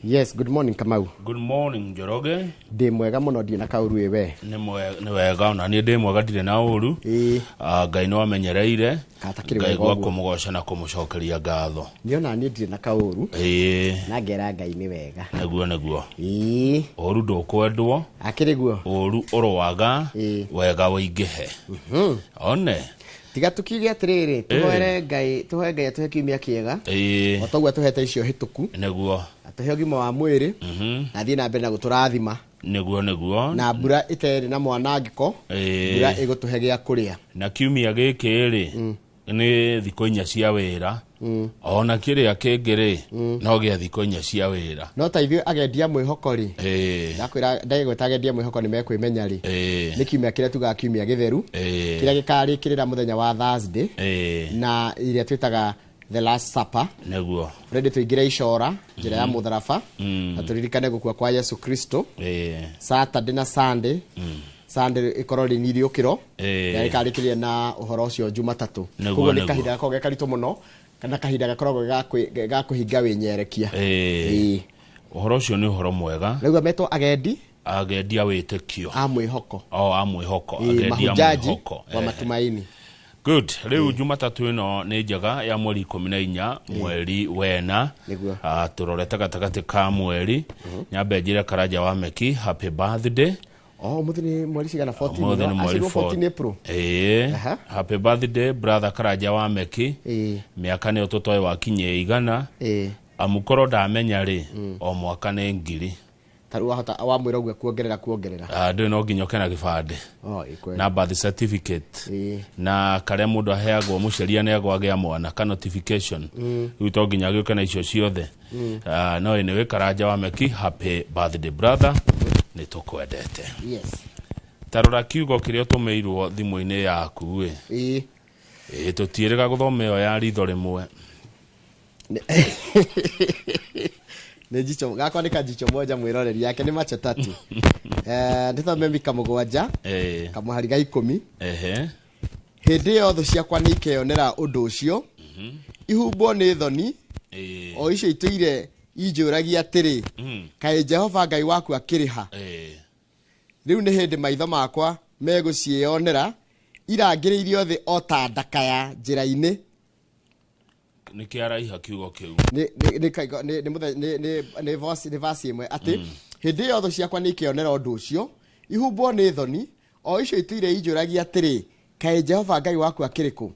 Yes, good morning, Kamau. Good morning, Njoroge. Ndĩ mwega mũno, ndirĩ na kaũru. Ĩ we? Nĩ wega, ona niĩ ndĩ mwega, ndirĩ na ũru. Ah, Ngai nĩ wamenyereire. Katakĩrĩ Ngai wega gwa ũguo. kũmũgoca na kũmũcokeria ngatho. Nĩ ona niĩ ndirĩ na kaũru. Na ngera Ngai nĩ wega. Nĩguo. Ĩĩ. Ũru ndũkwendwo. Akĩrĩ guo. Ũru ũrũaga. Wega wĩingĩhe one. Tiga tukiuge atĩrĩrĩ, tũhoere Ngai, tũhoe Ngai atũhe kiumia kĩega. O toguo atũhete icio hĩtũku. Atũhe ũgima wa mwĩrĩ. Na athiĩ na mbere na gũtũrathima. Nĩguo. Na mbura ĩterĩ na mwanangĩko. Mbura ĩgũtũhe gĩa kũrĩa. Na kiumia gĩkĩ rĩ, nĩ thikũ 4 cia wĩra. Ona kĩrĩa kĩngĩ rĩ, no gĩa thikũ 4 cia wĩra. No ta ithuĩ agendia mwĩhoko rĩ, ndakwĩra ndagĩgwĩta agendia mwĩhoko nĩ mekwĩmenya rĩ, nĩ kiumia kĩrĩa tugaga kiumia gĩtheru, kĩrĩa gĩkarĩkĩrĩra mũthenya wa Thursday, na ĩrĩa twĩtaga the Last Supper. Ready tũingĩre icora njĩra ya mũtharaba na tũririkane gũkua kwa Yesu Kristo. Saturday na Sunday, Sunday ĩkorwo rĩ iriũkĩro, na ĩkarĩkĩrĩria na ũhoro ũcio Jumatatũ. Koguo nĩ kahinda gakoragwo ge karitũ mũno, kana kahinda gakoragwo ga kũhinga wĩnyerekia. Ũhoro ũcio nĩ ũhoro mwega. Rĩu metwo agendi agendia wĩtĩkio a mwĩhoko. O a mwĩhoko. Agendia mahujaji mwĩhoko. wa matumaini. Good. Rĩu Jumatatũ ĩno nĩ njega ya mweri 14 mweri wena. Ah, tũrorete gatagatĩ ka mweri. Nyambe njĩre Karanja wa Meki happy birthday. Oh, mũthĩ nĩ mweri cigana? 14? Ũmũthĩ nĩ mweri Aciarirwo 14 April. Happy birthday, brother Karanja wa Meki. Mĩaka nĩyo tũtoĩ wakinyia 100. Amu korwo ndamenya rĩ, o mwaka nĩ 1000. Ta rĩu wahota wamwĩra ũguo kuongerera kuongerera. Ah, ndũĩ no nginya ũke na gĩbandĩ Oh, ĩ kweli. na birth certificate na karĩa mũndũ aheagwo mũciari aneagwo agĩa mwana ka notification. Rĩu to nginya agĩũke na icio ciothe. Ah, no anyway, Karanja wa Meki, happy birthday, brother, nĩ tũkwendete. Ta rora kiugo kĩrĩa ũtũmĩirwo thimũ-inĩ yaku ĩ. Ĩ tũtiĩrĩga gũthoma ĩyo ya ritho rĩmwe. Nĩ jicho gakwa nĩ kajicho moja, mwĩroreri yake nĩ macho tatu. Ndĩthome Mika 7 kamũhari ga 10. Hĩndĩ ĩyo thũ ciakwa nĩ ikeyonera ũndũ ũcio, ihumbwo nĩ thoni, o icio itũire injũragia atĩrĩ, 'Kaĩ Jehova Ngai waku akĩrĩ ha?' Rĩu nĩ hĩndĩ maitho makwa megũciĩonera irangĩrĩirio thĩ o ta ndaka ya njĩra-inĩ. Nĩ kĩaraiha kiugo kĩu. Nĩ verse ĩmwe atĩ hĩndĩ ĩyo thũ ciakwa nĩ ikeyonera ũndũ ũcio, ihumbwo nĩ thoni, o icio itũire injũragia atĩrĩ, 'Kaĩ Jehova Ngai waku akĩrĩ kũ?'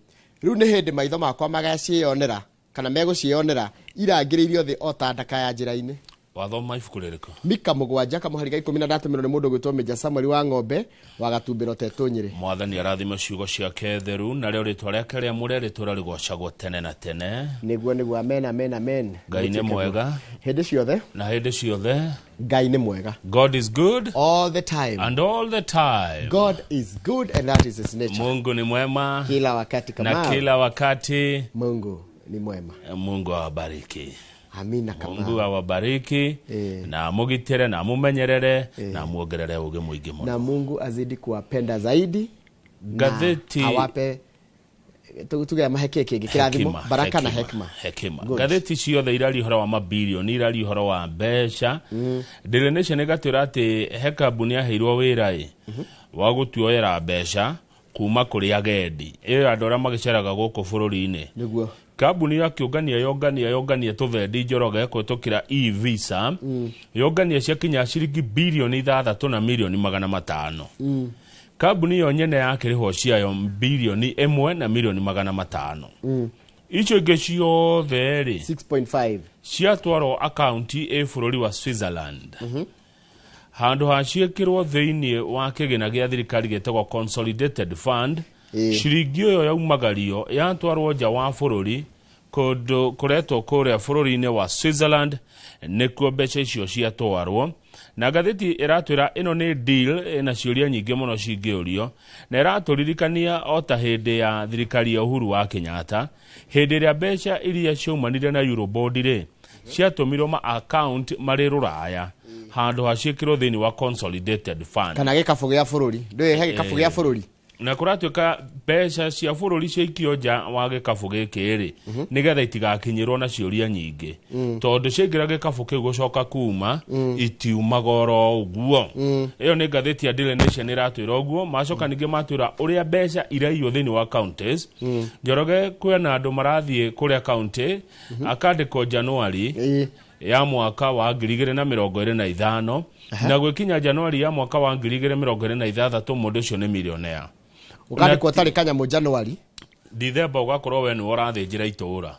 Rĩu nĩ hĩndĩ maitho makwa magaciĩonera kana megũciĩonera irangĩrĩirio thĩ o ta ndaka ya njĩra-inĩ. Wathoma ibuku rĩrĩkũ? Mika 7 kamũhari ga 10, na ndatũmĩrwo nĩ mũndũ gwĩtwo Mĩnja Samuel wa ng'ombe wa Gatumbĩro Tetũ, Nyĩrĩ. Mwathani arathime ciugo ciake theru, narĩo rĩtwa rĩake rĩamũre rĩtũra rĩgocagwo tene na tene. Nĩguo, amen, amen, amen. Ngai nĩ mwega. Hĩndĩ ciothe. Na hĩndĩ ciothe. Ngai nĩ mwega. God is good all the time and all the time. God is good and that is his nature. Mungu ni mwema kila wakati. Na Kama kila wakati. Mungu ni mwema. Mungu awabariki. Amina, kama Mungu awabariki na amũgitĩre na amũmenyerere na amuongerere ũgĩ mũingĩ mũno. Na Mungu azidi kuwapenda zaidi na Gazeti awape tuge amahe kĩ kĩngĩ kĩrathimo. Hekima, Baraka na hekima. Hekima. Good. Ngathĩti ciothe iraria ũhoro wa mabilioni, iraria ũhoro wa mbeca. Daily Nation ĩgatwĩra atĩ he kambuni yaheirwo wĩra ĩ wa gũtuoyera mbeca kuma kũrĩ agendi ĩyo, andũ arĩa magĩceraga gũkũ bũrũri-inĩ. Kambuni yakĩũngania yongania yongania tũthendi, Njoroge, kũhĩtũkĩra e-visa, yongania ciakinya ciringi 6,500,000,000. Kambuni ĩyo nyene yakĩrĩhwo ciayo 1,500,000,000. Icio ingĩ ciothe rĩ, 6.5 ciatwarwo akaunti ĩ bũrũri wa Switzerland, handũ ha ciĩkĩrwo thĩinĩ wa kĩgĩna gĩa thirikari gĩtagwo Consolidated Fund. Ciringi ĩyo yaumagario yatwarwo nja wa bũrũri, kũndũ kũretwo kũrĩa bũrũri-inĩ wa Switzerland nĩkuo mbeca icio ciatwarwo. Na ngathĩti ĩratwĩra ĩno nĩ deal ĩna ciũria nyingĩ mũno cingĩũrio, na ĩratũririkania o ta hĩndĩ ya thirikari ya Uhuru wa Kenyatta, hĩndĩ ĩrĩa mbeca iria ciaumanire na Eurobond rĩ, ciatũmirwo ma account marĩ rũraya handũ ha ciĩkĩrwo thĩinĩ wa Consolidated Fund kana gĩkabũ gĩa bũrũri. Ndũĩ he gĩkabũ gĩa bũrũri. Na kũratuĩka mbeca cia bũrũri ciaikio nja wa gĩkabũ gĩkĩ rĩ, nĩgetha itigakinyĩrwo na ciũria nyingĩ, tondũ ciaingĩra gĩkabũ kĩu gũcoka kuma itiumaga oro ũguo. Ĩyo nĩ ngathĩti ya Daily Nation ĩratwĩra ũguo. Macoka ningĩ matwĩra ũrĩa mbeca iraiywo thĩinĩ wa counties. Njoroge, kwĩna andũ marathiĩ kũrĩa county akandĩkwo Januari ya mwaka wa 2025, na gwĩkinya Januari ya mwaka wa 2026 mũndũ ũcio nĩ millionaire. Ũkandĩkwo ũtarĩ kanyamũ Januari. Dithemba ũgakorwo we nĩwe ũrathĩnjĩra itũũra,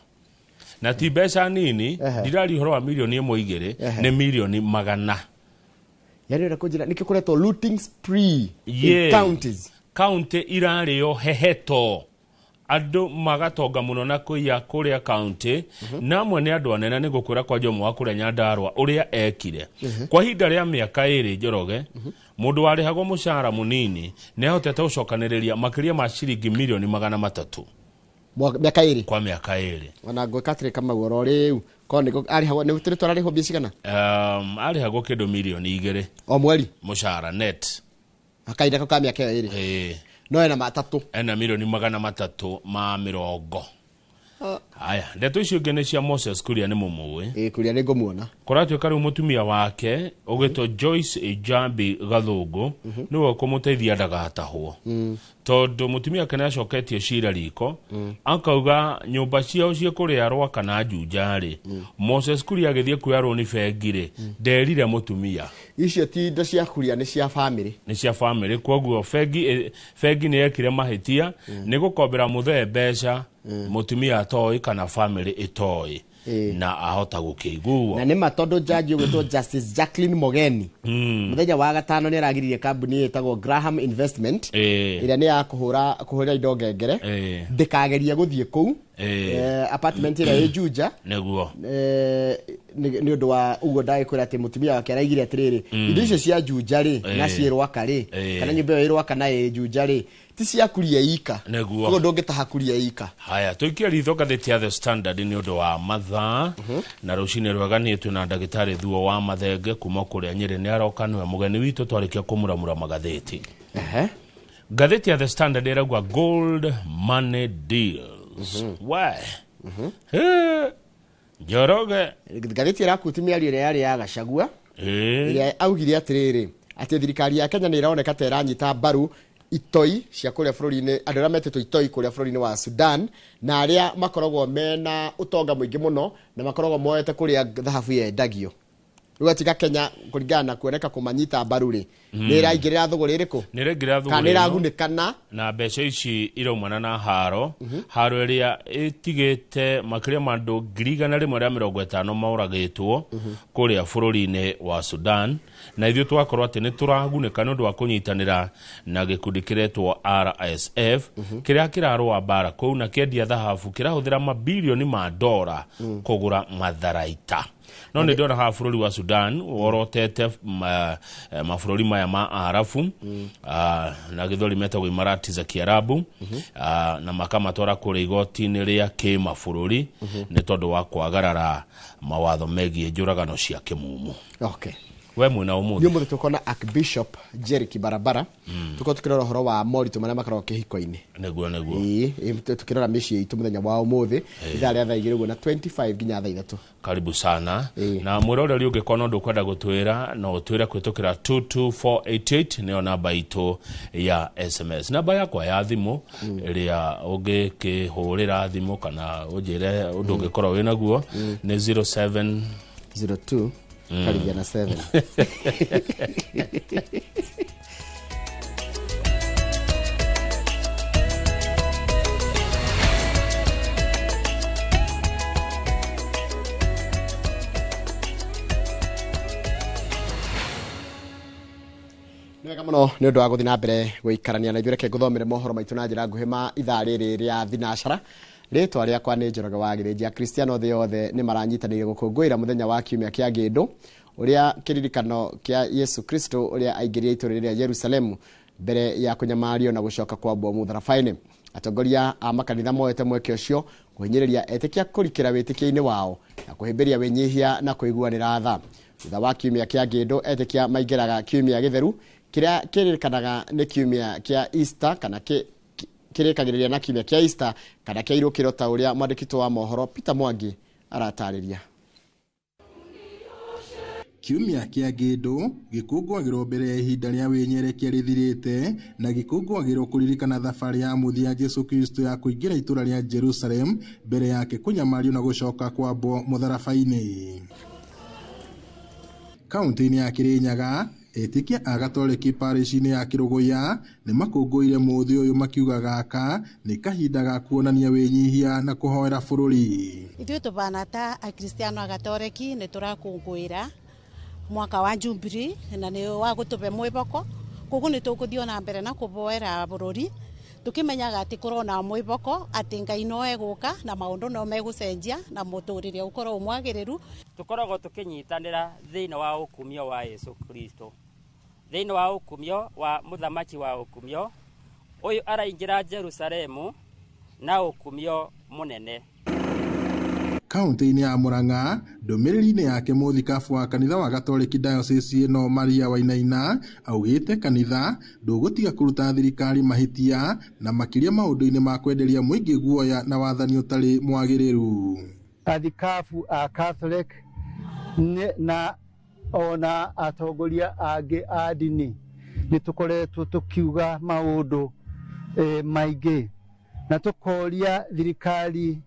na ti mbeca nini. Ndiraria ũhoro wa mirioni 1 2, nĩ mirioni 100. Yani ũrenda kũnjĩra nĩkĩo kũretwo looting spree in counties? Kaunti irarĩo heheto, andũ magatonga mũno na kũiya kũrĩa kaunti, na amwe nĩ andũ anene. Nĩ gũkwĩra kwanja ũmwe wa kũrĩa Nyandarũa ũrĩa ekire kwa ihinda rĩa mĩaka 2, Njoroge, mũndũ warĩhagwo mũcara mũnini nĩ ahotete gũcokanĩrĩria makĩria ma ciringi mirioni 300. Mĩaka 2? Kwa mĩaka 2. Ona ngwĩka atĩrĩ, Kamau, oro rĩu korwo nĩ arĩhagwo nĩ tũrĩ twararĩhwo mbia cigana? Arĩhagwo kĩndũ mirioni 2. O mweri? Mũcara net. Akahinda kau ka mĩaka ĩyo 2? Ĩĩ. No ena matatũ. Ena mirioni 320. Haya, ndeto icio ingĩ nĩ cia Moses Kuria, nĩ mũmũĩ. Ĩĩ, Kuria nĩ ngũmuona. Kũratuĩka rĩu mũtumia wake ũgĩtwo Joyce Jambi Gathũngũ nĩwe ũkũmũteithia ndagatahwo, tondũ mũtumia wake nĩ acoketie cira riko, akauga nyũmba ciao ciĩ kũrĩa Rwaka na Juja rĩ, Moses Kuria agĩthiĩ kuoya rũni bengi rĩ, nderire mũtumia. Icio ti indo cia Kuria, nĩ cia famĩlĩ. Nĩ cia famĩlĩ, koguo bengi nĩ yekire mahĩtia nĩ gũkombera mũthee mbeca mũtumia atoĩ kana famĩlĩ ĩtoĩ, na ahota gũkĩiguo. Na nĩ ma, tondũ jaji ũgwĩtwo Justice Jacqueline Mogeni mũthenya wa gatano nĩ aragiririe kambuni ĩtagwo Graham Investment, ĩrĩa nĩ ya kũhũra kũhũrĩra indo ngengere, ndĩkagerie gũthiĩ kũu apartment ĩrĩa ĩ Juja. Nĩ ũndũ wa ũguo ndagĩkwĩra atĩ mũtumia wake araigire atĩrĩrĩ, indo icio cia Juja rĩ na ciĩ Rwaka rĩ, kana nyũmba ĩyo ĩ Rwaka na ĩ Juja rĩ, ti cia Kuria ika. Koguo ndũngĩtaha Kuria ika. Haya, tũikie ritho ngathĩti ya The Standard nĩ ũndũ wa mathaa. Na rũcinĩ rwega niĩ twĩna ndagĩtarĩ Thuo wa Mathenge kuma kũrĩa Nyĩrĩ, nĩ aroka, nĩwe mũgeni witũ twarĩkia kũmuramura magathĩti. Ngathĩti ya The Standard ĩrauga gold money deals we. He, Njoroge. Ngathĩti ĩrakuti mĩario ĩrĩa yarĩ ya Gachagua, ĩrĩa augire atĩrĩrĩ, atĩ thirikari ya Kenya nĩ ĩroneka ta ĩranyita mbaru itoi cia kũrĩa bũrũri-inĩ, andũ arĩa metĩtwo itoi kũrĩa bũrũri-inĩ wa Sudan, na arĩa makoragwo mena ũtonga mũingĩ mũno na makoragwo moete kũrĩa thahabu yendagio. Rĩu atiga Kenya, kũringana na kuoneka kũmanyita mbaru rĩ, nĩ ĩraingĩrĩra thũgũrĩ ĩrĩkũ? Nĩ ĩraingĩrĩra Kana thũgũrĩ ĩno. Ĩragunĩkana. Na mbeca ici iraumana na haro ĩrĩa ĩtigĩte makĩria ma andũ 150,000 moragĩtwo kũrĩa bũrũri-inĩ wa Sudan, na ithuĩ tũgakorwo atĩ nĩ tũragunĩka nĩ ũndũ wa kũnyitanĩra na gĩkundi kĩretwo RSF kĩrĩa kĩrarũa mbara kũu na kĩendia thahabu kĩrahũthĩra mabilioni ma dora kũgũra matharaita. No nĩ ndĩrona haha bũrũri wa Sudan worotete mabũrũri maya ma Arabu, na gĩthweri metagwo Imarati za Kiarabu, na makamatwara kũrĩa igoti-inĩ rĩa kĩmabũrũri nĩ tondũ wa kwagarara mawatho megiĩ njũragano cia kĩmumu. We mwena Nĩ ũmũthĩ. Ũmũthĩ tũkona Archbishop Jerry Kibarabara, tũkorwo tũkĩrora ũhoro wa moritũ marĩa makoragwo kĩhiko-inĩ. Nĩguo. Ĩĩ, tũkĩrora mĩciĩ itũ mũthenya wa ũmũthĩ ithaa rĩa thaa 2 ũguo na 25 nginya thaa 3. Karibu sana. Na mwĩroreri, ũngĩkorwo no ndũkwenda gũtwĩra, no ũtwĩre kũhĩtũkĩra 22488, nĩyo namba itũ ya SMS. Namba yakwa ya thimũ ĩrĩa ũngĩkĩhũrĩra thimũ kana ũnjĩre ũndũ ũngĩkorwo wĩ naguo nĩ 07 02 karibia na 7. Nĩ wega mũno nĩ ũndũ wa gũthiĩ na mbere gũikarania na ithuĩ. Reke ngũthomere mohoro maitũ na njĩra nguhĩ ma ithaa rĩrĩ rĩa thinacara. Rĩtwa rĩakwa nĩ Njoroge wa Gĩthĩnji. Akristiano thĩ yothe nĩ maranyitanĩire gũkũngũĩra mũthenya wa kiumia kĩa ngĩndũ, ũrĩa kĩririkano kĩa Yesu Kristo ũrĩa aingĩrire itũũra rĩa Yerusalemu mbere ya kũnyamario na gũcoka kwambwo mũtharaba-inĩ. Atongoria a makanitha moete mweke ũcio kũhinyĩrĩria etĩkia kũrikĩra wĩtĩkio-inĩ wao na kũhĩmbĩria wĩnyihia na kũiguanĩra tha. Thutha wa kiumia kĩa ngĩndũ, etĩkia maingĩraga kiumia gĩtheru. Kĩrĩa kĩririkanaga nĩ kiumia kĩa Easter kana kĩrĩkagĩrĩria na kiumia kĩa Easter kana kĩa irũkĩro ta ũrĩa mwandĩki wa mohoro Peter Mwangi aratarĩria. Kiumia kĩa ngĩndũ gĩkũngũagĩrwo mbere ya ihinda rĩa wĩnyerekia rĩthirĩte na gĩkũngũagĩrwo kũririkana thabarĩ ya mũthia Jesu Kristo ya kũingĩra itũra rĩa Jerusalem mbere yake kũnyamario na gũcoka kwambwo mũtharaba-inĩ. Kaunti-inĩ ya Kirinyaga, etĩkia a Gatoreki parish-inĩ ya Kĩrũgũya nĩ makũngũĩire mũthĩ ũyũ makiuga gaka nĩ kahinda ga kuonania wĩnyihia na kũhoera bũrũri. Ithuĩ tũbana ta Akristiano a Gatoreki nĩ tũrakũngũĩra mwaka wa Jubilee na nĩ wa gũtũbe mwĩboko, koguo nĩ tũgũthiĩ na mbere na kũboera bũrũri tukimenyaga atĩ kũrona mwĩboko atĩ Ngai no egũka na maũndũ no megũcenjia na mũtũrĩre ũkorwo mwagĩrĩru. Tũkoragwo tũkĩnyitanĩra thĩinĩ wa ũkumio wa Yesu Kristo, thĩinĩ wa ũkumio wa mũthamaki wa ũkumio ũyũ araingĩra Jerusalemu na ũkumio mũnene. Kaunti-inĩ ya Murang'a, ndũmĩrĩri-inĩ yake mũthikabu wa kanitha wa Gatoreki Diocese ĩno Maria Wainaina augĩte kanitha ndũgũtiga kũruta thirikari mahĩtia na makĩria maũndũ-inĩ ma kwenderia mũingĩ guoya na wathani ũtarĩ mwagĩrĩru. Athikabu a Catholic na ona atongoria angĩ a ndini nĩ tũkoretwo tũkiuga maũndũ maingĩ na tũkoria thirikari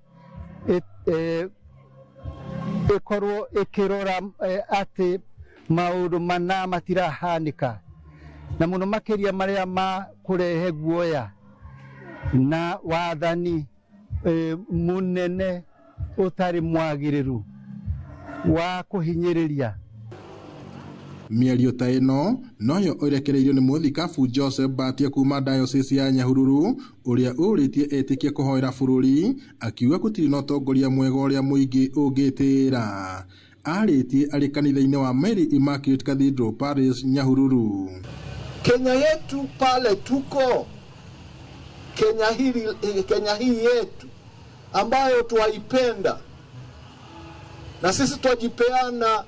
ĩkorwo ĩkĩrora atĩ maũndũ mana matirahanĩka na mũno makĩria marĩa ma kũrehe guoya na wathani mũnene ũtarĩ mwagĩrĩru wa kũhinyĩrĩria. Mĩario ta ĩno noyo ĩrekereirio nĩ mũthikabu Joseph Batia kuma Diocese ya Nyahururu ũrĩa ũrĩtie etĩkia kũhoera bũrũri akiuga gũtirĩ na ũtongoria mwega ũrĩa mũingĩ ũngĩtĩĩra. Arĩtie arĩ kanitha-inĩ wa Mary Immaculate Cathedral Parish, Nyahururu. Kenya yetu pale tuko, Kenya hii yetu ambayo twaipenda na sisi twajipeana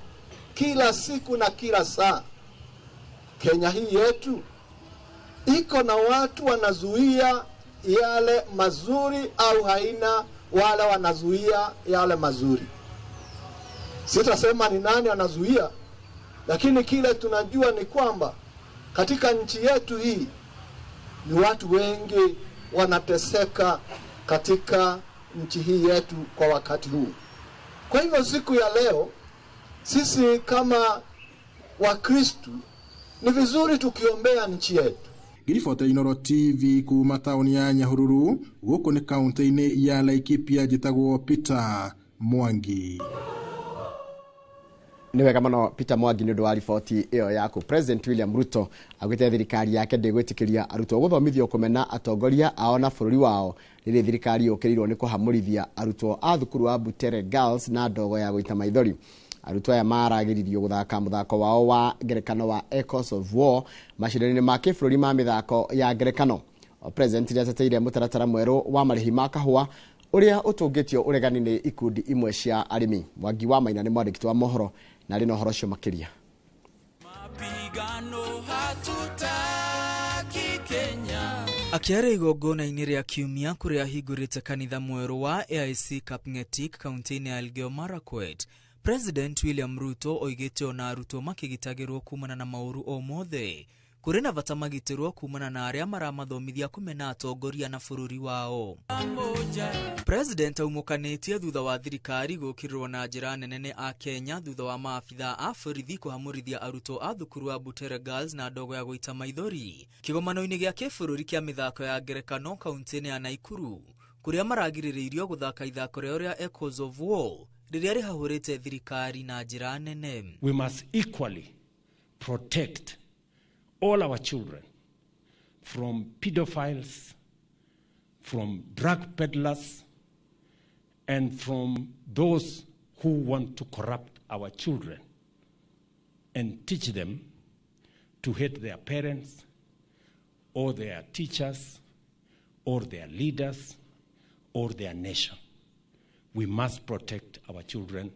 kila siku na kila saa. Kenya hii yetu iko na watu wanazuia yale mazuri au haina wala wanazuia yale mazuri. Sitasema ni nani anazuia, lakini kile tunajua ni kwamba katika nchi yetu hii ni watu wengi wanateseka katika nchi hii yetu kwa wakati huu. Kwa hivyo siku ya leo sisi kama Wakristu ni vizuri tukiombea nchi yetu. Ngiribota Inoro TV kuma tauni ya Nyahururu gũkũ nĩ kaunti-inĩ ya Laikipia, njĩtagwo Peter Mwangi. Nĩ wega mũno Peter Mwangi nĩ ũndũ wa riboti ĩyo yaku. President William Ruto augĩte thirikari yake ndĩgwĩtĩkĩria arutwo gũthomithio kũmena atongoria ao na bũrũri wao rĩrĩa thirikari yũkĩrĩirwo nĩ kũhamũrithia arutwo a thukuru wa Butere Girls na ndogo ya gũita maithori. Arutwo aya maragĩrĩrio gũthaka mũthako wao wa ngerekano wa Echoes of War macindano-inĩ ma kĩbũrũri ma mĩthako ya ngerekano. President nĩateteire mũtaratara mwerũ wa marĩhi ma kahũa ũrĩa ũtũngĩtio ũregani nĩ ikundi imwe cia arĩmi. Mwangi wa Maina nĩ mwandĩki wa mohoro na arĩ na ũhoro ũcio makĩria. Akĩaria igongona-inĩ rĩa kiumia kũrĩa ahingũrĩte kanitha mwerũ wa AIC Kapngetik kaunti-inĩ ya Elgeyo Marakwet, President William Ruto oigĩte ona arutwo makĩgitagĩrwo kumana na maũru o mothe kũrĩ na bata magitĩrwo kumana na arĩa maramathomithia kũmena atongoria na bũrũri wao. President aumũkanĩtie thutha wa thirikari gũkĩrĩrwo na njĩra nene nĩ a Kenya thutha wa maabitha a borithi kũhamũrithia arutwo a thukuru wa Butere Girls na ndogo ya gũita maithori kĩgomano-inĩ gĩa kĩbũrũri kĩa mĩthako ya ngerekano kaunti-inĩ ya Naikuru kũrĩa maragirĩrĩirio gũthaka ithako rĩao rĩa Echoes of War rĩrĩa rĩhahũrĩte thirikari na njĩra nene. We must equally protect all our children from pedophiles, from drug peddlers, and from those who want to corrupt our children and teach them to hate their parents or their teachers or their leaders or their nation. We must protect our children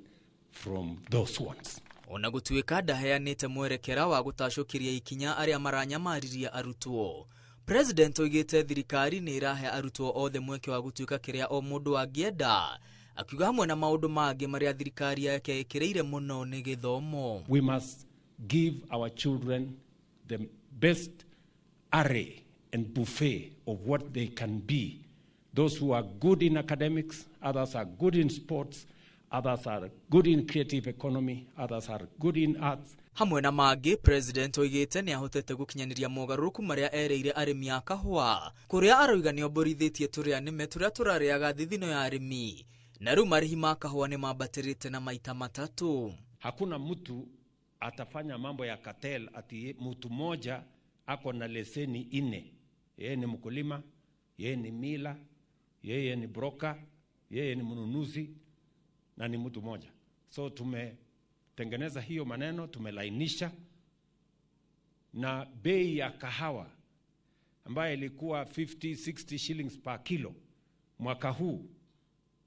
from those ones. Ona gũtuĩka ndaheanĩte mwerekera wa gũtacũkĩria ikinya arĩa maranyamaririe arutwo, President oigĩte thirikari nĩ ĩrahe arutwo othe mweke wa gũtuĩka kĩrĩa o mũndũ angĩenda, akiuga hamwe na maũndũ mangĩ marĩa thirikari yake ĩkĩrĩire mũno nĩ gĩthomo. We must give our children the best array and buffet of what they can be. Those who are good in academics, others are good in sports, others are good in creative economy, others are good in arts. Hamwe na mangĩ, President oigĩte nĩ ahotete gũkinyanĩria mogarũrũku marĩa erĩire arĩmi a kahũa, kũrĩa aroiga nĩ omborithĩtie tũrĩa nĩme tũrĩa tũrarĩaga thithino ya arĩmi, na rĩu marĩhi ma kahũa nĩ mambatĩrĩte na maita matatũ. Hakuna mtu atafanya mambo ya cartel ati mtu moja ako na leseni 4. Yeye ni mkulima, yeye ni mila, yeye ni broker, yeye ni mnunuzi na ni mtu moja. So tumetengeneza hiyo maneno, tumelainisha, na bei ya kahawa ambayo ilikuwa 50-60 shillings per kilo mwaka huu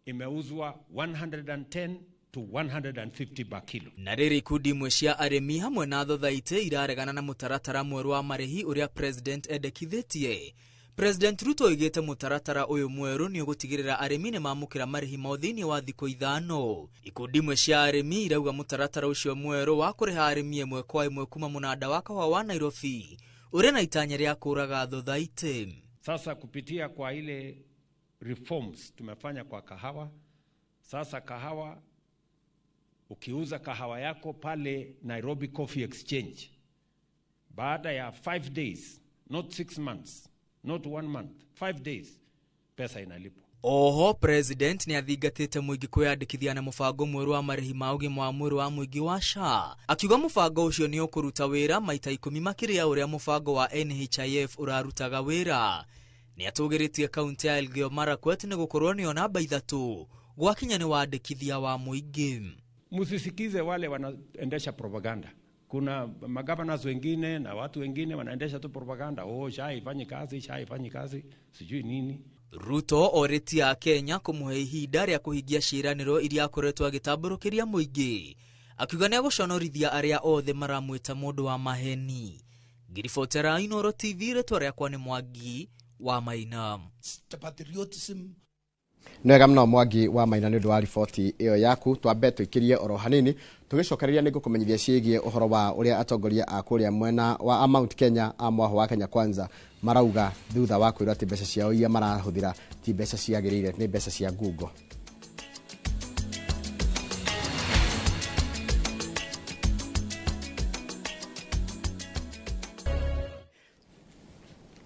imeuzwa 110 to 150 per kilo. Na rĩrĩ ikundi imwe cia arĩmi hamwe na thothaitĩ iraregana na mũtaratara mwerũ wa marĩhi ũrĩa President endekithĩtie. President Ruto oigĩte mũtaratara ũyũ mwerũ nĩ ũgũtigĩrĩra arĩmi nĩ mamũkĩra marĩhi mao thĩinĩ wa thikũ 5. Ikundi imwe cia arĩmi irauga mũtaratara ũcio mwerũ wa kũrĩha arĩmi ĩmwe kwa ĩmwe kuma mũnanda wa kahũa wa Nairobi ũrĩ na itanya rĩa kũraga thothaitĩ. Sasa kupitia kwa ile reforms tumefanya kwa kahawa, sasa kahawa, ukiuza kahawa yako pale Nairobi Coffee Exchange, baada ya 5 days, not 6 months, not 1 month, 5 days, pesa inalipwa. Oho, President nĩ athingatĩte mũingĩ kwĩyandĩkithia na mũbango mwerũ wa marĩhi ma ũgima wa mwĩrĩ wa mũingĩ wa SHA, akiuga mũbango ũcio nĩ ũkũruta wĩra maita 10 makĩria ũrĩa mũbango wa NHIF ũrarutaga wĩra. Nĩ atũgĩrĩtie kaunti ya Elgeyo Marakwet nĩ gũkorwo nĩyo namba 3 gwakinya nĩ wandĩkithia wa mũingĩ. Msisikize wale wanaendesha propaganda. Kuna magavana wengine na watu wengine wanaendesha tu propaganda. Oh, SHA haifanyi kazi, SHA haifanyi kazi, sijui nini. Ruto orĩtie Akenya kũmũhe ihinda rĩa kũhingia ciĩranĩro iria akoretwo agĩtambũrũkĩria mũingĩ, akiuga nĩ egũconorithia arĩa othe maramwĩta mũndũ wa maheni. Ngiribotera Inooro TV, rĩtwa rĩakwa nĩ Mwangi wa Maina. Nĩ wega mũno Mwangi wa Maina nĩ ũndũ wa riboti ĩyo yaku. Twambe tũikĩrie oro hanini tũgĩcokereria nĩ ngũkũmenyithia ciĩgiĩ ũhoro wa ũrĩa atongoria a kũrĩa mwena wa Mount Kenya a mwaho wa Kenya Kwanza marauga thutha wa kwĩrwo atĩ mbeca ciao iria marahũthĩra ti mbeca ciagĩrĩire, nĩ mbeca cia ngungo.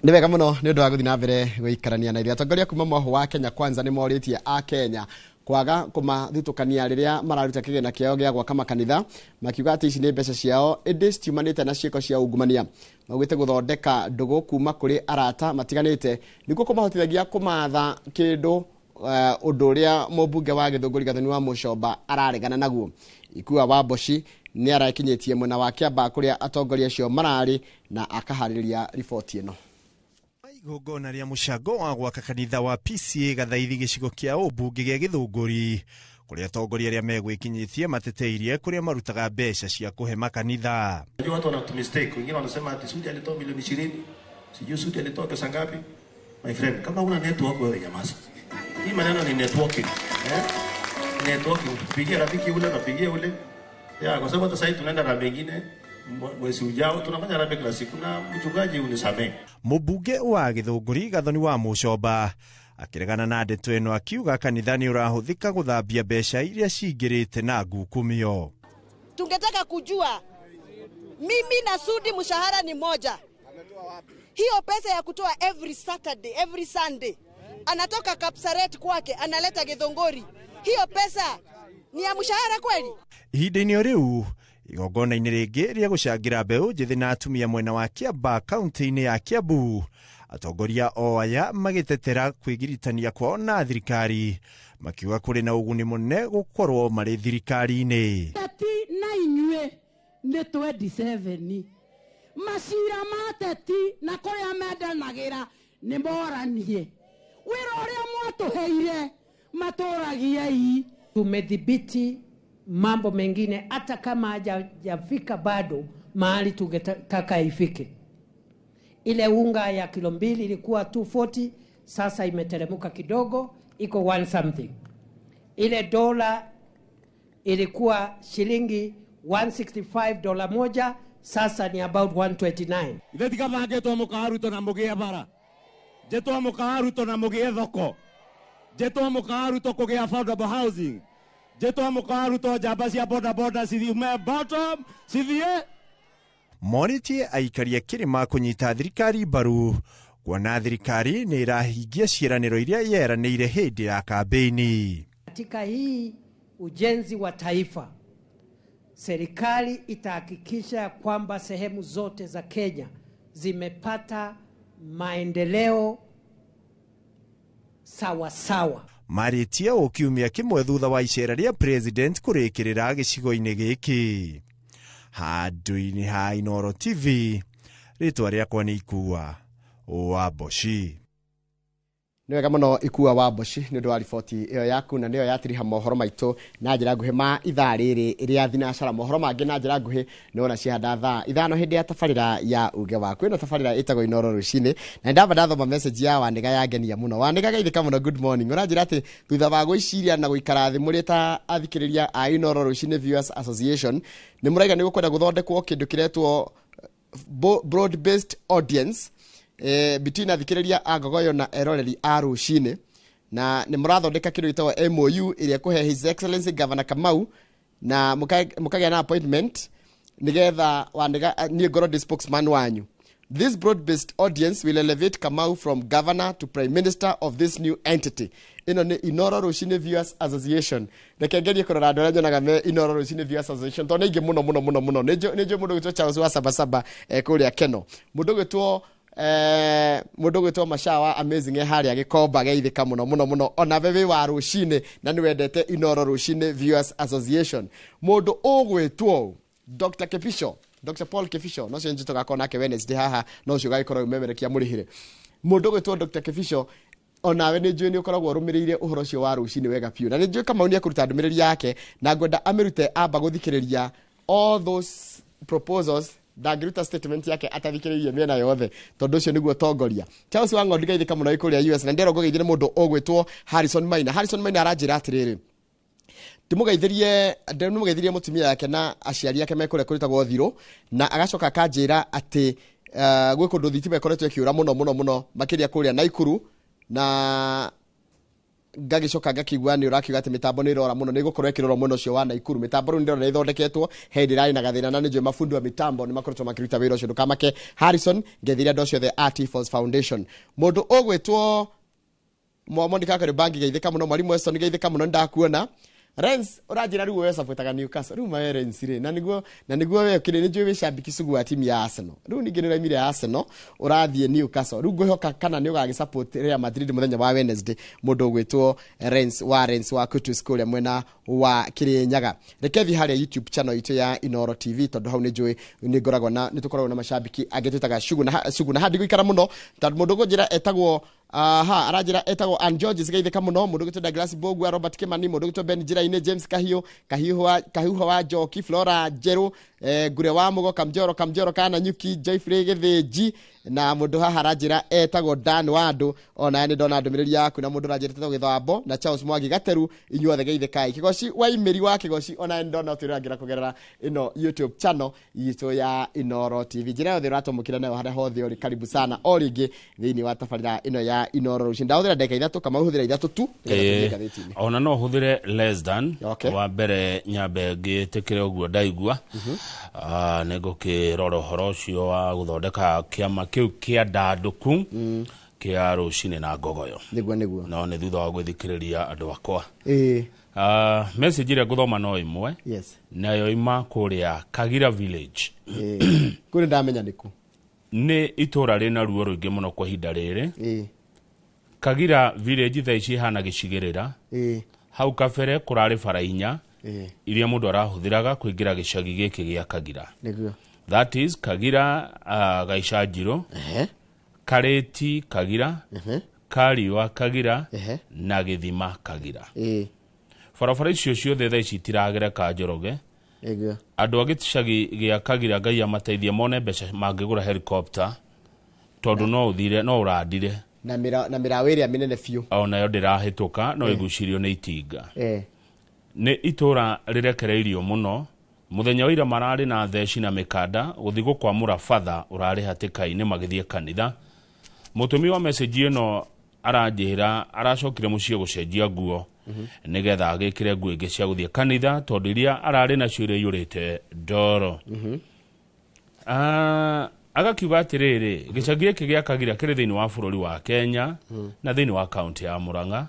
Nĩ wega mũno nĩ ũndũ wa gũthiĩ na mbere gũikarania na ithuĩ. Atongoria kuma mwaho wa Kenya Kwanza nĩ morĩtie a Kenya kwaga kũmathutũkania rĩrĩa mararuta kĩgĩna kĩao gĩa gwaka makanitha, makiuga atĩ ici nĩ mbeca ciao ĩndĩ citiumanĩte na ciĩko cia ungumania. Maugĩte gũthondeka ndũgũ kuma kũrĩ arata matiganĩte nĩkuo kũmahotithagia kũmatha kĩndũ, ũndũ ũrĩa mũmbunge wa Gĩthũngũri Gathoni wa Mũcomba araregana naguo. Ikua wa Mboci nĩ arakinyĩtie mwena wa Kĩambaa kũrĩa atongoria acio mararĩ na akaharĩrĩria riboti ĩno. Igongona rĩa mũcango wa gwaka kanitha wa PCA Gathaithi gĩcigo kĩa ũmbunge gĩa Gĩthũngũri kũrĩa atongoria arĩa megwĩkinyĩtie mateteirie kũrĩa marutaga mbeca cia kũhe makanitha. Unajua watu wana mistake, wengine wanasema ati Sudi alitoa milioni 20, sijui Sudi alitoa pesa ngapi. My friend, kama una network wewe nyamaza. Hii maneno ni networking, eh? Networking, pigia rafiki ule na pigia ule. Ya, kwa sababu hata sasa tunaenda na mengine mwezi ujao tunafanya rambe kila siku na mchungaji unisamehe. Mũmbunge wa Gĩthũngũri Gathoni wa Mũcomba akĩregana na ndeto ĩno akiuga kanitha nĩ ũrahũthĩka gũthambia mbeca iria cingĩrĩte na ngukumio. Tungetaka kujua mimi na Sudi mshahara ni moja. Hiyo pesa ya kutoa every Saturday, every Sunday, anatoka Kapsaret kwake analeta Githunguri, hiyo pesa ni ya mshahara kweli? Ihinda-inĩ o rĩu igongona-inĩ rĩngĩ rĩa gũcangĩra mbeũ njĩthĩ na atumia mwena wa Kiambaa kaunti-inĩ ya Kiambu, atongoria o aya magĩtetera kwĩgiritania kwao na thirikari, makiuga kũrĩ na ũguni mũnene gũkorwo marĩ thirikari-inĩ. Teti na inyuĩ nĩ 27 macira ma teti na kũrĩa mendanagĩra nĩ moranie, wĩra ũrĩa mwatũheire matũragiei. Tumedhibiti mambo mengine, hata kama hajafika bado mahali tungetaka ifike. Ile unga ya kilo 2 ilikuwa 240, sasa imeteremka kidogo, iko 1 something. Ile dola ilikuwa shilingi 165 dola moja, sasa ni about 129. Ithe tigabangetwo mũkawa na mũgĩe bara, njetwo mũkawa na mũgĩe thoko, njetwo mũkawa kũgĩa affordable housing, njetwo mũkawa njamba cia boda boda cithiume bottom cithiĩ. Morĩtie aikari a kĩrĩma kũnyita thirikari mbaru kuona thirikari nĩ ĩrahingia ciĩranĩro iria yeranĩire hĩndĩ ya kambĩini. Katika hii ujenzi wa taifa, serikali itahakikisha kwamba sehemu zote za Kenya zimepata maendeleo sawa sawa. Marĩtie o kiumia kĩmwe thutha wa icera rĩa president kũrĩkĩrĩra gĩcigo-inĩ gĩkĩ. Handũ-inĩ ha Inooro TV, rĩtwa rĩakwa nĩ Ikua wa Mboci. Nĩ wega mũno Ikua wa Mboci nĩ ũndũ wa riboti ĩyo yaku, na nĩyo yatiriha mohoro maitũ na njĩra nguhĩ ma ithaa rĩrĩ rĩa thinacara. Mohoro mangĩ na njĩra nguhĩ nĩ wona ciahanda thaa 5 hĩndĩ ya tabarĩra ya uge waku. Ĩno tabarĩra ĩtagwo Inooro rũcinĩ, na ndamba ndathoma message ya Wanĩga yangenia mũno. Wanĩga geithĩka mũno, good morning. Ũranjĩra atĩ thutha wa gwĩciria na gũikara thĩ mũrĩ ta athikĩrĩria a Inooro rũcinĩ Viewers Association, nĩ mũraiga nĩ gũkwenda gũthondekwo kĩndũ kĩretwo broad based audience between athikĩrĩria a Ngogoyo na eroreri a rũcinĩ, na nĩ mũrathondeka kĩndũ gĩtagwo MOU ĩrĩa kũhe His Excellency Governor Kamau, na mũkagĩa na appointment nĩgetha Wanĩga niĩ ngorwo ndĩ spokesman wanyu. This broad-based audience will elevate Kamau from governor to prime minister of this new entity. Ĩno nĩ Inooro Rũcinĩ Viewers Association. Reke ngerie kũrora andũ arĩa nyonaga me Inooro Rũcinĩ Viewers Association, tondũ nĩ aingĩ mũno mũno mũno mũno. Nĩ njũĩ mũndũ ũgwĩtwo Charles wa Sabasaba kũrĩa Keno, mũndũ ũgwĩtwo Mashawa Amazing e harĩa Gĩkomba, geithĩka mũno mũno mũno. Ona we wĩ wa rũcinĩ na nĩ wendete Inooro Rũcinĩ Viewers Association. Mũndũ ũgwĩtwo Dr. Kepisho, Dr. Paul Kepisho, no cio njitoga nake Wednesday haha, no cio gagĩkorwo umemerekia mũrĩhĩre. Mũndũ ũgwĩtwo Dr. Kepisho, onawe nĩ njũĩ nĩ ũkoragwo ũrũmĩrĩire ũhoro ũcio wa rũcinĩ wega biũ, na nĩ njũĩ Kamau nĩ ekũruta ndũmĩrĩri yake, na ngwenda amĩrute amba gũthikĩrĩria all those proposals. Ndangĩruta statement yake atathikĩrĩirie mĩena yothe, tondũ ũcio nĩguo tongoria. Charles wa Ng'ondi geithĩka mũno kũrĩa US, na ndĩrerwo ngũgeithie nĩ mũndũ ũgwĩtwo Harrison Maina. Harrison Maina aranjĩra atĩrĩrĩ, ndĩmũgeithirie mũtumia yake na aciari ake me kũrĩa kũrĩtagwo Thirũ, na agacoka akanjĩra atĩ gwĩ kũndũ thitima ĩkoretwo ĩkĩũra mũno mũno mũno makĩria kũrĩa Naikuru, na ngagĩcoka ngakĩigua nĩ ũrakiuga atĩ mĩtambo nĩ ĩrora mũno, nĩ ĩgũkorwo ĩkĩrorwo mwena ũcio wa Naikuru. Mĩtambo rĩu ndĩrona ĩthondeketwo, he hĩndĩ ĩrarĩ na gathĩna, na nĩ njũĩ mabundi wa mĩtambo nĩ makoretwo makĩruta wĩra ũcio. Ndũkamake Harrison, ngeithĩria andũ acio othe a T-Force Foundation. Mũndũ ũgwĩtwo Monica Karĩbangi geithĩka mũno, Mwalimu Weston geithĩka mũno, nĩndakuona. Renz ũranjĩra rĩu we supportaga Newcastle, rĩu mawe Renz rĩ, na nĩguo we ũkĩrĩ, nĩ njũĩ wĩ shabiki sugu wa timu ya Arsenal. Rĩu ningĩ nĩ ũraimire Arsenal ũrathiĩ Newcastle, rĩu ngwĩhoka kana nĩ ũgagĩ support Real Madrid mũthenya wa Wednesday. Mũndũ ũgwĩtwo Renz wa Kutus kũrĩa mwena wa Kĩrĩnyaga. Reke thiĩ harĩa YouTube channel itũ ya Inooro TV, tondũ hau nĩ njũĩ nĩ ngoragwo na nĩ tũkoragwo na mashabiki angĩ twĩtaga Sugu na ndigũikara mũno, tondũ mũndũ ũkũnjĩra etagwo aha aranjĩra etagwo Ann George geithĩka mũno, mũndũ ũgwĩtwo Douglas Mbogua, Robert Kimani, mũndũ ũgwĩtwo Ben Njĩra-inĩ, James Kahiũ, Kahiũha wa Njoki, Flora Njerũ, Ngure wa Mũgo, Kamjoro kana Nyuki, Joyfrey Gĩthĩnji, na mũndũ haha aranjĩra etagwo Dan Wandũ, ona nĩ ndona ndũmĩrĩri yaku, na mũndũ aranjĩra etagwo Gĩthambo na Charles Mwangi Gateru, inyuothe geithĩkai. Kĩgoci wa Imĩri wa Kĩgoci, ona nĩ ndona ũtwĩrangĩra kũgerera ĩno YouTube channel itũ ya Inooro TV. Njĩra yothe ũratũmũkĩra nayo harĩa hothe ũrĩ, karibu sana o rĩngĩ thĩinĩ wa tabarĩra ĩno ya Inooro rũcinĩ. Ndahũthĩra ndagĩka 3 kama ũhũthĩra 3 tu nĩgetha tũthiĩ ngathĩti-inĩ. Ona no ũhũthĩre less than. Wa mbere nyambe ngĩtĩkĩre ũguo ndaigua, nĩ ngũkĩrora ũhoro ũcio wa gũthondeka kĩama kĩu kĩa ndandũku kĩa rũcinĩ na Ngogoyo. Nĩguo no nĩ thutha wa gwĩthikĩrĩria andũ akwa. Message ĩrĩa ngũthoma no ĩmwe, nayo ima kũrĩa Kagira Village. Kũrĩ ndamenya nĩkũ. Nĩ itũra rĩna ruo rũingĩ mũno kwa ihinda rĩrĩ. Kagira Village thaa ici ihana gĩcigĩrĩra. Hau kabere kũrarĩ bara 4 iria mũndũ arahũthĩraga kũingĩra gĩcagi gĩkĩ gĩa Kagira. Nĩguo. That is Kagira Gaicanjirũ, Karĩti Kagira, Kariũa Kagira, na Gĩthima Kagira. Barabara icio ciothe thaa ici itiragereka Njoroge. Andũ a gĩcagi gĩa Kagira Ngai amateithie mone mbeca mangĩgũra helicopter tondũ no ũthire no ũrandire na mĩraũ ĩrĩa mĩnene biũ onayo ndĩrahĩtũka no ĩgucirio nĩ itinga. Nĩ itũra rĩrekereirio mũno. Mũthenya wa ira mararĩ na theci na mĩkanda gũthiĩ gũkwamũra batha ũrarĩ hatĩka-inĩ magĩthiĩ kanitha. Mũtũmi wa message ĩno aranjĩra aracokire mũciĩ gũcenjia nguo nĩgetha agĩkĩre nguo ingĩ cia gũthiĩ kanitha tondũ iria ararĩ nacio iria iyũrĩte ndoro. Agakiuga atĩrĩrĩ, gĩcagi gĩkĩ gĩa Kagira kĩrĩ thĩinĩ wa bũrũri wa Kenya na thĩinĩ wa kaunti ya Murang'a.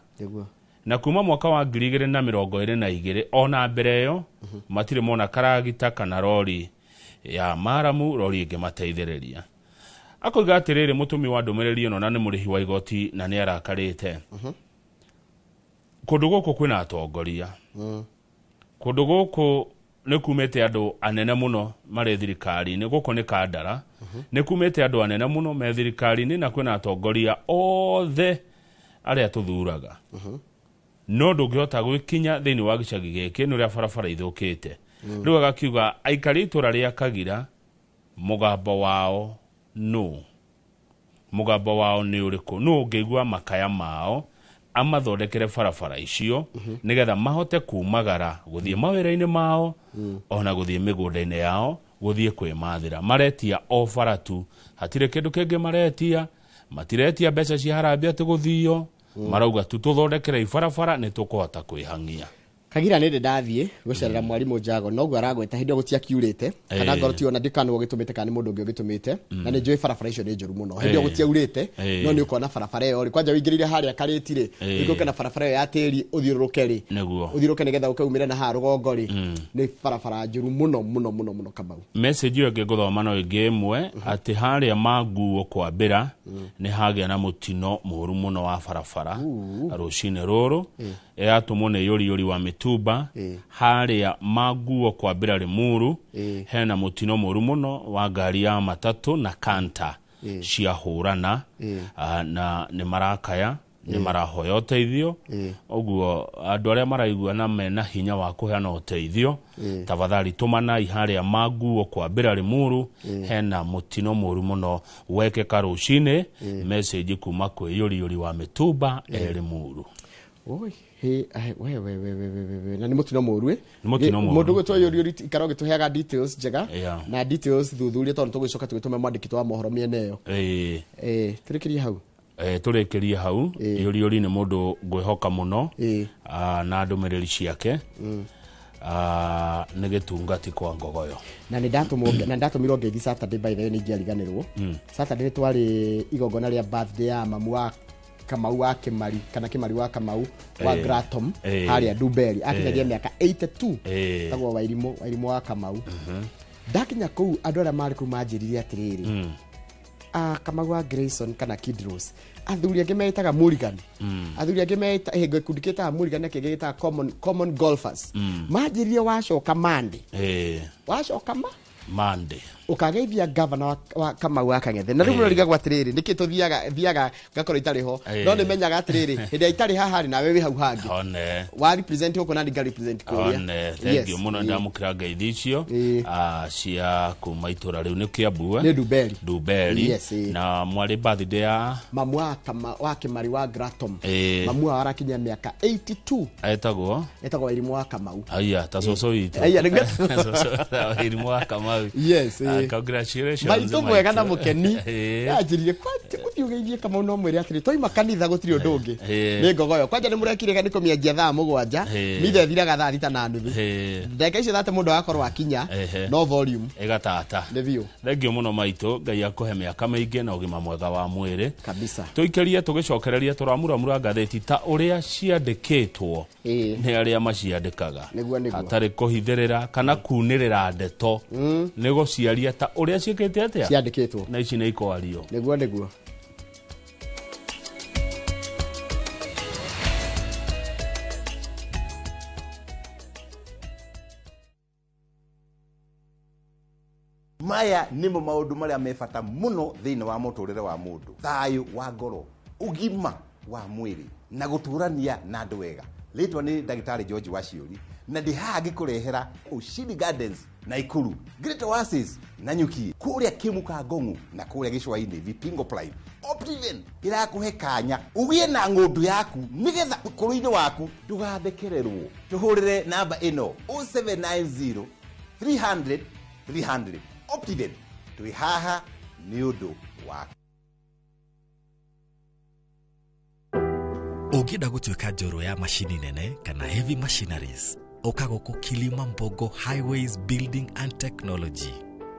Na kuma mwaka wa 2022 ona mbere ĩyo matirĩ mona karagita kana rori ya maramu rori ĩngĩmateithĩrĩria. Akoiga atĩrĩrĩ, mũtũmi wa ndũmĩrĩri ĩno na nĩ mũrĩhi wa igoti na nĩ arakarĩte. Kũndũ gũkũ kwĩna atongoria. Kũndũ gũkũ nĩ kumĩte andũ anene mũno marĩ thirikari-inĩ, gũkũ nĩ Kandara. Nĩ kumĩte andũ anene mũno me thirikari-inĩ na kwĩna atongoria othe arĩa tũthuraga. No ndũngĩhota gwĩkinya thĩinĩ wa gĩcagi gĩkĩ nĩ ũrĩa barabara ithũkĩte. Rĩu agakiuga aikari itũra rĩa Kagira mũgambo wao nũ? Mũgambo wao nĩ ũrĩkũ? Nũ ũngĩigua makaya mao amathondekere barabara icio nĩgetha mahote kumagara gũthiĩ mawĩra-inĩ mao ona gũthiĩ mĩgũnda-inĩ yao gũthiĩ kwĩmathĩra. Maretia o bara tu, hatirĩ kĩndũ kĩngĩ maretia, matiretia mbeca cia harambee atĩ gũthio, marauga tu tũthondekere ibarabara nĩ tũkũhota kwĩhang'ia. Kagira nĩ ndĩ ndathiĩ gũcerera mwarimũ Njago noguo aragweta hĩndĩ ĩyo gũtiakiurĩte kana ngoro ti ona ndikana ũgĩtũmĩte kana nĩ mũndũ ũngĩ ũgĩtũmĩte na nĩ njũĩ barabara icio nĩ njũru mũno. Hĩndĩ ĩyo gũtiaurĩte no nĩ ũkona barabara ĩyo rĩ kwanja wĩingĩrĩire harĩa Karĩti rĩ ũikũrũke na barabara ĩyo ya tĩri ũthiũrũrũke rĩ ũthiũrũrũke nĩgetha ũke umĩre na haha rũgongo rĩ nĩ barabara njũru mũno mũno mũno mũno Kamau. Message ĩyo ĩngĩ ngũthoma no ĩngĩ ĩmwe atĩ harĩa Manguo kwambĩra nĩ hagĩa na mũtino mũũru mũno wa barabara rũcinĩ rũrũ ĩratũmwo nĩ yũriyũri wa mĩtumba harĩa Manguo kwambĩra Limuru hena mũtino mũũru mũno wa ngari ya matatũ na kanta ciahũrana na nĩ marakaya nĩ marahoya ũteithio. Ũguo andũ arĩa maraigua na mena hinya wa kũheana ũteithio tafadhali tũmanai harĩa Manguo kwambĩra Limuru hena mũtino mũũru mũno wekĩka rũcinĩ. Message kuma kwĩ yũriyũri wa mĩtumba e Limuru. Oi, he, we, we, we, we, we, we, na nĩ mũtino mũũru. Mũndũ gwĩtwo yũriyũri ikara ũgĩtũheaga details njega na details thuthurie tondũ tũgũcoka tũgĩtũme mwandĩki wa mohoro mĩena ĩyo. Tũrĩkĩrie hau. Tũrĩkĩrie hau. Yũriyũri nĩ mũndũ ngwĩhoka mũno na ndũmĩrĩri ciake nĩ gĩtungati kwa ngogoyo. Na nĩ ndatũmirwo ngeithi Saturday, by the way nĩ ingĩariganĩrwo. Saturday nĩ twarĩ igongona rĩa birthday ya mamu wa Kamau wa Kimari kana Kimari wa Kamau wa Gratom harĩa Dumberi akinyagia mĩaka 82 tagwo Wairimũ wa Kamau. Ndakinya kũu andũ arĩa marĩ kũu manjĩrire atĩrĩrĩ, Kamau wa Grayson kana Kidros athuri angĩ meitaga Mulligan, athuri angĩ meita gĩkundi kĩtaga Mulligan na kĩngĩ gĩtaga common golfers. Manjĩrire wacoka Monday, wacoka Monday ũkageithia governor wa Kamau wa Kang'ethe. Na rĩu mũno rigagwo atĩrĩrĩ nĩkĩ tũthiaga ngakorwo itarĩ ho no nĩmenyaga atĩrĩrĩ hĩndĩ ĩrĩa itarĩ haha rĩ nawe wĩ hau hangĩ wa represent gũkũ na nga represent kũrĩa. Thank you mũno ndamũkĩra ngeithi icio cia kuma itũra rĩu nĩ Kiambu nĩ Dumberi na mwarĩ birthday ya mamu wa Kimari wa Gratom. Mamu wa arakinyia mĩaka 82 etagwo Wairimũ wa Kamau. Aya ta cũcũ witũ. Aya nĩguo Wairimũ wa Kamau. Yes. Congratulations maitũ mwega na mũkeni anjĩrire kwanja ũthiĩ ũgeithie Kamau no mwĩre atĩrĩ twaima kanitha gũtirĩ ũndũ ũngĩ nĩ ngogoyo. Kwanja nĩ mũrekire nĩ kũmĩanjia thaa 7 mithe ĩthiraga thaa 6:30 ndagĩka icio thate mũndũ agakorwo akinya no volume ĩgatata nĩ biũ. Thank you mũno maitũ, Ngai akũhe mĩaka mĩingĩ na ũgima mwega wa mwĩrĩ kabisa. Tũikĩrie tũgĩcokereria tũramuramura ngathĩti ta ũrĩa ciandĩkĩtwo nĩ arĩa maciandĩkaga hatarĩ kũhithĩrĩra kana kunĩrĩra ndeto nĩ gũciaria ta ũrĩa ciĩkĩte atĩa ciandĩkĩtwo na ici nĩ ikwario. Nĩguo nĩguo. Maya nĩmo maũndũ marĩa me bata mũno thĩinĩ wa mũtũrĩre wa mũndũ: thayũ wa ngoro, ũgima wa mwĩrĩ, na gũtũrania na andũ wega. Rĩtwa nĩ ndagĩtarĩ George Waciũri na ndĩ haha ngĩkũrehera Ushindi Gardens Naikuru, Great Oasis Nanyuki, kũrĩa Kĩmuka Ngong'u na kũrĩa Gĩcũa-inĩ Vipingo Prime. Optiven ĩrakũhe kanya ũgĩe na ng'ũndũ yaku nĩgetha ũkũrũ-inĩ waku ndũgathekererwo. Tũhũrĩre namba ĩno 0790 300 300. Optiven twĩ haha nĩ ũndũ waku. Ũngĩenda gũtuĩka njorua ya macini nene kana heavy machineries, ũka gũkũ Kilimambogo Highways Building and Technology,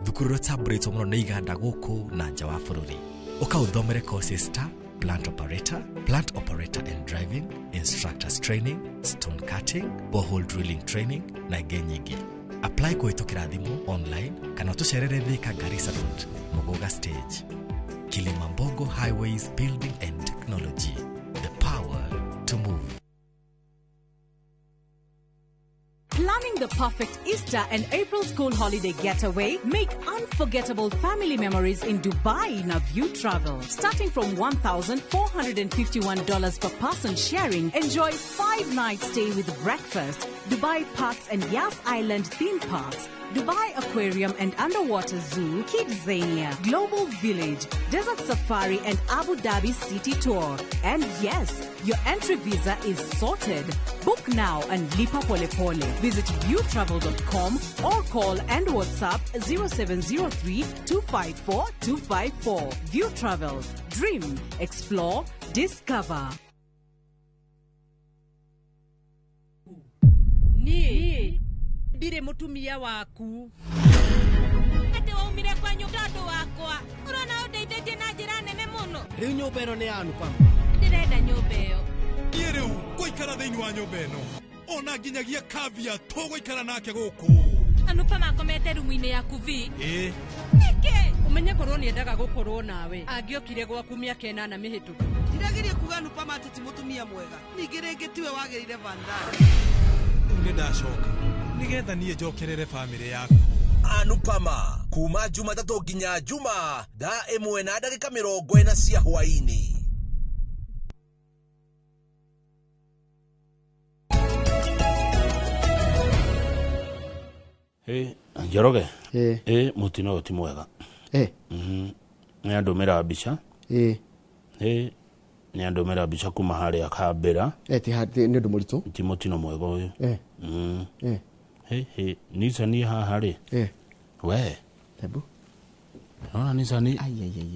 thukuru ĩrĩa ũtambũrĩtwo mũno nĩ iganda gũkũ na nja wa bũrũri. Ũka ũthomere courses ta plant operator, plant operator and driving, instructors training, stone cutting, borehole drilling training na ingĩ nyingĩ. Apply kũhĩtũkĩra thimũ, online kana ũtũcerere Thika Garissa Road, Muguga Stage. Kilimambogo Highways Building and Technology, the power to move. Planning the perfect Easter and April school holiday getaway? Make unforgettable family memories in Dubai in a View Travel. Starting from $1,451 per person sharing, enjoy 5-night stay with breakfast, Dubai Parks and Yas Island theme parks, Dubai Aquarium and Underwater Zoo, Kidzania, Global Village, Desert Safari and Abu Dhabi City Tour. And yes, your entry visa is sorted. Book now and lipa pole pole. Visit viewtravel.com or call and WhatsApp 0703 254 254. View Travel. Dream, explore, discover. Ni ndirĩ mũtumia waku. Atĩ waumire kwanyu tondũ wakwa. Ũrona ũndeithĩtie na njĩra nene mũno. Rĩu nyũmba ĩno nĩ ya Anupama. Ndĩrenda nyũmba ĩyo. Niĩ rĩu ngũikara thĩinĩ wa nyũmba ĩno. Ona nginyagia Kavya tũgũikara nake gũkũ. Anupama akomete rumu-inĩ yaku vi. Ĩĩ. Nĩkĩ? Ũmenye korwo nĩendaga gũkorwo nawe. Angĩokire gwaku mĩaka 8 mĩhĩtũku. Ndirageria kuga Anupama atĩ ti mũtumia mwega. Ningĩ rĩngĩ tiwe wagĩrĩire Vandana. Rĩu nĩndacoka nigetha niĩ njokerere bamĩrĩ yaku. Anupama kuma Jumatatũ nginya Juma thaa 1:40 cia hwaĩ-inĩ. Njoroge, mũtino ũyũ ti mwega. Nĩandũmĩra mbica. Nĩandũmĩra mbica kuma harĩa Kambĩra. Nĩ ũndũ mũritũ. Ti mũtino mwega ũyũ. Nissan haha rĩ. We. Hebu. Nona Nissan.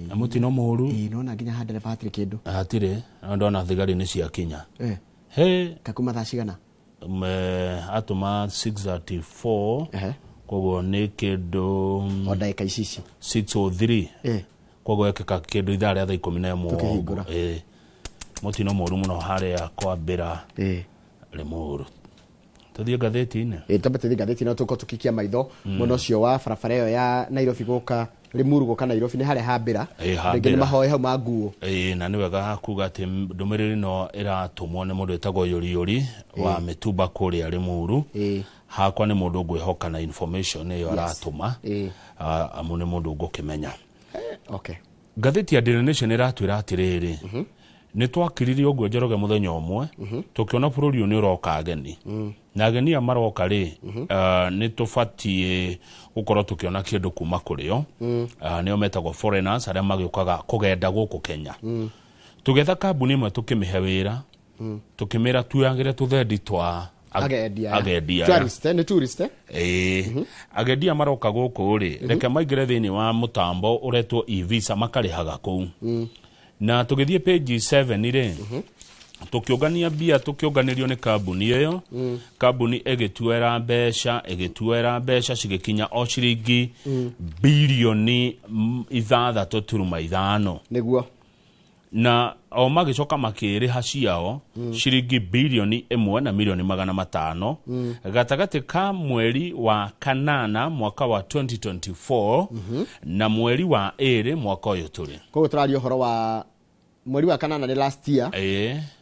Na mũtino mũru. Nona nginya ha ndereba hatirĩ kĩndũ. Hatirĩ, ndona thigari nĩ ciakinya. Kakuma thaa cigana? Atũma 6:34. Koguo nĩ kĩndũ o ndagĩka ici 6:03. Koguo ekĩka kĩndũ ithaa rĩa thaa 11. Tũkĩhingũra. Mũtino mũru mũno harĩa Kwambĩra Limuru. Tũthiĩ ngathĩti-inĩ. Twambe tũthiĩ ngathĩti-inĩ tũkorwo tũkĩikia maitho mwena ũcio wa barabara ĩyo ya Nairobi gũka Limuru gũka Nairobi nĩ harĩa Hambĩra. Rĩngĩ nĩ mahoe hau ma nguo. Na nĩ wega kuga atĩ ndũmĩrĩri ĩno ĩratũmwo nĩ mũndũ wĩtagwo Yũriyũri wa Mĩtumba kũrĩa Limuru. Hakwa nĩ mũndũ ngwĩhoka na information ĩyo aratũma. Amu nĩ mũndũ ngũkĩmenya. Ngathĩti ya Daily Nation ĩratwĩra atĩrĩrĩ, nĩ twakiririe ũguo Njoroge mũthenya ũmwe tũkĩona bũrũri ũyũ nĩ ũroka ageni. Na ageni aya maroka rĩ, nĩ tũbatiĩ gũkorwo tũkĩona kĩndũ kuma kũrĩ o. Nĩo metagwo foreigners arĩa magĩũkaga kũgenda gũkũ Kenya. Tũgĩetha kambuni ĩmwe tũkĩmĩhe wĩra, tũkĩmĩra tuoyagĩre tũthendi twa agendi aya. Tourist, nĩ tourist. Agendi aya maroka gũkũ rĩ, reke maingĩre thĩinĩ wa mũtambo ũretwo e-visa makarĩhaga kũu. Na tũgĩthiĩ page 7 rĩ, tũkĩũngania mbia tũkĩũnganĩrio nĩ kambuni ĩyo. Kambuni ĩgĩtuoera mbeca cigĩkinya o ciringi birioni 6.5. Nĩguo. Na o magĩcoka makĩrĩha ciao ciringi birioni 1 na milioni 500 gatagatĩ ka mweri wa 8 mwaka wa 2024 na mweri wa 2 mwaka ũyũ tũrĩ. Koguo tũraria ũhoro wa mweri wa 8 nĩ last year.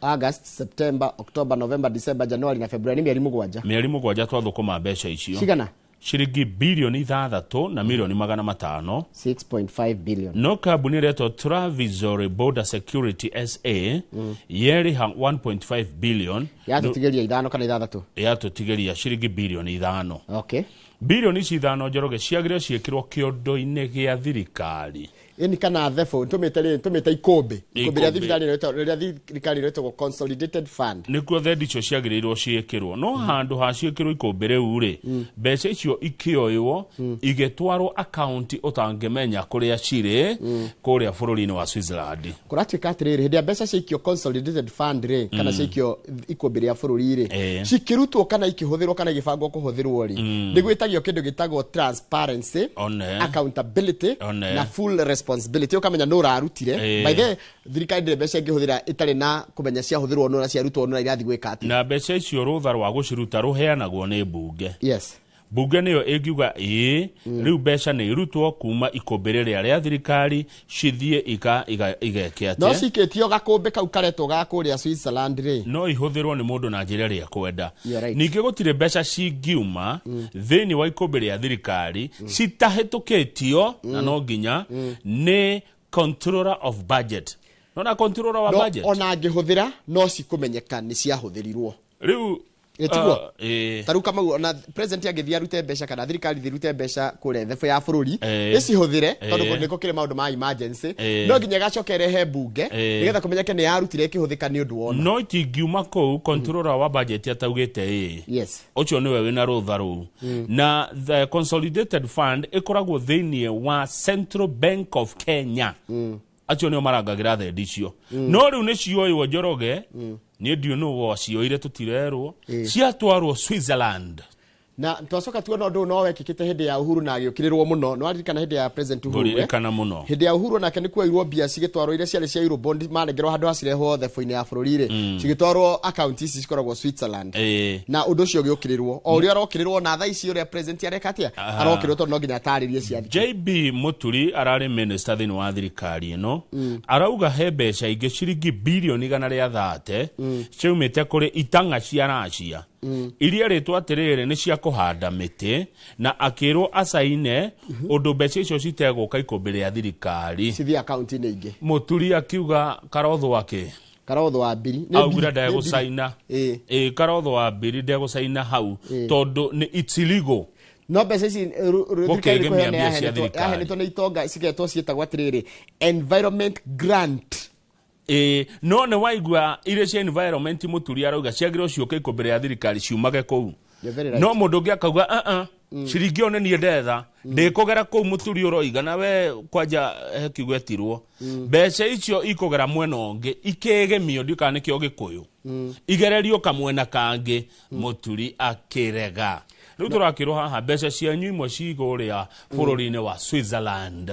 August, September, October, November, December, January na February nĩ mĩeri 7. Mĩeri 7 twathũkũma mbeca icio. Cigana? Ciringi bilioni 6 na milioni 500. 6.5 billion. No kambuni ĩretwo Travizory Border Security SA yerĩha 1.5 billion. Yatũtigĩria 5 kana 6. Yatũtigĩria ciringi bilioni 5. Okay. Bilioni ici 5, Njoroge, ciagĩrĩirwo ciĩkĩrwo kĩondo-inĩ gĩa thirikari. Ĩni kana thebũ tũmĩte rĩ, tũmĩte ikũmbĩ rĩa Ikũmbĩ. Thibitarĩ rĩrĩa thirikari rĩtagwo consolidated fund. Nĩkuo thendi icio ciagĩrĩirwo ciĩkĩrwo, no handũ ha ciĩkĩrwo ikũmbĩ rĩu rĩ, mbeca icio ikĩoywo igĩtwarwo akaunti ũtangĩmenya kũrĩa cirĩ kũrĩa bũrũri-inĩ wa Switzerland. Kũratuĩka atĩrĩrĩ, hĩndĩ ya mbeca ciaikio consolidated fund rĩ, kana ciaikio ikũmbĩ rĩa bũrũri rĩ, cikĩrutwo kana ikĩhũthĩrwo kana igĩbangwo kũhũthĩrwo rĩ, nĩ gwĩtagio kĩndũ gĩtagwo transparency, One. accountability One. na full responsibility, ũkamenya nũ ũrarutire. By the way, thirikari ndĩrĩ mbeca ĩngĩhũthĩra ĩtarĩ na kũmenya ciahũthĩrwo nũ na ciarutwo nũ na irathiĩ gwĩka atĩa. Na mbeca icio rũtha rwa gũciruta rũheanagwo nĩ mbunge. Mbunge nĩyo ĩngiuga ĩĩ, rĩu mbeca nĩ irutwo kuma ikũmbĩ rĩrĩa rĩa thirikari cithiĩ igeke No atĩa. cikĩtio gakũmbĩ kau karetwo ga kũrĩa Switzerland rĩ, no ihũthĩrwo nĩ mũndũ na njĩra ĩrĩa ekwenda. You're right. Ningĩ gũtirĩ mbeca cingiuma thĩinĩ wa ikũmbĩ rĩa thirikari citahĩtũkĩtio na no nginya nĩ controller of budget, nona controller wa no budget. Ona angĩhũthĩra no cikũmenyeka nĩ ciahũthĩrirwo. Rĩu Ĩtiguo? Ĩĩ. Ta rĩu Kamau, ona president angĩthiĩ arute mbeca kana thirikari ĩthiĩ ĩrute mbeca kũrĩa thebũ ya bũrũri ĩcihũthĩre, tondũ nĩko kĩrĩ maũndũ ma emergency, no nginya ĩgacoka ĩrehe mbunge nĩgetha kũmenyeke nĩ yarutire ĩkĩhũthĩka nĩ ũndũ wona. No itingiuma kũu controller wa budget ataugĩte ĩĩ. Ũcio nĩwe wĩna rũtha rũu. Na the consolidated fund ĩkoragwo thĩinĩ wa Central Bank of Kenya. Acio nĩo marangagĩra thendi icio. No rĩu nĩ cioywo, Njoroge, niĩ ndiũ nũ wacioire, tũtirerwo, ciatwarwo Switzerland. Na twacoka tuona ũndũ ũyũ no wekĩkĩte hĩndĩ ya Uhuru na agĩũkĩrĩrwo mũno. Nĩ waririkana hĩndĩ ya President Uhuru, eh? Ngũririkana mũno. Hĩndĩ ya Uhuru nake nĩ kuoirwo mbia cigĩtwarwo iria ciarĩ cia Eurobond, manengerwo handũ hacirehwo thebũ-inĩ ya bũrũri rĩ, cigĩtwarwo akaunti ici cikoragwo Switzerland. Na ũndũ ũcio ũgĩũkĩrĩrwo o ũrĩa arokĩrĩrwo na thaa ici ũrĩa president areka atĩa, arokĩrĩrwo tondũ no nginya atarĩrie ciathi. JB Muturi ararĩ minister thĩinĩ wa thirikari ĩno, arauga he mbeca ingĩ ciringi bilioni 130 ciaumĩte kũrĩ itang'a cia Racia iria rĩtwo atĩrĩrĩ nĩ cia kũhanda mĩtĩ, na akĩrwo acaine ũndũ mbeca icio citegũka ikũmbĩ rĩa thirikari, cithiĩ akaunti-inĩ ingĩ. Muturi akiuga karotho akĩ Karotho wa mbiri. Nĩ augire mbiri, nĩ mbiri. ndegũcaina. Ĩ karotho wa mbiri ndegũcaina hau tondũ nĩ it's illegal. No mbeca ici thirikari nĩ Gũkĩgemia kũheana mbia cia thirikari. yaheanĩtwo nĩ itonga cigetwo ciĩtagwo atĩrĩrĩ environment grant. Ĩ no nĩ waigua iria cia environment Mũturi arauga ciagĩrĩirwo ciũke ikũmbĩ rĩa thirikari ciumage kũu. You're very right. No mũndũ ũngĩ akauga uh-uh, ciringi ĩyo nĩ niĩ ndetha, ndĩkũgera kũu. Mũturi ũroiga na we kwanja he kiugo etirwo mbeca icio ikũgera mwena ũngĩ ikĩgemio, ndiũ kana nĩkĩo Gĩkũyũ, igererio kamwena kangĩ. Mũturi akĩrega. Rĩu tũrakĩrwo haha mbeca cianyu imwe cigũrĩa bũrũri-inĩ wa Switzerland.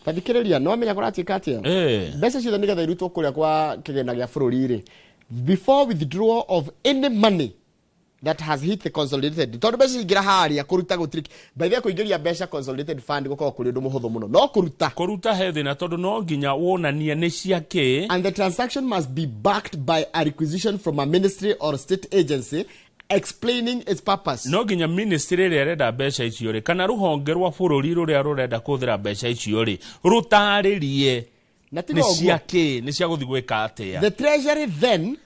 Tathikĩrĩria, no menya kũratuĩka atĩa? Mbeca ciothe nĩgetha irutwo kũrĩa kwa kĩgĩna gĩa bũrũri rĩ, before withdrawal of any money that has hit the consolidated, tondũ mbeca cingĩra harĩa kũruta gũtirĩ. By the way, kũingĩria mbeca consolidated fund gũkoragwo kũrĩ ũndũ mũhũthũ mũno, no kũruta Kũruta he thĩna tondũ no nginya wonanie nĩ cia kĩ. And the transaction must be backed by a requisition from a ministry or state agency explaining its purpose. No nginya ministry ĩrĩa ĩrenda mbeca icio rĩ, kana rũhonge rwa bũrũri rũrĩa rũrenda kũhũthĩra mbeca icio rĩ, rũtarĩrie Na tiga nĩ ũguo. cia kĩ, nĩ cia gũthiĩ gwĩka atĩa. The treasury then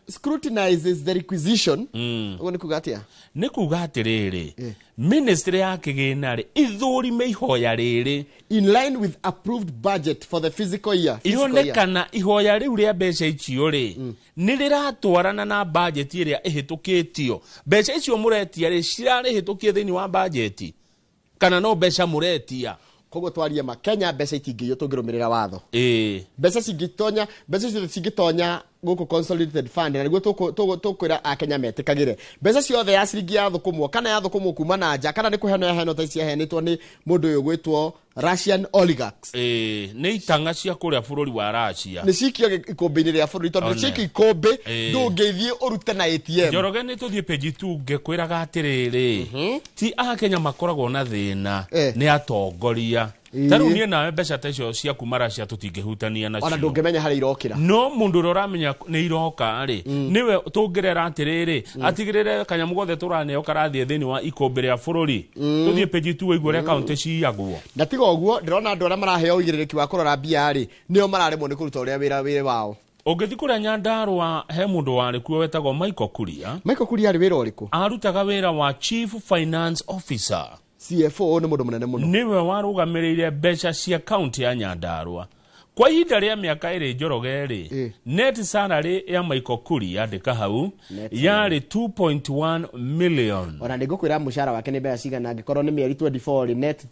scrutinizes the requisition. Ũguo nĩ kuga atĩa? Nĩ kuga atĩrĩrĩ, ministry ya kĩgĩna rĩ ithũrime ihoya rĩrĩ in line with approved budget for the fiscal year. Fiscal Ione year. kana ihoya rĩu rĩa mbeca icio rĩ nĩ rĩratwarana na bajeti ĩrĩa ĩhĩtũkĩtio. Mbeca icio mũretia rĩ, cirarĩhĩtũkie thĩinĩ wa bajeti kana no mbeca mũretia? Koguo twarie ma, Kenya mbeca itingĩiywo tũngĩrũmĩrĩra watho. Mbeca cingĩtonya, mbeca ciothe cingĩtonya gũkũ consolidated fund, na nĩguo tũkwĩra akenya metĩkagĩre mbeca ciothe ya ciringi ya thũkũmwo kana ya thũkũmwo kuma na nja kana nĩ kũheanwo yaheanwo ta ici yaheanĩtwo nĩ mũndũ ũyũ gwĩtwo Russian oligarchs. Ĩĩ, nĩ itang'a cia kũrĩa bũrũri wa Russia. Nĩ cikio ikũmbĩ-inĩ rĩa bũrũri, tondũ One. cikio ikũmbĩ ndũngĩthiĩ ũrute na ATM. Njoroge, nĩ tũthiĩ peji tunge kwĩraga atĩrĩrĩ, ti akenya makoragwo na thĩna, nĩ atongoria. Ta rĩu niĩ nawe mbeca ta icio cia kuma Russia tũtingĩhutania Ona nacio. Ndũngĩmenya harĩa irokĩra. No mũndũ ũrĩa ũramenya nĩ iroka rĩ, nĩwe tũngĩrera atĩrĩrĩ, atigĩrĩre kanyamũ gothe tũraneo karathiĩ thĩinĩ wa ikũmbĩ rĩa bũrũri. Tũthiĩ page 2 ũigue ũrĩa kaũntĩ ciyagwo. Na tiga ũguo, ndĩrona andũ arĩa maraheo ũigĩrĩrĩki wa kũrora mbia rĩ, nĩo mararemwo nĩ kũruta ũrĩa wĩra wĩrĩ wao. Ũngĩthiĩ kũrĩa Nyandarũa, he mũndũ warĩ kuo wetagwo Michael Kuria. Michael Kuria arĩ wĩra ũrĩkũ? Arutaga wĩra wa Chief Finance Officer. CFO nĩ mũndũ mũnene mũno. Nĩwe warũgamĩrĩire mbeca cia kaunti ya Nyandarũa kwa ihinda rĩa mĩaka 2. Njoroge rĩ, net salary ya Michael Kuria, andĩka hau, Net yarĩ 2.1 million. Ona nĩ ngũkwĩra mũcara wake nĩ mbeca cigana angĩkorwo nĩ mĩeri 24 rĩ, net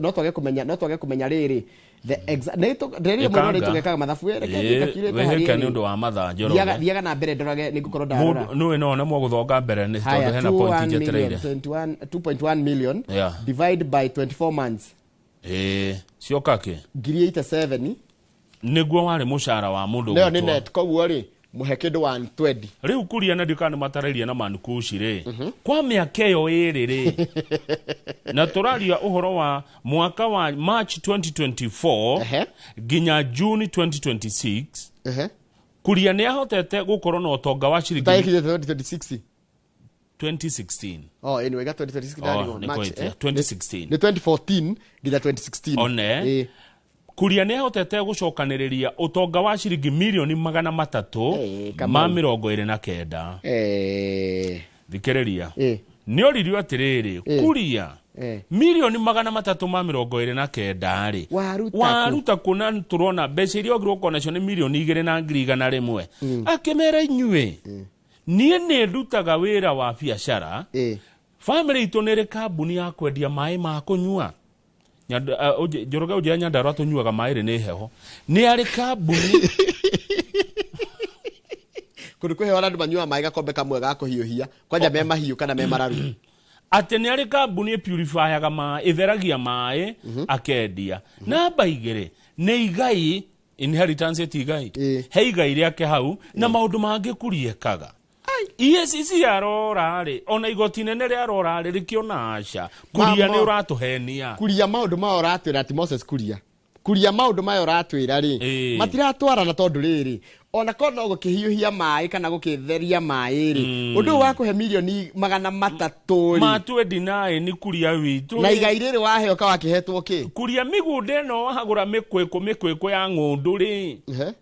no twage kũmenya, no twage kũmenya rĩrĩ the exact nĩ ndĩrĩrie mũno nĩ Ĩkanga. tũgekaga mathabu ĩ, reke thiĩ ngakirĩte Wĩhĩke harĩ nĩ ũndũ wa mathaa, Thiaga Njoroge. Thiaga na mbere ndorage, nĩ ngũkorwo ndarora. Mũndũ nĩwe no nemwo gũthonga mbere nĩ tondũ Haya, hena point 21 million, njetereire. 21 2.1 million divide by 24 months. Ĩĩ, cioka kĩ? Ngiri 87. Nĩguo warĩ mũcara wa mũndũ Nayo nĩ ũgwĩtwo. net, koguo rĩ, mũhe kĩndũ 120. Rĩu Kuria na ndikana nĩ matarĩria na mankuci rĩ, kwa mĩaka ĩyo 2 rĩ, na tũraria ũhoro wa mwaka wa March 2024 nginya June 2026, Kuria nĩ ahotete gũkorwo na ũtonga wa ciringi Tũtagĩkinyĩte 2026. 2016. Oh, anyway, ga 2026 Oh, ndarigwo. nĩ March, kũhĩtia. 2016. Nĩ 2014 nginya 2016. One Kuria nĩ ahotete gũcokanĩrĩria ũtonga wa ciringi mirioni 329. Kamau. Thikĩrĩria, nĩ oririo atĩrĩrĩ, Kuria, mirioni 329 rĩ, Waruta kũ? Waruta kũ? Na tũrona mbeca iria ũngĩrwo ũkorwo nacio nĩ mirioni 2 na ngiri 100. Akĩmera, inyuĩ, niĩ nĩ ndutaga wĩra wa biacara. Famĩlĩ itũ nĩ ĩrĩ kambuni ya kwendia maĩ ma kũnyua. Njoroge, ũnjĩra Nyandarũa tũnyuaga maĩ rĩ nĩ heho. Nĩ arĩ kambuni. Kũndũ kwĩhewa andũ manyuaga maĩ gakombe kamwe ga kũhiũhia kwanja me mahiũ kana me mararu. Atĩ nĩ arĩ kambuni ĩpurifyaga maĩ, ĩtheragia maĩ, akendia. Namba 2 nĩ igai, inheritance, ĩti igai, he igai rĩake hau na maũndũ mangĩ kuriekaga. EACC yarora rĩ, ona igoti inene rĩarora rĩ, rĩkĩona aca, Kuria nĩ ũratũhenia. Kuria, maũndũ maya ũratwĩra ti Moses Kuria, Kuria, maũndũ maya ũratwĩra rĩ, matiratwarana, tondũ rĩrĩ, ona korwo no gũkĩhiũhia maĩ kana gũkĩtheria maĩ rĩ, ũndũ ũyũ wa kũhe mirioni 300 rĩ, Ma 29, Kuria witũ na rĩ. Igai rĩrĩ waheo ka wakĩhetwo kĩ? Kuria, mĩgũnda ĩno wahagũra mĩkwĩkũ mĩkwĩkũ ya ng'ũndũ rĩ,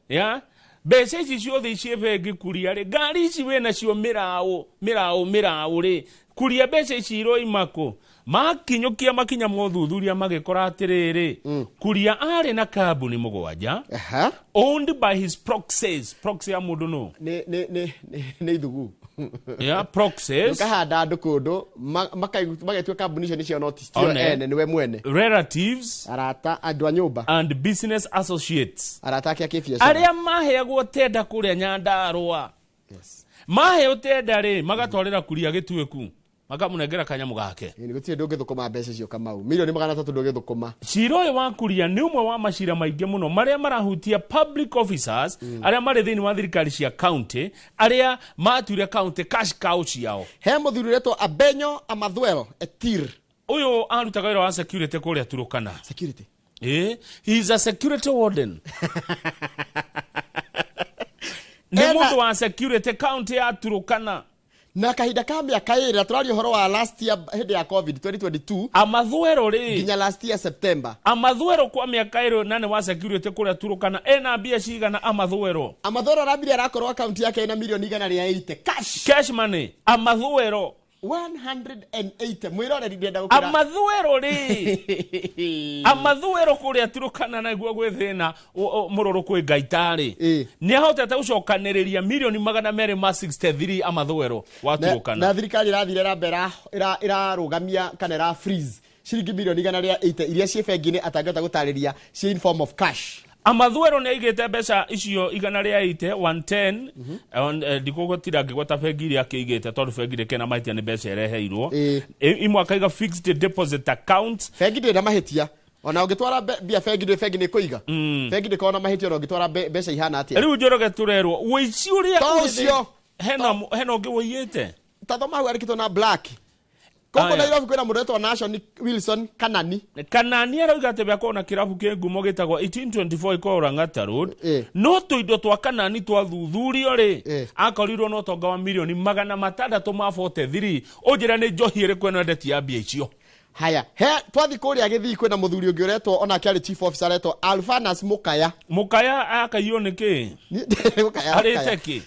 ya mbeca ici ciothe ici bengi, Kuria rĩ, ngari ici wĩ nacio mĩraũ mĩraũ mĩraũ rĩ, Kuria, mbeca ici iroima kũ? Makinyũkia makinya mothuthuria magĩkora atĩrĩrĩ, Kuria arĩ na kambuni 7 owned by his proxies. Proxy ya mũndũ nũ? Nĩ ithugu. Yeah, proxies. Ũkahanda andũ kũndũ magetua kambuni icio nĩcio, no ti tio One. ene, nĩwe mwene. Relatives, arata, andũ a nyũmba, and business associates. Arata ake a kĩbiacara. Arĩa maheagwo tenda kũrĩa Nyandarũa, maheo tenda rĩ, magatwarĩra Kuria gĩtuĩku, makamũnengera kanyamũ gake. Ĩĩ, gũtirĩ ndũngĩthũkũma mbeca icio, Kamau, mirioni 300 ndũngĩthũkũma. Cira ũyũ wa Kuria nĩ ũmwe wa macira maingĩ mũno marĩa marahutia public officers arĩa marĩ thĩinĩ wa thirikari cia county, arĩa matuire county cash cow ciao. He mũthuri ũretwo Abenyo Amathwel Etir. Ũyũ arutaga wĩra wa security kũrĩa Turukana. Security. He is a security warden, nĩ mũndũ wa security county ya Turukana. Na kahinda ka mĩaka 2, na tũraria ũhoro wa last year hĩndĩ ya COVID 2022. Amathwero rĩ, nginya last year September. Amathwero kwa mĩaka 2 na nĩ wa security kũrĩa Turukana, ena mbia cigana Amathwero? Amathwero arambire arakorwo akaunti yake ĩna mirioni 180 cash. Cash money, Amathwero. 180, mwĩroreri, ndĩrenda gũkĩra. Amathwero rĩ, Amathwero kũrĩa Turukana naguo gwĩ thĩna mũrũrũ kwĩ ngaitarĩ, nĩ ahotete gũcokanĩrĩria mirioni 263, Amathwero wa Turukana. Na thirikari ĩrathire ĩramba ĩrarũgamia kana ĩra freeze ciringi mirioni 180 iria ciĩ bengi-inĩ atangĩhota gũtarĩria ciĩ in form of cash. Amathwero nĩ aigĩte mbeca icio 180, 110. Ndikũgũtira ngĩgweta bengi iria akĩigĩte, tondũ bengi ndĩkĩrĩ na mahĩtia, nĩ mbeca ĩreheirwo. Imwe akaiga fixed deposit account. Bengi ndĩrĩ na mahĩtia, ona ũngĩtwara mbia bengi ndĩ bengi nĩ kũiga, bengi ndĩkoragwo na mahĩtia ona ũngĩtwara mbeca ihana atĩa. Rĩu Njoroge, tũrerwo ũici ũrĩa To ũrĩ ũcio. hena ũngĩ wũiyĩte. Ta thoma hau, andĩkĩtwo na black. Koguo Nairobi kwĩna mũndũ wetwo Nation Wilson Kanani. Kanani arauga atĩ bĩakorwo na kĩrabu kĩ ngumo gĩtagwo 1824 ĩkorwo Lang'ata Road. No tũindo twa Kanani twathuthurio rĩ, akorirwo na ũtonga wa mirioni 643. Ũnjĩre nĩ njohi ĩrĩkũ ĩno endetie ya mbia icio. Haya, he twathi kũrĩa Gĩthii kwĩna mũthuri ũngĩ ũretwo onake arĩ chief officer aretwo Alfanas Mukaya. Mukaya akaiywo nĩ kĩ? Arĩte kĩ?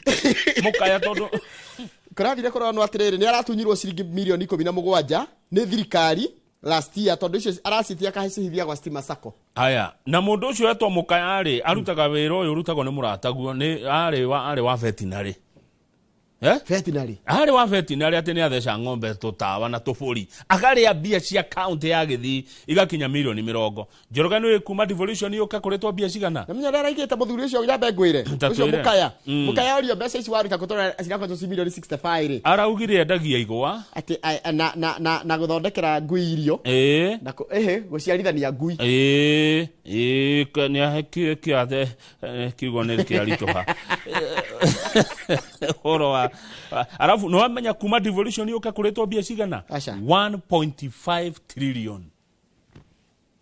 Mukaya tondũ kũrathire kũronwo atĩrĩrĩ nĩ aratunyirwo ciringi mirioni 17 nĩ thirikari last year tondũ icio aracitia kahicihithia gwa Stima Sacco. Haya, na mũndũ ũcio wetwo Mukaya rĩ, arutaga wĩra ũyũ ũrutagwo nĩ mũrataguo, nĩ arĩ wa veterinary. Veterinary. Arĩ wa veterinary atĩ nĩ atheca ng'ombe tũtawa na tũbũri. Akarĩa mbia cia county ya Gĩthii igakinya mirioni 20. Njoroge nĩ kuma devolution yũke kũrĩtwo mbia cigana? Na menya ũrĩa araigĩte mũthuri ũcio nyambe ngwĩre. Ũcio Mukaya. Mukaya orio mbeca ici waruta kũtũra cirakoretwo ci mirioni 65 rĩ. Araugire endagia igwa. Atĩ na gũthondekera ngui irio. Na gũciarithania ngui. Nĩ ahe kĩathe kiugo nĩ kĩaritũha. Ũhoro wa arafu no amenya kuma devolution yoka kuretwo mbia cigana 1.5 trillion.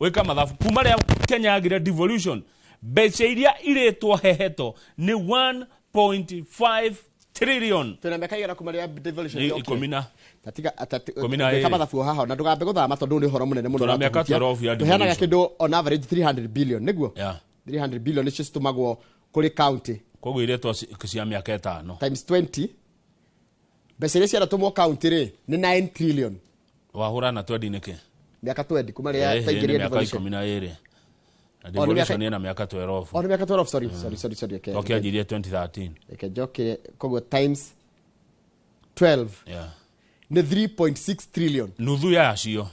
Weka mathabu kuma rĩa Kenya yagire devolution mbeca iria iretwo heheto ni 1.5 trillion. Tuna mĩaka igana kuma rĩa devolution yoka ikũmi na tatiga weka mathabu haha na ndũgambe gũthama tondũ nĩ ũhoro mũnene mũno. Tuna mĩaka 12 ya devolution tuheanaga kĩndũ on average 300 billion nĩguo. 300 billion nĩcio citũmagwo kũrĩ county. Koguo iretwo cia mĩaka 5 times 20 mbeca iria ciaratũmwo county rĩ nĩ 9 trillion. Wahũra na 20 nĩkĩ? Mĩaka 20 kuma rĩrĩa twaingĩrire devolution. Mĩaka 12. Na devolution ĩna mĩaka 12. O nĩ mĩaka 12, sorry. Okay. Twakianjirie 2013. Reke njoke koguo times 12. Yeah. Nĩ 3.6 trillion. Nuthu yacio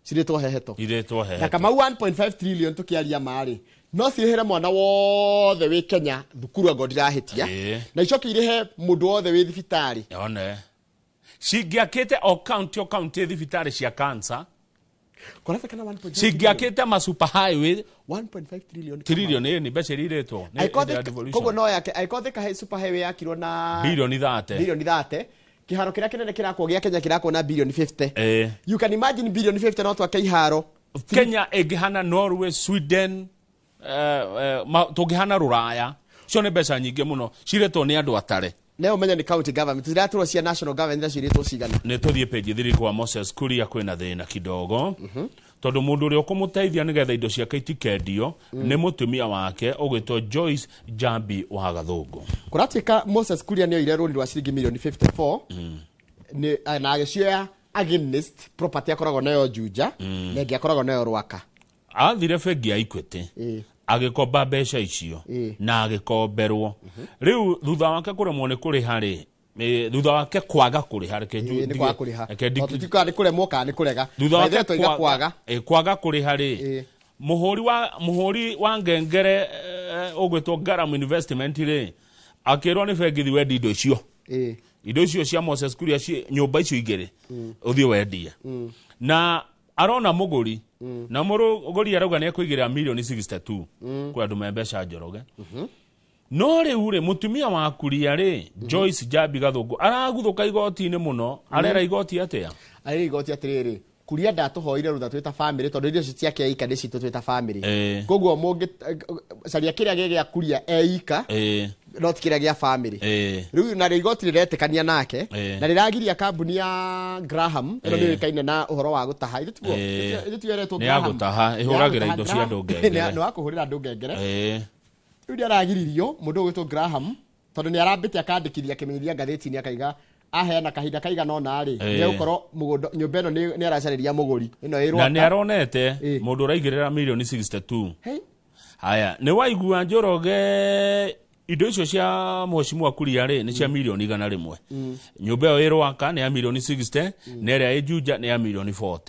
ciretwo heheto. Iretwo heheto. Na kama 1.5 trillion tukiaria marĩ no cirĩhĩre mwana wothe wĩ Kenya thukuru ango ndirahĩtia na icoke irĩhe mũndũ wothe wĩ thibitarĩ. One cingĩakĩte o county thibitarĩ cia cancer cingĩakĩte ma super highway 1.5 trillion trillion nĩ mbeca iria iretwo koguo no yake angĩkorwo Thika super highway yakirwo na bilioni 30 bilioni 30 kĩharo kĩrĩa kĩnene kĩrakwo gĩa Kenya kĩrakwo na bilioni 50. You can imagine bilioni 50 no twake iharo. Kenya ĩngĩhana Norway, Sweden, tũngĩhana rũraya cio nĩ mbeca nyingĩ mũno ciretwo nĩ andũ atare. Leo menya ni county government ziraturwo cia national government na ciretwo cigana. Nĩ tũthiĩ page 3 kwa Moses Kuria kwĩna thĩna kidogo tondũ mũndũ ũrĩa ũkũmũteithia nĩgetha indo ciake itikendio nĩ mũtumia wake ũgwĩtwo Joyce Jambi wa Gathũngũ. Kũratuĩka Moses Kuria nĩ oire rũni rwa ciringi mirioni 54 na agĩcioya against property akoragwo nayo Juja na ĩngĩ akoragwo nayo Rwaka. Athire bengi ya Equity agĩkomba mbeca icio na agĩkomberwo. Rĩu thutha wake kũremwo nĩ kũrĩha rĩ, thutha wake kwaga kũrĩha reke nĩ kwaga kũrĩha tũtikuga nĩ kũremwo kana nĩ kũrega thutha wake kwaga kũrĩha rĩ, mũhũri wa ngengere ũgwĩtwo Garam Investment rĩ akĩrwo nĩ bengi thi wendi indo icio indo icio cia Moses Kuria nyũmba icio igĩrĩ ũthiĩ wendie na arona mũgũri na mũgũri arauga nĩ ekũigĩrĩra mirioni 62 kwĩ andũ me mbeca Njoroge. No rĩu rĩ mũtumia wa Kuria rĩ Joyce Jambi Gathũngũ araguthũka igoti-inĩ mũno. Arera igoti atĩa? Arera igoti atĩrĩrĩ, Kuria ndatũhoire rũtha twĩta family tondũ irio icio ciake eika nĩ citũ twĩta family. Koguo mũngĩ caria kĩrĩa gĩ gĩa Kuria eika no ti kĩrĩa gĩa family. Rĩu na igoti rĩretĩkania nake na rĩragiria kambuni ya Graham ĩno nĩ yũĩkaine na ũhoro wa gũtaha. Ithuĩ tiguo ithuĩ ĩretwo Graham nĩ ya gũtaha ĩhũragĩra indo cia andũ ngengere nĩ wa kũhũrĩra andũ ngengere. Rĩu nĩ aragiririo mũndũ ũgwĩtwo Graham tondũ nĩ arambĩte akandĩkithia akĩmenyithia ngathĩti-inĩ akaiga aheana kahinda kaigana ũna rĩ nĩ egũkorwo mũgũnda nyũmba ĩno nĩ aracarĩria mũgũri ĩno ĩ Rwaka na nĩ aronete mũndũ ũraigĩrĩra mirioni 62. Haya nĩ waigua Njoroge indo icio cia mheshimiwa Kuria rĩ nĩ cia mirioni 100. Nyũmba ĩyo ĩ Rwaka nĩ ya mirioni 60 na ĩrĩa ĩ Juja nĩ ya mirioni 40.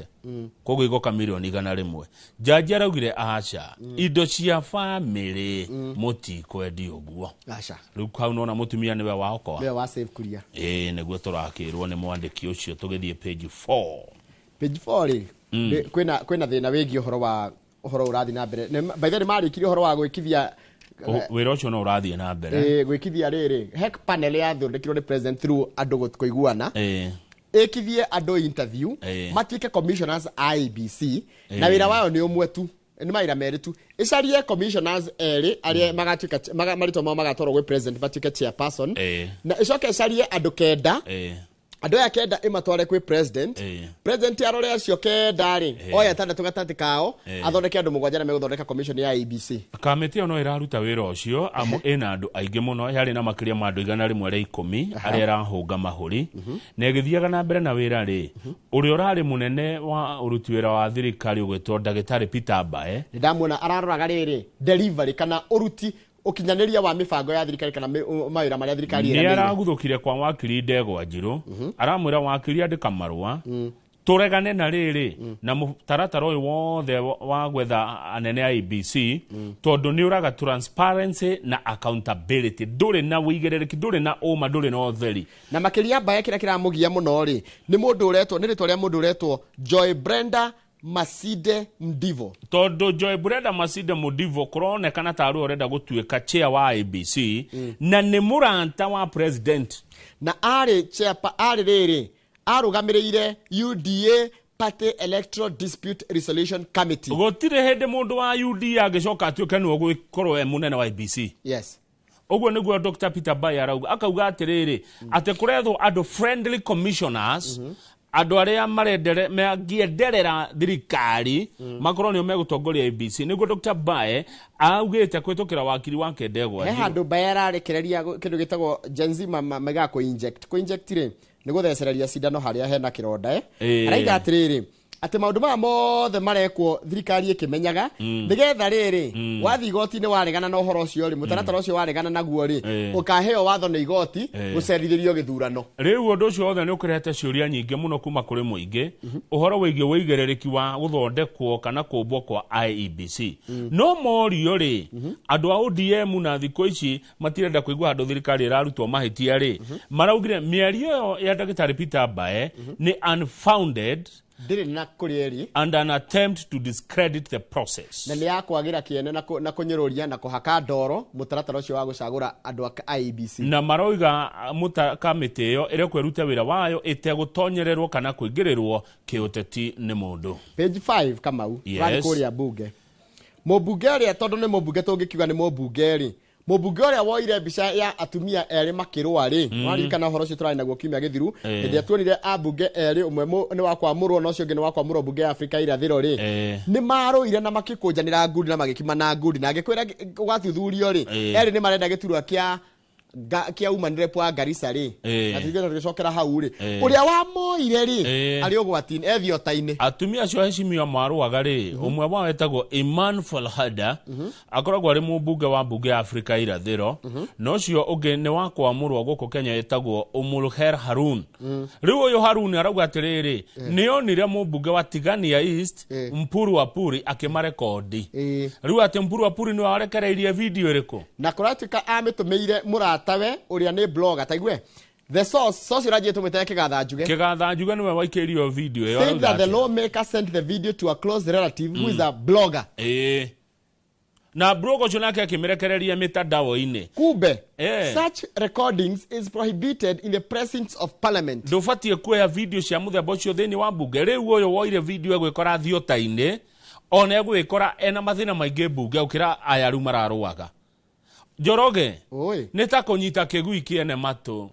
Koguo igoka mirioni 100. Jaji araugire aca indo cia family mũtikwendia ũguo. Aca rĩu hau nona mũtumia nĩwe waokoa nĩwe wa save Kuria. Nĩguo tũrakĩrwo nĩ mwandĩki ũcio tũgĩthiĩ page 4. Page 4 rĩ kwĩna thĩna wĩgiĩ ũhoro wa ũhoro ũrathiĩ na mbere. By the way nĩmarĩkirie ũhoro wa gwĩkithia wĩra ũcio no ũrathiĩ na mbere gwĩkithia rĩrĩ HEC panel yathondekirwo nĩ president through andũ kũiguana Ĩkithie andũ interview matuĩke commissioners a IEBC na wĩra wayo nĩ ũmwe tu, nĩ mawĩra merĩ tu. Ĩcarie commissioners erĩ arĩa magatuĩka marĩtwa mao magatwarwo gwĩ president matuĩke chairperson, na ĩcoke ĩcarie andũ 9, andũ aya 9 ĩmatware kwĩ president. President arore acio 9 rĩ, oya 6 gatagatĩ kao, athondeke andũ 7 arĩa megũthondeka commission ya IEBC. Kamĩtĩ ĩyo no ĩraruta wĩra ũcio amu ĩna andũ aingĩ mũno, yarĩ na makĩria ma andũ 110 arĩa ĩrahũnga mahũri, na ĩgĩthiaga na mbere na wĩra rĩ, ũrĩa ũrarĩ mũnene wa ũruti wĩra wa thirikari ũgwĩtwo ndagĩtarĩ Peter Mbae, nĩ ndamuona araroraga rĩrĩ delivery kana ũruti ũkinyanĩria wa mĩbango ya thirikari kana mawĩra marĩa thirikari nĩ ĩranĩire. Araguthũkire kwa wakiri Ndegwa Njirũ, aramwĩra wakiri andĩka marũa tũregane na rĩrĩ na mũtaratara ũyũ wothe wa gwetha anene a IEBC, tondũ nĩ ũraga transparency na accountability, ndũrĩ na wĩigĩrĩrĩki, ndũrĩ na ũma, ndũrĩ na ũtheri. Na makĩria Mbae kĩrĩa kĩramũgia mũno rĩ, nĩ mũndũ ũretwo, nĩ rĩtwa rĩa mũndũ ũretwo Joy Brenda Masinde Mdivo. Tondũ Joy Brenda Masinde Mudivo kũronekana tarĩ we ũrenda gũtuĩka chair wa IEBC, na nĩ mũrata wa president. Na arĩ chair, arĩ rĩrĩ arũgamĩrĩire UDA Party Electoral Dispute Resolution Committee. Gũtirĩ hĩndĩ mũndũ wa UDA angĩcoka atuĩke nĩwe ũgũkorwo e mũnene wa IEBC. Ũguo nĩguo Dr. Peter Mbae arauga, akauga atĩrĩrĩ, atĩ kũrethwo andũ friendly commissioners, andũ arĩa mangĩenderera thirikari, makorwo nĩo megũtongoria IEBC. Nĩguo Dr. Mbae augĩte kũhĩtũkĩra wakiri wake Ndegwa He Njirũ. handũ Mbae ararekereria kĩndũ gĩtagwo Gen Z maigaga kũ-inject. Kũ-inject rĩ, nĩ gũthecereria cindano harĩa hena kĩronda. Araiga atĩrĩrĩ, atĩ maũndũ maya mothe marekwo thirikari ĩkĩmenyaga, nĩgetha rĩrĩ, wathiĩ igoti-inĩ waregana na ũhoro ũcio rĩ, mũtaratara ũcio waregana naguo rĩ, ũkaheo watho nĩ igoti gũcerithĩrio gĩthurano. Rĩu ũndũ ũcio wothe nĩ ũkĩrehete ciũria nyingĩ mũno kuma kũrĩ mũingĩ, ũhoro wĩgiĩ wĩigĩrĩrĩki wa gũthondekwo kana kũmbwo kwa IEBC. No morio rĩ, andũ a ODM na thikũ ici matirenda kũigua handũ thirikari ĩrarutwo mahĩtia rĩ, maraugire mĩario ĩyo ya ndagĩtarĩ Peter Mbae nĩ unfounded ndĩrĩ na kũrĩa ĩrĩ and an attempt to discredit the process. Na nĩ ya kwagĩra kĩene na kũnyũrũria na kũhaka ndoro mũtaratara ũcio wa gũcagũra andũ a IEBC. Na maroiga kamĩtĩ ĩyo ĩrekwo ĩrute wĩra wayo ĩtegũtonyererwo kana kũingĩrĩrwo kĩũteti nĩ mũndũ. Page 5 Kamau, tũrathiĩ kũrĩa mbunge. Mũmbunge ũrĩa, tondũ nĩ mũmbunge tũngĩkiuga nĩ mũmbunge rĩ, mũmbunge ũrĩa woire mbica ya atumia erĩ makĩrũa rĩ, waririkana ũhoro ũcio tũrarĩ naguo kiumia gĩthiru, hĩndĩ ĩrĩa tuonire ambunge erĩ, ũmwe nĩ wa kwamũrwo na ũcio ũngĩ nĩ wa kwamũrwo mbunge ya Afrika irathĩro rĩ, nĩ marũire na makĩkũnjanĩra ngundi na magĩkimana ngundi, na angĩkwĩra gwathuthurio rĩ, erĩ nĩ marenda gĩturwa kĩa kĩa woman rep wa Garissa rĩ, na tũthiĩ tũgĩcokera hau rĩ, ũrĩa wamoire rĩ, arĩ ũgwati-inĩ, e thiota-inĩ. Atumia acio aheshimiwa marũaga rĩ, ũmwe wao etagwo Iman Falhada, akoragwo arĩ mũmbunge wa mbunge ya Afrika irathĩro, na ũcio ũngĩ nĩ wa kwamũrwo gũkũ Kenya etagwo Umulkher Harun. Rĩu ũyũ Harun arauga atĩrĩrĩ, nĩ onire mũmbunge wa Tigania East Mpuru Wapuri akĩmarekondi. Rĩu atĩ Mpuru Wapuri nĩwe warekereirie video ĩrĩkũ? Na kũratuĩka amĩtũmĩire mũratawe ũrĩa nĩ blogger, ta igue the source, source ũrĩa tũmĩte Kĩgatha Njuge. Kĩgatha Njuge nĩwe waikĩirio video ĩyo. Said Arauga that the atĩa? lawmaker sent the video to a close relative who is a blogger. Na blogger ũcio nake akĩmĩrekereria mĩtandao-inĩ. Kumbe, such recordings is prohibited in the presence of parliament. Ndũbatiĩ kuoya video cia mũthemba ũcio thĩinĩ wa mbunge. Rĩu ũyũ woire video egwĩkora thiota-inĩ, ona egwĩkora ena mathĩna maingĩ mbunge gũkĩra aya rĩu mararũaga. Njoroge, nĩ ta kũnyita kĩgui kĩene matũ.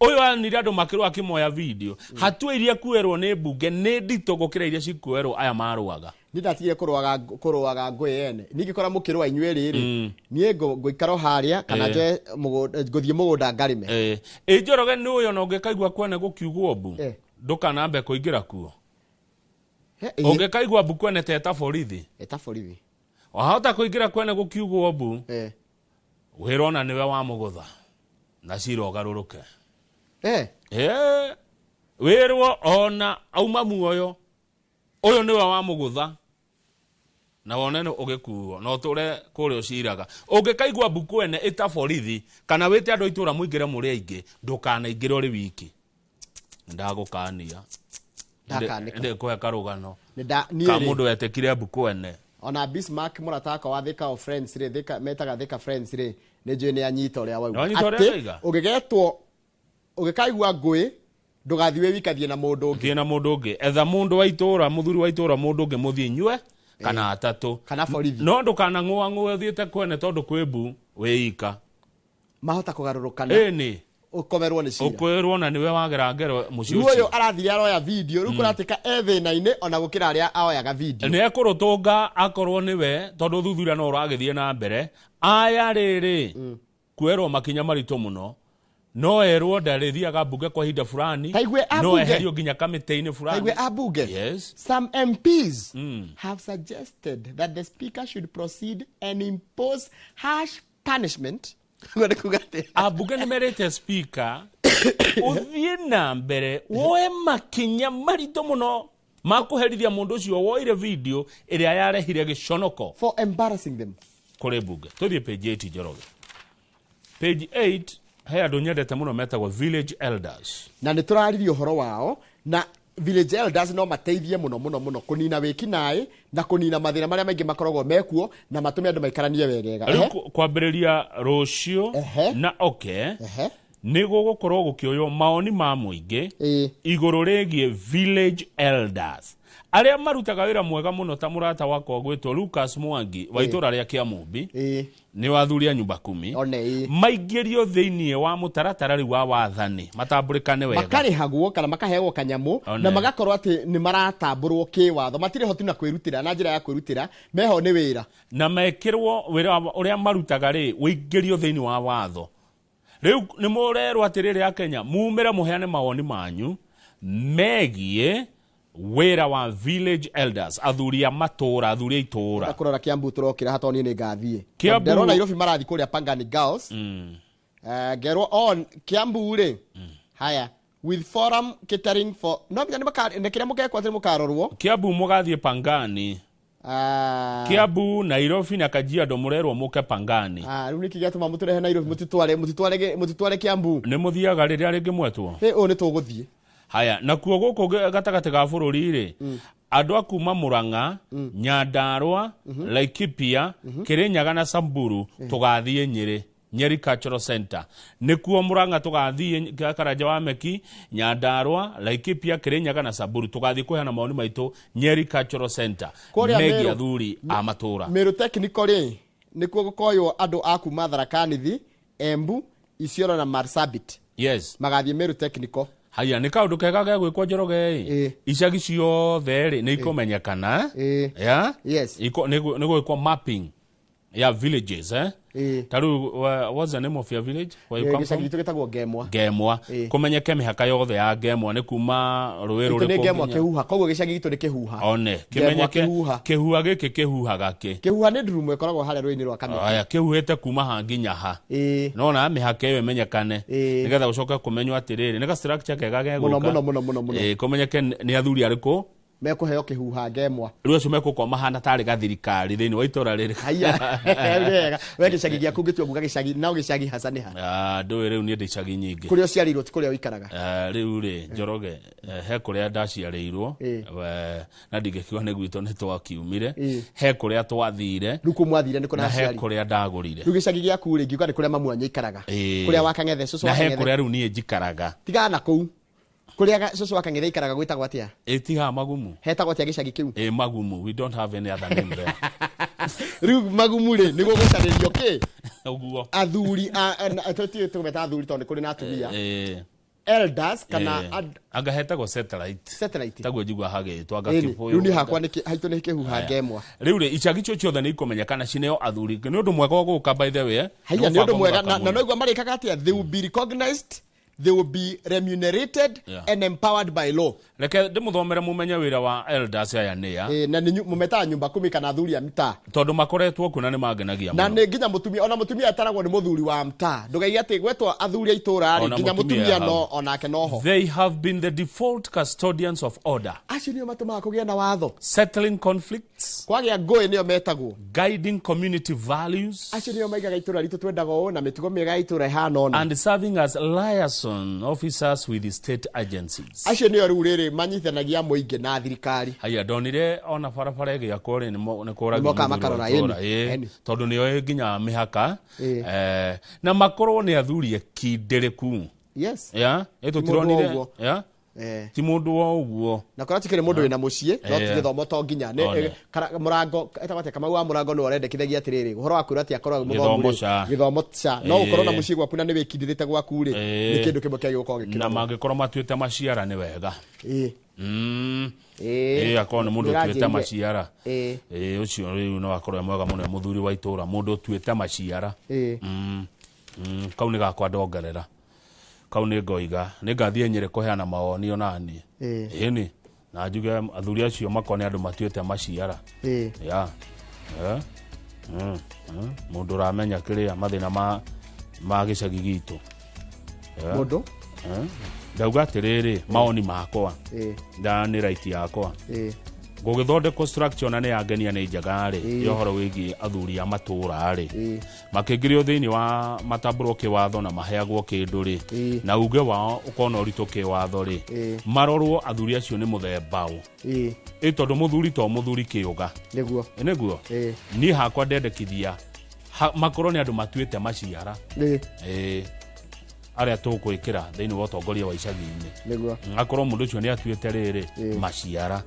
Ũyũ anire andũ makĩrũa akĩmoya video. Hatua iria kuoerwo nĩ mbunge nĩ nditũ gũkĩra iria cikuoerwo aya marũaga. Niĩ ndatigire kũrũaga ngũĩ ene. Ningĩkora mũkĩrũa inyuĩ rĩrĩ, niĩ ngũikara o harĩa kana njoe ngũthiĩ mũgũnda ngarĩme. Ĩ Njoroge, nĩ ũyũ ona ũngĩkaigua kwene gũkiugwo mbu, ndũkanambe kũingĩra kuo. Ũngĩkaigua mbu kwene ta eta borithi. Eta borithi. Wahota kũingĩra kwene gũkiugwo mbu, wĩrona nĩwe wamũgũtha na cira ũgarũrũke. Wĩrwo ona auma muoyo, ũyũ nĩwe wamũgũtha na wone nĩ ũgĩkuo na ũtũre kũrĩa ũciraga. Ũngĩkaigua mbu kwene ĩta borithi kana wĩte andũ a itũũra mũingĩre mũrĩ aingĩ, ndũkanaingĩre ũrĩ wiki. Ndagũkania. Ndakanĩka. Ndĩkũhe karũgano Nĩ niĩ ka rĩ. mũndũ wetĩkire mbu kwene. Ona Bismarck mũrata wakwa wa Thika of Friends rĩ, Thika, metaga Thika Friends rĩ, nĩ njũĩ nĩ anyita ũrĩa wauga. Nĩ anyita ũrĩa Atĩ, wauga? ũngĩgetwo, ũngĩkaigua ngũĩ, Ndũgathiĩ wĩ wika, thiĩ na mũndũ ũngĩ. Thiĩ na mũndũ ũngĩ, etha mũndũ wa itũra, mũthuri wa itũra, mũndũ ũngĩ, mũthiĩ inyue kana atatũ kana borithi. No ndũkanang'ũang'ũe ũthiĩte kwene, tondũ kwĩ mbu wĩ ika. Mahota kũgarũrũkana. Ĩni. Ũkomerwo nĩ cira. Ũkwĩrwo na nĩwe wagera ngero mũciĩ. Rĩu ũcio ũyũ arathire aroya video, rĩu kũratuĩka e thĩna-inĩ ona gũkĩra arĩa aoyaga video. Nĩ ekũrũtũnga akorwo nĩwe, tondũ ũthuthuria no ũragĩthiĩ na mbere. Aya rĩrĩ kwerwo makinya maritũ mũno, no erwo ndarĩthiaga mbunge kwa ihinda fulani. Taigue No ambunge. eherio nginya kamĩtĩ-inĩ fulani. Taigue ambunge. Yes. Some MPs have suggested that the speaker should proceed and impose harsh punishment. Ũguo nĩ kuga atĩa? Ambunge nĩ merĩte speaker ũthiĩ na mbere woe makinya maritũ mũno ma kũherithia mũndũ ũcio woire video ĩrĩa yarehire gĩconoko for embarrassing them kũrĩ mbunge. Tũthiĩ page 8, Njoroge. Page 8 he andũ nyendete mũno metagwo village elders. Na nĩ tũraririe ũhoro wao, na village elders no mateithie mũno mũno mũno kũnina wĩkinaĩ na kũnina mathĩna marĩa maingĩ makoragwo mekuo, na matũme andũ maikaranie wegega. Rĩu kwambĩrĩria rũciũ na oke nĩ gũgũkorwo gũkĩoywo maoni ma mũingĩ igũrũ rĩgiĩ village elders arĩa marutaga wĩra mwega mũno, ta mũrata wakwa gwĩtwo Lucas Mwangi wa itũra rĩa Kĩamũmbi, nĩ wathuri a nyumba kumi, maingĩrio thĩinĩ wa mũtaratara rĩu wa wathani, matambũrĩkane wega. Makarĩhagwo kana makaheagwo kanyamũ. One. Na magakorwo atĩ nĩ maratambũrwo kĩwatho, matirĩ hoti na kwĩrutĩra, na njĩra ya kwĩrutĩra meho nĩ wĩra. Na mekĩrwo wĩra ũrĩa marutaga rĩ wĩingĩrio thĩinĩ wa watho. Rĩu nĩ mũrerwo atĩrĩrĩ, a Kenya mumĩre mũheane mawoni manyu megiĩ wĩra wa village elders, athuri a matũra, athuri a itũra. Kũrora Kiambu tũrokĩra ha, tondũ niĩ nĩ ngathiĩ. Kiambu- Nderwo Nairobi marathiĩ kũrĩa Pangani Girls. Ngerwo on Kiambu rĩ, haya, with forum catering for no nginya nĩ kĩrĩa mũgekwo atĩ mũkarorwo. Kiambu mũgathiĩ Pangani. Kiambu, Nairobi na Kajiado mũrerwo mũke Pangani. Ah, rĩu nĩkĩ gĩatũma mũtũrehe Nairobi, mũtitware Kiambu? Nĩ mũthiaga rĩrĩa rĩngĩ mwetwo. Ĩ, ũũ nĩ tũgũthiĩ. Haya, nakuo gũkũ gatagatĩ ga bũrũri rĩ, andũ a kuma Murang'a, Nyandarua, Laikipia, Kirinyaga na Samburu tũgathiĩ Nyĩrĩ, Nyeri Cultural Center nĩkuo. Murang'a tũgathiĩ Karanja wa Meki, Nyandarua, Laikipia, Kirinyaga na Samburu tũgathiĩ kũheana mawoni maitũ Nyeri Cultural Center Kũrĩa megiĩ Meru- athuri a matũra. Meru Technical rĩ, nĩkuo gũkoywo andũ a kuma Tharaka Nithi, Embu, Isiolo na Marsabit. Magathiĩ Meru Technical. Haya, nĩ kaũndũ kega ge gwĩkwo, Njoroge ĩ, icagi ciothe rĩ nĩ ikũmenyekana ya nĩ gwĩkwo mapping ya villages, eh? Ta rĩu what's the name of your village where you come Gĩcagi from? gitũ gĩtagwo Ngemwa. Ngemwa. Kũmenyeke mĩhaka yothe ya Ngemwa nĩ kuma rũĩ Gitũ nĩ rũrĩkũ Ngemwa nginya- Kĩhuha, koguo gĩcagi gitũ nĩ Kĩhuha. One. Ngemwa Kĩmenyeke Kĩhuha. Kĩhuha gĩkĩ kĩhuhaga kĩ? Kĩhuha nĩ ndurumo ĩkoragwo harĩa rũĩ-inĩ rwa Kamĩtĩ. Aya, kĩhuhĩte kuma ha nginya ha? Nona mĩhaka ĩyo ĩmenyekane nĩgetha gũcoke kũmenywo atĩrĩrĩ nĩ ga structure kega gegũka. Mũno, mũno, mũno, mũno, mũno. Kũmenyeke nĩ athuri arĩkũ mekũheo Kĩhuha Ngemwa. Rĩu acio mekũkorwo mahana tarĩ gathirikari thĩinĩ wa itũra rĩrĩ. Haya, wega, we gĩcagi gĩaku ngĩtua kuga gĩcagi nao, gĩcagi haca nĩ ha? Ah, ndũĩ rĩu niĩ ndĩ icagi nyingĩ. Kũrĩa ũciarĩirwo, ti kũrĩa ũikaraga. Rĩu rĩ, Njoroge, he kũrĩa ndaciarĩirwo, na ndingĩkiuga nĩ gwitũ, nĩ twakiumire. He kũrĩa twathire. Rĩu kũu mwathire nĩ kũrĩa Na he aciari? kũrĩa ndagũrire. Rĩu gĩcagi gĩaku rĩ, ngiuga nĩ kũrĩa mamu wanyu aikaraga, kũrĩa wa Kang'ethe, cũcũ Na wa he Kang'ethe. kũrĩa rĩu niĩ njikaraga. Tigana na kũu, kũrĩa cũcũ wa Kang'ethe aikaraga gwĩtagwo atĩa? Ĩtihaga Magumu. Hetagwo atĩa gĩcagi kĩu? Ĩ, Magumu. We don't have any other name there. Rĩu Magumu rĩ, nĩguo gũcarĩrio kĩ? Ũguo. Athuri tũmeta athuri tondũ nĩ kũrĩ na atumia, elders kana Anga hetagwo Satellite. Satellite. Taguo njigua hagĩtwo anga Ĩni, Kĩbũyũ. rĩu niĩ hakwa nĩ haitũ nĩ Kĩhuha. Aya. Ngemwa. Rĩu rĩ, icagi icio ciothe nĩ ikũmenyekana cineo athuri. Nĩ ũndũ mwega ũgũka, by the way, eh? Haiya, nĩ ũndũ mũbango mwega mũthaka na mũno. noigua marĩkaga atĩa? They will be recognized, they will be remunerated and empowered by law. Reke ndĩmũthomere mũmenye wĩra wa elders aya nĩa. Ĩ, na nĩ mũmetaga nyumba kumi kana athuri a mtaa. Tondũ makoretwo kuo na nĩ mangenagia Na mũno. nĩ nginya mũtumia, ona mũtumia etaragwo nĩ mũthuri wa mtaa. Ndũgaige atĩ gwetwo athuri a itũra rĩ, Ona nginya mũtumia mũtumia hau. no onake noho. They have been the default custodians of order, Acio nĩo matũmaga kũgĩe na watho. Settling conflicts, Kwagĩa ngũĩ nĩo metagwo. Guiding community values, Acio nĩo maigaga itũra ritũ twendaga ũũ na mĩtugo mĩega ya itũra ĩhana ũna. And serving as liaison officers with the state agencies. Acio nĩo rĩu rĩrĩ manyitanagia mũingĩ na thirikari. Haya, ndonire ona barabara ĩgĩakwo rĩ, nĩ kũragio Nĩmokaga mũthuri wa makarora, itũũra, ĩni, ĩĩ, ĩni. tondũ nĩoĩ nginya mĩhaka, na makorwo nĩ athuri akindĩrĩku. Yes. Ya Ti mũndũ tũtironire ũguo. ya Ti mũndũ wa ũguo. Na korwo tikĩrĩ mũndũ wĩna mũciĩ no Eh. ti gĩthomo to nginya One. nĩ mũrango etagwo atĩa Kamau wa mũrango nĩwe ũrendekithagia atĩrĩrĩ ũhoro wa kwĩrwo atĩ akorwo mũthomu Gĩthomo rĩ, ca. gĩthomo ca no Eh. gũkorwo na mũciĩ gwaku na nĩ wĩkindĩrĩte gwaku rĩ Eh. nĩ kĩndũ kĩmwe kĩagĩrĩirwo gũkorwo Na gĩkĩrorwo. mangĩkorwo matuĩte maciara nĩ wega. Ĩĩ. Ĩĩ. Ĩĩ akorwo nĩ mũndũ ũtuĩte Nĩũranjĩrire. maciara. Ĩĩ. Ĩĩ ũcio rĩu no akorwo e mwega mũno e mũthuri wa itũra mũndũ ũtuĩte maciara. Ĩĩ. Kau nĩ gakwa ndongerera. Kau nĩ ngoiga nĩ ngathiĩ Nyĩrĩ kũheana mawoni onaniĩ. Ĩĩ. Ĩni na njuge athuri acio makorwo nĩ andũ matuĩte maciara. Ĩĩ. Ya. Eh. Mũndũ ũramenya kĩrĩa mathĩna ma gĩcagi gitũ. Eh. Mũndũ? Eh. Ndauga atĩrĩrĩ maoni makwa. Ĩĩ. Nda nĩ right yakwa. Ĩĩ. Gũgĩthondekwo structure na nĩ yangenia nĩ njega rĩ Ĩĩ. ya ũhoro wĩgiĩ athuri a matũũra rĩ Ĩĩ. makĩingĩrio thĩinĩ wa matambũrwo kĩwatho na maheagwo kĩndũ rĩ Ĩĩ. na uge wao ũkorwo na ũritũ kĩwatho rĩ Ĩĩ. marorwo athuri acio nĩ mũthemba ũ. Ĩĩ. Ĩ tondũ mũthuri to mũthuri kĩũga. Nĩguo. Nĩguo. Ĩĩ. Niĩ hakwa ndendekithia makorwo nĩ andũ matuĩte maciara. Ĩĩ. Ĩĩ. Arĩa tũgwĩkĩra thĩinĩ wa ũtongoria wa icagi-inĩ. Nĩguo. Akorwo mũndũ ũcio nĩ atuĩte rĩrĩ Ĩĩ. maciara.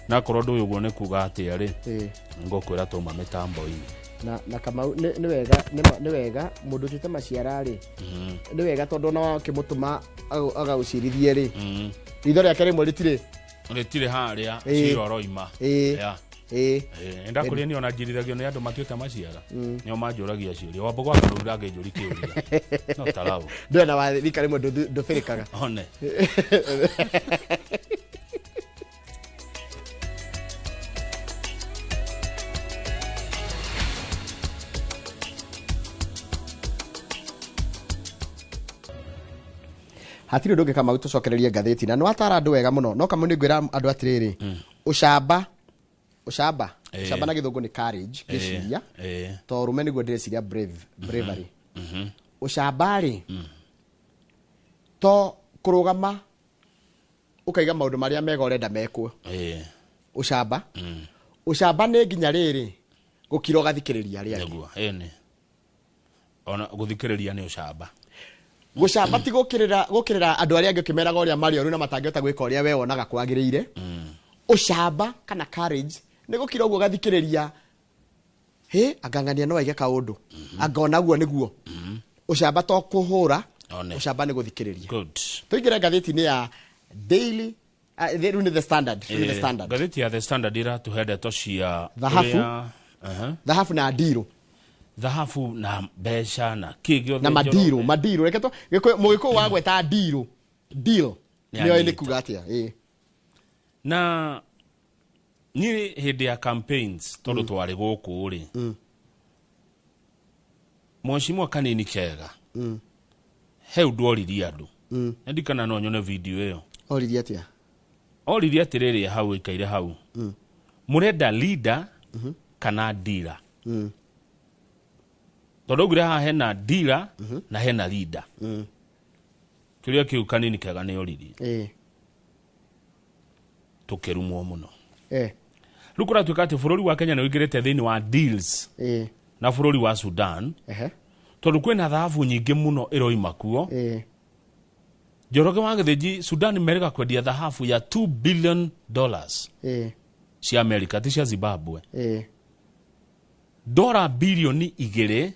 Na akorwo ndũĩ ũguo nĩ kuga atĩa rĩ Ĩĩ. ngũkwĩra tũma mĩtambo-inĩ. Na Kamau nĩ wega nĩ wega mũndũ ũtuĩte maciara rĩ nĩ wega tondũ ona wakĩmũtũma agagũcirithie rĩ ritho rĩake rĩmwe rĩtirĩ Rĩtirĩ harĩa Ĩĩ. cira ũroima. Ĩĩ. Ya. Ĩĩ. Ĩĩ, ndakũria niĩ ona njirithagio nĩ andũ matuĩte maciara. Nĩo manjũragia ciũria. Wamba gwa kanũrura ngĩnjũri kĩũria. No tarau. Ndũrĩ na wa rika rĩmwe ndũbĩrĩkaga. One. Hatirĩ ũndũ ũngĩ Kamau tũcokererie ngathĩti na nĩ watara andũ wega mũno no Kamau nĩ ngwĩra andũ atĩrĩrĩ ũcamba ũcamba Ĩĩ. ũcamba na gĩthũngũ nĩ courage ngĩciria Ĩĩ. to rũme nĩguo ndĩreciria bravery ũcamba rĩ to kũrũgama ũkaiga maũndũ marĩa mega ũrenda mekwo. Ĩĩ. Ũcamba ũcamba nĩ nginya rĩrĩ gũkira ũgathikĩrĩria arĩa angĩ. Nĩguo. Ĩni. Ona gũthikĩrĩria nĩ ũcamba. Gũcamba ti gũkĩrĩra andũ arĩa angĩ ũkĩmeraga ũrĩa marĩ oru na matangĩhota gwĩka ũrĩa we wonaga kwagĩrĩire. Ũcamba kana courage nĩ gũkira ũguo ũgathikĩrĩria hĩ angang'ania no aige kaũndũ angona guo nĩguo. Ũcamba to kũhũra One. ũcamba nĩ gũthikĩrĩria. Good. Tũingĩre ngathĩti-inĩ ya Daily rĩu nĩ The Standard, rĩu nĩ The Standard. Ngathĩti ya The Standard ĩratũhe ndeto cia Thahabu. ũrĩa- Aha. Thahabu na ndirũ. Thahabu na mbeca na kĩ gĩothe Na Njoroge. mandirũ mandirũ reke tu mũgĩkũyũ wagweta ndirũ deal Nĩ nĩoĩ nĩ anyita. kuga atĩa. Ĩĩ. Na niĩ hĩndĩ ya campaigns tondũ twarĩ gũkũ rĩ mheshimiwa Kanini Kega he ũndũ oririe andũ. Nĩ ndikana no nyone video ĩyo. Oririe atĩa? Oririe atĩrĩrĩ hau ĩikaire hau mũrenda leader kana dealer? Tondũ augire haha hena dealer na hena leader. Kĩũria kĩu Kanini Kega nĩ oririe. Ĩĩ. Tũkĩrumwo mũno. Ĩĩ. Rĩu kũratuĩka atĩ bũrũri wa Kenya nĩ ũingĩrĩte thĩinĩ wa deals Ĩĩ. na bũrũri wa Sudan. Ehe. Tondũ kwĩna thahabu nyingĩ mũno ĩroima kuo. Ĩĩ. Njoroge wa Gĩthĩnji Sudan merĩga kwendia thahabu ya $2 billion Ĩĩ. cia America ti cia Zimbabwe. Ĩĩ. Dora bilioni 2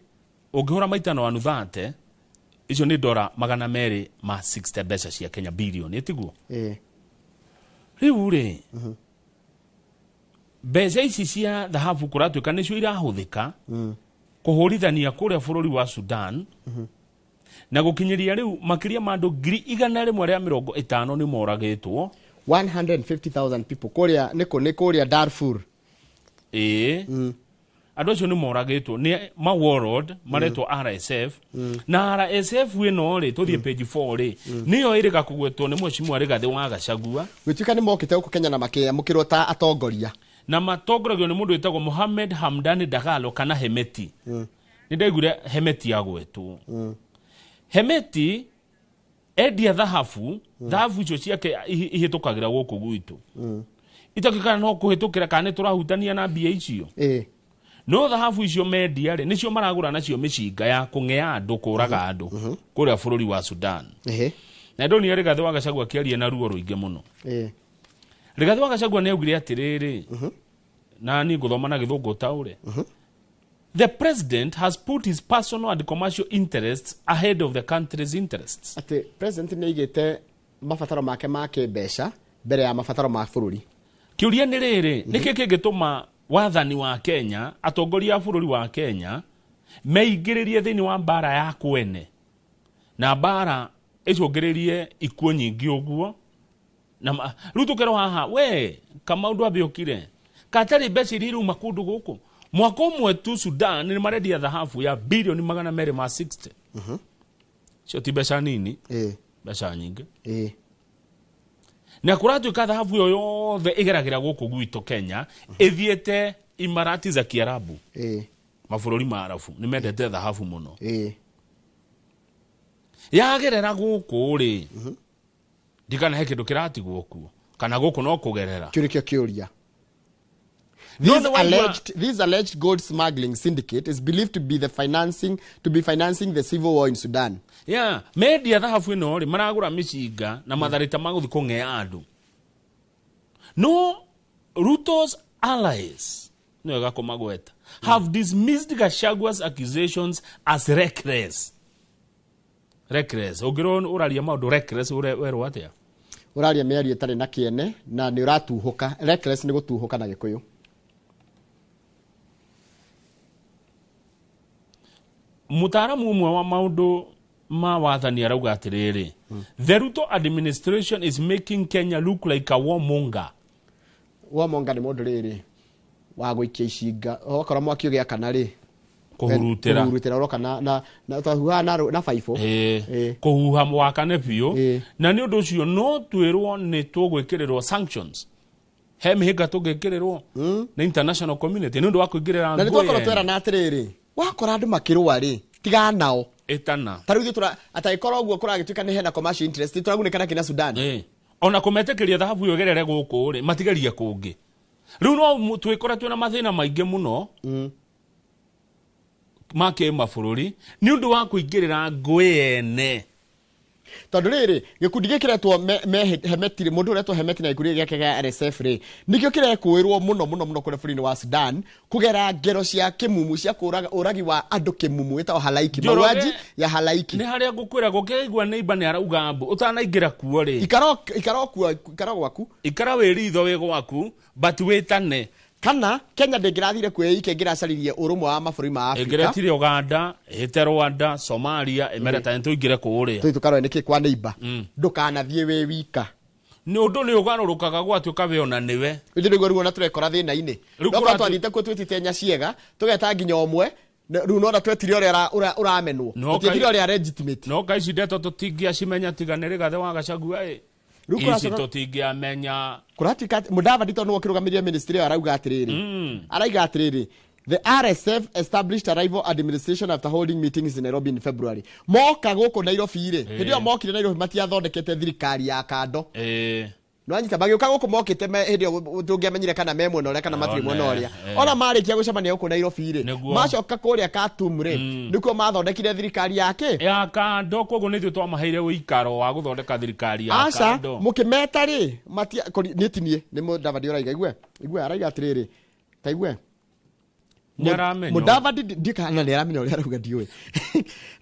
ũngĩhũra maita na 130 icio nĩ dora 260 mbeca cia Kenya bilioni ĩtiguo? Ĩĩ. Rĩu rĩ mbeca ici cia thahabu kũratuĩka nĩcio irahũthĩka kũhũrithania kũrĩa bũrũri wa Sudan na gũkinyĩria rĩu makĩria ma andũ 150,000 nĩ moragĩtwo. 150,000 people kũrĩa nĩkũ nĩ kũrĩa Darfur. Ĩĩ. Andũ acio nĩ moragĩtwo nĩ ma warlord maretwo RSF na RSF ĩno rĩ tũthiĩ page 4 rĩ nĩyo ĩrĩga kũgwetwo nĩ mheshimiwa Rigathĩ wa Gachagua. Gũtuĩka nĩ mokĩte gũkũ Kenya na makĩamũkĩrwo ta atongoria. Na matongoragio nĩ mũndũ wĩtagwo Mohamed Hamdan Dagalo kana Hemeti. Nĩ ndaiguire Hemeti agwetwo. Hemeti endia thahabu thahabu icio ciake ihĩtũkagĩra gũkũ gwitũ. Itakĩkana no kũhĩtũkĩra kana nĩ tũrahutania na mbia icio. No thahabu icio mendia rĩ nĩcio maragũra nacio mĩcinga ya kũng'ea andũ kũraga andũ kũrĩa bũrũri wa Sudan. Na ndonire Rigathi wa Gachagua akĩaria na ruo rũingĩ mũno. Rigathi wa Gachagua nĩ augire atĩrĩrĩ, na niĩ ngũthoma na gĩthũngũ taũre. The president has put his personal and commercial interests ahead of the country's interests. Atĩ president nĩ aigĩte mabataro make ma kĩmbeca mbere ya mabataro ma bũrũri. Kĩũria nĩ rĩrĩ, nĩkĩ kĩngĩtũma wathani wa Kenya, atongoria a bũrũri wa Kenya meingĩrĩrie thĩinĩ wa mbara ya kwene na mbara ĩcũngĩrĩrie ikuũ nyingĩ ũguo? Na rĩu tũkerwo haha we Kamau ndwambe ũkire katarĩ mbeca iria irauma kũndũ gũkũ. Mwaka ũmwe tu Sudan nĩ marendia thahabu ya bilioni 260. Cio ti mbeca nini, mbeca nyingĩ. Na kũratuĩka thahabu ĩyo yothe ĩgeragĩra gũkũ gwitũ Kenya ĩthiĩte Imarati za Kiarabu. Mabũrũri ma Arabu nĩ mendete thahabu mũno. Yagerera gũkũ rĩ, ndikana he kĩndũ kĩratigwo kuo kana gũkũ no kũgerera. Kĩu nĩkĩo kĩũria. This alleged gold smuggling syndicate is believed to be financing the civil war in Sudan. Yeah, mendia thahabu ĩno rĩ maragũra mĩcinga na matharĩta ma gũthiĩ kũng'ea andũ. No Ruto's allies, nĩ wega kũmagweta, have dismissed Gachagua's accusations as reckless. Reckless. Ũngĩrwo ũraria maũndũ reckless werwo atĩa? Ũraria mĩario ĩtarĩ na kĩene na nĩ ũratuhũka. Reckless nĩ gũtuhũka na Gĩkũyũ. Mũtaaramu ũmwe wa maũndũ ma wathani arauga atĩrĩrĩ, the Ruto administration is making Kenya look like a warmonger. Warmonger nĩ mũndũ rĩrĩ wa gũikia icinga okorwo mwaki ũgĩakana rĩ kũhurutĩra ũroka na twahuhaga na baibũ, kũhuha mwakane biũ. Na nĩ ũndũ ũcio no twĩrwo nĩ tũgwĩkĩrĩrwo sanctions, he mĩhĩnga tũngĩkĩrĩrwo nĩ international community nĩ ũndũ wa kũingĩrĩra. Na nĩ twakorwo twerana atĩrĩrĩ, wakora andũ makĩrũa rĩ tigana nao ĩtana. Ta rĩu ithuĩ atangĩkorwo ũguo kũragĩtuĩka nĩ hena commercial interest tũragunĩka nakĩ na Sudan? Ona kũmetĩkĩria thahabu ĩyo ĩgerere gũkũ rĩ matigerie kũngĩ. Rĩu no twĩkore twĩna mathĩna maingĩ mũno ma kĩmabũrũri nĩ ũndũ wa kũingĩrĩra ngũĩ ene. Tondũ rĩrĩ gĩkundi gĩkĩ kĩretwo Hemeti, mũndũ ũretwo Hemeti na gĩkundi gĩake gĩa RSF rĩ nĩkĩo kĩrekũĩrwo mũno mũno mũno kũrĩa bũrũri-inĩ wa Sudan kũgera ngero cia kĩmumu cia kũũraga ũragi wa andũ kĩmumu wĩtagwo halaiki, mauaji ya halaiki. Nĩ harĩa ngũkwĩra gũkĩigua neighbor nĩ arauga mbu ũtanaingĩra kuo rĩ ikara gwaku, ikara wĩ ritho wĩ gwaku, but wĩtane. Kana Kenya ndĩngĩrathire kwĩika ĩngĩracaririe ũrũmwe wa mabũrũri ma Afrika, ĩngĩretire Uganda, ĩhĩte Rwanda, Somalia, ĩmere ta tũingĩre kũũrĩa tũthiĩ tũkarore nĩkĩ kwa neighbor. Ndũkanathiĩ wĩ wika, nĩ ũndũ nĩ ũgarũrũkaga gwatuĩka we ona nĩwe. Ithuĩ nĩguo rĩu ona tũrekora thĩna-inĩ. No twathiĩte kuo twĩtĩte nyaciega tũgeta nginya ũmwe, rĩu nona twetire ũrĩa ũramenwo, tũtietire ũrĩa legitimate. No ka ici ndeto tũtingĩacimenya tiga nĩ Rigathi wa Gachagua ĩ ici tũtingĩamenya. Kũratuĩka Mudavadi tondũ nĩwe ũkĩrũgamĩrĩire ministry ĩyo arauga atĩrĩrĩ, arauga atĩrĩrĩ, the RSF established a rival administration after holding meetings in Nairobi in February. Moka gũkũ Nairobi rĩ, hĩndĩ ĩyo mokire Nairobi matiathondekete thirikari ya kando. Nĩwanyita magĩũka gũkũ mokĩte hĩndĩ ĩyo tũngĩamenyire kana me mwena ũrĩa kana matirĩ mwena ũrĩa. Ona marĩkia gũcemania gũkũ Nairobi rĩ, macoka kũrĩa Khartoum rĩ, nĩkuo mathondekire thirikari ya kĩ? Ya kando. Koguo nĩ ithuĩ twamaheire ũikaro wa gũthondeka thirikari ya kando. Aca, mũkĩmeta rĩ, niĩ ti niĩ, nĩ Mudavadi ũraiga, igue araiga atĩrĩrĩ, ta igue. Mudavadi ndikana nĩ aramenya ũrĩa arauga ndiũĩ.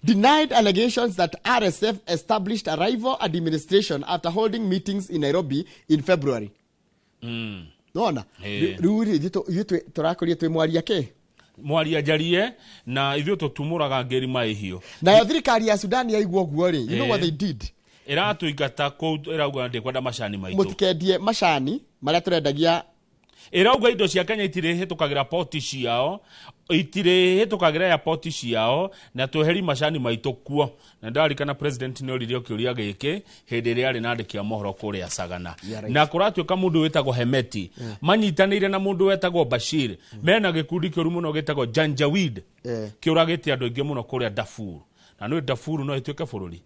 Denied allegations that RSF established a rival administration after holding meetings in Nairobi in February. Nona rĩu rĩ ithuĩ tũrakũria twĩ mwaria kĩ? Mwaria njarie na ithuĩ tũtumũraga ngĩri maĩhiũ. Nayo thirikari ya Sudan yaigua ũguo rĩ, you know what they did? Ĩratũingata kũu, ĩrauga ndĩkwenda macani maitũ. Mũtikendie macani marĩa tũrendagia. Ĩrauga indo cia Kenya itirĩhĩtũkagĩra poti ciao, itirĩhĩtũkagĩra airport ciao, na tweheri macani maitũ kuo. Na ndarikana president nĩ oririe kĩũria gĩkĩ hĩndĩ ĩrĩa arĩ na andĩki a mohoro kũrĩa Sagana. Na kũratuĩka mũndũ wĩtagwo Hemeti manyitanĩire na mũndũ wetagwo Bashir, mena gĩkundi kĩũru mũno gĩtagwo Janjaweed kĩũragĩte andũ aingĩ mũno kũrĩa Darfur. Na nĩ Darfur no ĩtuĩke bũrũri,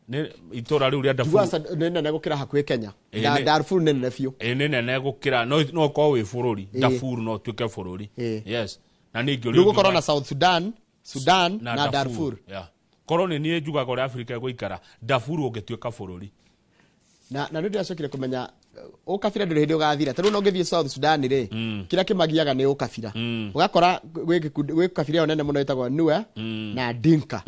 nĩ itũra rĩu rĩa Darfur nĩ nene gũkĩra hakuhĩ Kenya. Darfur nĩ nene biũ. Nĩ nene gũkĩra, no ũkorwo wĩ bũrũri. Darfur no ũtuĩke bũrũri. Yes. Na ningĩ rĩu gũkorwo na South Sudan, Sudan na Darfur. Korwo nĩ niĩ njugaga ũrĩa Afrika ĩgũikara, Darfur ũngĩtuĩka bũrũri. Na nĩ ndĩracokire kũmenya ũkabira ndũrĩ hĩndĩ ũgathira. Ta rĩu no ũngĩthiĩ South Sudan rĩ, kĩrĩa kĩmagiaga nĩ ũkabira. Ũgakora gwĩ gĩkundi, gwĩ kabira ĩyo nene mũno ĩtagwo Nuer na Dinka.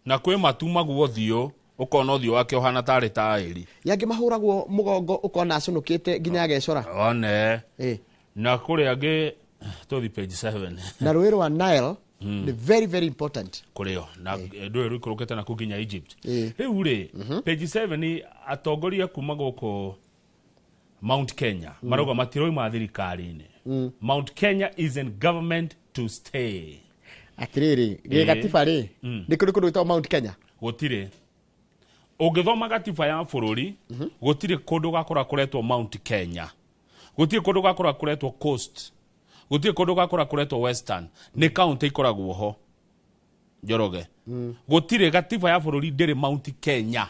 Na kwĩ matumagwo ũthiũ, ũkona ũthiũ wake ũhana tarĩ taĩri. Yangĩ mahũragwo mũgongo ũkona acũnũkĩte nginya agecora. One. Na kũrĩ angĩ tũthi page 7. Na rũĩ rwa Nile nĩ very very important. Kũrĩo na ndũĩ rũikũrũkĩte na kũu nginya Egypt. Rĩu rĩ, page 7, atongoria kuma gũkũ Mount Kenya marauga matiroima thirikari-inĩ. Mount Kenya is in government to stay. Atĩrĩrĩ, gĩgatiba rĩ, nĩ kũrĩ kũndũ gwĩtagwo Mount Kenya? Gũtirĩ. Ũngĩthoma gatiba ya bũrũri, gũtirĩ kũndũ gakora kũretwo Mount Kenya, gũtirĩ kũndũ gakora kũretwo Coast, gũtirĩ kũndũ gakora kũretwo Western. Nĩ kaunti ikoragwo ho, Njoroge. Gũtirĩ, gatiba ya bũrũri ndĩrĩ Mount Kenya,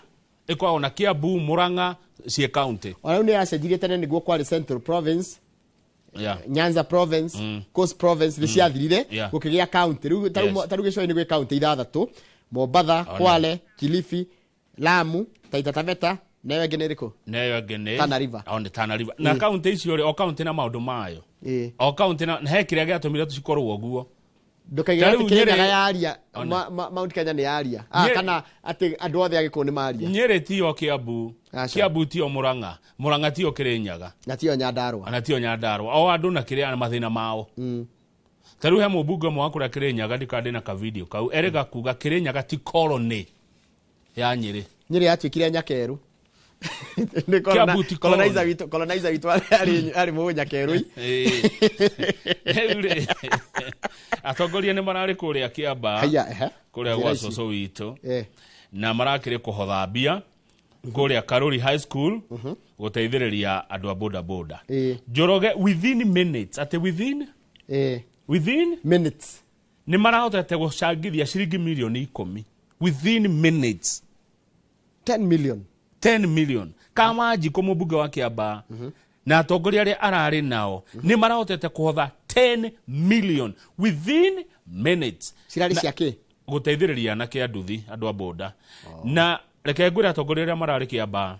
ĩkoragwo na Kiambu, Murang'a ciĩ kaunti. Ona rĩu nĩ yacenjirie, tene nĩguo kwarĩ Central Province, Nyanza Province, Coast Province, nĩ ciathirire, gũkĩgĩa county. Rĩu ta rĩu gĩcũa-inĩ gwĩ county ithathatũ: Mombatha, Kwale, Kilifi, Lamu, Taita Taveta, na ĩyo ĩngĩ nĩ ĩrĩkũ? Na ĩyo ĩngĩ nĩ Tana River. O nĩ Tana River. Na kaunti icio rĩ, o kaunti na maũndũ mayo. O kaunti na he kĩrĩa gĩatũmire cikorwo ũguo. Ndũkaige Ta atĩ rĩu Kĩrĩnyaga Nyĩrĩ yaria, Mount Kenya nĩ yaria. Ah, kana atĩ andũ othe a Gĩkũyũ nĩ maria. Nyĩrĩ tiyo Kiambu. Aca. Kiambu tiyo Murang'a, Murang'a tiyo Kĩrĩnyaga. Na tiyo Nyandarũa. Na tiyo Nyandarũa. O andũ na kĩrĩa na mathĩna mao. Ta rĩu he mũmbunge ũmwe wa kũrĩa Kĩrĩnyaga, ndikana ndĩna kavideo kau, erĩga kuga Kĩrĩnyaga ti colony ya Nyĩrĩ. Nyĩrĩ yatuĩkire Nyakerũ. Nĩ Kiambu ti colony. Colonizer witũ arĩ mũnyakerũi. Rĩu rĩ, atongoria nĩ mararĩ kũrĩa Kĩamba, Haya, ehe. kũrĩa Njĩra gwa ici. cũcũ witũ, na marakĩrĩ kũhotha mbia kũrĩa Karuri High School gũteithĩrĩria andũ a boda boda. Njoroge, within minutes, atĩ within within minutes nĩ marahotete gũcangithia ciringi mirioni 10 within minutes. 10 million. 10 million. Kamanjikũ, mũmbunge wa Kĩamba, na atongoria arĩa ararĩ nao nĩ marahotete kũhotha 10 million within minutes. Cirarĩ cia kĩ? Gũteithĩrĩria anake a nduthi, andũ a boda. Na reke ngwĩre, atongoria arĩa mararĩ Kĩamba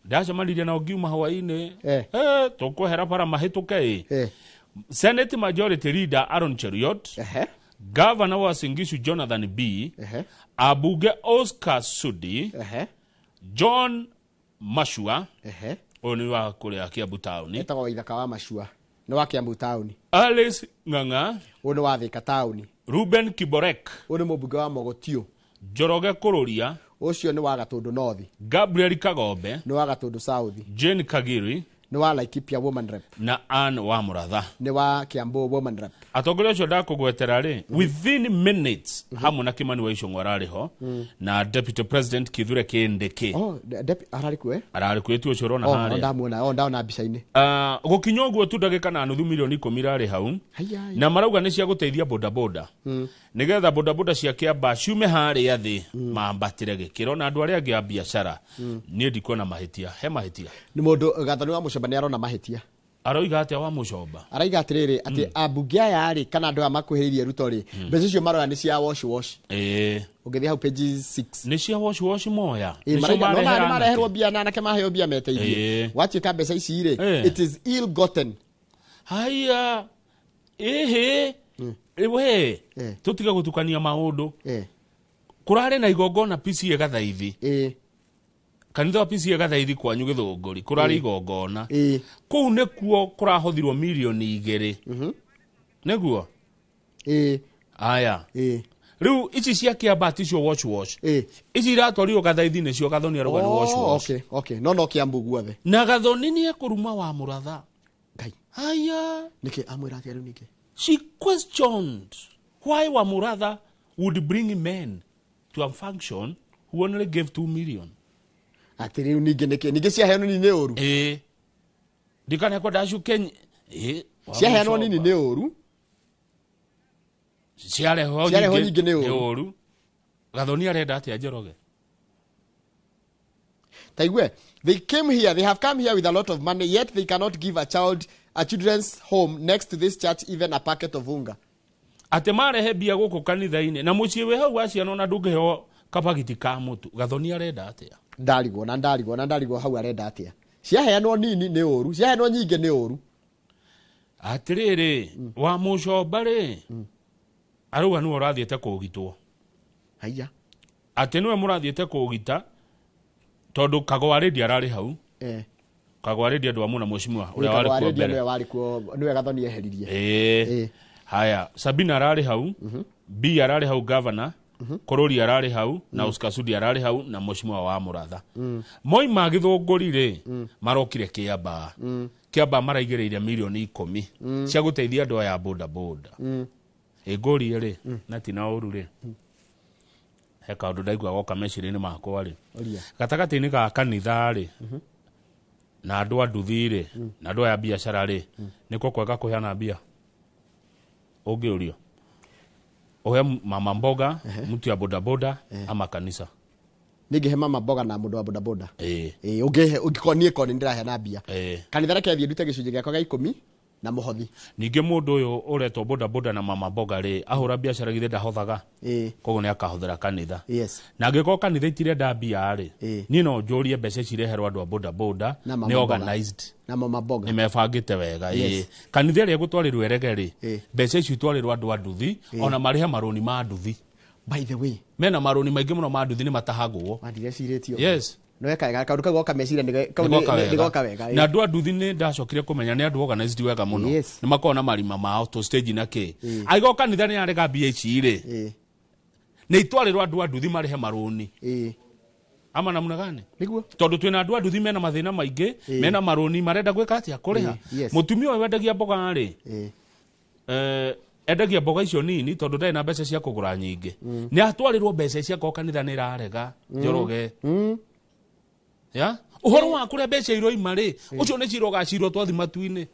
ndacemanirie nao ngiuma hwainĩ, tũkwehera bara mahĩtũke ĩ. Senate Majority Leader Aaron Cheruiyot, Governor wa Uasin Gishu Jonathan B, ambunge Oscar Sudi, John Mashua, ũyũ nĩ wa kũrĩa Kiambu taũni. Etagwo Waithaka wa Macua, nĩ wa Kiambu taũni. Alice Ng'ang'a, Ũyũ nĩ wa Thika taũni. Ruben Kiborek, Ũyũ nĩ mũmbunge wa Mogotio. Njoroge Kũrũria, Ũcio nĩ wa Gatũndũ North. Gabriel Kagombe, Nĩ wa Gatũndũ South. Jane Kagiri, Nĩ wa Laikipia Woman Rep. Na Ann wa Mũratha, Nĩ wa Kiambu Woman Rep. Atongoria acio ndakũgwetera rĩ, within minutes, hamwe na Kimani wa Ichung'wa ararĩ ho, na Deputy President Kithure Kindiki. Oh, ararĩ kuo, eh? Ararĩ kuo, tu ũcio ũrona Oh, harĩa. Ndamuona, oh, ndaona mbica-inĩ. Ah, gũkinya ũguo tu ndagĩka na nuthu, mirioni 10 irarĩ hau. Haya. Na marauga nĩ cia gũteithia bodaboda, nĩgetha bodaboda cia Kĩamba ciume harĩa thĩ mambatĩre gĩkĩro na andũ arĩa angĩ a biacara. Niĩ ndikuona mahĩtia, he mahĩtia. Nĩ mũndũ Gathoni wa Mũcomba nĩ arona mahĩtia. Aroiga atĩa wa Mũcomba? Araiga atĩrĩrĩ, atĩ ambunge aya rĩ, kana andũ aya makuhĩrĩirie Ruto rĩ, mbeca icio maroya nĩ cia wash wash. Ũngĩthiĩ hau page 6. Nĩ cia wash wash moya. Ĩ, Nĩcio maraiga no marehera nĩ mareherwo anake. mbia na anake maheo mbia meteithie. Gwatuĩka mbeca ici rĩ, it is ill gotten. Haya, ĩhĩ, we tũtige gũtukania maũndũ. Kũrarĩ na igongona PCA Gathaithi, kanitha wa PCA Gathaithi kwanyu Gĩthũngũri, kũrarĩ igongona kũu, nĩkuo kũrahothirwo mirioni 2, nĩguo aya. Rĩu ici cia Kĩamba ticio wash wash, ici iratwarirwo Gathaithi nĩcio Gathoni arauga nĩ wash Oh, wash. okay. No Kiambu guothe. Na Gathoni nĩ ekũruma wa Mũratha. Ngai. Haya. Nĩkĩ amwĩra atĩa rĩu ningĩ? She questioned why Wamuratha would bring men to a function who only gave 2 million. Atĩ rĩu ningĩ nĩkĩ ningĩ ciaheanwo nini nĩ ũru? Ĩĩ, ndikana kwenda cuke ĩ. Ciaheanwo nini nĩ ũru. Ciarehwo Ciarehwo nyingĩ nĩ ũru. Ũru. Gathoni arenda atĩa, Njoroge? Taigue, they came here, they have come here with a lot of money, yet they cannot give a child, a children's home next to this church even a packet of unga. Atĩ marehe mbia gũkũ kanitha-inĩ na mũciĩ wĩ hau wa ciana ona ndũngĩheo kabagiti ka mũtu. Gathoni arenda atĩa? Ndarigwo na ndarigwo na ndarigwo hau arenda atĩa. Ciaheanwo nini nĩ ũru, ciaheanwo nyingĩ nĩ ũru. Atĩrĩrĩ, wa mũcomba rĩ, arauga nĩwe ũrathiĩte kũũgitwo. Haiya. Atĩ nĩwe mũrathiĩte kũũgita tondũ Kagwa Rĩndia ararĩ hau. Kagwa Rĩndia andũ amwe na mheshimiwa ũrĩa warĩ Kagwa kuo Rĩndia mbere. nĩwe warĩ kuo, nĩwe Gathoni eheririe. Ĩĩ. Haya, Sabina ararĩ hau, B ararĩ hau governor, Korori ararĩ hau na Oscar Sudi ararĩ hau na mheshimiwa wa Mũratha. Moima Gĩthũngũri rĩ, marokire Kĩambaa. Kĩambaa maraigĩrĩire milioni 10 cia gũteithia andũ aya a boda boda. Ĩngũrie rĩ, na ti na ũru rĩ, he kaũndũ ndaigua goka meciria-inĩ makwa rĩ, Ũria. gatagatĩ-inĩ ga kanitha rĩ, na andũ a nduthi rĩ, na andũ aya a biacara rĩ, nĩkuo kwega kũheana mbia? Ũngĩũrio ũhe mama mboga, mtu ya bodaboda ama kanisa? Ningĩhe mama mboga na mũndũ wa bodaboda. Ĩĩ. Ĩĩ, ũngĩhe ũngĩkorwo niĩ korwo nĩ ndĩraheana mbia. Ĩĩ. Kanitha reke thiĩ ndute gĩcunjĩ gĩakwa gĩa 10 na mũhothi. Ningĩ mũndũ ũyũ ũretwo bodaboda na mama mboga rĩ, ahũra biacara githĩ ndahothaga? Koguo nĩ akahũthĩra kanitha. Yes. Na angĩkorwo kanitha itirenda mbia rĩ, niĩ no njũrie mbeca ici ireherwo andũ a bodaboda Na mama nĩ mboga. organized. Na mama mboga. Nĩ mebangĩte wega. Yes. Ĩĩ. Kanitha ĩrĩa ĩgũtwarĩrwo erege rĩ, mbeca icio itwarĩrwo andũ a nduthi, ona marĩhe marũni ma nduthi. By the way, mena marũni maingĩ mũno ma nduthi nĩ matahagwo. Wandireciirĩtio. Yes. Nĩ weka wega, kaũndũ kau goka meciria nĩ kau Nĩ goka nĩ wega. goka wega. Na andũ a nduthi nĩ ndacokire kũmenya nĩ andũ organized wega mũno. Yes. Nĩ makoragwo na marima mao tũ stage na kĩ. Angĩkorwo kanitha nĩ yarega mbia ici rĩ, nĩ itwarĩrwo andũ a nduthi marĩhe marũni. Ama namna gani? Nĩguo. Tondũ twĩna andũ a nduthi mena mathĩna maingĩ, mena marũni marenda gwĩka atĩa? Kũrĩha. Yes. Mũtumia ũyũ wendagia mboga rĩ, endagia mboga icio nini tondũ ndarĩ na mbeca cia kũgũra nyingĩ. Nĩ atwarĩrwo mbeca ici akorwo kanitha nĩ ĩrarega, Njoroge. Ya? Ũhoro wa kũrĩa mbeca iroima rĩ, ũcio nĩ cira ũgacirwo twathi matu-inĩ.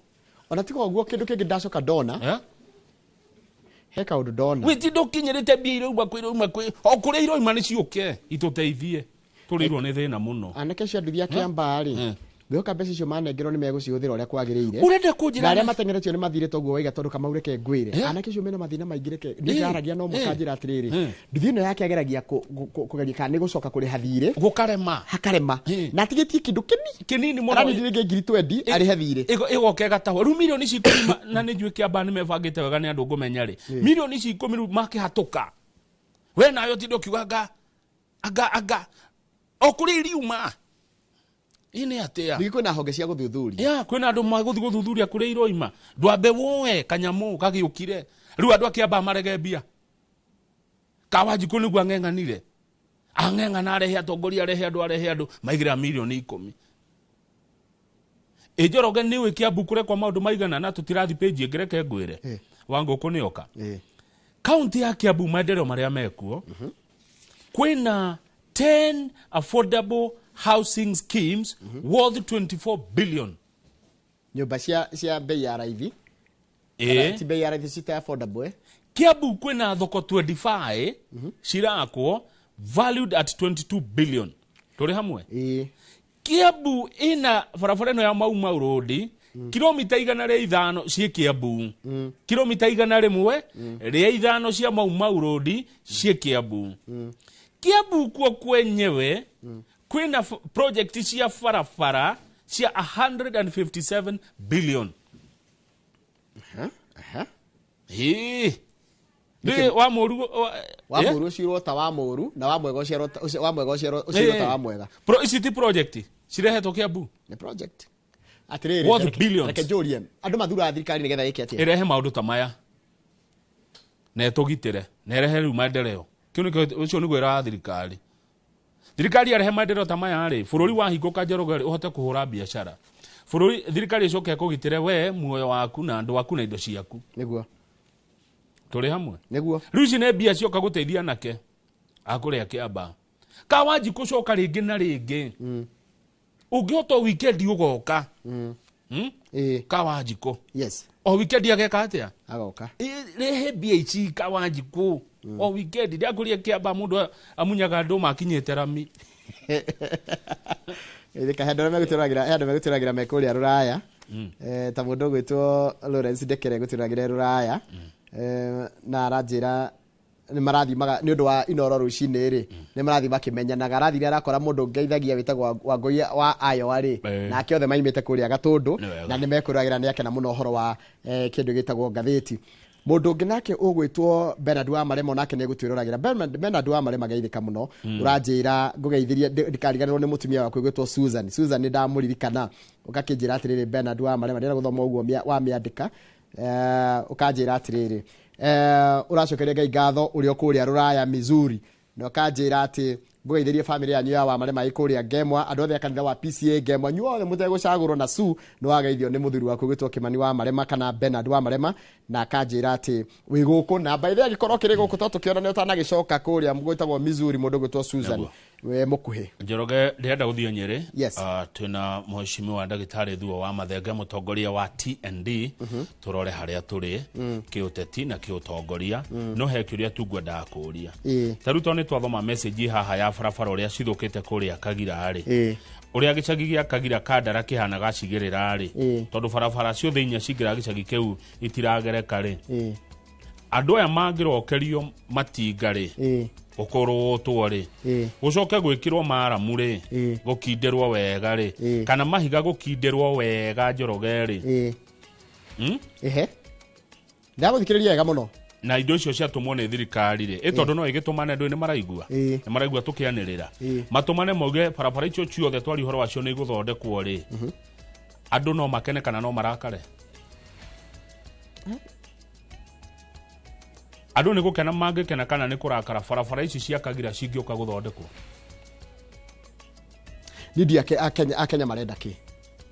Ona tiga ũguo kĩndũ kĩngĩ ndacoka ndona. He kaũndũ ndona. Wĩtinda ũkinyĩrĩte mbia iroima kwĩ iroima kwĩ, o kũrĩa iroima nĩ ciũke itũteithie. Tũrĩirwo nĩ thĩna mũno. Anake acio a nduthi a Kĩambaa rĩ, ngwĩhoka mbeca icio manengerwo nĩ megũcihũthĩra ũrĩa kwagĩrĩire. Ũrenda kũnjĩra Na arĩa mateng'eretio nĩ mathirĩ toguo waiga tondũ Kamau reke ngwĩre. Anake acio mena mathĩna maingĩ reke niĩ ndaragia no mũkanjĩra atĩrĩrĩ. Nduthi ĩno yake ageragia kũgeria kana nĩ gũcoka kũrĩha thirĩ. Gũkarema. Hakarema. Na atigĩtie kĩndũ kĩnini mũno. Aranindire rĩngĩ ngiri 20 arĩhe thirĩ. Ĩgoka ĩgatahwo. Rĩu milioni ici 10 na nĩ njũĩ Kĩambaa nĩ mebangĩte wega nĩ andũ ngũmenya rĩ. Milioni ici 10 rĩu makĩhatũka. We nawe ũtinde ũkiuga anga anga anga o kũrĩa iriuma. Ĩ nĩ atĩa? Ningĩ kwĩna honge cia gũthuthuria. Ya, kwĩna andũ magũthiĩ gũthuthuria kũrĩa iroima. Ndwambe woe kanyamũ gagĩũkire. Rĩu andũ a Kĩambaa marege mbia. Kawanjikũ nĩguo ang'eng'anire. Ang'eng'ana arehe atongoria, arehe andũ, arehe andũ, maigĩrĩra milioni 10. Ĩ Njoroge nĩ ũĩ Kĩambu kũrekwo maũndũ maigana na tũtirathi page ĩngĩ reke ngwĩre. Wangũkũ nĩ oka. Kaunti ya Kĩambu maendeleo marĩa mekuo, kwĩna 10 affordable housing schemes worth 24 billion. Nyũmba cia bei ya raithi. Ĩ. Ti bei ya raithi cita affordable. Kĩambu kwĩna thoko 25 cirakwo valued at 22 billion. Tũrĩ hamwe? Kĩambu ĩna barabara ĩno ya Mau Mau Road, kilomita 105 ciĩ Kĩambu. Kilomita 105 cia Mau Mau Road ciĩ Kĩambu. Kĩambu kuo kwenyewe kwĩna project cia barabara cia 157 billion. Ĩĩ. Rĩ, wa mũru, Wa mũru ũcirwo ta wa mũru na wa mwega ũciarwo ta wa mwega ũciarwo ũcirwo ta wa mwega. Pro, ici ti project cirehetwo Kĩambu. Nĩ project. Atĩrĩrĩ, Worth billions. reke njũrie andũ mathuraga thirikari nĩgetha ĩke atĩa? Ĩrehe maũndũ ta maya na ĩtũgitĩre na ĩrehe rĩu maendeleo. Kĩu nĩkĩo ũcio nĩguo wĩra wa thirikari. Thirikari yarehe maendeleo ta maya rĩ, bũrũri wahingũka Njoroge rĩ, ũhote kũhũra biacara. Bũrũri thirikari ĩcoke ĩkũgitĩre we muoyo waku na andũ aku na indo ciaku. Nĩguo. Tũrĩ hamwe? Nĩguo. Rĩu ici nĩ mbia cioka gũteithia anake a kũrĩa Kĩambaa. Kawanjikũ coka rĩngĩ na rĩngĩ. Ũngĩhota o weekend ũgoka. Kawanjikũ. Yes. O weekend ageka atĩa? Agoka. Rehe mbia ici Kawanjikũ. O weekend ndakũria Kĩambaa mũndũ amunyaga andũ makinyĩte rami. Ĩthĩka he andũ arĩa megũtũragĩra, he andũ megũtũragĩra me kũrĩa rũraya. Ta mũndũ ũgwĩtwo Lawrence Ndekere gũtũragĩra rũraya. Na aranjĩra nĩ marathiĩ nĩ ũndũ wa Inoro rũcinĩ rĩ, nĩ marathiĩ makĩmenyanaga. Arathire arakora mũndũ ngeithagia wĩtagwo Wangũi wa Iowa rĩ, nake othe maimĩte kũrĩa Gatũndũ, na nĩ mekwĩroragĩra nĩ akena mũno ũhoro wa kĩndũ gĩtagwo ngathĩti. Mũndũ ũngĩ nake ũgwĩtwo Bernard wa Marema nake nĩ egũtwĩroragĩra. Bernard wa Marema geithĩka mũno. Ũranjĩra ngũgeithĩrie ndikariganĩrwo nĩ mũtumia wakwa ũgwĩtwo Susan. Susan nĩ ndamũririkana. Ũgakĩnjĩra atĩrĩrĩ, Bernard wa Marema ndĩrenda gũthoma ũguo wamĩandĩka. Ũkanjĩra atĩrĩrĩ, ũracokeria Ngai ngatho ũrĩa kũrĩa Rũraya Missouri, na ũkanjĩra atĩ ngũgeithĩrie famĩlĩ yanyu ya Wamarema ĩ kũrĩa Ngemwa, andũ othe a kanitha wa PCA Ngemwa, inyuĩ othe mũtegũcagũrwo na Su nĩ wageithio nĩ mũthuri waku ũgwĩtwo Kĩmani wa Marema kana Bernard wa Marema, na akanjĩra atĩ wĩ gũkũ na by the way angĩkorwo kĩrĩ gũkũ to tũkĩona nĩ ũtanagĩcoka kũrĩa gwĩtagwo Missouri, mũndũ ũgwĩtwo Susan we mũkuhĩ. Njoroge, ndĩrenda gũthiĩ Nyĩrĩ. Twĩna mheshimiwa ndagĩtarĩ Thuo wa Mathenge, mũtongoria wa TND, tũrore harĩa tũrĩ kĩũteti na kĩũtongoria. No he kĩũria tu ngwendaga kũũria. Ta rĩu tondũ nĩ twathoma message haha ya barabara ũrĩa cithũkĩte kũrĩa Kagira rĩ, ũrĩa gĩcagi gĩa Kagira Kandara kĩhana gacigĩrĩra rĩ, tondũ barabara ciothe inya cingĩra gĩcagi kĩu itiragereka rĩ, andũ aya mangĩrokerio matinga rĩ, gũkũrũtwo rĩ, gũcoke gwĩkĩrwo maramu rĩ, gũkindĩrwo wega rĩ, kana mahiga gũkindĩrwo wega Njoroge rĩ. Ehe, ndagũthikĩrĩria wega mũno. Na indo icio ciatũmwo nĩ thirikari rĩ, tondũ no ĩgĩtũmane andũ nĩ maraigua, nĩ maraigua tũkĩanĩrĩra, matũmane mauge barabara icio ciothe twari ũhoro wacio nĩ igũthondekwo rĩ, andũ no makene kana no marakare? Andũ nĩ gũkena mangĩkena kana nĩ kũrakara barabara ici cia Kagira cingĩũka gũthondekwo? Niĩ ndiũĩ Akenya marenda kĩ.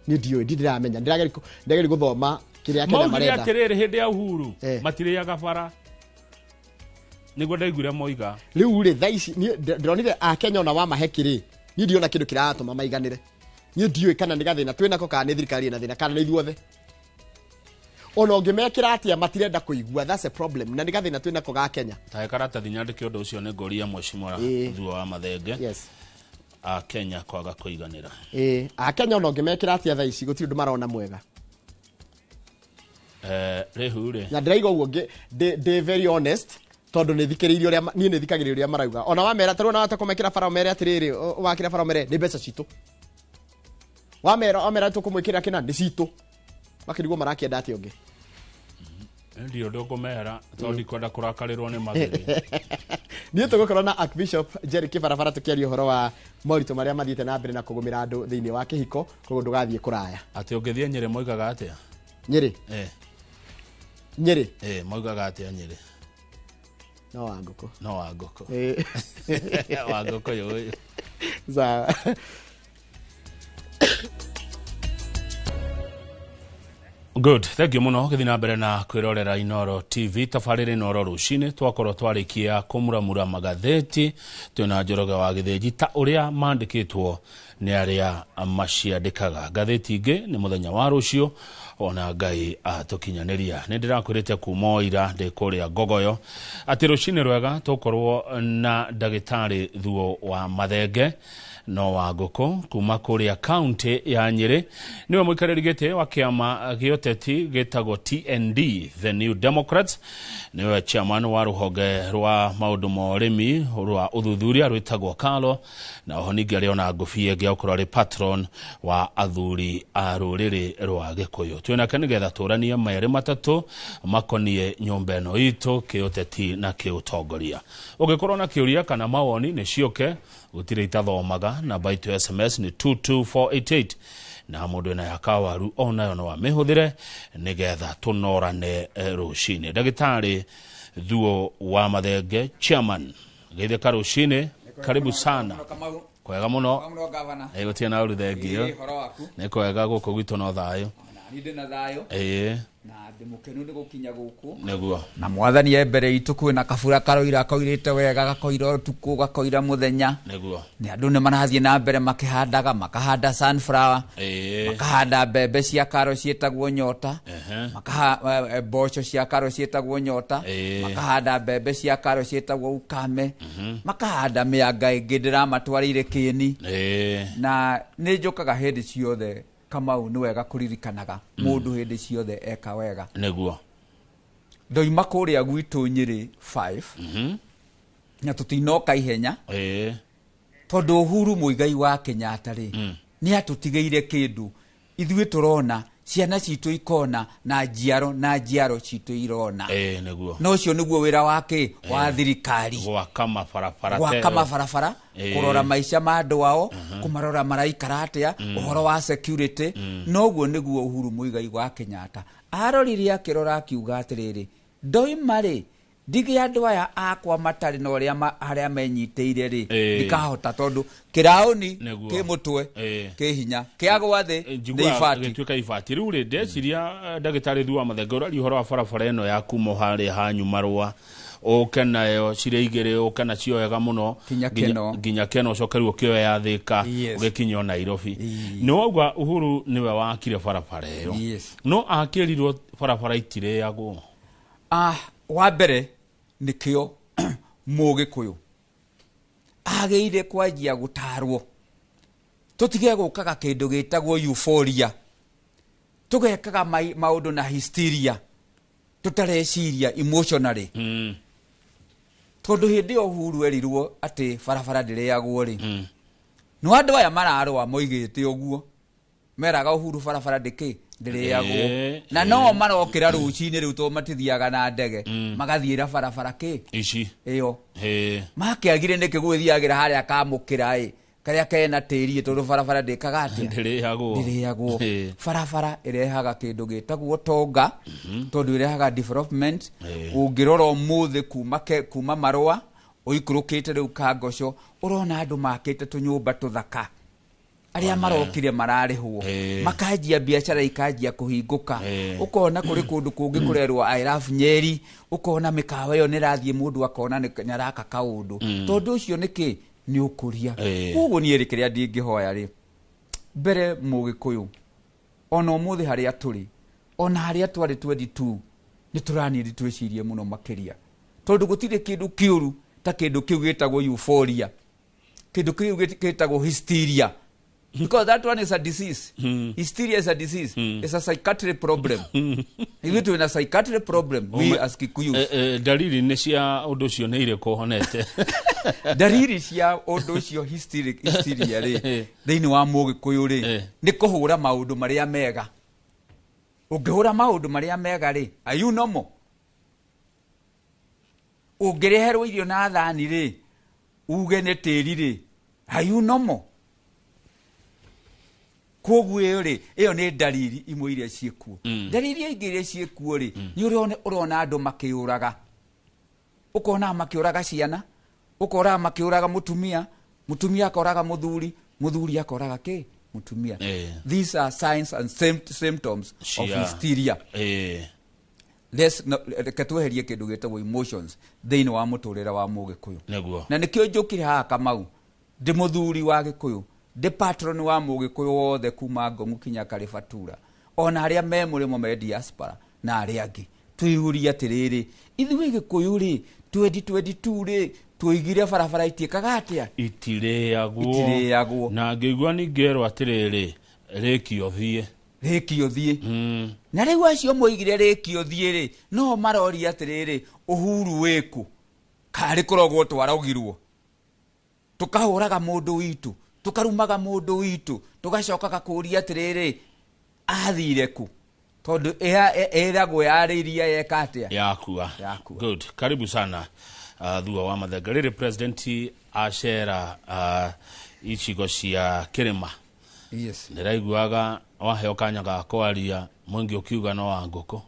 Niĩ ndiũĩ, ndĩramenya, ndĩrageria gũthoma kĩrĩa Akenya marenda. Maugire atĩrĩrĩ hĩndĩ ya Uhuru matirĩaga bara, nĩguo ndaiguire moiga. Rĩu rĩ thaa ici ndĩronire Akenya ona wamahe kĩrĩ, niĩ ndiona kĩndũ kĩratũma maiganĩre. Niĩ ndiũĩ kana nĩ gathĩna twĩnako kana nĩ thirikari ĩna thĩna kana nĩ ithuothe. Ona ũngĩmekĩra atĩa matirenda kũigua, that's a problem, na nĩ gathĩna twĩnako ga Kenya. Ta karatathi nyandĩke ũndũ ũcio nĩ ngũria mheshimiwa Thuo wa Mathenge. A Kenya kwaga kũiganĩra. Akenya ona ũngĩmekĩra atĩa thaa ici gũtirĩ ũndũ marona mwega. Rĩu rĩ, na ndĩraiga ũguo ndĩ very honest, tondũ nĩ thikĩrĩirie ũrĩa niĩ nĩ thikagĩrĩria ũrĩa marauga. Ona wamera tarĩu ona wahota kũmekĩra bara ũmere atĩrĩrĩ, wakĩra bara ũmere nĩ mbeca citũ, wamera tũkũmwĩkĩra kĩna nĩ citũ, makĩrigwo marakĩenda atĩa ũngĩ. Ndio ũndũ ngũmera tondũ ndikwenda kũrakarĩrwo nĩ magĩrĩ. Niĩ tũgũkorwo na Archbishop Jerry Kĩbarabara tũkĩaria ũhoro wa moritũ marĩa mathiĩte na mbere na kũgũmĩra andũ thĩinĩ wa kĩhiko, koguo ndũgathiĩ kũraya. Atĩ ũngĩthiĩ Nyĩrĩ moigaga atĩa? Nyĩrĩ? Nyĩrĩ? Moigaga atĩa Nyĩrĩ? No wa ngũkũ. No wa ngũkũ. Wa ngũkũ yũyũ. Sawa. Good, thank you mũno gĩthiĩ na mbere na kwĩrorera Inoro TV tabarĩra Inoro rũcinĩ. Twakorwo twarĩkia kũmuramura magathĩti, twĩna Njoroge wa Gĩthĩnji ta ũrĩa mandĩkĩtwo nĩ arĩa maciandĩkaga. Ngathĩti ingĩ nĩ mũthenya wa rũciũ ona Ngai atũkinyanĩria. Nĩ ndĩrakwĩrĩte kuma o ira ndĩ kũrĩa Ngogoyo atĩ rũcinĩ rwega tũkorwo na ndagĩtarĩ Thuo wa Mathenge no wa ngũkũ kuma kũrĩa kaunti ya Nyĩrĩ, nĩwe mũikarĩri gĩtĩ wa kĩama gĩa ũteti gĩtagwo TND, The New Democrats, nĩwe chairman wa rũhonge rwa maũndũ ma ũrĩmi rwa ũthuthuria rwĩtagwo KALRO, na oho ningĩ arĩ ona ngũbia ĩngĩ ya gũkorwo arĩ patron wa athuri a rũrĩrĩ rwa Gĩkũyũ. Twĩnake nĩgetha tũranie merĩ matatũ makoniĩ nyũmba ĩno itũ kĩũteti na kĩũtongoria. Ũngĩkorwo na kĩũria kana mawoni nĩ ciũke, gũtirĩ itathomaga. Namba itũ ya SMS nĩ 22488 na mũndũ ena ya kawaru onayo no amĩhũthĩre nĩgetha tũnorane rũcinĩ. Ndagĩtarĩ Thuo wa Mathenge, chairman, geithĩka rũcinĩ, karibu sana. Kwega mũno. Gũtirĩ na ũru, thengio. Nĩ kwega gũkũ gwitũ no thayũ. Niĩ ndĩna thayũ. Na ndĩ mũkenu nĩ gũkinya gũkũ. Nĩguo. Na mwathani e mbere itũ kwĩna kabura karoira koirĩte wega, gakoira ũtukũ, gakoira mũthenya. Nĩguo. Nĩ andũ nĩ marathiĩ na mbere makĩhandaga, makahanda sunflower, makahanda mbembe cia karo ciĩtagwo nyota, mboco cia karo ciĩtagwo nyota, makahanda mbembe cia karo ciĩtagwo ukame, makahanda mĩanga ĩngĩ ndĩramatwarĩire kĩni. Na nĩ njũkaga hĩndĩ ciothe Kamau, nĩ wega kũririkanaga mũndũ hĩndĩ ciothe eka wega. Nĩguo. Ndoima kũrĩa gwitũ Nyĩrĩ 5 na tũtinoka ihenya tondũ Uhuru Muigai wa Kenyatta rĩ nĩ atũtigĩire kĩndũ ithuĩ tũrona, ciana citũ ikona, na njiaro na njiaro citũ irona. Nĩguo. Na ũcio nĩguo wĩra wake wa thirikari, gwaka mabarabara, gwaka mabarabara, kũrora maica ma andũ ao, kũmarora maraikara atĩa, ũhoro wa security. Noguo nĩguo Uhuru Muigai wa Kenyatta arorire akĩrora akiuga atĩrĩrĩ, ndoima rĩ ndige andũ aya akwa matarĩ na ũrĩa harĩa menyitĩire rĩ, ndikahota tondũ kĩraũni kĩ mũtwe kĩ hinya kĩagwa thĩ nĩ ibati gĩtuĩka ibati. Rĩu rĩ ndeciria ndagĩtarĩ Thuo wa Mathenge ũraria ũhoro wa barabara ĩno ya kuma harĩa hanyu Marũa ũke nayo cirĩ igĩrĩ, ũke nacio wega mũno nginya Keno, ũcoke rĩu ũkĩoya ya Thĩka ũgĩkinya o Nairobi. Nĩ wauga Uhuru nĩwe wakire barabara ĩyo, no akĩrirwo barabara itirĩagwo. Wa mbere nĩkĩo Mũgĩkũyũ agĩire kwanjia gũtarwo, tũtige gũkaga kĩndũ gĩtagwo euphoria, tũgekaga maũndũ na hysteria, tũtareciria emotionally. Tondũ hĩndĩ ĩyo Uhuru erirwo atĩ barabara ndĩrĩagwo rĩ, no andũ aya mararũa moigĩte ũguo, meraga Uhuru barabara ndĩkĩ ndĩrĩagwo, na no marokĩra rũcinĩ rĩu tondũ matithiaga na ndege, magathiĩra barabara kĩ ici ĩyo. Makĩagire nĩkĩ gwĩthiagĩra harĩa kamũkĩra ĩ karĩa kena tĩri, tondũ barabara ndĩkaga atĩa, ndĩrĩagwo. Barabara ĩrehaga kĩndũ gĩtagwo tonga, tondũ ĩrehaga development. Ũngĩrora ũmũthĩ kuma Marũa ũikũrũkĩte rĩu Kangoco, ũrona andũ makĩte tũnyũmba tũthaka, arĩa marokire mararĩhwo, makanjia biacara ikanjia kũhingũka. Ũkona kũrĩ kũndũ kũngĩ kũrerwo I love Nyeri, ũkona mĩkawa ĩyo nĩrathiĩ, mũndũ akona nĩaraka kaũndũ, tondũ ũcio nĩkĩ nĩ ũkũria. Koguo niĩ rĩ kĩrĩa ndingĩhoya rĩ, mbere Mũgĩkũyũ ona ũmũthĩ harĩa tũrĩ, ona harĩa twarĩ 22 nĩ tũranindi twĩcirie mũno makĩria, tondũ gũtirĩ kĩndũ kĩũru ta kĩndũ kĩu gĩtagwo euphoria, kĩndũ kĩu gĩtagwo hysteria. Because that one is a disease. Hysteria is a disease. It's a psychiatric problem. Ithuĩ twĩna psychiatric problem, we as Kikuyu. Dalili nĩ cia ũndũ ũcio nĩ irĩkũ honete? Dalili cia ũndũ ũcio hysteria rĩ, thĩinĩ wa Mũgĩkũyũ rĩ, nĩ kũhũra maũndũ marĩa mega. Ũngĩhũra maũndũ marĩa mega rĩ, are you normal? Ũngĩreherwo irio na thani rĩ, uge nĩ tĩri rĩ, are you normal? Koguo ĩyo rĩ, ĩyo nĩ dalili imwe iria ciĩkuo. Dalili ingĩ iria ciĩkuo rĩ, nĩ ũrona andũ makĩũraga, ũkona makĩũraga ciana, ũkora makĩũraga mũtumia, mũtumia akoraga mũthuri, mũthuri akoraga kĩ mũtumia. These are signs and symptoms of hysteria. Reke tweherie kĩndũ gĩtagwo emotions thĩinĩ wa mũtũrĩre wa Mũgĩkũyũ. Na nĩkĩo njũkire haha Kamau, ndĩ mũthuri wa Gĩkũyũ, ndĩ patron wa Mũgĩkũyũ wothe kuma Ngong'u kinya Karĩbatura, ona arĩa me mũrĩmo me diaspora na arĩa angĩ, twĩyũrie atĩrĩrĩ, ithuĩ Gĩkũyũ rĩ 2022 rĩ tũigire barabara itiĩkaga atĩa, itirĩagwo. Na ngĩigua ningĩ erwo atĩrĩrĩ, rĩki ũthiĩ, rĩki ũthiĩ. Na rĩu acio moigire rĩki ũthiĩ rĩ, no maroria atĩrĩrĩ, Uhuru wĩkũ? Karĩ kũrogwo twarogirwo, tũkahũraga mũndũ witũ, tũkarumaga mũndũ witũ, tũgacokaga kũria atĩrĩrĩ, athire kũ? Tondũ ĩragwo yarĩirie yeka atĩa, yakua. Good, karibu sana Thuo wa Mathenge. Rĩrĩ president acera icigo cia kĩrĩma. Yes. Ndĩraiguaga waheo kanya ga kwaria mũingĩ ũkiuga no wa ngũkũ.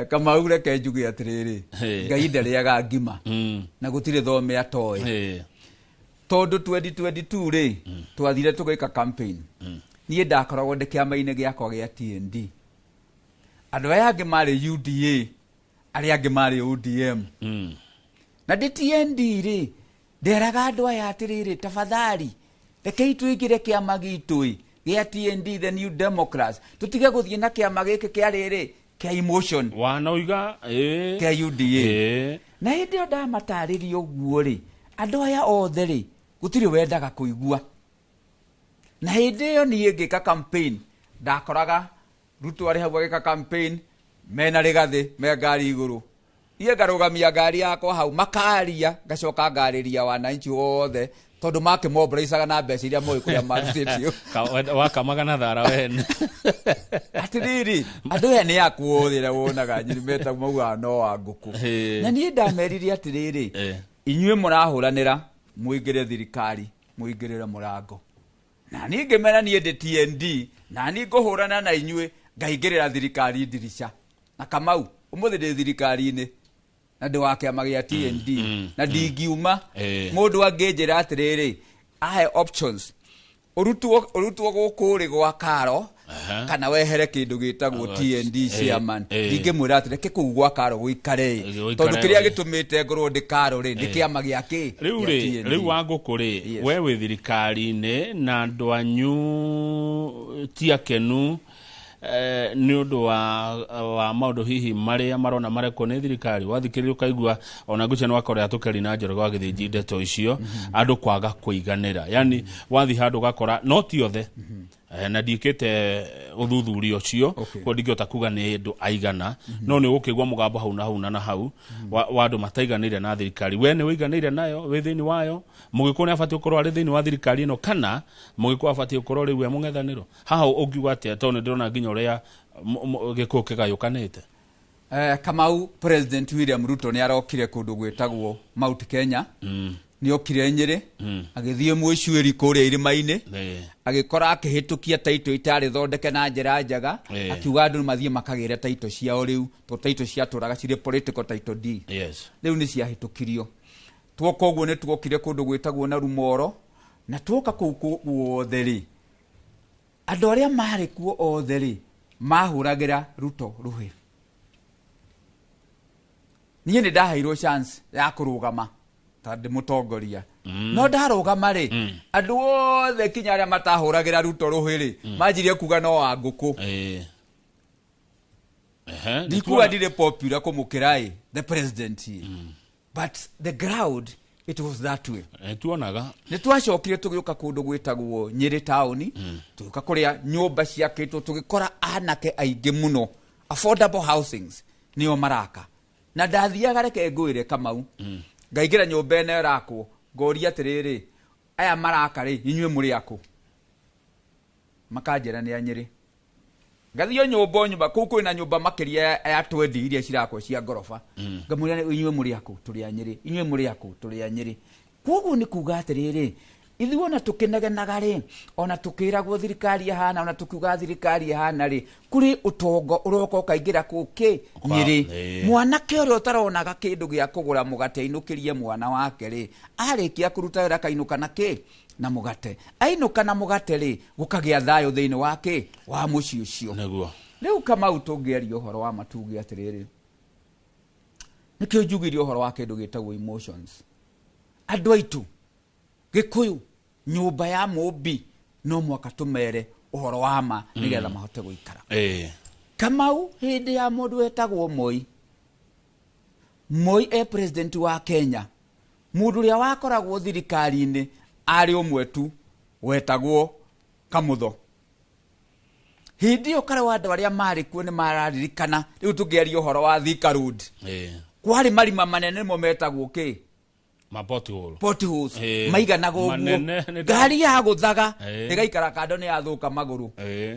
Kamau reke njuge atĩrĩrĩ, Ngai ndarĩaga ngima na gũtirĩ thome atoĩ. Tondũ 2022 rĩ, twathire tũgĩka campaign. Niĩ ndakoragwo ndĩ kĩama-inĩ gĩakwa gĩa TND. Andũ aya angĩ marĩ UDA, arĩa angĩ marĩ ODM. Na ndĩ TND rĩ, nderaga andũ aya atĩrĩrĩ, tafadhali rekei tũingĩre kĩama gitũ gĩa TND, the New Democrats, tũtige gũthiĩ na kĩama gĩkĩ kĩa rĩrĩ kĩa emotion wanoiga kĩa UDA. Na hĩndĩ ĩyo ndamatarĩria ũguo rĩ, andũ aya othe rĩ, gũtirĩ wendaga kũigua. Na hĩndĩ ĩyo niĩ ngĩka campaign, ndakoraga Ruto arĩ hau agĩka campaign, Mena Rigathi me ngari igũrũ. Niĩ ngarũgamia ngari yakwa hau makaria ngacoka ngarĩria wananchi othe tondũ makĩmomboricaga na mbeca iria moĩ kũrĩa marutĩtio. Wakamaga na thara wene. Atiriri andũ aya nĩ akuo othe wonaga nyiri meta maugaga no wa ngũkũ. Na niĩ ndameririe atiriri, inyuĩ mũrahũranĩra mũingĩre thirikari, mũingĩrĩre mũrango. Na niĩ ngĩmera niĩ ndĩ TND, na niĩ ngũhũrana na inyuĩ ngaingĩrĩra thirikari ndirica. Na Kamau ũmũthĩ ndĩ thirikari-inĩ na ndĩ wa kĩama gĩa TND na ndingiuma. Mũndũ angĩnjĩra atĩrĩrĩ, ahe options, ũrutwo gũkũ rĩ gwa Karo kana wehere kĩndũ gĩtagwo TND chairman, ndingĩmwĩra atĩ reke kũu gwa Karo gũikare, tondũ kĩrĩa gĩtũmĩte ngorwo ndĩ Karo rĩ nĩ kĩama gĩa kĩ. Rĩu rĩ, rĩu wa ngũkũ rĩ, we wĩ thirikari-inĩ na andũ anyu ti akenu nĩ ũndũ wa maũndũ hihi marĩa marona marekwo nĩ thirikari. Wathikĩrĩria ũkaigua ona ngũcia nĩ wakorera tũkeri na Njoroge wa Gĩthĩnji ndeto icio, andũ kwaga kũiganĩra. Yani wathi handũ ũgakora no ti othe, na ndiĩkĩte ũthuthuria ũcio, koguo ndingĩhota kuga nĩ andũ aigana, no nĩ ũgũkĩigua mũgambo hau na hau na hau wa andũ mataiganĩire na thirikari. We nĩ ũiganĩire nayo, wĩ thĩinĩ wayo? Mũgĩkũyũ nĩ abatiĩ gũkorwo arĩ thĩinĩ wa thirikari ĩno, kana mũgĩkũyũ abatiĩ gũkorwo rĩu e mũng'ethanĩro? Haha ũngiuga atĩa, tondũ nĩ ndĩrona nginya ũrĩa gĩkũyũ kĩgayũkanĩte? Kamau, President William Ruto nĩ arokire kũndũ gwĩtagwo Mount Kenya. Nĩ okire Nyĩrĩ, agĩthiĩ Mũicuĩri kũrĩa irĩma-inĩ, agĩkora akĩhĩtũkia taito itarĩ thondeke na njĩra njega, akiuga andũ mathiĩ makagĩre taito ciao rĩu, tondũ taito ciatũraga cirĩ political title deed. Rĩu nĩ ciahĩtũkirio. Tuoka ũguo nĩ tuokire kũndũ gwĩtagwo na Rumoro, na tuoka kũu guothe rĩ, andũ arĩa marĩ kuo othe rĩ, mahũragĩra Ruto rũhĩ. Niĩ nĩ ndaheirwo chance ya kũrũgama ta ndĩ mũtongoria. No ndarũgama rĩ, andũ othe kinya arĩa matahũragĩra Ruto rũhĩ rĩ, manjirie kuga no wa ngũkũ. Ndikuga ndirĩ popular kũmũkĩra ĩ the president ĩ. But the ground, it was that way. Tuonaga. Nĩ twacokire tũgĩũka kũndũ gwĩtagwo Nyĩrĩ taũni, tũgĩũka kũrĩa nyũmba ciakĩtwo, tũgĩkora anake aingĩ mũno affordable housings nĩo maraka. Na ndathiaga, reke ngwĩre Kamau, ngaingĩra nyũmba ĩno ĩrakwo, ngoria atĩrĩrĩ, aya maraka rĩ, inyuĩ mũrĩ akũ? Makanjĩra nĩ a Nyĩrĩ. Ngathiĩ nyũmba o nyũmba, kũu kwĩna nyũmba makĩria ya 20 iria cirakwo cia ngoroba. Ngamwĩra inyuĩ mũrĩ akũ? Tũrĩ a Nyĩrĩ. Inyuĩ mũrĩ akũ? Tũrĩ a Nyĩrĩ. Koguo nĩ kuga atĩrĩrĩ, ithuĩ ona tũkĩnegenaga rĩ, ona tũkĩragwo thirikari ĩhana, ona tũkiuga thirikari ĩhana rĩ, kũrĩ ũtongo ũroka ũkaingĩra kũu kĩ Nyĩrĩ. Mwanake ũrĩa ũtaronaga kĩndũ gĩa kũgũra mũgate ainũkĩrie mwana wake rĩ, arĩkia kũruta wĩra akainũka na kĩ? Na mũgate. Ainũka na mũgate rĩ, gũkagĩa thayũ thĩinĩ wa kĩ? Wa mũciĩ ũcio. Nĩguo. Rĩu Kamau tũngĩaria ũhoro wa matuge atĩrĩrĩ, nĩkĩo njugire ũhoro wa kĩndũ gĩtagwo emotions. Andũ aitũ Gĩkũyũ, nyũmba ya mũmbi no mwaka tũmere ũhoro wa ma nĩgetha mahote gũikara. Kamau hĩndĩ ya mũndũ wetagwo Moi, Moi e president wa Kenya, mũndũ ũrĩa wakoragwo thirikari-inĩ arĩ ũmwe tu wetagwo Kamutho. Hĩndĩ ĩyo karĩ andũ arĩa marĩ kuo nĩ mararirikana, rĩu tũngĩaria ũhoro wa Thika Road, kwarĩ marima manene nĩmo metagwo kĩ? Ma pothole. Potholes. Maiganaga ũguo. Ngari ya gũthaga ĩgaikara kando nĩ yathũka magũrũ.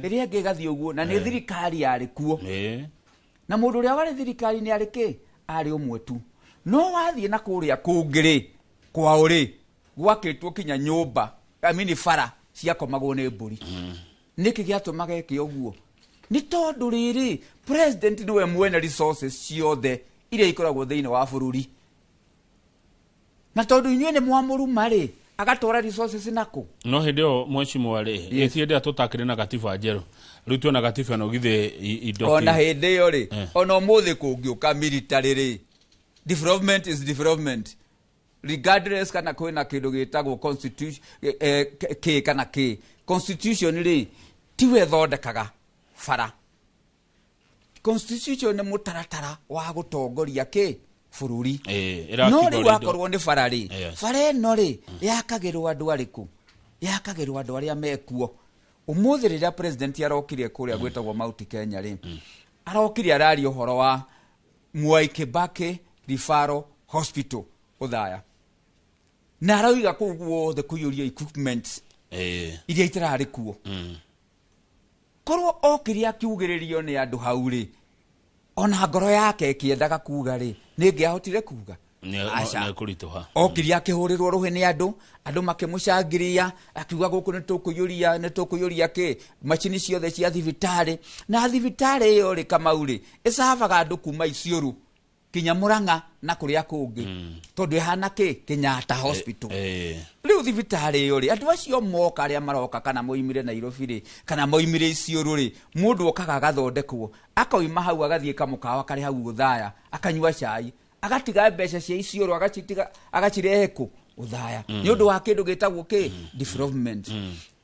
Ĩrĩa ĩngĩ ĩgathiĩ ũguo, na nĩ thirikari yarĩ kuo. Na mũndũ ũrĩa warĩ thirikari-inĩ arĩ kĩ? Arĩ ũmwe tu. No wathiĩ na kũrĩa kũngĩ rĩ, kwao rĩ, gwakĩtwo kinya nyũmba, I mean bara ciakomagwo nĩ mbũri. Nĩkĩ gĩatũmaga eke ũguo? Nĩ tondũ rĩrĩ, president nĩwe mwene resources ciothe iria ikoragwo thĩinĩ wa bũrũri. Na tondũ inyuĩ nĩ mwamũruma rĩ, agatwara resources nakũ? No hĩndĩ ĩyo mheshimiwa rĩ, ĩti hĩndĩ ĩrĩa tũtakĩrĩ na gatiba njerũ. Rĩu twĩna gatiba ĩno githĩ indo Ona hĩndĩ ĩyo rĩ, ona ũmũthĩ kũngĩũka military rĩ, development is development. Regardless kana kwĩna kĩndũ gĩtagwo constitution, kĩ kana kĩ. Constitution rĩ, tiwe ĩthondekaga bara. Constitution nĩ mũtaratara wa gũtongoria kĩ? Bũrũri. No rĩu akorwo nĩ bara rĩ, bara ĩno rĩ, yakagĩrwo andũ arĩkũ? Yakagĩrwo andũ arĩa mekuo. Ũmũthĩ rĩrĩa president arokire kũrĩa gwĩtagwo Mount Kenya rĩ, Arokire araria ũhoro wa Mwai Kibaki Referral Hospital Othaya. Na arauga kũu guothe kũiyũria equipment iria itararĩ kuo. Korwo okire akiugĩrĩrio nĩ andũ hau rĩ, ona ngoro yake ĩkĩendaga kuga rĩ, nĩ ĩngĩahotire kuga. Nĩ kũritũha. Okire akĩhũrĩrwo rũhĩ nĩ andũ, andũ makĩmũcangĩria, akiuga gũkũ nĩ tũkũiyũria kĩ macini ciothe cia thibitarĩ. Na thibitarĩ ĩyo rĩ, Kamau rĩ, ĩcavaga andũ kuma Isiolo kinya Murang'a na kũrĩa kũngĩ, tondũ ĩhana kĩ Kenyatta Hospital. Rĩu thibitarĩ ĩyo rĩ, andũ acio moka arĩa maroka kana moimire Nairobi rĩ, kana moimire Isiolo rĩ, mũndũ okaga agathondekwo, akoima hau agathiĩ kamũkawa karĩ hau Othaya, akanyua cai, agatiga mbeca cia Isiolo, agacitiga, agacirehe kũ Othaya. Nĩ ũndũ wa kĩndũ gĩtagwo kĩ development.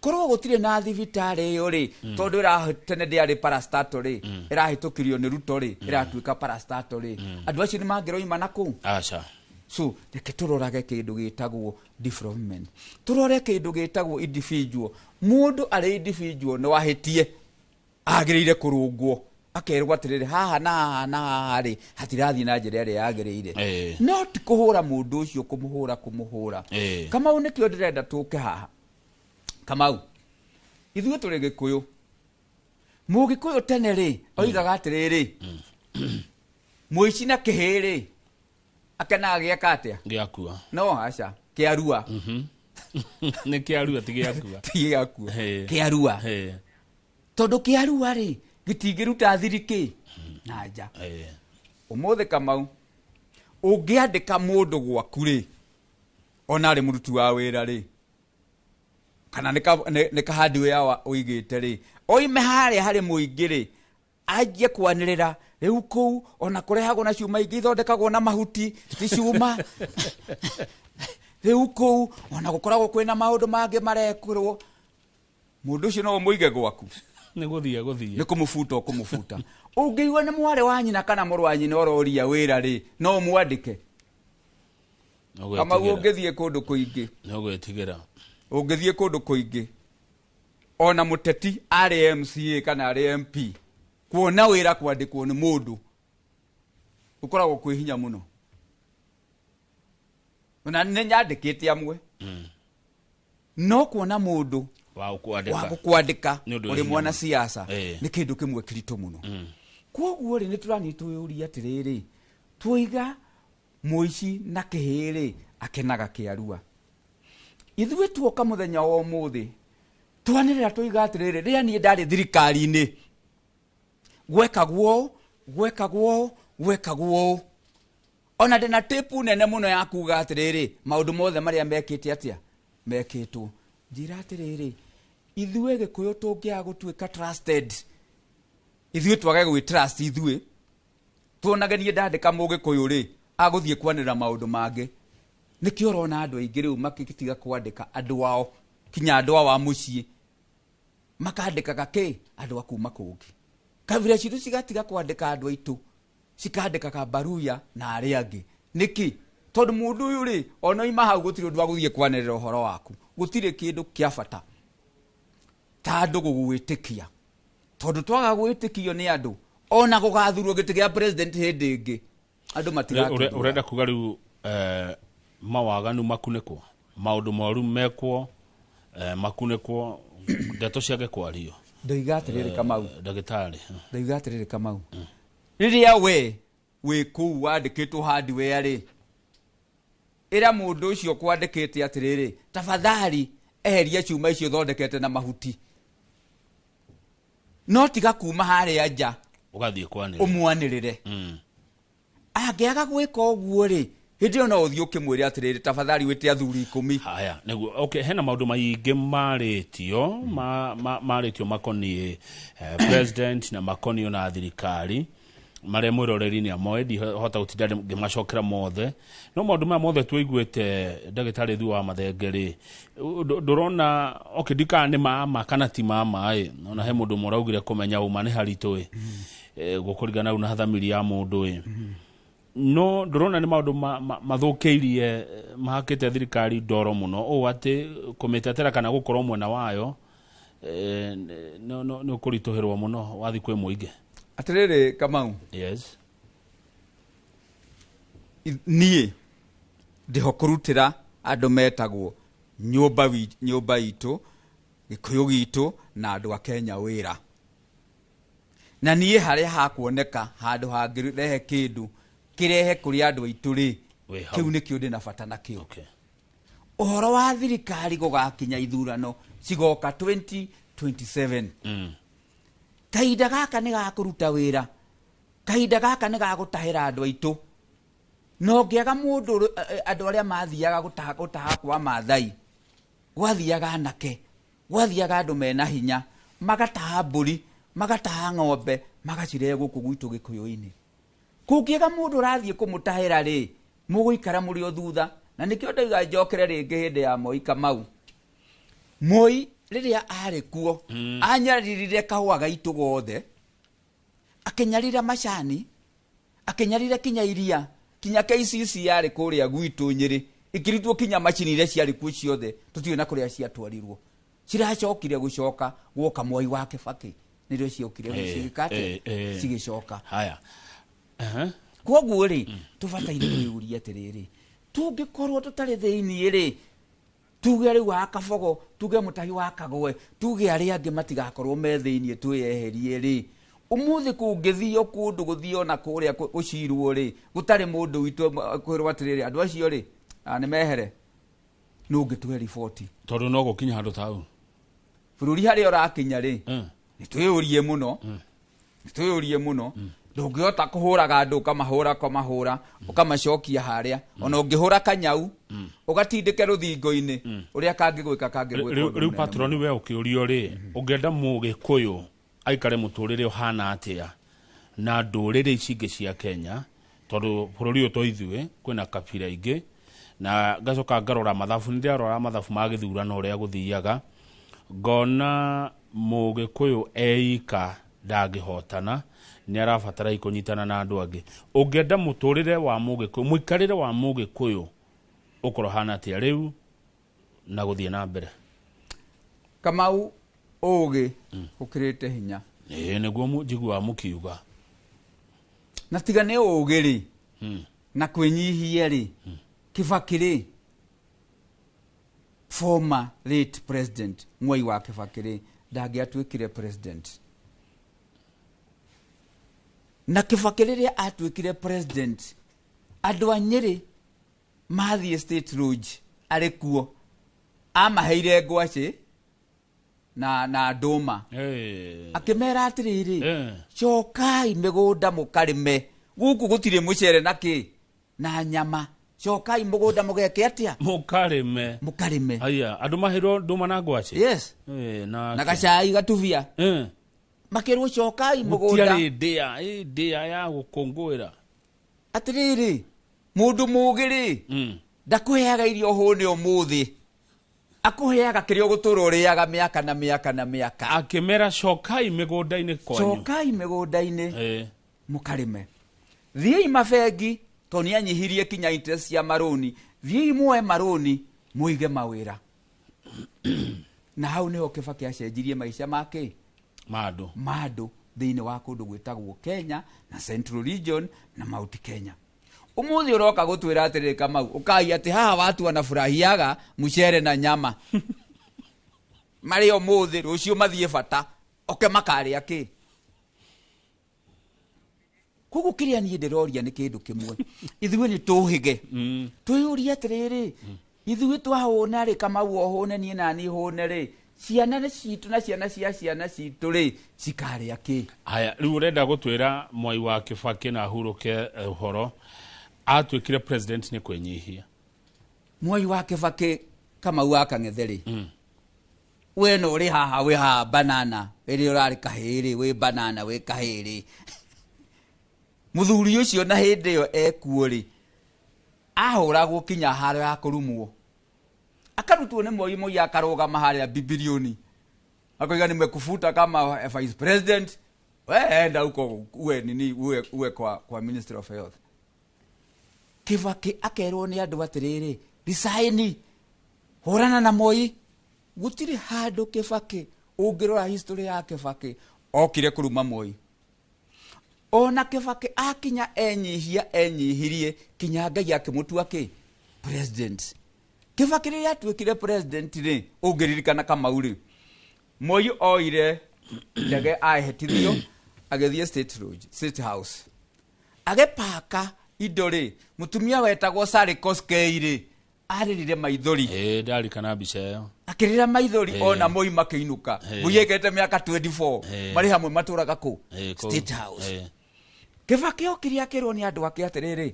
Korwo gũtirĩ na thibitarĩ ĩyo rĩ, tondũ tene ndĩarĩ parastatal rĩ, ĩrahĩtũkirio nĩ Ruto rĩ, ĩratuĩka parastatal rĩ, andũ acio nĩ mangĩroima na kũu? Aca. So reke tũrorage kĩndũ gĩtagwo development, tũrore kĩndũ gĩtagwo individual. Mũndũ arĩ individual no ahĩtie, agĩrĩire kũrũngwo, akerwo atĩrĩrĩ, haha na haha na haha rĩ, hatirathiĩ na njĩra ĩrĩa yagĩrĩire. No ti kũhũra mũndũ ũcio, kũmũhũra. Kamau, nĩkĩo ndĩrenda tũke haha. Kamau, ithuĩ tũrĩ Gĩkũyũ. Mũgĩkũyũ tene rĩ, oigaga atĩrĩrĩ, mũici na kĩhĩ rĩ, akenaga gĩeka atĩa? Gĩakua. No aca, kĩarua. Nĩ kĩarua, ti gĩakua. Ti gĩakua. Kĩarua. Tondũ kĩarua rĩ, gĩtingĩruta thiri kĩ na nja. Ũmũthĩ Kamau, ũngĩandĩka mũndũ gwaku rĩ, ona arĩ mũruti wa wĩra rĩ, kana nĩ kahandi wĩra ũigĩte rĩ, oime harĩa harĩ mũingĩ rĩ, anjie kwanĩrĩra rĩu kũu ona kũrehagwo na cuma ingĩ ithondekagwo na mahuti, ti cuma. Rĩu kũu ona gũkoragwo kwĩna maũndũ mangĩ marekũrwo, mũndũ ũcio no ũmũige gwaku. Nĩ gũthiĩ. Nĩ kũmũbuta ũkũmũbuta. Ũngĩigua nĩ mwarĩ wa nyina kana mũrũ wa nyina ũroria wĩra rĩ, no ũmwandĩke. Kamau, ũngĩthiĩ kũndũ kũingĩ. Nĩ ũgwĩtigĩra. Ũngĩthiĩ kũndũ kũingĩ, ona mũteti arĩ MCA kana arĩ MP, kuona wĩra kwandĩkwo nĩ mũndũ ũkoragwo kwĩ hinya mũno. Na nĩ nyandĩkĩte amwe. No kuona mũndũ wa gũkwandĩka ũrĩ mwana siasa nĩ kĩndũ kĩmwe kĩritũ mũno. Kwoguo rĩ, nĩ tũrathiĩ twĩyũrie atĩrĩrĩ, twoiga mũici na kĩhĩ rĩ, akenaga kĩarua. Ithuĩ tuoka mũthenya wa ũmũthĩ, twanĩrĩra twoiga atĩrĩrĩ, rĩrĩa niĩ ndarĩ thirikari-inĩ, gwekagwo ũũ. Ona ndĩna tape nene mũno ya kuga atĩrĩrĩ, maũndũ mothe marĩa mekĩte atĩa, mekĩtwo. Njĩra atĩrĩrĩ, ithuĩ Gĩkũyũ tũngĩaga gũtuĩka trusted, ithuĩ twage gwĩ trust ithuĩ, tuonage niĩ ndandĩka Mũgĩkũyũ rĩ, agũthiĩ kwanĩrĩra maũndũ mangĩ. Nĩkĩo ũrona andũ aingĩ rĩu makĩtiga kwandĩka andũ ao, kinya andũ ao a mũciĩ, makandĩkaga kĩ andũ a kuma kũngĩ. Kabira citũ cigatiga kwandĩka andũ aitũ, cikandĩkaga Baruya na arĩa angĩ. Nĩkĩ? Tondũ mũndũ ũyũ rĩ, ona oima hau gũtirĩ ũndũ wa gũthiĩ kwanĩrĩra ũhoro waku. Gũtirĩ kĩndũ kĩa bata ta andũ gũgwĩtĩkia. Tondũ twaga gwĩtĩkio nĩ andũ, ona gũgathurwo gĩtĩ kĩa president hĩndĩ ĩngĩ, andũ matigatũthura. Ũrenda kuga rĩu mawaganu makunĩkwo, maũndũ moru mekwo, makunĩkwo, ndeto ciage kwario. Ndoiga atĩrĩrĩ Kamau. Ndagĩtarĩ. Ndoiga atĩrĩrĩ Kamau. Rĩrĩa we wĩ kũu wandĩkĩtwo hardware rĩ, ĩra mũndũ ũcio kwandĩkĩte atĩrĩrĩ, tafadhali eheria cuma icio thondekete na mahuti. No tiga kuma harĩa nja ũgathiĩ kwanĩrĩra, ũmwanĩrĩre. Angĩaga gwĩka ũguo rĩ, hĩndĩ ĩyo no ũthiĩ ũkĩmwĩre atĩrĩrĩ, tafadhali wĩte athuri 10. Haya, nĩguo. Okay, hena maũndũ maingĩ marĩtio, marĩtio makoniĩ president na makoniĩ na thirikari, marĩa mwĩroreri nĩ amoĩ, ndihota gũtinda ngĩmacokera mothe. No maũndũ maya mothe tũiguĩte ndagĩtarĩ Thuo wa Mathenge rĩ, ndũrona, okay, ndikana nĩ mama kana ti mama ĩ, ona he mũndũ ũmwe ũraugire kũmenya ũma nĩ haritũ ĩ, gũkũringana rĩu na thamiri ya mũndũ ĩ. No ndũrona nĩ maũndũ mathũkĩirie, mahakĩte thirikari ndoro mũno, ũũ atĩ kũmĩtetera kana gũkorwo mwena wayo, nĩ ũkũritũhĩrwo mũno wathiĩ kwĩ mũingĩ. Atĩrĩrĩ Kamau. Yes. Niĩ ndĩho kũrutĩra andũ metagwo nyũmba itũ, Gĩkũyũ gitũ na andũ a Kenya wĩra. Na niĩ harĩa hakuoneka handũ hangĩrehe kĩndũ kĩrehe kũrĩ andũ aitũ rĩ, kĩu nĩkĩo ndĩna bata nakĩo. Okay. Ũhoro wa thirikari gũgakinya ithurano cigoka 2027. Kahinda gaka nĩ gakũruta wĩra, kahinda gaka nĩ gagũtahĩra andũ aitũ. No ngĩaga mũndũ, andũ arĩa mathiaga gũtaha kwa Maathai, gwathiaga anake, gwathiaga andũ mena hinya, magataha mbũri, magataha ng'ombe, magacirehe gũkũ gwitũ Gĩkũyũ-inĩ. Kũngĩaga mũndũ ũrathiĩ kũmũtahĩra rĩ, mũgũikara mũrĩ o thutha. Na nĩkĩo ndauga njokere rĩngĩ hĩndĩ ya Moi Kamau. Moi rĩrĩa arĩ kuo, anyaririre kahũa gaitũ gothe, akĩnyarira macani, akĩnyarira kinya iria, kinya KCC yarĩ kũrĩa gwitũ Nyĩrĩ, ĩkĩrutwo kinya macini iria ciarĩ kuo ciothe, tũtiũĩ na kũrĩa ciatwarirwo. Ciracokire gũcoka gwoka Mwai wa Kĩbakĩ, nĩrĩo ciokire gũcigĩka atĩa? Cigĩcoka. Haya. Kwoguo rĩ, tũbataire kwĩyũria atĩrĩrĩ, tũngĩkorwo tũtarĩ thĩiniĩ rĩ, tuge rĩu wa Kabogo, tuge mũtahi wa Kagwe, tuge arĩa angĩ matigakorwo me thĩiniĩ twĩyeherie rĩ, ũmũthĩ kũngĩthio kũndũ gũthio na kũrĩa gũcirwo rĩ, gũtarĩ mũndũ witũ kwĩrwo atĩrĩrĩ, andũ acio rĩ, nĩ mehere, nũ ũngĩtũhe riboti? Tondũ no gũkinya handũ ta hau. Bũrũri harĩa ũrakinya rĩ, nĩ twĩyũrie mũno, nĩ twĩyũrie mũno. Ndũngĩhota kũhũraga andũ ũkamahũra ũkamahũra, ũkamacokia harĩa. Ona ũngĩhũra kanyau, ũgatindĩke rũthingo-inĩ, ũrĩa kangĩgwĩka kangĩgwĩka Rĩu ũndũ mũnene patroni we ũkĩũrio rĩ, ũngĩenda Mũgĩkũyũ aikare mũtũrĩre ũhana atĩa na ndũrĩrĩ ici ingĩ cia Kenya, tondũ bũrũri ũyũ to ithuĩ, kwĩna kabira ingĩ, na ngacoka ngarora mathabu, nĩndĩrarora mathabu ma gĩthurano ũrĩa gũthiaga, ngona Mũgĩkũyũ eika ndangĩhotana, nĩ arabatara kũnyitana na andũ angĩ. Ũngĩenda mũtũrĩre wa Mũgĩkũyũ, mũikarĩre wa Mũgĩkũyũ ũkorwo hana atĩa rĩu na gũthiĩ na mbere? Kamau, ũgĩ ũkĩrĩte hinya. Ĩĩ, nĩguo njiguaga mũkiuga. Na tiga nĩ ũgĩ rĩ, na kwĩnyihia rĩ, Kibaki rĩ, former late president Mwai wa Kibaki rĩ, ndangĩatuĩkire president. Na Kibaki rĩrĩa atuĩkire president, andũ a Nyĩrĩ mathiĩ State Lodge arĩ kuo, amaheire ngwacĩ na ndũma. Akĩmera atĩrĩrĩ, cokai mĩgũnda mũkarĩme, gũkũ gũtirĩ mũcere na kĩ na nyama, cokai mũgũnda mũgeke atĩa? Mũkarĩme. Mũkarĩme. Aya, andũ maheirwo ndũma na ngwacĩ? Yes. Na gacai gatubia. Makĩrwo cokai mũgũnda. Gũtiarĩ ndĩa, ndĩa ya gũkũngũĩra. Atĩrĩrĩ, mũndũ mũũgĩ rĩ, ndakũheaga irio hũne ũmũthĩ, akũheaga kĩrĩa ũgũtũra ũrĩaga mĩaka na mĩaka na mĩaka. Akĩmera cokai mĩgũnda-inĩ kwanyu. Cokai mĩgũnda-inĩ mũkarĩme. Thiĩi mabengi, tondũ nĩanyihirie kinya interest cia marũni, thiĩi muoe marũni mũige mawĩra. Na hau nĩho Kibaki acenjirie maica make ma andũ thĩinĩ wa kũndũ gwĩtagwo Kenya na Central Region na Mount Kenya. Ũmũthĩ ũroka gũtwĩra atĩrĩrĩ Kamau, ũkai atĩ haha watu wanafurahiaga mũcere na nyama. Marĩ ũmũthĩ, rũciũ mathiĩ bata, oke makarĩa kĩ? Koguo kĩrĩa niĩ ndĩroria nĩ kĩndũ kĩmwe. Ithuĩ nĩ tũhĩge. Twĩyũrie atĩrĩrĩ, ithuĩ twahũna rĩ, Kamau ohũne, niĩ nani hũne rĩ, ciana citũ na ciana cia ciana citũ rĩ, cikarĩa kĩ? Haya, rĩu ũrenda gũtwĩra Mwai wa Kibaki na ahurũke ũhoro, atuĩkire president nĩ kwĩnyihia. Mwai wa Kibaki Kamau wa Kang'ethe rĩ, we no ũrĩ haha, wĩ haha banana, ĩrĩa ũrarĩ kahĩĩ rĩ, wĩ banana, wĩ kahĩĩ rĩ. Mũthuri ũcio na hĩndĩ ĩyo ekuo rĩ, ahũragwo kinya haro ya kũrumwo. Akarutwo nĩ Moi, Moi akarũgama harĩa Bibilioni. Akoiga nimekufuta kama vice president, we enda huko uwe nini, uwe kwa Ministry of Health. Kibaki akerwo nĩ andũ atĩrĩrĩ, resign, hũrana na Moi. Gũtirĩ handũ Kibaki ũngĩrora history ya Kibaki okire kũruma Moi. Ona Kibaki akinya enyihia enyihirie kinya Ngai akĩmũtua kĩ president. Kibaki rĩrĩa atuĩkire president rĩ, ũngĩririkana Kamau rĩ, Moi oire ndege aehĩtithio agĩthiĩ State Lodge, State House, agĩpaka indo rĩ, mũtumia wetagwo Sally Koskei rĩ, arĩrire maithori. Ndarikana mbica ĩyo. Akĩrĩra maithori ona Moi makĩinũka. Moi aikarĩte mĩaka 24 marĩ hamwe matũraga kũ? State House. Kibaki okire akĩrwo nĩ andũ ake atĩrĩrĩ,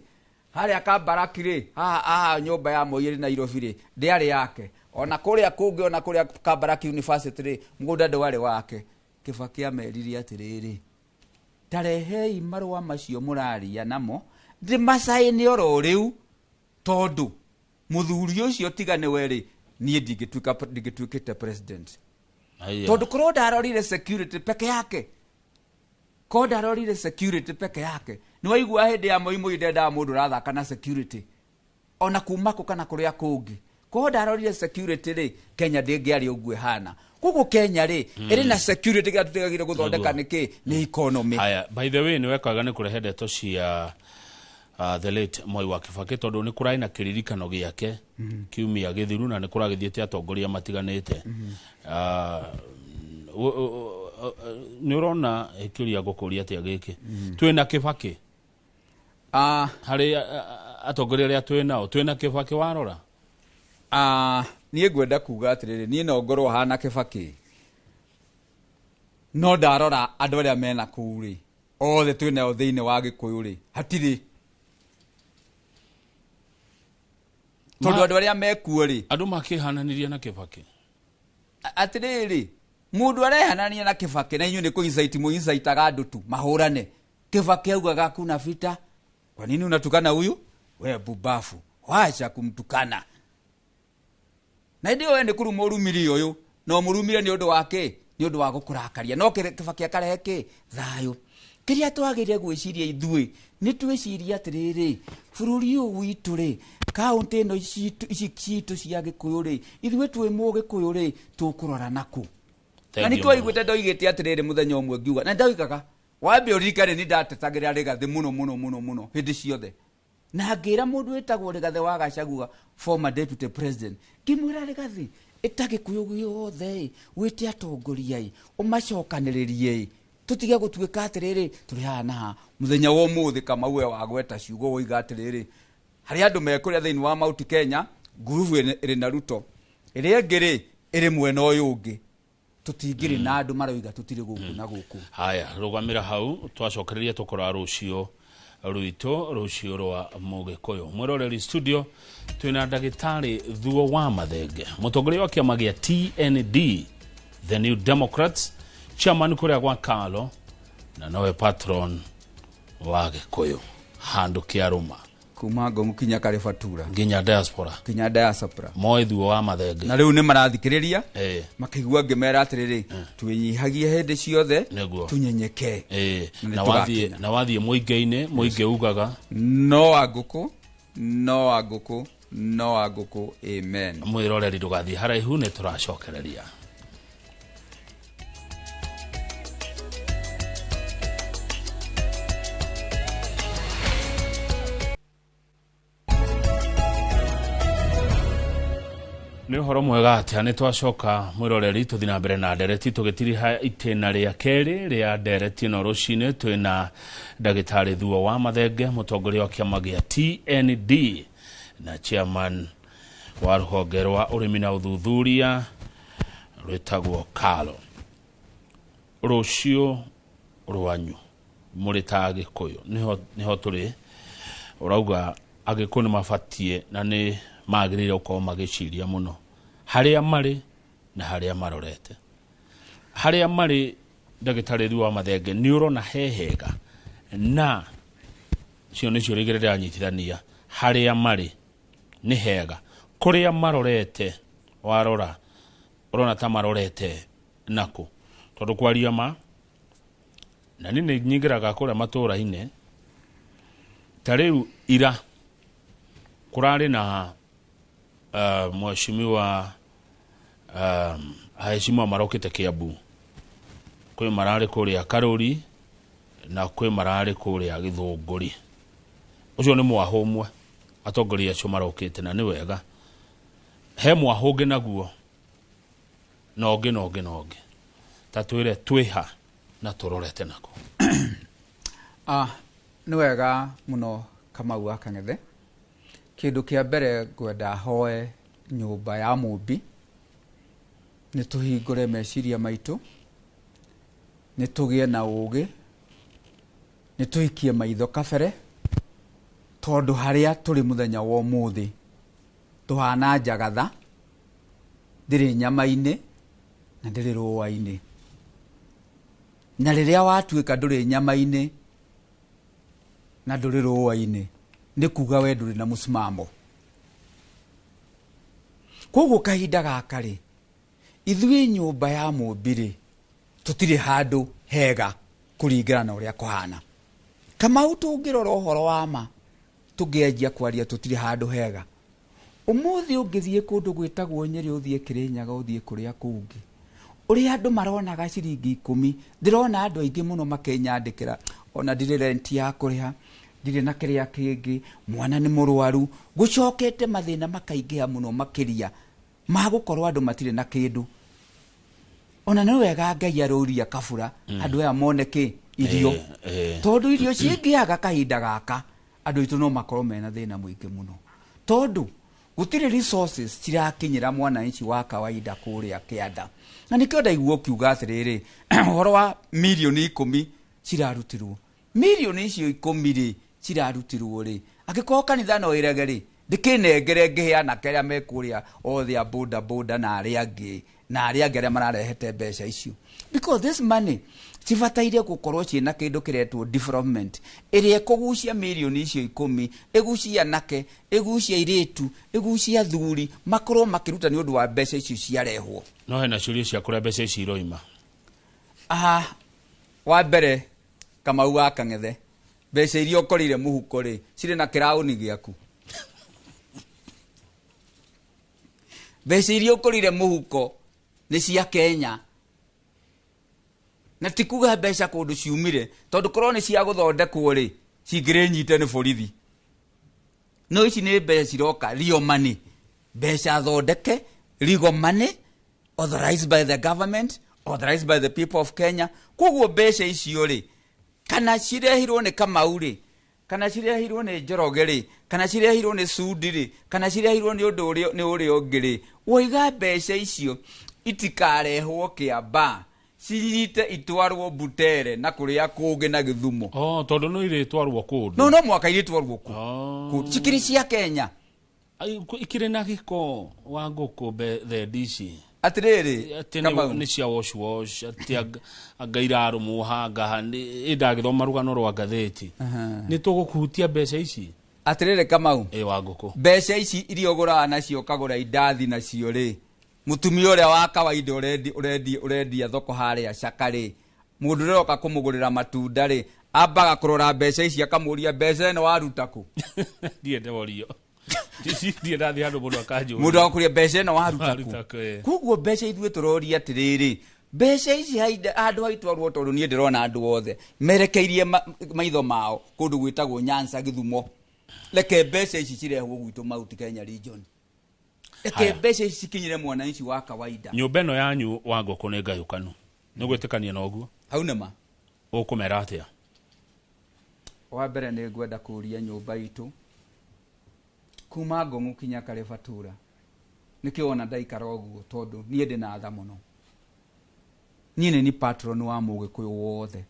harĩa Kabaraki rĩ, haha nyũmba ya Moi ĩrĩ Nairobi rĩ, ndĩarĩ yake. Ona kũrĩa kũngĩ, ona kũrĩa Kabaraki University rĩ, mũgũnda ndwarĩ wake. Kibaki amerire atĩrĩrĩ, tarehei marũa macio mũraria namo, ndĩmacaine oro rĩu, tondũ mũthuri ũcio tiga nĩwe rĩ, niĩ ndingĩtuĩkĩte president. Tondũ korwo ndarorire security peke yake, korwo ndarorire security peke yake, nĩwaigua hĩndĩ ya Moi Moi ndendaga mũndũ ũrathaka na security, ona kuma kũ kana kũrĩa kũngĩ. Korwo ndarorire security rĩ, Kenya ndĩngĩarĩ ũguo ĩhana. Koguo Kenya rĩ, ĩrĩ na security kĩrĩa tũtigagĩrĩire gũthondeka nĩkĩ? Nĩ economy. Haya, by the way, nĩ wekaga nĩ kũrehe ndeto cia the late Moi wa Kibaki, tondũ nĩ kũrarĩ na kĩririkano gĩake kiumia gĩthiru na nĩ kũragĩthiĩte atongoria matiganĩte. Nĩ ũrona kĩũria ngũkũria atĩa gĩkĩ? Twĩna Kibaki? Harĩ atongoria arĩa twĩ nao, twĩna Kibaki warora? Niĩ ngwenda kuga atĩrĩrĩ, niĩ no ngorwo hana Kibaki, no ndarora andũ arĩa mena kũu rĩ, othe twĩ nao thĩinĩ wa Gĩkũyũ rĩ, hatirĩ. Tondũ andũ arĩa mekuo rĩ, andũ makĩhananirie na Kibaki. Atĩrĩrĩ, mũndũ arehanania na Kibaki na inyuĩ nĩ kũ-incite mũincitaga andũ tu mahũrane. Kibaki augaga kuna vita, kwa nini unatukana huyu? We bubafu, wacha kumtukana. Na hĩndĩ ĩyo we nĩ kũruma ũrumire ũyũ, na ũmũrumire nĩ ũndũ wa kĩ? Nĩ ũndũ wa gũkũrakaria. No Kibaki akarehe kĩ? Thayũ. Kĩrĩa twagĩrĩire gwĩciria ithuĩ, nĩ twĩcirie atĩrĩrĩ, bũrũri ũyũ witũ rĩ, kaũntĩ ĩno ici citũ cia Gĩkũyũ rĩ, ithuĩ twĩ Mũgĩkũyũ rĩ, tũkũrora nakũ? Na nĩkĩo waiguĩte ndoigĩte atĩrĩrĩ mũthenya ũmwe ngiuga, na ndoigaga, wambe ũririkane nĩ ndatetagĩra Rigathĩ mũno mũno mũno mũno hĩndĩ ciothe. Na ngĩra mũndũ wĩtagwo Rigathĩ wa Gachagua, former deputy president, ngĩmwĩra Rigathĩ, ĩta Gĩkũyũ gĩothe, wĩte atongoria ĩ, ũmacokanĩrĩrie ĩ, tũtige gũtuĩka atĩrĩrĩ, tũrĩ haha na haha. Mũthenya wa ũmũthĩ Kamau we wagweta ciugo woiga atĩrĩrĩ, harĩ andũ mekũrĩa thĩinĩ wa Mount Kenya, ngurubu ĩrĩ na Ruto, ĩrĩa ĩngĩ rĩ, ĩrĩ mwena ũyũ ũngĩ. Tũtingĩrĩ na andũ maroiga tũtirĩ gũkũ na gũkũ. Haya, rũgamĩra hau, twacokereria tũkora rũciũ rwitũ, rũciũ rwa Mũgĩkũyũ. Mwĩroreri studio twĩna ndagĩtarĩ Thuo wa Mathenge, mũtongoria wa kĩama gĩa TND, The New Democrats, chairman kũrĩa gwa Kalo, na nowe patron wa Gĩkũyũ handũ kĩarũma. Kuma Ngong kinya Karibatura, nginya diaspora, kinya diaspora. Moi Thuo wa Mathenge. Na rĩu nĩ marathikĩrĩria, makĩigua ngĩmera atĩrĩrĩ, twĩnyihagie hĩndĩ ciothe, tũnyenyekee. Na wathiĩ mũingĩ-inĩ, mũingĩ ugaga no wa ngũkũ, no wa ngũkũ, no wa ngũkũ, amen. Mwĩroreri ndũgathiĩ haraihu, nĩ tũracokereria. Nĩ ũhoro mwega atĩa, nĩ twacoka mwĩroreri tũthiĩ na mbere na ndereti tũgĩtiriha itĩna rĩa kerĩ rĩa ndereti ĩno rũcinĩ. Twĩna ndagĩtarĩ Thuo wa Mathenge, mũtongoria wa kĩama gĩa TND na chairman wa rũhonge rwa ũrĩmi na ũthuthuria rwĩtagwo Kalo. Rũciũ rwanyu mũrĩ ta Agĩkũyũ, nĩho tũrĩ. Ũrauga Agĩkũyũ nĩ mabatiĩ na nĩ magĩrĩire gũkorwo magĩciria mũno harĩa marĩ na harĩa marorete. Harĩa marĩ, ndagĩtarĩ Thuo wa Mathenge, nĩ ũrona he hega, na cio nĩcio rĩngĩ ndĩranyitithania. Harĩa marĩ nĩ hega, kũrĩa marorete warora ũrona ta marorete nakũ? Tondũ kwaria ma, na niĩ nĩ nyingĩraga kũrĩa matũũra-inĩ, ta rĩu ira kũrarĩ na mheshimiwa aheshimiwa marokĩte Kiambu, kwĩ mararĩ kũrĩa Karũri Na kwĩ mararĩ kũrĩa Gĩthũngũri. Ũcio nĩ mwahũ ũmwe atongoria acio marokĩte na nĩ wega. He mwahũ ũngĩ naguo na ũngĩ na ũngĩ na ũngĩ. Ta twĩre twĩha na tũrorete nako. Nĩ wega mũno Kamau wa Kang'ethe. Kĩndũ kĩa mbere ngwenda hoe nyũmba ya Mũmbi nĩ tũhingũre meciria maitũ, nĩ tũgĩe na ũgĩ, nĩ tũikie maitho kabere, tondũ harĩa tũrĩ mũthenya wa ũmũthĩ tũhana njagatha, ndĩrĩ nyama-inĩ na ndĩrĩ rũa-inĩ. Na rĩrĩa watuĩka ndũrĩ nyama-inĩ na ndũrĩ rũa-inĩ, nĩ kuga we ndũrĩ na mũsimamo. Koguo kahinda gaka rĩ, ithuĩ nyũmba ya Mũmbi rĩ, tũtirĩ handũ hega kũringana na ũrĩa kũhana. Kamau tũngĩrora ũhoro wa ma, tũngĩanjia kwaria tũtirĩ handũ hega. Ũmũthĩ ũngĩthiĩ kũndũ gwĩtagwo Nyĩrĩ, ũthiĩ Kĩrĩnyaga, ũthiĩ kũrĩa kũngĩ, ũrĩa andũ maronaga ciringi 10, ndĩrona andũ aingĩ mũno makĩnyandĩkĩra, ona ndirĩ rent ya kũrĩha, ndirĩ na kĩrĩa kĩngĩ, mwana nĩ mũrwaru, gũcokete mathĩna makaingĩha mũno makĩria ma gũkorwo andũ matirĩ na kĩndũ. Ona nĩ wega Ngai arũria kabura, andũ aya mone kĩ irio. Tondũ irio cingĩaga kahinda gaka, andũ aitũ no makorwo mena thĩna mũingĩ mũno. Tondũ gũtirĩ resources cirakinyĩra mwananchi wa kawaida kũrĩa kĩanda. Na nĩkĩo ndaigua ũkiuga atĩrĩrĩ, ũhoro wa mirioni 10 cirarutirwo. Mirioni icio 10 rĩ, cirarutirwo rĩ, angĩkorwo kanitha no ĩrege rĩ, ndĩkĩnengere ngĩhe anake arĩa me kũrĩa othe a boda boda na arĩa angĩ, na arĩa angĩ arĩa mararehete mbeca icio. Because this money cibataire gũkorwo ciĩna kĩndũ kĩretwo development, ĩrĩa ĩkũgucia mirioni icio 10, ĩgucie anake, ĩgucie airĩtu, ĩgucie athuri, makorwo makĩruta nĩ ũndũ wa mbeca icio ciarehwo. No hena ciũria cia kũrĩa mbeca ici iroima. Wa mbere Kamau wa Kang'ethe, mbeca iria ũkorire mũhuko rĩ, cirĩ na kĩraũni gĩaku. Mbeca iria ũkorire mũhuko nĩ cia Kenya. Na ti kuga mbeca kũndũ ciumire, tondũ korwo nĩ cia gũthondekwo rĩ, cingĩrĩ nyite nĩ borithi. No ici nĩ mbeca ciroka real money, mbeca thondeke, legal money, authorized by the government, authorized by the people of Kenya. Koguo mbeca icio rĩ, kana cirehirwo nĩ Kamau rĩ, kana cirehirwo nĩ Njoroge rĩ, kana cirehirwo nĩ Sudi rĩ, kana cirehirwo nĩ ũndũ ũrĩa, nĩ ũrĩa ũngĩ rĩ, woiga mbeca icio itikarehwo Kĩambaa, cirite itwarwo Butere na kũrĩa kũngĩ na Gĩthumo. Tondũ no irĩtwarwo kũndũ. No, no mwaka irĩtwarwo kũ. Kũ. Cikĩrĩ cia Kenya. Ikĩrĩ na gĩko wa ngũkũ thendi ici. Atĩrĩrĩ, Atĩ Kamau. nĩ cia wash wash, atĩ anga irarũmwo hanga, ĩ ndagĩthoma rũgano rwa ngathĩti. Nĩ tũgũkũhutia mbeca ici? Atĩrĩrĩ Kamau. Ĩ wa ngũkũ. Mbeca ici iria ũgũraga nacio ũkagũra indathi nacio rĩ, mũtumia ũrĩa wa kawaida ũrendia thoko harĩa Caka rĩ, mũndũ ũrĩa ũroka kũmũgũrĩra matunda rĩ, ambaga kũrora mbeca ici akamũria mbeca ĩno waruta kũ? Ndiĩ ndorio. Ndiĩ ndathiĩ handũ mũndũ akanjũria. Mũndũ agakũria mbeca ĩno waruta kũ? Waruta kũ, ĩ. Koguo mbeca ithuĩ tũroria atĩrĩrĩ, mbeca ici handũ haitwarwo tondũ niĩ ndĩrona andũ othe merekeirie maitho mao kũndũ gwĩtagwo Nyanza Gĩthumo. Reke mbeca ici cirehwo gwitũ Mount Kenya region. Reke mbeca ici cikinyĩre mwananchi wa kawaida. Nyũmba ĩno yanyu wa ngũkũ nĩ ngayũkanu. Nĩ gwĩtĩkania na ũguo? Hau nĩ ma. Ũkũmera atĩa? Wa mbere nĩ ngwenda kũũria nyũmba itũ kuma Ngong'u kinya Karĩbatura. Nĩkĩo wona ndaikara ũguo tondũ niĩ ndĩ na tha mũno. Niĩ nĩ ni patron wa Mũgĩkũyũ wothe.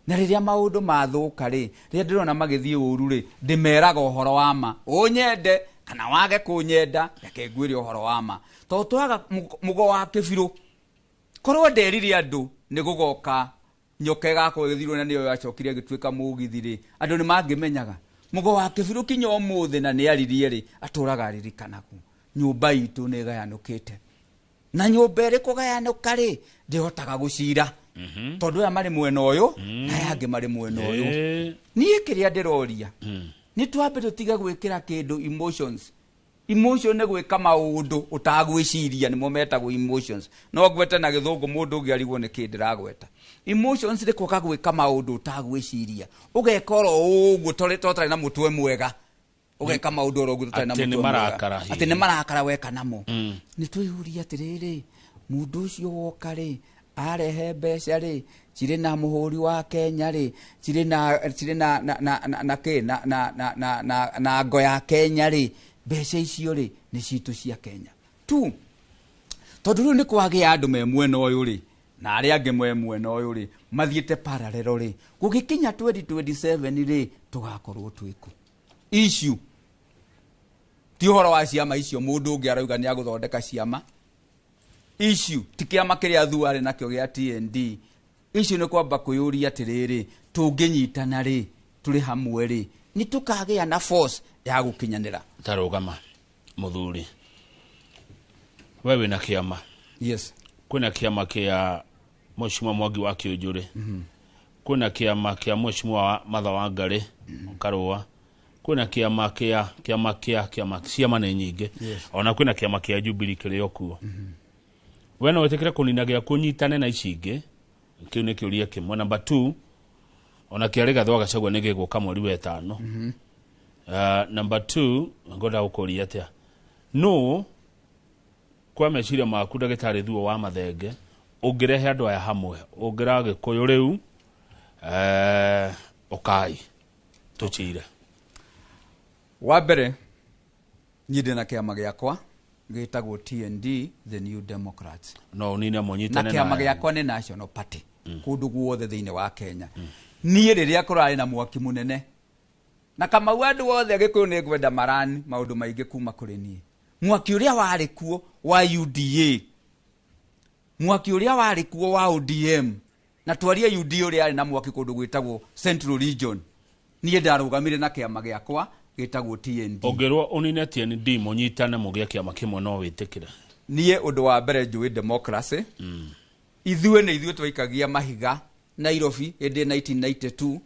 Na rĩrĩa maũndũ mathũka rĩ, rĩrĩa ndĩrona magĩthiĩ ũru rĩ, ndĩmeraga ũhoro wa ma. Ũnyende kana wage kũnyenda, reke ngwĩre ũhoro wa ma. Tondũ twaga mũgo wa kĩbirũ. Korwo nderire andũ nĩ gũgoka nyoka ĩgakorwo ĩgĩthirwo na nĩyo yacokire ĩgĩtuĩka mũgithi rĩ, andũ nĩ mangĩmenyaga. Mũgo wa kĩbirũ kinya ũmũthĩ na nĩ aririe rĩ, atũraga aririkanagwo. Nyũmba itũ nĩ ĩgayanũkĩte. Na nyũmba ĩrĩ kũgayanũka rĩ, ndĩhotaga gũcira. Tondũ aya marĩ mwena ũyũ, na aya angĩ marĩ mwena ũyũ. Niĩ kĩrĩa ndĩroria, nĩ twambe tũtige gwĩkĩra kĩndũ emotions. Emotion nĩ gwĩka maũndũ ũtagwĩciria, nĩmo metagwo emotions. No ngwete na gĩthũngũ mũndũ ũngĩ arigwo nĩ kĩ ndĩragweta. Emotions nĩ kwaga gwĩka maũndũ ũtagwĩciria, ũgeka oro ũguo tondũ na mũtwe mwega, ũgeka maũndũ oro ũguo tũtarĩ na Atĩ nĩ mũtwe mwega. marakara hihi. Atĩ nĩ marakara weka namo. Nĩ twĩyũria atĩrĩrĩ, mũndũ ũcio woka rĩ, arehe mbeca rĩ, cirĩ na mũhũri wa Kenya rĩ, cirĩ na cirĩ na na na na na kĩ na na na na na na ngo ya Kenya rĩ, mbeca icio rĩ nĩ citũ cia Kenya tu. Tondũ rĩu nĩ kwagĩa andũ me mwena ũyũ rĩ na arĩa angĩ me mwena ũyũ rĩ mathiĩte parallel rĩ, gũgĩkinya 2027 rĩ, tũgakorwo twĩkũ? Issue ti ũhoro wa ciama icio, mũndũ ũngĩ arauga nĩ agũthondeka ciama. Issue ti kĩama kĩrĩa Thua arĩ nakĩo gĩa TND. Issue nĩ kwamba kwĩyũria atĩrĩrĩ, tũngĩnyitana rĩ, tũrĩ hamwe rĩ, nĩ tũkagĩa na force ya gũkinyanĩra. Tarũgama mũthuri, we wĩna kĩama? Yes. Kwĩna kĩama kĩa Mheshimiwa Mwangi wa Kĩũnjũrĩ, kwĩna kĩama kĩa Mheshimiwa Martha Wangari Karũa, kwĩna kĩama kĩa kĩama kĩa kĩama, ciama nĩ nyingĩ. Ona kwĩna kĩama kĩa Jubilee kĩrĩ o kuo. We no wĩtĩkĩre kũnina gĩaku ũnyitane na ici ingĩ? Kĩu nĩ kĩũria kĩmwe. Number 2, ona kĩa Rigathĩ wa Gachagua nĩ gĩgũka mweri wa ĩtano. Number 2, ngwenda gũkũria atĩa, no kwa meciria maku, ndagĩtarĩ Thuo wa Mathenge, ũngĩrehe andũ aya hamwe, ũngĩra Gĩkũyũ rĩu, ũkai tũcire? Wa mbere, niĩ ndĩna kĩama gĩakwa gĩtagwo TND, the New Democrats. No ũnine na mũnyitane? Kĩama gĩakwa nĩ National Party kũndũ guothe thĩinĩ wa Kenya. Niĩ rĩrĩa kũrarĩ na mwaki mũnene na Kamau, andũ othe Gĩkũyũ nĩ ngwenda marani maũndũ maingĩ kuma kũrĩ niĩ, mwaki ũrĩa warĩ kuo wa UDA, mwaki ũrĩa warĩ kuo wa ODM, na twarie UDA ũrĩa yarĩ na mwaki kũndũ gwĩtagwo Central Region, niĩ ndarũgamire na kĩama gĩakwa gĩtagwo TND. Ũngĩrwo ũnine TND mũnyitane mũgĩe kĩama kĩmwe, no wĩtĩkĩre? Niĩ ũndũ wa mbere njũĩ democracy. Ithuĩ nĩ ithuĩ twaikagia mahiga Nairobi hĩndĩ 1992,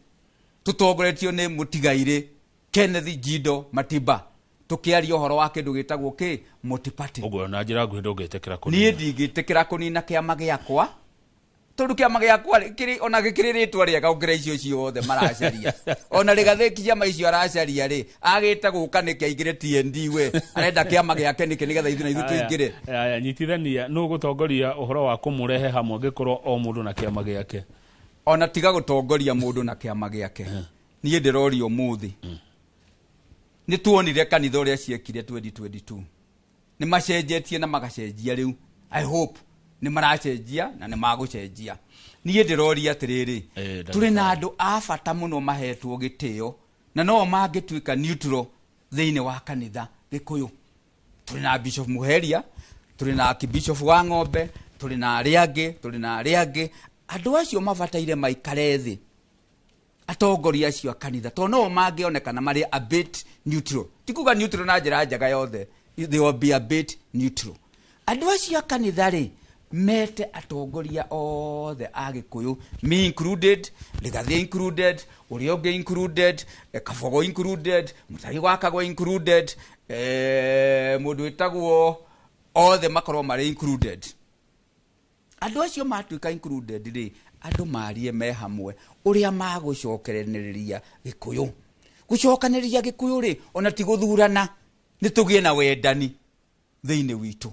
tũtongoretio nĩ mũtigairĩ Kenneth Jindo Matiba, tũkĩaria ũhoro wa kĩndũ gĩtagwo kĩ multi-party. Ũguo na njĩra nguhĩ ndũngĩtĩkĩra Niĩ kũnina? ndingĩtĩkĩra kũnina kĩama gĩakwa, tondũ kĩama gĩakwa kĩrĩ ona gĩkĩrĩ rĩtwa rĩega gũkĩra icio ciothe maracaria. Ona Rĩgathĩ ciama icio aracaria rĩ, agĩte gũka nĩkĩ aingĩre TND? We arenda kĩama gĩake nĩkĩ, nĩgetha ithuĩ na ithuĩ tũingĩre? Aya, nyitithania, nũ gũtongoria ũhoro wa kũmũrehe hamwe angĩkorwo o mũndũ na kĩama gĩake? Ona tiga gũtongoria mũndũ na kĩama gĩake, niĩ ndĩroria ũmũthĩ, nĩ tuonire kanitha ũrĩa ciekire 2022, nĩ macenjetie na magacenjia. Rĩu I hope nĩ maracenjia na nĩ magũcenjia. Niĩ ndĩroria atĩrĩrĩ, tũrĩ na andũ a bata mũno mahetwo gĩtĩo na no mangĩtuĩka neutral thĩinĩ wa kanitha Gĩkũyũ. Tũrĩ na Bishop Muheria, tũrĩ na Archbishop wa Ng'ombe, tũrĩ na arĩa angĩ, tũrĩ na arĩa angĩ. Andũ acio mabataire maikare thĩ, atongoria acio a kanitha, tondũ no mangĩonekana marĩ a bit neutral. Ti kuga neutral na njĩra njega yothe, they will be a bit neutral. Andũ acio a kanitha rĩ, mete atongoria othe a Gĩkũyũ, me included, Rigathĩ included, ũrĩa ũngĩ included, Kabogo included, Mũtari wa Kagwa included, mũndũ wĩtagwo, othe makorwo marĩ included. Andũ acio matuĩka included rĩ, andũ marie me hamwe ũrĩa magũcokeranĩrĩria Gĩkũyũ. Gũcokanĩrĩria Gĩkũyũ rĩ, ona ti gũthurana, nĩ tũgĩe na wendani thĩinĩ witũ,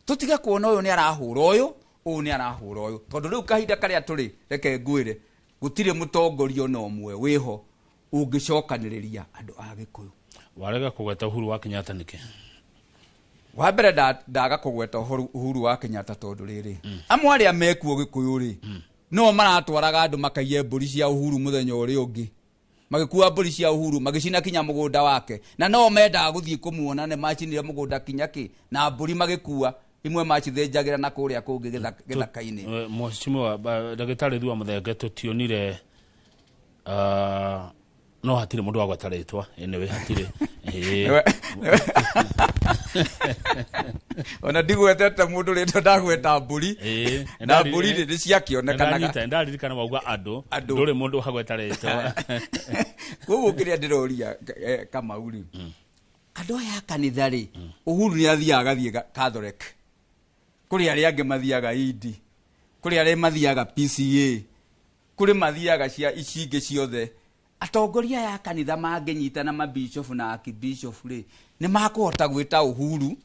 tũtige kuona ũyũ nĩ arahũra ũyũ, ũyũ nĩ arahũra ũyũ, tondũ rĩu kahinda karĩa tũrĩ, reke ngwĩre, gũtirĩ mũtongoria ona ũmwe wĩho ũngĩcokanĩrĩria andũ a Gĩkũyũ. Warega kũgweta Uhuru wa Kenyatta nĩkĩ? Wa mbere, ndaga kũgweta Uhuru wa Kenyatta tondũ rĩrĩ, amwe arĩa mekuo Gĩkũyũ rĩ, no maratwaraga andũ makaiye mbũri cia Uhuru mũthenya ũrĩa ũngĩ, magĩkua mbũri cia Uhuru, magĩcina kinya mũgũnda wake, na no mendaga gũthiĩ kũmuona. Nĩ macinire mũgũnda kinya kĩ na mbũri magĩkua imwe, macithĩnjagĩra na kũrĩa kũngĩ gĩthaka-inĩ. Mheshimiwa ndagĩtarĩ Thua Mũthenge, tũtionire, no hatirĩ mũndũ wagweta rĩtwa, anyway hatirĩ. Ona ndigwetete mũndũ rĩtwa, ndagweta mbũri na mbũri rĩ nĩ ciakĩonekanaga. Ndanyita, ndaririkana wauga andũ. Andũ. Ndũrĩ mũndũ wagweta rĩtwa. Koguo kĩrĩa ndĩroria, Kamau rĩ, andũ aya a kanitha rĩ, Uhuru nĩ athiaga agathiĩ Catholic, kũrĩ arĩa angĩ mathiaga Indi. Kũrĩ arĩa mathiaga PCA, kũrĩ mathiaga cia ici ingĩ ciothe. Atongoria aya a kanitha mangĩnyitana mabishofu na akibishofu rĩ, nĩ makũhota gwĩta Uhuru,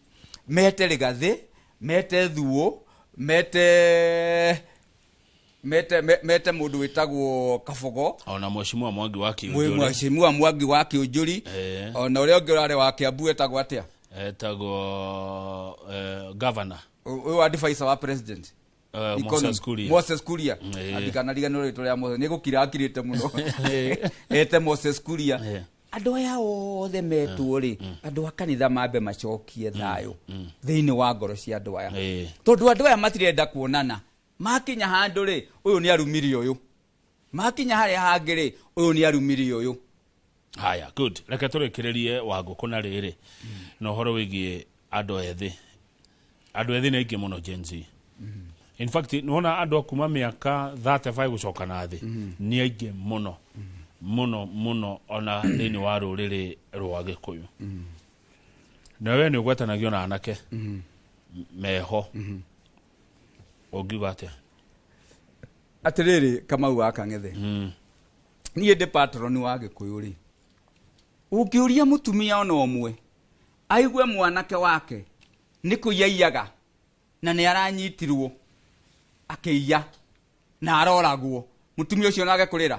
mete Rigathĩ, mete Thuo, mete mete mete mũndũ wĩtagwo Kabogo, Ona Mheshimiwa Mwangi wa Kĩũnjũri. Mheshimiwa Mwangi wa Kĩũnjũri. Ona ũrĩa ũngĩ ũrarĩ wa Kiambu etagwo atĩa? Etagwo governor. Ũyũ wa advisor wa president. Moses Kuria. Moses Kuria. Ndikanariganĩrwo rĩtwa rĩa Moses, nĩ gũkira akirĩte mũno. Ete Moses Kuria. Andũ aya othe metwo rĩ, andũ a kanitha mambe macokie thayũ thĩinĩ wa ngoro cia andũ aya, tondũ andũ aya matirenda kuonana. Makinya handũ rĩ, ũyũ nĩ arumire ũyũ, makinya harĩa hangĩ rĩ, ũyũ nĩ arumire ũyũ. Haya, good. Reke tũrĩkĩrĩrie wa ngũkũ na rĩrĩ na ũhoro wĩgiĩ andũ ethĩ. Andũ ethĩ nĩ aingĩ mũno, Gen Z. In fact, nĩwona andũ a kuma mĩaka 35 gũcoka na thĩ nĩ aingĩ mũno mũno mũno, ona thĩinĩ wa rũrĩrĩ rwa Gĩkũyũ. Na we nĩ ũgwatanagio na anake meho, ũngiuga atĩa? Atĩrĩrĩ, Kamau wa Kang'ethe, niĩ ndĩ patron wa Gĩkũyũ rĩ, ũngĩũria mũtumia ona ũmwe aigue mwanake wake nĩ kũiyaiyaga na nĩ aranyitirwo akĩiya na aroragwo, mũtumia ũcio nage kũrĩra?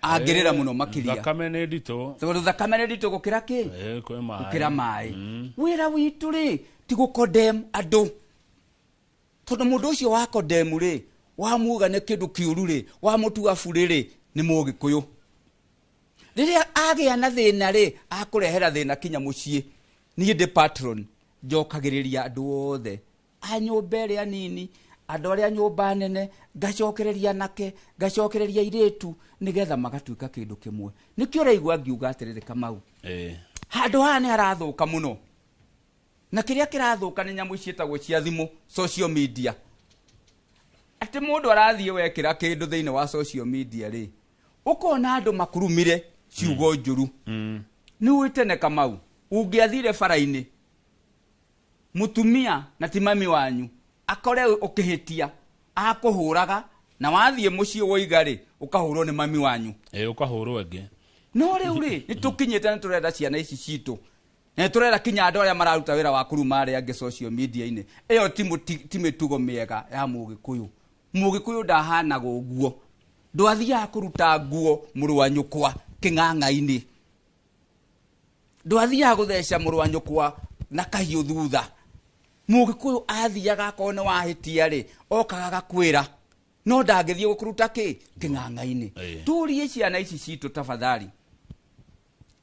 Angĩrĩra mũno makĩria. Thakame nĩ nditũ. Tondũ thakame nĩ nditũ gũkĩra kĩ? Kwĩ maĩ. Gũkĩra maĩ. Wĩra witũ rĩ, ti gũkondem andũ, tondũ mũndũ ũcio wa condemn rĩ, wamuga nĩ kĩndũ kĩũru rĩ, wamũtua burĩ rĩ, nĩ Mũgĩkũyũ. Rĩrĩa agĩa na thĩna rĩ, akũrehera thĩna kinya mũciĩ. Niĩ ndĩ patron, njokagĩrĩria andũ othe a nyũmba ĩrĩa nini, andũ arĩa nyũmba nene, ngacokereria anake, ngacokereria airĩtu, nĩgetha magatuĩka kĩndũ kĩmwe. Nĩkĩo ũraigua ngiuga atĩrĩrĩ, Kamau, handũ haha nĩ harathũka mũno, na kĩrĩa kĩrathũka nĩ nyamũ ciĩtagwo cia thimũ, social media. Atĩ mũndũ arathiĩ wekĩra kĩndũ thĩinĩ wa social media rĩ, ũkona andũ makurumire ciugo njũru. Nĩ ũĩ tene, Kamau, ũngĩathire bara-inĩ, mũtumia na ti mami wanyu akore ũkĩhĩtia, akũhũraga, na wathiĩ mũciĩ woiga rĩ, ũkahũrwo nĩ mami wanyu. Ũkahũrwo ĩngĩ. No rĩu rĩ, nĩ tũkinyĩte, nĩ tũrenda ciana ici citũ, na nĩ tũrera kinya andũ arĩa mararuta wĩra wa kũruma arĩa angĩ social media-inĩ. Ĩyo ti mĩtugo mĩega ya Mũgĩkũyũ. Mũgĩkũyũ ndahanaga ũguo. Ndwathiaga kũruta nguo mũrũ wa nyũkwa kĩng'ang'a-inĩ, ndwathiaga gũtheca mũrũ wa nyũkwa na kahiũ thutha. Mũgĩkũyũ athiaga, akorwo nĩ wahĩtia rĩ, okaga agakwĩra, no ndangĩthiĩ gũkũruta kĩ kĩng'ang'a-inĩ. Tũrie ciana ici citũ, tafadhali,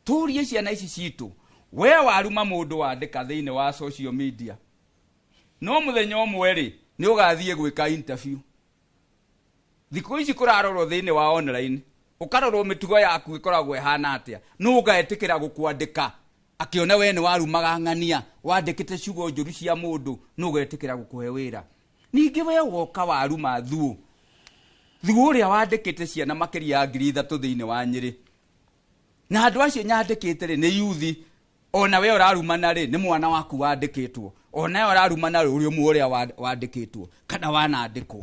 tũrie ciana ici citũ. We waruma mũndũ, wandĩka thĩinĩ wa social media, no mũthenya ũmwe rĩ, nĩ ũgathiĩ gwĩka interview. Thikũ ici kũrarorwo thĩinĩ wa online, ũkarorwo mĩtugo yaku ĩkoragwo ĩhana atĩa. Nũ ũgaĩtĩkĩra gũkwandĩka akĩona we nĩ warumaga ng'ania, wandĩkĩte ciugo njũru cia mũndũ? Nũ ũgetĩkĩra gũkũhe wĩra? Ningĩ we woka waruma thuo thuo ũrĩa wandĩkĩte ciana makĩria ya 3000 thĩinĩ wa Nyĩrĩ, na andũ acio nyandĩkĩte rĩ, nĩ yuthi. Ona we ũrarumana rĩ, nĩ mwana waku wandĩkĩtwo. Ona we ũrarumana rĩ, ũrĩ ũmwe ũrĩa wandĩkĩtwo kana wanandĩkwo.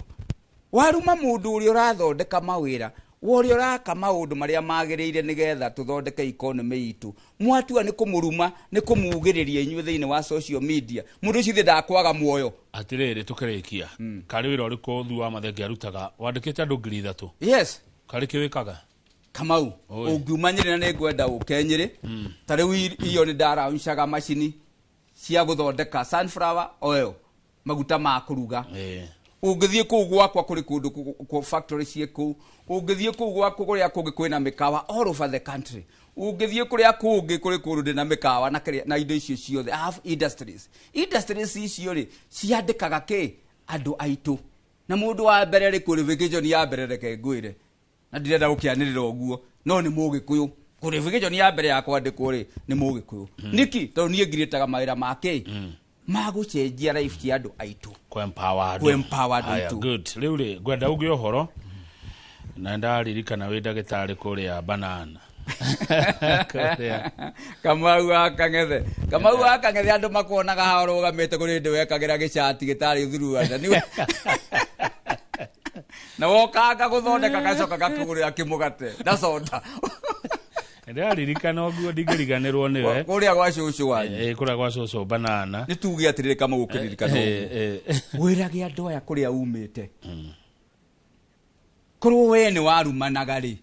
Waruma mũndũ ũrĩa ũrathondeka mawĩra, ũrĩa ũraka maũndũ marĩa magĩrĩire nĩgetha tũthondeke economy itũ, mwatua nĩ kũmũruma, nĩ kũmugĩrĩria inyuĩ thĩinĩ wa social media. Mũndũ ũcio ithe ndakwaga muoyo. Atĩrĩrĩ, tũkĩrĩkia, karĩ wĩra ũrĩkũ thu wa mathenge arutaga wandĩkĩte andũ 3000? Yes. Karĩ kĩ wĩkaga? Kamau, Oi. Ũngiuma Nyĩrĩ, na nĩ ngwenda ũke Nyĩrĩ, ta rĩu iyo nĩ ndarauncaga macini cia gũthondeka sunflower oil, maguta ma kũruga. Ũngĩthiĩ kũu gwakwa, kũrĩ kũndũ factory ciĩ kũu. Ũngĩthiĩ kũu gwakwa kũrĩa kũngĩ kwĩna mĩkawa all over the country. Ũngĩthiĩ kũrĩa kũngĩ, kũrĩ kũndũ ndĩna mĩkawa na kĩrĩa na indo icio ciothe. I have industries. Industries icio rĩ, ciandĩkaga kĩ? Andũ aitũ. Na mũndũ wa mbere rĩ, qualification ya mbere, reke ngwĩre, na ndirenda gũkĩanĩrĩra ũguo, no nĩ Mũgĩkũyũ. Qualification ya mbere ya kwandĩkwo rĩ, nĩ Mũgĩkũyũ. Nĩkĩ? Tondũ niĩ ngirĩtaga mawĩra ma kĩ? Ma gũcenjia life cia andũ aitũ. Kũ-empower andũ. Kũ-empower andũ Haya, aitũ. good. Rĩu rĩ, ngwenda uge ũhoro na ndaririkana wĩ ndagĩtarĩ kũrĩa Banana. Kamau wa Kang'ethe. Kamau wa Kang'ethe andũ makuonaga haha ũrũgamĩte kũrĩ hĩndĩ wekagĩra gĩcati gĩtarĩ thuruanda. Na wokanga gũthondeka gacoka gakũgũrĩra kĩmũgate na soda. Ndĩraririkana ũguo ndingĩriganĩrwo nĩwe. Kũrĩa gwa cũcũ wanyu. Kũrĩa gwa cũcũ banana. Nĩ tuge atĩrĩrĩ Kamau ũkĩririkana ũguo. Wĩrage andũ aya kũrĩa umĩte. Korwo we nĩ warumanaga rĩ,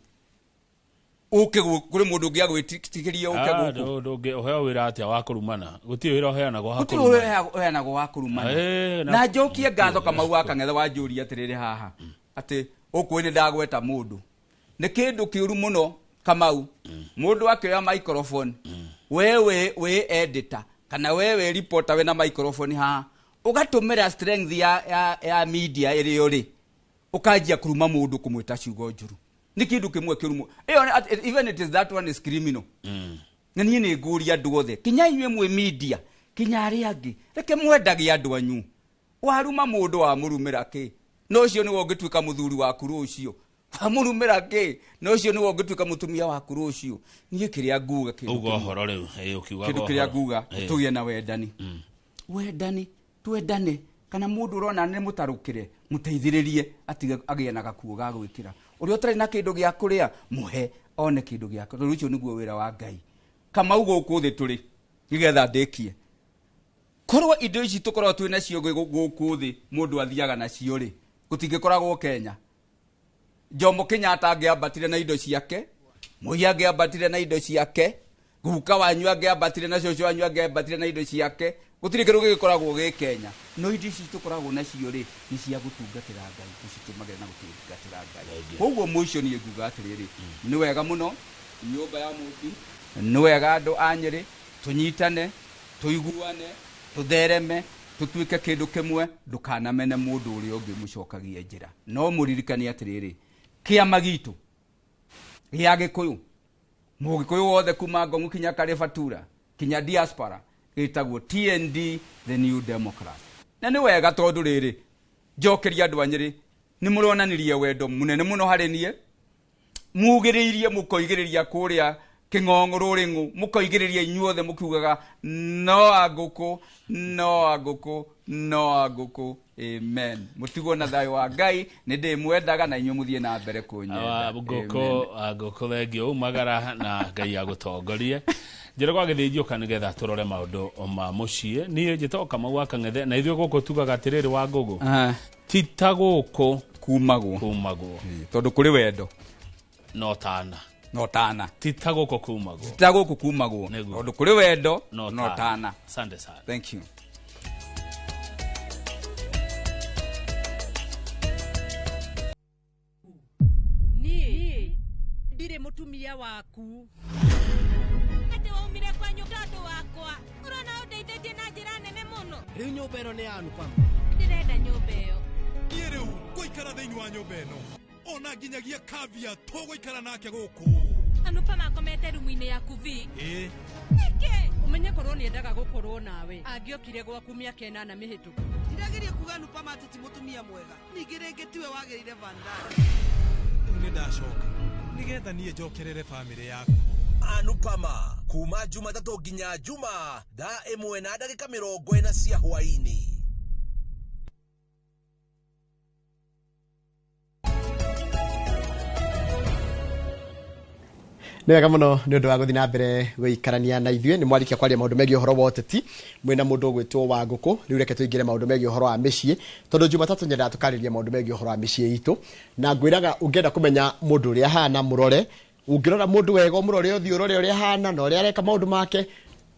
ũke kũrĩ mũndũ ũngĩ agwĩtĩkĩria ũke gũkũ. Ndũngĩ ũheo wĩra atĩa wa kũrumana? Gũtirĩ wĩra ũheanagwo wa Gũtirĩ kũrumana. wĩra ũheanagwo wa kũrumana. Na njokie ngatho Kamau wa Kang'ethe wanjũria atĩrĩrĩ haha atĩ ũkũĩ nĩ ndagweta mũndũ. Nĩ kĩndũ kĩũru mũno Kamau. Mũndũ akĩoya microphone, we wĩ editor kana we wĩ reporter wĩna microphone haha, ũgatũmĩra strength ya media ĩrĩa ũrĩ, ũkanjia kũruma mũndũ kũmwĩta ciugo njũru. Nĩ kĩndũ kĩmwe kĩũru mũno. Ĩyo even it is that one is criminal. Na niĩ nĩ ngũria andũ othe, kinya inyuĩ mwĩ media, kinya arĩa angĩ, reke mwendage andũ anyu. Waruma mũndũ wamũrumĩra kĩ? No ũcio nĩwe ũngĩtuĩka mũthuri waku rũciũ. Wamũrumĩra kĩ? No ũcio nĩwe ũngĩtuĩka mũtumia waku rũciũ. Niĩ kĩrĩa nguga kĩndũ Uga ũhoro rĩu, ũkiugaga kĩndũ kĩrĩa ũhoro. nguga, tũgĩe na wendani. Wendani, twendane. Kana mũndũ ũrona nĩ mũtarũkĩre, mũteithĩrĩrie atige agĩe na gakuo ga gwĩkĩra. Ũrĩa ũtarĩ na kĩndũ gĩa kũrĩa, mũhe one kĩndũ gĩa kũrĩa. Tondũ ũcio nĩguo wĩra wa Ngai. Kamau gũkũ thĩ tũrĩ, nĩgetha ndĩkie. Korwo indo ici tũkoragwo twĩ nacio gũkũ thĩ, mũndũ athiaga nacio rĩ, gũtingĩkoragwo Kenya. Jomo Kenyatta angĩambatire na indo ciake, Moi angĩambatire na indo ciake, guka wanyu angĩambatire na cũcũ wanyu angĩambatire na indo ciake, gũtirĩ kĩndũ gĩgĩkoragwo gĩ Kenya. No indo ici tũkoragwo nacio rĩ, nĩ cia gũtungatĩra Ngai, tũcitũmagĩra na gũtungatĩra Ngai. Koguo mũico niĩ nguga atĩrĩrĩ, nĩ wega mũno nyũmba ya Mũmbi, nĩ wega andũ a Nyĩrĩ tũnyitane, tũiguane, tũthereme, tũtuĩke kĩndũ kĩmwe, ndũkanamene mũndũ ũrĩa ũngĩ mũcokagie njĩra. No mũririkane atĩrĩrĩ, kĩama gitũ gĩa Gĩkũyũ, mũgĩkũyũ wothe kuma Ngong'u kinya Karĩbatura kinya diaspora, gĩtagwo TND, the New Democrat. Na nĩ wega tondũ rĩrĩ, njokeria andũ a Nyĩrĩ, nĩ mũronanirie wendo mũnene mũno harĩ niĩ, mugĩrĩirie mũkoigĩrĩria kũrĩa kĩng'ong'o rũrĩng'ũ, mũkoigĩrĩria inyuothe mũkiugaga no angũkũ, no angũkũ, no angũkũ. Amen. Mũtigwo na thayũ wa Ngai, nĩ ndĩmwendaga na inyuĩ mũthiĩ na mbere kũnyenda. Ngũkũ thengio umagara na Ngai agũtongorie. Njĩra gwa gĩthĩnjio nĩgetha tũrore maũndũ ma mũciĩ. Niĩ njĩtagwo Kamau wa Kang'ethe na ithuĩ gũkũ tugaga atĩrĩrĩ wa Ngũgũ, ti ta gũkũ kumagwo, kumagwo tondũ kũrĩ wendo no tana, no tana, ti ta gũkũ kumagwo, ti ta gũkũ kumagwo, tondũ kũrĩ wendo no tana. Asante sana. Thank you. Niĩ ndirĩ mũtumia waku. Atĩ waumire kwanyu tondũ wakwa. Ũrona ũndeithĩtie na njĩra nene mũno. Rĩu nyũmba ĩno nĩ ya Anupama. Ndĩrenda nyũmba ĩyo. Niĩ rĩu ngũikara thĩinĩ wa nyũmba ĩno. Ona nginyagia Kavia tũgũikara nake gũkũ. Anupama akomete rumu-inĩ yaku vi. Nĩkĩ? Ũmenye korwo nĩendaga gũkorwo nawe, angĩokire gwaku mĩaka 8 mĩhĩtũku. Ndirageria kuga Anupama atĩ ti mũtumia mwega, ningĩ rĩngĩ tiwe wagĩrĩire Vandana. Rĩu nĩ ndacoka nĩgetha niĩ njokerere bamĩrĩ yaku. Anupama kuma Jumatatũ nginya Juma thaa 1 na ndagĩka 40 cia hwaĩ-inĩ. Nĩ wega mũno nĩ ũndũ wa gũthiĩ na mbere gũikarania na ithuĩ. Nĩ mwarikia kwaria maũndũ megiĩ ũhoro wa ũteti mwĩna mũndũ ũgwĩtwo wa Ngũkũ. Rĩu reke tũingĩre maũndũ megiĩ ũhoro wa mĩciĩ, tondũ Jumatatũ nyendaga tũkarĩria maũndũ megiĩ ũhoro wa mĩciĩ itũ. Na ngwĩraga ũngĩenda kũmenya mũndũ ũrĩa ahana mũrore, ũngĩrora mũndũ wega ũmũrore ũthiũ ũrore ũrĩa ahana na ũrĩa areka maũndũ make,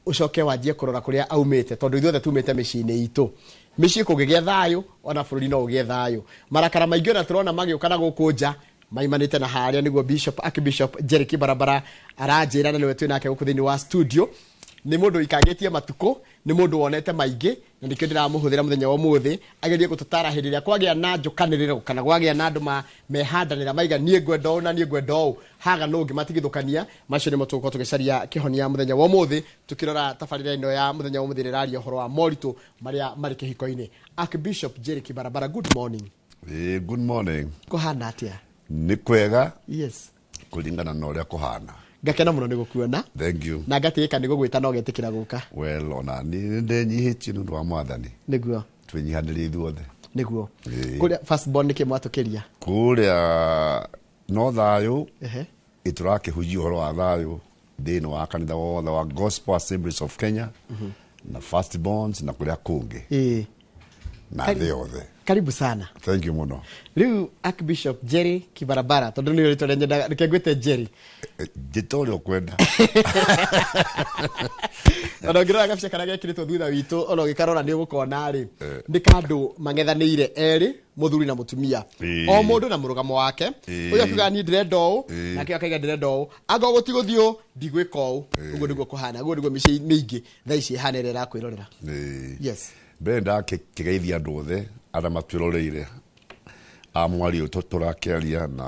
ũcoke wanjie kũrora kũrĩa aumĩte, tondũ ithuothe tumĩte mĩciĩ-inĩ itũ. Mĩciĩ kũngĩgĩa thayũ, ona bũrũri no ũgĩe thayũ. Marakara maingĩ ona tũrona magĩũka na gũkũ nja maimanĩte na harĩa nĩguo Bishop Archbishop Jerick Barabara aranjĩra, na nĩwe twĩ nake gũkũ thĩinĩ wa studio. Nĩ mũndũ ũikangĩtie matukũ, nĩ mũndũ wonete maingĩ, na nĩkĩo ndĩramũhũthĩra mũthenya wa ũmũthĩ agerie gũtũtara hĩndĩ ĩrĩa kwagĩa na njũkanĩrĩro kana kwagĩa na andũ mehandanĩra maiga niĩ ngwenda ũũ na niĩ ngwenda ũũ, haga nũ ũngĩ matigithũkania. Macio nĩmo tũgũkorwo tũgĩcaria kĩhonia mũthenya wa ũmũthĩ, tũkĩrora tabarĩra ĩno ya mũthenya wa ũmũthĩ ĩrĩa ĩraria ũhoro wa moritũ marĩa marĩ kĩhiko-inĩ. Archbishop Jerick Barabara, good morning. Good morning. Kũhana atĩa? Nĩ kwega. Yes. Kũringana na ũrĩa kũhana. Ngakena muno nĩ gũkuona. Thank you. Na ngatigĩka nĩ gũgwĩta no getĩkĩra gũka. Well, ona nĩ ndenyihĩtie nĩ ũndũ wa Mwathani. Nĩguo. Twĩnyihanĩrie ithuothe. Nĩguo. Ĩĩ. Kũrĩa first born nĩkĩ mwatũkĩria? Kũrĩa no thayũ. Ehe. Ĩtũrakĩhunjia ũhoro wa thayũ thĩinĩ wa kanitha wothe wa Gospel Assemblies of Kenya na first borns na kũrĩa kũngĩ Ĩĩ. na thĩ yothe. Karibu sana. Thank you mũno. Rĩu Archbishop Jerry Kibarabara tondũ nĩ rĩtwa rĩa nyendaga reke ngwĩte Jerry. Njĩta ũrĩa ũkwenda. Ona ũngĩrora gabica karĩa gekĩrĩtwo thutha witũ ona ũgĩkarora nĩ ũgũkona rĩ nĩ kandũ mang'ethanĩire erĩ mũthuri na mũtumia. Ĩĩ. O mũndũ na mũrũgamo wake. Ĩĩ. Ũyũ akiuga niĩ ndĩrenda ũũ Ĩĩ. nake akaiga ndĩrenda ũũ angorwo gũtigũthiĩ ũũ ndigwĩka ũũ. Ũguo nĩguo kũhana, ũguo nĩguo mĩciĩ mĩingĩ thaa ici ĩhana ĩrĩa ĩrakwĩrorera. Ĩĩ. Yes. Mbere ndakĩgeithia andũ othe arĩa matwĩroreire a mwario tũrakĩaria na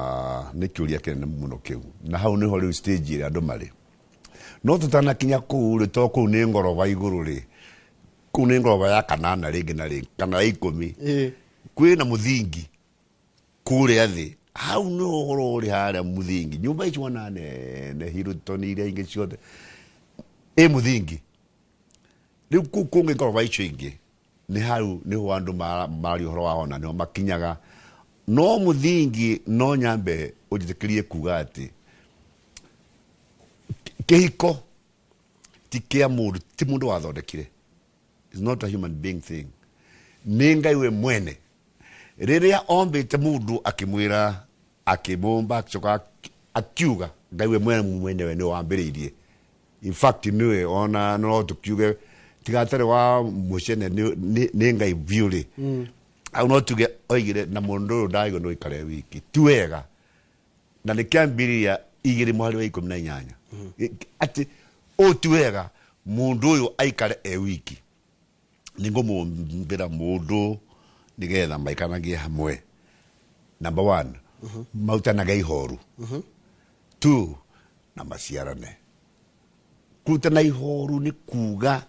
nĩ kĩũria kĩnene mũno kĩu na hau nĩho rĩu stage ĩrĩa andũ marĩ no tũtanakinya kũu rĩ to kũu nĩ ngoroba igũrũ rĩ kũu nĩ ngoroba ya kanana rĩngĩ na rĩngĩ kana ya ikũmi kwĩna mũthingi kũrĩa thĩ hau nĩho ũhoro ũrĩ harĩa mũthingi nyũmba ici wona nene Hilton iria ingĩ ciothe ĩ mũthingi rĩu kũu kũngĩ ngoroba icio ingĩ nĩ hau nĩho andũ mararia ũhoro wa ona nĩho makinyaga no mũthingi no nyambe ũnjĩtĩkĩrie kuga atĩ kĩhiko ti kĩa mũndũ ti mũndũ wathondekire. It's not a human being thing. Nĩ Ngai we mwene rĩrĩa ombĩte mũndũ akĩmwĩra akĩmũmba akĩcoka akiuga Ngai we mwene mwenyewe nĩwe wambĩrĩirie. In fact nĩwe ona no tũkiuge tigatarĩ wa mũcene nĩ Ngai biũ rĩ au no tuge oigire na mũndũ ũyũ ndaigua no ikare wiki ti wega na nĩ kĩambĩrĩria igĩrĩ mũhari wa 18 atĩ ũũ ti wega mũndũ ũyũ aikare e wiki nĩ ngũmũmbĩra mũndũ nĩgetha maikaragie hamwe. Number 1 marutanage ihoru. 2 na maciarane. Kũrutana ihoru nĩ kuga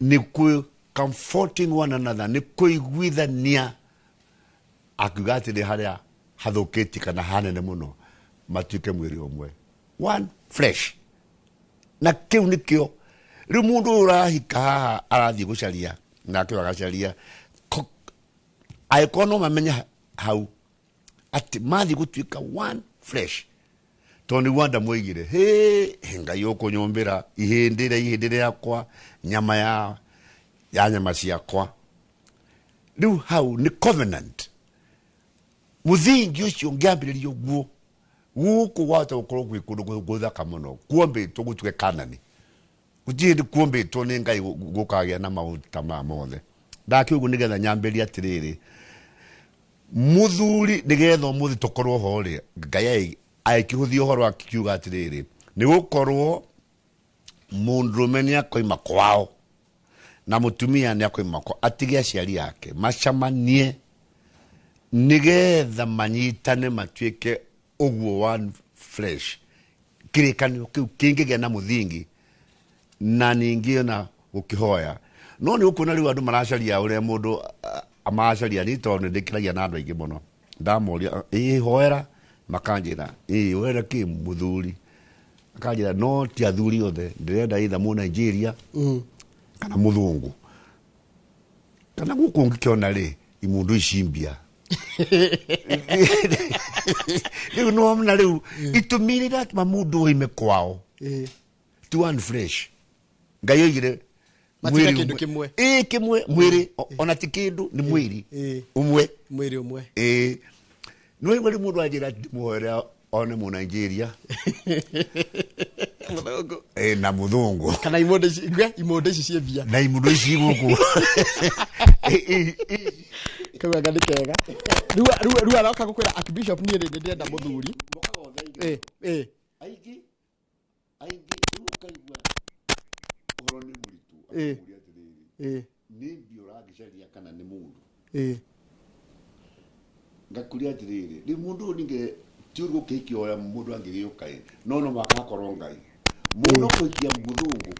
nĩ kwĩ comforting one another nĩ kũiguithania akiuga atĩ nĩ harĩa hathũkĩtie kana hanene mũno matuĩke mwĩrĩ ũmwe one flesh na kĩu nĩkĩo rĩu mũndũ ũyũ ũrahika haha arathiĩ gũcaria nake agacaria angĩkorwo no mamenye hau atĩ mathiĩ gũtuĩka one flesh tondũ nĩguo Adamu oigire hĩ Ngai ũkũnyũmbĩra ihĩndĩ rĩa ihĩndĩ rĩakwa nyama ya nyama ciakwa. Rĩu hau nĩ covenant mũthingi ũcio ũngĩambĩrĩria ũguo gũkũ wahota gũkorwo gwĩ kũndũ gũthaka mũno kuombĩtwo gũtuĩke Kanani gũtirĩ hĩndĩ kuombĩtwo nĩ Ngai gũkagĩa na maũndũ ta maya mothe. Ndakiuga nĩgetha nyambĩrĩrie atĩrĩrĩ mũthuri nĩgetha ũmũthĩ tũkorwo ho rĩ Ngai agĩkĩhũthia ũhoro akiuga atĩrĩrĩ nĩ gũkorwo mũndũrũme nĩ akoima kwao na mũtumia nĩ akoima kwao atige aciari ake macamanie nĩgetha manyitane matuĩke ũguo one flesh. Kĩrĩkanĩro kĩu kĩngĩgĩa na mũthingi na ningĩ ona gũkĩhoya no nĩ ũkuona rĩu andũ maracaria ũrĩa mũndũ amaracaria nĩ tondũ nĩ ndĩkĩragia na andũ aingĩ mũno ndamoria ĩĩ hoera makanjĩra ĩĩ ũrenda kĩ mũthuri akanjĩra no ti athuri othe ndĩrenda either mũ Nigeria kana mũthũngũ kana gũkũ ũngĩkĩona rĩ imundu ici mbia rĩu nĩwona rĩu itũmi iria iratũma mũndũ oime kwao ti one flesh. Ngai oigire Matuĩke kĩndũ kĩmwe. Ĩĩ kĩmwe mwĩrĩ ona ti kĩndũ nĩ mwĩrĩ ũmwe mwĩrĩ ũmwe. Ĩĩ nĩ waigua rĩu mũndũ anjĩra ndĩmũhoere one mũ Nigeria mũthũngũ na mũthũngũ kana imondo ici imondo ici ciĩ mbia na imondo ici gũkũ kau anga nĩ kega. Rĩu aroka gũkwĩra Archbishop niĩ nĩ ndĩrenda mũthuri. Ĩĩ aingĩ rĩu ũkaigua ũhoro nĩ mũritũ akakũria atĩrĩrĩ nĩ mbia ũrangĩcaria kana nĩ mũndũ. Ngakũria atĩrĩrĩ rĩu mũndũ ũyũ ningĩ ti ũru gũkĩhikia ũrĩa mũndũ angĩgĩũka ĩ no no mũhaka hakorwo Ngai mũndũ kũhikia mũthũngũ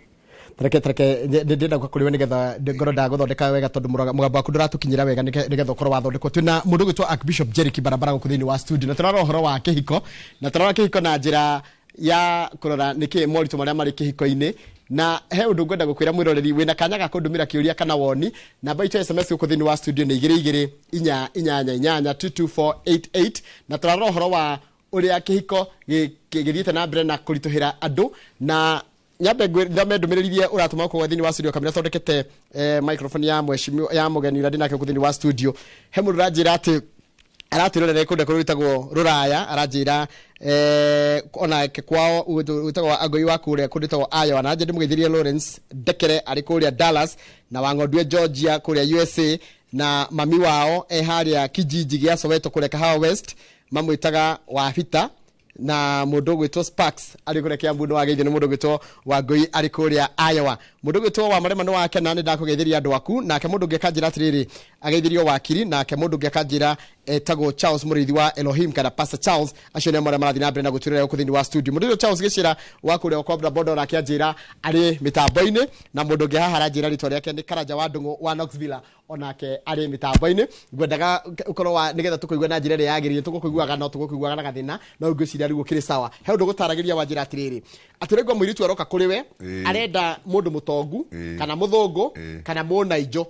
Tareke ndĩrenda gũka kũrĩ we nĩgetha ngorwo ndagũthondeka wega tondũ mũgambo waku ndũratũkinyĩra wega nĩgetha ũkorwo wathondekwo. Twĩna mũndũ ũgwĩtwo Archbishop Jerry Kibarabara gũkũ thĩinĩ wa studio na tũrarora ũhoro wa kĩhiko na tũrarora kĩhiko na njĩra Ya kũrora nĩkĩ moritũ marĩa marĩ kĩhiko-inĩ. Na he ũndũ ngwenda gũkwĩra mwĩroreri wĩna kanya ga kũndũmĩra kĩũria kana woni. Namba itũ ya SMS gũkũ thĩinĩ wa studio nĩ 2 2 4 8 8 22488. Na tũrarora ũhoro wa ũrĩa kĩhiko gĩthiĩte na mbere na kũritũhĩra andũ. Na nyambe thome ndũmĩrĩri iria ũratũma gũkũ thĩinĩ wa studio kamĩra thondekete microphone ya mheshimiwa ya mũgeni ũrĩa ndĩnake gũkũ thĩinĩ wa studio. He mũndũ ũranjĩra atĩ aratwĩrorere kũndũ kũrĩa gwĩtagwo Rũraya, aranjĩra onake kwao gwĩtagwo Angoi wa kũrĩa kũndũ gwĩtagwo Iowa. Na njĩra ndĩmũgeithĩrie Lawrence Ndekere arĩ kũrĩa Dallas, na Wang'ondue Georgia kũrĩa USA, na mami wao e harĩa kijiji gĩa Soweto kũrĩa Kahawa West, mamwĩtaga Wabita. Na mũndũ ũgwĩtwo Sparks arĩ kũrĩa Kiambu nĩ wageithio nĩ mũndũ ũgwĩtwo Wangũi arĩ kũrĩa Iowa. Mũndũ ũgwĩtwo wa Marema nĩ wakena, nĩ ndakũgeithĩria andũ aku. Nake mũndũ ũngĩ akanjĩra atĩrĩrĩ, ageithĩrio Wakiri. Nake mũndũ ũngĩ akanjĩra etagwo Charles Mũrĩithi wa Elohim kana Pastor Charles. Acio nĩ marĩa marathiĩ na mbere na gũtwĩrĩra gũkũ thĩinĩ wa studio. Mũndũ ũyũ Charles Gĩcĩra wa kũrĩa kwa boda boda onake anjĩra arĩ mĩtambo-inĩ. Na mũndũ ũngĩ haha aranjĩra rĩtwa rĩake nĩ Karanja wa Ndũng'ũ wa Knoxville, onake arĩ mĩtambo-inĩ. Ngwendaga ũkorwo wa nĩgetha tũkũigua na njĩra ĩrĩa yagĩrĩire, tũgũkũiguaga no tũgũkũiguaga na gathĩna, no ngwĩciria rĩu ũkĩrĩ sawa. He ũndũ gũtaragĩria wa njĩra atĩrĩrĩ, atĩ rĩngĩ mũirĩtu aroka kũrĩ we, arenda mũndũ mũtongu kana mũthũngũ kana mũnainjo.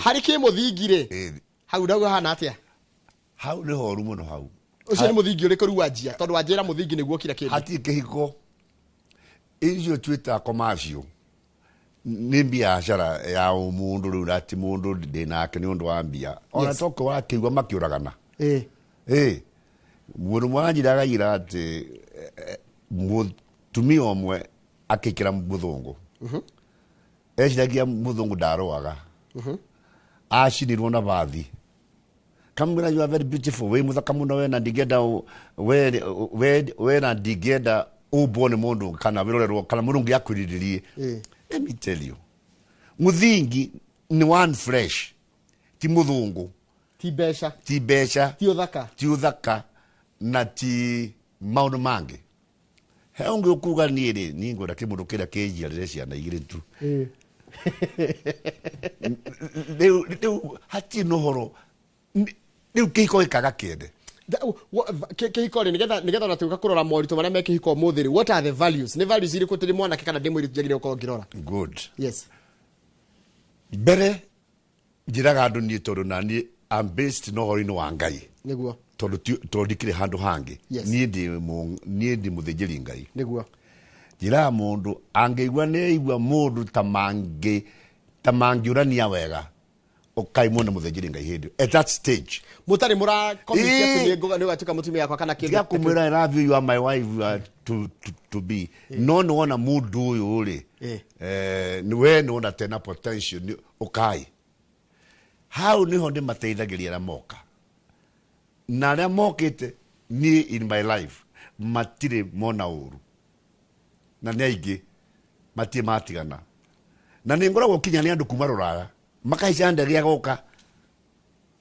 Harĩ kĩmũthingi rĩ, hau ndauga hana atĩa? Hau nĩ horu mũno hau. Ũcio nĩ mũthingi ũrĩkũ rĩu wanjia? Tondũ wanjĩra mũthingi nĩguo kira kĩndũ. Hatirĩ kĩhiko. Icio twĩtaga commercial. Nĩ biacara ya mũndũ rĩu, na ti mũndũ ndĩ nake nĩ ũndũ wa mbia. Ona tokorwo wakĩigua makĩũragana. Mũndũ ũmwe aranjĩra akaira atĩ mũtumia ũmwe akĩkĩra mũthũngũ. Eciragia mũthũngũ ndarũaga. Acinirwo na bathi. Kamwĩra you are very beautiful, wĩ mũthaka mũno we, na ndingĩenda we na ndingĩenda ũmbwo nĩ mũndũ kana wĩrorerwo kana mũndũ ũngĩ akwĩrirĩrie. Let me tell you, mũthingi nĩ one fresh, ti mũthũngũ, ti mbeca, ti mbeca, ti ũthaka, ti ũthaka na ti maũndũ mangĩ. He ũngĩ ũkuga niĩ rĩ, niĩ ngwenda kĩmũndũ kĩrĩa kĩnjiarĩre ciana igĩrĩ tu. Rĩu hatirĩ na ũhoro. Rĩu kĩhiko gĩkaga kĩende. Kĩhiko rĩ, nĩgetha ona tuĩka kũrora moritũ marĩa me kĩhiko ũmũthĩ rĩ, what are the values? Nĩ values irĩkũ tũrĩ mwanake kana ndĩ mũirĩtu njagĩrĩirwo gũkorwo ngĩrora? Good. Yes. Mbere njĩraga andũ niĩ tondũ na niĩ I'm based na ũhoro-inĩ wa Ngai. Nĩguo. Tondũ ndikĩrĩ handũ hangĩ. Yes. Niĩ ndĩ mũthĩnjĩri Ngai. Nĩguo. Njĩraga mũndũ angĩigua nĩ aigua mũndũ ta mangĩũrania wega, ũkai muone mũthĩnjĩri Ngai hĩndĩ ĩyo. At that stage. Mũtarĩ mũra commit atĩ nĩ ngũgatuĩka mũtumia wakwa kana kĩndũ. Tiga kũmwĩra I love you, you are my wife, you are to be. No nĩ wona mũndũ ũyũ rĩ, nĩ we nĩ wona tena potential, nĩ ũkai. Hau nĩho ndĩmateithagĩria arĩa moka. Na arĩa mokĩte niĩ in my life matirĩ mona ũru. Na nĩ aingĩ matirĩ matigana. Na nĩ ngoragwo kinya nĩ andũ kuma Rũraya makahaica ndege agoka,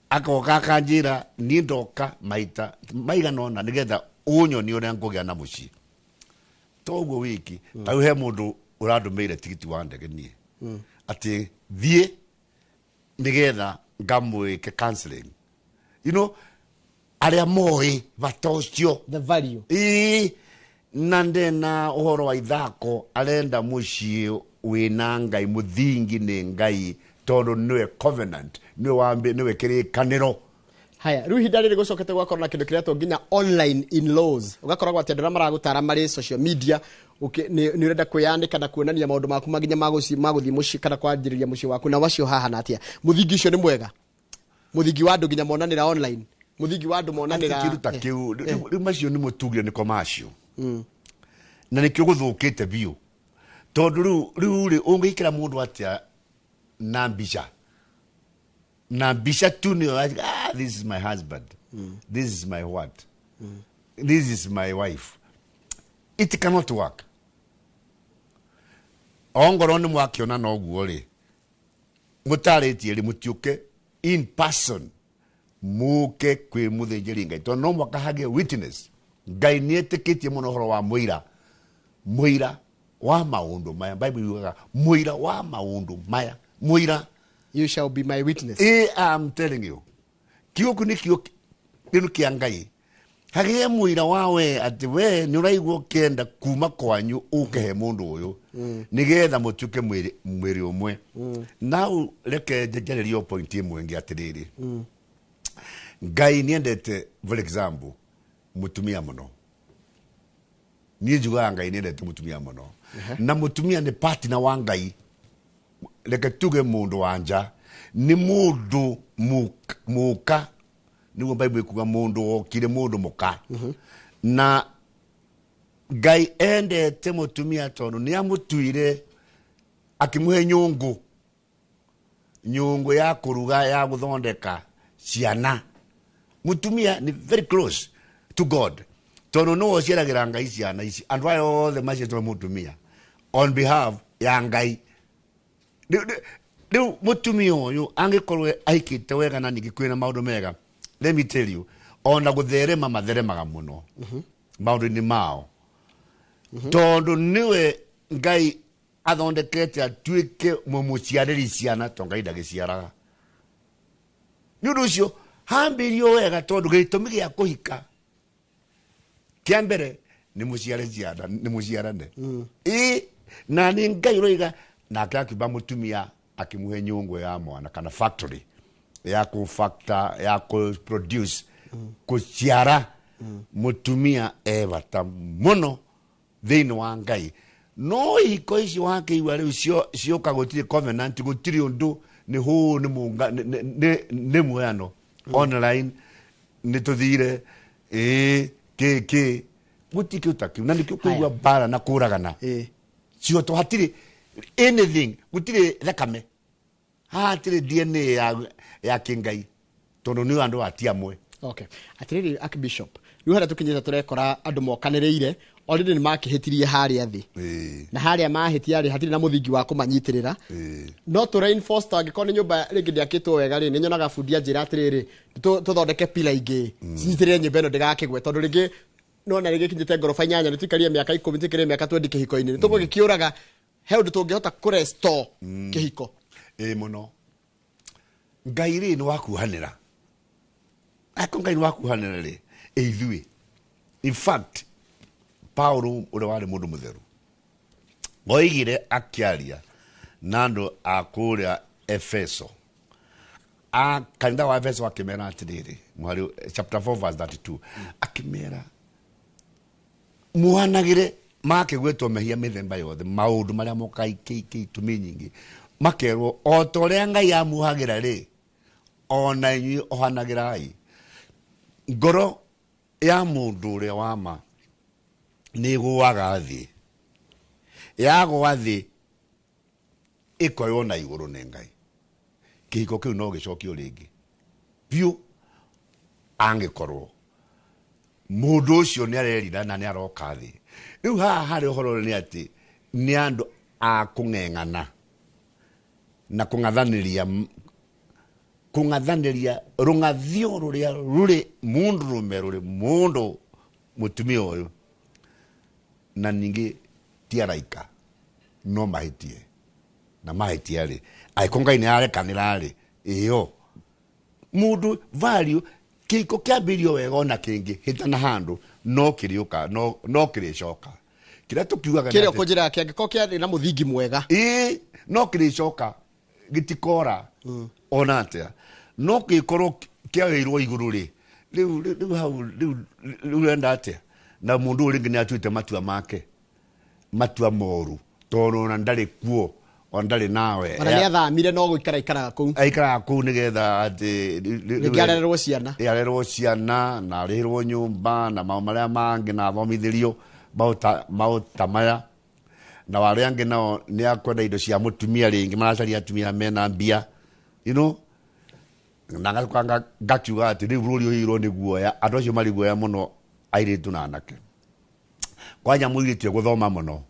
agoka akanjĩra niĩ ndoka maita maigana ũna nĩgetha ũnyonie ũrĩa ngũgĩa na mũciĩ. Toguo wiki, ta rĩu he mũndũ ũrandũmĩire tigiti wa ndege niĩ. Atĩ thiĩ nĩgetha ngamwĩke counseling. You know, arĩa moĩ bata ũcio. The value. Ĩĩ, na ndena ũhoro wa ithako, arenda mũciĩ wĩna Ngai, mũthingi nĩ Ngai, tondũ nĩwe covenant, nĩwe wambe, nĩwe kĩrĩkanĩro. Haya, rĩu ihinda rĩrĩ gũcokete gwakorwo na kĩndũ kĩretwo nginya online in-laws. Ũgakoragwo atĩ andũ arĩa maragũtara marĩ social media, nĩ ũrenda kwĩyanĩka na kuonania maũndũ maku ma nginya ma gũthiĩ mũciĩ kana kwanjĩrĩria mũciĩ waku, na wacio haha na atĩa? Mũthingi ũcio nĩ mwega? Mũthingi wa andũ nginya monanĩra online. Mũthingi wa andũ monanĩra Atĩ kĩndũ ta kĩu, rĩu macio nĩ mũtugire nĩ commercial. Na nĩkĩo gũthũkĩte biũ. Tondũ rĩu rĩ, ũngĩikĩra mũndũ atĩa na mbica? Na mbica tu nĩyo, this is my husband. This is my what? This is my wife. It cannot work. Ongorwo nĩ mwakĩona na ũguo rĩ, mũtarĩtie rĩ, mũtiũke in person, mũke kwĩ mũthĩnjĩri Ngai. Tondũ no mũhaka hagĩe witness. Ngai nĩetĩkĩtie mũno ũhoro wa mũira. Mũira wa maũndũ maya. Bible yugaga mũira wa maũndũ maya. Mũira. You shall be my witness. I am telling you. Kiugo nĩ kiugo kĩndũ kĩa Ngai. Hagĩe mũira wa we atĩ we nĩ ũraigua ũkĩenda kuma kwanyu ũkĩhe mũndũ ũyũ nĩgetha mũtuĩke mwĩrĩ ũmwe. Now reke njarĩrie o point ĩmwe ĩngĩ atĩrĩrĩ. Ngai nĩendete, for example, mũtumia mũno. Niĩ njugaga Ngai nĩendete mũtumia mũno. Na mũtumia nĩ partner wa Ngai. Reke tuge mũndũ wa nja nĩ mũndũ mũka, nĩguo Bible ĩkuga mũndũ wokire mũndũ mũka. Na Ngai endete mũtumia tondũ nĩ amũtuire akĩmũhe nyũngũ, nyũngũ ya kũruga ya gũthondeka ciana. Mũtumia nĩ very close to God tondũ nĩwe ũciaragĩra Ngai ciana ici. Andũ aya othe maciĩtwo mũtumia on behalf ya Ngai. Rĩu mũtumia ũyũ angĩkorwo ahikĩte wega na ningĩ kwĩna maũndũ mega, let me tell you, ona gũtherema matheremaga mũno maũndũ-inĩ mao, tondũ nĩwe Ngai athondekete atuĩke mũmũciarĩri ciana, tondũ Ngai ndagĩciaraga. Nĩ ũndũ ũcio hambĩrio wega, tondũ gĩtũmi gĩa kũhika kĩa mbere nĩ mũciare ciana, nĩ mũciarane. Ĩ na nĩ Ngai ũroiga nake akiumba mũtumia akĩmũhe nyũngũ ya mwana kana factory ya kũ factor ya kũ produce kũciara. Mũtumia e bata mũno thĩinĩ wa Ngai. No ihiko ici wakĩigua rĩu cioka gũtirĩ covenant, gũtirĩ ũndũ, nĩ hũ nĩ mũnga nĩ muoyano online, nĩ tũthire ĩ kĩ kĩ gũtirĩ kĩndũ ta kĩu, na nĩkĩo kũigua mbara na kũragana cioto, hatirĩ anything, gũtirĩ thakame, hatirĩ DNA ya kĩngai, tondũ nĩ andũ ati amwe. Okay. Atirĩrĩ Archbishop, rĩu harĩa tũkinyĩte tũrekora andũ mokanĩrĩire already nĩ makĩhĩtirie harĩa thĩ, na harĩa mahĩtia rĩ hatirĩ na mũthingi wa kũmanyitĩrĩra. No tũ reinforce, to angĩkorwo nĩ nyũmba rĩngĩ ndĩakĩtwo wega rĩ, nĩ nyonaga bundi anjĩra atĩrĩrĩ, tũthondeke pila ingĩ cinyitĩrĩre nyũmba ĩno ndĩgakĩgwe, tondũ rĩngĩ nona rĩngĩ kinyĩte ngoroba 8, nĩ tũikarie mĩaka 10, tũikarie mĩaka 20 kĩhiko-inĩ, nĩ tũgũgĩkĩũraga. He ũndũ tũngĩhota kũrestore kĩhiko? Ĩ mũno. Ngai rĩ nĩ wakuhanĩra, akorwo Ngai nĩ wakuhanĩra rĩ, ĩ ithuĩ, in fact Paulo ũrĩa warĩ mũndũ mũtheru oigire akĩaria na andũ a kũrĩa Efeso, a kanitha wa Efeso, akĩmera atĩrĩrĩ, mũhari chapter 4 verse 32, akĩmera muhanagĩre makĩgwetwo mehia mĩthemba yothe, maũndũ marĩa mokaga itũmi nyingĩ, makerwo o ta ũrĩa Ngai amuhagĩra rĩ, ona inyuĩ ohanagĩrai. Ngoro ya mũndũ ũrĩa wa ma nĩ ĩgũaga thĩ, yagũa thĩ ĩkoywo na igũrũ nĩ Ngai. Kĩhiko kĩu no gĩcokio rĩngĩ biũ angĩkorwo mũndũ ũcio nĩ arerira na nĩ aroka thĩ. Rĩu haha harĩ ũhoro nĩ atĩ nĩ andũ a kũng'eng'ana na kũng'athanĩria rũng'athio rũrĩa rũrĩ mũndũrũme, rũrĩ mũndũ mũtumia ũyũ, na ningĩ ti araika no mahĩtie, na mahĩtia rĩ, angĩkorwo Ngai nĩ arekanĩra rĩ, ĩyo mũndũ value kĩhiko kĩambĩrĩrio wega ona kĩngĩ hĩtana handũ no kĩrĩũka, no kĩrĩcoka. Kĩrĩa tũkiugaga nĩ kĩrĩa atĩ- ũkũnjĩra kĩangĩkorwo kĩarĩ na mũthingi mwega, ĩĩ no kĩrĩcoka, gĩtikora ona atĩa, no kĩkorwo kĩoeirwo igũrũ rĩ, rĩu hau rĩu ũrenda atĩa? Na mũndũ ũyũ rĩngĩ nĩ atuĩte matua make, matua moru, tondũ ona ndarĩ kuo, ona ndarĩ nawe, ona nĩ athamire no gũikara ikaraga kũu, aikaraga kũu nĩgetha atĩ rĩngĩ arererwo ciana, arerwo ciana na arĩhĩrwo nyũmba na maũndũ marĩa mangĩ, na athomithĩrio maũndũ ta maya. Na arĩa angĩ nao nĩ akwenda indo cia mũtumia, rĩngĩ maracaria atumia mena mbia, you know, na ngacoka ngakiuga atĩ rĩu bũrũri ũiyũirwo nĩ guoya, andũ acio marĩ guoya mũno, airĩtu na anake, kwanja mũirĩtu egũthoma mũno.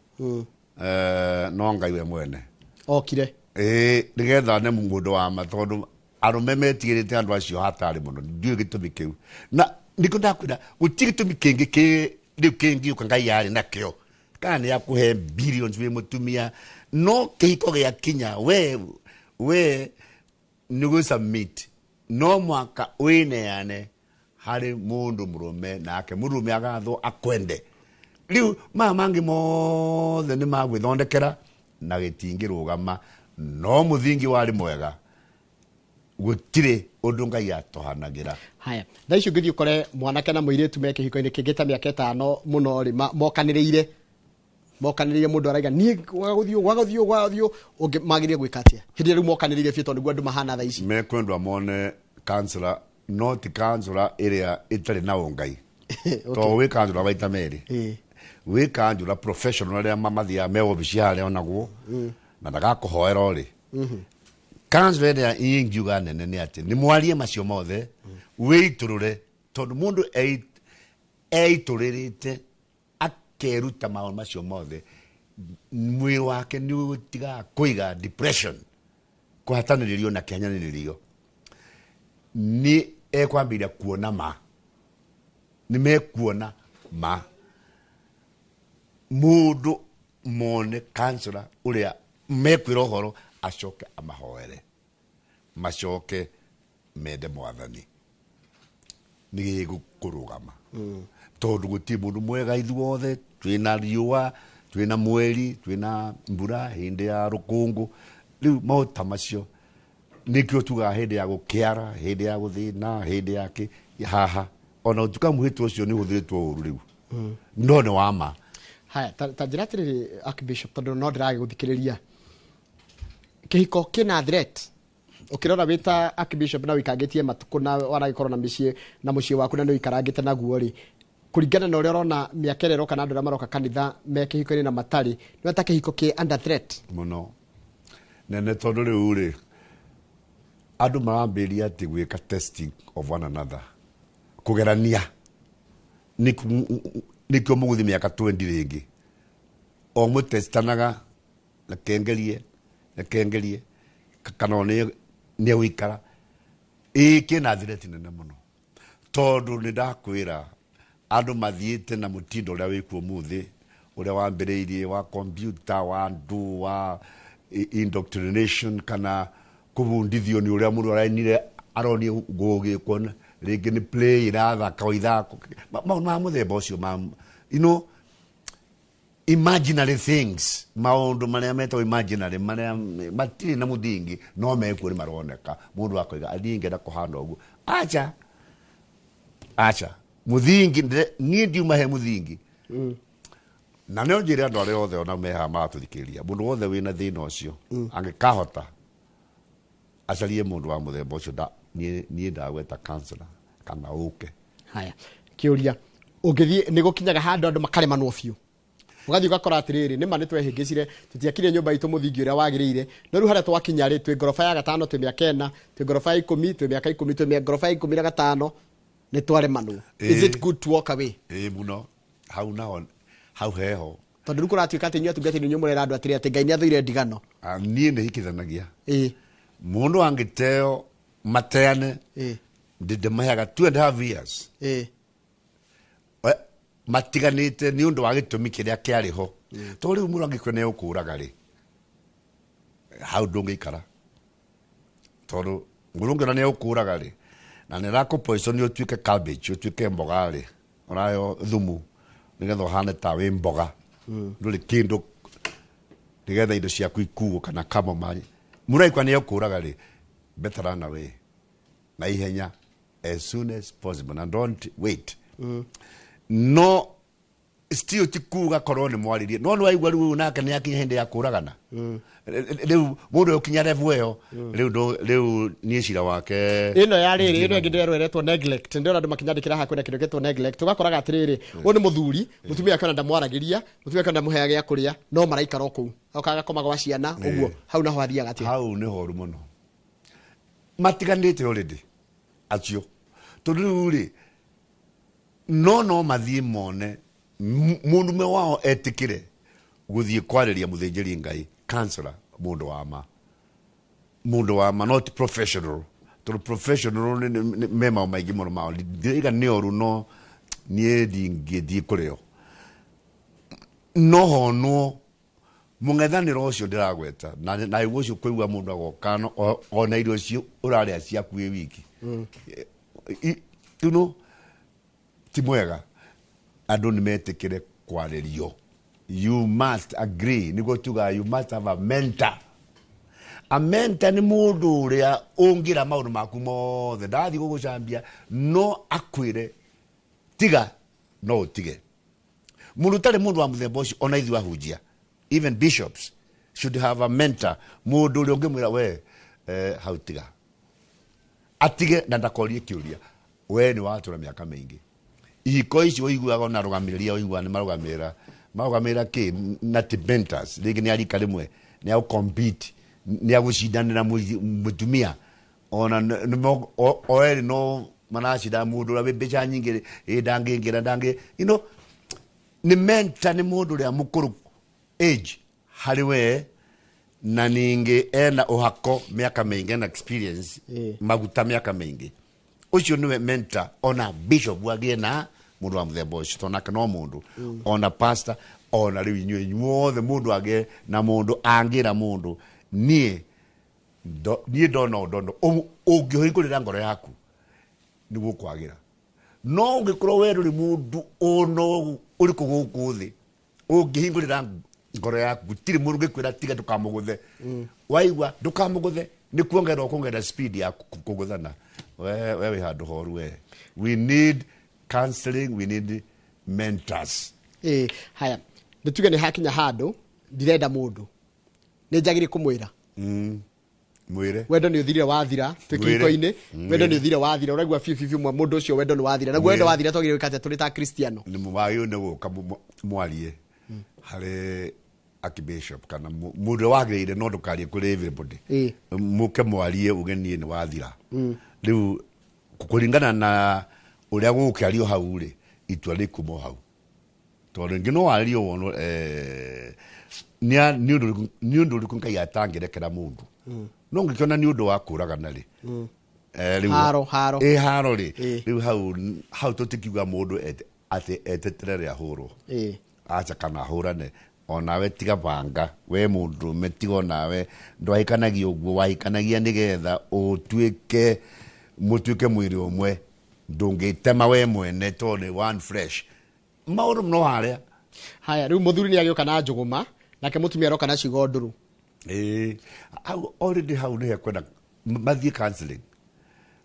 No Ngai we mwene okire ĩĩ nĩgetha ne mũndũ wa ma, tondũ arũme metigĩrĩte andũ acio hatarĩ mũno. Ndiũĩ gĩtũmi kĩu, na nĩkĩo ndakwĩra gũtirĩ gĩtũmi kĩngĩ kĩ rĩu kĩngiũka Ngai yarĩ nakĩo, kana nĩ akũhe billions wĩ mũtumia, no kĩhiko gĩakinya we nĩ gũ submit, no mwaka wĩneane Harĩ mũndũ mũrũme nake mũrũme agathwo akwende. Rĩu maya mangĩ mothe nĩ magwĩthondekera na gĩtingĩrũgama, no mũthingi warĩ mwega, gũtirĩ ũndũ Ngai atohanagĩra. Haya, thaa ici ũngĩthiĩ ũkore mwanake na mũirĩtu me kĩhiko-inĩ kĩngĩ ta mĩaka 5 mũno rĩ, mokanĩrĩire mũndũ araiga niĩ gwagũthiĩ ũngĩ magĩrĩire gwĩka atĩa hĩndĩ ĩrĩa rĩu mokanĩrĩire biũ, tondũ nĩguo andũ mahana thaa ici? Mekwendwa mone counselor, no ti counselor ĩrĩa ĩtarĩ na ũngai. To wĩ counselor maita merĩ, wĩ counselor professional arĩa mathiaga me obici harĩa onagwo na ndagakũhoera rĩ. Counselor ĩrĩa ingiuga nene nĩ atĩ nĩ mwarie macio mothe, wĩitũrũre, tondũ mũndũ eitũrĩrĩte akeruta maũndũ macio mothe, mwĩrĩ wake nĩ ũtigaga kũiga depression, kũhatanĩrĩrio na kĩhanyanĩrĩrio, nĩ ekwambĩrĩria kuona ma, nĩ mekuona ma. Mũndũ mone counselor ũrĩa mekwĩra ũhoro, acoke amahoere, macoke mende Mwathani, nĩ gĩgũkũrũgama. Tondũ gũtirĩ mũndũ mwega, ithuothe twĩna riũa, twĩna mweri, twĩna mbura, hĩndĩ ya rũkũngũ, rĩu maũndũ ta macio nĩkĩo tugaga hĩndĩ ya gũkĩara, hĩndĩ ya gũthĩna, hĩndĩ ya kĩ haha, ona ũtuka mũhĩtwa ũcio nĩ ũhũthĩrĩtwo ũru rĩu, no nĩ wa ma. Haya, ta njĩra atĩrĩrĩ Archbishop, tondũ no ndĩragĩgũthikĩrĩria, kĩhiko kĩna threat ũkĩrora wĩ ta Archbishop na ũikangĩtie matukũ na waragĩkorwo na mĩciĩ na mũciĩ waku na nĩ ũikarangĩte naguo rĩ, kũringana na ũrĩa ũrona mĩaka ĩrĩa ĩroka na andũ arĩa maroka kanitha me kĩhiko-inĩ na matarĩ, nĩ ta kĩhiko kĩ under threat mũno nene, tondũ rĩu rĩ andũ marambĩrĩria atĩ gwĩka testing of one another, kũgerania, nĩkĩo mũgũthiĩ mĩaka 20 rĩngĩ, o mũtestanaga rekengerie kana nĩ egũikara. Ĩĩ, kĩna threat nene mũno, tondũ nĩ ndakwĩra andũ mathiĩte na mũtindo ũrĩa wĩkuo ũmũthĩ, ũrĩa wambĩrĩirie wa computer, wa andũ wa indoctrination, kana kũbundithio nĩ ũrĩa mũndũ arainire aronio gũgĩkwo, rĩngĩ nĩ play irathaka o ithako, maũndũ ma mũthemba ũcio ma, you know, imaginary things, maũndũ marĩa metagwo imaginary, marĩa matirĩ na mũthingi, no mekuo nĩ maroneka. Mũndũ akoiga niĩ ngenda kũhana ũguo, acha acha, mũthingi niĩ ndiuma he mũthingi. Na no njĩre andũ arĩa othe ona me haha maratũthikĩrĩria, mũndũ wothe wĩna thĩna ũcio angĩkahota acarie mũndũ wa mũthemba ũcio, niĩ ndagweta counselor kana ũke. Haya, kĩũria, ũngĩthiĩ nĩ gũkinyaga handũ andũ makaremanwo biũ, ũgathiĩ ũgakora atĩrĩrĩ, nĩma nĩ twehĩngĩcire, tũtiakire nyũmba itũ mũthingi ũrĩa wagĩrĩire, no rĩu harĩa twakinya rĩ, twĩ ngoroba ya 5 twĩ mĩaka 4, twĩ ngoroba ya 10 twĩ mĩaka 10, twĩ ngoroba ya 15, nĩ twaremanwo. Is it good to walk away? Ĩĩ mũno, hau naho, hau heho, tondũ rĩu kũratuĩka atĩ inyuĩ atungatĩri inyuĩ mũrera andũ atĩrĩ atĩ Ngai nĩ athũire ndigano. Niĩ nĩ hikithanagia. Mũndũ angĩteo mateane, ndĩmaheaga 2.5 years matiganĩte nĩ ũndũ wa gĩtũmi kĩrĩa kĩarĩ ho. Tondũ rĩu mũndũ angĩkua nĩ egũkũraga rĩ, hau ndũngĩikara, tondũ mũndũ ũngĩona nĩ egũkũraga rĩ, na nĩ arakũ poison ũtuĩke cabbage, ũtuĩke mboga rĩ, ũraheo thumu nĩgetha ũhane ta wĩ mboga, ndũrĩ kĩndũ, nĩgetha indo ciaku ikuo kana kamo maĩ. Mũndũ angĩkua nĩ egũkũraga rĩ, better run away na ihenya as soon as possible and don't wait. No still ti kuga korwo nĩ mwaririe, no nĩ waigua rĩu nake nĩ akinya hĩndĩ ya kũragana, rĩu mũndũ ũkinya level ĩyo, rĩu niĩ cira wake ĩno ya rĩrĩ, ĩno ĩngĩ ndĩrerwo neglect, ndĩrona andũ makĩnyandĩkĩra haha kwĩna kĩndũ gĩtwo neglect, ũgakoraga atĩrĩrĩ, ũyũ nĩ mũthuri, mũtumia wake ona ndamwaragĩria, mũtumia wake ona ndamũheaga gĩa kũrĩa, no maraikara o kũu, oka agakoma gwa ciana ũguo, hau naho hathiaga atĩa? Hau nĩ horu mũno, matiganĩte already acio, tondũ rĩu rĩ no mathiĩ mone mũndũme wao etĩkĩre gũthiĩ kwarĩria mũthĩnjĩri Ngai, counselor, mũndũ wa ma, mũndũ wa ma, not professional, tondũ professional me maũndũ maingĩ mũno mao, ndĩraiga nĩ oru, no niĩ ndingĩthiĩ kũrĩo, no honwo mũng'ethanĩro ũcio ndĩragweta, na ũcio kũigua mũndũ agoka ona irio icio ũrarĩa ciaku wĩ wiki, you know, Ti mwega andũ nĩ metĩkĩre kwarĩrio. You must agree, nĩguo tugaga you must have a mentor. A mentor nĩ mũndũ ũrĩa ũngĩra maũndũ maku mothe, ndathiĩ gũgũcambia no akwĩre tiga no ũtige. Mũndũ ũtarĩ mũndũ wa mũthemba ũcio, ona ithuĩ ahunjia, even bishops should have a mentor, mũndũ ũrĩa ũngĩmwĩra we hau tiga, atige na ndakorie kĩũria, we nĩ watũra mĩaka mĩingĩ, ihiko ici ũiguaga ona arũgamĩrĩri ũiguaga nĩ marũgamĩrĩra marũgamĩrĩra kĩ na ti mentors, rĩngĩ nĩ arika rĩmwe nĩ agũ-compete, nĩ agũcindanĩra mũtumia ona o erĩ no maracindana, mũndũ ũrĩa wĩ mbeca nyingĩ ĩ ndangĩingĩra ndangĩ, you know, nĩ mentor nĩ mũndũ ũrĩa mũkũrũ age harĩ we na ningĩ ena ũhako mĩaka mĩingĩ, ena experience maguta mĩaka mĩingĩ, ũcio nĩwe mentor. Ona bishop agĩe na mũndũ wa mũthemba ũcio, tondũ nake no mũndũ, ona pastor, ona rĩu inyuĩ inyuothe mũndũ agĩe na mũndũ angĩra mũndũ niĩ niĩ ndona ũndũ ũndũ ũngĩhingũrĩra ngoro yaku nĩguo kwagĩra. No ũngĩkorwo we ndũrĩ mũndũ ona ũrĩkũ gũkũ thĩ ũngĩhingũrĩra ngoro yaku, gũtirĩ mũndũ ũngĩkwĩra tiga ndũkamũgũthe, waigua ndũkamũgũthe nĩ kuongerera ũkuongerera speed ya kũgũthana. We wĩ handũ horu we. We need counseling, we need mentors. Haya, nĩ tuge nĩ hakinya handũ ndirenda mũndũ, nĩ njagĩrĩire kũmwĩra? Mwĩre. Wendo nĩ ũthirire wathira, twĩ Mwĩre. kĩhiko-inĩ, wendo nĩ ũthirire wathira, ũraigua biũ biũ biũ mũndũ ũcio wendo nĩ wathira. Naguo wendo wathira twagĩrĩirwo gwĩka atĩa tũrĩ ta Kristiano? Nĩ wagĩrĩirwo nĩ gũka mwarie harĩ archbishop kana mũndũ ũrĩa wagĩrĩire, no ndũkarie kũrĩ everybody. Mũke mwarie uge niĩ nĩ wathira. Rĩu kũringana na ũrĩa gũgũkĩario hau rĩ, itua rĩkuma o hau, tondũ rĩngĩ no warie wonwo nĩ ũndũ ũrĩkũ Ngai atangĩrekera mũndũ, no ũngĩkĩona nĩ ũndũ wa kũragana rĩ, rĩu Haro, haro. Haro rĩ, rĩu hau tũtikiuga mũndũ atĩ etetere rĩ ahũrwo, aca kana ahũrane, onawe tiga banga, we mũndũrũme tiga onawe ndwahikanagia ũguo, wahikanagia nĩgetha ũtuĩke mũtuĩke mwĩrĩ ũmwe, ndũngĩtema we mwene tondũ nĩ one flesh, maũndũ no harĩa. Haya, rĩu mũthuri nĩ agĩũka na njũgũma, nake mũtumia aroka na ciugo ndũrũ. Hau already hau nĩ hekwenda mathiĩ counseling,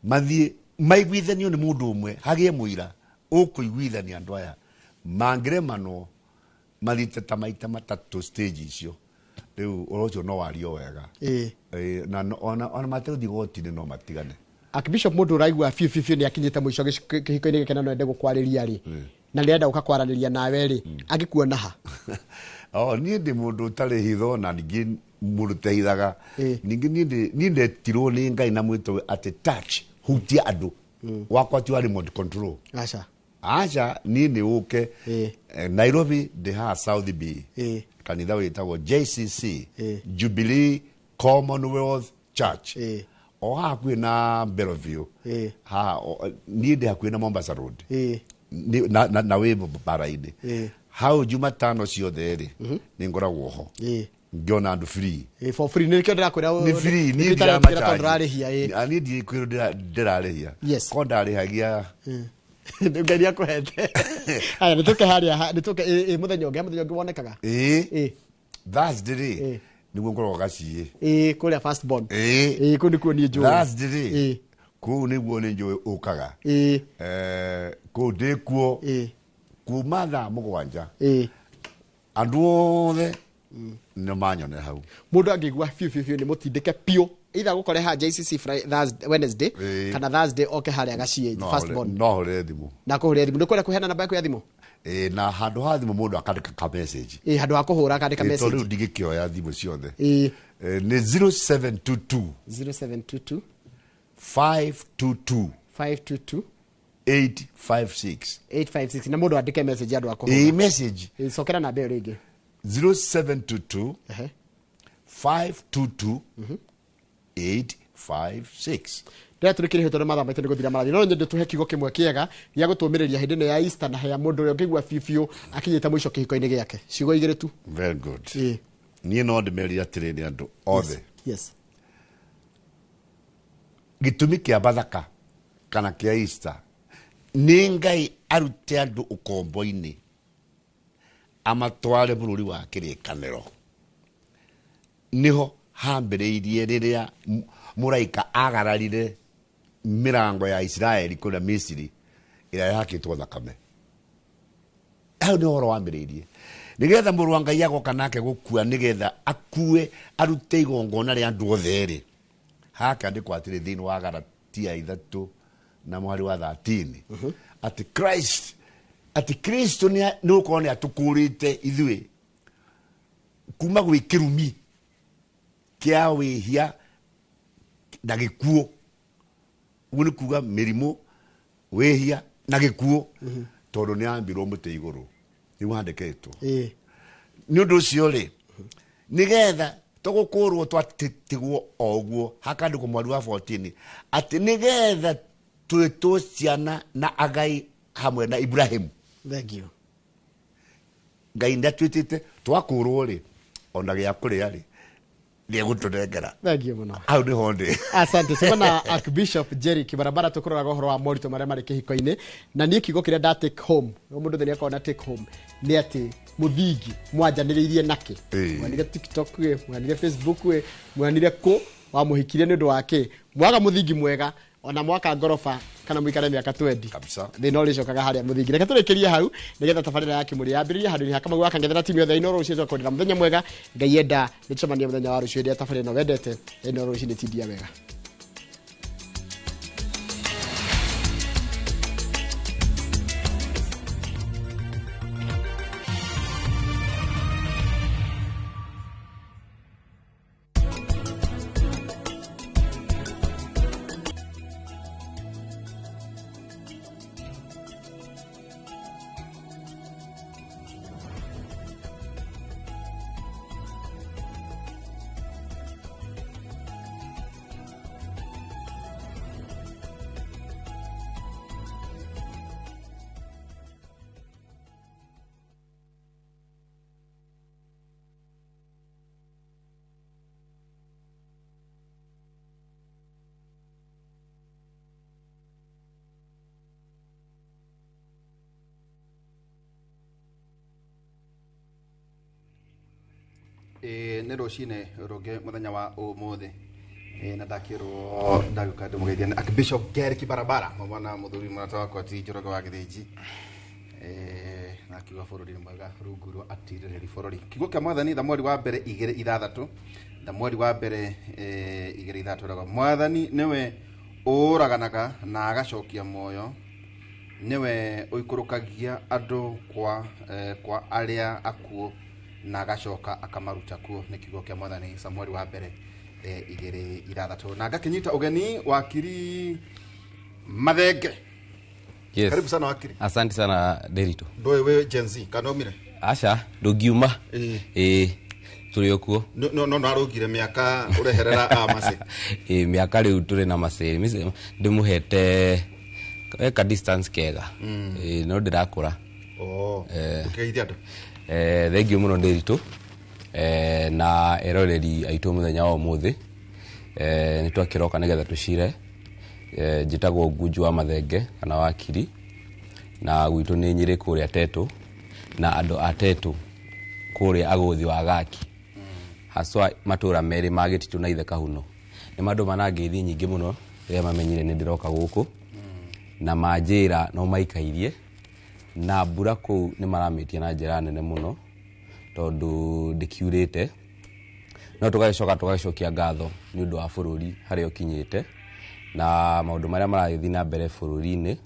mathiĩ maiguithanio nĩ mũndũ ũmwe, hagĩe mũira ũkũiguithania andũ aya, mangĩremanwo mathiĩte ta maita matatũ stage icio, rĩu ũhoro ũcio no wario wega. Na ona mategũthiĩ igoti-inĩ no matigane. Archbishop, mũndũ ũraigua biũ biũ biũ nĩ akinyĩte mũico kĩhiko-inĩ gĩake na no ende gũkwarĩria rĩ, na nĩ arenda gũka kwaranĩria nawe rĩ, angĩkuona ha? Niĩ ndĩ mũndũ ũtarĩ hitho na ningĩ mũndũ ũtehithaga. Ningĩ niĩ ndetirwo nĩ Ngai na mwĩto atĩ touch, hutia andũ. Wakwa ti wa remote control. Aca. Aca, niĩ nĩ ũke Nairobi ndĩ haha South B. Kanitha wĩtagwo JCC, Jubilee Commonwealth Church. O haha hakuhĩ na Bellevue. Haha, niĩ ndĩ hakuhĩ na Mombasa Road. Na wĩ bara-inĩ. Hau Jumatano ciothe rĩ, nĩ ngoragwo ho. Ngĩona andũ free. For free, nĩkĩo ndĩrakwĩra. Nĩ free, niĩ nĩkĩo ndiramachaji. tondũ ndũrarĩhia. Niĩ ndikwĩrwo ndĩrarĩhia. Yes. Ko ndarĩhagia. Ngai nĩakũhete. Haya, nĩtũke harĩa, nĩtũke, mũthenya ũngĩ wonekaga? Thursday rĩ, nĩguo ngoragwo gaciĩ. Kũrĩa first born. Kũu nĩkuo niĩ njũĩ. Thursday rĩ, kũu nĩguo nĩ njũĩ ũkaga. Kũu ndĩkuo kuma thaa 7. Andũ othe nĩ manyone hau. Mũndũ angĩigua biũ biũ biũ nĩ mũtindĩke biũ, either gũkore haha JCC Thursday, Wednesday, kana Thursday oke harĩa gaciĩ first born. No ahũrĩre thimũ. Na kũhũrĩre thimũ. Nĩ ũkwenda kũheana namba yaku ya thimũ? Na handũ ha thimũ mũndũ akandĩka ka message. Handũ ha kũhũra akandĩka Tondũ rĩu message. ndingĩkĩoya thimũ ciothe. Nĩ 0722 0722 522 522 856. 856. Na mũndũ andĩke message andũ a kũhũra. Message. Cokera namba ĩyo rĩngĩ. 0722 522 856. Ndĩra tũrĩ kĩrĩhĩ tondũ mathaa maitũ nĩ gũthira marathiĩ, no nyende tũhe kiugo kĩmwe kĩega gĩa gũtũmĩrĩria hĩndĩ ĩno ya Easter na hea mũndũ ũrĩa ũngĩigua biũ biũ akinyĩte mũico kĩhiko-inĩ gĩake, ciugo igĩrĩ tu. Very good. Niĩ no ndĩmerire atĩrĩrĩ andũ othe. Yes. Gĩtũmi kĩa Bathaka kana kĩa Easter nĩ Ngai Arute andũ ũkombo-inĩ amatware bũrũri wa kĩrĩkanĩro. Niho hambĩrĩirie rĩrĩa mũraika agararire mĩrango ya Isiraeli kũrĩa Misiri ĩrĩa yakĩtwo thakame. Hau nĩho ũhoro wambĩrĩirie. Nĩgetha mũrũ wa Ngai agoka nake gũkua nĩgetha akue arute igongona rĩa andũ othe rĩ, hakĩandĩkwo atĩrĩ thĩinĩ wa Galatia 3 na mwari wa 13 atĩ Christ, atĩ Kristo nĩ gũkorwo nĩ atũkũrĩte ithuĩ kuma gwĩ kĩrumi kĩa wĩhia na gĩkuũ. Ũguo nĩ kuga mĩrimũ, wĩhia na gĩkuũ, tondũ nĩ ambirwo mũtĩ igũrũ, nĩguo handĩkĩtwo. Nĩ ũndũ ũcio rĩ, nĩgetha tũgũkũrwo twatigwo o ũguo, hakandĩkwo mweri wa 14 atĩ nĩgetha twĩtwo ciana na agai hamwe na Ibrahimu. Thank you. Ngai ndatwĩtĩte twakũrwo rĩ, ona gĩa kũrĩa rĩ, nĩegũtũnengera. Thank you mũno. Hau nĩho ndĩ. Asante sana Archbishop Jerry Kibarabara, tũkũroraga ũhoro wa moritũ marĩa marĩ kĩhiko-inĩ, na niĩ kiugo kĩrĩa nda take home, mũndũ thĩ nĩakorwo na take home, nĩ atĩ mũthingi mwanjanĩrĩirie nakĩ. Mwanire TikTok ĩ, mwanire Facebook ĩ, mwanire kũ, wamũhikirie nĩ ũndũ wa kĩ. Mwaga mũthingi mwega, ona mwaka ngoroba kana mũikare mĩaka 20 kabisa, thĩna ũrĩcokaga harĩa mũthingi. Reke tũrĩkĩrie hau nĩgetha tabarĩra ya Kĩmũrĩ yambĩrĩrie handũ-inĩ ha Kamau wa Kang'ethe na timu yothe ya Inooro. Rũciũ tũgakwendera mũthenya mwega, Ngai enda nĩtũcemanie mũthenya wa rũciũ hĩndĩ ya tabarĩra ĩno wendete ya Inooro rũcinĩ. Tindia wega. Nĩ rũcinĩ rũngĩ mũthenya wa ũmũthĩ, na ndakĩrwo ndagĩũka ndĩmũgeithia nĩ Archbishop Gary Kibarabara mwana mũthuri mũrata wakwa ti Njoroge wa Gĩthĩnji, na akiuga bũrũri nĩ mwega rungu rwa atirĩrĩri bũrũri. Kiugo kĩa Mwathani Thamweri wa mbere 2:6, Thamweri wa mbere 2:6 ĩraga Mwathani nĩwe ũraganaga na agacokia muoyo, nĩwe ũikũrũkagia andũ kwa arĩa akuũ na agacoka akamaruta kuo. Nĩ kiugo kĩa Mwathani Samueli wa mbere 2:6. Na ngakĩnyita ũgeni wakiri Mathenge. Yes. Karibu sana wakiri. Asante sana Derito. Ndoe wewe Gen Z kana umire? Aca ndũngiuma. Tũrĩ o kuo. No no arũgire mĩaka ũreherera amase. Mĩaka rĩu tũrĩ na macĩ ndĩmũhete ka distance kega. No ndĩrakũra. Ũkĩgeithia andũ. Thank you mũno Ndiritu, na eroreri aitũ mũthenya wa ũmũthĩ. Nĩ twakĩroka nĩgetha tũcire. Njĩtagwo Ngunju wa Mathenge kana wakiri, na gwitũ nĩ Nyĩrĩ kũrĩa Tetũ, na andũ a Tetũ kũrĩa Agũthi wa Gaki, haswa matũra merĩ ma Gĩtitũ na Ithe Kahuno. Nĩ mandũ manangeithi nyingĩ mũno rĩrĩa mamenyire nĩ ndĩroka gũkũ, na manjĩra no maikairie, na mbura kũu nĩ maramĩtia na njĩra nene mũno tondũ ndĩkiurĩte. No tũgagĩcoka tũgagĩcokia ngatho nĩ ũndũ wa bũrũri harĩa ũkinyĩte na maũndũ marĩa maragĩthiĩ na mbere bũrũri-inĩ,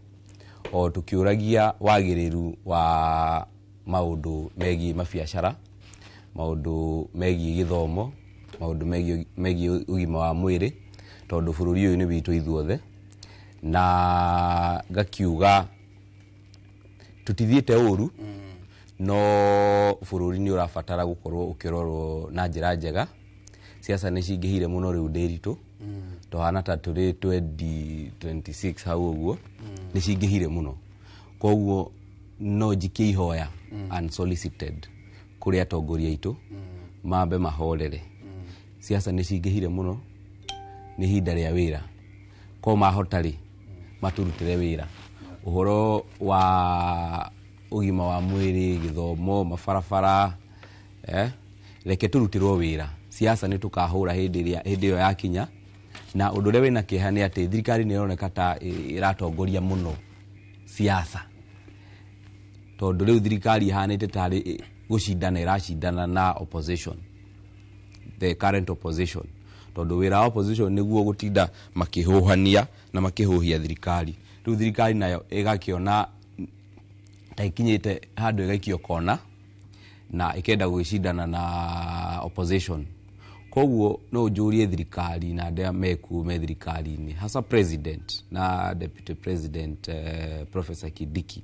o tũkĩũragia wagĩrĩru wa maũndũ megiĩ mabiacara, maũndũ megiĩ gĩthomo, maũndũ megiĩ ũgima wa mwĩrĩ, tondũ bũrũri ũyũ nĩ witũ ithuothe. Na ngakiuga tutithiĩte ũru, no bũrũri nĩ ũrabatara gũkorwo ũkĩrorwo na njĩra njega. Siasa nĩ cingĩhire mũno rĩu Ndiritu, tũhana ta tũrĩ 2026 hau ũguo, nĩ cingĩhire mũno. Koguo no njikie ihoya unsolicited kũrĩ atongoria aitũ, mambe mahorere. Siasa nĩ cingĩhire mũno, nĩ ihinda rĩa wĩra. Ko mahota rĩ, matũrutĩre wĩra. Ũhoro wa ũgima wa mwĩrĩ, gĩthomo, mabarabara, reke tũrutĩrwo wĩra. Siasa nĩ tũkahũra hĩndĩ ĩyo yakinya. Na ũndũ ũrĩa wĩna kĩeha nĩ atĩ thirikari nĩ ĩroneka ta ĩratongoria mũno siasa, tondũ rĩu thirikari ĩhanĩte tarĩ gũcindana ĩracindana na opposition, the current opposition, tondũ wĩra wa opposition nĩguo gũtinda makĩhũhania na makĩhũhia thirikari. Rĩu thirikari nayo ĩgakĩona ta ĩkinyĩte handũ ĩgaikio kona na ĩkenda gũgĩcindana na opposition. Koguo no njũrie thirikari na arĩa mekuo me thirikari-inĩ, hasa president na deputy president Professor Kindiki,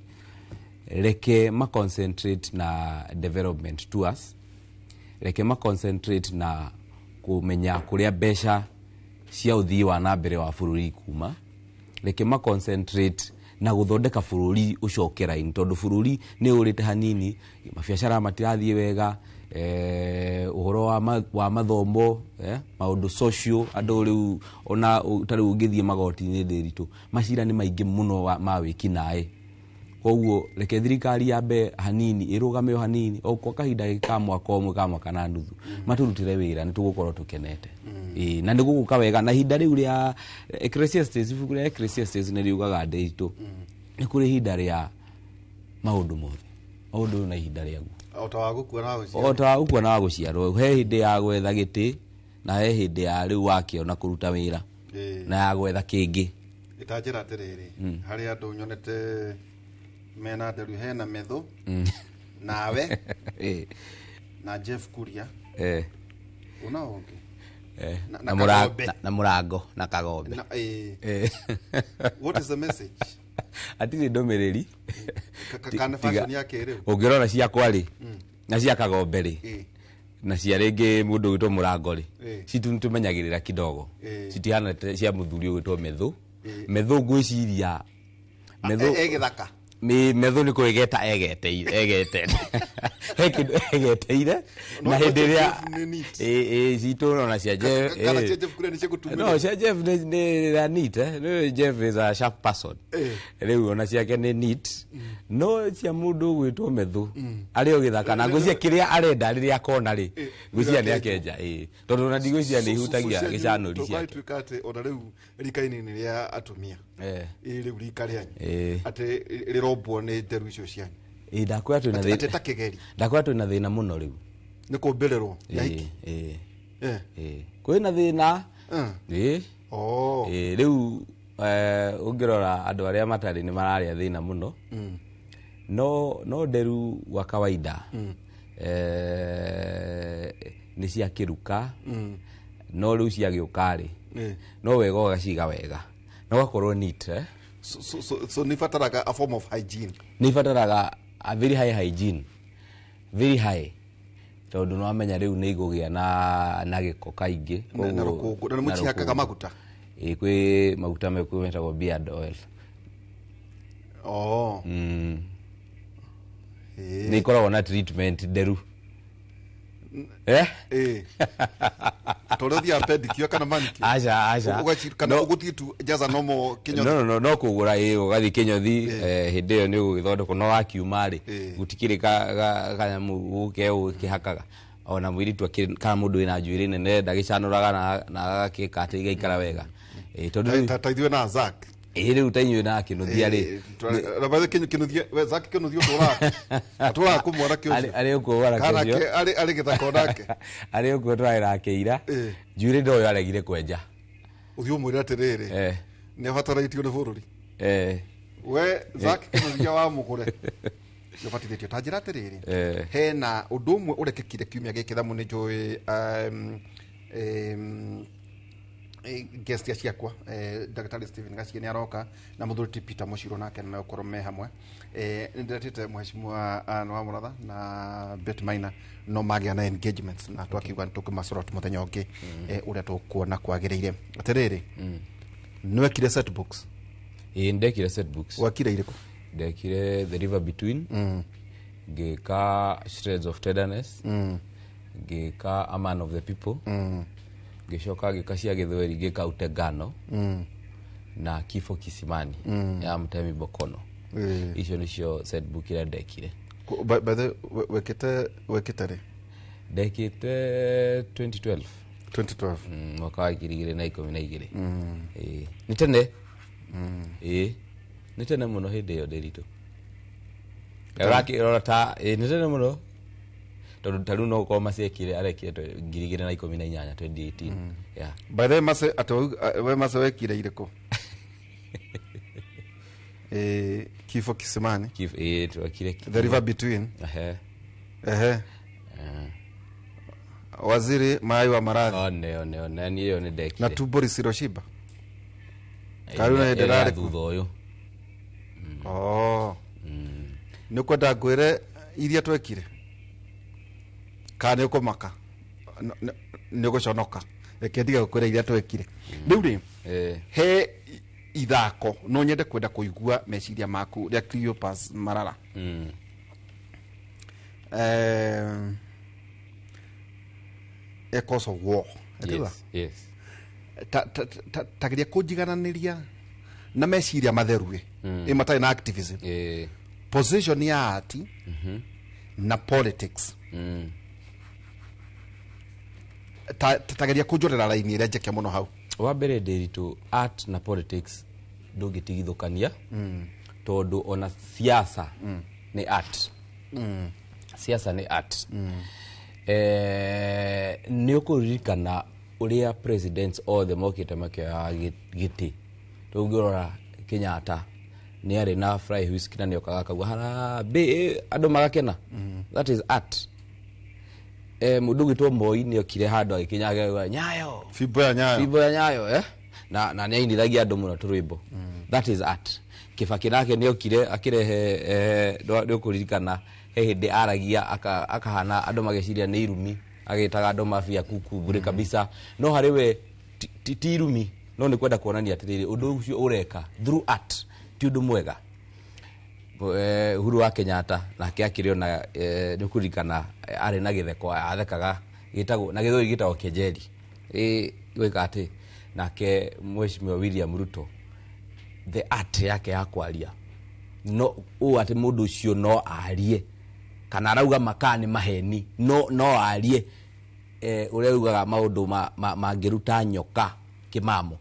reke ma concentrate na development tours, reke ma concentrate na kũmenya kũrĩa mbeca cia ũthii wa na mbere wa bũrũri kuma, reke ma concentrate na gũthondeka bũrũri ũcoke raini, tondũ bũrũri nĩ ũrĩte hanini, mabiacara matirathiĩ wega, ũhoro wa mathomo, maũndũ social, andũ rĩu ona ta rĩu ũngĩthiĩ magoti-inĩ Ndĩritũ, macira nĩ maingĩ mũno ma wĩkinaĩ. Koguo reke thirikari yambe hanini, ĩrũgame o hanini, o kwa kahinda ka mwaka ũmwe ka mwaka na nuthu, matũrutĩre wĩra, nĩ tũgũkorwo tũkenete. Na nĩ gũgũka wega. Na ihinda rĩu rĩa Ecclesiastes, ibuku rĩa Ecclesiastes nĩ riugaga Ndĩritũ, nĩ kũrĩ ihinda rĩa maũndũ mothe, maũndũ na ihinda rĩaguo. O ta wa gũkua na wa gũciarwo. O ta wa gũkua na wa gũciarwo. He hĩndĩ ya gwetha gĩtĩ na he hĩndĩ ya rĩu wakĩona kũruta wĩra na ya gwetha kĩngĩ. Ĩtanjĩra atĩrĩrĩ, harĩ andũ nyonete mena nderu, hena Methu nawe na Jeff Kuria, una ũngĩ na Mũrango na Kagombe. What is the message? Atirĩ ndũmĩrĩri. Kana fashion ya kĩrĩu. Ũngĩrora ciakwa rĩ, na cia Kagombe rĩ, na cia rĩngĩ mũndũ ũgwĩtwo Mũrango rĩ, citũ nĩtũmenyagĩrĩra kidogo, citihana cia mũthuri ũgwĩtwo Methu. Methu ngwĩciria Methu egĩthaka Methu nĩ kwĩgeta egete he kĩndũ egeteire na hĩndĩ ĩrĩa citũ ona cia Jeff, no cia Jeff nĩ neat, eh Jeff is a sharp person, rĩu ona ciake nĩ neat, no cia mũndũ ũgwĩtwo Methu arĩ o gĩthaka na ngwĩciria kĩrĩa arenda rĩrĩa akona rĩ, ngwĩciria nĩ akenja, tondũ ona ndigwĩciria nĩ ihutagia gĩcanũri ciake. Tũgatuĩka atĩ ona rĩu rika-inĩ rĩa atumia, rĩu rika rĩanyu atĩ rĩrombwo nĩ nderu icio cianyu. Ndakwĩra twĩna thĩna, ta kĩgeri. Ndakwĩra twĩna thĩna mũno rĩu. Nĩ kũmbĩrĩrwo Kwĩna thĩna. Rĩu ũngĩrora andũ arĩa matarĩ nĩ mararĩa thĩna mũno. No nderu wa kawaida nĩ cia kĩruka, no rĩu ciagĩũka rĩ, no wega ũgaciga wega na ũgakorwo neat. So nĩ ibataraga a form of hygiene. Nĩ ibataraga a very high hygiene, very high, tondũ nĩ wamenya rĩu nĩ igũgĩa na gĩko kaingĩ na rũkũngũ. Na nĩ mũcihakaga maguta? Kwĩ maguta mekuo metagwo beard oil. Nĩ ikoragwo na treatment nderu. Tondũ ũthiaga pedicure kana manicure? Aca, aca. Kana ũgũthiĩ tu jaza normal kĩnyothi? No, no kũgũra ũgathiĩ kĩnyothi, hĩndĩ ĩyo nĩ ũgũgĩthondekwo, no wakiuma rĩ, gũtikĩrĩ kanyamũ gũke ũgĩkĩhakaga. Ona mũirĩtu kana mũndũ wĩna njuĩrĩ nene ndagĩcanũraga na agagĩka atĩ igaikara wega. Tondũ ta ithuĩ na Zack. Rĩu ta inyuĩ na Kĩnuthia rĩ. Kĩnuthia, we Zack Kĩnuthia ũtũraga. Atũraga kũ mwanake ũcio? Arĩ ũkuo mwanake ũcio. Kana arĩ gĩthaka onake? Arĩ ũkuo tũrarĩ nake ira. Njuĩrĩ ndoyo aregire kwenja. Ũthiĩ ũmwĩre atĩrĩrĩ, nĩ abatarĩtio nĩ bũrũri. We Zack Kĩnuthia wa Mũgũre nĩ ũbatithĩtio. Ta njĩra atĩrĩrĩ, hena ũndũ ũmwe ũrekĩkire kiumia gĩkĩ thamu nĩ njũĩ guest ciakwa, Dr. Stephen Gacie nĩ aroka na mũthuri ti Peter Mũcirũ nake nĩ megũkorwo me hamwe. Nĩ ndĩretĩte mheshimiwa Ann wa Mũratha na Bet Maina no magĩa na engagements na twakiuga nĩ tũkũmacorot mũthenya ũngĩ ũrĩa tũkuona kwagĩrĩire. Atĩrĩrĩ, nĩ wekire set books? Ndekire set books. Wakire irĩkũ? Ndekire The River Between, ngĩka Shreds of Tenderness, ngĩka A Man of the People, ngĩcoka ngĩka cia gĩthweri ngĩka Utengano, Na Kifo Kisimani ya Mutemi Bokono. Icio nicio set book iria ndekire. By the way, wekete rĩ? Ndekite 2012. 2012. Mwaka wa 2012. Ĩĩ, nĩ tene. Ĩĩ, nĩ tene mũno hĩndĩ ĩyo ndĩritũ. Ũrakĩrora ta ĩĩ, nĩ tene mũno tondũ ta rĩu no gũkorwo maciekire arekire 2018, 2018, yeah. By the way, Mase, atĩ we Mase wekire irĩkũ? Kifo Kisimani. Kifo, ĩĩ, twekire. The River Between. Ehe. Ehe. Waziri Mayai wa Maradhi. One one one niĩ ĩyo nĩ ndekire. Na Tumbo Lisilo-Shiba. Ĩyo Karuna hĩndĩ ĩyo ya ĩrarĩ thutha ũyũ. Oh. Nĩ ũkwenda ngwĩre iria twekire kana nĩ ũkũmaka? Nĩ ũgũconoka. Reke ndige gũkwĩra iria twekire. Rĩu rĩ, he ithako no nyende kwenda kũigua meciria maku rĩa Cleopas Marara. Echoes of War. Etiwa? Yes. Tageria kũnjigananĩria na meciria matheru ĩ ĩ matarĩ na activism, position ya art na politics. Tageria kũnjorera raini ĩrĩa njeke mũno hau. Wa mbere, ndĩritũ, art na politics ndũngĩtigithũkania tondũ ona siasa nĩ art. Siasa nĩ art. Nĩ ũkũririkana ũrĩa presidents othe mokĩte makĩoya gĩtĩ. Tũngĩrora Kenyatta nĩ arĩ na fly whisk na nĩ okaga akauga harambee, andũ magakena. That is art. Mũndũ ũgwĩtwo Moi nĩ okire handũ agĩkinya akauga nyayo. Fimbo ya Nyayo. Fimbo ya Nyayo, eh? Na nĩ ainithagia andũ mũno tũrwĩmbo. That is art. Kibaki nake nĩ okire akĩrehe, nĩ ũkũririkana he hĩndĩ aragia akahana andũ mageciria nĩ irumi, agĩtaga andũ mafia kuku bure kabisa, no harĩ we ti irumi, no nĩ kwenda kuonania atĩrĩrĩ, ũndũ ũcio ũreka through art ti ũndũ mwega. Uhuru wa Kenyatta nake akĩrĩ ona, nĩ ũkũririkana, arĩ na gĩtheko athekaga gĩtagwo na gĩthũri gĩtagwo kejeli gwĩka atĩ. Nake Mheshimiwa William Ruto, the art yake ya kwaria no ũũ atĩ mũndũ ũcio no arie kana arauga makaa nĩ maheni, no arie, ũrĩa ugaga maũndũ mangĩruta nyoka kĩmamo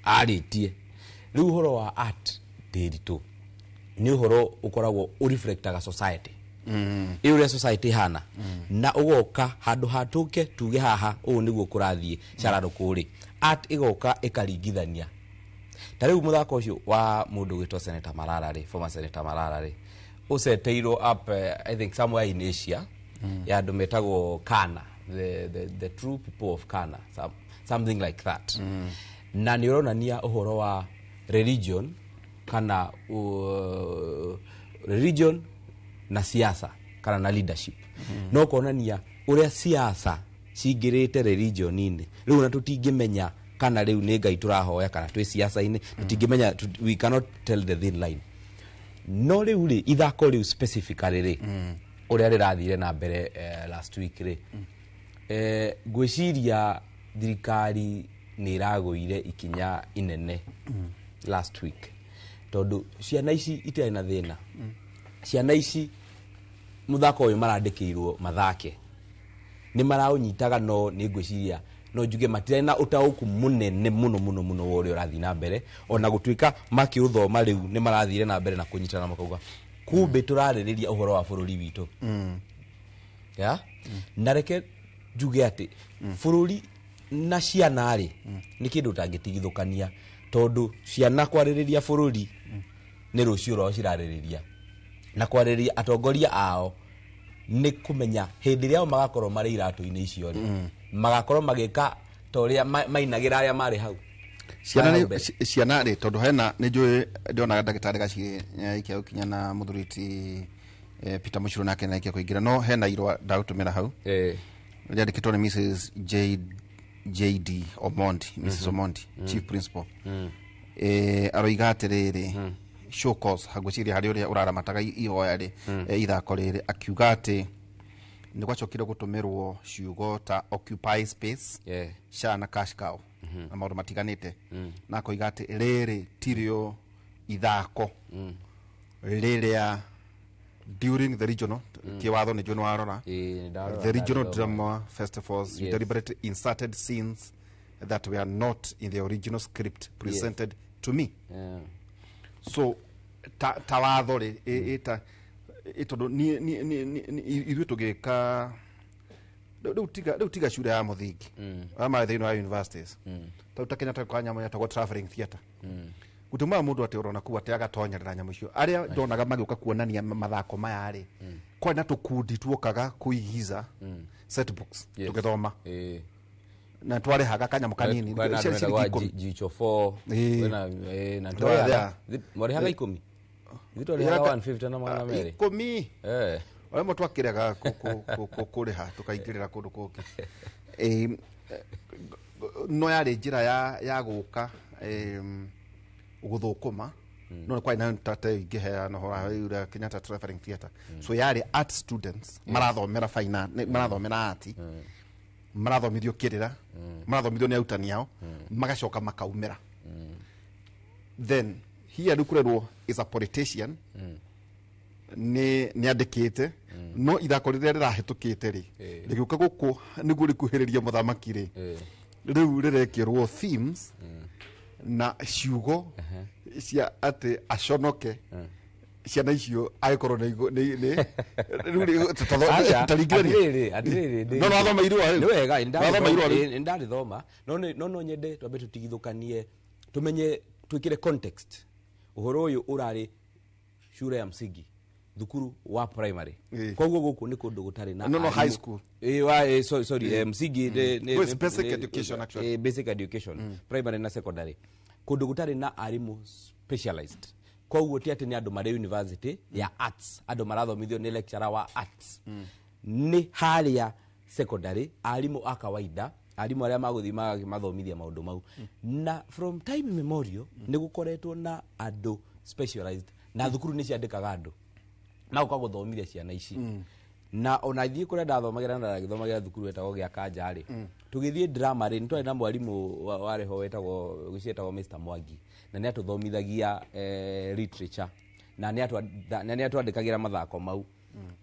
arĩtie. Rĩu ũhoro wa art ndĩritũ nĩ ũhoro ũkoragwo ũreflectaga society ĩ ũrĩa society hana na ũgoka handũ hatũke tuge haha ũũ nĩguo kũrathiĩ cararũkũ rĩ, art ĩgoka ĩkaringithania. Ta rĩu mũthako ũcio wa mũndũ ũgwĩtwo Senator Marara rĩ, former Senator Marara rĩ, ũceteirwo up, I think somewhere in Asia, ya andũ metagwo Kana, the true people of Kana, something like that. Na nĩ ũronania ũhoro wa religion kana religion na siasa kana na leadership. No kuonania ũrĩa siasa cingĩrĩte religion-inĩ rĩu na tũtingĩmenya kana rĩu nĩ Ngai tũrahoya kana twĩ siasa-inĩ. Tũtingĩmenya, we cannot tell the thin line. No rĩu rĩ, ithako rĩu specifically rĩ, ũrĩa rĩrathire na mbere, last week rĩ, ngwĩciria thirikari nĩ ĩragũire ikinya inene last week tondũ ciana ici itirĩ na thĩna. Ciana ici mũthako ũyũ marandĩkĩirwo mathake nĩ maraũnyitaga, no nĩ ngwĩciria no njuge matirĩ na ũtaũku mũnene mũno mũno mũno wa ũrĩa ũrathiĩ na mbere. Ona gũtuĩka makĩũthoma rĩu nĩ marathire na mbere na kũnyitana makauga kumbe tũrarĩrĩria ũhoro wa bũrũri witũ. Ya? Na reke njuge atĩ bũrũri na ciana rĩ nĩ kĩndũ ũtangĩtigithũkania tondũ ciana kwarĩrĩria bũrũri nĩ rũciũ rwao cirarĩrĩria, na kwarĩrĩria atongoria ao nĩ kũmenya hĩndĩ ĩrĩa o magakorwo marĩ iratũ-inĩ icio rĩ, magakorwo magĩka ta ũrĩa mainagĩra arĩa marĩ hau. Ciana Hau nĩ mbere. Ciana rĩ, tondũ hena nĩ njũĩ ndĩonaga ndagĩtarĩ Gacirĩ nĩarĩkia gũkinya na mũthuri ti Peter Mũcuro nake nĩarĩkia kũingĩra, no hena irũa ndagũtũmĩra hau rĩandĩkĩtwo nĩ Mrs J JD Omondi, Mrs Omondi, Chief Principal. Aroiga atĩrĩrĩ, show cause ngwĩciria harĩ ũrĩa ũraramataga ihoya rĩ, ithako rĩrĩ, akiuga atĩ Nĩ gwacokire gũtũmĩrwo ciugo ta occupy space, SHA na cash cow na maũndũ matiganĩte, na akoiga atĩ rĩrĩ tirĩo ithako rĩrĩa during the regional kĩwatho nĩ nĩ warora the regional drama festivals, you deliberately inserted scenes that were not in the original script presented to me. So ta watho rĩ, ĩ tondũ ithuĩ tũgĩka rĩu tiga cura ya mũthingi arĩa marĩ thĩinĩ wa universities, ta rĩu ta Kenyatta kwa nyamũ yetagwo traveling theatre, gũtiumaga mũndũ atĩ ũrona kuu atĩ agatonyerera nyamũ icio. Arĩa ndonaga magĩũka kuonania mathako maya rĩ, kwarĩ na tũkundi tuokaga kũigiza set books tũgĩthoma, na twarĩhaga kanyamũ kanini ciringi 10. Jicho 4 na twarĩhaga 10. Ithuĩ twarĩhaga 150 na 200. 10. Arĩa mwe twakĩrega kũrĩha tũkaingĩrĩra kũndũ kũngĩ. No yarĩ njĩra ya gũka gũthũkũma, no nĩ kwarĩ na tate ingĩheana ũhoro wa ũrĩa Kenyatta Traveling Theatre. So yarĩ art students marathomera fine art, marathomera art, marathomithio kĩrĩra, marathomithio nĩ arutani ao, magacoka makaumĩra. Then here rĩu kũrerwo is a politician, nĩ andĩkĩte, no ithako rĩrĩa rĩrahĩtũkĩte rĩ, rĩgĩũka gũkũ nĩguo rĩkuhĩrĩrie mũthamaki rĩ, rĩu rĩrekĩrwo themes na ciugo cia atĩ aconoke ciana icio agĩkorwo nĩ no wathoma irũa rĩu. Nĩ wega, Wathoma irũa rĩu. nĩ ndarĩthoma, no nyende twambe tũtigithũkanie, tũmenye twĩkĩre context. Ũhoro ũyũ ũrarĩ shule ya msingi, thukuru wa primary. Koguo gũkũ nĩ kũndũ gũtarĩ na No, high school. Sorry, msingi No, it's basic education actually. Basic education, primary na secondary. Kũndũ gũtarĩ na arimũ specialized. Koguo ti atĩ nĩ andũ marĩ university ya arts, andũ marathomithio nĩ lecturer wa arts. Nĩ harĩa secondary arimũ a kawaida, arimũ arĩa magũthiĩ mathomithia maũndũ mau. Na from time immemorial nĩ gũkoretwo na andũ specialized, na thukuru nĩ ciandĩkaga andũ magoka gũthomithia ciana ici. Na ona ithuĩ kũrĩa ndathomagĩra na ndagĩthomagĩra thukuru wetagwo gĩa Kanja rĩ, tũgĩthiĩ drama rĩ, nĩ twarĩ na mwarimũ warĩ ho wetagwo gĩciĩtagwo Mr Mwangi, na nĩ atũthomithagia literature, na nĩ atwandĩkagĩra mathako mau.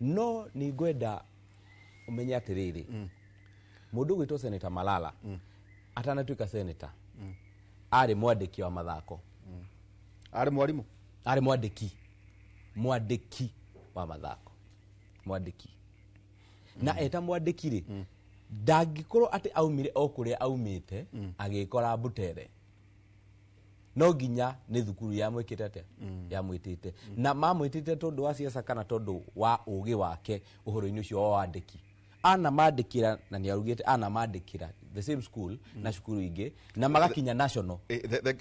No nĩ ngwenda ũmenye atĩrĩrĩ, mũndũ ũgwĩtwo Senator Malala atanatuĩka senator arĩ mwandĩki wa mathako. Arĩ mwarimũ? Arĩ mwandĩki wa mathako, mwandĩki. Na eta mwandĩki rĩ, ndangĩkorwo atĩ aumire o kũrĩa aumĩte agĩkora Butere, no nginya nĩ thukuru yamwĩkĩte atĩa, yamwĩtĩte. Na mamwĩtĩte tondũ wa siasa kana tondũ wa ũgĩ wake ũhoro-inĩ ũcio wa wandĩki. Ana mandĩkĩra, na nĩ arugĩte ana mandĩkĩra the same school na cukuru ingĩ, na magakinya national.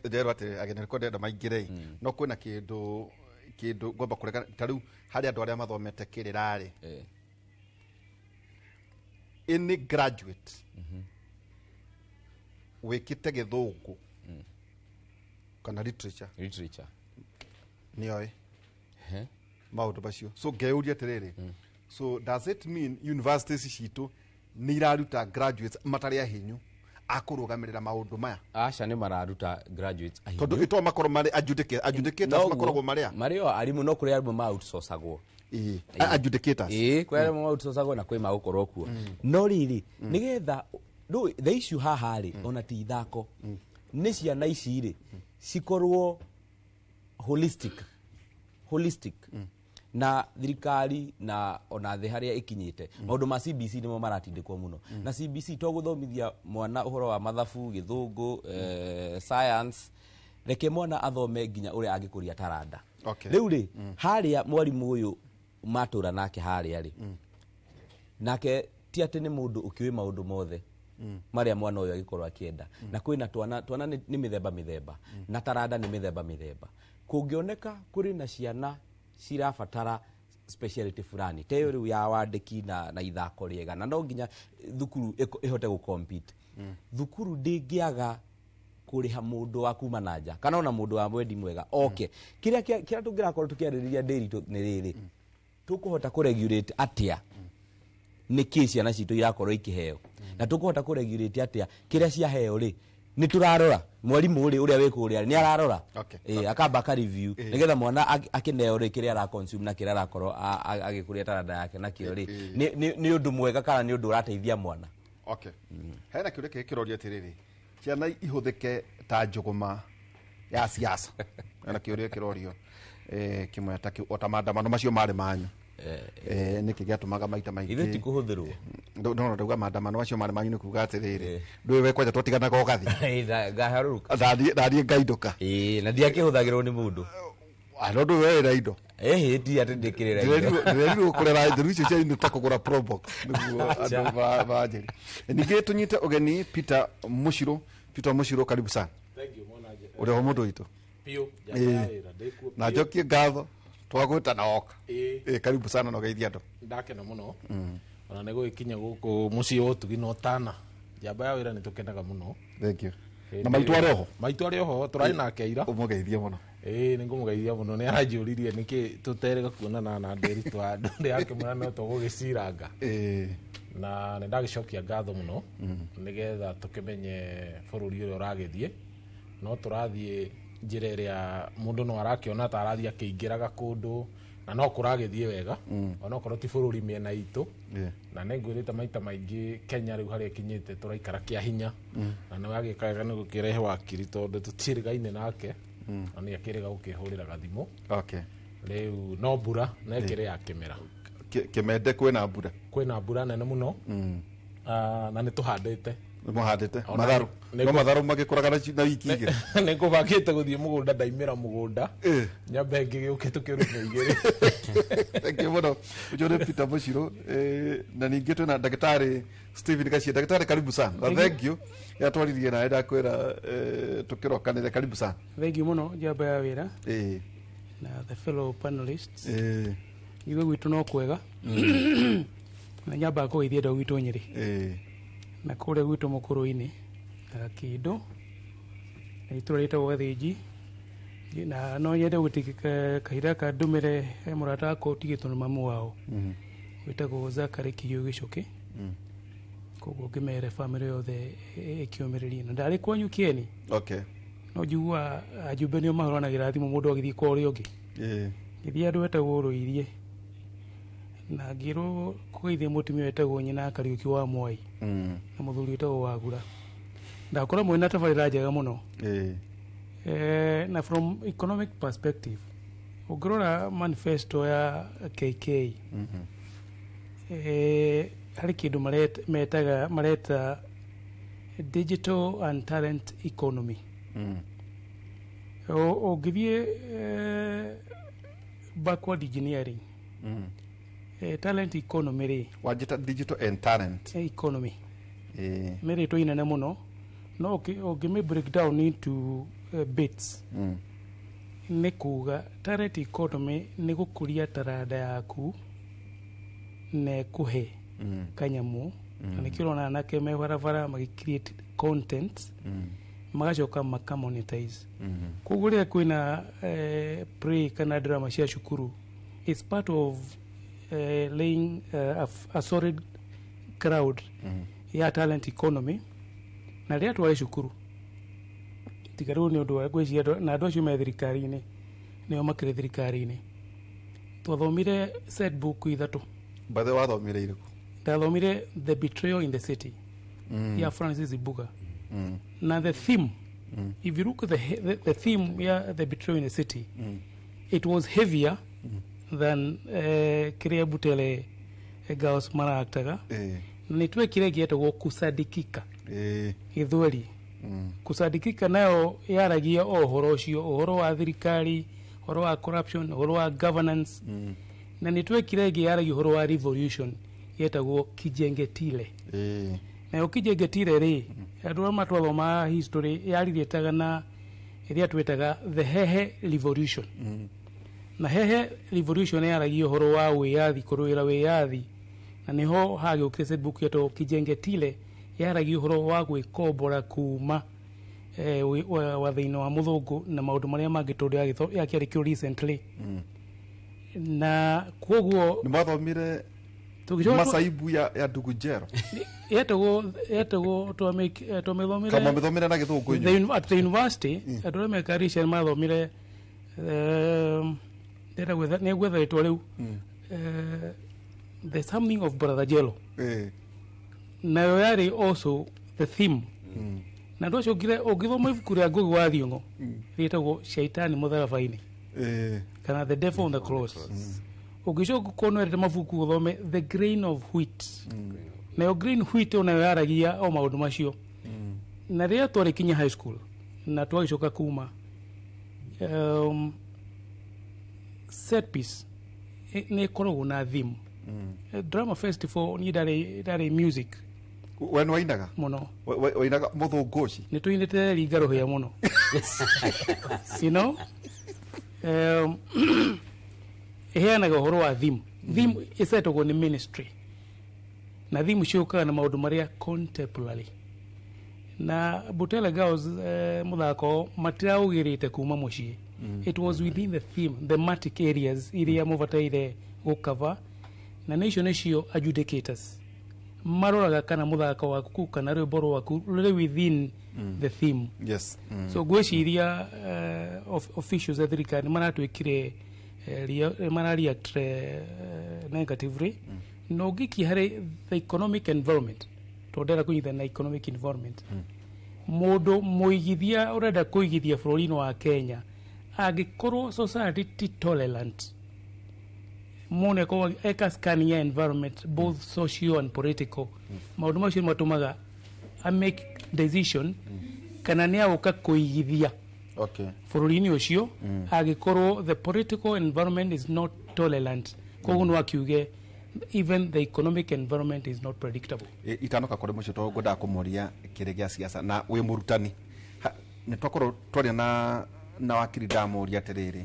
Nderwo atĩ ageni arĩa ndĩrenda maingĩre, no kwĩna kĩndũ ngwamba kũrega ta rĩu harĩ andũ arĩa mathomete kĩrĩra rĩ, any graduate wĩkĩte gĩthũngũ kana literature nĩoĩ maũndũ macio. So ngeyũria atĩrĩrĩ, so does it mean universities citũ nĩ iraruta graduates matarĩ ahinyu a kũrũgamĩrĩra maũndũ maya? Aca, nĩ mararuta graduates ahinyu. Tondũ ĩto makorwo marĩ adjudicators, makoragwo marĩa marĩ o arimũ, no kũrĩ arimũ ma outsourcagwo. Adjudicators. Kũrĩ arimũ ma outsourcagwo na kwĩ magũkorwo kuo. No rĩrĩ, nĩgetha the issue haha rĩ, ona ti ithako, nĩ ciana ici rĩ cikorwo holistic. Na thirikari na ona thĩ harĩa ĩkinyĩte, maũndũ ma CBC nĩmo maratindĩkwo mũno. Na CBC to gũthomithia mwana ũhoro wa mathabu, gĩthũngũ, science, reke mwana athome nginya ũrĩa angĩkũria taranda. Rĩu rĩ, harĩa mwarimũ ũyũ matũra nake harĩa rĩ, nake ti atĩ nĩ mũndũ ũkĩũĩ maũndũ mothe marĩa mwana ũyũ agĩkorwo akĩenda. Na kwĩna twana nĩ mĩthemba mĩthemba, na taranda nĩ mĩthemba mĩthemba. Kũngĩoneka kũrĩ na ciana cirabatara speciality fulani ta ĩyo rĩu ya wandĩki na ithako rĩega, na no nginya thukuru ĩhote gũ-compete. Thukuru ndĩngĩaga kũrĩha mũndũ wa kuma na nja kana ona mũndũ wa mwendi mwega oke. Kĩrĩa tũngĩrakorwo tũkĩarĩrĩria ndĩritũ nĩ rĩrĩ, tũkũhota kũ-regulate atĩa nĩ kĩ ciana citũ irakorwo ikĩheo na tũkũhota kũregulate atĩa kĩrĩa ciaheo rĩ nĩ tũrarora mwarimũ rĩ ũrĩa wĩ kũrĩa nĩ ararora akamba aka review nĩgetha mwana akĩneo rĩ kĩrĩa ara consume na kĩrĩa arakorwo agĩkũria taranda yake nakĩo rĩ nĩ ũndũ mwega kana nĩ ũndũ ũrateithia mwana. Okay. Hena kĩũria kĩngĩ kĩroria atĩrĩrĩ, ciana ihũthĩke ta njũgũma ya siasa. Hena kĩũria kĩrorio kĩmwe ta kĩu o ta maandamano macio marĩ manyu. Nĩkĩ gĩatũmaga maita maingĩ ithuĩ ti kũhũthĩrwo? No ndauga maandamano macio marĩ manyu nĩ kuga atĩrĩrĩ, ndũĩ we kwanja twatiganaga ũgathiĩ ngaharũrũka ndathiĩ ngaindũka na ndiakĩhũthagĩrwo nĩ mũndũ. No ndũĩ we wĩna indo. Ti atĩ ndĩkĩrĩra indo. Ndĩrerirwo kũrera njũru icio cia indo ta kũgũra Probox nĩguo andũ manjĩre. Ningĩ tũnyite ũgeni Peter Mushiro. Peter Mushiro, karibu sana. Thank you, mwanaje. Ũrĩ ho mũndũ witũ? Biũ, njamba ya wĩra, ndĩkuo Na biũ. njokie ngatho twagwĩta na woka. Karibu sana na ũgeithie andũ. Ndakena mũno ona nĩ gũgĩkinya gũkũ mũciĩ wa ũtugi na ũtana. Njamba ya wĩra nĩ tũkenaga mũno. Thank you. Na maitũ arĩ oho? Maitũ arĩ oho, tũrarĩ nake ira. Ũmũgeithie mũno. Nĩ ngũmũgeithia mũno. Nĩ aranjũririe nĩkĩ tũterĩga kuonana na Nderitu handũ ndĩrakĩmwĩra no tũgũgĩciranga. Na nĩ ndagĩcokia ngatho mũno nĩgetha tũkĩmenye bũrũri ũrĩa ũragĩthiĩ. No tũrathiĩ njĩra ĩrĩa mũndũ no arakĩona ta arathiĩ akĩingĩraga kũndũ na no kũragĩthiĩ wega onokorwo ti bũrũri mĩena itũ. Na nĩ ngwĩrĩte maita maingĩ Kenya rĩu harĩa ĩkinyĩte tũraikara kĩa hinya na nĩ wagĩka wega nĩ gũkĩrehe wakiri tondũ tũtiĩrĩgaine nake na nĩ akĩrĩga gũkĩhũrĩra gathimũ. Okay. Rĩu no mbura na ĩkĩrĩ ya kĩmera. Kĩmende kwĩna mbura. Kwĩna mbura nene mũno na nĩ tũhandĩte. Nĩ mũhandĩte matharũ. No matharũ magĩkũraga na wiki igĩrĩ. Nĩ ngũbangĩte gũthiĩ mũgũnda ndaimĩra mũgũnda nyambe ngĩgĩũke tũkĩrũme igĩrĩ. Thank you mũno. Ũcio nĩ Peter Mushiro na ningĩ twĩna ndagĩtarĩ Stephen Gachie. Ndagĩtarĩ karibu sana. Na thank you. Yatwaririe nawe ndakwĩra tũkĩrokanĩre, karibu sana. Thank you mũno njamba ya wĩra na the fellow panelists. Ithuĩ gwitũ no kwega na nyambaga kũgeithia andũ a gwitũ Nyĩrĩ na kũrĩa gwitũ Mũkũrũ-inĩ na Gakĩndũ na itũra rĩtagwo Gathĩnji, na no nyende gũtigĩka kahinda gaka ndũmĩre he mũrata wakwa ũtigĩtwo nĩ mamu wao wĩtagwo Zakary Kĩhiũ Gĩcũkĩ. Koguo ngĩmere bamĩrĩ yothe ĩkĩũmĩrĩrie na ndarĩ kwanyu kĩeni. Okay. No njiguaga ajumbe nĩo mahũranagĩra thimũ mũndũ agĩthiĩ kwa ũrĩa ũngĩ. Ngĩthiĩ andũ etagwo Rũirie na ngĩrwo kũgeithia mũtumia wetagwo nyina Kariũki wa Mwai na mũthuri wĩtagwo Wagura. Ndakora mwĩna tabarĩra njega mũno. Na from economic perspective ũngĩrora manifesto ya KK harĩ kĩndũ metaga mareta digital and talent economy. Ũngĩthiĩ backward engineering talent economy rĩ Wanjĩta digital and talent economy nĩ rĩtwa inene mũno no ũngĩmĩ break down into bits nĩ kuga talent economy nĩ gũkũria taranda yaku na ĩkũhe kanyamũ na nĩkĩo ũrona anake me barabara magĩ create content magacoka maka monetize. Koguo rĩrĩa kwĩna play kana drama cia cukuru, it's part of laying a solid crowd ya talent economy. Na rĩrĩa twarĩ cukuru tiga rĩu nĩ ũndũ wa ngwĩciria na andũ acio me thirikari-inĩ nĩo makĩrĩ thirikari-inĩ, twathomire set book ithatũ. By the way, wathomire irĩkũ? Ndathomire The Betrayal in the City ya Francis Ibuga. Na the theme, if you look at the theme ya The Betrayal in the City, it was heavier than kĩrĩa Butere Girls maraaktaga. Na nĩ twekire ĩngĩ yetagwo Kusadikika Gĩthweri. Kusadikika nayo yaragia o ũhoro ũcio, ũhoro wa thirikari, ũhoro wa corruption, ũhoro wa governance. Na nĩ twekire ĩngĩ yaragia ũhoro wa revolution yetagwo Kijengetile. Nayo Kijengetile rĩ, andũ arĩa matwathomaga history yarirĩtaga na ĩrĩa twĩtaga the Hehe Revolution. Na Hehe Revolution yaragia ũhoro wa wĩyathi, kũrũĩra wĩyathi, na nĩho hagĩũkire set book yetagwo Kijengetile yaragia ũhoro wa gwĩkombora kuma watho-inĩ wa mũthũngũ na maũndũ marĩa mangĩ tondũ yakĩandĩkirwo recently. Na koguo nĩ mwathomire Tũgĩcoka Masaibu ya ndugu Njero. Yetagwo twamĩthomire. Kama mĩthomire na gĩthũngũ inyuĩ? At the university andũ arĩa mekaga research mathomire, ndĩrenda gwetha, nĩ gwetha rĩtwa rĩu, the something of Brother Jello. Nayo yarĩ also the theme, na ndwacokire ũngĩthoma ibuku rĩa Ngugi wa Thiong'o rĩtagwo Shaitani Mũtharaba-inĩ kana The Devil on the Cross. Ũngĩcoka ũkorwo nĩwendete mabuku, ũthome The Grain of Wheat. Nayo Grain Wheat onayo yaragia o maũndũ macio. Na rĩrĩa twarĩ kinya high school na twagĩcoka kuma, set piece nĩ ĩkoragwo na theme. Drama festival, niĩ ndarĩ music. We nĩ wainaga? Mũno. Wainaga mũthũngũ ũci? Nĩ tũinĩte ringa rũhĩa mũno. Ĩheanaga ũhoro wa theme. Theme ĩcetagwo nĩ ministry, na theme ciũkaga na maũndũ marĩa contemporary, na Butele Girls, mũthako matiraũgĩrĩte kuma mũciĩ. It was within the theme, thematic areas iria mũbataire gũcover, na nĩ icio nĩcio adjudicators maroraga kana mũthako waku kana rwĩmbo rwaku rũrĩ within the theme. So ngwĩciria officials a thirikari maratwĩkire, marareact negatively. Na ũngĩkia harĩ the economic environment, tondũ ndĩrenda kũnyitana na economic environment, mũndũ mũigithia ũrenda kũigithia bũrũri-inĩ wa Kenya, angĩkorwo society ti tolerant mũno, ĩkorwo eka scanning ya environment, both social and political, maũndũ macio nĩ matũmaga a make decision kana nĩ agũka kũigithia bũrũri-inĩ ũcio. Angĩkorwo the political environment is not tolerant, koguo no akiuge even the economic environment is not predictable. Itanoka kũrĩ mũcio, tondũ ngwendaga kũmũria kĩrĩ gĩa siasa na wĩ mũrutani. Nĩ twakorwo twaria na wakiri, ndamũria atĩrĩrĩ,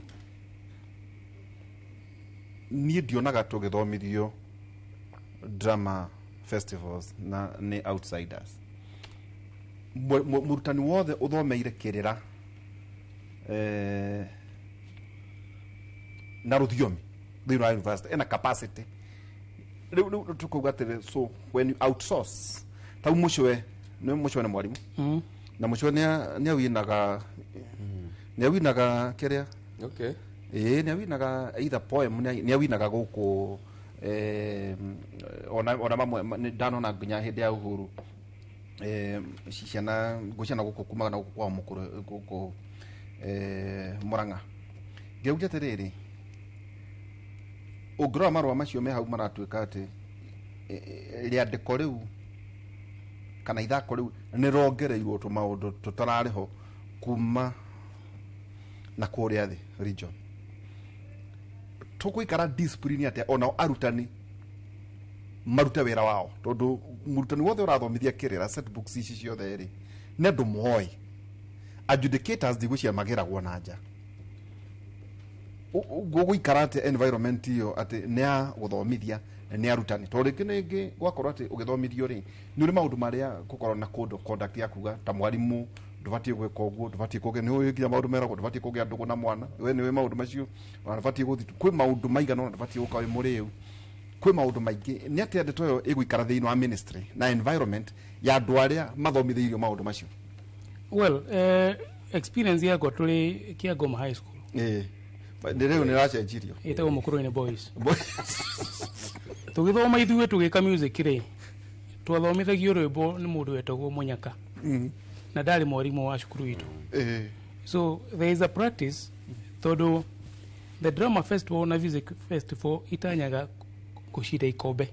niĩ ndionaga tũgĩthomithio drama festivals na nĩ outsiders. Mũrutani wothe ũthomeire kĩrĩra na rũthiomi thĩinĩ wa university ena capacity. Rĩu tũkauga atĩrĩ, so when you outsource, tau mũcwe nĩ mũcwe nĩ mwarimũ, na mũcwe nĩ awinaga kĩrĩa. Ĩĩ, nĩ awinaga either poem, nĩ awinaga gũkũ, ona mamwe nĩ ndanona nginya hĩndĩ ya uhuru, ciana ngũ ciana gũkũ kumaga na gũkũ kwao mũkũrũ gũkũ, Mũrang'a. Ngĩuria atĩrĩrĩ, ũngĩrora marũa macio me hau, maratuĩka atĩ rĩandĩko rĩu kana ithako rĩu nĩ rongereirwo tũmaũndũ tũtararĩ ho kuma na kũrĩa thĩ region. Tũgũikara discipline atĩa onao arutani marute wĩra wao? Tondũ mũrutani wothe ũrathomithia kĩrĩra, set books ici ciothe rĩ, nĩ andũ moĩ. Adjudicators ndigwĩciria magĩragwo na nja. Gũgũikara atĩa environment ĩyo atĩ nĩ ya gũthomithia na nĩ arutani? Tondũ rĩngĩ na rĩngĩ gwakorwo atĩ ũgĩthomithio rĩ, nĩ ũrĩ maũndũ marĩa gũkorwo na code of conduct ya kuga ta mwarimũ ndũbatiĩ gwĩka ũguo, ndũbatiĩ kũgĩa, nĩ ũĩ nginya maũndũ meragwo ndũbatiĩ kũgĩa ndũgũ na mwana we, nĩ ũĩ maũndũ macio, ona ndũbatiĩ gũthiĩ, kwĩ maũndũ maigana ũna, ndũbatiĩ gũka wĩ mũrĩu, kwĩ maũndũ maingĩ. Nĩ atĩa ndeto ĩyo ĩgũikara thĩinĩ wa ministry na environment ya andũ arĩa mathomithĩirio maũndũ macio? Well, experience yakwa tũrĩ Kiangoma High School. Ĩĩ, rĩu nĩ ĩracenjirio. Ĩtagwo Mũkũrũ-inĩ Boys. Tũgĩthoma ithuĩ tũgĩka music rĩ, twathomithagio rwĩmbo nĩ mũndũ wetagwo Mũnyaka, na ndarĩ mwarimũ wa cukuru itũ. So there is a practice, tondũ the drama festival na music festival itanyaga gũcinda ikombe.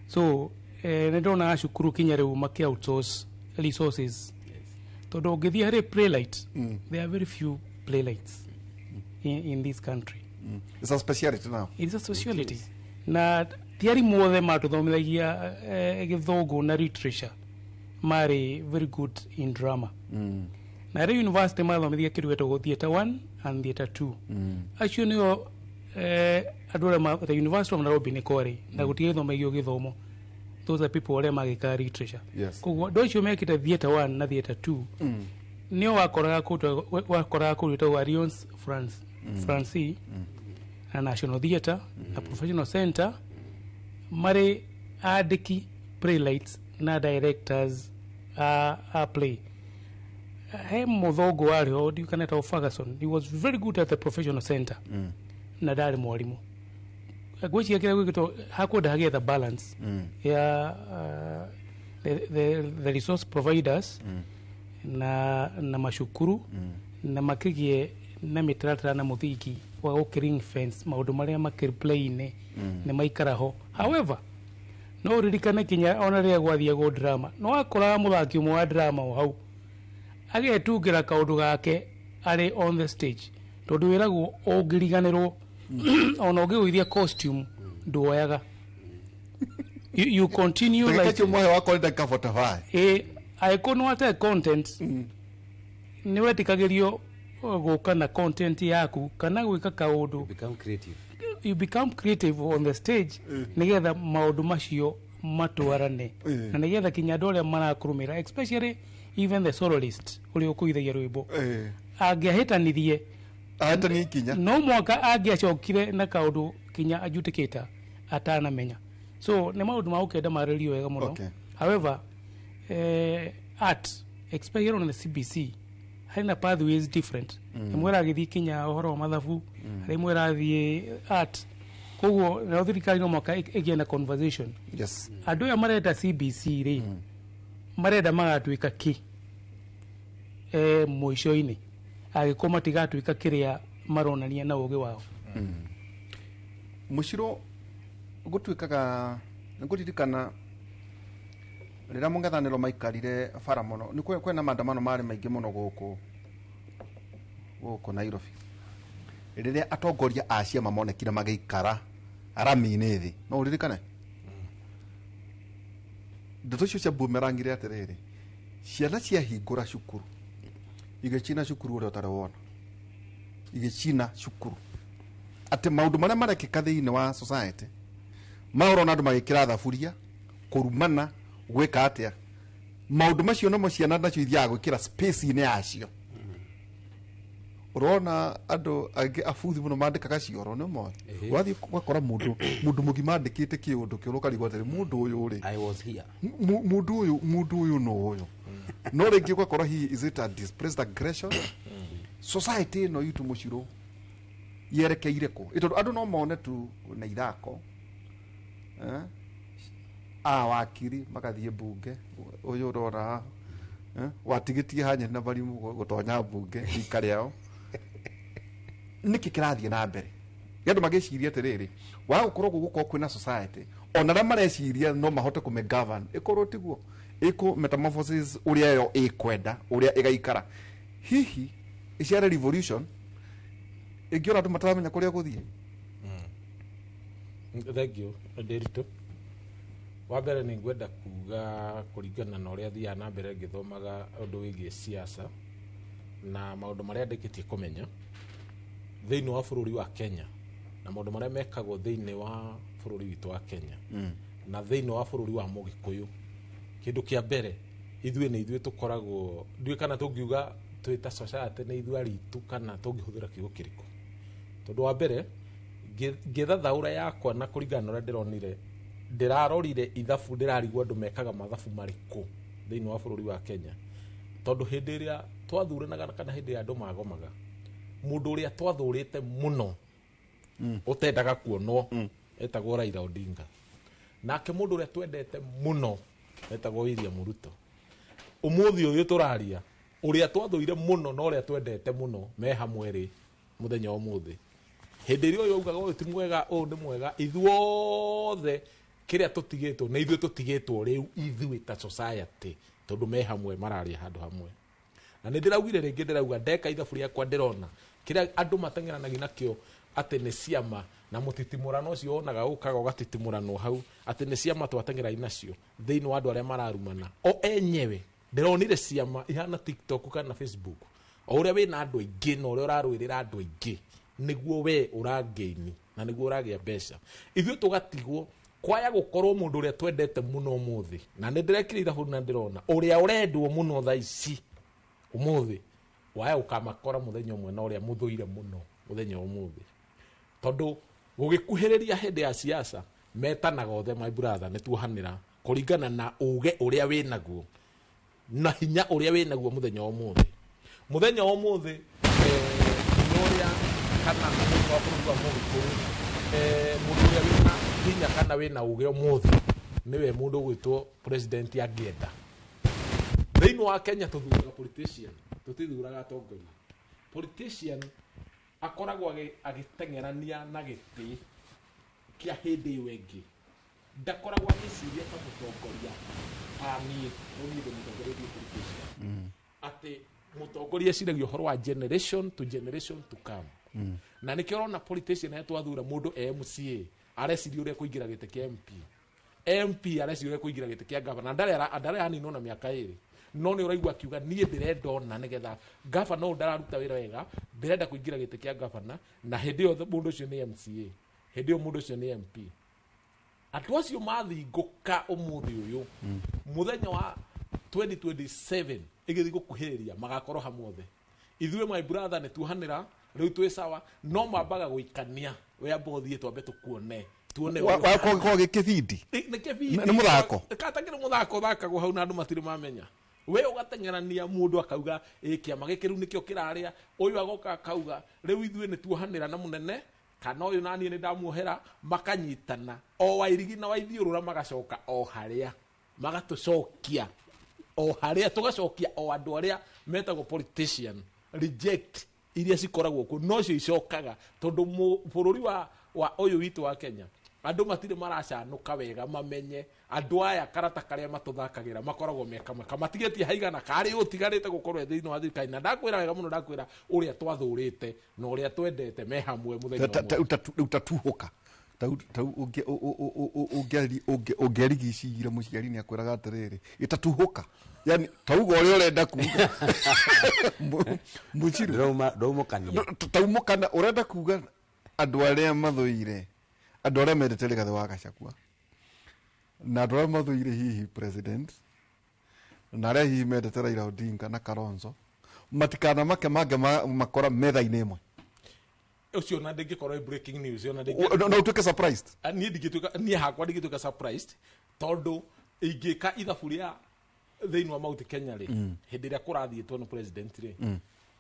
So nĩ ndonaga cukuru kinya rĩu makĩ outsource resources, tondũ ũngĩthiĩ harĩ playwright, there are very few playwrights in this country. It's a speciality now. It's a speciality, na ti arimũ othe matũthomithagia gĩthũngũ na literature marĩ very good in drama. Na rĩu university mathomithagia kĩndũ gĩtagwo theatre 1 and theatre 2. Acio nĩo andũ arĩa the University of Nairobi nĩ kwarĩ na gũtigĩthomagio gĩthomo. Those are people arĩa magĩkaga literature. Koguo andũ acio mekĩte theatre 1 na theatre 2 nĩo wakoraga kũndũ gwĩtagwo Alliance France, France na National Theatre na Professional Center. Marĩ andĩki playwrights na directors a play. He mũthũngũ warĩ ho ndiũ kana etagwo Ferguson. He was very good at the professional center. Na ndarĩ mwarimũ. Ngwĩciria kĩrĩa gwĩkĩtwo hakwenda hagĩe the balance ya the resource providers na macukuru na makĩgĩe na mĩtaratara na mũthingi wa gũkĩ ring fence maũndũ marĩa makĩrĩ play-inĩ nĩ maikara ho. However, no ũririkane kinya ona rĩrĩa gwathiagwo drama no wakoraga mũthaki ũmwe wa drama o hau agetungĩra kaũndũ gake arĩ on the stage, tondũ wĩragwo ũngĩriganĩrwo ona ũngĩgũithia costume nduoyaga. You continue Ndagĩka like icio mwahe wakwa nĩ ndagĩka 45. Ĩ angĩkorwo nĩ wate content nĩ wetĩkagĩrio gũka na content yaku kana gwĩka kaũndũ. Become creative. You become creative on the stage nĩgetha maũndũ macio matwarane na nĩgetha kinya andũ arĩa marakũrũmĩra, especially even the soloist ũrĩa ũkũithagia rwĩmbo angĩahĩtanirie ahĩtanie ikinya no mwaka angĩacokire na kaũndũ kinya adjudicator atanamenya. So nĩ maũndũ ma gũkenda marĩrio wega mũno. However, art, especially on the CBC, harĩ na pathways different. Ĩmwe ĩragĩthiĩ kinya ũhoro wa mathabu, harĩ ĩmwe ĩrathiĩ art, koguo nayo thirikari no mwaka ĩgĩe na conversation. Andũ aya marenda CBC rĩ, marenda magatuĩka kĩ mũico-inĩ angĩkorwo matigatuĩka kĩrĩa maronania na ũgĩ wao? Mũcirũ gũtuĩkaga nĩngũririkana rĩrĩa mũng'ethanĩro maikarire bara mũno nĩ kwĩna maandamano marĩ maingĩ mũno gũkũ Nairobi rĩrĩa atongoria a ciama monekire magĩikara rami-inĩ thĩ, no ũririkane ndeto icio cia boomerangire atĩrĩrĩ, ciana ciahingũra cukuru igĩcina cukuru ũrĩa ũtarĩ wona, igĩcina cukuru, atĩ maũndũ marĩa marekĩka thĩinĩ wa society maũrona andũ magĩkĩra thaburia kũrumana gwĩka atĩa, maũndũ macio nomo ciana nacio ithiaga gwĩkĩra space-inĩ yacio. Ũrona andũ angĩ abuthi mũno mandĩkaga cioro nĩ moĩ, ũrathiĩ ũgakora mũndũ mũgima andĩkĩte kĩũndũ kĩũrũ ũkarigwo atĩrĩ, mũndũ ũyũ rĩ, I was here. Mũndũ ũyũ no ũyũ, no rĩngĩ ũgakora hihi is it a displaced aggression? Society ĩno itũ mũcirũ yerekeire kũ? Tondũ andũ no mone tu na ithako a wakiri magathiĩ mbunge, ũyũ ũrona watigĩtie hanya na barimũ gũtonya mbunge rika rĩao, nĩkĩ kĩrathiĩ na mbere? Andũ magĩciria atĩrĩrĩ, waga gũkorwo gũgũkorwo kwĩna society ona arĩa mareciria no mahote kũmĩ govern ĩkorwo tiguo ĩkũ metamorphosis ũrĩa yo ĩkwenda ũrĩa ĩgaikara, hihi ĩciare revolution ĩngĩona andũ mataramenya kũrĩa gũthiĩ. Thank you Ndiritu. Wa mbere nĩ ngwenda kuga kũringana na ũrĩa thiaga na mbere ngĩthomaga ũndũ wĩgiĩ siasa na maũndũ marĩa ndĩkĩtie kũmenya thĩinĩ wa bũrũri wa Kenya na maũndũ marĩa mekagwo thĩinĩ wa bũrũri witũ wa Kenya na thĩinĩ wa bũrũri wa Mũgĩkũyũ. Kĩndũ kĩa mbere ithuĩ nĩ ithuĩ tũkoragwo, ndiũĩ kana tũngiuga twĩ ta society nĩ ithuĩ aritũ kana tũngĩhũthĩra kiugo kĩrĩkũ, tondũ wa mbere ngĩthathaũra yakwa na kũringana na ũrĩa ndĩronire, ndĩrarorire ithabu, ndĩrarigwo andũ mekaga mathabu marĩkũ thĩinĩ wa bũrũri wa Kenya, tondũ hĩndĩ ĩrĩa twathuranaga kana hĩndĩ ĩrĩa andũ magomaga, mũndũ ũrĩa twathũrĩte mũno ũtendaga kuonwo etagwo Raila Odinga, nake mũndũ ũrĩa twendete mũno etagwo William Ruto. Ũmũthĩ ũyũ tũraria ũrĩa twathũire mũno na ũrĩa twendete mũno me hamwe rĩ mũthenya wa ũmũthĩ. Hĩndĩ ĩrĩa ũyũ augaga ũyũ ti mwega, ũyũ nĩ mwega, ithuothe kĩrĩa tũtigĩtwo nĩ ithuĩ tũtigĩtwo rĩu ithuĩ ta society, tondũ me hamwe mararia handũ hamwe. Na nĩ ndĩraugire rĩngĩ, ndĩrauga ndeka ithabu rĩakwa ndĩrona kĩrĩa andũ mateng'eranagia nakĩo atĩ nĩ ciama na mũtitimũrano ũcio wonaga ũkaga ũgatitimũranwo hau atĩ nĩ ciama twateng'erania nacio thĩinĩ wa andũ arĩa mararumana o enyewe. Ndĩronire ciama ihana TikTok kana Facebook, o ũrĩa wĩna andũ aingĩ na ũrĩa ũrarũĩrĩra andũ aingĩ nĩguo we ũrangĩini na nĩguo ũragĩa mbeca. Ithuĩ tũgatigwo kwaya gũkorwo mũndũ ũrĩa twendete mũno ũmũthĩ, na nĩ ndĩrekire ithabu na ndĩrona ũrĩa ũrendwo mũno thaa ici ũmũthĩ waya ũkamakora mũthenya ũmwe na ũrĩa mũthũire mũno mũthenya wa ũmũthĩ, tondũ gũgĩkuhĩrĩria hĩndĩ ya siasa Metanaga othe my brother nĩ tuohanĩra kũringana na uge ũrĩa wĩnaguo na hinya ũrĩa wĩnaguo mũthenya wa ũmũthĩ. Mũthenya wa ũmũthĩ ũrĩa kana thĩinĩ wa bũrũri wa Mũgĩkũyũ mũndũ ũrĩa wĩna hinya kana wĩna uge ũmũthĩ nĩwe mũndũ ũgwĩtwo president angĩenda. Thĩinĩ wa Kenya tũthuraga politician, tũtithuraga atongoria. Politician akoragwo agĩteng'erania na gĩtĩ kĩa hĩndĩ ĩyo ĩngĩ, ndakoragwo agĩciria ta mũtongoria ta niĩ, no niĩ ndĩ mũtongoria ndi politician, atĩ mũtongoria eciragia ũhoro wa generation to generation to come. Na nĩkĩo ũrona politician arĩa twathura mũndũ e MCA areciria ũrĩa kũingĩra gĩtĩ kĩa MP, MP areciria ũrĩa kũingĩra gĩtĩ kĩa governor, ndarĩ aninwo na mĩaka ĩrĩ, no nĩ ũraigua akiuga niĩ ndĩrenda ona nĩgetha governor ũyũ ndararuta wĩra wega, ndĩrenda kũingĩra gĩtĩ kĩa governor, na hĩndĩ ĩyo mũndũ ũcio nĩ MCA, hĩndĩ ĩyo mũndũ ũcio nĩ MP. Andũ acio mathingũka ũmũthĩ ũyũ mũthenya wa 2027 ĩgĩthiĩ gũkuhĩrĩria magakorwo hamwe othe. Ithuĩ my brother nĩ tuohanĩra rĩu twĩ sawa, no mambaga gũikania we amba ũthiĩ twambe tũkuone tuone Wakorwo gĩ kĩbindi. Nĩ kĩbindi. Nĩ mũthako. Katakĩrĩ mũthako ũthakagwo hau na andũ matirĩ mamenya. We ũgateng'erania mũndũ akauga ĩ kĩama gĩkĩ rĩu nĩkĩo kĩrarĩa, ũyũ agoka akauga rĩu ithuĩ nĩ tuohanĩra na mũnene kana ũyũ naniĩ nĩ ndamuohera, makanyitana o Wairigi na Waithiũrũra magacoka o harĩa, magatũcokia o harĩa, tũgacokia o andũ arĩa metagwo politician reject iria cikoragwo kuo, nocio icokaga tondũ bũrũri wa ũyũ witũ wa Kenya andũ matirĩ maracanũka wega mamenye andũ aya karata karĩa matũthakagĩra makoragwo me kamwe kamatigĩtie haigana karĩ ũtigarĩte gũkorwo thĩinĩ wa thirikari. Na ndakwĩra wega mũno, ndakwĩra ũrĩa twathũrĩte na ũrĩa twendete me hamwe mũthenya ũmwe. Rĩu tatuhũka tau ũngĩarigicigire mũciari nĩ akwĩraga atĩrĩrĩ ĩtatuhũka, yani tauga ũrĩa ũrenda kuga mũciru Ndaumũkania. Taumũkana ũrenda kuga andũ arĩa mathũire, andũ arĩa mendete Rigathĩ wa Gachagua na andũ arĩa mathũire hihi president na arĩa hihi mendete Raila Odinga na Kalonzo matikanamake mange makora metha-inĩ ĩmwe. Ũcio na ndĩngĩkorwo ĩ breaking news, ona ndĩngĩ- No ũtuĩke surprised. Niĩ ndingĩtuĩka, niĩ hakwa ndingĩtuĩka surprised tondũ ingĩka ithabu rĩa thĩinĩ wa Mount Kenya rĩ, hĩndĩ ĩrĩa kũrathiĩtwo nĩ president rĩ,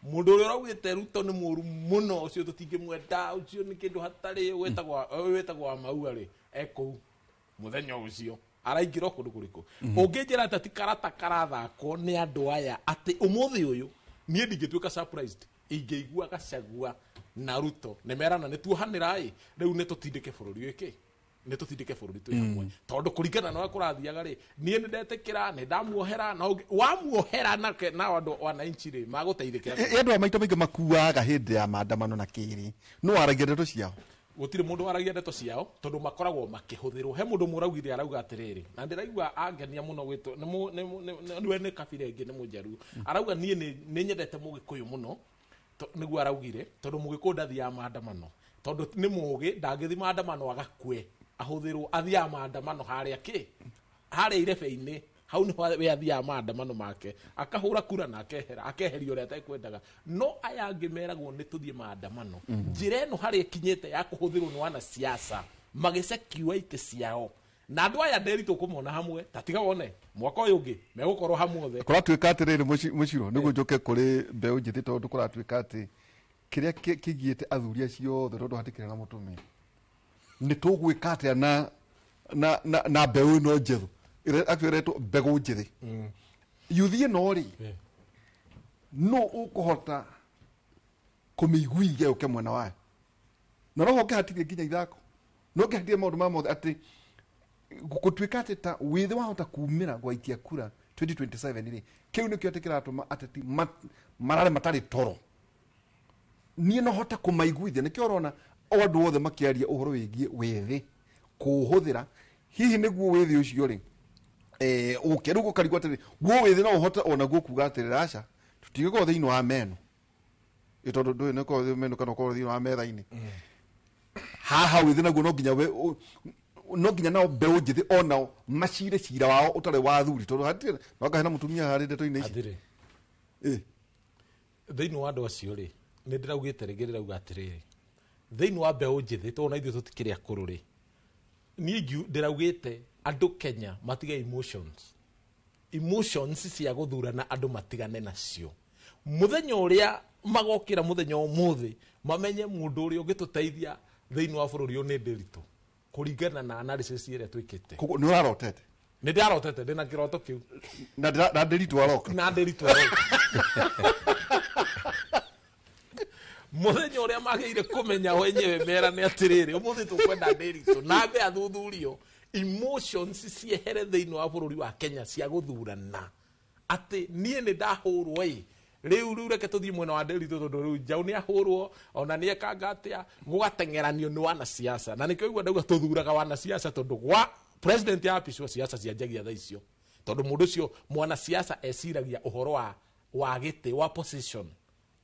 mũndũ ũrĩa ũraugĩte Ruto nĩ mũũru mũno, ũcio tũtingĩmwenda, ũcio nĩ kĩndũ hatarĩ, wĩtagwo wa Maua rĩ, e kũu mũthenya ũcio araingĩra o kũndũ kũrĩkũ. Ũngĩnjĩra atĩ ti karata karathakwo nĩ andũ aya atĩ ũmũthĩ ũyũ niĩ ndingĩtuĩka surprised ingĩigua Gachagua na Ruto nĩ merana nĩ tuohanĩra ĩ, rĩu nĩ tũtindĩke bũrũri ũyũ, nĩ tũtindĩke bũrũri twĩ hamwe, tondũ kũringana na ũrĩa kũrathiaga rĩ, niĩ nĩ ndetĩkĩra nĩ ndamuohera, na wamuohera nake na andũ wananchi rĩ magũteithĩkĩra. Andũ a maita maingĩ makuaga hĩndĩ ya maandamano na kĩrĩ no waragia ndeto ciao, gũtirĩ mũndũ waragia ndeto ciao tondũ makoragwo makĩhũthĩrwo. He mũndũ mũraugire arauga atĩrĩrĩ, na ndĩraigua angenia mũno gwĩtwo nĩwe nĩ kabira ĩngĩ nĩ mũnjaruo, arauga niĩ nĩ nyendete Mũgĩkũyũ mũno, nĩguo araugire, tondũ Mũgĩkũyũ ndathiaga maandamano, tondũ nĩ mũgĩ ndangĩthiĩ maandamano agakue ahũthĩrwo, athiaga maandamano harĩa kĩ harĩa irebe-inĩ, hau nĩho we athiaga maandamano make akahũra kura na akehera, akeheria ũrĩa atekwendaga. No aya angĩ meragwo nĩ tũthiĩ maandamano, njĩra ĩno harĩa ĩkinyĩte ya kũhũthĩrwo nĩ wanasiasa magĩcekiwa itĩ ciao, na andũ aya Nderitu kũmona hamwe ta tiga wone mwaka ũyũ ũngĩ megũkorwo hamwe othe. Kũratuĩka atĩrĩrĩ mũciro nĩguo njoke kũrĩ mbeũ njĩthĩ, tondũ kũratuĩka atĩ kĩrĩa kĩgiĩte athuri acio othe tondũ hatikĩrĩ na mũtumia, nĩ tũgwĩka atĩa na mbeũ ĩno njerũ actually ĩretwo mbegũ njĩthĩ, yuthi ĩno rĩ no ũkũhota kũmĩiguithia yũke mwena wayo, na noho ũngĩhatirie nginya ithako, no ũngĩhatirie maũndũ ma mothe atĩ gũtuĩka atĩ ta wĩthĩ wahota kumĩra gwaikia kura 2027 rĩ, kĩu nĩkĩo atĩ kĩratũma ateti marare matarĩ toro. Niĩ no hote kũmaiguithia, nĩkĩo ũrona o andũ othe makĩaria ũhoro wĩgiĩ wĩthĩ kũũhũthĩra, hihi nĩguo wĩthĩ ũcio rĩ ũke rĩu ũkarigwo atĩrĩ, guo wĩthĩ no ũhote onaguo kuga atĩrĩ aca tũtigĩkorwo thĩinĩ wa meno, ĩ tondũ ndũĩ nĩ ũkorwo meno kana ũkorwo thĩinĩ wa metha-inĩ haha wĩthĩ naguo no nginya no nginya nao mbeũ njĩthĩ onao macire cira wao ũtarĩ wa athuri, tondũ hatirĩ no ngahe na mũtumia harĩ ndeto-inĩ ici. Athire. Thĩinĩ wa andũ acio rĩ, nĩ ndĩraugĩte rĩngĩ ndĩrauga atĩrĩrĩ, thĩinĩ wa mbeũ njĩthĩ tondũ na ithuĩ tũtikĩrĩ akũrũ rĩ, Niĩ ndĩraugĩte andũ Kenya matige emotions. Emotions cia gũthurana andũ matigane nacio. Mũthenya ũrĩa magokĩra mũthenya ũmũthĩ mamenye mũndũ ũrĩa ũngĩtũteithia thĩinĩ wa bũrũri ũyũ nĩ Ndiritu kũringana na analysis ĩrĩa twĩkĩte. Koguo nĩ ũrarotete? Nĩ ndĩrarotete, ndĩna kĩroto kĩu. Na Ndiritu aroka. Na Ndiritu aroka. Mũthenya ũrĩa magĩire kũmenya wenyewe merane atĩrĩrĩ ũmũthĩ tũkwenda Ndiritu na ambe athuthurio emotions ciehere thĩinĩ wa bũrũri wa Kenya cia gũthurana atĩ niĩ nĩ ndahũrwo ĩ rĩu reke tũthiĩ mwena wa Ndiritu tondũ rĩu Njaũ nĩ ahũrwo ona nĩ ekanga atĩa gũgateng'eranio nĩ wanasiasa na nĩkĩo igua ndauga tũthuraga wanasiasa tondũ gwa president apicwo siasa cianjagia thaa icio tondũ mũndũ ũcio mwanasiasa eciragia ũhoro wa gĩtĩ wa position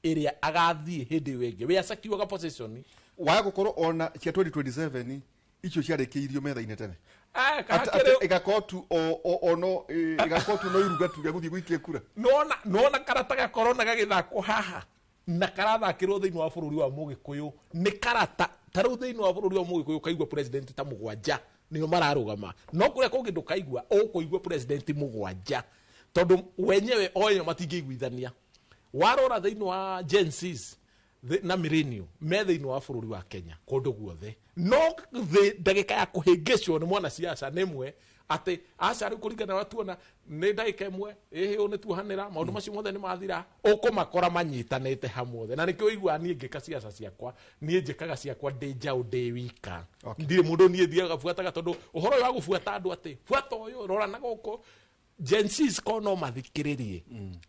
ĩrĩa agathiĩ hĩndĩ ĩyo ĩngĩ we acakiuaga position waga gũkorwo ona cia 2027 icio ciarĩkĩirio metha-inĩ tene igakorwo tu ono igakorwo tu no iruga tu rĩa gũthiĩ gũikia kura nona karata ga corona gagĩthakwo haha na karathakĩrwo thĩinĩ wa bũrũri wa Mũgĩkũyũ nĩ karata ta rĩu thĩinĩ wa bũrũri wa Mũgĩkũyũ ũkaigua president ta mũgwanja nĩo mararũgama no kũrĩa kũngĩ ndũkaigua ũkũigua president mũgwanja tondũ wenyewe oyo matingĩiguithania warora thĩinĩ wa Gen Zs na millennial me thĩinĩ wa bũrũri wa Kenya kũndũ guothe no ndagĩka ya kũhĩngĩcwo nĩ mwanasiasa nĩ ĩmwe atĩ aca rĩu kũringana na tuona nĩ ndagĩka ĩmwe ĩhĩ ũũ nĩ tuohanĩra maũndũ macio mothe nĩ mathira ũkũmakora manyitanĩte hamwe na nĩkĩo ũiguaga niĩ ngĩka siasa ciakwa niĩ njĩkaga ciakwa ndĩ njaũ ndĩ wika ndirĩ mũndũ niĩ thiaga buataga tondũ ũhoro ũyũ wa gũbuata andũ atĩ buata ũyũ rora na gũkũ Gen Zs ko no mathikĩrĩrie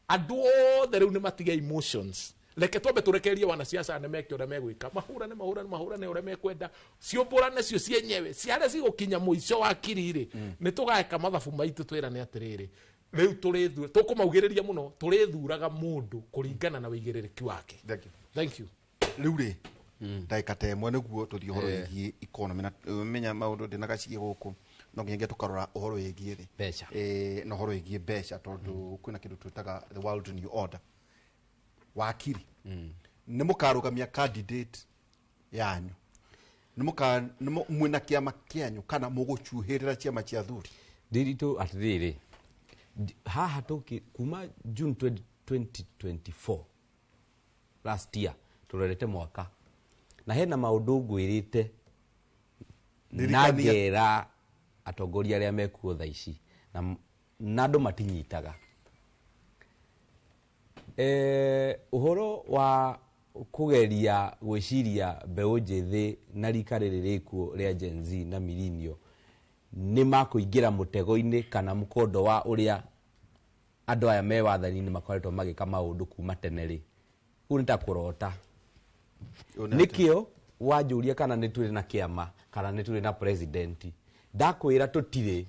andũ othe rĩu nĩ matige emotions reke twambe tũrekererie wanasiasa nĩ meke ũrĩa megwĩka mahũrane mahũrane mahũrane ũrĩa mekwenda ciũmbũrane cio cienyewe ciarĩa cigũkinya mũico wa kiri-rĩ nĩ tũgeka mathabu maitũ twĩrane atĩrĩrĩ rĩu tũrĩthura tũkũmaugĩrĩria mũno tũrĩthuraga mũndũ kũringana na wĩigĩrĩrĩki wake. Thank you. Rĩu rĩ ndagĩka ta ĩmwe nĩguo tũthiĩ ũhoro wĩgiĩ economy na menya maũndũ ndĩna gaciĩ gũkũ no nginyagia tũkarora ũhoro wĩgiĩ thĩ mbeca na ũhoro wĩgiĩ mbeca tondũ kwĩna kĩndũ twĩtaga the world new order. Wakiri nĩ mũkarũgamia candidate yanyu nĩ mwĩna kĩama kĩanyu kana mũgũcuhĩrĩra ciama cia athuri? Ndiritu atĩrĩrĩ haha tũkĩ kuma June 2024 last year tũrorete mwaka na hena maũndũ ngwĩrĩte na ngera atongoria arĩa mekuo thaa ici na andũ matinyitaga ũhoro wa kũgeria gwĩciria mbeũ njĩthĩ na rika rĩrĩ rĩkuo rĩa Gen Z na millennial nĩ makũingĩra mũtego-inĩ kana mũkondo wa ũrĩa andũ aya me wathani-inĩ makoretwo magĩka maũndũ kuma tene rĩ kũu nĩ ta kũrota. Nĩkĩo wanjũria kana nĩ tũrĩ na kĩama kana nĩ tũrĩ na president ndakwĩra tũtirĩ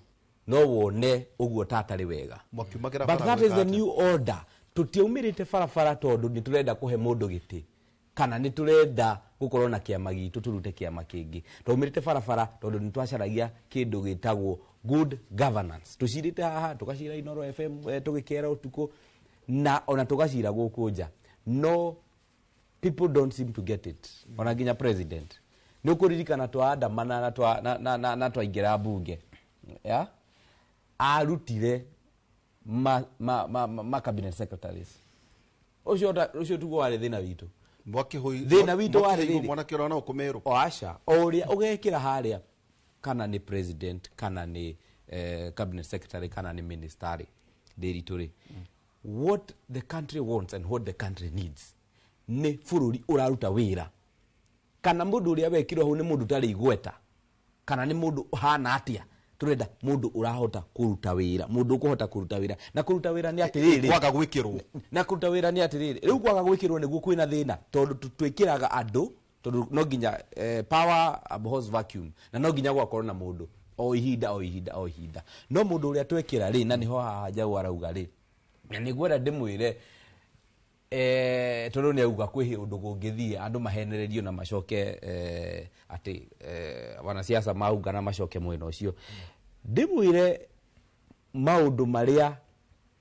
no wone ũguo tatarĩ wega. But that is the new order. Tũtiaumĩrĩte barabara tondũ nĩ tũrenda kũhe mũndũ gĩtĩ kana nĩ tũrenda gũkorwo na kĩama gitũ tũrute kĩama kĩngĩ. Twaumĩrĩte barabara tondũ nĩ twacaragia kĩndũ gĩtagwo good governance. Tũcirĩte haha tũgacira Inooro FM tũgĩkera ũtukũ na ona tũgacira gũkũ nja. No people don't seem to get it. Ona nginya president. Nĩ ũkũririkana twaandamana na twaingĩra bunge. Yeah? Arutire ma cabinet secretaries. Ũcio tuguo warĩ thĩna witũ. Thĩna witũ warĩ rĩrĩ mwanake ũrĩa no kũmerwo. O aca, o ũrĩa ũgekĩra harĩa kana nĩ president kana nĩ cabinet secretary kana nĩ minister Ndiritu rĩ. What the country wants and what the country needs nĩ bũrũri ũraruta wĩra kana mũndũ ũrĩa wekirwo hau nĩ mũndũ ũtarĩ igweta kana nĩ mũndũ ũhana atĩa turenda mundu urahota kuruta wira, mundu ukuhota kuruta wira, na kuruta wira ni atiriri kwaga gwikirwo, na kuruta wira ni atiriri riu kwaga gwikirwo niguo kwina thina tondu twikiraga andu tondu no nginya power abhors vacuum, na no nginya gwakorwo na mundu o ihinda o ihinda o ihinda, no mundu uria twekira ri na niho haha Njau arauga ri na nigwenda ndimwire tondu ni auga kwi undu gungithie andu mahenererio na macoke ati wanasiasa maungana macoke mwena ucio. Ndimwire maundu maria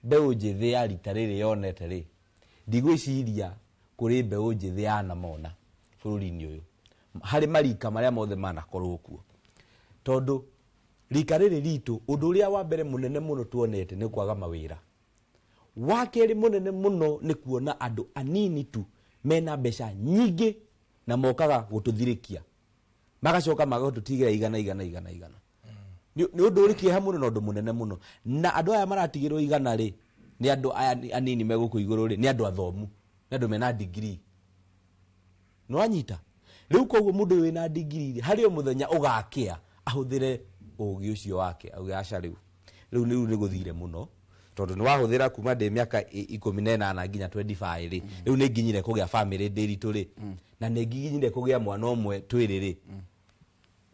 mbeu njithi ya rita riri yonete ri ndigwiciria kuri mbeu njithi yanamona bururi-ini uyu hari marika maria mothe manakorwo kuo, Tondu rika rĩrĩ ritũ ũndũ ũrĩa wa mbere mũnene mũno tuonete nĩ kwaga mawĩra. Wa kerĩ mũnene mũno nĩ kuona andũ anini tu mena mbeca nyingĩ na mokaga gũtũthirĩkia. Magacoka magatũtigĩra igana igana igana igana. Nĩ ũndũ ũrĩ kĩeha mũno na ũndũ mũnene mũno. Na andũ aya maratigĩrwo igana rĩ, nĩ andũ aya anini me gũkũ igũrũ rĩ, nĩ andũ athomu, nĩ andũ mena degree. Nĩwanyita? Rĩu koguo mũndũ wĩna degree rĩ, harĩ o mũthenya ũgakĩa ahũthĩre ũgĩ ũcio wake, auge aca rĩu. Rĩu nĩ gũthire mũno. Tondũ nĩ wahũthĩra kuma ndĩ mĩaka 18 nginya 25 rĩ, rĩu nĩ nginyire kũgĩa family ndĩritũ rĩ, na nĩ nginyire kũgĩa mwana ũmwe twĩrĩ rĩ.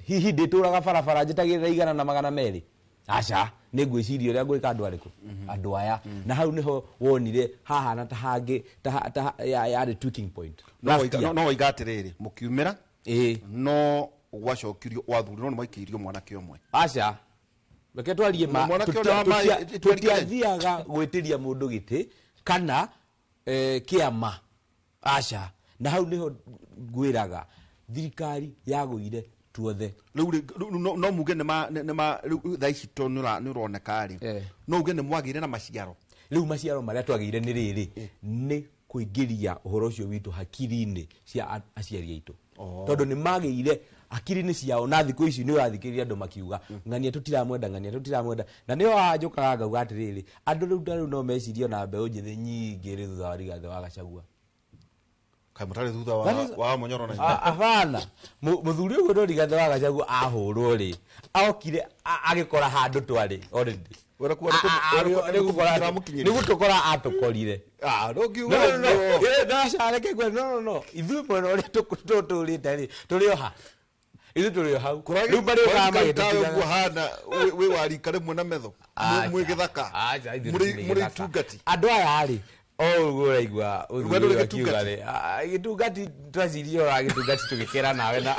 Hihi ndĩtũraga barabara njĩtagĩrĩra 100 na 200? Aca, nĩ ngwĩciria ũrĩa ngwĩka andũ arĩkũ? Andũ aya. Na hau nĩho wonire hahana ta hangĩ ta yarĩ tweaking point. No waiga atĩrĩrĩ, mũkiumĩra no gwacokirio wathurirwo nĩ mwaikĩirio mwanake ũmwe. Aca, reke twarie ma tũtiathiaga gwĩtĩria mũndũ gĩtĩ kana kĩama. Aca, na hau nĩho ngwĩraga thirikari yagũire tuothe. Rĩu no muge nĩ ma rĩu thaa ici to nĩ ũroneka rĩ, no uge nĩ mwagĩire na maciaro. Rĩu maciaro marĩa twagĩire nĩ rĩrĩ, nĩ kũingĩria ũhoro ũcio witũ hakiri-inĩ cia aciari aitũ. Tondũ nĩ magĩire hakiri-inĩ ciao, na thikũ ici nĩ ũrathikĩrĩria andũ makiuga ng'ania tũtiramwenda, ng'ania tũtiramwenda. Na nĩho haha njũkaga ngauga atĩrĩrĩ, andũ rĩu ta rĩu no mecirie ona mbeũ njĩthĩ nyingĩ rĩ thutha wa Rigathĩ wa Gachagua. Kaĩ mũtarĩ thutha wa Munyoro na Hapana. Mũthuri ũguo no Rigathĩ wa Gachagua ahũrwo rĩ, okire agĩkora handũ twarĩ already. Nĩ gũtũkora atũkorire. No, ithuĩ mwena ũrĩa tũtũrĩte rĩ, tũrĩ o ha? Ithuĩ tũrĩ o hau. Rĩu marĩũkaga magĩtũtigaga. Ũguo hana wĩ wa rika rĩmwe na metho. Mwĩ gĩthaka. Mũrĩ itungati. Andũ aya rĩ, o ũguo ũraigua ũthuri akiuga rĩ, gĩtungati twacirie ũra gĩtungati tũgĩkĩra nawe na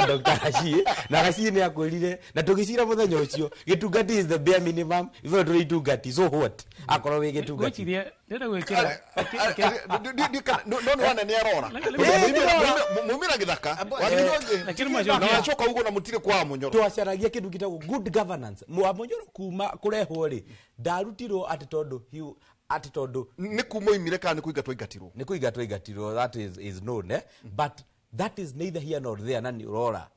Dr. Gachie, na Gachie nĩ akwĩrire, na tũgĩcira mũthenya ũcio, gĩtungati is the bare minimum, ithuĩ tũrĩ itungati, so what? Akorwo wĩ gĩtungati. Ndĩrenda gwĩkĩra. No nĩ wana nĩ arora. Mumĩra gĩthaka. Na wacoka ũguo na mũtirĩ kwa Munyoro. Twacaragia kĩndũ gĩtagwo good governance. Munyoro kuma kũrehwo rĩ, ndarutirwo atĩ tondũ ati tondu nĩ kuma oimire kana nĩ kũingatwo aingatirwo? Nĩ kũingatwo aingatirwo, that is known, But that is neither here nor there, na nĩ ũrora.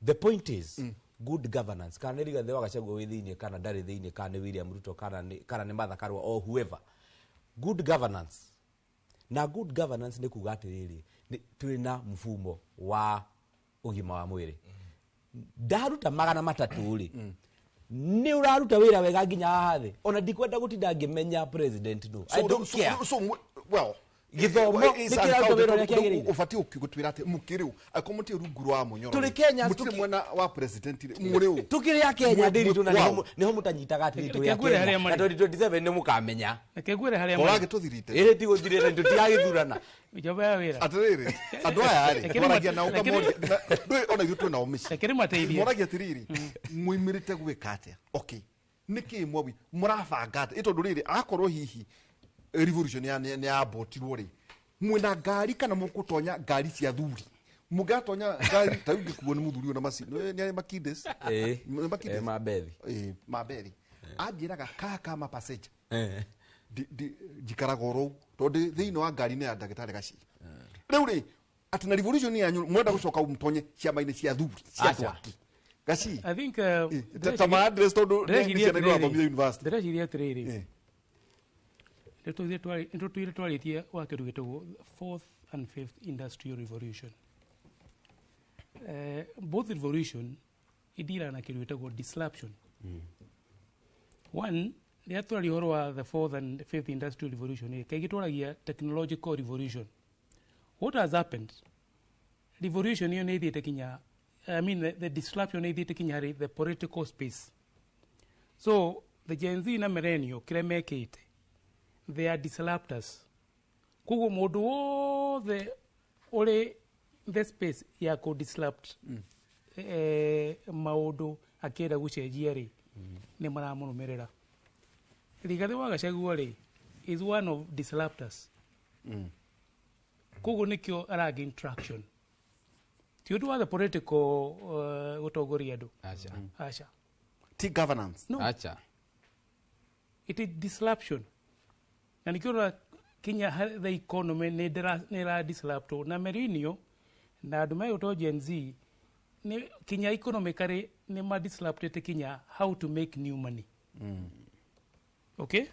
The point is good governance. Kana nĩ Rigathĩ wa Gachagua wĩ thĩinĩ kana ndarĩ thĩinĩ, kana nĩ William Ruto, kana nĩ Martha Karua or whoever. Good governance. Na good governance nĩ kuga atĩrĩrĩ, tũrĩ na mfumo wa ũgima wa mwĩrĩ. Ndaruta 300 rĩ, nĩ ũraruta wĩra wega nginya haha thĩ. Ona ndikwenda gũtinda ngĩmenya president no. I don't care. So well, gĩthomo nĩ kĩraruta wĩra ũrĩa kĩagĩrĩire. Ũbatiĩ gũtwĩra atĩ mũkĩrĩ ũ, angĩkorwo mũtirĩ rungu rwa Munyoro. Tũrĩ Kenya, mũtirĩ mwena wa president rĩ, mũrĩ ũ? Tũkĩrĩ a Kenya ndĩritũ na nĩho mũtanyitaga atĩrĩ tũrĩ a Kenya. Na 2027 nĩ mũkamenya. Reke ngwĩre harĩa marĩ. Ũragĩtũthirĩte. Ĩrĩ ti gũthirĩte, tũtiragĩthurana. Mĩjoba ya wĩra. Atĩrĩrĩ, andũ aya rĩ, twaragia nao ũkamoria, ndũĩ ona ithuĩ twĩ nao mĩciĩ. Reke rĩmateithie. Moragia atĩrĩrĩ, muimĩrĩte gwĩka atĩa? Okay. Nĩkĩ mwawi mũrabanga atĩa? Ĩ tondũ rĩrĩ, akorwo hihi revolution nĩ yambotirwo rĩ, mwĩna ngari kana mũgũtonya ngari cia thuri? Mũngĩgatonya ngari ta rĩu ngĩkuo nĩ mũthuri ũyũ na maci, nĩ arĩ Mercedes? Nĩ Mercedes? Mabethi. Mabethi. Anjĩraga kaka ma passenger. Njikaraga oro ũguo, tondũ thĩinĩ wa ngari nĩ ya ndagĩtarĩ Gachie. Rĩu rĩ, atĩ na revolution yanyu mwenda gũcoka mũtonye ciama-inĩ cia thuri, cia twaki. Gachie. I think, ta ma address tondũ nĩ ciana irathomire university. Ndĩreciria atĩrĩrĩ, nĩtũtũire twarĩtie wa kĩndũ gĩtagwo fourth and fifth industrial revolution. Both revolution idira na kĩndũ gĩtagwo disruption. One, rĩrĩa tũraria ũhoro wa the fourth and fifth industrial revolution, kaingĩ twaragia technological revolution. What has happened? Revolution ĩyo nĩ ĩthiĩte kinya, I mean, the disruption nĩ ĩthiĩte kinya harĩ the political space. So, the Gen Z na millennial kĩrĩa mekĩte, they are disruptors. Koguo mũndũ wothe ũrĩ the space ya kũ disrupt maũndũ akĩenda gũcenjia rĩ, nĩ maramũrũmĩrĩra. Rigathĩ wa Gachagua rĩ, is one of disruptors. Koguo nĩkĩo aragain traction. Ti ũndũ wa the political gũtongoria andũ. Acha. Acha. Ti governance. No. Acha. It is disruption. Na nikĩrora kinya the economy nĩ ĩra disruptwo na millennial na andũ megũtwo Gen Z nĩ kinya economically nĩ ma disruptĩte kinya how to make new money. Okay?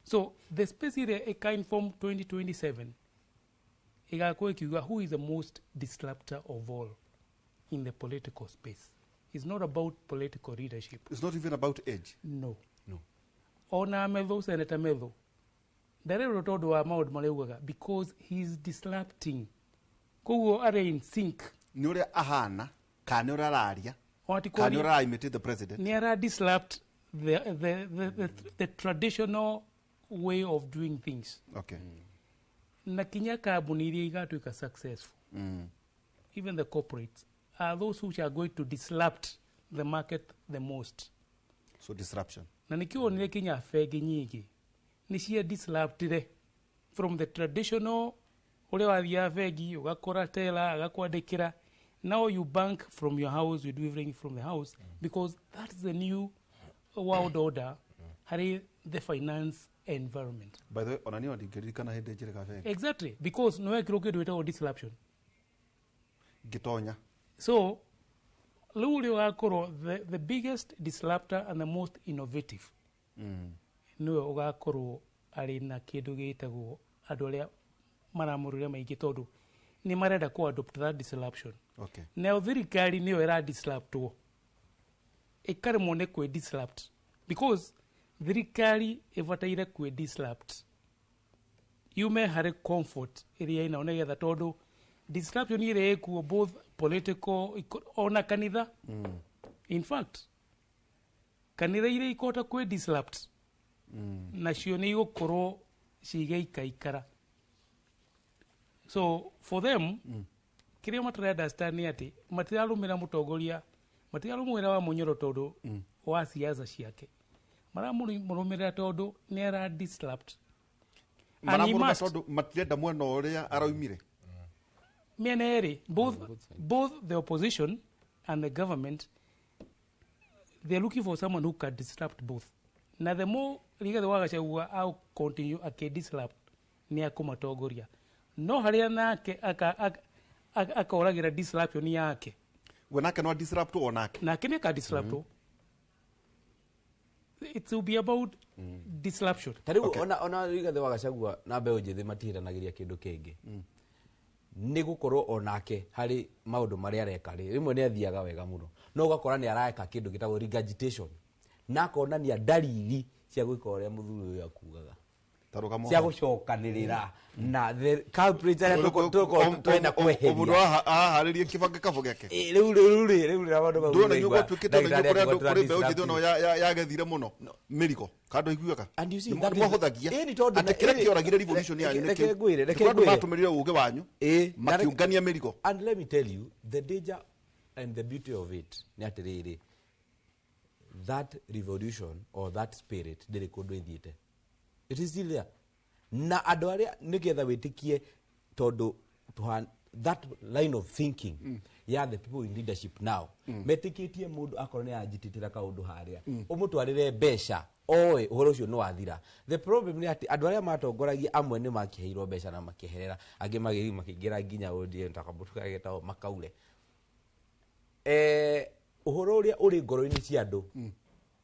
So the space ĩrĩa ĩka inform 2027 ĩgakorwo ĩkiuga who is the most disruptor of all in the political space. It's not about political leadership. It's not even about age. No. No. Ona Methu, Senator Methu, ndarerwo tondũ wa maũndũ marĩa augaga because he is disrupting. Koguo arĩ in sync. Nĩ ũrĩa ahana kana nĩ ũrĩa araria Ona ti kana nĩ kwaria- ũrĩa araimitate the president. Nĩ ara disrupt the traditional way of doing things. Okay. Na kinya kambuni iria igatuĩka successful, even the corporates, are those which are going to disrupt the market the most. So disruption. Na nikĩo wonire kinya bengi nyingĩ nĩ cia disruptire from the traditional ũrĩa wathiaga bengi ũgakora teller agakwandĩkĩra. Now you bank from your house, you do everything from the house, because that's the new world order harĩ the finance environment. By the way, ona niĩ ndingĩririkana hĩndĩ njĩrĩga bengi. Exactly, because nĩ wekĩrwo kĩndũ gĩtagwo disruption. Ngĩtonya. So rĩu ũrĩa ũgakorwo the biggest disruptor and the most innovative nĩwe ũgakorwo arĩ na kĩndũ gĩtagwo andũ arĩa maramũrĩra maingĩ tondũ nĩ marenda kũ adopt that disruption. Okay. Nayo thirikari nĩyo ĩra disruptwo ĩkaremwo nĩ kwĩ disrupt because thirikari ĩbataire kwĩ disrupt yume harĩ comfort ĩrĩa ĩnao nĩgetha tondũ disruption ĩrĩa ĩkuo both political ona kanitha. In fact, kanitha iria ikũhota kwĩ disrupt nacio nĩ igũkorwo cigĩikaikara. So for them, kĩrĩa matara understand nĩ atĩ matirarũmĩra mũtongoria, matirarũmĩrĩra wa Munyoro tondũ wa siasa ciake, maramũrũmĩrĩra tondũ nĩ ara disrupt. And he Maramũrũma must. tondũ matirenda mwena ũrĩa araumire. Mĩena ĩrĩ, both the opposition and the government, they're looking for someone who can disrupt both. Na the more Rigathi wa Gachagua au continue akĩ-disrupt nĩ akũmatongoria. No harĩa nake akoragĩra disruption yake. We nake no disrupt o nake. Nake nĩ aka disrupt. It will be about disruption. Ta rĩu ona Rigathi wa Gachagua na mbeũ njĩthĩ matihĩtanagĩria kĩndũ kĩngĩ. Nĩ gũkorwo onake harĩ maũndũ marĩa areka rĩ, rĩmwe nĩ athiaga wega mũno no ũgakora nĩ areka kĩndũ gĩtagwo regurgitation na akonania ndariri cia gwĩka ũrĩa mũthuri ũyũ akugaga cia gũcokanĩrĩra na the culprits arĩa tũkwenda kweheria. Mũndũ aharĩrie kĩbanga kabũ gĩake. Rĩu rĩu rĩ rĩu rĩ maũndũ mau Ndũrona nĩmaigua inyuĩ gwatuĩkĩte ona inyuĩ ndagĩtarĩ kũrĩ andũ akĩgwatĩra kũrĩ mbeũ njĩthĩ disruptive. ona yagethire mũno mĩrigo kando iguaga And you see, that is- mwahũthagia Ĩĩ, nĩ tondũ atĩ kĩrĩa ĩĩ, kĩoragire revolution yanyu nĩ reke kĩu. ngwĩre, reke Nĩ andũ ngwĩre. matũmĩrire ũgĩ wanyu makiũngania mĩrigo. And let me tell you, the danger and the beauty of it nĩ atĩrĩrĩ, that revolution or that spirit ndĩrĩ kũndũ ĩthiĩte. It is still there. Na andũ arĩa nĩgetha wĩtĩkie tondũ that line of thinking ya the people in leadership now metĩkĩtie mũndũ akorwo nĩ anjitĩtĩra kaũndũ harĩa ũmũtwarĩre mbeca oe ũhoro ũcio nĩ wathira. The problem nĩ atĩ andũ arĩa matongoragia amwe nĩ makĩheirwo mbeca na makĩherera, angĩ magĩthiĩ makĩingĩra nginya ODM ta kamũtu karĩa getagwo makaure. Ũhoro ũrĩa ũrĩ ngoro-inĩ cia andũ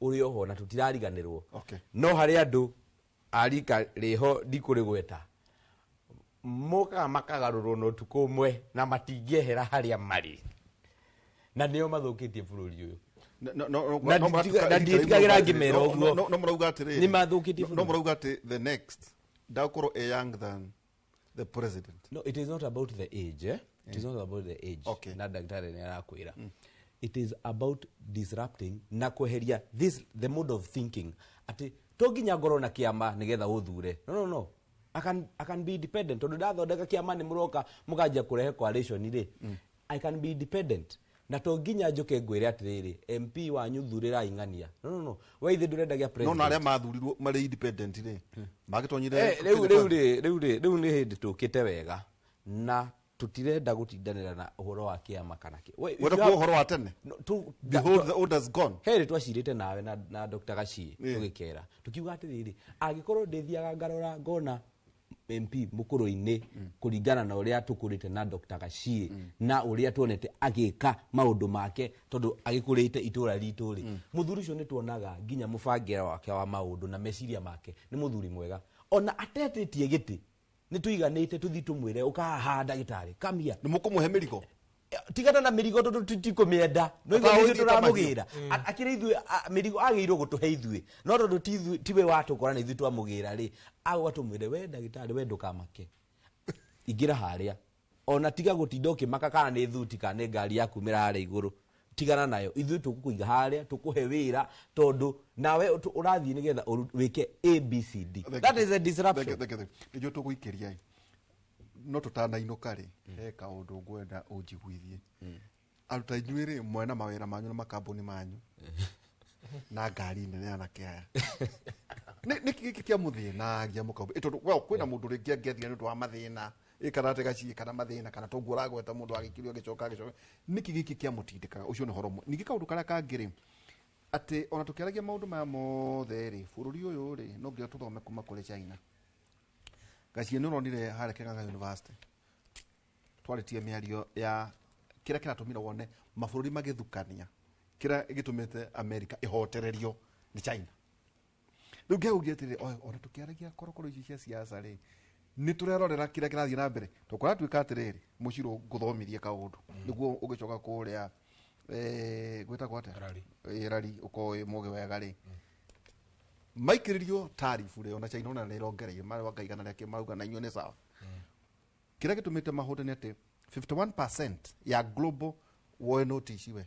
ũrĩ oho na tũtirariganĩrwo. Okay. No harĩ andũ a rika rĩho ndikũrĩgweta mokaga makagarũrwo na ũtukũ ũmwe na matingĩehera harĩa marĩ na nĩo mathũkĩtie bũrũri ũyũ. Na nditigagĩra ngĩmera ũguo. No mũrauga atĩrĩrĩ, Nĩ mathũkĩtie no bũrũri. mũrauga atĩ the next ndakorwo a young than the president. No, it is not about the age, eh? It is not about the age. Okay. Na ndagĩtarĩ nĩ arakwĩra. It is about disrupting na kweheria this the mode of thinking atĩ to nginya ngorwo na kĩama nĩgetha ũthure. No, no, no. I can be independent. Tondũ ndathondeka kĩama nĩ mũroka mũkanjia kũrehe coalition rĩ. I can be independent. Na to nginya njũke ngwĩre atĩrĩrĩ, MP wanyu thurĩrai ng'ania. No, no, no. We ithe ndũrenda gĩa No president. na arĩa mathurirwo marĩ independent rĩ magĩtonyire Rĩu rĩu rĩ rĩu rĩ rĩu nĩ hĩndĩ tũkĩte wega na Tutirenda gutindanira na uhoro wa kiama kana ki. Wenda kuwa uhoro wa tene. Behold the order's gone. Heri twacirite nawe na Dr. Gachie tugikera. Tukiuga atiriri angikorwo ndithiaga ngarora ngona MP mukuru-ini kuringana na uria tukurite na Dr. Gachie na uria tuonete agika maundu make tondu agikurite itura ritu ri. Muthuri ucio ni tuonaga nginya mubangira wake wa maundu na meciria make ni muthuri mwega. Ona atetetie giti ni tuiganite tuthi tumwire ukahaha ndagitari come here ni mukumuhe mirigo tigana na mirigo tondu titikumienda no ithuĩ turamugira akiri ithuĩ mirigo agĩirwo gutuhe ithuĩ no tondu tiwe watukora na ithuĩ twamugira ri agwa tumwire we ndagitari we ndukamake ingira haria ona tiga gutinda ukimaka kana ni thuti kana ni ngari yaku mira haria iguru tigana nayo ithuĩ tukuiga haria tukuhe wira tondu nawe urathii nigetha wike ABCD. That is a disruption. Nĩnjũĩ tũgũikĩria no tũtanainuka rĩ he kaũndũ ngwenda ũnjiguithie. Aruta inyuĩ rĩ mwena mawĩra manyu na makambuni manyu na ngari nene anake aya nĩkĩ gĩkĩ kĩa mũthĩnagia mũkambuni tondũ well kwĩna mũndũ rĩngĩ angĩathire nĩ ũndũ wa mathĩna ĩkana atĩ gaciĩ kana mathĩna kana toguo ũragweta mũndũ agĩkirio agĩcoka agĩcoka nĩkĩ gĩkĩ kĩa mũtindĩkaga ũcio nĩ ũhoro ũmwe. Ningĩ kaũndũ karĩa kangĩ rĩ atĩ ona tũkĩaragia maũndũ maya mothe rĩ bũrũri ũyũ rĩ no nginya tũthome kuma kũrĩ China. Gachie nĩ ũronire harĩa Kĩng'ang'a University twarĩtie mĩario ya kĩrĩa kĩratũmire wone mabũrũri magĩthukania kĩrĩa gĩtũmĩte America ĩhotererio nĩ China. Rĩu ngeuria atĩrĩrĩ ona tũkĩaragia korokoro ici cia siasa rĩ nĩ tũrerorera kĩrĩa kĩrathiĩ na mbere tondũ kũratuĩka atĩrĩrĩ mũcirũ ngũthomirie kaũndũ nĩguo ũgĩcoka kũrĩa gwĩtagwo atĩa rari ũkorwo wĩ mũgĩ wega rĩ maikĩrĩrio tarifu rĩ ona China ona nĩ ĩrongereire marauga igana rĩake marauga na inyuĩ nĩ sawa. Kĩrĩa gĩtũmĩte mahũte nĩ atĩ 51% ya global woe note ici we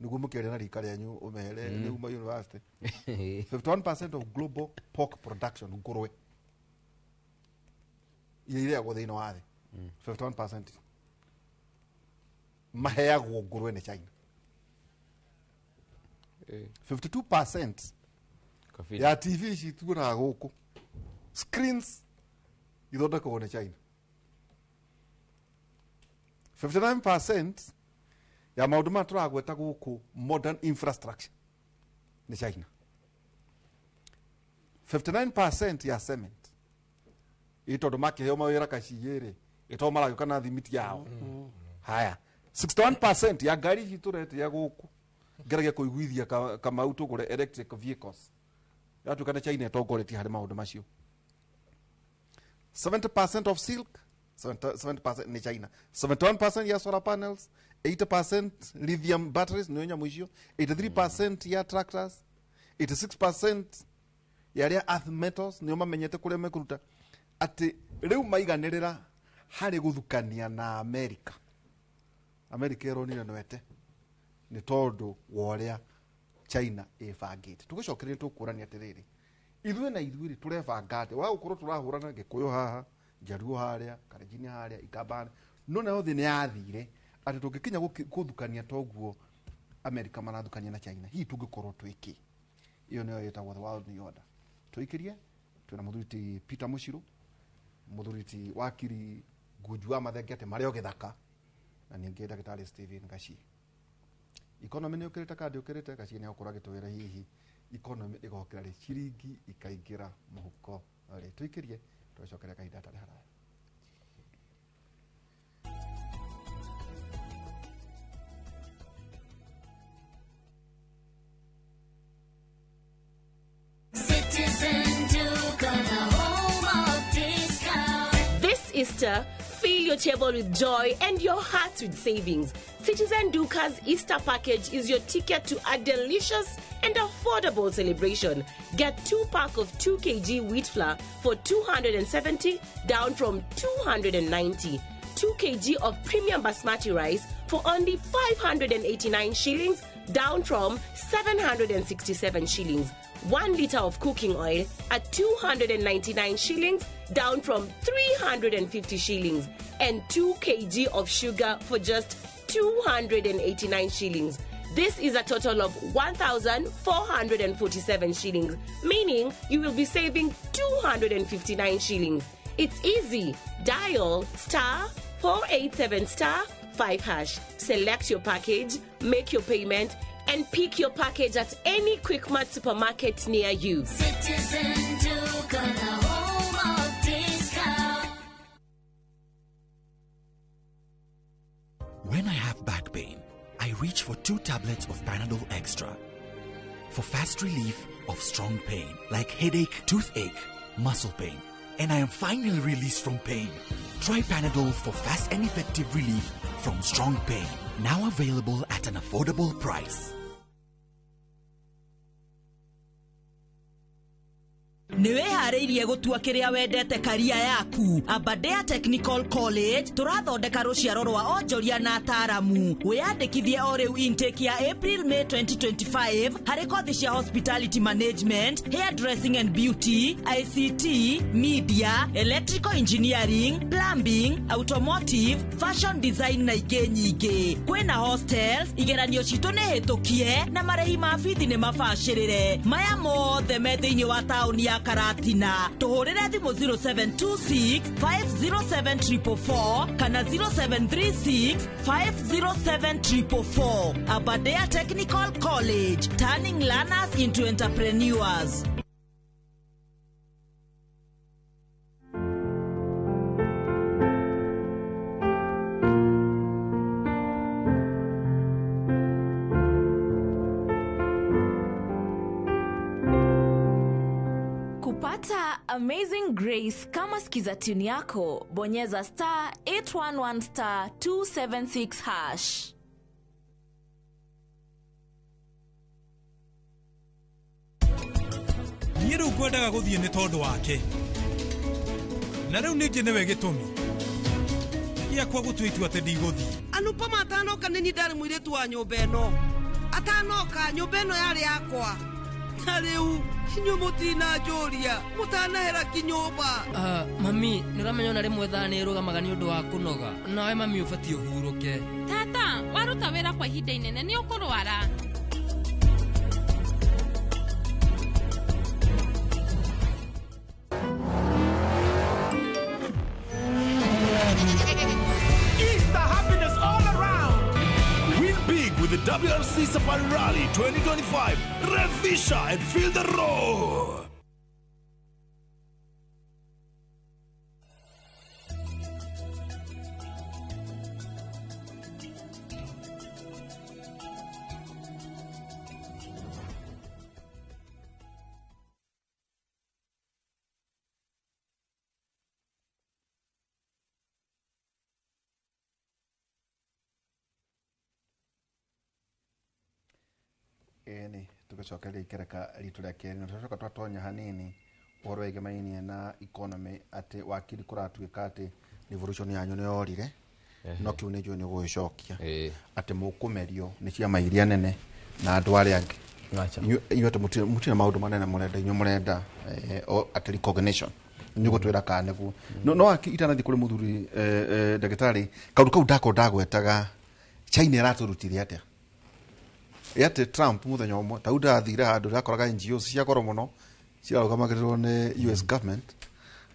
nĩguo mũkĩaria na rika rĩanyu ũmere nĩ uma university 51% of global pork production ngũrwe iria irĩagwo thĩinĩ wa thĩ 51% maheagwo ngũrwe nĩ China. 52% ya TV ici tuonaga gũkũ screens ithondekagwo nĩ China. 59% ya maũndũ maya tũragweta gũkũ modern infrastructure nĩ China. 59% ya cement ĩ tondũ makĩheo mawĩra Kaciĩ rĩ ĩto maragĩũka na thimiti yao. Haya 61% ya ngari ici tũretia gũkũ ngeragia kũiguithia Kamau tũgũre electric vehicles yatuĩka nĩ China ĩtongoretie harĩ maũndũ macio. 70% of silk 70% nĩ China, 71% ya solar panels, 80% lithium batteries nĩyo nyamũ icio, 83% ya tractors, 86% ya rare earth metals nĩo mamenyete kũrĩa mekũruta. Atĩ rĩu maiganĩrĩra harĩ gũthukania na America. America ĩronire nwete nĩ tondũ wa ũrĩa China ĩbangĩte. Tũgĩcokereria tũkũrania atĩrĩrĩ ithuĩ na ithuĩ rĩ tũrebanga atĩ wa gũkorwo tũrahũrana Gĩkũyũ haha Njaruo harĩa Kalenjin harĩa Ikamba harĩa no nayo thĩ nĩ yathire atĩ tũngĩkinya gũthukania toguo America marathukania na China hihi tũngĩkorwo twĩkĩ. Iyo nĩyo ĩtagwo the world new order. Tũikĩrie twĩna mũthuri ti Peter Mũcirũ, mũthuri ti wakiri Ngunju wa Mathenge atĩ marĩ o gĩthaka na ningĩ ndagĩtarĩ Stephen Gachie. Economy nĩ ũkĩrĩte kana ndĩũkĩrĩte? Gachie nĩ egũkorwo agĩtwĩra hihi economy ĩgokĩra rĩ ciringi ikaingĩra mũhuko rĩ. Tũikĩrie tũcokeria kahinda hatarĩ haraya. Citizen Duka, the home of discount. This Easter, fill your table with joy and your heart with savings. Citizen Duka's Easter package is your ticket to a delicious and affordable celebration. Get 2 pack of 2 kg wheat flour for 270, down from 290. 2 kg of premium basmati rice for only 589 shillings, down from 767 shillings. 1 liter of cooking oil at 299 shillings, down from 350 shillings. And 2 kg of sugar for just 289 shillings. This is a total of 1,447 shillings, meaning you will be saving 259 shillings. It's easy. Dial star 487 star 5 hash. Select your package, make your payment, and pick your package at any Quickmart supermarket near you. Citizen Duka, the home of discount. When I have back pain, I reach for 2 tablets of Panadol Extra for fast relief of strong pain like headache, toothache, muscle pain, and I am finally released from pain. Try Panadol for fast and effective relief from strong pain. Now available at an affordable price. Nĩ wĩharĩirie gũtua kĩrĩa wendete karia yaku. Aberdare Technical College tũrathondeka rũciaro rwa onjoria na ataaramu. Wĩyandĩkithie o rĩu intake ya April May 2025 harĩ kothi cia hospitality management, hairdressing and beauty, ICT, media, electrical engineering, plumbing, automotive, fashion design na ingĩ nyingĩ. Kwĩna hostels, igeranio citũ nĩ hĩtũkie na marĩhi ma bithi nĩ mabacĩrĩre. Maya mothe me thĩinĩ wa taũni ya Karatina. Tuhurire thimu 0726 507 444 kana 0736 507 444. Aberdare Technical College, turning learners into entrepreneurs. Kupata Amazing Grace kama skiza tune yako, bonyeza star 811 star 276 hash. Niĩ rĩu ngwendaga gũthiĩ nĩ tondũ wake. Na rĩu ningĩ nĩwe gĩtũmi gĩakwa gũtua itua atĩ ndigũthiĩ. Anupama atanoka nĩ niĩ ndarĩ mũirĩtu wa nyũmba ĩno. Atanoka nyũmba ĩno yarĩ yakwa. Na rĩu inyuĩ mũtinanjũria mũtanahera kinyũmba. Mami, nĩ ũramenya ona rĩmwe thaa nĩ ĩrũgamaga nĩ ũndũ wa kũnoga. Nawe mami ũbatiĩ ũhurũke. Tata, waruta wĩra kwa ihinda inene nĩ ũkũrwara. Easter happiness all around. Win big with the WRC Safari Rally 2025. Revisha and feel the roar. Ĩni tũgĩcokeria ikereka ritũ rĩa kerĩ na tũcoka twatonya hanini ũhoro wĩgĩmainie na economy atĩ wakiri kũratuĩka atĩ revolution yanyu nĩ yorire no kĩu nĩ njũĩ nĩ ũgũgĩcokia atĩ mũkũmerio nĩ ciama iria nene na andũ arĩa angĩ. Inyuĩ atĩ mũtirĩ maũndũ manene mũrenda, inyuĩ mũrenda atĩ recognition nĩ ũgũtwĩra kana nĩguo. No itanathiĩ kũrĩ mũthuri ndagĩtarĩ, kaũndũ kau ndako ndagwetaga China ĩratũrutire atĩa? Yate Trump muthenya ũmwe ta ndathire handũ ndakoraga NGOs cia goro mũno cirarũgamagĩrĩrwo nĩ US government,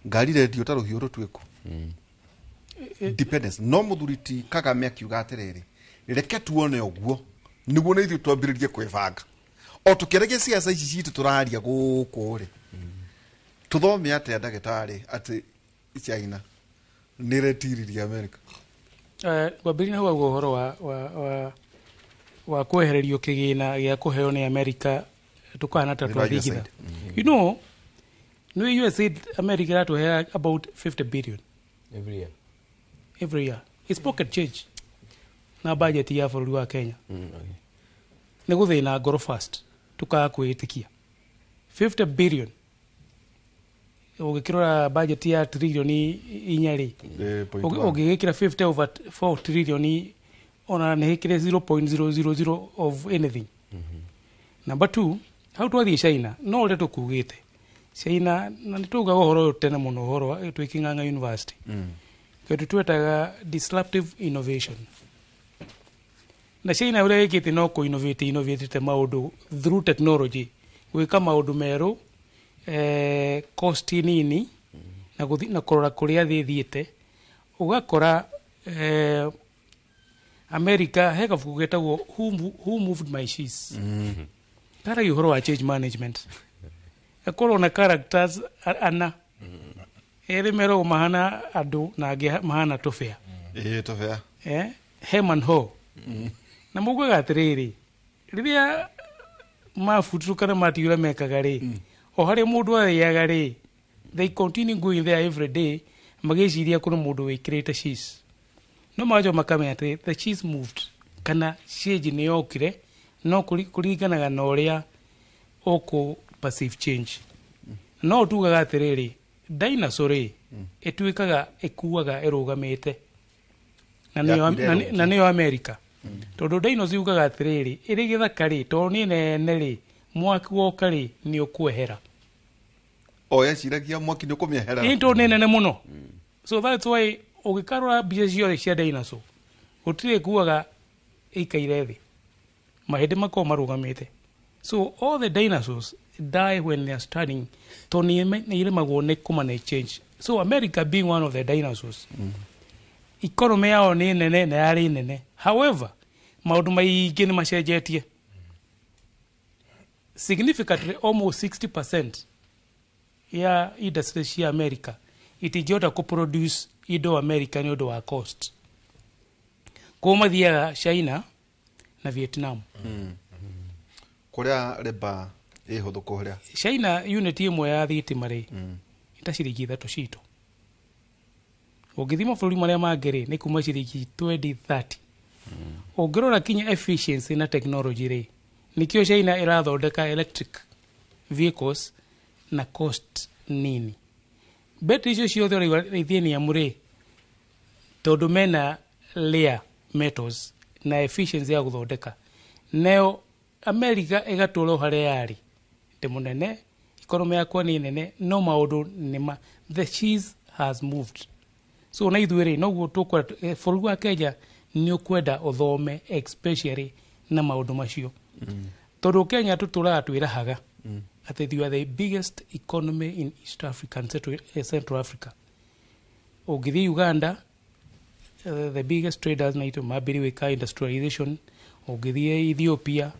ngari rendio ta rũhiũ rũtuĩku dependence. No mũthuri ti Kagame akiuga atĩrĩrĩ, reke tuone ũguo nĩguo na ithuĩ twambĩrĩrie kwĩbanga o tũkĩaragia ciaca ici citũ tũraria gũkũ rĩ. Tũthome atĩa ndagĩtarĩ atĩ China nĩ ĩretiririe America? Ngwambĩrĩria hau ũguo ũhoro wa kwehererio kĩgĩna gĩa kũheo nĩ America tukana ta twathigitha. You know, no USAID America iratũheaga about 50 billion every year. Every year. It's pocket change na budget ya bũrũri wa Kenya. Okay. Nĩ gũthĩna ngoro fast tukaga kwĩĩtĩkia 50 billion ũgĩkĩrora budget ya trilioni 4 rĩ, ũngĩgĩkĩra 50 over 4 trillion ona nĩ hĩkĩre 0.000 of anything. Number 2, hau twathiĩ China no ũrĩa tũkugĩte China na nĩ tugaga ũhoro ũyũ tene mũno, ũhoro wa twĩ King'ang'a University kĩndũ twetaga disruptive innovation. Na China ũrĩa ĩkĩte no kũ innovate maũndũ through technology, gwĩka maũndũ merũ cost nini na kũrora kũrĩa thĩ ĩthiĩte. Ũgakora America he kabuku getagwo Who Moved My Cheese. Karagia ũhoro wa change management. Gakorwo na characters ana. Erĩ meragwo mahana andũ na angĩ mahana tũbĩa. Ĩĩ, tũbĩa. Herman Ho. Na maugaga atĩrĩrĩ, rĩrĩa mabutirwo kana matigwo ũrĩa mekaga rĩ, o harĩa mũndũ arĩaga rĩ, they continue going there every day magĩciria kũrĩ mũndũ wĩkĩrĩte cheese. No magacoka makamenya atĩ the cheese moved kana change nĩ yokire, no kũringanaga na ũrĩa ũkũ perceive change. No tugaga atĩrĩrĩ, dinosaur rĩ, ĩtuĩkaga ĩkuaga ĩrũgamĩte. Na Yakuire na nĩyo America. Tondũ dinosaur yugaga atĩrĩrĩ, ĩrĩ gĩthaka rĩ, tondũ nĩ nene rĩ, mwaki woka rĩ, nĩ ũkwehera. O yeciragia mwaki nĩ ũkũmĩehera. Ĩĩ, tondũ nĩ nene mũno. So that's why ũgĩkarora mbica ciothe cia dinosaur, gũtirĩ ĩkuaga ĩikaire thĩ. Mahĩndĩ makoragwo marũgamĩte. So all the dinosaurs die when they are standing, tondũ nĩ iremagwo nĩ kũmanage change. So America being one of the dinosaurs, economy yao nĩ nene na yarĩ nene. However, maũndũ maingĩ nĩ macenjetie. Significantly, almost 60% ya industry cia America itingĩhota kũproduce indo America nĩ ũndũ wa cost. Koguo mathiaga China na Vietnam. Kũrĩa rĩmba ĩ hũthũ kũrĩa. China unit ĩmwe ya thitima rĩ, nĩ ta ciringi 3 citũ. Ũngĩthiĩ mabũrũri marĩa mangĩ rĩ, nĩ kuma ciringi 20, 30. Ũngĩrora kinya efficiency na technology rĩ, nĩkĩo China ĩrathondeka electric vehicles na cost nini. Betri icio ciothe ũraigua lithium rĩ, tondũ mena rare metals na efficiency ya gũthondeka. Nayo America ĩgatũra o harĩa yarĩ. Ndĩ mũnene, economy yakwa nĩ nene, no maũndũ nĩ ma, the cheese has moved. So na ithuĩ rĩ, noguo tũkwenda, bũrũri wa Kenya nĩ ũkwenda ũthome especially na maũndũ macio. Tondũ Kenya tũtũraga twĩrahaga atĩ you are the biggest economy in East Africa and Central Africa. Ũngĩthiĩ Uganda, the biggest traders na itũ mambĩrĩria gwĩka industrialization. Ũngĩthiĩ Ethiopia,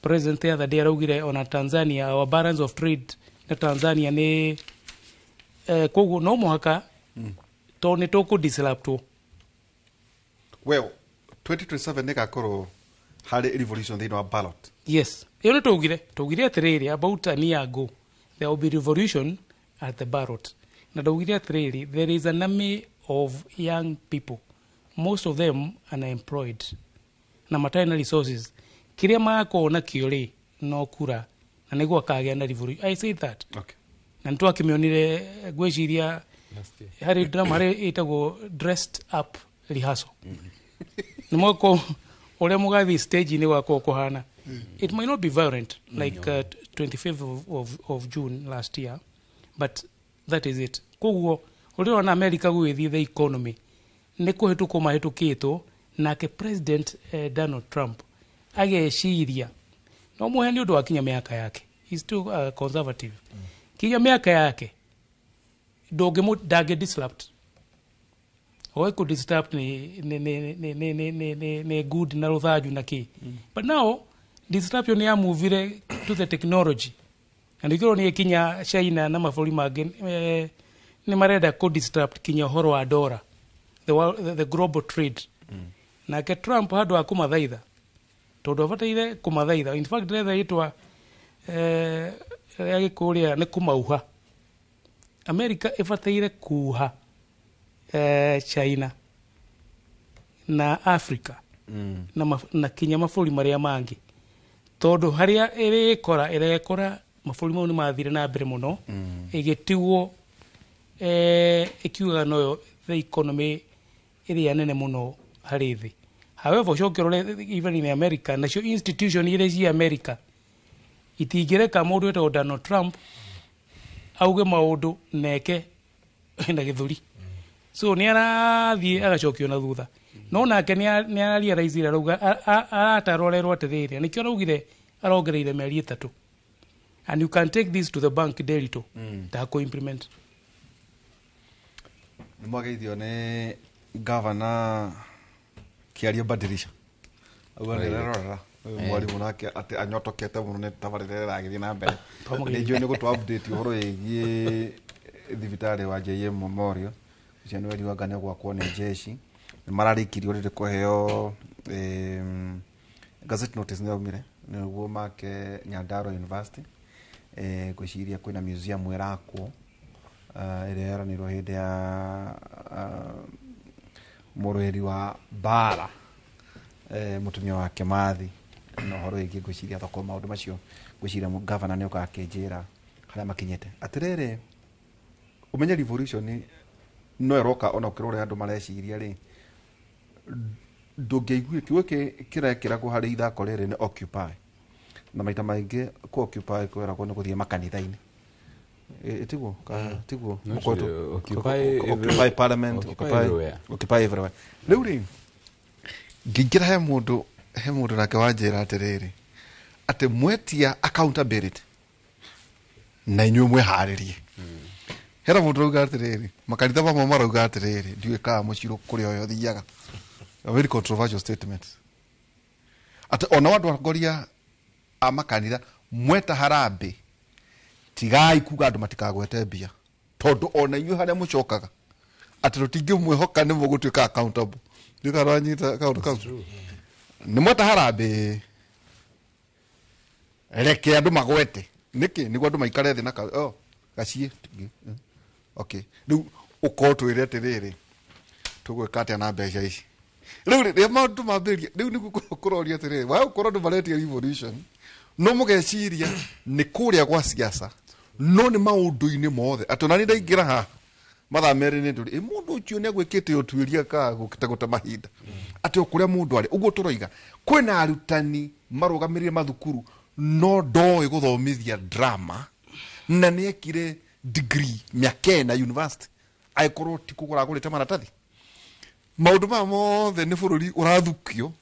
president the other day araugire ona Tanzania, our balance of trade na Tanzania nĩ, koguo no mũhaka tondũ nĩ tũkũ disruptwo. Well, 2027 nĩ gakorwo harĩ revolution thĩinĩ wa ballot. Yes, ĩyo nĩ tũugire atĩrĩrĩ, about a year ago there will be revolution at the ballot. Na ndaugire atĩrĩrĩ, there is an army of young people, most of them unemployed na matarĩ na resources. Kĩrĩa magakorwo nakĩo rĩ, no kura, na nĩguo akagĩa na revolution. I say that. Na nĩ twakĩmĩonire, ngwĩciria harĩ drama harĩ ĩtagwo dressed up rehearsal. Nĩ mwako ũrĩa mũgathiĩ stage-inĩ gwakorwo kũhana. It might not be violent like 25th of June last year, but that is it. Koguo ũrĩa ũrona America gũgĩthiĩ the economy nĩ kũhĩtũkwo mahĩtũkĩtwo, nake President Donald Trump ageciria no mũhe nĩ ũndũ wa kinya mĩaka yake. He's still conservative. Kinya mĩaka yake ndangĩ disrupt. Oe kũ disrupt nĩ good na rũthanju na kĩ. But now disruption ya movire to the technology. Na nĩkĩo nĩ kinya China na mabũrũri mangĩ, nĩ marenda kũ disrupt kinya ũhoro wa dollar, the global trade. Nake Trump handũ ha kũmathaitha, tondũ abataire kũmathaitha, in fact ndĩretha rĩtwa rĩa gĩkũrĩa nĩ kũmauha. America ĩbataire kuha China na Africa na kinya mabũrũri marĩa mangĩ, tondũ harĩa ĩrĩkora ĩrekora mabũrũri mau nĩ mathire na mbere mũno, ĩgĩtigwo ĩkiugaga noyo the economy ĩrĩa nene mũno harĩ thĩ. However, ũcoke ũrore even in America, nacio institution iria cia America itingĩreka mũndũ wĩtagwo Donald Trump auge maũndũ neke na gĩthũri. So nĩ arathiĩ agacokio na thutha. No nake nĩ ararealize arauga aratarorerwo atĩrĩrĩ, nĩkĩo araugire arongereire mĩeri 3. And you can take this to the bank daily to ndakũ implement. Nĩ mwageithio nĩ Gavana Kiario Badirisha auga nĩ rerorera mwarimu nake atĩ anyotokete mũno nĩ tabarĩra ĩragĩthiĩ na mbere. Nĩ njũĩ nĩ gũtũ update ũhoro wĩgiĩ thibitarĩ wa JM Memorial ũcio nĩ weri wa Ngana gwakwo nĩ jeshi nĩ mararĩkirio rĩrĩ kũheo gazette notice nĩ yaumire nĩguo make Nyandarua University. Ngwĩciria kwĩna museum ĩrakwo ĩrĩa yeranĩirwo hĩndĩ ya mũrũĩri wa mbara mũtumia wa Kĩmathi na ũhoro wĩgiĩ ngwĩciria thoko maũndũ macio ngwĩciria gavana nĩ okaga akĩnjĩra harĩa makinyĩte. Atĩrĩrĩ, ũmenye revolution no ĩroka ona ũkĩra ũrĩa andũ mareciria rĩ, ndũngĩaiguire kiugo kĩrekĩragwo harĩ ithako rĩrĩ nĩ occupy, na maita maingĩ kũ occupy kwĩragwo nĩ gũthiĩ makanitha-inĩ. Tiguo tiguo occupy parliament, occupy everywhere. Rĩu rĩ ngĩingĩra he mũndũ nake wanjĩra atĩrĩrĩ atĩ mwetia accountability na inyuĩ mwĩharĩrie. Hera mũndũ rauga atĩrĩrĩ makanitha mamwe marauga atĩrĩrĩ ndiũĩ kana mũcirũ kũrĩa ũyũ ũthiaga, a very controversial statement, atĩ ona andũ atongoria a makanitha mweta harambĩ tigai kuga andũ matikagwete mbia tondũ ona inyuĩ harĩa mũcokaga atĩ tũtingĩmwĩhoka nĩ mũgũtuĩka accountable. Ndiũĩ kana wanyita kaũndũ kau. Nĩ mweta harambĩ reke andũ magwete nĩkĩ nĩguo andũ maikare thĩ na gaciĩ. Okay, rĩu ũkorwo twĩre atĩrĩrĩ tũgwĩka atĩa na mbeca ici. Rĩu rĩrĩa maũndũ mambĩrĩria rĩu nĩguo kũroria atĩrĩrĩ wae gũkorwo andũ maretia revolution no mũgeciria nĩ kũrĩa gwa siasa no nĩ maũndũ-inĩ mothe atĩ ona niĩ ndaingĩra haha mathaa merĩ nĩ ndũrĩ mũndũ ũcio nĩ agwĩkĩte ũtuĩria ka gũte mahinda atĩ o kũrĩa mũndũ arĩ. Ũguo tũroiga kwĩna arutani marũgamĩrĩire mathukuru no ndoĩ gũthomithia drama na nĩ ekire degree mĩaka ĩna university angĩkorwo ti kũgũra agũrĩte maratathi. Maũndũ maya mothe nĩ bũrũri ũrathukio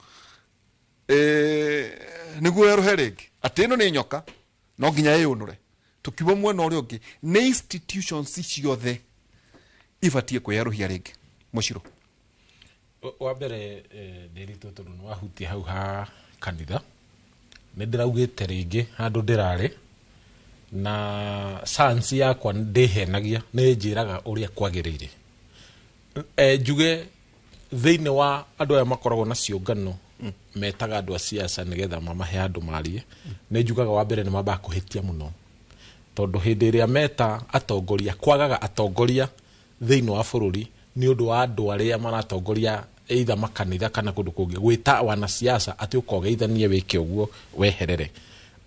nĩguo werũhe rĩngĩ atĩ ĩno nĩ nyoka no nginya ĩyũnũre. Tũkiuma mwena ũrĩa ũngĩ nĩ institutions ciothe ibatiĩ kwĩyerũhia rĩngĩ. Mũcirũ wa mbere ndĩritũ tondũ nĩ wahutia hau ha kanitha nĩ ndĩraugĩte rĩngĩ handũ ndĩrarĩ na science yakwa ndĩhenagia nĩ njĩraga ũrĩa kwagĩrĩire. Njuge thĩinĩ wa andũ aya makoragwo na ciũngano metaga andũ a siasa nĩgetha mamahe andũ marie nĩ njugaga wa mbere nĩ mambaga kũhĩtia mũno tondũ hĩndĩ ĩrĩa meta atongoria kwagaga atongoria thĩinĩ wa bũrũri nĩ ũndũ wa andũ arĩa maratongoria either makanitha kana kũndũ kũngĩ gwĩta wanasiasa atĩ ũkogeithanie wĩke ũguo weherere.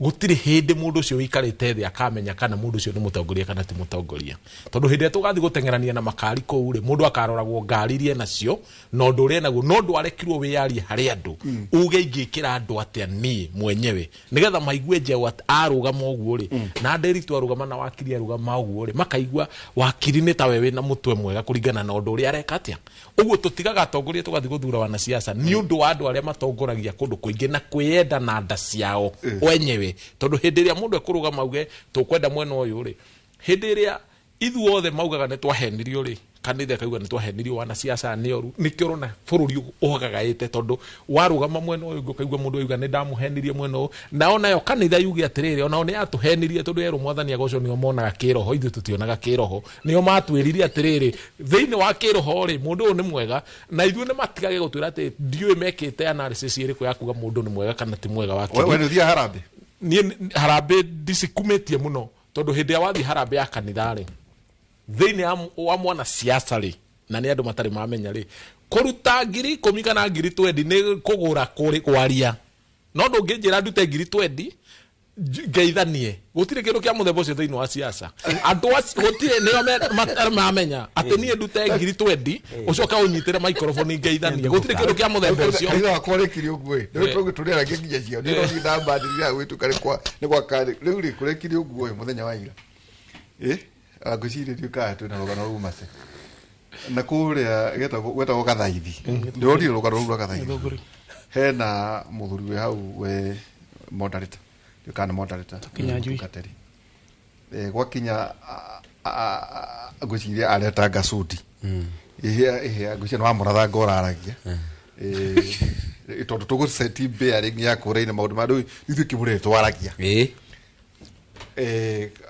Gũtirĩ hĩndĩ mũndũ ũcio wĩikarĩte thĩ akamenya kana mũndũ ũcio nĩ mũtongoria kana ti mũtongoria tondũ hĩndĩ ĩrĩa tũgathiĩ gũteng'erania na makari kũu rĩ mũndũ akaroragwo ngari iria enacio na ũndũ ũrĩa enaguo no ndwarekirwo wĩyarie harĩ andũ uge ingĩkĩra andũ atĩa niĩ mwenyewe nĩgetha maigue njeũ arũgama ũguo rĩ na Ndĩritũ arũgama na wakiri arũgama ũguo rĩ makaigua wakiri nĩ tawe wĩna mũtwe mwega kũringana na ũndũ ũrĩa areka atĩa. Ũguo tũtigaga atongoria tũgathiĩ gũthura wanasiasa nĩ ũndũ wa andũ arĩa matongoragia kũndũ kũingĩ na kwĩyenda na nda ciao wenyewe tondũ hĩndĩ ĩrĩa mũndũ ekũrũgama auge tũkwenda mwena ũyũ rĩ hĩndĩ ĩrĩa ithuothe maugaga nĩ twahenirio rĩ kanitha ĩkauga nĩ twahenirio wanasiasa nĩ oru nĩkĩo ũrona bũrũri ũhagagaĩte tondũ warũgama mwena ũyũ ũngĩ ũkaigua mũndũ auga nĩ ndamũhenirie mwena ũyũ nao nayo kanitha yuge atĩrĩrĩ onao nĩ yatũhenirie tondũ yerwo mwathani agocwo nĩo monaga kĩroho ithuĩ tũtionaga kĩroho nĩo matwĩrire atĩrĩrĩ thĩinĩ wa kĩroho rĩ mũndũ ũyũ nĩ mwega na ithuĩ nĩ matigage gũtwĩra atĩ ndiũĩ mekĩte analysis ĩrĩkũ ya kuga mũndũ nĩ mwega kana ti mwega wa We nĩ ũthiaga harambĩ? Niĩ harambĩ ndicikumĩtie mũno tondũ hĩndĩ ĩrĩa wathiĩ harambĩ ya kanitha rĩ thĩinĩ wa mwana siasa rĩ na nĩ andũ matarĩ mamenya rĩ kũruta 10,000 kana 20,000 nĩ kũgũra kwaria no ndũngĩnjĩra ndute 20,000 ngeithanie gũtirĩ kĩndũ kĩa mũthemba ũcio thĩinĩ wa siasa andũ acio gũtirĩ nĩo mamenya atĩ niĩ ndute 20,000 ũcoke ũnyitĩre microphone ngeithanie gũtirĩ kĩndũ kĩa mũthemba ũcio. Kanitha wakwa ũrĩkirie ũguo ĩ rĩu tũrĩaragia nginya cio nĩ ũrothiĩ ndambandĩrĩra gwĩtuka nĩ gwa karĩ rĩu rĩ kũrĩkirie ũguo ĩ mũthenya wa ira ngwĩciria ndiũĩ kana twĩna rũgano rũu mace na kũrĩa gwetagwo Gathaithi ndĩronire rũgano rũu rwa Gathaithi hena mũthuri wĩ hau we moderator ndiũĩ kana nĩ moderator Mũtungatĩri gwakinya ngwĩciria aretanga cudi Ihe ngwĩciria nĩ wa mũratha ngoraragia. Tondũ tũgũceti bearing ya kũrĩa-inĩ maũndũ ma rĩu ithuĩ kĩmũrĩrĩ twaragia.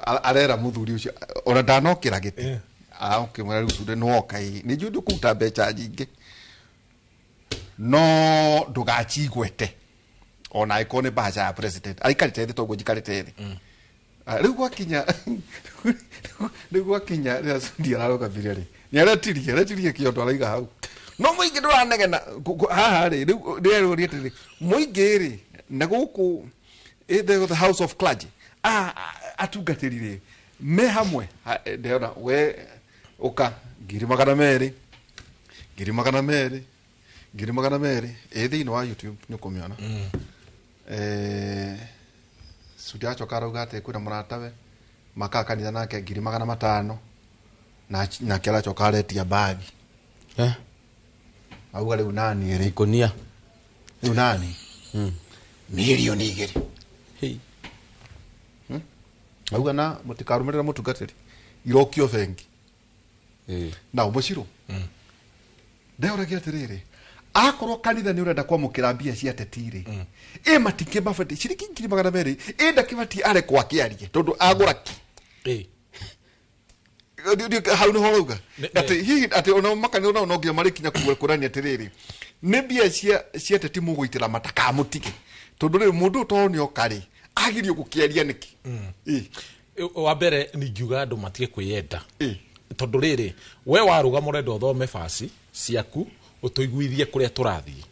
Arera mũthuri ũcio ona ndanokĩra gĩtĩ. Arakĩmwĩra rĩu cunde nĩwoka ĩ. Nĩ njũĩ ndũkũruta mbeca nyingĩ. No ndũgacigwete. Ona angĩkorwo nĩ mbahaca ya president. Aikarĩte thĩ toguo njikarĩte thĩ. Rĩu gwakinya rĩrĩa Sudi ararũgamire rĩ, nĩ aretirie kĩondo araiga hau. No mũingĩ ndũranegena haha rĩ, rĩu ndĩrerũria atĩrĩrĩ, mũingĩ rĩ, na gũkũ the House of Clergy, atungatĩri rĩ, me hamwe, ndĩrona we ũka 200,000, 200,000, 200,000, ĩ thĩinĩ wa YouTube nĩ ũkũmĩona. Sudi acoka arauga atĩ kwĩna mũratawe makaa kanitha nake 500,000 nake aracoka aretia mbagi. Auga rĩu nani rĩ? Ikonia. Rĩu nani? 2 million. Hey. Auga na mũtikarũmĩrĩra mũtungatĩri irokio bengi. Na mũcirũ. Ndehoragia atĩrĩrĩ, akorwo kanitha nĩ ũrenda kwamũkĩra mbia cia ateti rĩ, ĩ matikĩmabatiĩ ciringi 200,000, ĩ ndakĩbatiĩ arekwo akĩarie tondũ agũra ki. Hau nĩho ũrauga atĩ hihi atĩ ona makanitha nao no nginya marĩkinya kũrania atĩrĩrĩ, nĩ mbia cia ateti mũgũitĩra matakamũtige tondũ rĩu mũndũ ũyũ tondũ nĩoka rĩ, agirio gũkĩaria nĩkĩ? Wa mbere ningiuga andũ matige kwĩyenda tondũ rĩrĩ we warũgama ũrenda ũthome baci ciaku ũtũiguithie kũrĩa tũrathiĩ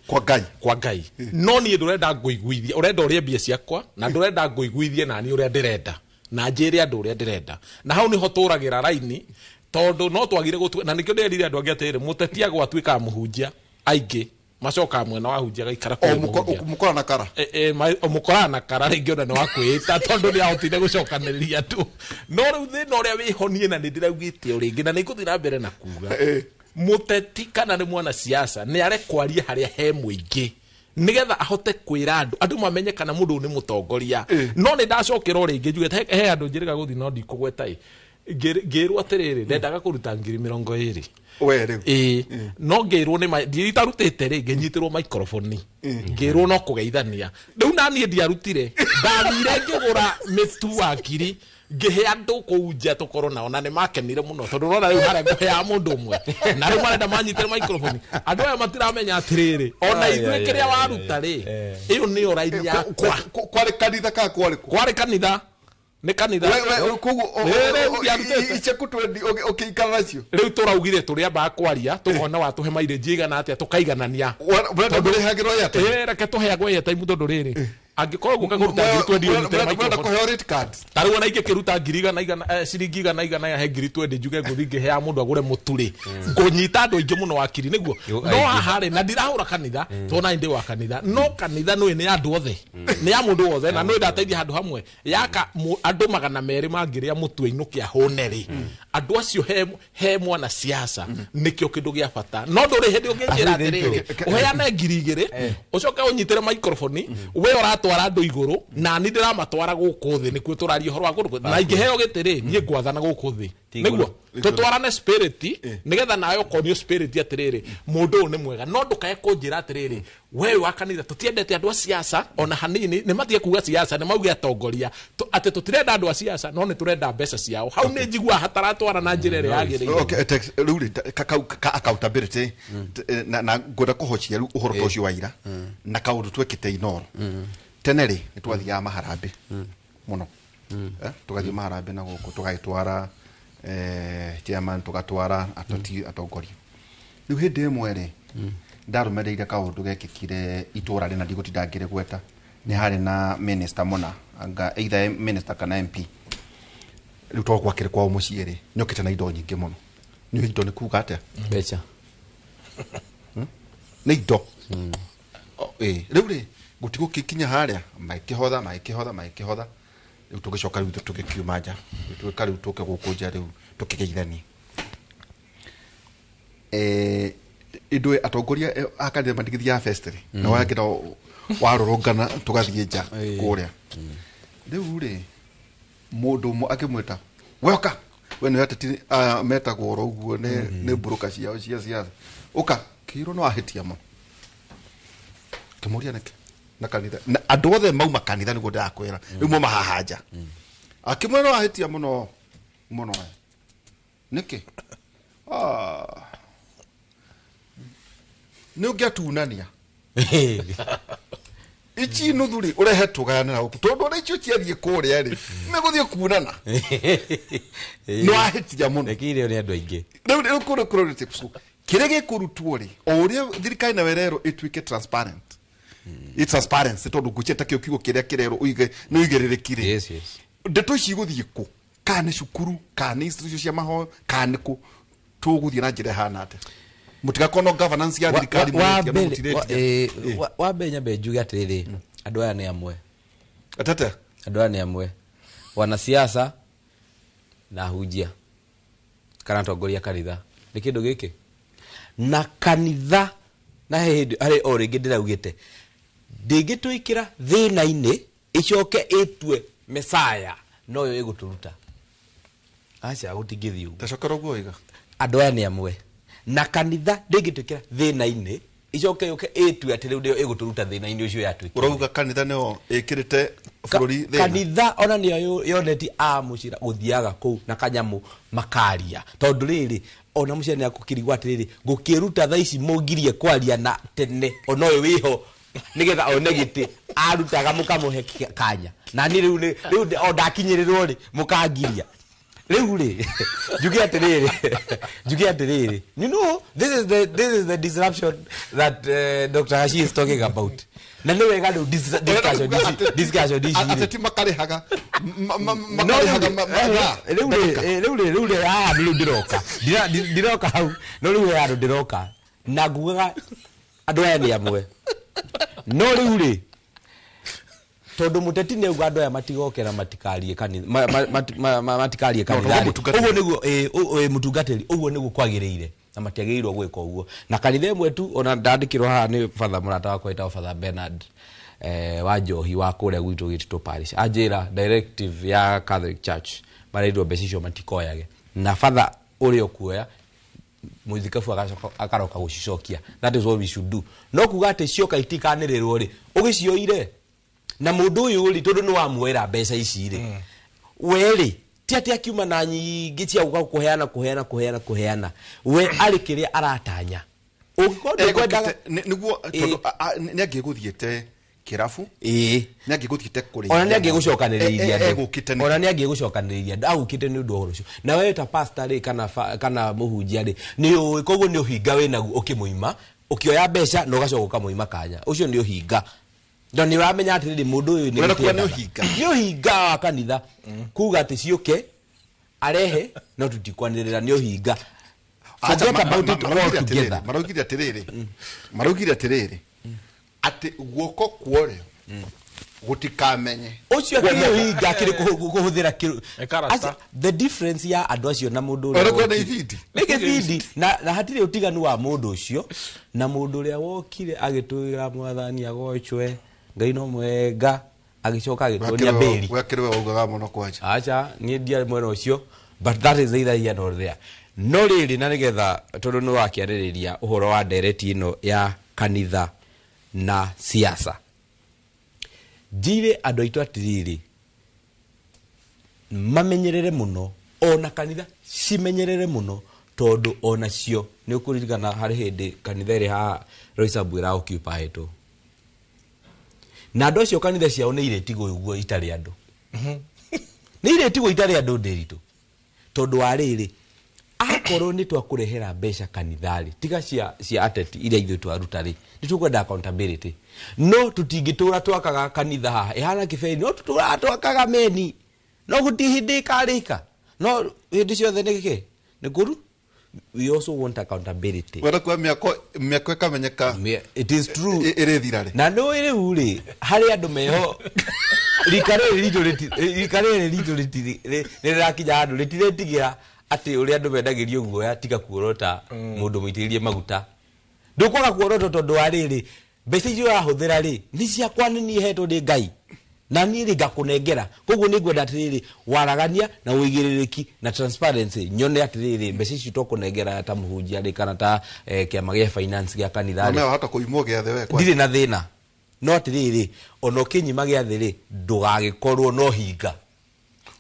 kwa Ngai no niĩ ndũrenda ngũiguithie, ũrenda ũrĩe mbia ciakwa na ndũrenda ngũiguithie nani ũrĩa ndĩrenda na njĩre andũ ũrĩa ndĩrenda, na hau nĩho tũragĩra raini tondũ no twagire gũtu, na nĩkĩo ndĩrerire andũ angĩ atĩrĩrĩ, mũteti agwatuĩkaga mũhunjia aingĩ macokaga mwena wa hunjia gaikara kũrĩ mũhunjia. Mũkora na kara. Mũkora na kara rĩngĩ ona nĩ wa kwĩĩta tondũ nĩ ahotire gũcokanĩrĩria andũ. No rĩu thĩna ũrĩa wĩhonie na nĩ ndĩraugĩte o rĩngĩ na nĩ ngũthiĩ na mbere na kuga mũteti kana nĩ mwanasiasa nĩ arekwaria harĩa he mũingĩ nigetha ahote kwĩra andũ andũ mamenye kana mũndũ ũyũ nĩ mũtongoria. No nĩ ndacokera o rĩngĩ njuge he andũ njĩrĩga gũthiĩ no ndikũgweta ĩ ngĩrwo atĩrĩrĩ ndendaga kũruta 20,000 we rĩu ĩĩ no ngĩrwo nĩ nditarutĩte rĩ ngĩnyitĩrwo microphone ngĩrwo no kũgeithania rĩu na niĩ ndiarutire ndathire ngĩgũra mĩtu wa ngiri ngĩhe andũ kũu nja tũkorwo nao na nĩ makenire mũno tondũ ũrona rĩu harĩa ngũheaga mũndũ ũmwe na rĩu marenda manyitĩre microphone andũ aya matiramenya atĩrĩrĩ ona ithuĩ kĩrĩa waruta rĩ ĩyo nĩyo raini yakwa. Kwarĩ kanitha kana kwarĩ kũ? Kwarĩ kanitha nĩ kanitha. Ũkĩikara nacio rĩu tũraugire tũrĩambaga kwaria tũkona watũhe mileage igana atĩa tũkaiganania. Reke tũheagwo airtime tondũ rĩrĩ angĩkorwo gũka kũruta 20,000 ũnyitĩre microphone ta rĩu ona ingĩkĩruta 100,000 ciringi 100 he 20,000 njuge ngũthiĩ ngĩheaga mũndũ agũre mũtu rĩ ngũnyita andũ aingĩ mũno wakiri nĩguo no haha rĩ na ndirahũra kanitha tondũ nani ndĩ wa kanitha no kanitha nĩũĩ nĩ ya andũ othe nĩ ya mũndũ wothe na nĩũĩ ndateithia handũ hamwe yaka andũ 200 mangĩrĩa mũtu ainũke ahũne rĩ andũ acio he mwana siasa nĩkĩo kĩndũ gĩa bata no ndũrĩ hĩndĩ ũngĩnjĩra atĩrĩrĩ ũheane 2,000 ũcoke ũnyitĩre microphone we ũratwara andũ igũrũ na niĩ ndĩramatwara gũkũ thĩ nĩkuo tũraria ũhoro wa kũndũ na ingĩheo gĩtĩ rĩ niĩ ngwathana gũkũ thĩ nĩguo tũtwarane spirit nĩgetha nawe ũkonio spirit atĩrĩrĩ mũndũ ũyũ nĩ mwega no ndũkae kũnjĩra atĩrĩrĩ we wa kanitha tũtiendete andũ a siasa ona hanini nĩ matige kuga siasa nĩ mauge atongoria atĩ tũtirenda andũ a siasa no nĩ tũrenda mbeca ciao hau nĩ njiguaga hataratwara na njĩra ĩrĩa yagĩrĩire. Rĩu rĩ accountability na ngwenda kũhocia rĩu ũhoro ta ũcio wa ira na kaũndũ twekĩte Inoro tene rĩ nĩ twathiaga maharambĩ mũno tũgathiĩ maharambĩ na gũkũ tũgagĩtwara chairman tũgatwara atoti atongoria rĩu hĩndĩ ĩmwe rĩ ndarũmĩrĩire kaũndũ gekĩkire itũra rĩna ndigũtinda ngĩrĩgweta nĩ harĩ na minister mũna anga either minister kana MP rĩu to gwakĩrĩ kwao mũciĩ rĩ nĩokĩte na indo nyingĩ mũno nĩ indo nĩ kuga atĩa mbeca nĩ indo rĩu rĩ gũtigũgĩkinya harĩa magĩkĩhotha magĩkĩhotha rĩu tũgĩcoka rĩu tũgĩkiuma nja tũgĩka rĩu tũke gũkũ nja rĩu tũkĩgeithania indũ atongoria a kanitha matigĩthiaga fest rĩ na wangĩra warũrũngana tũgathiĩ nja kũrĩa rĩu rĩ mũndũ ũmwe akĩmwĩta weoka We nĩ ateti aya metagwo oro ũguo nĩ mburuka ciao cia siasa. Ũka kĩirwo no ahĩtia mũno. Kĩmũria nĩkĩ na kanitha na andũ othe mauma kanitha nĩguo ndĩrakwĩra rĩu mauma haha nja. Akĩmwĩra no ahĩtia mũno mũno we. Nĩkĩ? Nĩ ũngĩatunania ici nuthu rĩ ũrehe tũgayane na gũkũ tondũ ona icio ciathiĩ kũrĩa rĩ nĩgũthiĩ kunana nĩ wahĩtia mũno. Rekire nĩ andũ aingĩ. Rĩu kũrĩ kũrĩ kĩrĩa gĩkũrutwo rĩ o ũrĩa thirikari nayo ĩrerwo ĩtuĩke transparent. I transparency tondũ ngwĩciria ta kĩo kiugo kĩrĩa kĩrerwo ũige nĩ ũigĩrĩrĩki rĩ. Yes, yes. Ndeto ici igũthiĩ kũ? Kana nĩ cukuru, kana nĩ institution cia mahoya, kana nĩ kũ? Tũgũthiĩ na njĩra ĩhana atĩa? Mũtigakorwo no governance ya thirikari mũretia no mũtiretia. Wa mbere nyambe njuge atĩrĩrĩ, andũ aya nĩ amwe. Atete? Andũ aya nĩ amwe. Wanasiasa na ahunjia kana atongoria kanitha nĩ kĩndũ gĩkĩ na kanitha na he hĩndĩ harĩ o rĩngĩ ndĩraugĩte ndĩngĩtwĩkĩra thĩna-inĩ ĩcoke ĩtue Mesaya noyo ĩgũtũruta. Aca gũtingĩthiĩ ũguo. Tacokera ũguo waiga. Andũ aya nĩ amwe na kanitha ndĩngĩtwĩkĩra thĩna-inĩ icoke yũke ĩtue atĩ rĩu nĩyo ĩgũtũruta thĩna-inĩ ũcio yatwĩkĩra. Ũrauga kanitha nĩyo ĩkĩrĩte bũrũri thĩna? Kanitha ona nĩyo yoneti a mũcira gũthiaga kũu na kanyamũ makaria tondũ rĩrĩ ona mũcira nĩ akũkirigwo atĩrĩrĩ ngũkĩruta thaa ici mũngirie kwaria na tene ona ũyũ wĩho nĩgetha one gĩtĩ arutaga mũkamũhe kanya na niĩ rĩu rĩu o ndakinyĩrĩrwo rĩ mũkangiria. Rĩu rĩ njuge atĩrĩrĩ you know this is the disruption that Dr. Hashi is talking about. Na nĩ wega rĩu discussion ici ateti makarĩhaga rĩu rĩ aya rĩu ndĩroka ndiroka hau no rĩu aya ndĩroka na ngugaga andũ aya nĩ amwe no rĩu rĩ tondũ mũteti nĩ auga andũ aya matigoke na matikarie kanitha matikarie kanitha ũguo nĩguo mũtungatĩri ũguo nĩguo kwagĩrĩire na matiagĩrĩirwo gwĩka ũguo na kanitha ĩmwe tu ona ndandĩkĩrwo haha nĩ batha mũrata wakwa wĩtagwo Father Bernard wa Njohi wa kũrĩa gwitũ Gĩtitũ Parish anjĩra directive ya Catholic Church mareirwo mbeca icio matikoyage na batha ũrĩa ũkuoya mũthikabu akaroka gũcicokia. That is what we should do. No kuga atĩ cioka itikanĩrĩrwo rĩ ũgĩcioire na mũndũ ũyũ rĩ tondũ nĩ wamuoera mbeca ici rĩ we rĩ ti atĩ akiuma na nyingĩ cia gũka kũheana kũheana kũheana kũheana we arĩ kĩrĩa aratanya ũngĩkorwo ndũkwendaga nĩguo tondũ nĩ angĩgũthiĩte kĩrabu nĩ angĩgũthiĩte kũrĩa ona nĩ angĩgũcokanĩrĩirie andũ ona nĩ angĩgũcokanĩrĩirie andũ agũkĩte nĩ ũndũ wa ũhoro ũcio na we ta pastor rĩ kana mũhunjia rĩ nĩ ũĩ koguo nĩ ũhinga wĩnaguo ũkĩmũima ũkĩoya mbeca na ũgacoka ũkamũima kanya ũcio nĩ ũhinga no nĩ ũramenya atĩrĩrĩ mũndũ ũyũ nĩ ũhinga wa kanitha kuga atĩ ciũke arehe no tũtikwanĩrĩra nĩ ũhinga. Forget about it all together. Maraugire atĩrĩrĩ atĩ guoko kworĩo gũtikamenye ũcio akĩrĩ ũhinga akĩrĩ kũhũthĩra the difference ya andũ acio na mũndũ ũrĩa nĩ gĩbindi na hatirĩ ũtiganu wa mũndũ ũcio na mũndũ ũrĩa wokire agĩtwĩra mwathani agocwe Ngai no mwega agĩcoka agĩtuonia mbĩri gwakĩrĩ we waugaga mũno kwanja. Aca niĩ ndiarĩ mwena ũcio but that is either here nor there. No rĩrĩ na nĩgetha tondũ nĩ wakĩarĩrĩria ũhoro wa ndereti ĩno ya kanitha na siasa njire andũ aitũ atĩrĩrĩ mamenyerere mũno ona kanitha cimenyerere mũno tondũ ona cio nĩ ũkũririkana harĩ hĩndĩ kanitha ĩrĩ haha Roysambu ĩra occupy na andũ acio kanitha ciao nĩ irĩtigwo ũguo itarĩ andũ nĩ irĩtigwo itarĩ andũ ndĩritũ tondũ wa rĩrĩ akorwo nĩ twakũrehera mbeca kanitha-rĩ tiga cia ateti iria ithuĩ twaruta rĩ nĩ tũkwenda accountability no tũtingĩtũra twakaga kanitha haha ĩhana kĩberi no tũtũraga twakaga meni no gũtirĩ hĩndĩ ĩkarĩka no hĩndĩ ciothe nĩ kĩ nĩ kũru. We also want accountability. Wenda kuoya mĩako ĩkamenyeka it is true ĩrĩthira rĩ na nĩ rĩu rĩ harĩ andũ meho rika rĩrĩ ritũ rĩrakinya handũ rĩtiretigĩra atĩ ũrĩa andũ mendagĩrio guoya tiga kuorota mũndũ mũitĩrĩrie maguta ndũkwaga kuorota tondũ wa rĩrĩ mbeca icio ũrahũthĩra rĩ nĩ ciakwa nĩ niĩ hetwo nĩ Ngai Na niĩ rĩ ngakũnengera. Koguo nĩ ngwenda atĩrĩrĩ, waragania na ũigĩrĩrĩki na transparency, nyone atĩrĩrĩ, mbeca ici tũkũnengera ta mũhunjia rĩ, kana ta kĩama gĩa finance gĩa kanitha rĩ. Na wahota kũimwo gĩathĩ we Ndirĩ na thĩna. No atĩrĩrĩ, ona ũkĩnyima gĩathĩ rĩ, ndũgagĩkorwo no hinga.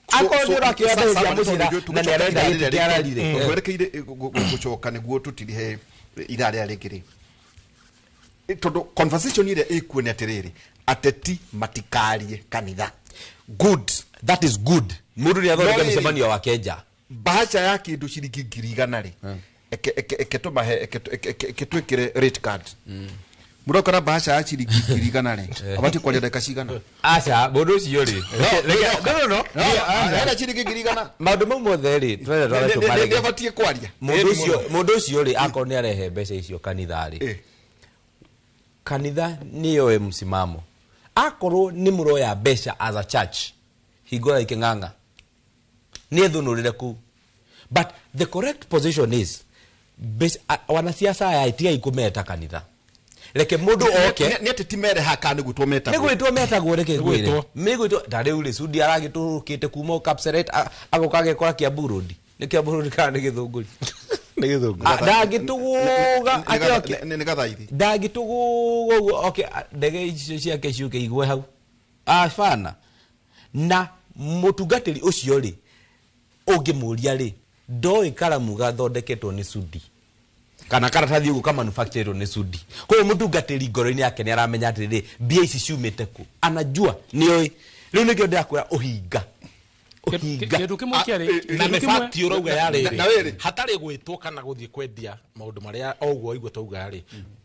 Akorwo nĩ ũrakĩoya mbeca cia mũcira na nĩ arenda gĩtĩ kĩa rari rĩ. Twerekeire gũcoka nĩguo tũtirihe ithaa rĩrĩa rĩngĩ rĩ, tondũ conversation ĩrĩa ĩkuo nĩ atĩrĩrĩ, ateti matikarie kanitha. Good, that is good. Mũndũ nĩ athondeke No rĩrĩ, mũcemanio wake nja. Mbahaca ya kĩndũ ciringi 100,000 rĩ, eke tũmahe, eke twĩkĩre rate card. Mũndũ oka na mbahaca ya ciringi 100,000 rĩ, abatiĩ kwaria ndagĩka cigana? Aca, mũndũ ũcio rĩ. No, no, no. Hena ciringi 100,000. Maũndũ mau mothe rĩ, twende twage tũmarege. Nĩ abatiĩ kwaria. Mũndũ ũcio rĩ, akorwo nĩ arehe mbeca icio kanitha rĩ, kanitha nĩyoe msimamo. Akorwo nĩ mũroya mbeca as a church, hingũra ikĩng'ang'a, nĩ ethũnũrĩre kũu. But the correct position is, wanasiasa aya tigai kũmeta kanitha. Reke mũndũ oke. Nĩ atĩ ti mere haka nĩ gwĩtwo metagwo. Nĩ gwĩtwo metagwo, reke ngwĩre. Nĩ gwĩtwo. Nĩ gwĩtwo. Ta rĩu rĩ, Sudi aragĩtũrũkĩte kuma Kapseret, agoka agekora Kiambu Road. Nĩ Kiambu Road kana nĩ Gĩthũngũri? Nĩ Gĩthũngũri. Ndangĩtũgũga, akĩoke. Nĩ Gathaithi. Ndangĩtũgũga ũguo, oke, ndege icio ciake ciũke igwe hau. Abana. Na mũtungatĩri ũcio rĩ, ũngĩmũria rĩ, ndoĩ karamu gathondeketwo nĩ Sudi. Kana karatathi ũguo kamanufacturĩtwo nĩ Sudi. Koguo mũtungatĩri ngoro-inĩ yake nĩ aramenya atĩrĩrĩ, mbia ici ciumĩte kũ. Anajua, nĩoĩ. Rĩu nĩkĩo ndĩrakwĩra ũhinga. Ũhinga. Kĩndũ kĩmwe kĩarĩ, Na kĩndũ nĩ kĩmwe- fact ũrauga yarĩ Na wĩrĩ. hatarĩ gwĩtwo kana gũthiĩ kwendia maũndũ marĩa o ũguo waigua twauga rĩ,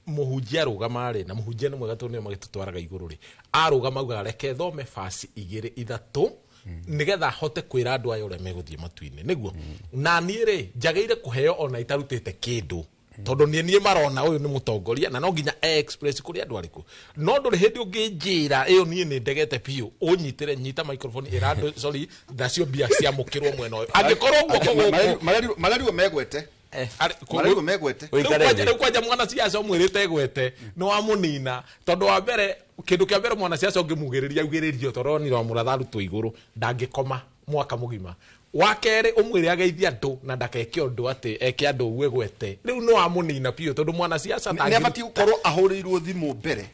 mũhunjia arũgama rĩ, na mũhunjia nĩ mwega tondũ nĩo magĩtũtwaraga igũrũ rĩ, arũgama augaga reke thome basi igĩrĩ ithatũ nĩgetha ahote kwĩra andũ aya ũrĩa megũthiĩ matu-inĩ, nĩguo. Na niĩ rĩ, njagĩrĩire kũheo ona itarutĩte kĩndũ, tondũ niĩ marona ũyũ nĩ mũtongoria na no nginya e-express kũrĩ andũ arĩkũ. No ndũrĩ hĩndĩ ũngĩnjĩra ĩyo niĩ nĩ ndegete biũ, ũnyitĩre, nyita microphone ĩra andũ, sorry, nacio mbia ciamũkĩrwo mwena ũyũ. Angĩkorwo guoko gũkũ Marerirwo megwete. Marerirwo megwete. Rĩu kwanja mwana ciaca ũmwĩrĩte egwete, nĩ wamũnina. Tondũ wa mbere, kĩndũ kĩa mbere mwana ciaca ũngĩmugĩrĩria augĩrĩrio, tondũ onire wamũratha arutwo igũrũ, ndangĩkoma mwaka mũgima. Wa kerĩ, ũmwĩre ageithie andũ na ndakeke ũndũ atĩ eke andũ ũguo egwete. Rĩu nĩ wamũnina biũ, tondũ mwana ciaca Nĩ abatiĩ gũkorwo ahũrĩirwo thimũ mbere,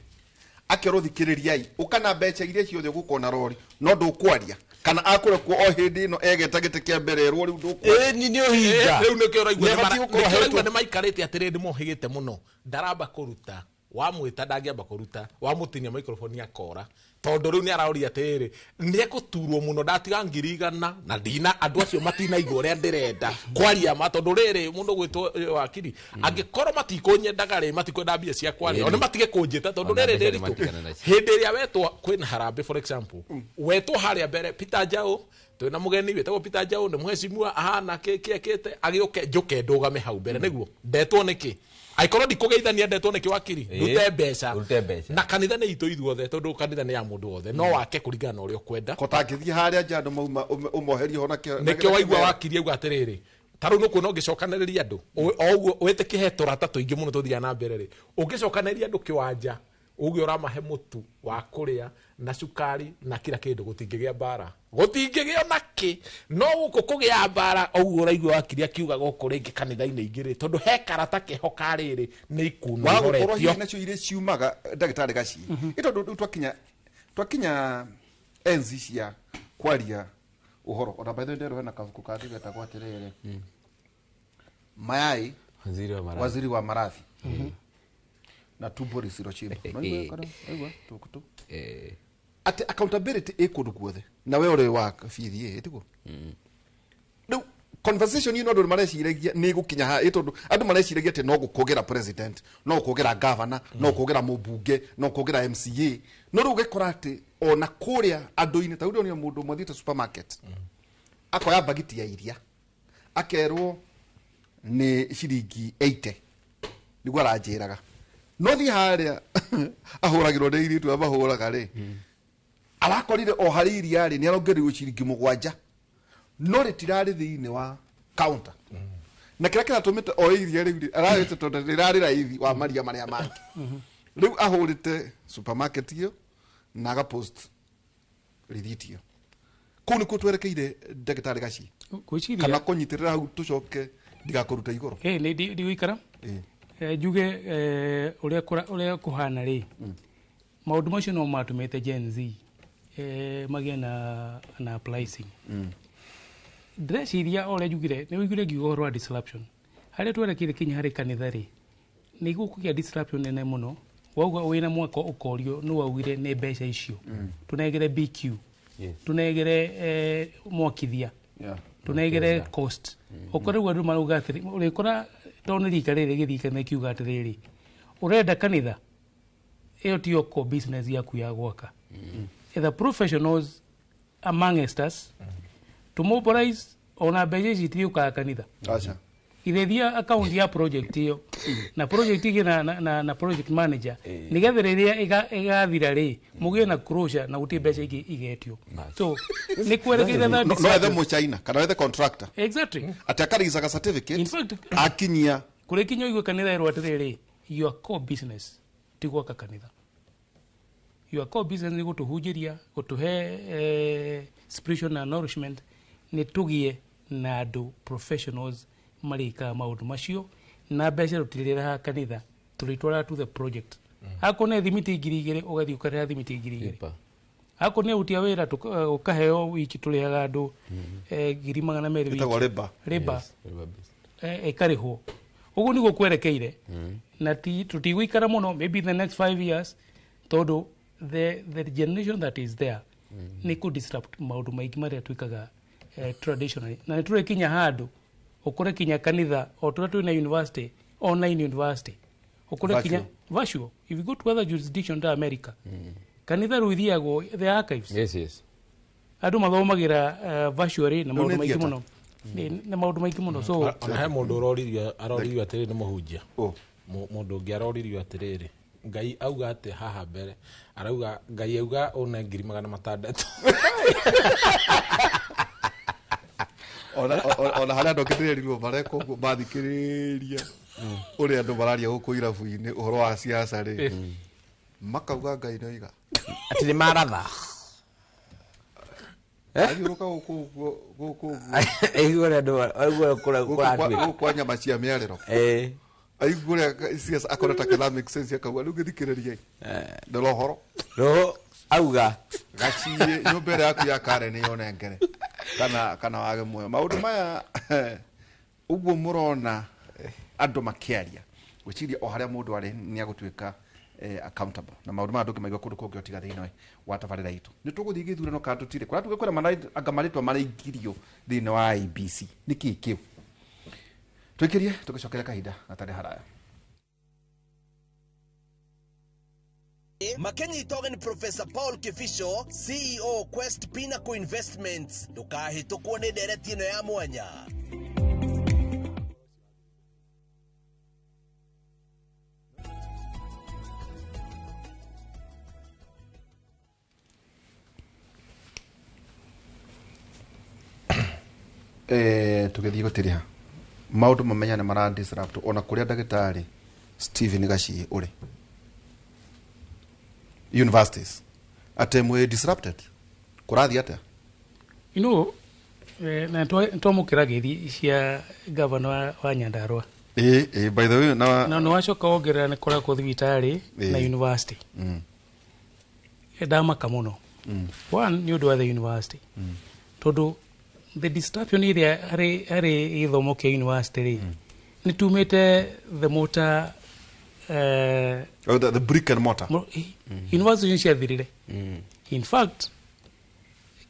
akerwo thikĩrĩriai, ũka na mbeca iria ciothe ũgũkorwo na rori, no ndũkwaria. Kana akũrekwo o hĩndĩ ĩno egeta gĩtĩ kĩa mbere erwo rĩu ndũkwaria. Nĩ ũhinga. Rĩu nĩkĩo ũraigua Nĩ abatiĩ gũkorwo nĩkĩo ũraigua ahetwo. nĩ maikarĩte atĩrĩrĩ, nĩ mohĩgĩte mũno. Ndaramba kũruta, wamwĩta ndangĩamba kũruta, wamũtinia microphone akora. Tondũ rĩu nĩ araũria atĩrĩrĩ, nĩ egũturwo mũno, ndatiga 100,000 na ndina, andũ acio matinaigua ũrĩa ndĩrenda kwaria ma, tondũ rĩrĩ mũndũ gwĩtwo wakiri, angĩkorwo matikũnyendaga rĩ, matikwenda mbia ciakwa rĩ, ona matige kũnjĩta, tondũ Ona rĩrĩ mbeca ndĩritũ. nĩmatigane nacio. Hĩndĩ ĩrĩa wetwo kwĩna harambĩ, for example, wetwo harĩa mbere Peter Njau, twĩna mũgeni wĩtagwo Peter Njau, nĩ mũhecimua ahana kĩ kĩ ekĩte, agĩũke njũke ndũgame hau mbere, nĩguo ndetwo nĩkĩ? Angĩkorwo ndikũgeithania ndetwo nĩkĩ wakiri? Ndute mbeca. Ndute mbeca. Na kanitha nĩ itũ ithuothe, tondũ kanitha nĩ ya mũndũ wothe, no wake kũringana na ũrĩa ũkwenda. Kotangĩthiĩ harĩa nja andũ mauma ũmoherie ho na Nĩkĩo waigua wakiri auga atĩrĩrĩ, ta rĩu nĩkuona ũngĩcokanĩrĩria andũ, o ũguo wĩtĩkie he tũrata tũingĩ mũno tũthiaga na mbere rĩ, ũngĩcokanĩrĩria andũ kĩwanja, uge ũramahe mũtu wa kũrĩa na cukari na kila kĩndũ, gũtingĩgĩa mbara. Gũtingĩgĩa ona kĩ. No gũkũ kũgĩa mbara, ũguo ũraigua wakiri akiuga gũkũ rĩngĩ kanitha-inĩ ingĩ rĩ, tondũ he karata keho ka rĩrĩ, nĩ ikuno Wa gũkorwo ihoretio. hihi nacio iria ciumaga ndagĩtarĩ Gaci. Ĩ tondũ rĩu twakinya enzi cia kwaria ũhoro. Ona by the way nderwo hena kabuku kangĩ getagwo atĩrĩrĩ, Mayai Waziri wa Maradhi. Waziri wa Maradhi. Na tumbo lisilochimba. Unaigua kana? Unaigua? Tuku tu. Atĩ accountability ĩ kũndũ guothe. Na we ũrĩ wa bithi ĩ, tiguo? Rĩu conversation ĩno andũ mareciragia nĩ ĩgũkinya haha, ĩ tondũ andũ mareciragia atĩ no gũkũgĩra president, no gũkũgĩra governor, no gũkũgĩra mũmbunge, no gũkũgĩra MCA. No rĩu ũgĩkora atĩ ona kũrĩa andũ-inĩ, ta rĩu ndĩronire mũndũ ũmwe athiĩte supermarket, akoya mbagiti ya iria, akerwo nĩ ciringi 80, nĩguo aranjĩraga. No thiĩ harĩa ahũragĩrwo nĩ airĩtu arĩa mahũraga rĩ, arakorire o harĩ iria rĩ, nĩ arongereirwo ciringi 7, no rĩtirarĩ thĩinĩ wa counter. Na kĩrĩa kĩratũmĩte oe iria rĩu rĩ, ararĩte tondũ rĩrarĩ raithi wa maria marĩa mangĩ. Rĩu ahũrĩte supermarket ĩyo na agapost Rithiti ĩyo kũu nĩkuo twerekeire ndagĩtarĩ Gaci kana kũnyitĩrĩra hau tũcoke ndigakũrute igũrũ. Nĩ ndigũikara njuge ũrĩa kũhana rĩ, maũndũ macio no matũmĩte Gen Z magĩe na uprising. Ndĩreciria o ũrĩa njugire, nĩ ũiguire ngiuga ũhoro wa disruption harĩa twerekeire kinya harĩ kanitha rĩ, nĩ gũkũgĩa disruption nene mũno. Wauga wĩna mwako ũkorio nĩ waugire nĩ mbeca icio tũnengere BQ, tũnengere mwakithia, tũnengere cost. Ũkore rĩu andũ marauga atĩrĩ, ũrĩkora tondũ nĩ rika rĩrĩ gĩthiĩ kanitha kiuga atĩrĩrĩ, ũrenda kanitha ĩyo tiyo core business yaku ya gwaka. The professionals amongst us to mobilize ona mbeca ici itiũkaga kanitha. Aca. Ithethia account ya project ĩyo na project ĩgĩ na project manager nĩgetha rĩrĩa ĩgathira rĩ mũgĩe na closure na gũtirĩ mbeca ingĩ igetio. So nĩ kwerekeire that no ethe mũchaina kana wethe contractor. Exactly. Atĩ akarigicaga certificate. In fact, akinyia kũrĩ kinya ũigue kanitha ĩrwo atĩrĩrĩ, your core business ti gwaka kanitha. Your core business nĩ gũtũhunjĩria, gũtũhe spiritual na nourishment, nĩ tũgĩe na andũ professionals marĩkaga maũndũ macio na mbeca tũtirĩrehaga kanitha, tũrĩtwaraga to the project. Akorwo nĩ thimiti 2,000 ũgathiĩ ũkarĩha thimiti 2,000. Akorwo nĩ aruti a wĩra ũkaheo wiki tũrĩhaga andũ 200,000 wiki. Ĩtagwo labour. Labour. Ĩkarĩhwo. Ũguo nĩguo kwerekeire na tũtigũikara mũno, maybe in the next 5 years, tondũ the generation that is there nĩ kũ disrupt maũndũ maingĩ marĩa twĩkaga traditionally. Na nĩ tũrĩkinya handũ ũkore kinya kanitha o tũrĩa twĩna university, online university, ũkore kinya virtual. If you go to other jurisdiction ta America, kanitha rĩu ithiagwo the archives. Yes, yes. Andũ mathomagĩra virtually na maũndũ maingĩ mũno. Na maũndũ maingĩ mũno. So ona he mũndũ aroririo atĩrĩrĩ nĩ mũhunjia. Mũndũ ũngĩ aroririo atĩrĩrĩ, Ngai auga atĩ haha mbere arauga Ngai auga une 600,000. Ona harĩa andũ angĩ mareka ũguo mathikĩrĩria ũrĩa andũ mararia gũkũ irabu-inĩ ũhoro wa siasa rĩ, makauga Ngai nĩoiga atĩ nĩ maratha. Athiũrũka gũkũ ũguo gũkũ ũguo aigua ũrĩa andũ aigua kũratuĩka gũkũ kwa nyama cia mĩarĩro, aigua ũrĩa siasa akona ta kana make sense, akauga rĩu gĩthikĩrĩriai ndora ũhoro roho auga gaciĩ nyũmba ĩrĩa yaku ya Karen yonengere kana wage muoyo. Maũndũ maya ũguo mũrona andũ makĩaria, gwĩciria o harĩa mũndũ arĩ nĩ agũtuĩka accountable na maũndũ maya ndũngĩmaigua kũndũ kũngĩ o tiga thĩinĩ wa tabarĩra itũ. Nĩ tũgũthiĩ gĩthurano kana tũtirĩ? Kũratuĩka kwĩna anga marĩtwa maraingĩrio thĩinĩ wa IEBC, nĩkĩ kĩu? Tũikĩrie tũgĩcokere kahinda gatarĩ haraya. Makenyita ũgeni Professor Paul Kifico, CEO Quest Pinnacle Investments. Ndũkahĩtũkwo nĩ ndereti ĩno ya mwanya. Tũgĩthiĩ gũtĩrĩha maũndũ mamenya nĩ mara disrupt ona kũrĩa ndagĩtarĩ Stephen Gaciĩ ũrĩ universities atĩ mwĩ disrupted kũrathiĩ atĩa? You know, na twamũkĩra ngeithi cia gavana wa Nyandarua. By the way, na nĩ wacoka wongerera nĩ kũrakwo thibitarĩ na university. Ndamaka mũno. One, nĩ ũndũ wa the university. Tondũ the disruption ĩrĩa harĩ gĩthomo kĩa university rĩ, nĩ tumĩte the motor the brick and mortar. University ciathirire. In fact,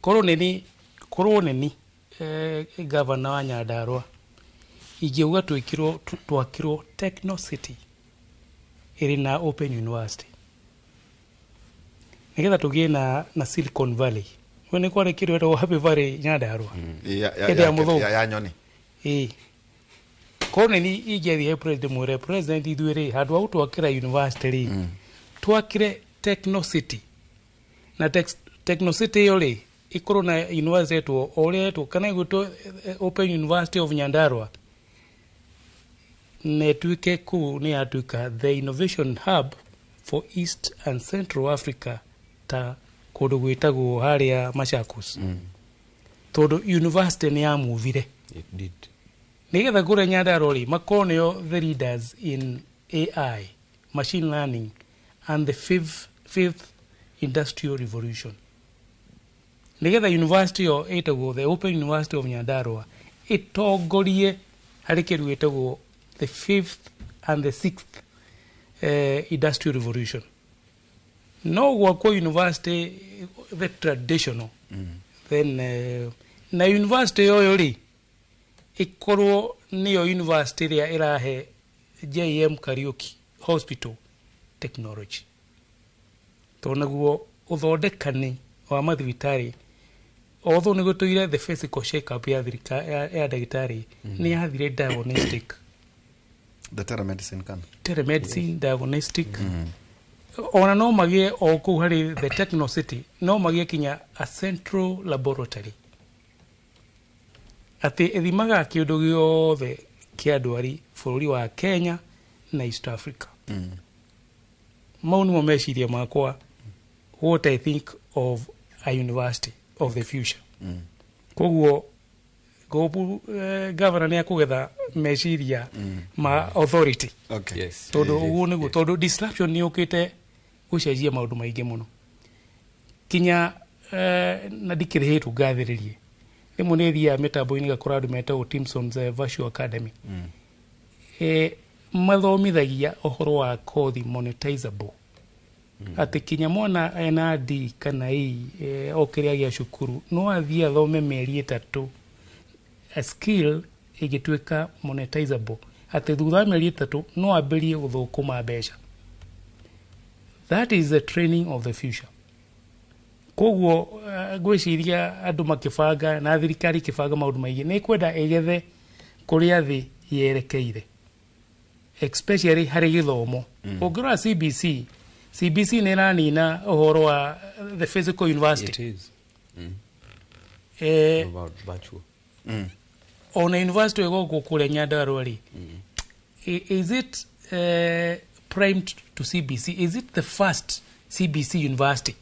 korwo nĩ gavana wa Nyandarua ingĩuga twakirwo Techno City ĩrĩ na Open University nĩgetha tũgĩe na Silicon Valley. We nĩ kwarĩ kĩndũ gĩtagwo Happy Valley Nyandarua ya nyoni. Korwo nĩ ingĩathiĩ he president mwĩre president ithuĩ rĩ handũ ha gũtwakĩra university rĩ twakĩre Techno City na Techno City ĩyo rĩ ĩkorwo na university ĩtwo o ũrĩa ĩtwo kana ĩgwĩtwo Open University of Nyandarua na ĩtuĩke kũu nĩ yatuĩka the innovation hub for East and Central Africa ta Kũndũ gwĩtagwo harĩa Machakos, tondũ university nĩ yamuvire. It did. Nĩgetha kũrĩa Nyandarua rĩ, makorwo nĩo the leaders in AI, machine learning and the fifth industrial revolution, nĩgetha university ĩyo ĩtagwo the Open University of Nyandarua ĩtongorie harĩ kĩndũ gĩtagwo the fifth and the sixth industrial revolution. No gwakwo university the traditional, then na university yoyo rĩ, ĩkorwo nĩyo university ĩrĩa ĩrahe JM Kariuki Hospital technology, tondũ naguo ũthondekani wa mathibitarĩ, although nĩ gũtũire the physical check up ya ya ndagĩtarĩ, nĩ yathire diagnostic. The telemedicine kana? Telemedicine, diagnostic. Ona no magĩe o kũu harĩ the Techno City, no magĩe kinya a central laboratory atĩ ĩthimaga kĩũndũ gĩothe kĩa ndwari bũrũri wa Kenya na East Africa. Mau nĩmo meciria makwa, what I think of a university of the future. Koguo gobu governor nĩ akũgetha meciria ma authority. Okay. Yes. Tondũ ũguo nĩguo, tondũ disruption nĩ yũkĩte gũcenjia maũndũ maingĩ mũno, kinya na ndikĩrĩhĩtwo ngathĩrĩrie. Rĩmwe nĩ thiaga mĩtambo-inĩ ngakora andũ metagwo Timsons Virtual Academy, mathomithagia ũhoro wa kothi monetizable, atĩ kinya mwana ena D kana E, o kĩrĩa gĩa cukuru, no athiĩ athome mĩeri 3 a skill ĩngĩtuĩka monetizable, atĩ thutha wa mĩeri 3 no ambĩrie gũthũkũma mbeca. That is the training of the future. Koguo ngwĩciria andũ makĩbanga na thirikari ĩkĩbanga maũndũ maingĩ, nĩ kwenda ĩgethe kũrĩa thĩ yerekeire, especially harĩ gĩthomo. Ũngĩrora CBC, CBC nĩ ĩranina ũhoro wa the physical university. It is. About virtual. Ona university ĩgũkũ kũrĩa Nyandarua rĩ, is it primed to CBC? Is it the first CBC university?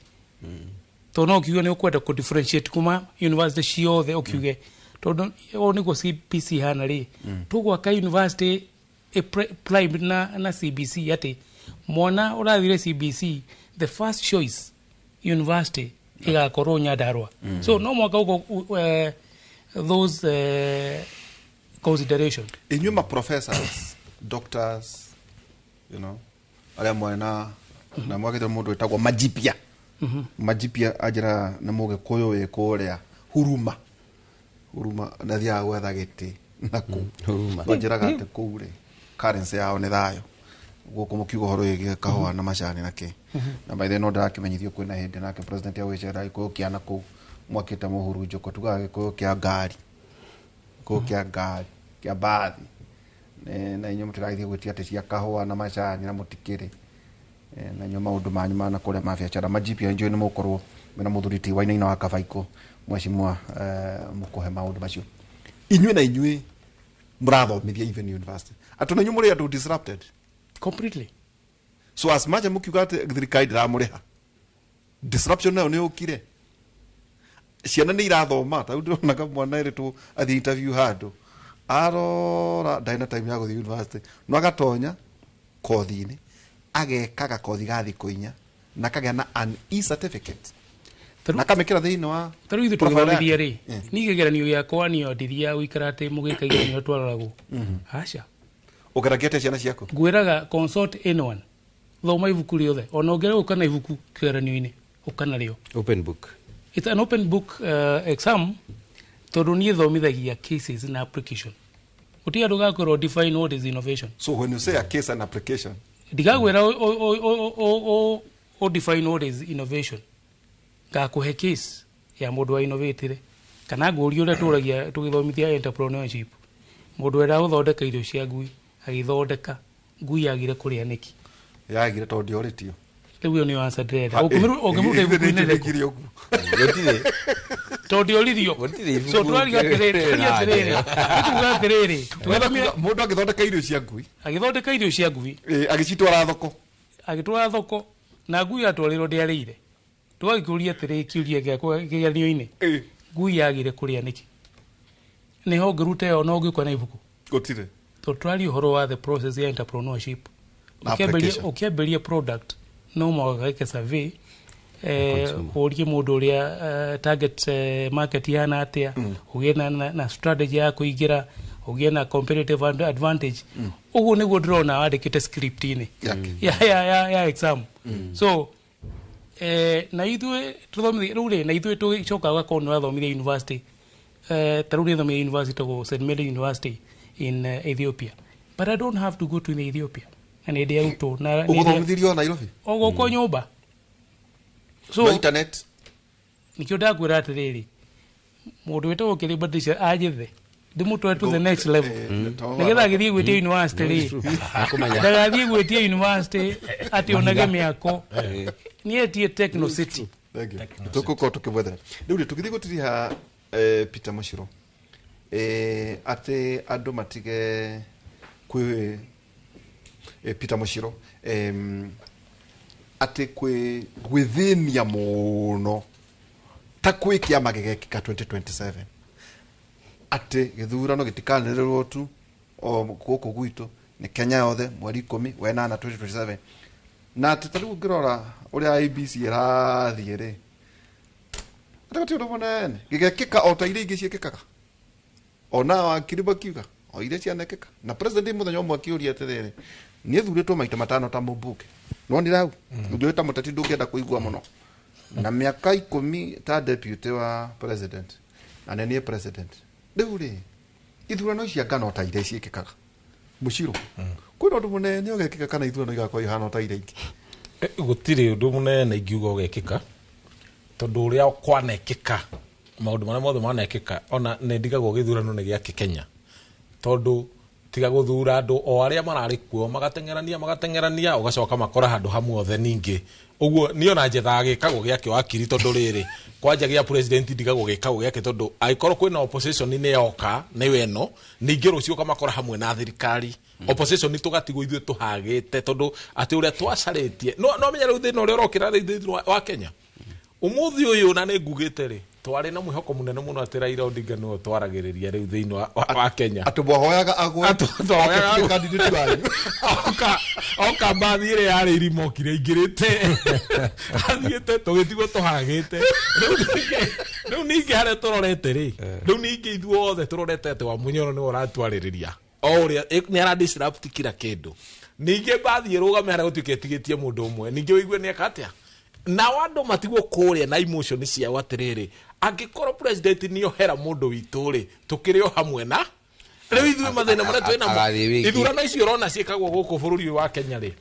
Tondũ no ũkiuge nĩ ũkwenda kũ differentiate kuma university ciothe, ũkiuge tondũ ũũ nĩguo CBC hana rĩ, tũgwaka university primed na CBC, atĩ mwana ũrathire CBC, the first choice university ĩgakorwo Nyandarua. So no mwaka ũguo those consideration. Inyuĩ ma professors, doctors, arĩa mwarĩ na mwagĩte mũndũ wĩtagwo Majipia. Majipia anjĩra nĩ mũgĩkũyũ wĩ kũrĩa Huruma. Huruma nathiaga gwetha gĩtĩ nakũu. Huruma. Anjĩraga atĩ kũu rĩ, currency yao nĩ thayũ, gũkũ mũkiuga ũhoro wĩgiĩ kahũa na macani na kĩ. Na by the way, no ndĩrakĩmenyithio kwĩna hĩndĩ nake president agwĩcera gĩkũyũ kĩa nakũu mwakĩte mũhurunjũko, tugaga gĩkũyũ kĩa ngari, gĩkũyũ kĩa ngari kĩa mbathi. Na inyuĩ mũtiragĩthiĩ gwĩtia atĩ cia kahũa na macani na mũtikĩrĩ. Na inyuĩ maũndũ manyu ma nakũrĩa ma biacara, majipia, njũĩ nĩ mũgũkorwo mena mũthuri ti Wainaina wa Kabaikũ, mheshimiwa, mũkũhe maũndũ macio. Inyuĩ na inyuĩ mũrathomithia even university, atĩ na inyuĩ mũrĩ andũ disrupted. Completely. So as much as mũkiuga atĩ thirikari ndĩramũrĩha, disruption nayo nĩ yũkire. Ciana nĩ irathoma. Ta rĩu ndĩronaga mwana ĩrĩtwo athiĩ interview handũ, arora ndarĩ na time ya gũthiĩ university, no agatonya kothi-inĩ, agekaga kothi ga thikũ 4 na akagĩa na an e certificate na akamĩkĩra thĩinĩ wa Ta rĩu ithuĩ profile tũgĩthomithia yake. rĩ, niĩ kĩgeranio gĩakwa niyo ndithiaga gũikara atĩ mũgĩka igeranio twaroragwo, aca. Ũgeragia atĩa ciana ciaku? Ngwĩraga consult anyone, thoma ibuku rĩothe, ona ũngĩrega gũka na ibuku kĩgeranio-inĩ, ũka narĩo. Open book. It's an open book exam, tondũ niĩ thomithagia cases na application. Gũtirĩ andũ gakwĩrwo define what is innovation. So when you say a case and application, Ndigagwĩra o define what is innovation, ngakũhe case ya mũndũ wa innovatire, kana ngũrie ũrĩa tũragia tũgĩthomithia entrepreneurship, mũndũ wendaga gũthondeka irio cia ngui, agĩthondeka, ngui yagire kũrĩa nĩkĩ? Yagire tondũ ndĩorĩtio. Rĩu ĩyo nĩyo answer ndĩrenda. Ũngĩmũruta ibuku-inĩ rĩrĩkũ? Gũtirĩ. Tondũ ndĩoririo. Gũtirĩ. So tũraria atĩrĩrĩ, tũraria atĩrĩrĩ, nĩtuga atĩrĩrĩ, Mũndũ agĩthondeka irio cia ngui, agĩthondeka irio cia ngui, agĩcitwara thoko, agĩtwara thoko, na ngui yatwarĩrwo ndĩarĩire. Ndũgagĩkĩũria atĩrĩ kĩũria gĩakwa kĩgeranio-inĩ. Ngui yagire kũrĩa nĩkĩ? Nĩho ũngĩruta ĩyo na ũngĩũka na ibuku. Gũtirĩ. Tondũ tũraria ũhoro wa the process ya entrepreneurship. Na application. Ũkĩambĩrĩria product no mũhaka wĩke survey, ũrie mũndũ ũrĩa target market ihana atĩa, ũgĩe na strategy ya kũingĩra, ũgĩe na competitive advantage. Ũguo nĩguo ndĩrona wandĩkĩte script-inĩ ya exam. So na ithuĩ tũthomithia rĩu rĩ, na ithuĩ tũgĩcoka ũgakorwo nĩ wathomithia university, ta rĩu nĩthomithia university tagwo St Mary University in Ethiopia, but I don't have to go to Ethiopia na nĩ ndĩ arutwo na Ũgũthomithĩrio Nairobi? O gũkũ nyũmba. So no internet. Nikio ndakwĩra atĩrĩrĩ, mũndũ wĩtagwo Kĩrĩmbaticia anjĩthe ndĩmũtware to the next level, nĩgetha agĩthiĩ gwĩtia university rĩ, ndagathiĩ gwĩtia university atĩ onage mĩako, nĩetie Techno City. Tũgũkorwo tũkĩmwethera rĩu rĩ, tũgĩthiĩ gũtiriha Peter Mũciro, atĩ andũ matige kwĩ Peter Mũciro, atĩ gwĩthĩnia mũno ta kwĩ kĩama gĩgekĩka 2027, atĩ gĩthurano gĩtikanĩrĩrwo tu o gũkũ gwitũ, nĩ Kenya yothe mweri 10 wa 8 2027, na atĩ ta rĩu ũngĩrora ũrĩa IEBC ĩrathiĩ rĩ, atĩ gũtirĩ ũndũ mũnene gĩgekĩka o ta iria ingĩ ciĩkĩkaga, ona wakiri makiuga o iria cianekĩka, na president mũthenya ũmwe akĩũria atĩrĩrĩ, niĩ thurĩtwo maita matano ta mũmbunge, nĩwonire hau ũndũ ta mũteti ndũngĩenda kũigua mũno, na mĩaka 10 ta deputy wa president, na nĩ niĩ president. Rĩu rĩ, ithurano ici anga no ta iria ciĩkĩkaga Mũciro, kwĩna ũndũ mũnene ũgekĩka kana ithurano igakorwo ihana ta iria ingĩ? Gũtirĩ ũndũ mũnene ingiuga ũgekĩka, tondũ ũrĩa kwanekĩka maũndũ marĩa mothe manekĩka, ona nĩ ndigagwo gĩthurano nĩ gĩa Kenya, tondũ tiga gũthura andũ o arĩa mararĩ kuo magateng'erania ũgacoka makora handũ hamwe othe ningĩ. Ũguo niĩ ona njethaga gĩkagwo gĩake wakiri, tondũ rĩrĩ kwanja gĩa president ndigagwo gĩkagwo gĩake, tondũ angĩkorwo kwĩna opposition nĩ yoka nĩyo ĩno, ningĩ rũciũ ũkamakora hamwe na thirikari. Opposition tũgatigwo ithuĩ tũhagĩte, tondũ atĩ ũrĩa twacarĩtie no menya rĩu thĩna ũrĩa ũrokĩra rĩu thĩinĩ wa Kenya ũmũthĩ ũyũ, na nĩ ngugĩte rĩ, twarĩ na mwĩhoko mũnene mũno atĩ Raila Odinga nĩwe twaragĩrĩria rĩu thĩinĩ wa Kenya. Atĩ mwahoyaga agwe, candidate wanyu. Oka mbathi ĩrĩa yarĩ irima okire aingĩrĩte, athiĩte tũgĩtigwo tũhagĩte. Rĩu ningĩ harĩa tũrorete rĩ, rĩu ningĩ ithuothe tũrorete atĩ Wamunyoro nĩwe ũratwarĩrĩria o ũrĩa nĩ ara disrupt kila kĩndũ. Ningĩ mbathi ĩrũgame harĩa gũtuĩke ĩtigĩtie mũndũ ũmwe, ningĩ ũigue nĩ eka atĩa. Nao andũ matigwo kũrĩa na emotion ciao atĩrĩrĩ, angĩkorwo president nĩohera mũndũ witũ rĩ, tũkĩrĩ o hamwe na rĩu ithuĩ mathĩna marĩa twĩ namo, ithurano icio ũrona ciĩkagwo gũkũ bũrũri ũyũ wa Kenya rĩ,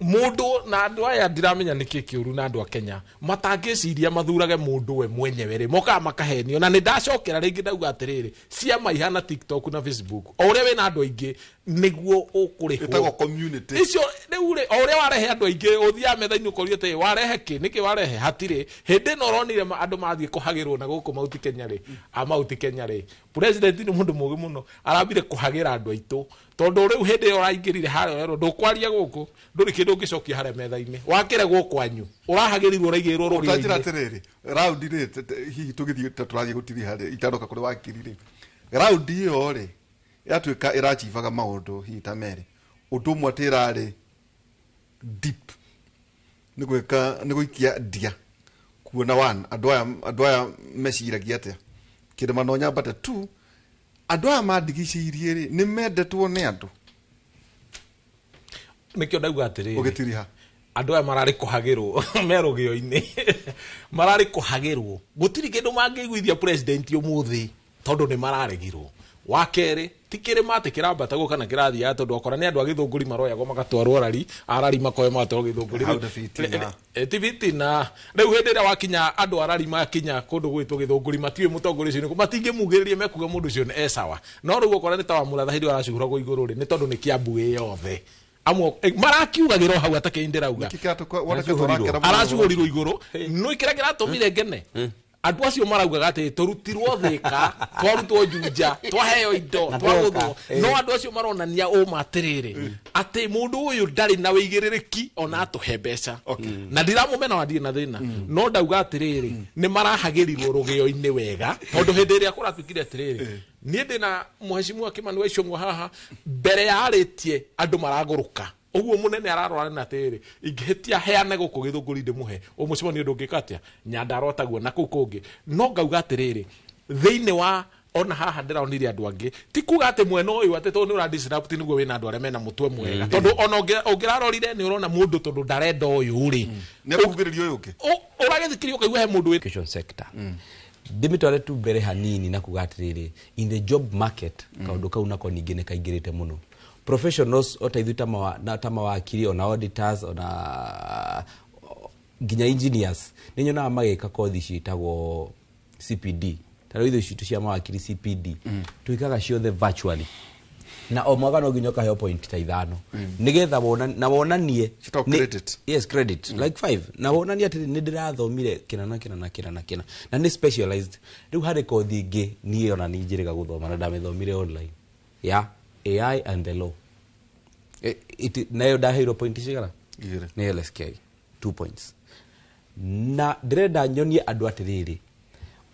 mũndũ na andũ aya ndiramenya nĩkĩ kĩũru na andũ a Kenya matangĩciria mathurage mũndũ we mwenyewe rĩ, mokaga makahenio. Na nĩ ndacokera rĩngĩ ndauga atĩrĩrĩ, ciama ihana TikTok na Facebook, o ũrĩa wĩna andũ aingĩ nĩguo ũkũrĩhwo. Ĩtagwo community. Icio rĩu rĩ, o ũrĩa warehe andũ aingĩ ũthiaga metha-inĩ ũkorio atĩ warehe kĩ, nĩkĩ warehe, hatirĩ. Hĩndĩ ĩno ũronire andũ mathiĩ kũhagĩrwo na gũkũ Mount Kenya rĩ, a Mount Kenya rĩ, president nĩ mũndũ mũũgĩ mũno, arambire kũhagĩra andũ aitũ, tondũ rĩu hĩndĩ ĩyo ũraingĩrire harĩa werwo ndũkwaria gũkũ, ndũrĩ kĩndũ ũngĩcokia harĩa metha-inĩ, wakĩregwo kwanyu, ũrahagĩrirwo ũraigĩrĩrwo rũgĩo-inĩ. Ũtanjĩra atĩrĩrĩ, raundi rĩ, hihi tũgĩthiĩ ta tũrathiĩ gũtiriha rĩ, itanoka kũrĩ wakiri rĩ, raundi ĩyo rĩ, ĩratuĩka ĩrachivaga maũndũ hihi ta merĩ. Ũndũ ũmwe atĩ ĩrarĩ deep, nĩ gwĩka, nĩ gũikia ndia, kuona one, andũ aya meciragia atĩa, kĩrĩma no nyambate. Two, andũ aya mandigicĩirie rĩ, nĩ mendetwo nĩ andũ. Nĩkĩo ndauga atĩrĩrĩ, Ũgĩtiriha. andũ aya mararĩ kũhagĩrwo me rũgĩo-inĩ, mararĩ kũhagĩrwo, gũtirĩ kĩndũ mangĩiguithia president ũmũthĩ tondũ nĩ mararegirwo. Wa kerĩ, ti kĩrĩma atĩ kĩrambatagwo kana kĩrathiaga, tondũ akora nĩ andũ a Gĩthũngũri maroyagwo magatwarwo arari, arari makoya magatwarwo Gĩthũngũri. Hau nĩ fitina. Ti fitina. Rĩu hĩndĩ ĩrĩa wakinya andũ arari makinya kũndũ gwĩtwo Gĩthũngũri, matiũĩ mũtongoria ũcio nĩkũ, matingĩmugĩrĩria, mekuga mũndũ ũcio nĩ e sawa. No rĩu ũkora nĩ ta Wamũratha hĩndĩ ĩyo aracuhũragwo igũrũ rĩ, nĩ tondũ nĩ Kĩambu ĩ yothe. Amwe marakiugagĩra o hau atakĩrĩ ndĩrauga. Nĩkĩ kĩratũka, woneke tũrakera mũno. Aracuhũrirwo igũrũ. No kĩrĩa kĩratũmire ngene, Andũ acio maraugaga atĩ tũrutirwo Thĩka, twarutwo Juja, twaheo indo, twagũthwo. No andũ acio maronania ũma atĩrĩrĩ, atĩ mũndũ ũyũ ndarĩ na wĩigĩrĩrĩki ona atũhe mbeca. Na ndiramũmena wa ndirĩ na thĩna. No ndauga atĩrĩrĩ, nĩ marahagĩrirwo rũgĩo-inĩ wega, tondũ hĩndĩ ĩrĩa kũratuĩkire atĩrĩrĩ, niĩ ndĩna mheshimiwa Kimani wa Ichung'wa haha, mbere ya arĩtie andũ maragũrũka. Ũguo mũnene ararora na atĩrĩrĩ, ingĩhĩtia heane gũkũ Gĩthũngũri ndĩmũhe, ũmũcemanio ndũngĩka atĩa, Nyandarua taguo na kũu kũngĩ. No ngauga atĩrĩrĩ, thĩinĩ wa ona haha ndĩronire andũ angĩ, ti kuga atĩ mwena ũyũ atĩ tondũ nĩ ũra disrupt nĩguo wĩna andũ arĩa mena mũtwe mwega. Tondũ ona ũngĩrarorire nĩ ũrona mũndũ tondũ ndarenda ũyũ rĩ, nĩakugĩrĩria ũyũ ũngĩ. Ũragĩthikĩria ũkaigua he mũndũ wĩ education sector. Ndĩmĩtware tu mbere hanini na kuga atĩrĩrĩ, in the job market kaũndũ kau nako ningĩ nĩ kaingĩrĩte mũno. Professionals o ta ithuĩ ta mawakiri, ona auditors, ona nginya engineers, nĩ nyonaga magĩka kothi ciĩtagwo CPD. Ta rĩu ithuĩ citũ cia mawakiri CPD twĩkaga ciothe virtually, na o mwaka no nginya ũkaheo point ta 5 nĩgetha na wonanie credit. Yes, credit like 5, na wonanie atĩ nĩ ndĩrathomire kĩna na kĩna na kĩna na kĩna na nĩ specialized. Rĩu harĩ kothi ĩngĩ niĩ ona nĩ njĩrĩga gũthoma na ndamĩthomire online ya AI and the law. Nayo ndaheirwo point cigana? Nĩ LSK 2 points. Na ndĩrenda nyonie andũ atĩrĩrĩ,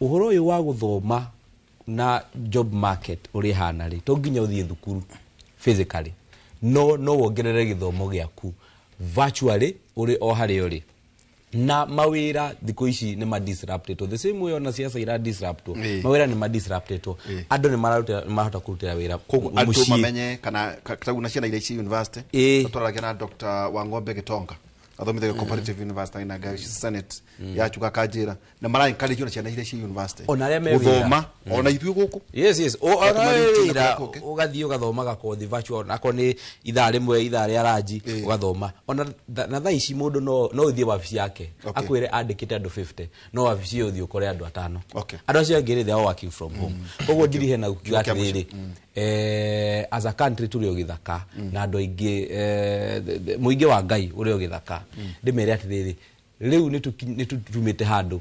ũhoro ũyũ wa gũthoma na job market ũrĩa hana rĩ, to nginya ũthiĩ thukuru physically, no wongerere gĩthomo gĩaku virtually ũrĩ o harĩa ũrĩ. Na mawĩra thikũ ici nĩ ma disrupted, the same way ona siasa ira disrupted, mawĩra nĩ ma disrupted, andũ nĩ marahota kũrutĩra wĩra andũ mamenye kana tagu na ciana iria ci university. Tũraragia na Dr. Wang'ombe Gitonga athomithagia Comparative University na Ngai Senate ya chuka kanjira, na mara encourage na ciana iria ci university ona arĩa me gũthoma ona ithuĩ gũkũ. Yes, ona wĩra ũgathiĩ ũgathomaga kothi virtual, akorwo nĩ ithaa rĩmwe ithaa rĩa ranji ũgathoma. Ona na thaa ici mũndũ no ũthiĩ wabici yake akwĩre andĩkĩte andũ 50, no wabici ĩyo ũthiĩ ũkore andũ 5. Andũ acio angĩ rĩ, they are working from home. Koguo ndirihe na kuga atĩrĩrĩ, as a country tũrĩ o gĩthaka na andũ aingĩ, mũingĩ wa Ngai ũrĩ o gĩthaka. Ndĩmere atĩrĩrĩ, rĩu nĩ tũtumĩte handũ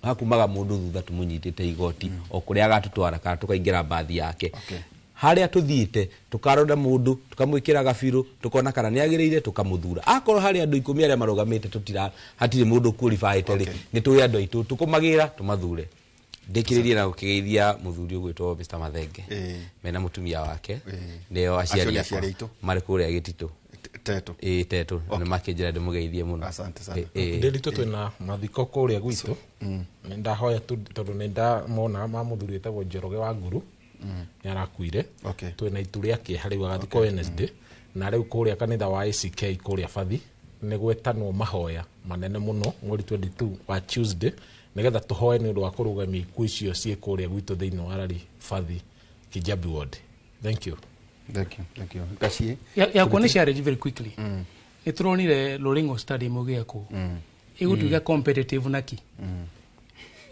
hakumaga mũndũ thutha tũmũnyitĩte igoti o kũrĩa agatũtwara kana tũkaingĩra mbathi yake. Harĩa tũthiĩte tũkarora mũndũ tũkamwĩkĩra gabirũ tũkona kana nĩ agĩrĩire tũkamũthura. Akorwo harĩ andũ 10 arĩa marũgamĩte tũtira hatirĩ mũndũ qualified rĩ, nĩ tũĩ andũ aitũ tũkũmagĩra tũmathure. Ndĩkĩrĩrie na gũkĩgeithia mũthuri ũgwĩtwo Mr. Mathenge mena mũtumia wake, nĩo aciari akwa marĩ kũrĩa Gĩtitũ Teto. Teto. Nĩ makĩnjĩra ndĩmũgeithie mũno. Asante sana. Ndĩritũ twĩna mathiko kũrĩa gwitũ. Nĩ ndahoya tondũ nĩ ndamona ma mũthuri wĩtagwo Njoroge wa Nguru nĩ arakuire. Twĩna itu rĩa kĩeha rĩu agathikwo Wednesday, na rĩu kũrĩa kanitha wa ACK kũrĩa Bathi nĩ gwetanwo mahoya manene mũno mweri 22 wa Tuesday, nĩgetha tũhoe nĩ ũndũ wa kũrũgamia ikuũ icio ciĩ kũrĩa gwitũ thĩinĩ wa Rari Bathi Kijabi Ward. Thank you. Thank you, thank you. Gachie. Ya kuonesha very quickly. Nĩ tũronire Loringo Stadium ũgĩakwo. Ĩgũtuĩka competitive naki.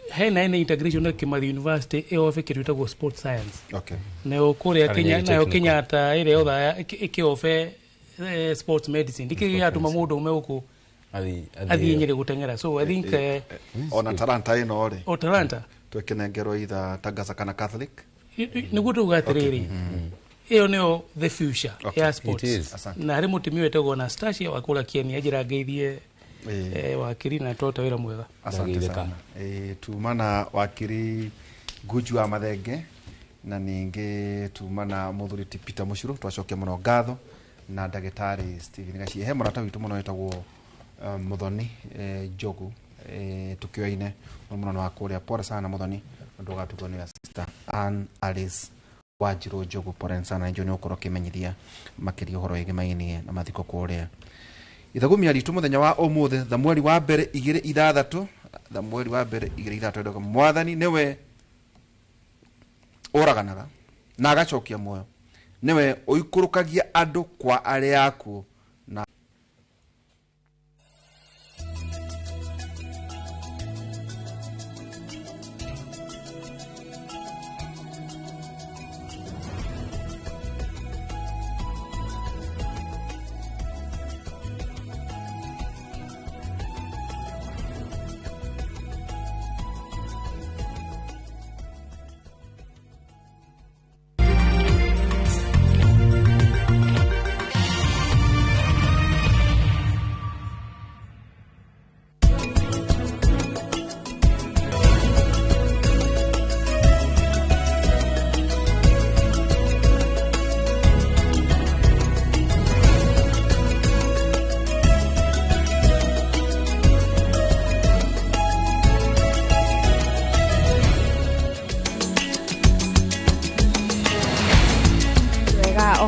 Hena ene integration na Kimathi University ĩofe kĩndũ gĩtagwo sports science. Okay. Nayo kũrĩa Kenya, nayo Kenyatta ĩrĩa yotha ĩkĩofe sports medicine. Ndikĩ gĩatũma mũndũ ume gũkũ athiĩ Nyĩrĩ gũteng'era. So I think ona talanta ĩno rĩ. O talanta. Twĩkĩnengerwo either Tagasa kana Catholic. Nĩguo tuga atĩrĩrĩ. Ĩyo nĩyo the future ya sports. Na harĩ mũtumia wĩtagwo Anastasia wa kũrĩa Kieni anjĩra ngeithie wakiri na tũrute wĩra mwega. Asante sana. Tuma na wakiri Nguju wa Mathenge na ningĩ tuma na mũthuri ti Peter Mucuro, twacokia mũno ngatho na ndagĩtarĩ Stephen Gachie. He mũrata witũ mũno wĩtagwo Muthoni Njogu, tukioine mũno wa kũrĩa. Pole sana Muthoni, ũndũ ũgatigwo nĩ sister Ann Alice Wanjiru Njogu. Pole sana, njo nĩ ũkorwo ũkĩmenyithia makĩria ũhoro wĩgĩmainie na mathiko kũrĩa ithagumia ritũ mũthenya wa ũmũthĩ, Thamweri wa mbere 2:6, Thamweri wa mbere 2:6, ndoga mwathani nĩwe ũraganaga na agacokia muoyo, nĩwe ũikũrũkagia andũ kwa arĩa akuũ na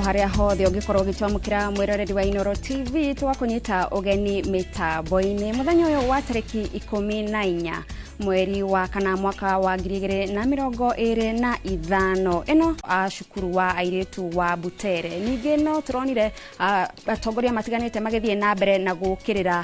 Haria hothe ũngĩkorwo ũgĩtwamũkĩra mwĩroreri wa Inooro TV, tũgakũnyita ũgeni mĩtambo-inĩ mũthenya ũyũ wa tarĩki 14 mweri wa kana mwaka wa 2025. Ĩno a cukuru wa airĩtu wa Butere. Ningĩ no tũronire atongoria matiganĩte magĩthiĩ na mbere na gũkĩrĩra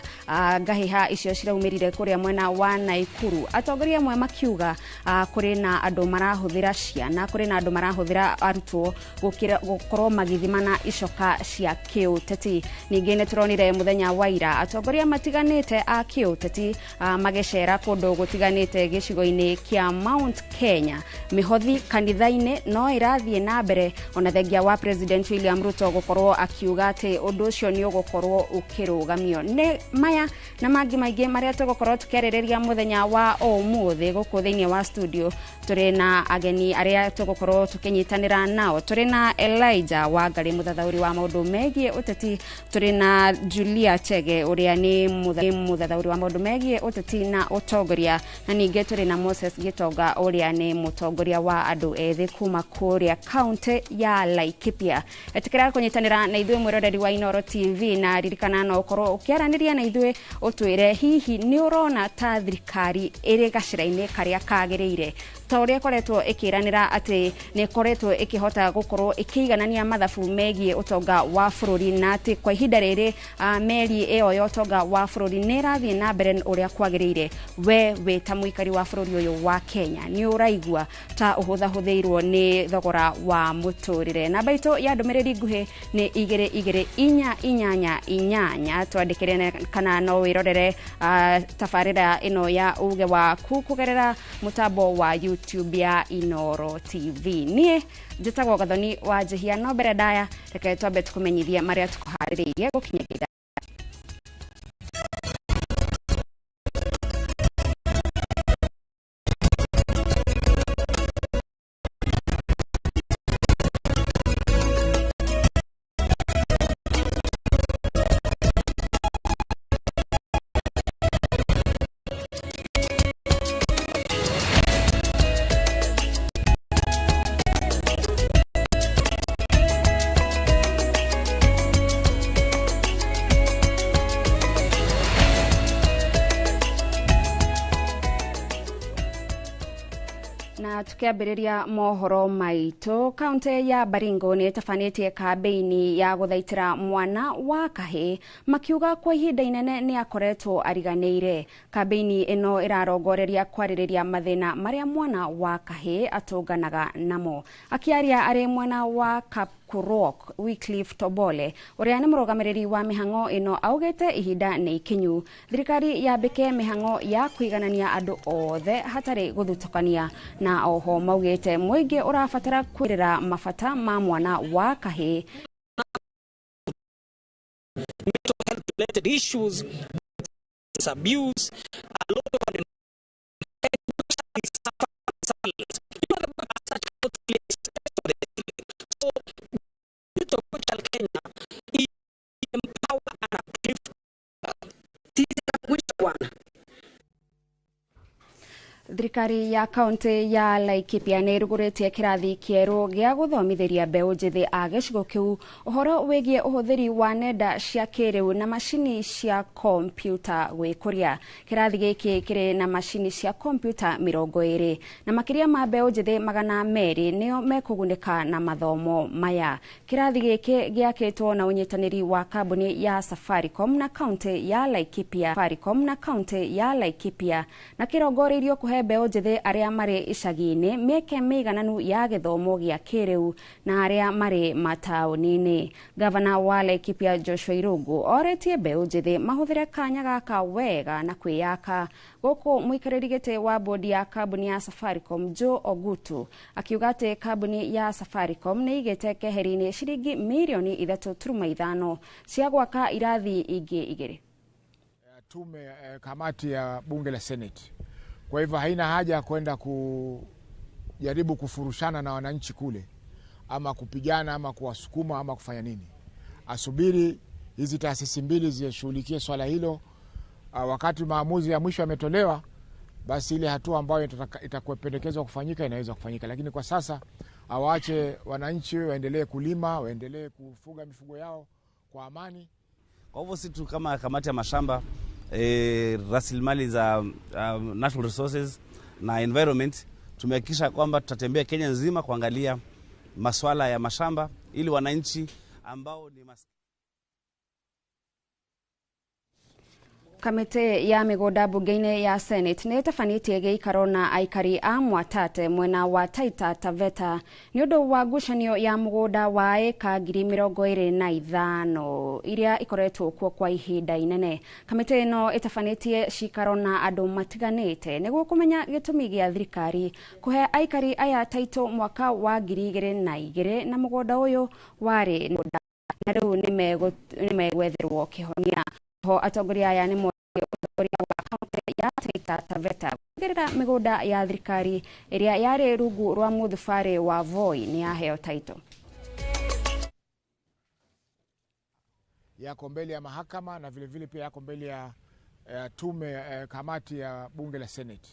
ngahĩha icio ciraumĩrire kũrĩa mwena wa Naikuru. Atongoria amwe makiuga kũrĩ na andũ marahũthĩra ciana, kũrĩ na andũ marahũthĩra arutwo gũkorwo magĩthimana icoka cia kĩũteti. Ningĩ nĩ tũronire mũthenya wa ira atongoria matiganĩte a kĩũteti magĩcera kũndũ gũtiganĩte gĩcigo-inĩ kĩa Mount Kenya. Mĩhothi kanitha-inĩ no ĩrathiĩ na mbere ona thengia wa President William Ruto gũkorwo akiuga atĩ ũndũ ũcio nĩ ũgũkorwo ũkĩrũgamio. Nĩ maya na mangĩ maingĩ marĩa tũgũkorwo tũkĩarĩrĩria mũthenya wa ũmũthĩ gũkũ thĩinĩ wa studio. Tũrĩ na ageni arĩa tũgũkorwo tũkĩnyitanĩra nao. Tũrĩ na Elijah Wangari, mũthathaũri wa maũndũ megiĩ ũteti. Tũrĩ na Julia Chege ũrĩa nĩ mũthathaũri wa maũndũ megiĩ ũteti na ũtongoria, na ningĩ tũrĩ na Moses Gitonga ũrĩa nĩ mũtongoria wa andũ ethĩ kuma kũrĩa kaunti ya Laikipia. Ĩtĩkĩra kũnyitanĩra na ithuĩ mwĩroreri wa Inooro TV, na ririkana no ũkorwo ũkĩaranĩria na ithuĩ ũtwĩre hihi nĩ ũrona ta thirikari ĩrĩ gacĩra-inĩ karĩa kagĩrĩire, ta ũrĩa ĩkoretwo ĩkĩranĩra atĩ nĩ ĩkoretwo ĩkĩhota gũkorwo ĩkĩiganania mathabu megiĩ ũtonga wa bũrũri, na atĩ kwa ihinda rĩrĩ meri ĩyo ya ũtonga wa bũrũri nĩ ĩrathiĩ na mbere ũrĩa kwagĩrĩire. We wĩ ta mũikari wa bũrũri ũyũ wa Kenya nĩ ũraigua ta ũhũthahũthĩirwo nĩ thogora wa mũtũrĩre? Namba itũ ya ndũmĩrĩri nguhĩ nĩ 2 2 4 8 8. Twandĩkĩre kana no wĩrorere tabarĩra ĩno ya uge waku kũgerera mũtambo wa YouTube ya Inooro TV. Niĩ njĩtagwo Gathoni wa Njihia, no mbere ndaya reke twambe tũkũmenyithie marĩa tũkũharĩrĩirie gũkinyagia. Tukiambĩrĩria mohoro maitũ, kaunti ya Baringo nĩ ĩtabanĩtie kambĩini ya gũthaitĩra mwana wa kahĩĩ, makiuga kwa ihinda inene nĩ akoretwo ariganĩire. Kambĩini ĩno ĩrarongoreria kwarĩrĩria mathĩna marĩa mwana wa kahĩĩ atũnganaga namo. Akĩaria arĩ mwena wa Kapkurok, Wycliffe Tobole ũrĩa nĩ mũrũgamĩrĩri wa mĩhang'o ĩno augĩte ihinda nĩ ikinyu thirikari yambĩke mĩhang'o ya kũiganania andũ othe hatarĩ gũthutũkania, na oho maugĩte mũingĩ ũrabatara kwĩrĩra mabata ma mwana wa kahĩĩ. Mental health related issues, abuse, a lot of so Kenya empower and uplift one. Thirikari ya kaunti ya Laikipia nĩ ĩrugũrĩtie kĩrathi kĩerũ gĩa gũthomithĩria mbeũ njĩthĩ a gĩcigo kĩu ũhoro wĩgiĩ ũhũthĩri wa nenda cia kĩrĩu na macini cia kompiuta gwĩkũria. Kĩrathi gĩkĩ kĩrĩ na macini cia kompiuta 20 na makĩria ma mbeũ njĩthĩ 200 nĩo mekũgunĩka na mathomo maya. Kĩrathi gĩkĩ gĩakĩtwo na ũnyitanĩri wa kambuni ya Safaricom na kaunti ya Laikipia, Safaricom na kaunti ya Laikipia, na kĩrongoreirio kũhe mbeũ njĩthĩ arĩa marĩ icagi-inĩ mĩeke mĩigananu ya gĩthomo gĩa kĩrĩu na arĩa marĩ mataũni-inĩ. Gavana wa Laikipia Joshua Irungu orĩtie mbeũ njĩthĩ mahũthĩre kanya gaka wega na kwĩyaka. Gũkũ mũikarĩri gĩtĩ wa bodi ya kambuni ya Safaricom Joe Ogutu akiuga atĩ kambuni ya Safaricom nĩ ĩigĩte keheri-inĩ ciringi mirioni 3.5 cia gwaka irathi ingĩ 2. Tume kamati ya bunge la Senate. Kwa hivyo haina haja ya kwenda kujaribu kufurushana na wananchi kule ama kupigana ama kuwasukuma ama kufanya nini. Asubiri hizi taasisi mbili zishughulikie swala hilo. Wakati maamuzi ya mwisho yametolewa, basi ile hatua ambayo itakuwa pendekezwa kufanyika inaweza kufanyika, lakini kwa sasa Awaache wananchi waendelee kulima, waendelee kufuga mifugo yao kwa amani. Kwa hivyo sisi tu kama kamati ya mashamba, rasilimali za natural resources na environment, tumehakikisha kwamba tutatembea Kenya nzima kuangalia masuala ya mashamba ili wananchi ambao ni Kamĩtĩ ya mĩgũnda mbunge-inĩ ya Senate nĩ ĩtabanĩtie gĩikaro na aikari a Mwatate mwena wa Taita Taveta nĩ ũndũ wa ngucanio ya mũgũnda wa ĩka 25,000 iria ikoretwo kuo kwa ihinda inene. Kamĩtĩ ĩno ĩtabanĩtie cikaro na andũ matiganĩte nĩguo kũmenya gĩtũmi gĩa thirikari kũhe aikari aya taito mwaka wa 2002 na mũgũnda ũyũ warĩ na rĩu nĩ megwetherwo kĩhonia. Ho atongoria aya nĩ ũtongoria wa kaunti ya Taita Taveta kuongerera mĩgũnda ya thirikari ĩrĩa yarĩ rungu rwa mũthubarĩ wa Voi nĩ yaheo taito. Yako mbele ya mahakama na vile vile pia yako mbele ya tume, kamati ya bunge la Senate.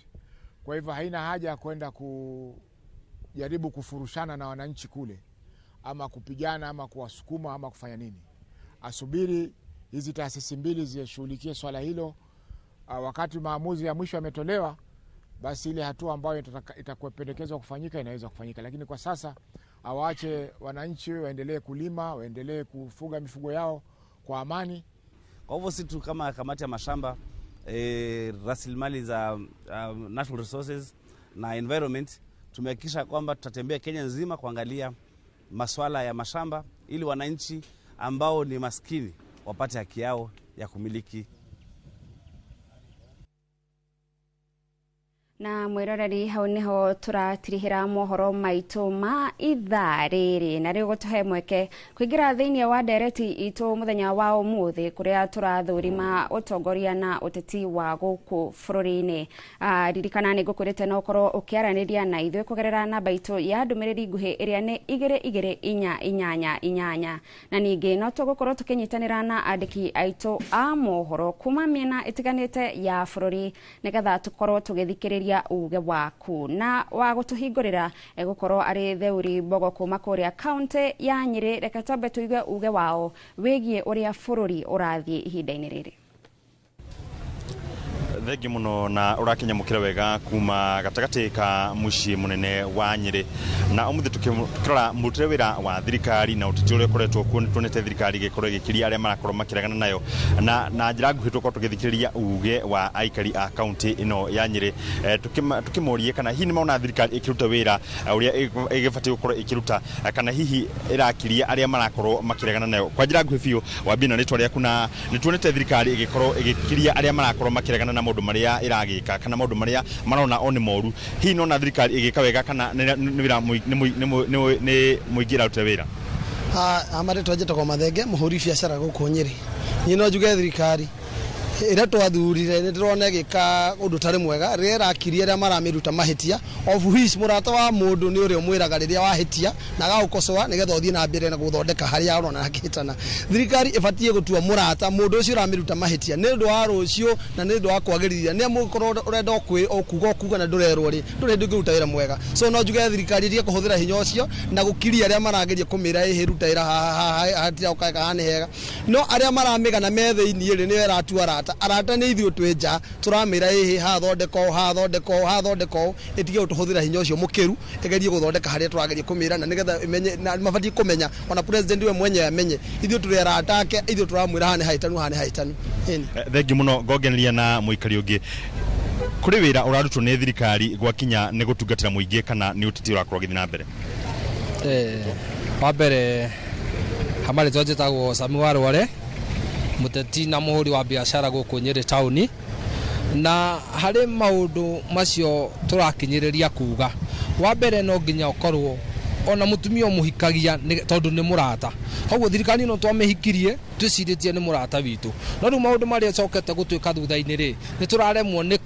Kwa hivyo haina haja ya kwenda kujaribu kufurushana na wananchi kule ama kupigana ama kuwasukuma ama kufanya nini. Asubiri hizi taasisi mbili zishughulikie swala hilo. Wakati maamuzi ya mwisho yametolewa, basi ile hatua ambayo itakuwa kufanyika inaweza kufanyika. Lakini kwa sasa awaache wananchi waendelee kulima, waendelee kufuga mifugo yao kwa amani. Kwa hivyo sisi tu kama kamati ya mashamba, rasilimali za natural resources na environment, tumehakikisha kwamba tutatembea Kenya nzima kuangalia masuala ya mashamba ili wananchi ambao ni maskini wapate haki yao ya kumiliki. Na mwiroreri hau niho turatirihira mohoro maitu ma ithaa riri na riu gutuhe mweke kuingira thiini wa ndereti itu muthenya wa umuthi kuria turathurima utongoria na uteti wa guku bururi-ini. Ririkana ni ngukwirite no ukorwo ukiaraniria na ithuĩ kugerera namba itu ya ndumiriri nguhi iria ni 2 2 4 8 8 na ningi no tugukorwo tukinyitanira na andiki aitu a mohoro kuma miena itiganite ya bururi nigetha tukorwo tugithikiriria uge waku na wa gutuhingurira egukorwo ari Theuri Mbogo kuma kuria kaunti ya Nyeri. Reke twambe tuigue uge wao wigie uria bururi urathie ihinda-ini riri. Thengi muno na urakinyamukira wega kuma gatagati ka muciĩ munene wa Nyeri na umuthi tukirora murutire wira wa thirikari na uteti uria ukoretwo kuo nituonete thirikari igikorwo igikiria aria marakorwo makiregana nayo na njira nguhĩ tukorwo tugithikiriria uge wa aikari a kaunti ino ya Nyeri, tukimorie kana hihi nimaona thirikari ikiruta wira uria igibatiĩ gukorwo ikiruta kana hihi irakiria aria marakorwo makiregana nayo. Kwa njira nguhĩ biũ wambie na rĩtwa rĩaku na nituonete thirikari igikorwo igikiria aria marakorwo makiregana na maundu maria iragika kana maundu maria marona o ni moru, hihi nona thirikari igika wega kana ni wira ni muingi irarutire wira? Amarĩtwa njĩtagwo Mathenge, mũhũri biacara gũkũ Nyĩrĩ. Niĩ no njuge thirikari ĩrĩa twathurire nĩ ndĩrona ĩgĩka ũndũ ũtarĩ mwega rĩrĩa ĩrakiria arĩa maramĩruta mahĩtia, of which mũrata wa mũndũ nĩ ũrĩa ũmwĩraga rĩrĩa wahĩtia na agagũkocoa nĩgetha ũthiĩ na mbere na gũthondeka harĩa ũrona hakĩhĩtana. Thirikari ĩbatiĩ gũtua mũrata mũndũ ũcio ũramĩruta mahĩtia nĩ ũndũ wa rũciũ na nĩ ũndũ wa kwagĩrithia, nĩ mũkorwo ũrenda kuga ũkuga na ndũrerwo rĩ ndũrĩ ndũngĩruta wĩra mwega. So no njuge thirikari ĩtige kũhũthĩra hinya ũcio na gũkiria arĩa marageria kũmĩra ĩhĩ ruta wĩra haha hatira ũkaga haha nĩ hega, no arĩa maramĩgana me thĩiniĩ rĩ nĩo ĩratua arata. Arata nĩ ithuĩ twĩ nja tũramĩra ĩhĩ haha thondeka ũũ, haha thondeka ũũ, haha thondeka ũũ, ĩtige gũtũhũthĩra hinya ũcio mũkĩru, ĩgerie gũthondeka harĩa tũrageria kũmĩra na nĩgetha ĩmenye na mabatiĩ kũmenya ona president we mwenyewe amenye ithuĩ tũrĩ arata ake, ithuĩ tũramwĩra haha nĩ hahĩtanu, haha nĩ hahĩtanu. Thengi mũno. Ngongereria na mũikari ũngĩ, kũrĩ wĩra ũrarutwo nĩ thirikari gwakinya nĩ gũtungatĩra mũingĩ kana nĩ ũteti ũrakorwo ũgĩthiĩ na mbere? Wa mbere hamarĩtwa njĩtagwo Sami wa Rware, mũteti na mũhũri wa biacara gũkũ Nyĩrĩ taũni, na harĩ maũndũ macio tũrakinyĩrĩria kuga wa mbere no nginya ũkorwo ona mũtumia ũmũhikagia tondũ nĩ mũrata, koguo thirikari ĩno twamĩhikirie twĩcirĩtie nĩ mũrata witũ, no rĩu maũndũ marĩa ĩcokete gũtuĩka thutha-inĩ rĩ nĩ tũraremwo nĩ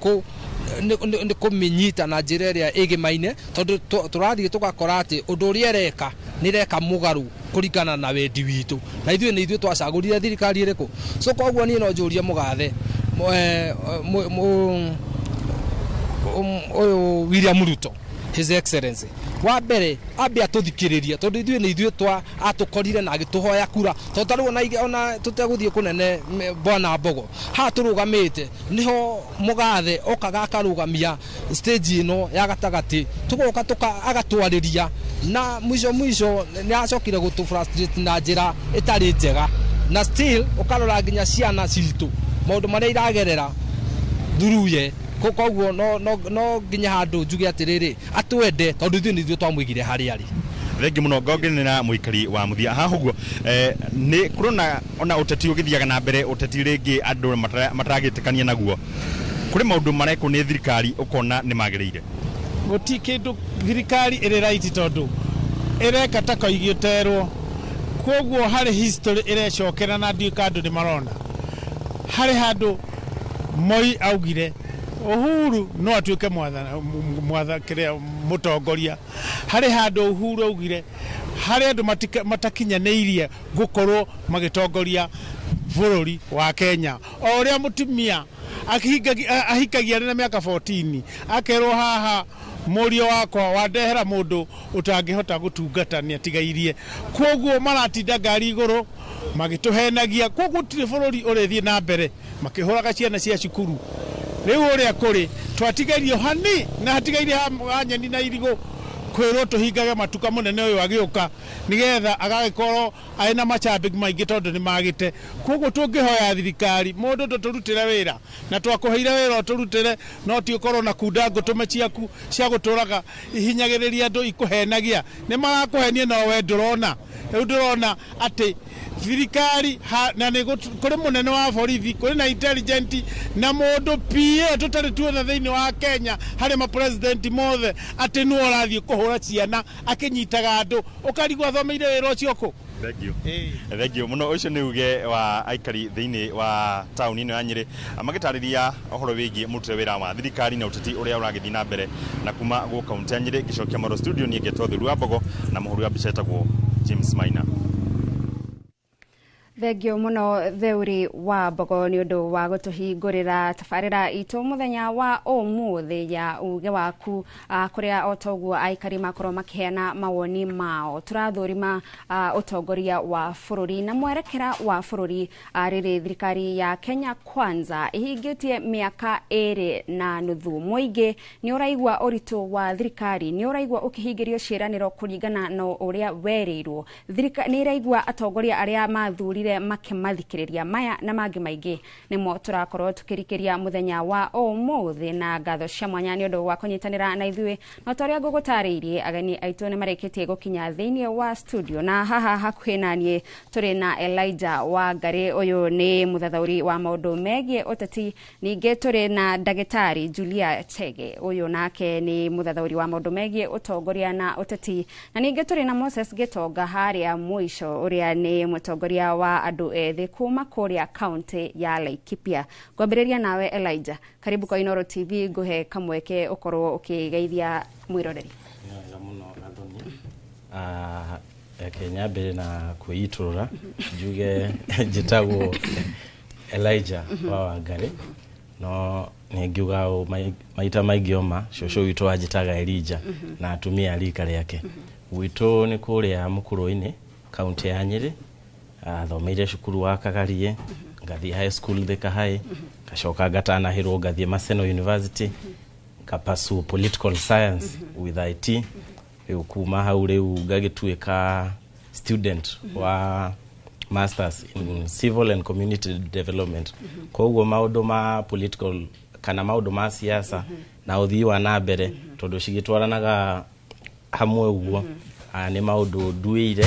kũmĩnyita na njĩra ĩrĩa ĩgĩmaine, tondũ tũrathiĩ tũgakora atĩ ũndũ ũrĩa ĩreka nĩ ĩreka mũgarũ kũringana na wendi witũ, na ithuĩ nĩ ithuĩ twacagũrire thirikari ĩrĩkũ. So koguo niĩ no njũrie mũgathe ũyũ William Ruto, His Excellency wa mbere ambe atũthikĩrĩrie tondũ ithuĩ nĩ ithuĩ twa atũkorire na agĩtũhoya kura tondũ tarĩu ona tũtegũthiĩ kũnene bwana Mbogo haha tũrũgamĩte niho mũgathe okaga akarũgamia stage ĩno ya gatagatĩ tũgoka agatwarĩria na mwisho mwisho nĩ acokire gũtũ frustrate na njĩra ĩtarĩ njega na still ũkarora nginya ciana citũ maũndũ marĩa iragerera thuruye koguo no nginya handũ njuge atĩrĩrĩ atwende tondũ ithuĩ nĩ ithuĩ twamũigire harĩa arĩ. Thengi muno ngongerera muikari wa muthia haha uguo ni kurona ona uteti ugithiaga na mbere uteti ringi andu mataragĩtĩkania naguo kuri maundu marekwo ni thirikari ukona ni magĩrĩire guti kindu thirikari ĩrĩ right tondu ĩreka ta koigĩterwo koguo harĩ history ĩrecokera na ndiũ ka andu nĩ marona harĩ handũ Moi augire Uhuru no atuĩke mwathana kĩrĩa mũtongoria harĩ handũ Uhuru augire harĩ andũ matakinyanĩirie gũkorwo magĩtongoria bũrũri wa Kenya o ũrĩa mũtumia ahikagia na mĩaka 14 akerwo haha mũriũ wakwa wandehera mũndũ ũtangĩhota gũtungata nĩ atigairie koguo maratinda ngari igũrũ magĩtũhenagia koguo gũtirĩ bũrũri ũrĩthiĩ na mbere makĩhũraga ciana cia cukuru rĩu ũrĩa kũrĩ twatigairio hani na hatigairie ha nyeni na irigũ kwĩrwo tũhingage matuka mũnene ũyũ agĩũka nĩgetha agagĩkorwo arĩ na macambĩki maingĩ tondũ nĩ magĩte koguo tũngĩhoya thirikari mũndũ tũtũrutĩre wĩra na twakũheire wĩra ũtũrutĩre no ti ũkorwo na kunda ngũtũme ciaku cia gũtũraga ihinyagĩrĩria andũ ikũhenagia nĩ marakũhenia no we ndũrona rĩu ndũrona atĩ thirikari na nĩ kũrĩ mũnene wa borithi kũrĩ na intelligent na mũndũ PA tũtarĩ tuothe thĩinĩ wa Kenya harĩ mapresident mothe atĩ nĩwe ũrathiĩ kũhũra ciana akĩnyitaga andũ ũkarigwo athomeire wĩra ũcio kũ. Thank you. Thank you muno ucio ni uge wa aikari thiini wa tauni ino ya Nyeri magitariria uhoro wigie murutire wira wa thirikari na uteti uria uragithii na mbere na kuma gũ kaunti ya Nyeri ngicokia maro studio nie ngetwo Thiru wa Mbogo na muhuri wa mbica etagwo James Maina. Thengio muno Theuri wa Mbogo ni undu wa gutuhingurira tabarira itu muthenya wa umuthi ya uge waku kuria o toguo aikari makorwo makiheana mawoni mao turathurima utongoria wa bururi na mwerekera wa bururi riri thirikari ya Kenya Kwanza ihingitie miaka 2.5 muingi ni uraigua uritu wa thirikari ni uraigua ukihingirio ciiraniro kuringana na uria werirwo ni iraigua atongoria aria mathurire makimathikiriria maya na mangi maingi nimo turakorwo tukirikiria muthenya wa umuthi na ngatho cia mwanya ni undu wa kunyitanira na ithuĩ no toria ngũgũtarĩirie ageni aitũ nĩ marĩkĩtie gũkinya thĩinĩ wa studio na haha hakuhĩ na niĩ tũrĩ na Elijah Wangari ũyũ nĩ mũthathaũri wa maũndũ megiĩ ũteti ningĩ tũrĩ na ndagĩtarĩ Julia Chege ũyũ nake nĩ mũthathaũri wa maũndũ megiĩ ũtongoria na ũteti na ningĩ tũrĩ na Moses Gĩtonga harĩa mũico ũrĩa nĩ mũtongoria wa andũ ethĩ kuma kũrĩa kaunti ya Laikipia. Ngwambĩrĩria nawe Elijah, karibu kwa Inooro TV nguhe kamweke ukorwo ukigeithia mwiroreri. Wega muno Gathoni. Reke nyambĩrĩrie na kwĩitũrũra njuge njĩtagwo Elijah wa Wangari no nĩngiuga ũũ maita maingĩ oma cũcũ witũ anjĩtaga Elijah na atumia a rika rĩake. Gwitũ nĩ kũrĩa Mũkũrũ-inĩ kaunti ya Nyĩrĩ athomeire cukuru wa Kagarie ngathiĩ high school Thika High ngacoka ngatanahĩrwo ngathiĩ Maseno University ngapursue political science with IT rĩu kuma hau rĩu ngagĩtuĩka student wa masters in civil and community development koguo maũndũ ma political kana maũndũ ma siasa na ũthii wa na mbere tondũ cigĩtwaranaga hamwe ũguo nĩ maũndũ nduĩire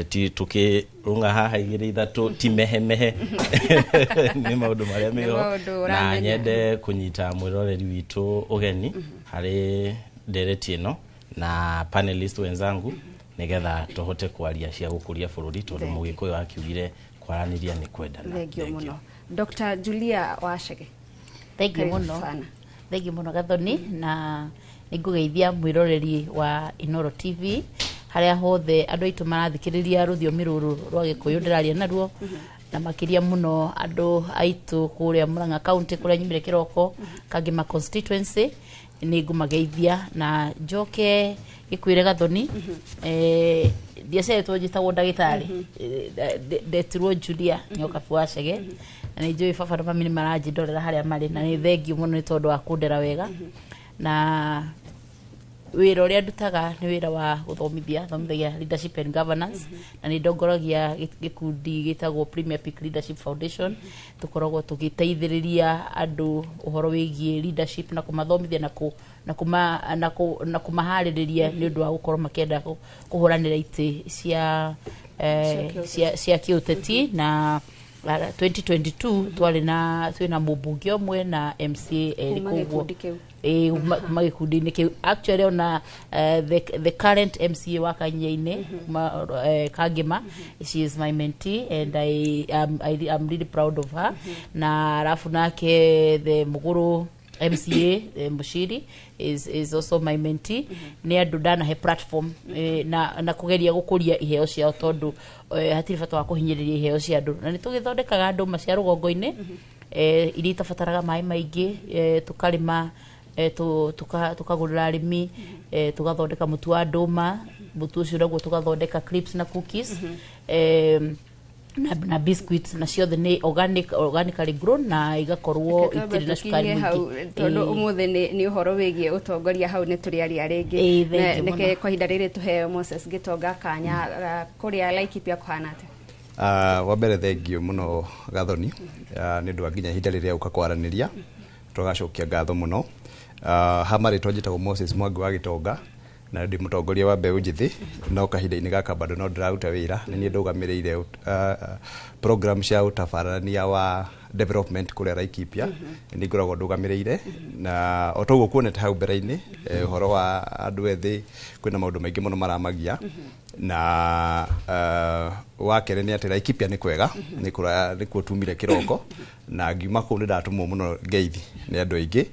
ti tukirunga haha igĩrĩ ithatũ ti mehemehe nĩ maũndũ marĩa meho na nyende kũnyita mwĩroreri witũ ũgeni harĩ ndereti ĩno na panelist wenzangu nĩgetha tũhote kwaria cia gũkũria bũrũri tondũ Mũgĩkũyũ akiugire kwaranĩria nĩ kwendana. Thank you mũno Dr. Julia Wachege. Thank you mũno. Thank you mũno Gathoni na nĩngũgeithia mwĩroreri wa Inooro TV haria hothe andu aitu marathikiriria ruthiomi ruru rwa Gikuyu ndiraria naruo na makiria muno andu aitu kuria Murang'a County kuria nyumire kiroko Kangima constituency Nĩ ngũmageithia na njoke gĩkwĩre Gathoni, ndiaceretwo njĩtagwo ndagĩtarĩ. Ndetirwo Julia Nyokabu wa Chege, na nĩ njũĩ baba na mami nĩ maranjĩndorera harĩa marĩ, na nĩ thengio mũno nĩ tondũ wa kũndera wega. Na wĩra ũrĩa ndutaga nĩ wĩra wa gũthomithia, thomithagia leadership and governance, na nĩ ndongoragia gĩkundi gĩtagwo Premier Peak Leadership Foundation. Tũkoragwo tũgĩteithĩrĩria andũ ũhoro wĩgiĩ leadership na kũmathomithia na kũmaharĩrĩria nĩ ũndũ wa gũkorwo makĩenda kũhũranĩra itĩ cia cia kĩũteti. Na 2022 twarĩ na twĩna mũmbunge ũmwe na MCA erĩ. Kuma Koguo gĩkundi kĩu. Ĩĩ, kuma gĩkundi-inĩ kĩu. Actually, ona the current MCA wa Kanyia-inĩ, kuma Kangema, she is my mentee and I am really proud of her. Na alafu nake the Muguru MCA, Mushiri, is also my mentee. Nĩ andũ ndanahe platform na kũgeria gũkũria iheo ciao, tondũ hatirĩ bata wa kũhinyĩrĩria iheo cia andũ. Na nĩ tũgĩthondekaga ndũma cia rũgongo-inĩ, iria itabataraga maĩ maingĩ, tũkarĩma, tukagũrĩra arĩmi, tugathondeka mũtu wa ndũma. Mũtu ũcio naguo tugathondeka crisps na cookies, na biscuits, na ciothe nĩ organically grown na igakorwo Reke twambe itirĩ na cukari tũkinyie hau, mũingĩ. tondũ ũmũthĩ nĩ ũhoro wĩgiĩ ũtongoria. Hau nĩ tũrĩaria rĩngĩ. Ĩĩ, thank you Reke mũno. kwa ihinda rĩrĩ tũhe Moses Gĩtonga kanya. Kũrĩa Laikipia kũhana atĩa? Wa mbere, thengio mũno Gathoni, nĩ ũndũ wa nginya ihinda rĩrĩa ũka kwaranĩria, tũgacokia ngatho mũno. Ha marĩtwa njĩtagwo Moses Mwangi wa Gĩtonga na ndĩ mũtongoria wa mbeũ njĩthĩ, no kahinda-inĩ gaka bado no ndĩraruta wĩra. Nĩ niĩ ndũgamĩrĩire program cia ũtabarania wa development kũrĩa Laikipia, nĩ ngoragwo ndũgamĩrĩire. Na o toguo kuonete hau mbere-inĩ, ũhoro wa andũ ethĩ, kwĩna maũndũ maingĩ mũno maramagia. Na wa kerĩ nĩ atĩ Laikipia nĩ kwega, nĩ kũraya nĩkuo tumire kĩroko, na ngiuma kũu nĩ ndatũmwo mũno ngeithi nĩ andũ aingĩ,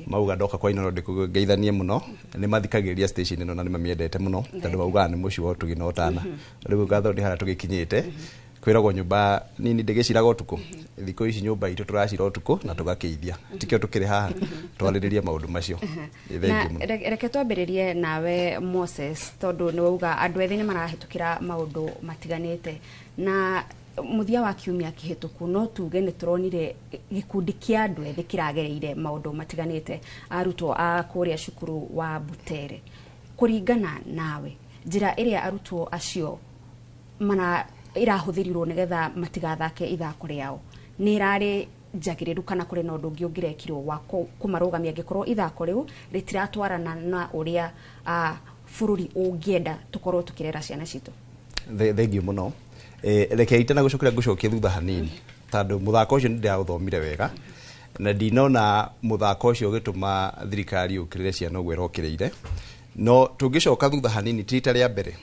mauga ndoka kwa Inooro ndĩkũgeithanie mũno. Nĩ mathikagĩrĩria station ĩno na nĩ mamĩendete mũno, tondũ maugaga nĩ mũciĩ wa ũtugi na ũtana. Rĩu ngatho nĩ harĩa tũgĩkinyĩte, kwĩragwo nyũmba nini ndĩgĩciraga ũtukũ. Thikũ ici nyũmba itũ tũracira ũtukũ na tũgakĩithia, tikĩo tũkĩrĩ haha twarĩrĩrie maũndũ macio. Ĩ, Na thengiũ mũno. Reke twambĩrĩrie nawe Moses, tondũ nĩ wauga andũ ethĩ nĩ marahĩtũkĩra maũndũ matiganĩte, na mũthia wa kiumia kĩhĩtũku no tuge nĩ tũronire gĩkundi kĩa andũ ethĩ kĩragereire maũndũ matiganĩte, arutwo a kũrĩa cukuru wa Butere. Kũringana nawe, njĩra ĩrĩa arutwo acio mana ĩrahũthĩrirwo nĩgetha matigathake ithako rĩao nĩ ĩrarĩ njagĩrĩru, kana kũrĩ na ũndũ ũngĩ ũngĩrekirwo wa kũmarũgamia angĩkorwo ithako rĩu rĩtiratwarana na ũrĩa bũrũri ũngĩenda tũkorwo tũkĩrera ciana citũ? Thengio mũno. Reke itana gũcokera ngũcokie thutha hanini, tondũ mũthako ũcio nĩ ndĩraũthomire wega na ndinona mũthako ũcio ũgĩtũma thirikari yũkĩrĩre ciana ũguo ĩrokĩrĩire. No tũngĩcoka thutha hanini, ti rita rĩa mbere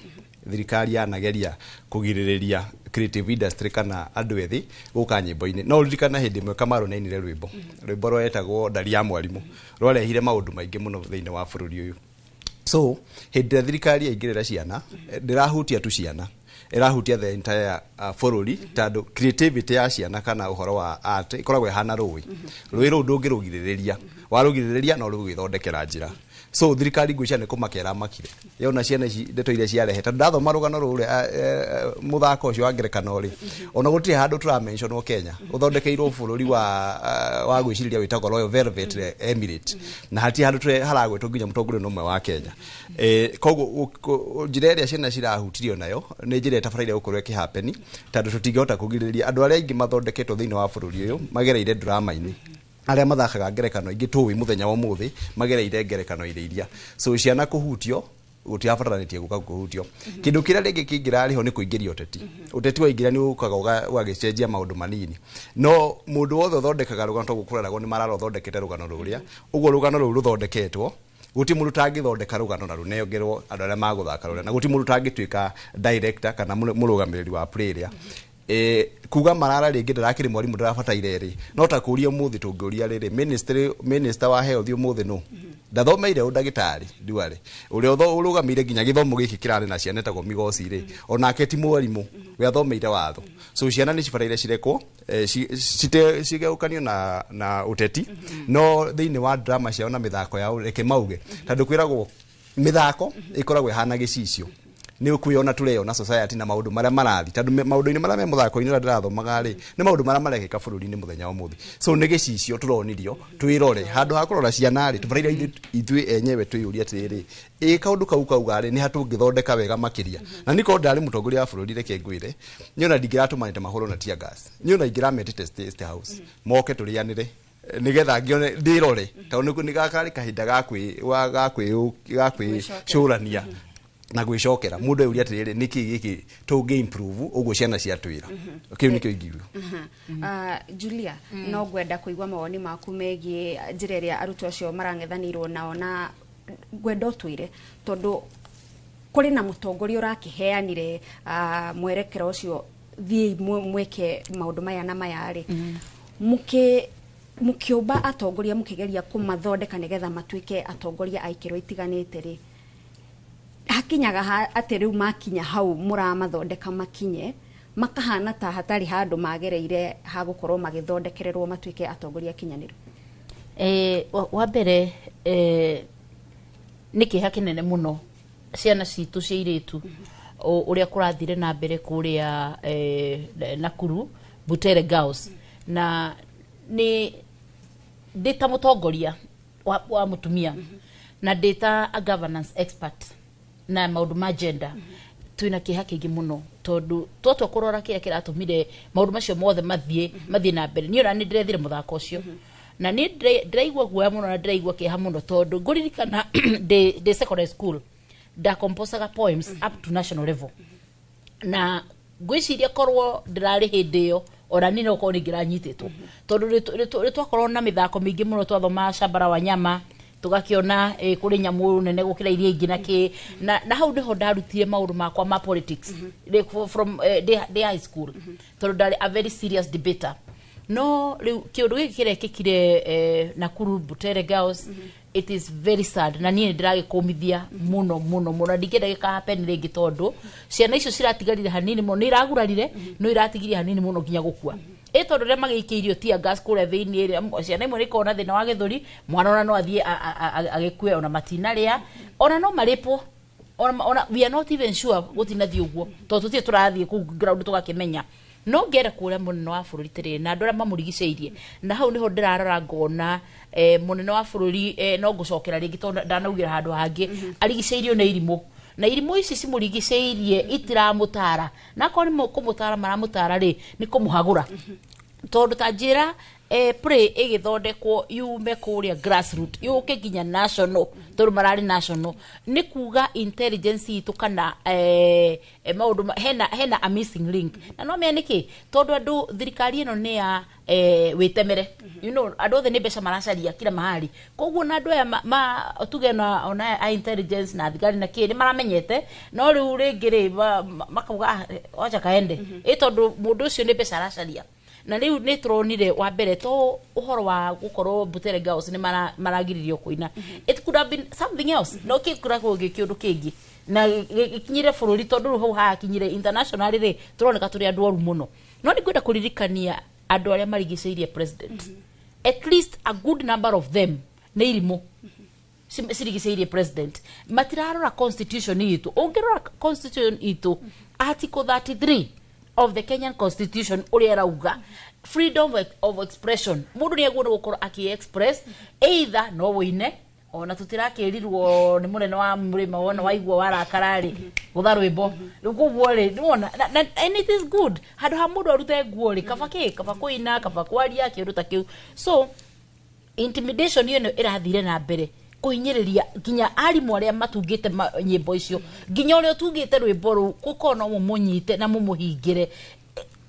thirikari yanageria kũgirĩrĩria creative industry kana andũ ethĩ gũka nyĩmbo-inĩ. No ũririkana hĩndĩ ĩmwe Kamaru nĩainire rwĩmbo rwetagwo Ndari ya Mwarimũ, rwarehire maũndũ maingĩ mũno thĩinĩ wa bũrũri ũyũ. So hĩndĩ ĩrĩa thirikari yaingĩrĩra ciana, ndĩrahutia tu ciana, ĩrahutia the entire bũrũri, tondũ creativity ya ciana kana ũhoro wa art ĩkoragwo ĩhana rũĩ. Rũĩ rũu ndũngĩrũgirĩrĩria, warũgirĩrĩria no rũgwĩthondekera njĩra. So thirikari ngwĩciria nĩ kũmaka ĩramakire yona ciana ici ndeto iria ciarehe, tondũ ndathoma rũgano rũrĩa, mũthako ũcio wa ngerekano rĩ, ona gũtirĩ handũ tũramentionwo Kenya, ũthondekeirwo bũrũri wa gwĩcirĩria wĩtagwo Royal Velvet Emirate, na hatirĩ handũ haragwetwo nginya mũtongoria ũmwe wa Kenya. Koguo njĩra ĩrĩa ciana cirahutirio nayo nĩ njĩra ĩtabataire gũkorwo ĩkĩhappen, tondũ tũtingĩhota kũgirĩrĩria andũ arĩa aingĩ mathondeketwo thĩinĩ wa bũrũri ũyũ magereire drama-inĩ, arĩa mathakaga ngerekano ingĩ tũĩ mũthenya wa ũmũthĩ magereire ngerekano iria. So ciana kũhutio gũtirabataranĩtie gũka kũhutio. Kĩndũ kĩrĩa rĩngĩ kĩngĩrarĩ ho nĩ kũingĩria ũteti. Ũteti waingĩra nĩ ũkaga ũgagĩcenjia maũndũ manini, no mũndũ wothe ũthondekaga rũgano toguo kũreragwo nĩ marara ũthondekete rũgano rũrĩa ũguo rũgano rũu rũthondeketwo. Gũtirĩ mũndũ ũtangĩthondeka rũgano na rũnengerwo andũ arĩa magũthaka rũrĩa, na gũtirĩ mũndũ ũtangĩtuĩka director kana mũrũgamĩrĩri wa play ĩrĩa. Kuga Marara rĩngĩ ndarakĩrĩ mwarimũ ndarabataire rĩ, no ta kũria ũmũthĩ tũngĩũria rĩrĩ, minister wa health ũmũthĩ nũ ndathomeire ũndagĩtarĩ nduarĩ ũrĩa ũrũgamĩire nginya gĩthomo gĩkĩ kĩrarĩ na ciana etagwo Migosi rĩ, onake ti mwarimũ, we athomeire watho. So ciana nĩ cibataire cirekwo cigeũkanio na ũteti, no thĩinĩ wa drama ciao na mĩthako yao reke mauge, tondũ kwĩragwo mĩthako ĩkoragwo ĩhana gĩcicio, nĩ kwĩona tũreyona society na maũndũ marĩa marathi, tondũ maũndũ-inĩ marĩa me mũthako-inĩ ũrĩa ndĩrathomaga rĩ, nĩ maũndũ marĩa marekĩka bũrũri-inĩ mũthenya wa ũmũthĩ. So nĩ gĩcicio tũronirio twĩrore, handũ ha kũrora ciana rĩ, tũbataire ithuĩ enyewe twĩyũrie atĩrĩrĩ, ĩ kaũndũ kau kauga rĩ, nĩ ha tũngĩthondeka wega makĩria. Na nĩ korwo ndarĩ mũtongoria wa bũrũri, reke ngwĩre, niĩ ona ndingĩratũmanĩte mahũrwo na tear gas, niĩ ona ingĩrametĩte State House moke tũrĩanĩre, nigetha ngione ndĩrore, tondũ nĩ gakarĩ kahinda ga kwĩcũrania na gwĩcokera mũndũ eyũria atĩrĩrĩ, nĩkĩ gĩkĩ tũngĩ improve ũguo ciana ciatwĩra. Kĩu nĩkĩo ingiuga. Julia, no ngwenda kũigua mawoni maku megiĩ njĩra ĩrĩa arutwo acio marang'ethanĩirwo nao, na ngwenda ũtwĩre tondũ kũrĩ na mũtongoria ũrakĩheanire mwerekero ũcio, thiĩi mwĩke maũndũ maya na maya rĩ, mũkĩũmba atongoria mũkĩgeria kũmathondeka nĩgetha matuĩke atongoria a ikĩro itiganĩte rĩ, hakinyaga atĩ rĩu makinya hau mũramathondeka makinye makahana ta hatarĩ handũ magereire ha gũkorwo magĩthondekererwo matuĩke atongoria kinyanĩru? Wa mbere, nĩ kĩeha kĩnene mũno ciana citũ cia airĩtu ũrĩa kũrathire na mbere kũrĩa Nakuru Butere Girls, na nĩ ndĩ ta mũtongoria wa mũtumia na ndĩ ta a governance expert na maũndũ ma gender, twĩna kĩeha kĩingĩ mũno tondũ twatua kũrora kĩrĩa kĩratũmire maũndũ macio mothe mathiĩ na mbere. Niĩ ona nĩ ndĩrethire mũthako ũcio na nĩ ndĩraigua guoya mũno na ndĩraigua kĩeha mũno, tondũ ngũririkana ndĩ secondary school ndacomposaga poems up to national level, na ngwĩciria korwo ndĩrarĩ hĩndĩ ĩyo ona niĩ no korwo nĩ ingĩranyitĩtwo, tondũ nĩ twakorwo na mĩthako mĩingĩ mũno, twathoma Shamba la Wanyama tugakiona kũrĩ nyamũ nene gũkĩra iria ingĩ na kĩ, na hau nĩho ndarutire maũndũ makwa ma politics from ndĩ high school, tondũ ndarĩ a very serious debater. No rĩu kĩũndũ gĩkĩ kĩrekĩkire Nakuru Butere Girls, it is very sad, na niĩ nĩndĩragĩkũmithia mũno mũno mũno, ndingĩenda gĩka happen rĩngĩ, tondũ ciana icio ciratigarire hanini mũno, nĩ iragurarire no iratigirie hanini mũno nginya gũkua, tondũ rĩrĩa magĩikĩirio tear gas kũrĩa thĩinĩ, ciana imwe nĩikoragwo na thĩna wa gĩthũri, mwana ona no athiĩ agĩkue, ona matinarĩa, ona no marĩpwo, ona we are not even sure gũtinathiĩ ũguo, tondũ tũtirĩ tũrathiĩ kũu ground tũgakĩmenya. No ngere kũrĩa mũnene wa bũrũri tĩrĩrĩ na andũ arĩa mamũrigicĩirie, na hau nĩho ndĩrarora ngona mũnene wa bũrũri, no ngũcokera rĩngĩ tondũ ndanaugĩra handũ hangĩ, arigicĩirio nĩ irimũ, na irimũ ici cimũrigicĩirie itiramũtara, na akorwo nĩ kũmũtara maramũtara rĩ, nĩ kũmũhagũra, tondũ ta njĩra play ĩgĩthondekwo yume kũrĩa grassroot yũke nginya national, tondũ mararĩ national, nĩ kuga intelligence itũ kana maũndũ hena a missing link. Na no menya nĩkĩ, tondũ andũ thirikari ĩno nĩ ya wĩtemere, you know, andũ othe nĩ mbeca maracaria kila mahali, koguo na andũ aya tuge ona a intelligence na thigari na kĩ nĩ maramenyete, no rĩu rĩngĩ rĩ makauga wacha kaende, tondũ mũndũ ũcio nĩ mbeca aracaria. Na rĩu nĩ tũronire wa mbere to ũhoro wa gũkorwo Butere Girls nĩ maragiririo kũina, it could have been something else, no kĩkoragwo gĩ kĩũndũ kĩngĩ na gĩkinyire bũrũri, tondũ rĩu hau hakinyire international rĩ, tũroneka tũrĩ andũ oru mũno. No nĩ ngwenda kũririkania andũ arĩa marigicĩirie president, at least a good number of them nĩ irimũ cirigicĩirie president, matirarora constitution itũ. Ũngĩrora constitution itũ, article 33 of the Kenyan Constitution ũrĩa ĩrauga freedom of expression, mũndũ nĩ agĩrĩirwo gũkorwo akĩ express, either no wũine, ona tũtirakĩrirwo nĩ mũnene wa mũrĩma, wona waigua warakara rĩ, gũtha rwĩmbo rĩu, koguo rĩ nĩwona, and it is good, handũ ha mũndũ arute nguo rĩ, kaba kĩ, kaba kũina, kaba kwaria kĩũndũ ta kĩu. So intimidation ĩno ĩrathire na mbere kũhinyĩrĩria nginya arimũ arĩa matungĩte nyĩmbo icio, nginya ũrĩa ũtungĩte rwĩmbo rũu, gũkorwo no mũmũnyite na mũmũhingĩre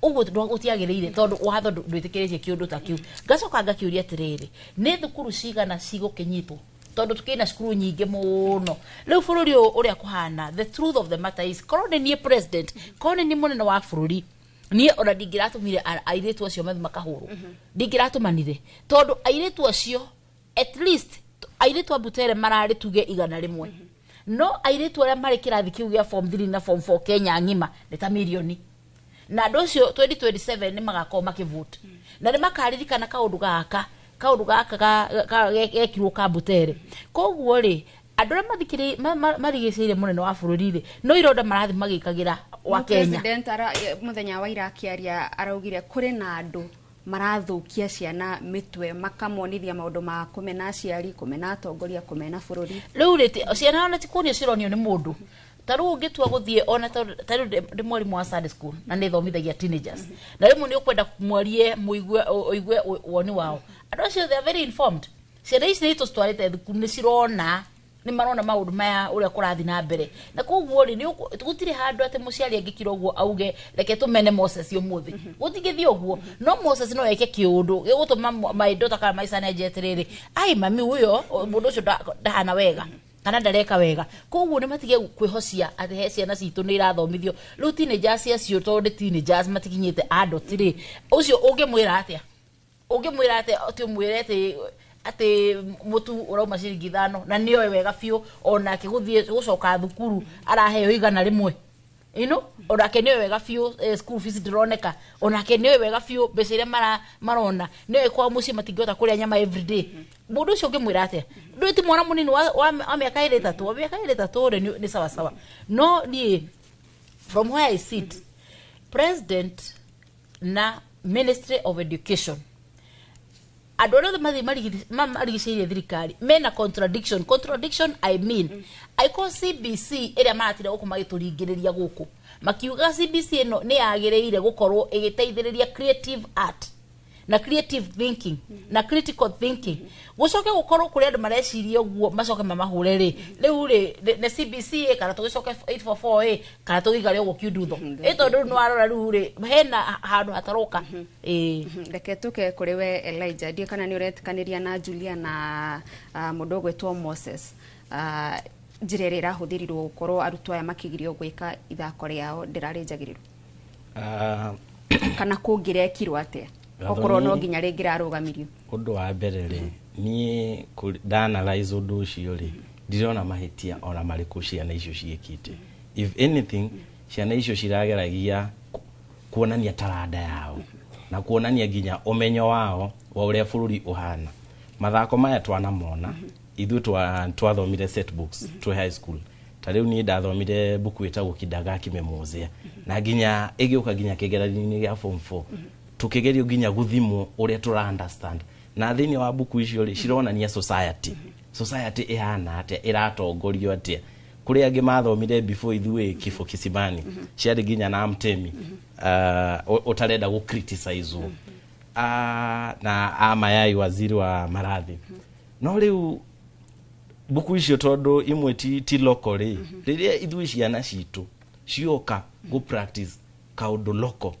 ũguo gũtiagĩrĩire, tondũ watho ndwĩtĩkĩrĩtie kĩũndũ ta kĩu. Ngacoka ngakĩũria atĩrĩrĩ, nĩ thukuru cigana cigũkĩnyitwo, tondũ tukĩna cukuru nyingĩ mũno rĩu bũrũri ũyũ ũrĩa kũhana. The truth of the matter is, korwo nĩ niĩ president, korwo nĩ niĩ mũnene wa bũrũri, Niĩ ona ndingĩratũmire airĩtu acio mathi makahũrwo, ndingĩratũmanire, tondũ airĩtu acio, at least airĩtu a Butere mararĩ tuge 100, no airĩtu arĩa marĩ kĩrathi kĩu gĩa form 3 na form 4 Kenya ng'ima nĩ ta mirioni. Na andũ acio 2027 nĩ magakorwo makĩvote na nĩ makaririkana kaũndũ gaka gekirwo ka Butere. Koguo rĩ, andũ arĩa mathikĩrĩ marigicĩirie mũnene wa bũrũri rĩ, no ironda marathiĩ magĩkagĩra wa No. Kenya. President mũthenya wa ira akĩaria araugire kũrĩ na andũ marathũkia ciana mĩtwe, makamonithia maũndũ ma kũmena aciari, kũmena atongoria, kũmena bũrũri. Rĩu rĩ, ciana ona ti kuonio cironio nĩ mũndũ. Ta rĩu ũngĩtua gũthiĩ ona ta rĩu ndĩ mwarimũ wa Sunday school na nĩ thomithagia teenagers, na rĩmwe nĩ ũkwenda mwarie mũigue ũigue woni wao. Andũ acio, they are very informed. Ciana ici nĩ tũcitwarĩte thukuru, nĩ cirona, nĩ marona maũndũ maya ũrĩa kũrathiĩ na mbere. Na koguo rĩ, gũtirĩ handũ atĩ mũciari angĩkira ũguo auge, "Reke tũmene Moses ũmũthĩ." Gũtingĩthiĩ ũguo. No Moses no eke kĩũndũ gĩgũtũma my daughter kana my son enje atĩrĩrĩ, "Ai, mami, ũyũ mũndũ ũcio ndahana wega kana ndareka wega." Koguo nĩ matige kwĩhocia atĩ he ciana citũ nĩ irathomithio. Rĩu teenagers acio, tondũ nĩ teenagers, matikinyĩte adult rĩ, ũcio ũngĩmwĩra atĩa? Ũngĩmwĩra atĩa atĩ ũmwĩre atĩ mũtu ũrauma ciringi 5, na nĩoĩ wega biũ onake gũthiĩ gũcoka thukuru araheo 100? Onake nĩoĩ wega biũ school fees ndĩroneka. Onake nĩoĩ wega biũ mbeca iria marona, nĩoĩ kwao mũciĩ matingĩhota kũrĩa nyama everyday. Mũndũ ũcio ũngĩmwĩra atĩa? Ndũĩ ti mwana mũnini wa mĩaka 23, wa mĩaka 23 rĩ, nĩ sawasawa. No niĩ, from where I sit, president na Ministry of Education, andũ arĩa othe mathiĩ marigicĩirie thirikari mena contradiction. Contradiction, I mean, angĩkorwo CBC ĩrĩa maratinda gũkũ magĩtũringĩrĩria gũkũ makiuga CBC ĩno nĩ yagĩrĩire gũkorwo ĩgĩteithĩrĩria creative art na creative thinking na critical thinking, gũcoke gũkorwo kũrĩ andũ mareciria ũguo macoke mamahũre rĩ, rĩu rĩ, nĩ CBC ĩ, kana tũgĩcoke 844 ĩ, kana tũgĩikare ũguo kiundutho ĩ? Tondũ rĩu nĩwarora, rĩu rĩ, hena handũ hataroka ĩ. Reke tuke kũrĩ we Elijah. Ndiũ kana nĩ ũretĩkanĩria na Julia na mũndũ ũgwĩtwo Moses, njĩra ĩrĩa ĩrahũthĩrirwo gũkorwo arutwo aya makĩgirio gwĩka ithako rĩao ndĩrarĩ njagĩrĩru, kana kũngĩrekirwo atĩa okorwo no nginya rĩngĩ rarũgamirio? Ũndũ wa mbere rĩ, niĩ ndaanalyze ũndũ ũcio rĩ, ndirona mahĩtia ona marĩkũ ciana icio ciĩkĩte. If anything, ciana icio cirageragia kuonania taranda yao na kuonania nginya ũmenyo wao wa ũrĩa bũrũri ũhana. Mathako maya twanamona ithuĩ twathomire set books twĩ high school. Ta rĩu niĩ ndathomire buku ĩtagwo Kidagaa Kimemwozea, na nginya ĩgĩũka nginya kĩgeranio-inĩ gĩa form 4 tukigerio nginya guthimwo uria tura understand. Na thĩinĩ wa buku icio rĩ, cironania society ĩhana atĩa, ĩratongorio atĩa. Kũrĩ angĩ mathomire before ithuĩ, Kifo Kisimani, ciarĩ nginya na mtemi ũtarenda gũ criticize na amayai waziri wa maradhi. No rĩu buku icio, tondũ imwe ti local rĩ, rĩrĩa ithuĩ ciana citũ cioka gũ practice kaũndũ local,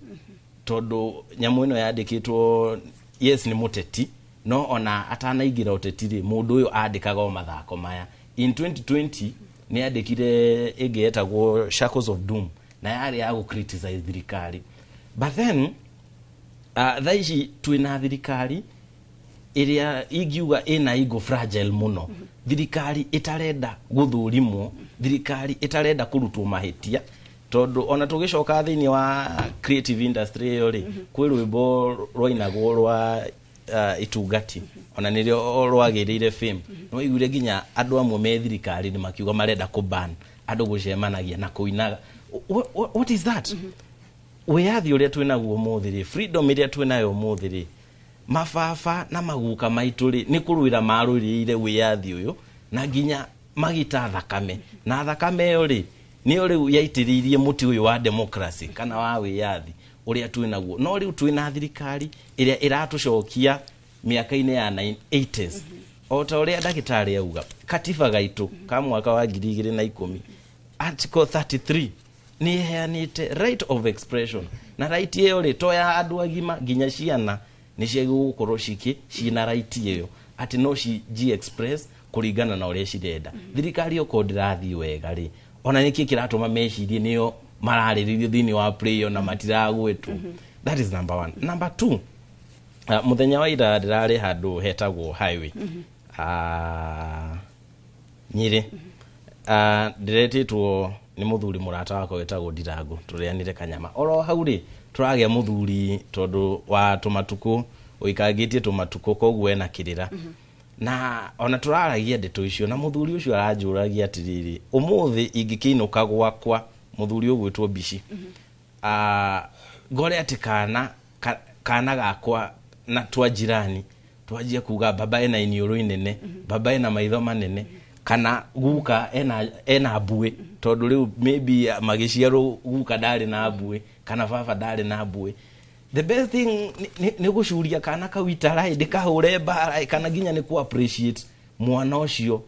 tondũ nyamũ ĩno yandĩkĩtwo, yes, nĩ mũteti, no ona atanaingĩra ũteti rĩ, mũndũ ũyũ andĩkaga o mathako maya. In 2020 nĩ andĩkire ĩngĩ yetagwo Shackles of Doom, na yarĩ ya gũ criticize thirikari. But then thaa ici twĩna thirikari ĩrĩa ingiuga ĩna ego fragile mũno, thirikari ĩtarenda gũthũrimwo, thirikari ĩtarenda kũrutwo mahĩtia. Tondũ ona tũgĩcoka thĩinĩ wa creative industry ĩyo rĩ, kwĩ rwĩmbo rwainagwo rwa itungati, ona nĩrĩo rwagĩrĩire fame. No iguire nginya andũ amwe me thirikari nĩ makiuga marenda kũban andũ gũcemanagia na kũinaga. What is that? Wĩyathi ũrĩa twĩnaguo ũmũthĩ rĩ, freedom ĩrĩa twĩnayo ũmũthĩ rĩ, mababa na maguka maitũ rĩ, nĩ kũrũĩra marũĩrĩire wĩyathi ũyũ na nginya magita thakame, na thakame ĩyo rĩ, nĩyo rĩu yaitĩrĩirie mũtĩ ũyũ wa democracy kana wa wĩyathi ũrĩa twĩnaguo. No rĩu twĩna thirikari ĩrĩa ĩratũcokia mĩaka-inĩ ya 80s. O ta ũrĩa ndagĩtarĩ auga, katiba gaitũ ka mwaka wa 2010, article 33 nĩ ĩheanĩte right of expression, na right ĩyo rĩ, to ya andũ agima, nginya ciana nĩ ciagĩrĩirwo gũkorwo ciĩna right ĩyo atĩ no ci express kũringana na ũrĩa cirenda. Thirikari okorwo ndĩrathiĩ wega rĩ, ona nĩkĩ kĩratũma mecirie nĩyo Mararĩrĩrio thĩinĩ wa play ĩyo na matiragwetwo. That is number one. Number two, mũthenya wa ira ndĩrarĩ handũ hetagwo Highway, Nyĩrĩ. Ndĩretĩtwo nĩ mũthuri mũrata wakwa wĩtagwo Ndirango, tũrĩanĩre kanyama oro hau rĩ, tũragĩa mũthuri tondũ wa tũmatukũ ũikangĩtie tũmatukũ, koguo ena kĩrĩra na ona tũraragia ndeto icio, na mũthuri ũcio aranjũragia atĩrĩrĩ, ũmũthĩ ingĩkĩinũka gwakwa, mũthuri ũgwĩtwo Mbici, ngore atĩ kana gakwa na twa jirani twanjia kuga baba ena iniũrũ inene, baba ena maitho manene, kana guka ena mbuĩ, tondũ rĩu maybe magĩciarwo guka ndarĩ na mbuĩ kana baba ndarĩ na mbuĩ. The best thing nĩ gũcuria kana kau itara, ndĩkahũre mbara, kana nginya nĩ ku appreciate mwana ũcio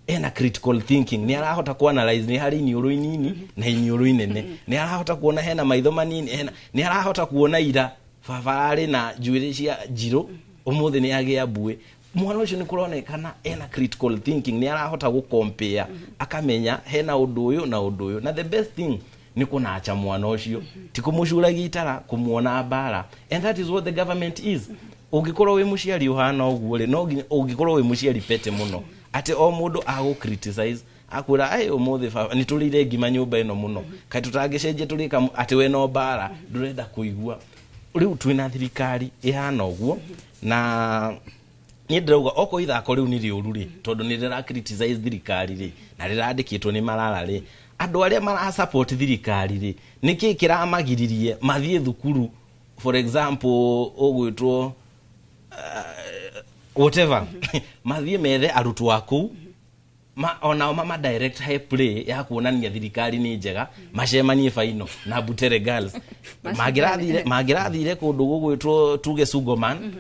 ena critical thinking, nĩ arahota ku analyze nĩ harĩ iniũrũ inini na iniũrũ inene, nĩ arahota kuona hena maitho manini, hena nĩ arahota kuona ira baba arĩ na njuĩrĩ cia njirũ, ũmũthĩ nĩ agĩa mbuĩ. Mwana ũcio nĩ kũronekana ena critical thinking, nĩ arahota gũ compare, akamenya hena ũndũ ũyũ na ũndũ ũyũ. Na the best thing nĩ kũnacha mwana ũcio, ti kũmũcuragia itara, kũmuona mbara. And that is what the government is. Ũngĩkorwo wĩ mũciari ũhana ũguo rĩ, no nginya ũngĩkorwo wĩ mũciari pete mũno atĩ o mũndũ agũ criticize, akwĩra, "Ai, ũmũthĩ baba nĩ tũrĩire ngima nyũmba ĩno mũno, kaĩ tũtangĩcenjia tũrĩka?" Atĩ we no mbara, ndũrenda kũigua. Rĩu twĩna thirikari ĩhana ũguo, na niĩ ndĩrauga okorwo ithako rĩu nĩ rĩũru rĩ, tondũ nĩ rĩra criticize thirikari rĩ, na rĩrandĩkĩtwo nĩ Malala rĩ, andũ arĩa mara support thirikari rĩ, nĩkĩ kĩramagiririe mathiĩ thukuru, for example ũgwĩtwo whatever, mathiĩ methe arutwo a kũu onao mama direct he play ya kuonania thirikari nĩ njega, macemanie final na Butere Girls? Mangĩrathire kũndũ gũgwĩtwo tuge Sugoman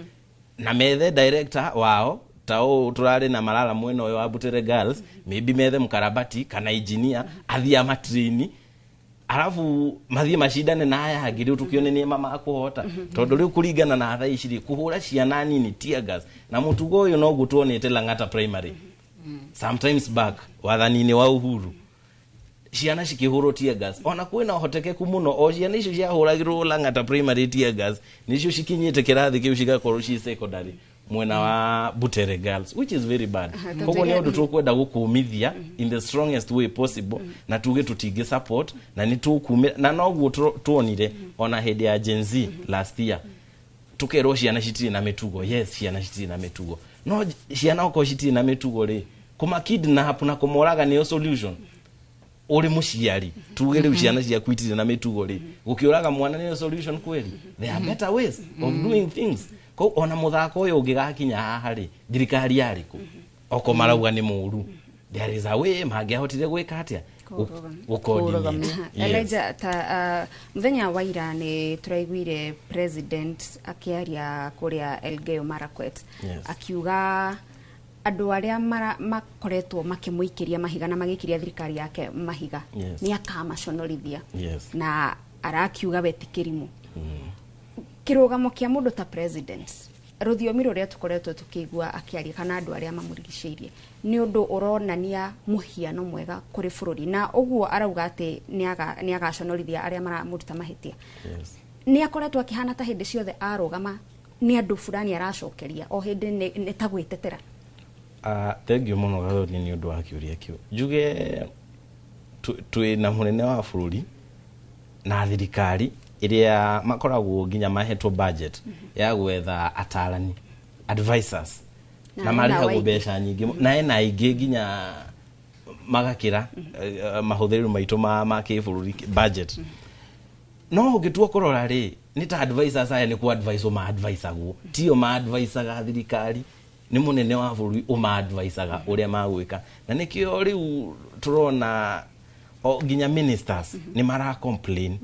na methe director wao ta ũũ tũrarĩ na Malala mwena ũyũ wa Butere Girls, maybe methe mkarabati kana engineer athiĩ amatraini, arabu mathiĩ macindane na aya angĩ. Rĩu tũkĩone nĩ makũhota, tondũ rĩu kũringana na thaa ici rĩ, kũhũra ciana nini tear gas na mũtugo ũyũ noguo tuonete Lang'ata Primary sometimes back wathani-inĩ wa Uhuru, ciana cikĩhũrwo tear gas. Ona kwĩna ũhotekeku mũno o ciana icio ciahũragĩrwo Lang'ata Primary tear gas nĩcio cikinyĩte kĩrathi kĩu, cigakorwo ci secondary mwena wa Butere Girls, which is very bad. Koguo nĩ ũndũ tũkwenda gũkũmithia in the strongest way possible, na tuge tũtingĩ support na nĩ tũkumĩra, na noguo tuonire ona hĩndĩ ya Gen Z last year, tukerwo ciana citirĩ na mĩtugo. Yes, ciana citirĩ na mĩtugo, no ciana okorwo citirĩ na mĩtugo rĩ, kũma kidnap na kũmoraga nĩyo solution? Ũrĩ mũciari, tuge rĩu ciana ciaku itirĩ na mĩtugo rĩ, gũkĩũraga mwana nĩyo solution kweli? There are better ways of doing things. Koguo ona mũthako ũyũ ũngĩgakinya haha rĩ, thirikari yarĩ kũ oko marauga nĩ mũru? There is a way mangĩahotire gwĩka atĩa? Gũ-coordinate. Yes. Elijah, ta muthenya wa ira nĩ tũraiguire president akĩaria kũrĩa Elgeyo Marakwet, akiuga andũ arĩa makoretwo makĩmũikĩria mahiga na magĩikĩria thirikari yake mahiga nĩ akamaconorithia, na arakiuga we ti kĩrimũ. Kĩrũgamo kĩa mũndũ ta president, rũthiomi rũrĩa tũkoretwo tũkĩigua akĩaria kana andũ arĩa mamũrigicĩirie, nĩ ũndũ ũronania mũhiano mwega kũrĩ bũrũri, na ũguo arauga atĩ nĩ agaconorithia arĩa maramũruta mahĩtia, nĩ akoretwo akĩhana ta hĩndĩ ciothe arũgama nĩ andũ fulani aracokeria o hĩndĩ nĩ ta gwĩtetera. Thank you mũno, Gathoni, nĩ ũndũ wa kĩũria kĩu. Njuge twĩ na mũnene wa bũrũri na thirikari ĩrĩa makoragwo nginya mahetwo budget ya gwetha atarani, advisors, na na ena marĩhagwo waingĩ. Mbeca nyingĩ na ena aingĩ nginya magakĩra mahũthĩro maitũ ma kĩbũrũri budget. No ũngĩtua kũrora rĩ, nĩ ta advisors aya nĩ ku advise ma advisagwo, tio ma advisaga thirikari, nĩ mũnene wa bũrũri ũma advisaga ũrĩa magwĩka. Na nĩkĩo rĩu tũrona o nginya ministers nĩ mara complain,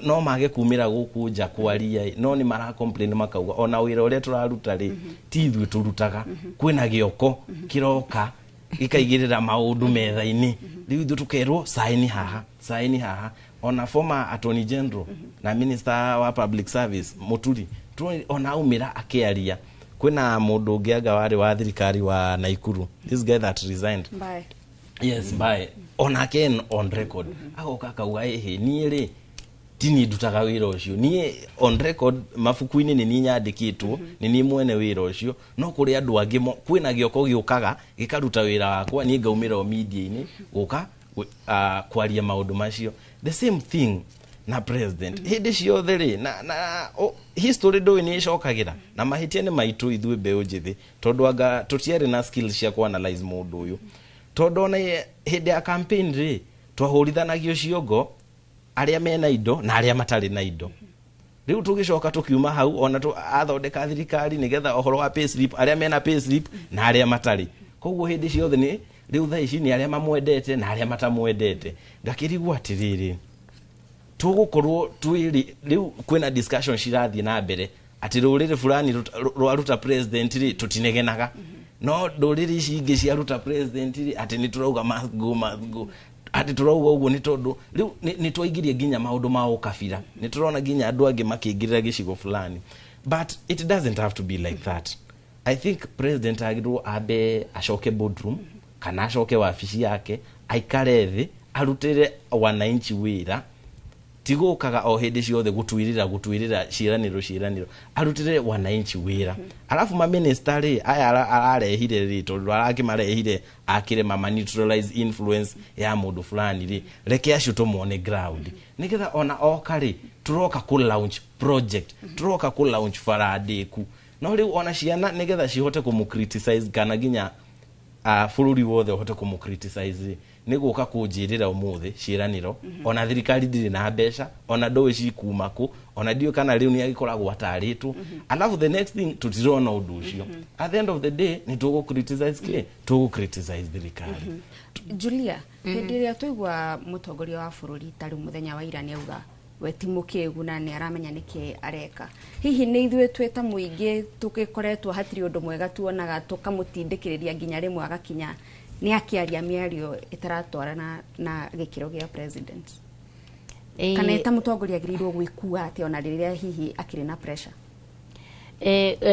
no mage kumĩra gũkũ nja kwaria, no nĩ mara complain makauga ona wĩra ũrĩa tũraruta rĩ, ti ithuĩ tũrutaga, kwĩna gĩoko kĩroka gĩkaigĩrĩra maũndũ metha-inĩ, rĩu ithuĩ tũkerwo saini haha, saini haha. Ona former attorney general na minister wa public service Muturi, ona aumĩra akĩaria. Kwĩna mũndũ ũngĩ anga warĩ wa thirikari wa Naikuru, this guy that resigned. Bye. Yes, by onake on record agoka akauga, ĩhĩ, niĩ rĩ, ti niĩ ndutaga wĩra ũcio. Niĩ on record mabuku-inĩ nĩ niĩ nyandĩkĩtwo, nĩ niĩ mwene wĩra ũcio, no kũrĩ andũ angĩ kwĩna gĩoko gĩũkaga gĩkaruta wĩra wakwa, niĩ ngaumĩra o media-inĩ gũka kwaria maũndũ macio. The same thing na president hĩndĩ ciothe rĩ, na history ndũĩ nĩ ĩcokagĩra, na mahĩtia nĩ maitũ ithuĩ mbeũ njĩthĩ, tondũ anga tũtiarĩ na skills cia kuanalyze mũndũ ũyũ, tondũ ona hĩndĩ ya campaign rĩ, twahũrithanagio ciongo arĩa mena indo na arĩa matarĩ na indo. Rĩu tũgĩcoka tũkiuma hau, ona athondeka thirikari nĩgetha ũhoro wa payslip, arĩa mena payslip na arĩa matarĩ. Koguo hĩndĩ ciothe nĩ rĩu thaa ici nĩ arĩa mamwendete na arĩa matamwendete. Ngakĩrigwo atĩrĩrĩ, tũgũkorwo twĩrĩ rĩu kwĩna discussion cirathiĩ na mbere atĩ rũrĩrĩ fulani rwaruta president rĩ, tũtinegenaga, no ndũrĩrĩ ici ingĩ ciaruta president rĩ, atĩ nĩ tũrauga must go, must go. Atĩ tũrauga ũguo nĩ tondũ rĩu nĩ twaingĩria nginya maũndũ ma ũkabira, nĩ tũrona nginya andũ angĩ makĩingĩrĩra gĩcigo fulani, but it doesn't have to be like that. I think president agĩrĩirwo ambe acoke boardroom kana acoke wabici yake, aikare thĩ, arutĩre wananchi wĩra, ti gũkaga o hĩndĩ ciothe gũtuĩrĩra gũtuĩrĩra ciĩranĩro ciĩranĩro, arutĩre wananchi wĩra. Alafu maminista rĩ, aya ararehire rĩ, tondũ arakĩmarehire akĩrema ma neutralize influence ya mũndũ fulani rĩ, reke acio tũmone ground, nĩgetha ona oka rĩ, tũroka kũ launch project, tũroka kũ launch bara ndĩku. No rĩu ona ciana nĩgetha cihote kũmũ criticize kana nginya bũrũri wothe ũhote kũmũ criticize rĩ, nĩ gũka kũnjĩrĩra ũmũthĩ ciĩranĩro, ona thirikari ndĩrĩ na mbeca, ona ndũĩ cikuma kũ, ona ndiũĩ kana rĩu nĩ agĩkoragwo atarĩtwo. Alafu the next thing, tũtirona ũndũ ũcio. At the end of the day, nĩ tũgũ criticize kĩ? Tũgũ criticize thirikari. Julia, hĩndĩ ĩrĩa twaigua mũtongoria wa bũrũri ta rĩu mũthenya wa ira nĩ auga we ti mũkĩgu na nĩ aramenya nĩkĩ areka, hihi nĩ ithuĩ twĩ ta mũingĩ tũgĩkoretwo hatirĩ ũndũ mwega tuonaga tũkamũtindĩkĩrĩria nginya rĩmwe agakinya nĩ akĩaria mĩario ĩtaratwarana na gĩkĩro gĩa president, kana ta mũtongoria agĩrĩirwo gwĩkua atĩa ona rĩrĩa hihi akĩrĩ na pressure?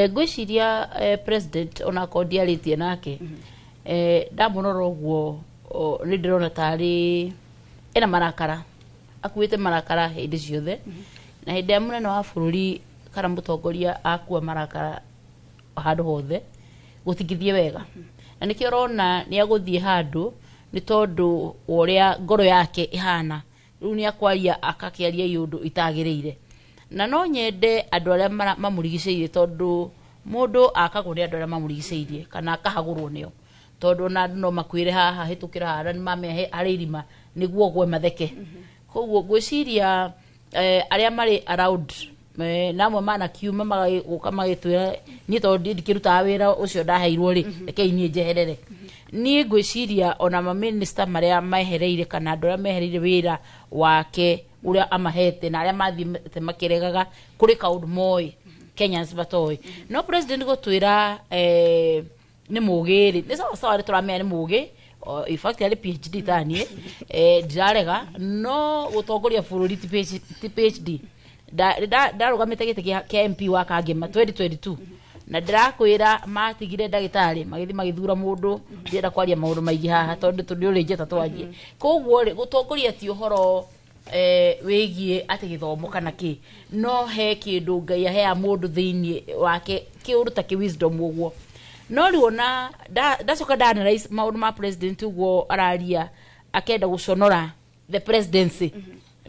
Ngwĩciria president onakorwo ndiarĩtie nake, ndamũrora ũguo nĩ ndĩrona tarĩ ena marakara, akuĩte marakara hĩndĩ ciothe, na hĩndĩ ya mũnene wa bũrũri kana mũtongoria akua marakara handũ hothe gũtingĩthiĩ wega, na nĩkĩo ũrona nĩ agũthiĩ handũ nĩ tondũ wa ũrĩa ngoro yake ĩhana. Rĩu nĩ akwaria akakĩaria iũndũ itagĩrĩire, na no nyende andũ arĩa mamũrigicĩirie, tondũ mũndũ akagwo nĩ andũ arĩa mamũrigicĩirie kana akahagũrwo nĩo, tondũ ona andũ no makwĩre haha hĩtũkĩra haha nĩ mamehe harĩ irima nĩguo ũgwe matheke. Koguo ngwĩciria arĩa marĩ around, namwe manakiuma magũka magĩtwĩra, niĩ tondũ ndiĩ ndikĩrutaga wĩra ũcio ndaheirwo rĩ, rekei niĩ njeherere. Niĩ ngwĩciria ona maminista marĩa mehereire kana andũ arĩa mehereire wĩra wake ũrĩa amahete na arĩa mathiĩte makĩregaga, kũrĩ kaũndũ moĩ Kenyans matoĩ. No president gũtwĩra nĩ mũgĩ rĩ, nĩ sawa sawa, nĩ tũramenya nĩ mũgĩ. In fact arĩ PhD taniĩ, ndirarega, no gũtongoria bũrũri ti PhD. Ndarũgamĩte gĩtĩ kĩa MP wa Kangema 2022, na ndĩrakwĩra matigire ndagĩtarĩ magĩthiĩ magĩthura mũndũ. Ndĩrenda kwaria maũndũ maingĩ haha tondũ tũndĩ ũrĩ njata twarie. Koguo rĩ, gũtongoria ti ũhoro wĩgiĩ atĩ gĩthomo kana kĩ, no he kĩndũ Ngai ahea mũndũ thĩinĩ wake, kĩũndũ ta kĩ wisdom ũguo. No rĩu ona ndacoka nda analyze maũndũ ma president ũguo araria, akenda gũconora the presidency.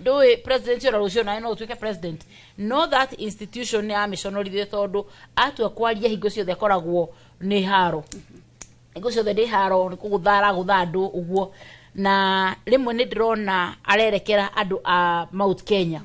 Ndũĩ presidency ona rũciũ nawe no ũtuĩke president, no that institution nĩ amĩconorithie, tondũ atua kwaria hingo ciothe akoragwo nĩ haro, hingo ciothe nĩ haro, nĩ kũgũtha aragũtha andũ ũguo. Na rĩmwe nĩ ndĩrona arerekera andũ a Mount Kenya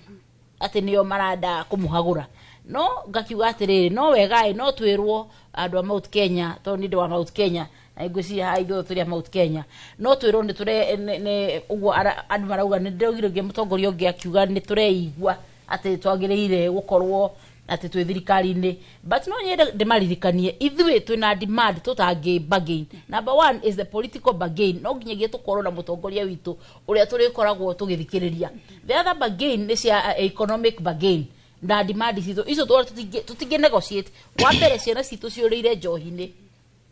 atĩ nĩo maranda kũmũhagũra, no ngakiuga atĩrĩrĩ, no wega ĩ, no twĩrwo andũ a Mount Kenya, tondũ nĩ ndĩ wa Mount Kenya na ngwĩciria haha ithuothe tũrĩ a Mount Kenya, no twĩrwo nĩ tũre nĩ ũguo andũ marauga. Nĩ ndĩraugire ũngĩ mũtongoria ũngĩ akiuga nĩ tũreigua atĩ twagĩrĩire gũkorwo atĩ twĩ thirikari-inĩ, but no nyende ndĩmaririkanie ithuĩ twĩna demand tũtangĩ bargain. Number one is the political bargain, no nginyagia tũkorwo na mũtongoria witũ ũrĩa tũrĩkoragwo tũgĩthikĩrĩria. The other bargain nĩ cia economic bargain na demand citũ icio tũtingĩ negotiate. Wa mbere, ciana citũ ciũrĩire njohi-inĩ.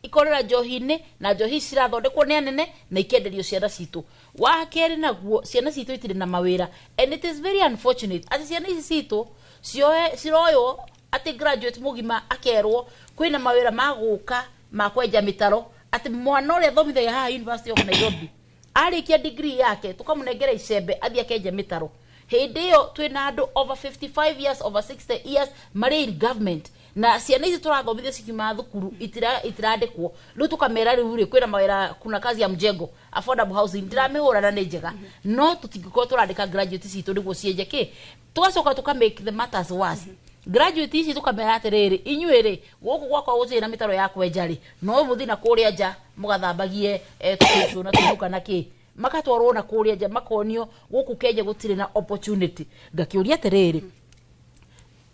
Ikorera njohi-inĩ, na njohi cirathondekwo nĩ anene na ikenderio ciana citũ. Wa kerĩ naguo, ciana citũ itirĩ na mawĩra, and it is very unfortunate atĩ ciana ici citũ cioe ciroywo atĩ graduate mũgima akerwo kwĩna mawĩra ma gũka ma kwenja mĩtaro, atĩ mwana ũrĩa athomithagia haha University of Nairobi arĩkia degree yake tũkamũnengera icembe athiĩ akenje mĩtaro. Hĩndĩ ĩyo twĩna andũ over 55 years, over 60 years marĩ in government, na ciana ici tũrathomithia cikiuma thukuru itirandĩkwo. Rĩu tũkamera rĩu rĩ kwĩna mawĩra, kuna kazi ya mjengo, affordable housing, ndiramĩhũra na nĩ njega, no tũtingĩkorwo tũrandĩka graduate citũ nĩguo cienje kĩ. Tũgacoka tũka make the matters worse. Graduate ici tũkamera atĩrĩrĩ, inyuĩ rĩ gũkũ gwakwa gũtirĩ na mĩtaro ya kwenja rĩ, no mũthiĩ na kũrĩa nja mũgathambagie tũcũcũ na tũnuka na kĩ, magatwarwo na kũrĩa nja makonio gũkũ Kenya gũtirĩ na opportunity. Ngakĩũria atĩrĩrĩ,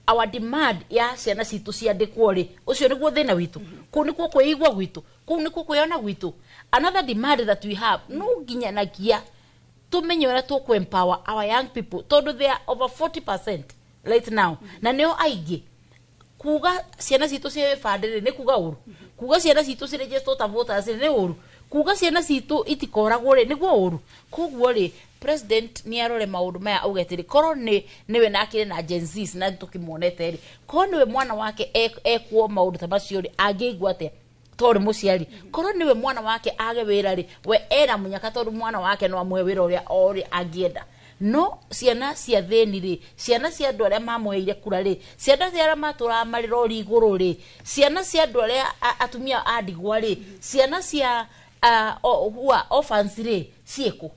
our demand ya ciana citũ ciandĩkwo rĩ, ũcio nĩguo thĩna witũ? Kũu nĩkuo kwĩigua gwitũ? Kũu nĩkuo kwĩona gwitũ? Another demand that we have, no nginyanagia tũmenye ũrĩa tũkũ empower our young people, tondũ they are over 40% right now, na nĩo aingĩ. Kuga ciana citũ ciĩ bandĩ rĩ, nĩ kuga ũru? Kuga ciana citũ ci register ta voters rĩ, nĩ ũru? Kuga ciana citũ itikoragwo rĩ, nĩguo ũru? Koguo rĩ, president nĩ arore maũndũ maya, auge atĩrĩ, korwo nĩ nĩwe na akĩrĩ na Gen Zs na tũkĩmuonete rĩ, korwo nĩwe mwana wake ekwo maũndũ ta macio rĩ, angĩigua atĩa? Tondũ mũciari, korwo nĩwe mwana wake age wĩra rĩ, we ena mũnyaka, tondũ mwana wake no amũhe wĩra ũrĩa o ũrĩa angĩenda. No ciana cia thĩni rĩ, ciana cia andũ arĩa mamũheire kura rĩ, ciana cia arĩa matũraga marĩ rori igũrũ rĩ, ciana cia andũ arĩa atumia a ndigwa rĩ, ciana cia who are orphans rĩ, ciĩkũ?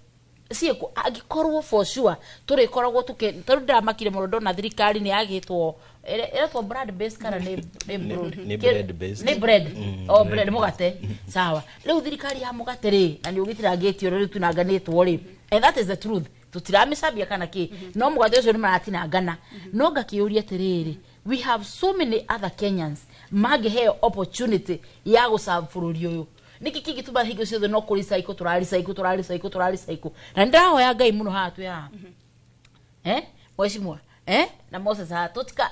Ciĩkũ? Angĩkorwo for sure tũrĩkoragwo tũkĩ tondũ ndĩramakire mũno ndona thirikari nĩ yagĩtwo ĩretwo brand based kana nĩ broad? Nĩ bread based. Nĩ bread. O bread, mũgate, sawa. Rĩu thirikari ya mũgate rĩ, na nĩ ũgĩtirangĩtio rĩu tunanganĩtwo rĩ, and that is the truth, tũtiramĩcambia kana kĩ, no mũgate ũcio nĩ maratinangana. No ngakĩũria atĩrĩrĩ, we have so many other Kenyans mangĩheo opportunity ya gũserve bũrũri ũyũ. Nĩkĩ kĩngĩtũma hingo ciothe no kũ recycle, tũra recycle, tũra recycle, tũra recycle? Na nĩ ndĩrahoya Ngai mũno haha twĩ haha, mheshimiwa na Moses haha,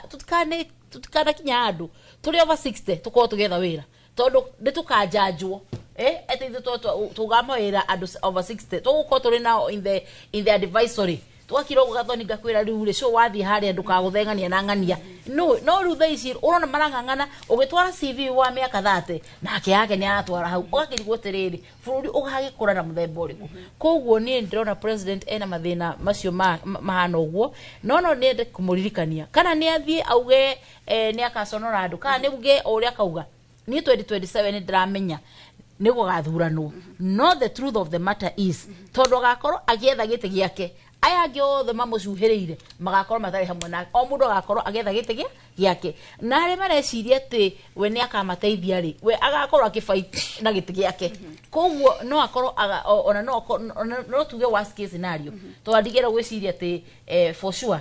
tutikane tutikanakinya handũ tũrĩ over 60 tũkorwo tũgĩetha wĩra, tondũ nĩ tũkanjanjwo atĩ ithuĩ tuga mawĩra andũ over 60 tũgũkorwo tũrĩ nao in the advisory, twakira ũguo. Gathoni, ngakwĩra rĩu rĩ, cũ wathiĩ harĩa ndũkagũthengania na ng'ania. No rĩu thaa ici ũrona marang'ang'ana ũgĩtwara CV wa mĩaka 30 nake yake nĩ aratwara hau, ũgakĩrigwo atĩrĩrĩ, bũrũri ũgagĩkũra na mũthemba ũrĩkũ? Koguo niĩ ndĩrona president ena mathĩna macio mahana ũguo, no nĩende kũmũririkania, kana nĩ athiĩ auge nĩ akaconora andũ, kana nĩ uge o ũrĩa akauga, niĩ 2027 nĩ ndĩramenya nĩ gũgathuranwo. No the truth of the matter is, tondũ agakorwo agĩetha gĩtĩ gĩake, aya angĩ othe mamũcuhĩrĩire magakorwo matarĩ hamwe nake. O mũndũ agakorwo agĩetha gĩtĩ gĩake, na arĩa mareciria atĩ we nĩ akamateithia rĩ, we agakorwo akĩfight na gĩtĩ gĩake. Koguo no akorwo ona ona no tuge worst case scenario, tondũ ndingĩenda gwĩciria atĩ for sure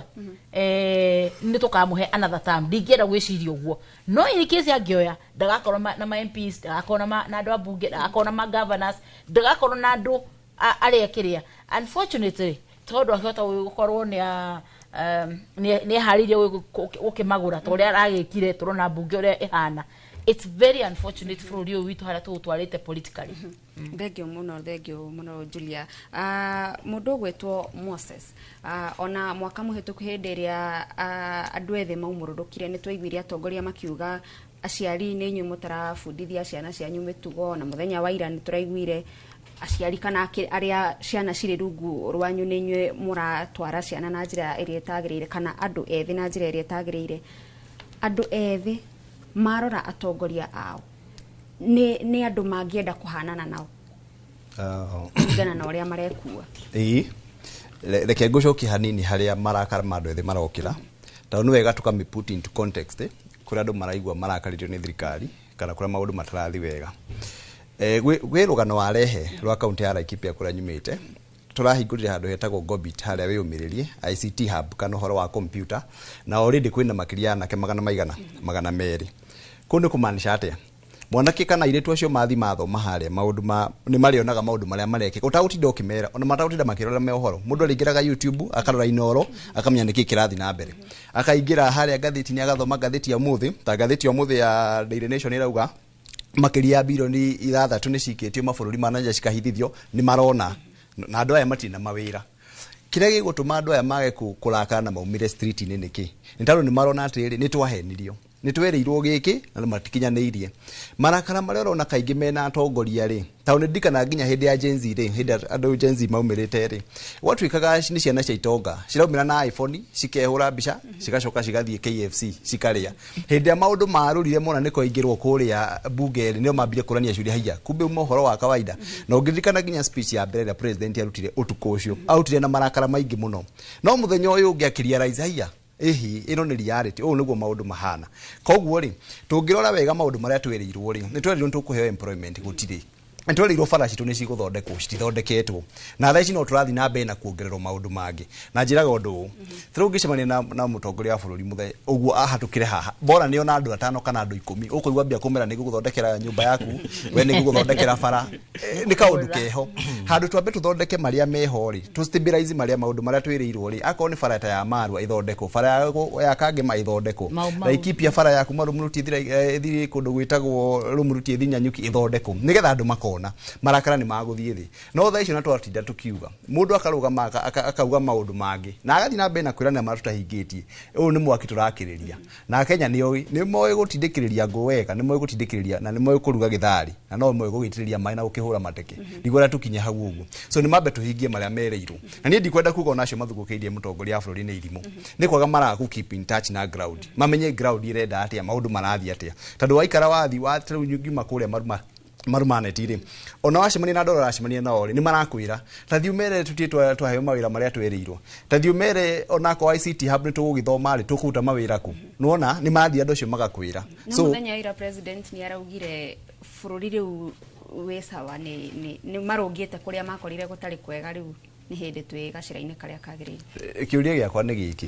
nĩ tũkamũhe another term, ndingĩenda gwĩciria ũguo. No in case angĩoya, ndagakorwo na ma MPs, ndagakorwo na andũ a bunge, ndagakorwo na ma governors, ndagakorwo na andũ arĩa kĩrĩa, unfortunately, tondũ akĩhota gũkorwo nĩ eharĩirie gũkĩmagũra ta ũrĩa aragĩkire. Tũrona mbunge ũrĩa ĩhana. It's very unfortunate bũrũri ũyũ witũ harĩa tũũtwarĩte politically. Thengio mũno, thengio mũno, Julia. Mũndũ ũgwĩtwo Moses, ona mwaka mũhĩtũku hĩndĩ ĩrĩa andũ ethĩ maumũrũrũkire, nĩ twaiguire atongoria makiuga aciari nĩ inyuĩ mũtarabundithia ciana cianyu mĩtugo, na mũthenya wa ira nĩ tũraiguire aciari kana arĩa ciana cirĩ rungu rwanyu nĩ inyuĩ mũratwara ciana na njĩra ĩrĩa ĩtagĩrĩire, kana andũ ethĩ na njĩra ĩrĩa ĩtagĩrĩire. Andũ ethĩ marora atongoria ao, nĩ andũ mangĩenda kũhanana nao kũringana na ũrĩa marekua? Ĩĩ. Reke ngũcokie hanini harĩa marakara ma andũ ethĩ marokĩra, tondũ nĩ wega tũkami put into context, kũrĩa andũ maraigua marakarĩtio nĩ thirikari kana kũrĩa maũndũ matarathi wega. Gwĩ rũgano warehe rwa kaunti ya Laikipia kũrĩa nyumĩte, tũrahingũrire handũ hetagwo Gobit harĩa wĩyũmĩrĩrie ICT hub kana ũhoro wa computer, na already kwĩna makĩria ya anake magana maigana 200. Kũu nĩ kũmaanisha atĩa? Mwanake kana airĩtu acio mathi mathoma harĩa maũndũ ma nĩ marĩonaga maũndũ marĩa marekĩka ũtagũtinda ũkĩmera, ona matagũtinda makĩrora me ũhoro. Mũndũ arĩingĩraga YouTube akarora Inooro, akamenya nĩkĩ kĩrathiĩ na mbere, akaingĩra harĩa ngathĩti-inĩ agathoma ngathĩti ya ũmũthĩ, ta ngathĩti ya ũmũthĩ ya Daily Nation ĩrauga Makĩria ya bilioni 6 nĩ cikĩtio mabũrũri ma nanja cikahithithio, nĩ marona na andũ aya matirĩ na mawĩra. Kĩrĩa gĩgũtũma andũ aya mage kũrakara na maumĩre street-inĩ nĩkĩ? Nĩ tondũ nĩ marona atĩrĩrĩ, nĩ twahenirio, nĩ twerĩirwo gĩkĩ na matikinyanĩirie. Marakara marĩa ũrona kaingĩ mena atongoria rĩ, tondũ nĩ ndirikanaga nginya hĩndĩ ya Gen Z rĩ, hĩndĩ andũ Gen Z maumĩrĩte rĩ, gwatuĩkaga nĩ ciana cia itonga ciraumĩra na iPhone, cikehũra mbica, cigacoka cigathiĩ KFC cikarĩa. Hĩndĩ ĩrĩa maũndũ marũrire mona nĩ kwaingĩrwo kũrĩa bunge rĩ, nĩo mambire kũrania ciũria, haiya kumbe uma ũhoro wa kawaida. Na ũngĩririkana nginya speech ya mbere ĩrĩa president arutire ũtukũ ũcio, arutire na marakara maingĩ mũno, no mũthenya ũyũ ũngĩ akĩrealize, haiya, ĩhi ĩno nĩ reality, ũũ nĩguo maũndũ mahana. Koguo rĩ, tũngĩrora wega maũndũ marĩa twĩrĩirwo rĩ, nĩ twerirwo nĩ tũkũheo employment, gũtirĩ. Nĩ twerirwo bara citũ nĩ cigũthondekwo, citithondeketwo, na thaa ici no tũrathiĩ na mbere na kuongererwo maũndũ mangĩ. Na njĩraga ũndũ ũũ, ta rĩu ũngĩcemania na mũtongoria wa bũrũri mũthenya ũguo ahatũkĩre haha, bora nĩ ona andũ 5 kana andũ 10, ũkũigua mbia kũmera nĩ ngũgũthondekera nyũmba yaku, we nĩ ngũgũthondekera bara. Nĩ kaũndũ keho. Handũ twambe tũthondeke marĩa meho rĩ, tũ stabilize marĩa maũndũ marĩa twĩrĩirwo rĩ, akorwo nĩ bara ta ya Marua ĩthondekwo, bara ya Kangema ĩthondekwo, Laikipia bara ya kuma Rumuruti ĩthiĩ kũndũ gwĩtagwo Rumuruti ĩthiĩ Nanyuki ĩthondekwo, nĩgetha andũ makona marakara nĩ magũthiĩ thĩ. No thaa icio na twatinda tũkiuga, mũndũ akarũgama akauga maũndũ mangĩ na agathiĩ na mbere na kwĩrana marĩa tũtahingĩtie. Ũyũ nĩ mwaki tũrakĩrĩria, na Kenya nĩ moĩ gũtindĩkĩrĩria ngũ wega, nĩ moĩ gũtindĩkĩrĩria na nĩ moĩ kũruga gĩthari, na no moĩ gũgĩitĩrĩria maĩ na gũkĩhũra mateke, nĩguo ũrĩa tũkinye hau ũguo. So nĩ mambe tũhingie marĩa merĩirwo. Na niĩ ndikwenda kuga onacio mathugũkĩirie mũtongoria wa bũrũri nĩ irimũ, nĩ kwaga maraga keep in touch na ground, mamenye ground ĩrenda atĩa, maũndũ marathiĩ atĩa. Tondũ waikara wathi wa rĩu ngiuma kũrĩa marumaneti rĩ, ona wacemania na andũ arĩa ũracemania nao rĩ, nĩ marakwĩra ta thiĩ ũmere tũtige twaheo mawĩra marĩa twĩrĩirwo, ta thiĩ ũmere onakorwo ICT hub nĩ tũgũgĩthoma rĩ, tũkũruta mawĩra kũ. Nĩwona nĩ marathiĩ andũ acio magakwĩra. No mũthenya wa ira president nĩ araugire bũrũri rĩu wĩ sawa, nĩ marũngĩte kũrĩa makorire gũtarĩ kwega, rĩu nĩ hĩndĩ twĩ gacĩra-inĩ karĩa kagĩrĩire. Kĩũria gĩakwa nĩ gĩkĩ,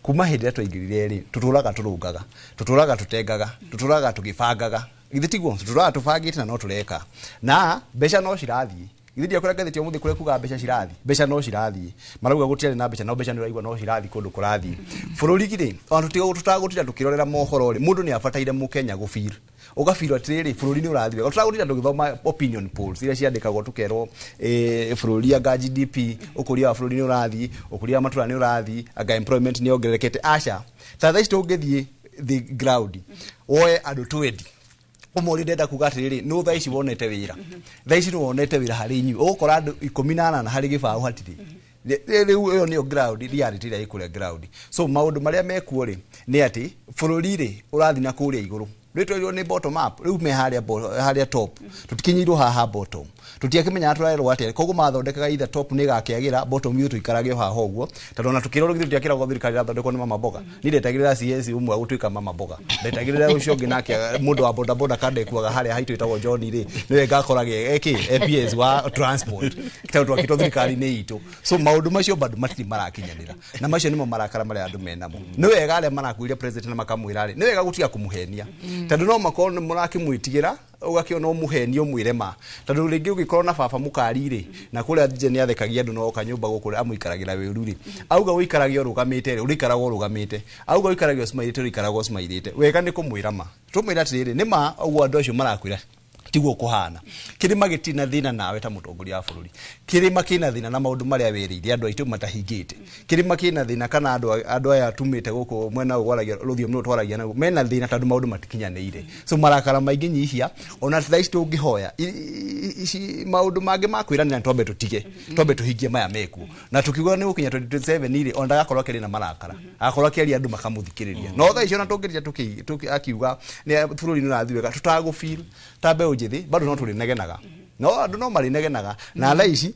kuma hĩndĩ ĩrĩa twaingĩrire rĩ, tũtũraga tũrũngaga, tũtũraga tũtengaga, tũtũraga tũgĩbangaga, githĩ tiguo? Tũtũraga tũbangĩte na no tũreka, na mbeca no cirathiĩ. Githĩ ndiakwĩra ngathĩti ũmũthĩ kũrĩa kuga mbeca cirathiĩ, mbeca no cirathiĩ, marauga gũtiarĩ na mbeca, no mbeca nĩ ũraigua no cirathiĩ kũndũ kũrathiĩ. Bũrũri rĩ, ona tũtagũtinda tũkĩrorera mohoro rĩ, mũndũ nĩ abataire mũkenya gũfeel, ũgabirwo atĩrĩrĩ, bũrũri nĩ ũrathiĩ wega. Tũtagũtinda tũgĩthoma opinion polls iria ciandĩkagwo tũkerwo bũrũri anga GDP, ũkũria wa bũrũri nĩ ũrathiĩ, ũkũria wa matũra nĩ ũrathiĩ, anga employment nĩ yongererekete. Aca, ta thaa ici tũngĩthiĩ the ground woe andũ 20 ũmũrĩ, ndenda kuga atĩrĩrĩ, nũ thaa ici wonete wĩra, thaa ici nĩ wonete wĩra harĩ inyuĩ, ũgũkora andũ 18 harĩ gĩbaũ hatirĩ. Rĩu ĩyo nĩyo ground reality ĩrĩa ĩ kũrĩa ground. So maũndũ marĩa mekuo rĩ, nĩ atĩ bũrũri rĩ ũrathiĩ na kũrĩa igũrũ, rĩu nĩ bottom up, rĩu me harĩa top, tũtikinyĩirwo haha bottom, tũtiakĩmenyaga tũrerwo atĩa. Koguo mathondekaga either top nĩ ĩgakĩagĩra, bottom ithuĩ tũikarage o haha ũguo, tondũ ona tũkĩrwo githĩ tũtiakĩragwo thirikari ĩrathondekwo nĩ mama mboga. Niĩ ndetagĩrĩra CS ũmwe gũtuĩka mama mboga, ndetagĩrĩra ũcio ũngĩ nake mũndũ wa boda boda kandekuaga harĩa haitũ ĩtagwo John rĩ, nĩwe ngakorage eki APS wa transport, tondũ twakĩtwo thirikari nĩ itũ. So maũndũ macio bado matirĩ marakinyanĩra, na macio nĩmo marakara marĩa andũ menamo. Nĩ wega arĩa marakuire president na makamwĩra rĩ, nĩ wega gũtiga kũmũhenia, tondũ no makorwo nĩ mũrakĩmwĩtigĩra, ũgakĩona ũmũhenie ũmwĩre ma, tondũ rĩngĩ ũngĩkorwo na baba mũkari rĩ, na kũrĩa nje nĩ athekagia andũ no oka nyũmba gũkũ amũikaragĩra wĩru rĩ, auga ũikarage ũrũgamĩte rĩ, ũrĩikaraga ũrũgamĩte, auga ũikarage ũcimairĩte, ũrĩikaraga ũcimairĩte. Wega nĩ kũmwĩra ma, tũmwĩre atĩrĩrĩ, nĩ ma ũguo andũ acio marakwĩra tiguo kũhana. Kĩrĩma gĩtirĩ na thĩna nawe ta mũtongoria wa bũrũri, kĩrĩma kĩna thĩna na maũndũ marĩa wĩrĩire andũ aitũ matahingĩte, kĩrĩma kĩna thĩna kana andũ aya tumĩte gũkũ mwena ũyũ gwaragia rũthiomi rũrũ twaragia naguo mena thĩna tondũ maũndũ matikinyanĩire. So marakara maingĩ nyihia, ona thaa ici tũngĩhoya ici maũndũ mangĩ ma kwĩranĩra twambe tũtige, twambe tũhingie maya mekuo, na tũkiuga nĩ gũkinya 2027 rĩ, ona ndagakorwo akĩrĩ na marakara, agakorwo akĩaria andũ makamũthikĩrĩria. No thaa ici ona tũngĩria akiuga nĩ bũrũri nĩ ũrathiĩ wega, tũtagũfeel ta mbeũ njĩthĩ bado no tũrĩnegenaga, no andũ no marĩnegenaga. Na thaa ici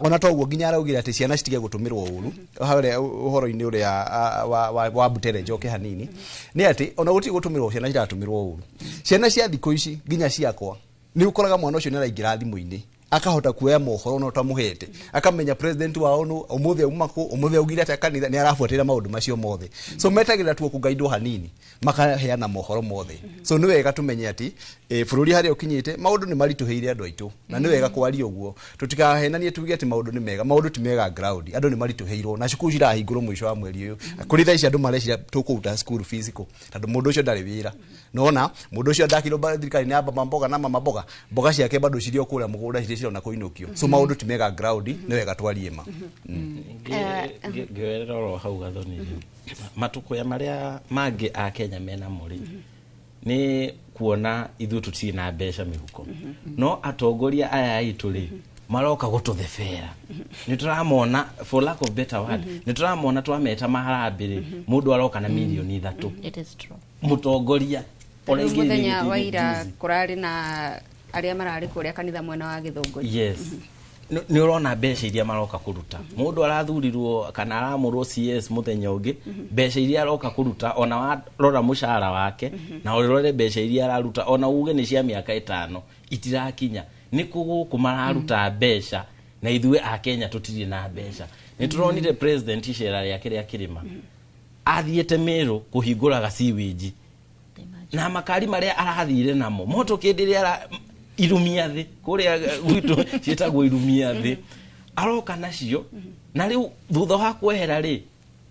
ona toguo nginya araugire atĩ ciana citige gũtũmĩrwo ũru harĩa ũhoro-inĩ ũrĩa wa Butere njoke hanini, nĩ atĩ ona gũtirĩ gũtũmĩrwo ciana ciratũmĩrwo ũru. Ciana cia thikũ ici nginya ciakwa nĩ ũkoraga mwana ũcio nĩ araingĩra thimũ-inĩ Akahota kuoya mohoro na utamuhete. Akamenya president wao no umuthi auma ku, umuthi augire atia kanitha, ni arabuatĩrĩra maũndũ macio mothe. So metagĩrĩra tu kũgaidwo hanini, makaheana mohoro mothe. So nĩ wega tumenye atĩ bũrũri harĩa ũkinyĩte maũndũ nĩ maritũhĩire andũ aitũ, na nĩ wega kwaria ũguo. Tũtikahenanie tuge atĩ maũndũ nĩ mega, maũndũ ti mega ground, andũ nĩ maritũhĩirwo na cukuru cirahingũrwo mũico wa mweri ũyũ. Kũrĩ thaa ici andũ mareciria tũkũruta school fees kũ, tondũ mũndũ ũcio ndarĩ wĩra. Nona mũndũ ũcio ndakirwo thirikari nĩ amba mboga na mama mboga, mboga ciake bado cirĩ o kũrĩa mũgũnda cirĩ cirona kũinũkio. So maũndũ ti mega ground, nĩ wega twarie ma. Ngĩoerera oro hau Gathoni, matukũ marĩa mangĩ a Kenya menamo rĩ, nĩ kuona ithuĩ tũtirĩ na mbeca mĩhuko, no atongoria aya aitũ rĩ maroka gũtũthebera. Nĩ tũramona, for lack of better word, nĩ tũramona twameta maharambĩ rĩ, mũndũ aroka na mirioni 3. It is true. Mũtongoria ona ingĩ Mũthenya wa ira kũrarĩ na arĩa mararĩ kũrĩa kanitha mwena wa Gĩthũngũri. Yes. Nĩ ũrona mbeca iria maroka kũruta. Mũndũ arathurirwo kana aramũrwo CS mũthenya ũngĩ, mbeca iria aroka kũruta ona warora mũcara wake na ũrore mbeca iria araruta ona uge nĩ cia mĩaka 5 itirakinya. Nĩ kũ gũkũ mararuta mbeca na ithuĩ a Kenya tũtirĩ na mbeca. Nĩ tũronire president icera rĩake rĩa kĩrĩma athiĩte Meru kũhingũraga sewage na makari marĩa arathire namo moto kĩndĩ rĩa irumia thĩ kũrĩa gwitũ ciĩtagwo irumia thĩ aroka nacio, na rĩu thutha wa kwehera rĩ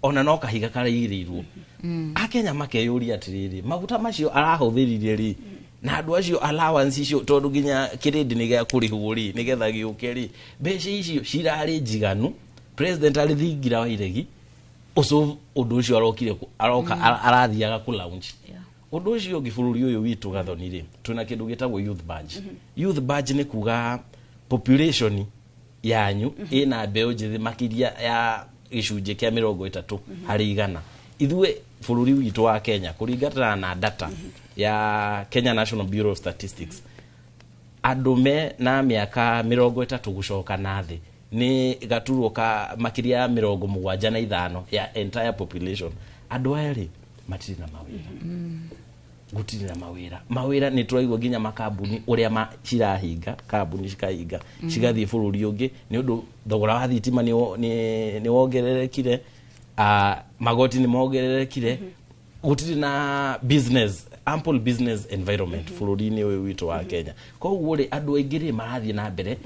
ona no kahiga karaigĩrĩirwo. Akenya makeyũria atĩrĩrĩ, maguta macio arahũthĩrire rĩ na andũ acio allowance icio, tondũ nginya kĩrĩndĩ nĩ gĩa kũrĩhwo rĩ nĩgetha gĩũke rĩ, mbeca icio cirarĩ njiganu. President arĩ thingira wa iregi ũcio ũndũ ũcio arokire aroka arathiaga kũ launch. Ũndũ ũcio ũngĩ bũrũri ũyũ witũ Gathoni rĩ, twĩna kĩndũ gĩtagwo youth badge. Youth badge nĩ kuga population yanyu ĩna mbeũ njĩthĩ makĩria ya gĩcunjĩ kĩa 30 harĩ igana. Ithuĩ bũrũri witũ wa Kenya kũringana na data ya Kenya National Bureau of Statistics, andũ me na mĩaka 30 gũcoka na thĩ nĩ gaturwo ka makĩria ya 75 ya entire population. Andũ aya rĩ matirĩ na mawĩra. Gũtirĩ na mawĩra. Mawĩra nĩ tũraigua nginya makambuni ũrĩa cirahinga, kambuni cikahinga cigathiĩ bũrũri ũngĩ nĩ ũndũ thogora wa thitima nĩ wongererekire, magoti nĩ mongererekire, gũtirĩ na business, ample business environment bũrũri-inĩ ũyũ witũ wa Kenya. Koguo rĩ andũ aingĩ rĩ marathiĩ na mbere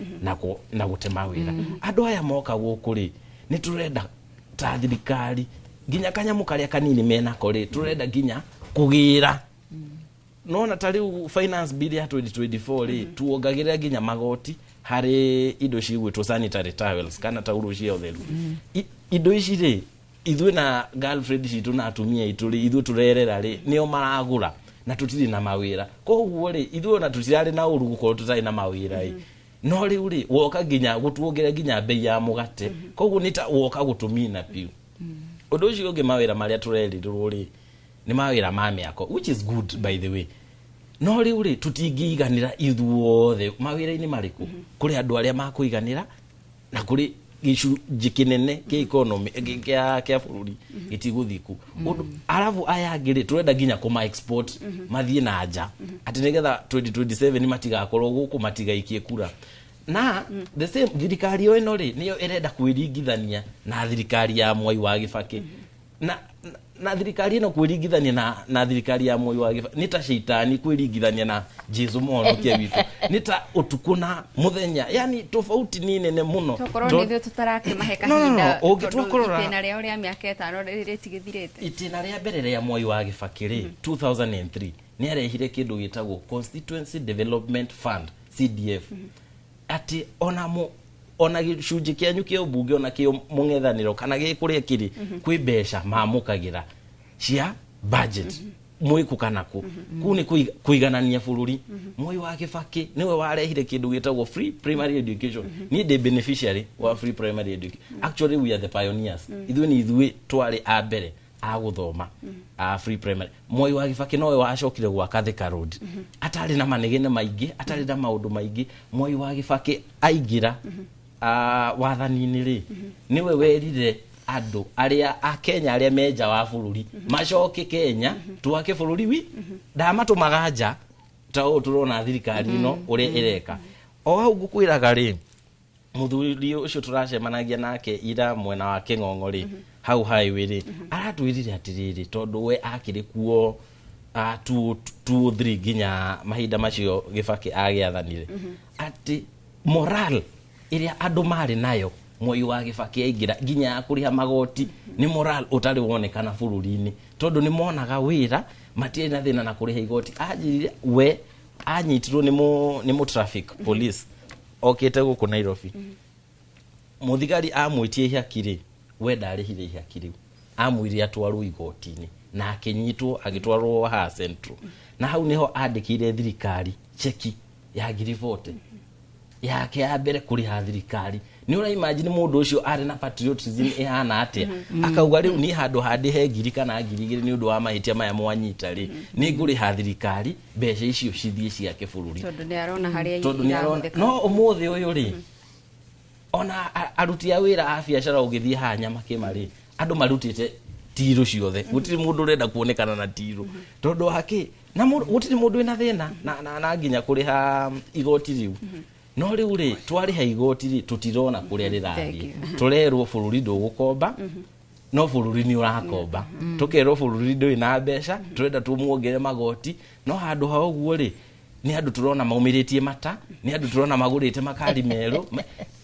na gũte mawĩra. Andũ aya moka gũkũ rĩ nĩ tũrenda ta thirikari nginya kanyamũ karĩa kanini menako rĩ tũrenda nginya kũgĩra. Nona ta rĩu finance bill ya 2024 rĩ tuongagĩrĩra nginya magoti harĩ indo cigwĩtwo sanitary towels kana taurũ cia ũtheru. Indo ici rĩ ithuĩ na girlfriend citũ na atumia aitũ rĩ ithuĩ tũrerera rĩ nĩo maragũra na tũtirĩ na mawĩra. Koguo rĩ ithuĩ ona tũtirarĩ na ũru gũkorwo tũtarĩ na mawĩra ĩ, no rĩu rĩ woka nginya gũtuongerera nginya bei ya mũgate, koguo nĩ ta woka gũtũmina biũ. Ũndũ ũcio ũngĩ mawĩra marĩa tũrerirwo rĩ nĩ mawĩra ma mĩako, which is good by the way, no rĩu rĩ tũtingĩiganĩra ithuothe mawĩra-inĩ marĩkũ. Kũrĩ andũ arĩa makũiganĩra na kũrĩ gĩcunjĩ kĩnene kĩa economy kĩa bũrũri gĩtigũthiĩ kũ. Ũndũ arabu aya angĩ rĩ tũrenda nginya kũma export mathiĩ na nja atĩ nĩgetha 2027 matigakorwo gũkũ matigaikie kura. Na the same thirikari ĩyo ĩno rĩ nĩyo ĩrenda kwĩringithania na thirikari ya Mwai wa Kibaki. Na thirikari ĩno kwĩringithania na thirikari ya Moi wa Kibaki nĩ ta shaitani kwĩringithania na Jesu mũhonokia witũ, nĩ ta ũtukũ na mũthenya, yani tofauti nĩ nene mũno. Tokorwo nĩ ithuĩ tũtarakĩmahe kahinda, itĩna rĩao rĩa mĩaka 5 rĩtigĩthirĩte. Itĩna rĩa mbere rĩa Moi wa Kibaki rĩ 2003 nĩ arehire kĩndũ gĩtagwo Constituency Development Fund CDF, atĩ ona gĩcunjĩ kĩanyu kĩa ũmbunge ona kĩa mũng'ethanĩro kana gĩ kũrĩa kĩrĩ kwĩ mbeca mamũkagĩra cia budget mwĩkũ kana kũ kũu nĩ kũiganania bũrũri. Moi wa Kibaki nĩwe warehire kĩndũ gĩtagwo free primary education. Niĩ ndĩ beneficiary wa free primary education. Actually we are the pioneers. Ithuĩ nĩ ithuĩ twarĩ a mbere a gũthoma a free primary. Moi wa Kibaki nowe wacokire gwaka Thika Road atarĩ na manegene maingĩ, atarĩ na maũndũ maingĩ. Moi wa Kibaki aingĩra wathani-inĩ rĩ nĩwe werire andũ arĩa a Kenya arĩa me nja wa bũrũri macoke Kenya twake bũrũri wi ndamatũmaga nja ta ũũ tũrona thirikari ĩno ũrĩa ĩreka. O hau ngũkwĩraga rĩ, mũthuri ũcio tũracemanagia nake ira mwena wa Kĩng'ong'o rĩ, hau highway rĩ, aratwĩrire atĩrĩrĩ, tondũ we akĩrĩ kuo 203 nginya mahinda macio Gĩbakĩ agĩathanire, atĩ moral ĩrĩa andũ marĩ nayo Mwai wa Gĩbakĩ aingĩra nginya ya kũrĩha magoti nĩ moral ũtarĩ wonekana bũrũri-inĩ, tondũ nĩ monaga wĩra, matiarĩ na thĩna na kũrĩha igoti. Anjĩrire we anyitirwo nĩ mũ traffic police okĩte gũkũ Nairobi. Mũthigari amwĩtie ihaki rĩ, we ndarĩhire ihaki rĩu, amwĩrire atwarwo igoti-inĩ na akĩnyitwo agĩtwarwo haha Central, na hau nĩho andĩkĩire thirikari cheki ya 40,000 yake ya mbere kũrĩha thirikari. Nĩ ũra imagine mũndũ ũcio arĩ na patriotism ĩhana atĩa? Akauga rĩu niĩ handũ handĩhe 1,000 kana 2,000 nĩ ũndũ wa mahĩtia maya mwanyita rĩ, nĩ ngũrĩha thirikari mbeca icio cithiĩ ciake bũrũri, tondũ nĩ arona harĩa tondũ nĩ arona. No ũmũthĩ ũyũ rĩ, ona aruti a wĩra a biacara ũgĩthiĩ haha Nyamakĩma rĩ, andũ marutĩte tirũ ciothe, gũtirĩ mũndũ ũrenda kuonekana na tirũ, tondũ wake na gũtirĩ mũndũ wĩna thĩna na nginya kũrĩha igoti rĩu. No rĩu rĩ, twarĩha igoti rĩ, tũtirona kũrĩa rĩrathiĩ. Tũrerwo bũrũri ndũgũkomba, no bũrũri nĩ ũrakomba. Tũkerwo bũrũri ndũrĩ na mbeca, tũrenda tũmuongerere magoti, no handũ ha ũguo rĩ, nĩ andũ tũrona maumĩrĩtie mata, nĩ andũ tũrona magũrĩte makari merũ.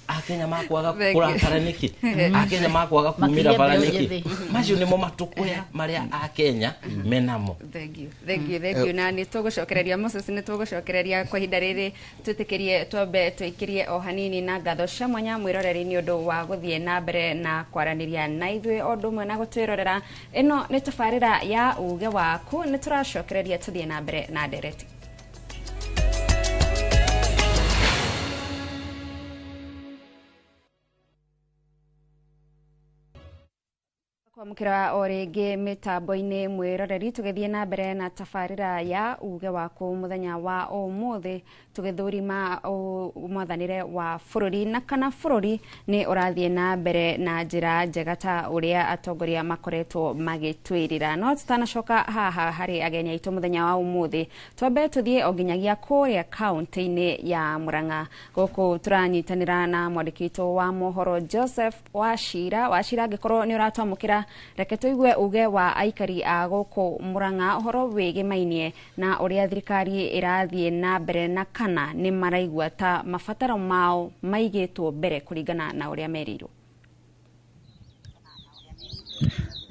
Akenya makwaga kũrakara nĩkĩ? Akenya makwaga kumĩra bara nĩkĩ? Macio nĩmo matũkũya marĩa Akenya menamo. Thank you. Thank you, thank you. Na nĩ tũgũcokereria Moses, nĩ tũgũcokereria kwa ihinda rĩrĩ, twĩtĩkĩrie twambe tũikĩrie o hanini na ngatho cia mwanya mwĩroreri nĩ ũndũ wa gũthiĩ na mbere na kwaranĩria na ithuĩ o ũndũ ũmwe na gũtwĩrorera. Ĩno nĩ tabarĩra ya Uge Waku, nĩ tũracokereria tũthiĩ na mbere na ndereti. Kwamũkĩra o rĩngĩ mĩtambo-inĩ mwĩroreri, tũgĩthiĩ na mbere na tabarĩra ya Uge Waku mũthenya wa ũmũthĩ, tũgĩthũrima mwathanĩre wa bũrũri na kana bũrũri nĩ ũrathiĩ na mbere na njĩra njega ta ũrĩa atongoria makoretwo magĩtwĩrĩra. No tutanacoka haha harĩ ageni aitũ mũthenya wa ũmũthĩ, twambe tũthiĩ o nginyagia kũrĩa kaũntĩ-inĩ ya Murang'a. Gũkũ tũranyitanĩra na mwandĩki witũ wa mohoro Joseph Wachira. Wachira, angĩkorwo nĩ ũratwamũkĩra, reke tũigue uge wa aikari a gũkũ Murang'a ũhoro wĩgĩmainie na ũrĩa thirikari ĩrathiĩ na mbere na kana nĩ maraigua ta mabataro mao maigĩtwo mbere kũringana na ũrĩa merĩirwo.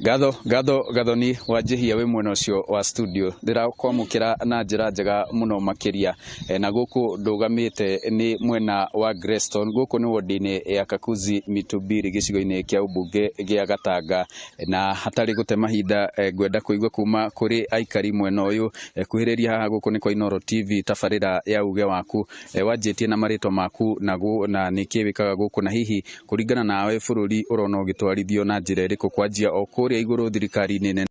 Ngatho Gathoni wanjihia wĩ mwena ũcio wa studio, ndĩrakwamũkĩra na njĩra njega mũno makĩria. Na gũkũ ndũgamĩte nĩ mwena wa Greston, gũkũ nĩ wodi-inĩ ya Kakuzi Mitubiri gĩcigo-inĩ kĩa ũmbunge gĩa Gatanga. Na hatarĩ gũte mahinda, ngwenda kũigua kuma kũrĩ aikari mwena ũyũ. Kuhĩrĩria haha gũkũ nĩ kwa Inooro TV, tabarĩra ya Uge Waku. Wanjĩtie na marĩtwa maku na nĩkĩ wĩkaga gũkũ, na hihi kũringana nawe bũrũri ũrona ũgĩtwarithio na njĩra ĩrĩkũ kwanjia o kũrĩa igũrũ thirikari-inĩ nene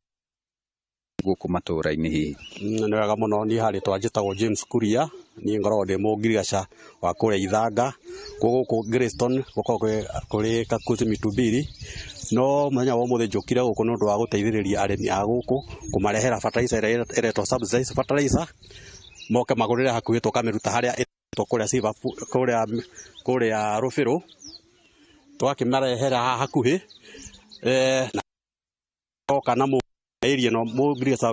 gũkũ matũũra-inĩ hihi? Nĩ wega mũno. Niĩ harĩ twanjĩtagwo James Kuria, niĩ ngoragwo ndĩ mũngirigaca wa kũrĩa Ithanga, gũkũ Greston, gũkoragwo kũrĩ Kakuzi Mitubiri. No mũthenya wa ũmũthĩ njũkire gũkũ nĩ ũndũ wa gũteithĩrĩria arĩmi a gũkũ kũmarehera fertilizer ĩrĩa ĩretwo subsidized fertilizer, moke magũrĩre hakuhĩ, tũkamĩruta harĩa ĩtwo kũrĩa kũrĩa Rũbĩrũ, tũgakĩmarehera haha hakuhĩ. Oka na area no mũngirigaca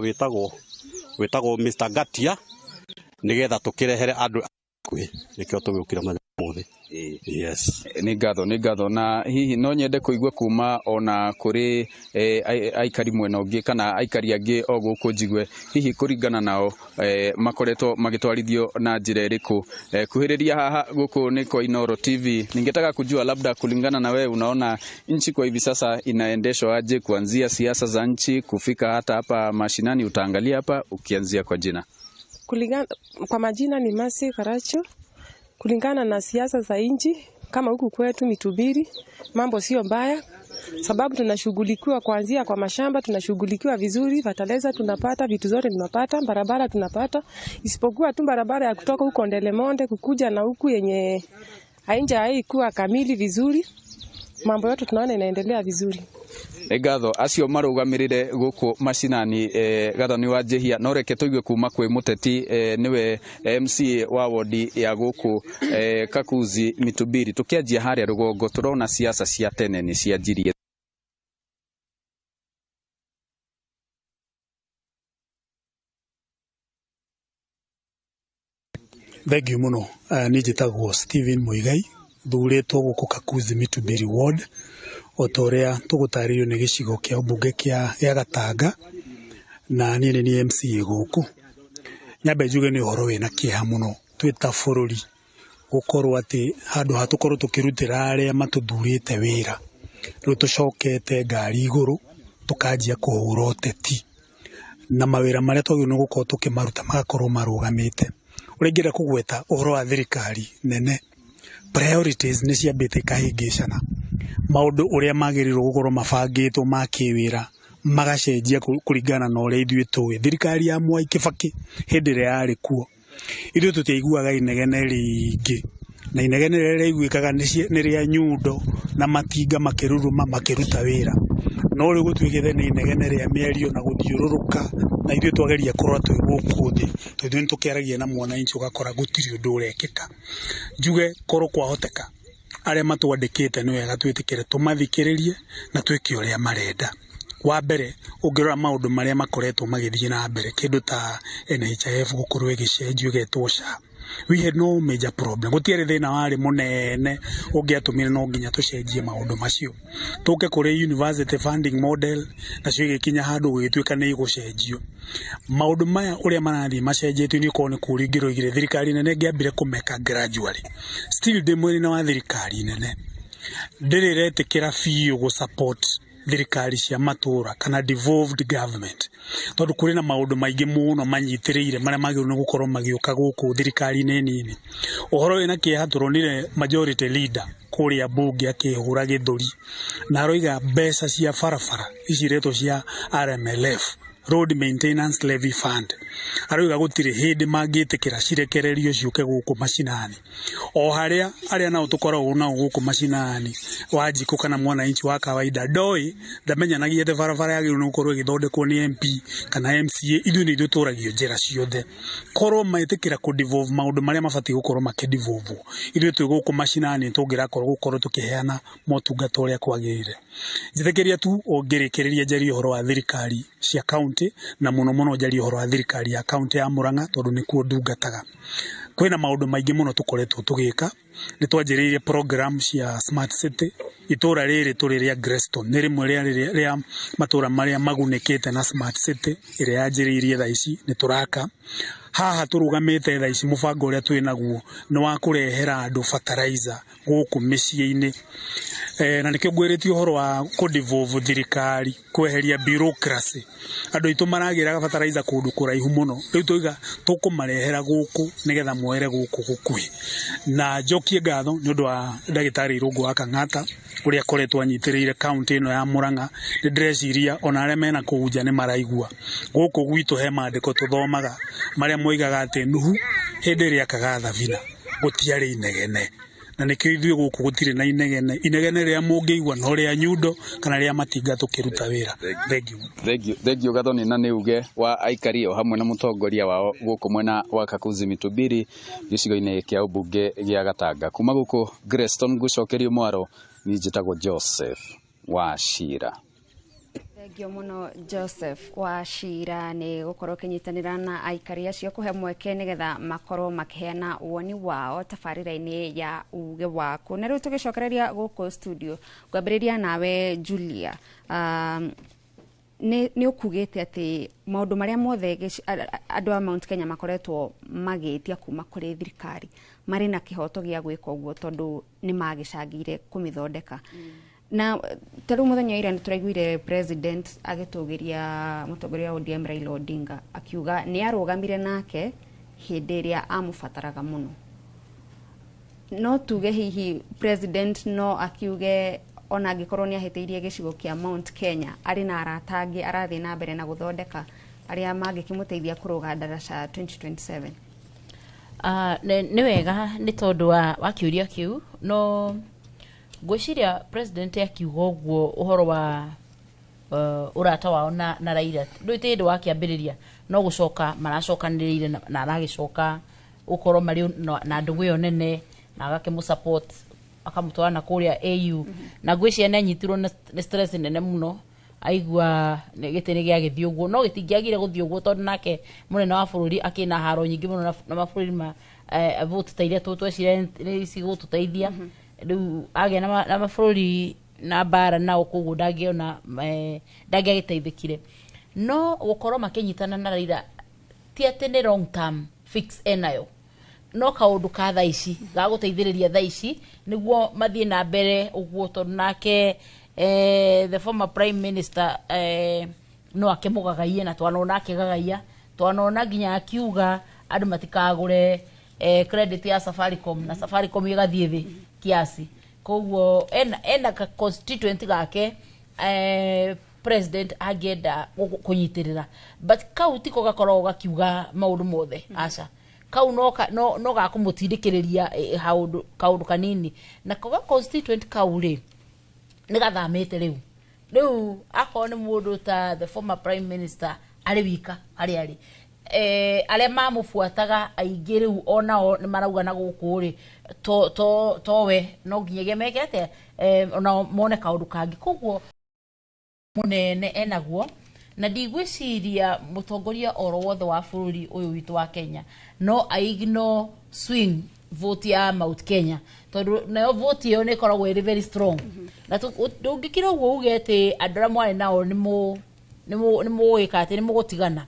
wĩtagwo Mr Gatia, nĩgetha tũkĩrehere andũ hakuhĩ, nĩkĩo tũgĩũkire mũthenya ũmũthĩ. Yes. Nĩ ngatho. Na hihi no nyende kũigua kuma ona kũrĩ aikari mwena ũngĩ kana aikari angĩ o gũkũ njigue hihi kũringana nao makoretwo magĩtwarithio na njĩra ĩrĩkũ. Kuhĩrĩria haha gũkũ nĩ kwa Inooro TV, ningetaka kujua labda kulingana na wewe unaona nchi kwa hivi sasa inaendeshwa aje, kuanzia siasa za nchi kufika hata hapa mashinani? Utaangalia hapa ukianzia kwa jina. Kulingana kwa majina ni Masi Karacho. Kulingana na siasa za nchi kama huku kwetu Mitubiri, mambo sio mbaya, sababu tunashughulikiwa kuanzia kwa mashamba, tunashughulikiwa vizuri, fertilizer tunapata, vitu zote tunapata, barabara tunapata, isipokuwa tu barabara ya kutoka huko Ndelemonde kukuja na huku yenye haija haikuwa kamili vizuri. Mambo yote tunaona inaendelea vizuri. Nĩ ngatho acio marũgamĩrĩre gũkũ macinani. Gathoni wa Njĩhia, no reke tũigue kuma kwĩ mũteti, nĩwe MCA wa wodi ya gũkũ Kakuzi Mitubiri. Tũkĩanjia harĩa rũgongo, tũrona siasa cia tene nĩ cianjirie. Thengiũ mũno. Niĩ njĩtagwo Steven Muigai, thurĩtwo gũkũ Kakuzi Mitubiri ward, o ta ũrĩa tũgũtarĩrio nĩ gĩcigo kĩa ũmbunge gĩa Gatanga, na niĩ nĩ niĩ MCA gũkũ. Nyambe njuge nĩ ũhoro wĩna kĩeha mũno twĩ ta bũrũri gũkorwo atĩ handũ ha tũkorwo tũkĩrutĩra arĩa matũthurĩte wĩra, rĩu tũcokete ngari igũrũ tũkanjia kũhũra ũteti, na mawĩra marĩa twagĩrĩirwo nĩ gũkorwo tũkĩmaruta magakorwo marũgamĩte. Ũrĩa ingĩenda kũgweta ũhoro wa thirikari nene, priorities nĩ ciambĩte ikahĩngĩcana, maũndũ ũrĩa magĩrĩirwo gũkorwo mabangĩtwo ma kĩwĩra magacenjia kũringana na ũrĩa ithuĩ tũĩ. Thirikari ya Mwai Kibaki hĩndĩ ĩrĩa yarĩ kuo, ithuĩ tũtiaiguaga inegene rĩingĩ, na inegene rĩrĩa rĩaiguĩkaga nĩ rĩa nyundo na matinga makĩruruma makĩruta wĩra. No rĩu gũtuĩkĩte nĩ inegene rĩa mĩario na gũthiũrũrũka, na ithuĩ twageria kũrora twĩ gũkũ thĩ, tondũ ithuĩ nĩtũkĩaragia na mwananchi ũgakora gũtirĩ ũndũ ũrekĩka. Njuge korwo kwahoteka arĩa matwandĩkĩte nĩ wega twĩtĩkĩre tũmathikĩrĩrie na twĩke ũrĩa marenda. Wa mbere, ũngĩrora maũndũ marĩa makoretwo magĩthiĩ na mbere, kĩndũ ta NHIF gũkorwo ĩgĩcenjio ĩgetwo SHA, we had no major problem, gũtiarĩ thĩna warĩ mũnene ũngĩatũmire no nginya tũcenjie maũndũ macio. Tũke kũrĩ university funding model, nacio igĩkinya handũ gũgĩtuĩka nĩ igũcenjio. Maũndũ maya ũrĩa marathiĩ macenjetio nĩ ũkorwo nĩ kũũria ingĩroigire thirikari nene ĩngĩambire kũmeka gradually. Still ndĩ mwena wa thirikari nene, ndĩrĩ ĩretĩkĩra biũ gũ support thirikari cia matũra kana devolved government, tondũ kũrĩ na maũndũ maingĩ mũno manyitĩrĩire marĩa magĩrĩirwo nĩ gũkorwo magĩũka gũkũ thirikari-inĩ nini. Ũhoro wĩna kĩeha, tũronire majority leader kũrĩa mbunge akĩhũra gĩthũri na aroiga mbeca cia barabara ici iretwo cia RMLF, Road Maintenance Levy Fund, aroiga gũtirĩ hĩndĩ mangĩtĩkĩra cirekererio ciũke gũkũ macinani. O harĩa arĩa nao tũkoragwo nao gũkũ macinani, Wanjikũ kana mwananchi wa kawaida ndoĩ, ndamenyanagia atĩ barabara yagĩrĩirwo nĩ gũkorwo ĩgĩthondekwo nĩ MP kana MCA. Ithuĩ nĩ ithuĩ tũragio njĩra ciothe. Korwo metĩkĩra kũ devolve maũndũ marĩa mabatiĩ gũkorwo makĩ devolve, ithuĩ twĩ gũkũ macinani tũngĩrakorwo gũkorwo tũkĩheana motungata ũrĩa kwagĩrĩire. Njĩtĩkĩria tu ũngĩrĩkĩrĩria njarie ũhoro wa thirikari cia county, na mũno mũno njarie ũhoro wa thirikari ya county ya Murang'a, tondũ nĩkuo ndungataga. Kwĩna maũndũ maingĩ mũno tũkoretwo tũgĩka. Nĩ twanjĩrĩirie program cia smart city. Itũra rĩrĩ tũrĩ rĩa Greston nĩ rĩmwe rĩa matũra marĩa magunĩkĩte na smart city ĩrĩa yanjĩrĩirie. Thaa ici nĩ tũraka haha tũrũgamĩte. Thaa ici mũbango ũrĩa twĩ naguo nĩ wa kũrehera andũ fertilizer gũkũ mĩciĩ-inĩ. Na nĩkĩo ngwĩrĩtie ũhoro wa kũ devolve thirikari, kweheria bureaucracy. Andũ aitũ maragĩraga fertilizer kũndũ kũraihu mũno, rĩu tũiga tũkũmarehera gũkũ nĩgetha moere gũkũ gũkuhĩ. Na njokie ngatho nĩ ũndũ wa ndagĩtarĩ Irũngũ wa Kang'ata ũrĩa akoretwo anyitĩrĩire kaunti ĩno ya Murang'a. Nĩ ndĩreciria ona arĩa mena kũu nja nĩ maraigua. Gũkũ gwitũ he maandĩko tũthomaga marĩa moigaga atĩ Nuhu hĩndĩ ĩrĩa akaga thabina gũtiarĩ inegene, na nĩkĩo ithuĩ gũkũ gũtirĩ na inegene. Inegene rĩrĩa mũngĩigua no rĩa nyundo kana rĩa matinga tũkĩruta wĩra. Thank you. Thank you, thank you Gathoni, na nĩ uge wa aikari o hamwe na mũtongoria wao gũkũ mwena wa Kakuzi Mitubiri, gĩcigo-inĩ kĩa ũmbunge gĩa Gatanga. Kuma gũkũ Greston ngũcokerio mwaro, niĩ njĩtagwo Joseph Wachira. Thengio mũno Joseph wa Cira nĩ gũkorwo ũkĩnyitanĩra na aikari acio kũhe mweke nĩgetha makorwo makĩheana woni wao tabarĩra-inĩ ya uge waku. Na rĩu tũgĩcokereria gũkũ studio, ngwambĩrĩria nawe Julia. Nĩ ũkugĩte atĩ maũndũ marĩa mothe andũ a Mount Kenya makoretwo magĩtia kuma kũrĩ thirikari, marĩ na kĩhoto gĩa gwĩka ũguo tondũ nĩ magĩcangĩire kũmĩthondeka. Na ta rĩu mũthenya wa ira nĩ tũraiguire president agĩtũgĩria mũtongoria wa ODM Raila Odinga, akiuga nĩ arũgamire nake hĩndĩ ĩrĩa amũbataraga mũno. No tuge hihi president no akiuge ona angĩkorwo nĩ ahĩtĩirie gĩcigo kĩa Mount Kenya, arĩ na arata angĩ arathiĩ na mbere na gũthondeka arĩa mangĩkĩmũteithia kũrũga ndaraca 2027? Nĩ wega nĩ tondũ wa kĩũria kĩu, no ngwĩciria president akiuga ũguo ũhoro wa Ũrata wao na Raila ndũĩ ti hĩndĩ wakĩambĩrĩria, no gũcoka maracokanĩrĩire na aragĩcoka gũkorwo marĩ na ndũgũ ĩyo nene na agakĩmũ support, akamũtwara na kũrĩa AU, na ngwĩciria nĩ anyitirwo nĩ stress nene mũno aigua gĩtĩ nĩ gĩagĩthiĩ ũguo, no gĩtingĩagire gũthiĩ ũguo tondũ nake mũnene wa bũrũri akĩna haro nyingĩ mũno na mabũrũri ma vote ta iria tweciria nĩ cigũtũteithia. Rĩu agĩa na mabũrũri na mbara nao, koguo ndangĩona ndangĩagĩteithĩkire. No gũkorwo makĩnyitana na Raila ti atĩ nĩ long term fix enayo, no kaũndũ ka thaa ici ga gũteithĩrĩria thaa ici nĩguo mathiĩ na mbere ũguo, tondũ nake the former prime minister no akĩmũgagaie, na twanona akĩgagaia, twanona nginya akiuga andũ matikagũre credit ya Safaricom, na Safaricom ĩgathiĩ thĩ kiasi. Koguo ena ka constituent gake president angĩenda kũnyitĩrĩra, but kau tiko gakoragwo gakiuga maũndũ mothe, aca. Kau no gakũmũtindĩkĩrĩria kaũndũ kanini, na ko ga constituent kau rĩ nĩ gathamĩte rĩu. Rĩu akorwo nĩ mũndũ ta the former prime minister arĩ wika harĩa arĩ, arĩa mamũbuataga aingĩ rĩu onao nĩ marauga na gũkũ rĩ to towe no nginyagia meke atĩa, onao mone kaũndũ kangĩ. Koguo mũnene enaguo, na ndigwĩciria mũtongoria oro wothe wa bũrũri ũyũ witũ wa Kenya no aignore swing vote ya Mount Kenya, tondũ nayo vote ĩyo nĩ ĩkoragwo ĩrĩ very strong, na ndũngĩkira ũguo uge atĩ andũ arĩa mwarĩ nao nĩ mũgwĩka atĩ nĩ mũgũtigana.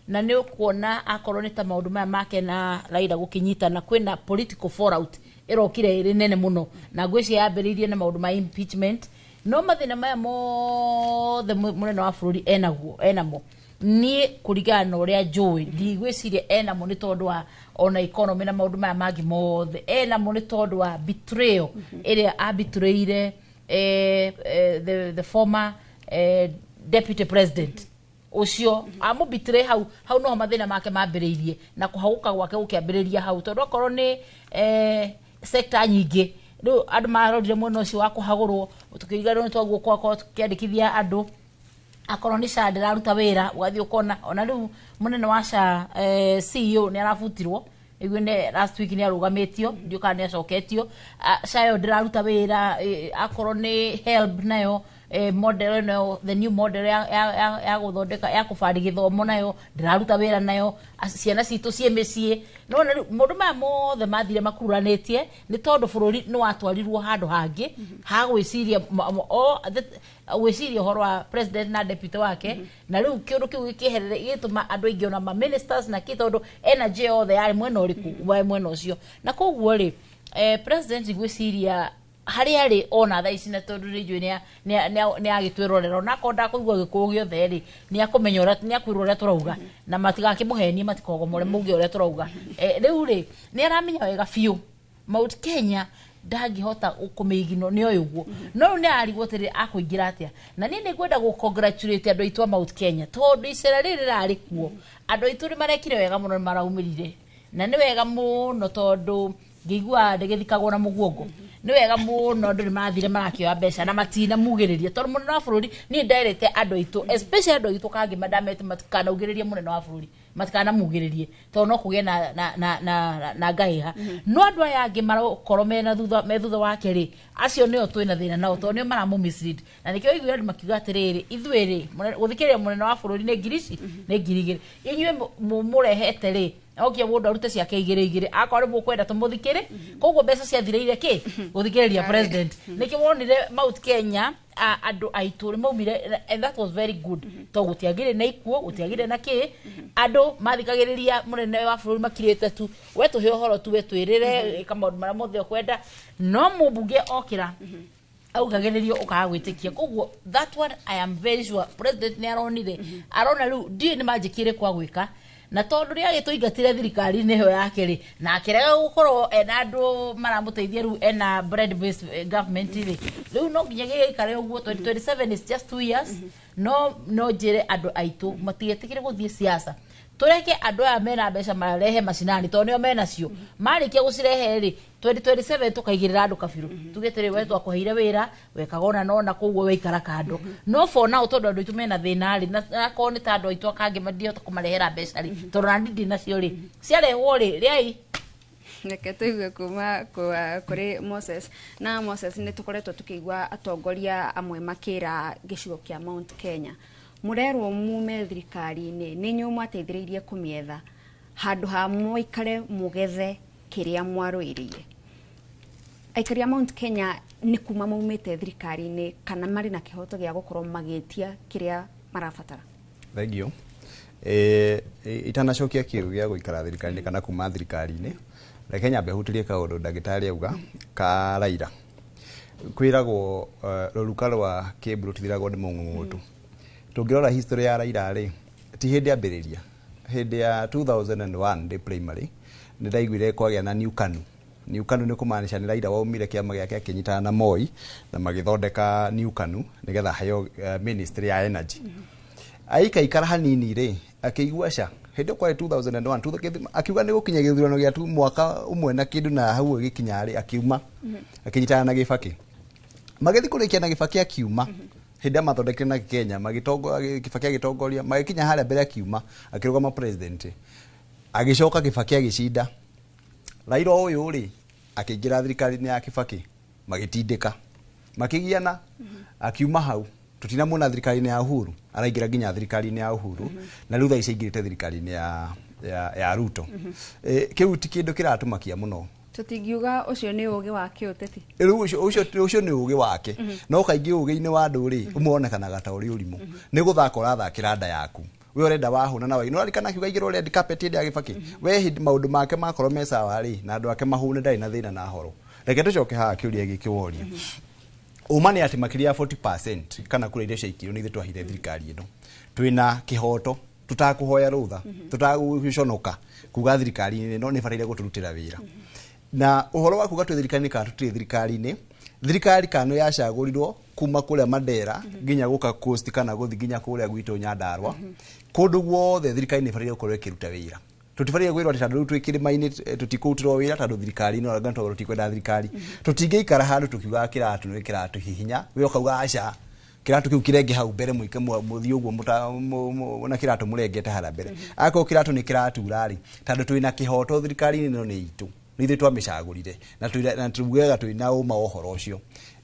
Na nĩ ũkuona akorwo nĩ ta maũndũ maya make na Raila gũkĩnyitana, kwĩna political fallout ĩrokire ĩrĩ nene mũno, na ngwĩciria yambĩrĩirie na maũndũ ma impeachment. No mathĩna maya mothe mũnene wa bũrũri enaguo, enamo, niĩ kũringana na ũrĩa njũĩ, ndigwĩciria enamo nĩ tondũ wa ona economy na maũndũ maya mangĩ mothe. Enamo nĩ tondũ wa betrayal ĩrĩa abetrayire the former deputy president ũcio amũbitire. Hau hau noho mathĩna make mambĩrĩirie na kũhagũka gwake gũkĩambĩrĩria hau, tondũ akorwo nĩ sector nyingĩ rĩu andũ marorire mwena ũcio wa kũhagũrwo, tũkĩriganĩrwo nĩ twaguo kwakorwo tũkĩandĩkithia andũ. Akorwo nĩ SHA ndĩraruta wĩra, ũgathiĩ ũkona ona rĩu mũnene wa SHA, CEO, nĩ arabutirwo. Iguo nĩ last week nĩ arũgamĩtio, ndiũ kana nĩ acoketio. SHA ĩyo ndĩraruta wĩra. Akorwo nĩ HELB nayo, model nayo, the new model ya gũthondeka ya kũbari gĩthomo, nayo ndĩraruta wĩra nayo. Ciana citũ ciĩ mĩciĩ. Nona rĩu maũndũ maya mothe mathire makururanĩtie nĩ tondũ bũrũri nĩ watwarirwo handũ hangĩ ha gwĩciria gwĩciria ũhoro wa president na deputy wake, na rĩu kĩũndũ kĩu gĩkĩherere gĩgĩtũma andũ aingĩ ona ma ministers na kĩ, tondũ energy yothe yarĩ mwena ũrĩkũ? Warĩ mwena ũcio. Na koguo rĩ, president ngwĩciria harĩa arĩ ona thaa ici, na tondũ nĩ njũĩ nĩ agĩtwĩrorera, onakorwo ndakũigua gĩkũyũ gĩothe rĩ, nĩ akũmenya ũrĩa nĩ akwĩrwo ũrĩa tũrauga, na matigakĩmũhenie, matikogomore mauge ũrĩa tũrauga. Rĩu rĩ, nĩ aramenya wega biũ Mount Kenya ndangĩhota kũmĩigino nĩ oĩ ũguo, no rĩu nĩ arigwo atĩrĩ, akũingĩra atĩa? Na niĩ nĩ ngwenda gũ congratulate andũ aitũ a Mount Kenya, tondũ icera rĩrĩ rĩrarĩ kuo, andũ aitũ nĩ marekire wega mũno, nĩ maraumĩrire, na nĩ wega mũno, tondũ ngĩigua ndĩgĩthikagwo na mũguongo. Nĩ wega mũno andũ nĩ mathire marakĩoya mbeca na matinamugĩrĩria, tondũ mũnene wa bũrũri, niĩ nderĩte andũ aitũ, especially andũ aitũ kangĩ mandamete matikanaugĩrĩrie mũnene wa bũrũri, matikanamugĩrĩrie, tondũ no kũgĩe na ngahĩha. No andũ aya angĩ marakorwo mena thutha, me thutha wake rĩ, acio nĩo twĩna thĩna nao, tondũ nĩo maramũ mislead. Na nĩkĩo ũiguire andũ makiuga atĩrĩrĩ, ithuĩ rĩ, gũthikĩrĩria mũnene wa bũrũri nĩ ngiri ici, nĩ 2000 inyuĩ mũrehete rĩ, okia mũndũ arute ciake igĩrĩ igĩrĩ akorwo nĩ mũkwenda tũmũthikĩrĩ. Koguo mbeca ciathirĩire kĩ? Gũthikĩrĩria president. Nĩkĩo wonire Mount Kenya andũ aitũ nĩ maumire, and that was very good, tondũ gũtiagĩrĩ na ikuũ, gũtiagĩrĩ na kĩ. Andũ mathikagĩrĩria mũnene wa bũrũri makirĩte tu, we tũhe ũhoro tu, we twĩrĩre, ĩka maũndũ marĩa mothe ũkwenda, no mũmbunge okĩra augagĩrĩrio ũkaga gwĩtĩkia. Koguo that one I am very sure president nĩ aronire, arona rĩu ndiũĩ nĩ manjĩkĩre kwa gwĩka, na tondũ nĩ agĩtũingatire thirikari-inĩ ĩyo yake rĩ, na akĩrega gũkorwo ena andũ maramũteithia, rĩu ena broad based government rĩ, rĩu no nginya gĩgĩikare ũguo. 2027 is just 2 years. No njĩre andũ aitũ matigetĩkĩre gũthiĩ siasa. Tureke andũ aya mena mbeca marehe macinani tondũ nĩo menacio. Marĩkia gũcirehe rĩ 2027 tukaigĩrĩra andũ kabirũ. Tuge atĩrĩ we twakũheire wĩra wekaga ona nona koguo waikara kando. No for now tondũ andũ aitũ mena thĩna rĩ na akorwo nĩ ta andũ aitũ akangĩ mandihota kũmarehera mbeca rĩ tondũ nani ndinacio rĩ ciarehwo rĩ rĩai. Reke tũigue kuma kũrĩ Moses. Na Moses, nĩ tũkoretwo tũkĩigua atongoria amwe makĩra gĩcigo kĩa Mount Kenya mũrerwo mume thirikari-inĩ nĩ inyuĩ mwateithĩrĩirie kũmĩetha handũ ha mũikare mũgethe kĩrĩa mwarũĩrĩire. Aikari a Mount Kenya nĩ kuma maumĩte thirikari-inĩ kana marĩ na kĩhoto gĩa gũkorwo magĩtia kĩrĩa marabatara? Thank you. Itanacokia kĩũria gĩa gũikara thirikari-inĩ kana kuma thirikari-inĩ, reke nyambe hutĩrie kaũndũ ndagĩtarĩ auga ka Raila. Kwĩragwo rũruka rwa kĩmbu rũtithiragwo nĩ mũng'ũng'ũtũ. Tũngĩrora history ya Raila rĩ, ti hĩndĩ ambĩrĩria. Hĩndĩ ya 2001 ndĩ primary, nĩ ndaiguire kwagĩa na New KANU. New KANU nĩ kũmaanisha nĩ Raila waumire kĩama gĩake akĩnyitana na Moi na magĩthondeka New KANU nĩgetha aheo ministry ya energy. Aikaikara hanini rĩ, akĩigua ca hĩndĩ ĩyo kwarĩ 2001 akiuga nĩ gũkinya gĩthurano gĩa tu mwaka ũmwe na kĩndũ na hau ĩgĩkinya rĩ, akiuma akĩnyitana na Gĩbakĩ. Magĩthiĩ kũrĩkia na Gĩbakĩ akiuma. Hĩndĩ ĩrĩa mathondekire na Kenya magĩtongoria Kibaki agĩtongoria magĩkinya harĩa mbere akiuma akĩrũgama president. Agĩcoka Kibaki agĩcinda. Raila ũyũ rĩ akĩingĩra thirikari-inĩ ya Kibaki magĩtindĩka makĩgiana akiuma hau tutinamuona thirikari-inĩ ya Uhuru araingĩra nginya thirikari-inĩ ya Uhuru na rĩu thaa ici aingĩrĩte thirikari-inĩ ya Ruto. Kĩu ti kĩndũ kĩratũmakia mũno. Tũtingiuga ũcio nĩ ũgĩ wa kĩũteti. Rĩu ũcio nĩ ũgĩ wake, no kaingĩ ũgĩ-inĩ wa andũ rĩ ũmwe wonekanaga ta ũrĩ ũrimũ. Nĩ gũthaka ũrathakĩra nda yaku. We ũrenda wahũna na waigua. Nĩũraririkana akiuga aingĩrwo red carpet hĩndĩ ya Gĩbakĩ? We hĩndĩ maũndũ make makorwo me sawa rĩ na andũ ake mahũne ndarĩ na thĩna na horo. Reke tũcoke haha kĩũria gĩkĩ woria. Ũma nĩ atĩ makĩria ya 40% kana kura iria ciaikirio nĩ ithuĩ twahire thirikari ĩno. Twĩna kĩhoto tũtakũhoya rũtha, tũtagũconoka kuga thirikari ĩno nĩ ĩbataire gũtũrutĩra wĩra. Na ũhoro wa kuga twĩ thirikari-inĩ kana tũtirĩ thirikari-inĩ, thirikari kana yacagũrirwo kuma kũrĩa Mandera nginya gũka Coast kana gũthiĩ nginya kũrĩa gwitũ Nyandarua, kũndũ guothe thirikari nĩ ĩbataire gũkorwo ĩkĩruta wĩra. Tũtibataire kwĩrwo atĩ tondũ rĩu twĩ kĩrĩma-inĩ tũtikũrutĩrwo wĩra tondũ thirikari ĩno anga tondũ tũtikwenda thirikari. Tũtingĩikara handũ tũkiugaga kĩratũ nĩ kĩratũhihinya, we ũkauga aca kĩratũ kĩu kĩrenge hau mbere mũike mũthiĩ ũguo na kĩratũ mũrengete harĩa mbere. Akorwo kĩratũ nĩ kĩratura rĩ, tondũ twĩna kĩhoto thirikari-inĩ ĩno nĩ itũ. Nĩ ithuĩ twamĩcagũrire na tugaga twĩna ũma wa ũhoro ũcio.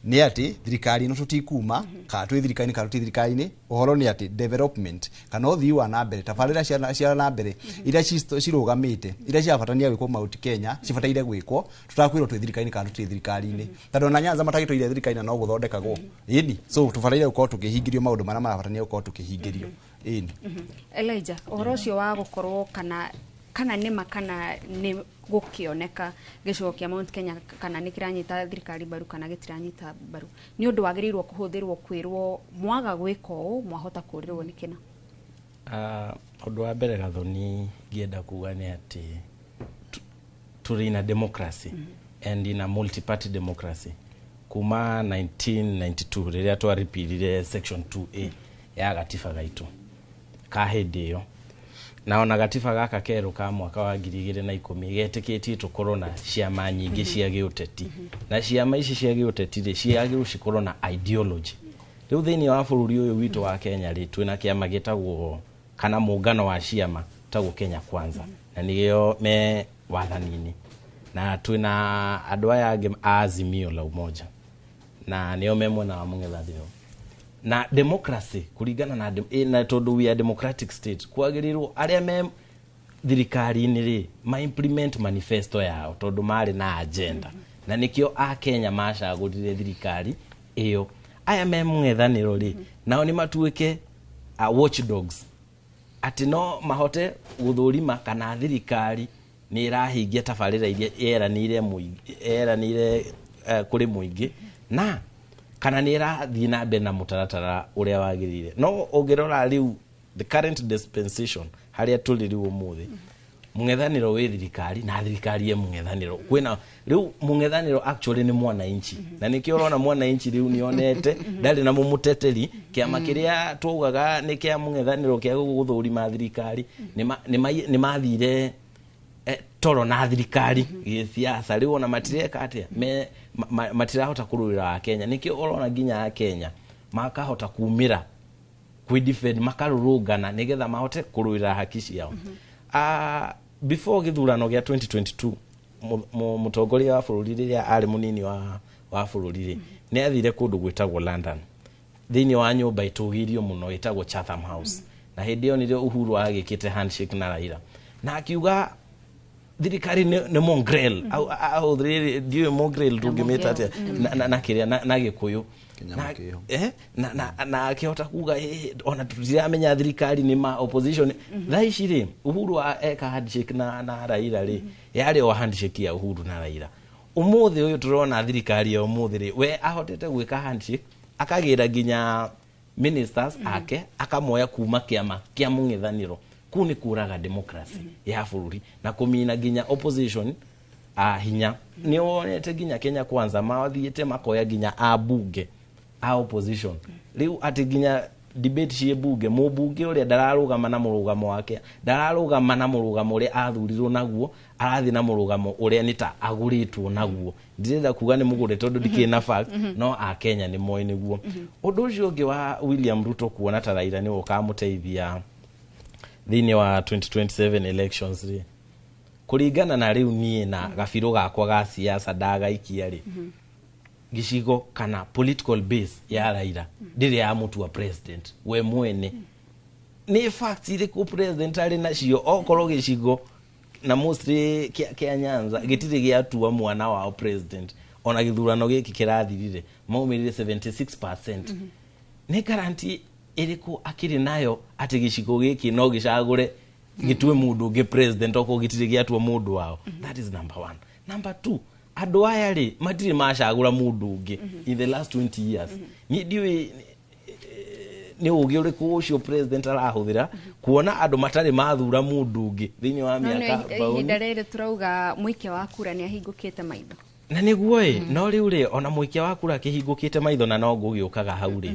Nĩ atĩ thirikari ĩno tũtikuma kana twĩ thirikari-inĩ kana tũtirĩ thirikari-inĩ, ũhoro nĩ atĩ development kana ũthii wa na mbere tabarĩra cia na mbere iria cirũgamĩte iria cirabatania gwĩkwo Mount Kenya cibataire gwĩkwo tũtakwĩrwo twĩ thirikari-inĩ kana tũtirĩ thirikari-inĩ tondũ ona Nyanza matagĩtũire thirikari na no gũthondekagwo. Ĩni so tũbataire gũkorwo tũkĩhingĩrio maũndũ marĩa marabatania gũkorwo tũkĩhingĩrio. Ĩni Elijah, ũhoro ũcio wa gũkorwo kana nĩma kana nĩ gũkĩoneka gĩcigo kĩa Mount Kenya kana nĩ kĩranyita thirikari mbaru kana gĩtiranyita mbaru nĩ ũndũ wagĩrĩirwo kũhũthĩrwo kwĩrwo mwaga gwĩka ũũ mwahota kũrĩrwo nĩ kĩna? Ũndũ wa mbere Gathoni ngĩenda kuga nĩ atĩ tũrĩ na democracy and in a multi-party democracy kuma 1992 rĩrĩa twaripirire section 2A ya gatiba gaitũ ka hĩndĩ ĩyo, na ona gatiba gaka kerũ ka mwaka wa 2010 getĩkĩtie tũkorwo na ciama nyingĩ cia gĩũteti, na ciama ici cia gĩũteti rĩ ciagĩrĩirwo cikorwo na ideology. Rĩu thĩinĩ wa bũrũri ũyũ witũ wa Kenya rĩ twĩna kĩama gĩtagwo kana mũngano wa ciama tagwo Kenya Kwanza, na nĩo me wathani-inĩ, na twĩna andũ aya angĩ a Azimio la Umoja na nĩo me mwena wa mũng'ethanĩro. Na democracy kũringana na na tondũ we are democratic state kwagĩrĩirwo arĩa me thirikari-inĩ rĩ ma implement manifesto yao tondũ marĩ na agenda, na nĩkĩo a Kenya macagũrire thirikari ĩyo. Aya me mũng'ethanĩro rĩ nao nĩ matuĩke watchdogs atĩ no mahote gũthũrima kana thirikari nĩ ĩrahingia tabarĩra iria yeranĩire kũrĩ mũingĩ na kana nĩ ĩrathiĩ na mbere na mũtaratara ũrĩa wagĩrĩire. No ũngĩrora rĩu the current dispensation harĩa tũrĩ rĩu ũmũthĩ, Mũng'ethanĩro wĩ thirikari na thirikari ye mũng'ethanĩro. Kwĩna rĩu mũng'ethanĩro actually nĩ mwananchi, na nĩkĩo ũrona mwananchi rĩu nĩonete ndarĩ na mũmũteteri. Kĩama kĩrĩa twaugaga nĩ kĩa mũng'ethanĩro kĩa gũthũrima thirikari nĩ mathire toro na thirikari gĩsiasa. Rĩu ona matireka atĩa, matirahota kũrũĩra Akenya. Nĩkĩo ũrona nginya Akenya makahota kumĩra kwĩ defend, makarũrũngana nĩgetha mahote kũrũĩra haki ciao. Before gĩthurano gĩa 2022, mũtongoria wa bũrũri rĩrĩa arĩ mũnini wa bũrũri rĩ, nĩ athire kũndũ gwĩtagwo London, thĩinĩ wa nyũmba ĩtũgĩirio mũno ĩtagwo Chatham House, na hĩndĩ ĩyo nĩrĩo Uhuru agĩkĩte handshake na Raila, na akiuga thirikari nĩ mongrel. Ahũthĩrire, ndiũĩ mongrel tũngĩmĩta atĩa na kĩrĩa na Gĩkũyũ. Na akĩhota kuga, "Ona tũtiramenya thirikari nĩ ma opposition." Thaa ici rĩ, Uhuru eka handshake na Raila rĩ, yarĩ o handshake ya Uhuru na Raila. Ũmũthĩ ũyũ tũrona thirikari ya ũmũthĩ rĩ, we ahotete gwĩka handshake, akagĩra nginya ministers ake, akamoya kuma kĩama kĩa mũng'ethanĩro. Kũu nĩ kũraga democracy ya bũrũri na kũmina nginya opposition a hinya. Nĩ wonete nginya Kenya Kwanza mathiĩte makoya nginya ambunge a opposition. Rĩu atĩ nginya debate ciĩ bunge, mũmbunge ũrĩa ndararũgama na mũrũgamo wake, ndararũgama na mũrũgamo ũrĩa athurirwo naguo, arathiĩ na mũrũgamo ũrĩa nĩ ta agũrĩtwo naguo. Ndirenda kuga nĩ mũgũre tondũ ndikĩrĩ na fact, no Akenya nĩ moĩ nĩguo. Ũndũ ũcio ũngĩ wa William Ruto kuona ta Raila nĩwe ũkamũteithia thĩinĩ wa 2027 elections rĩ, kũringana na rĩu niĩ na gabirũ gakwa ga siasa ndagaikia rĩ, gĩcigo kana political base ya Raila ndĩrĩ yamũtua president we mwene. Nĩ facts irĩkũ president arĩ nacio okorwo gĩcigo na mostly kĩa Nyanza gĩtirĩ gĩatua mwana wao president? Ona gĩthurano gĩkĩ kĩrathirire maumĩrire 76%. Nĩ guarantee ĩrĩkũ akĩrĩ nayo atĩ gĩcigo gĩkĩ no gĩcagũre gĩtue mũndũ ũngĩ president okorwo gĩtirĩ gĩatua mũndũ wao? That is number one. Number two, andũ aya rĩ, matirĩ macagũra mũndũ ũngĩ in the last 20 years. Niĩ ndiũĩ nĩ ũgĩ ũrĩkũ ũcio president arahũthĩra kuona andũ matarĩ mathura mũndũ ũngĩ thĩinĩ wa No mĩaka nĩ baũni. Ihinda rĩrĩ tũrauga mũikia wa kura nĩ ahingũkĩte maitho. Na nĩguo ĩ, no rĩu rĩ, ona mũikia wa kura akĩhingũkĩte maitho na no ngũgĩũkaga hau rĩ,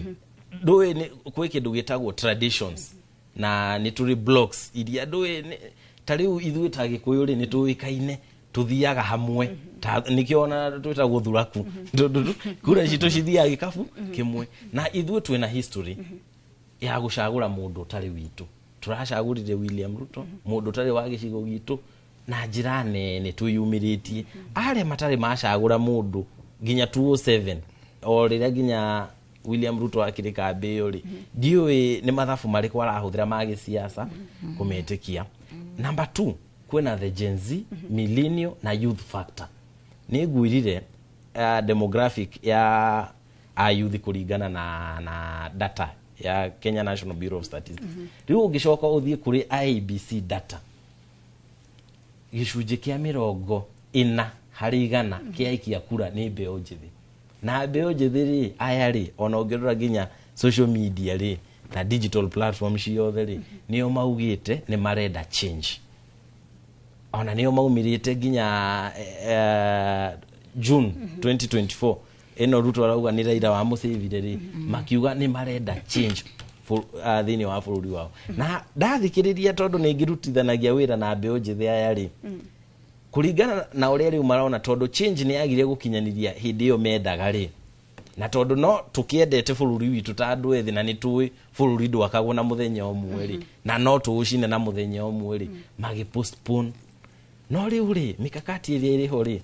ndũĩ kwĩ kĩndũ gĩtagwo traditions na nĩ tũrĩ blocks iria ndũĩ ta rĩu ithuĩ ta Gĩkũyũ rĩ, nĩ tũĩkaine tũthiaga hamwe, ta nĩkĩo ona twĩtagwo thuraku, tondũ kura citũ cithiaga gĩkabu kĩmwe, na ithuĩ twĩna history ya gũcagũra mũndũ ũtarĩ witũ. Tũracagũrire William Ruto, mũndũ ũtarĩ wa gĩcigo gitũ, na njĩra nene twĩyumĩrĩtie. Arĩa matarĩ macagũra mũndũ nginya 207, o rĩrĩa nginya William Ruto akĩrĩ kambĩ ĩyo rĩ, ndiũĩ nĩ mathabu marĩkũ arahũthĩra ma gĩsiasa kũmetĩkia. Number two, kwĩna the Gen Z, millennial na youth factor. Nĩ ngwĩrire demographic ya a youth kũringana na data ya Kenya National Bureau of Statistics. Rĩu ũngĩcoka ũthiĩ kũrĩ IEBC data, gĩcunjĩ kĩa 40% kĩa aikia kura nĩ mbeũ njĩthĩ. Na mbeũ njĩthĩ rĩ, aya rĩ, ona ũngĩrora nginya social media rĩ na digital platform ciothe rĩ, nĩo maugĩte nĩ marenda change. Ona nĩo maumĩrĩte nginya June 2024 ĩno Ruto arauga nĩ Raila wamũcĩvire rĩ, makiuga nĩ marenda change thĩinĩ wa bũrũri wao. Na ndathikĩrĩria, tondũ nĩ ngĩrutithanagia wĩra na mbeũ njĩthĩ aya rĩ, kũringana na ũrĩa rĩu marona, tondũ change nĩ yagire gũkinyanĩria hĩndĩ ĩyo mendaga rĩ, na tondũ no tũkĩendete bũrũri witũ ta andũ ethĩ, na nĩ tũĩ bũrũri ndwakagwo na mũthenya ũmwe rĩ, na no tũũcine na mũthenya ũmwe rĩ, magĩ postpone. No rĩu rĩ, mikakati ĩrĩa ĩrĩho rĩ,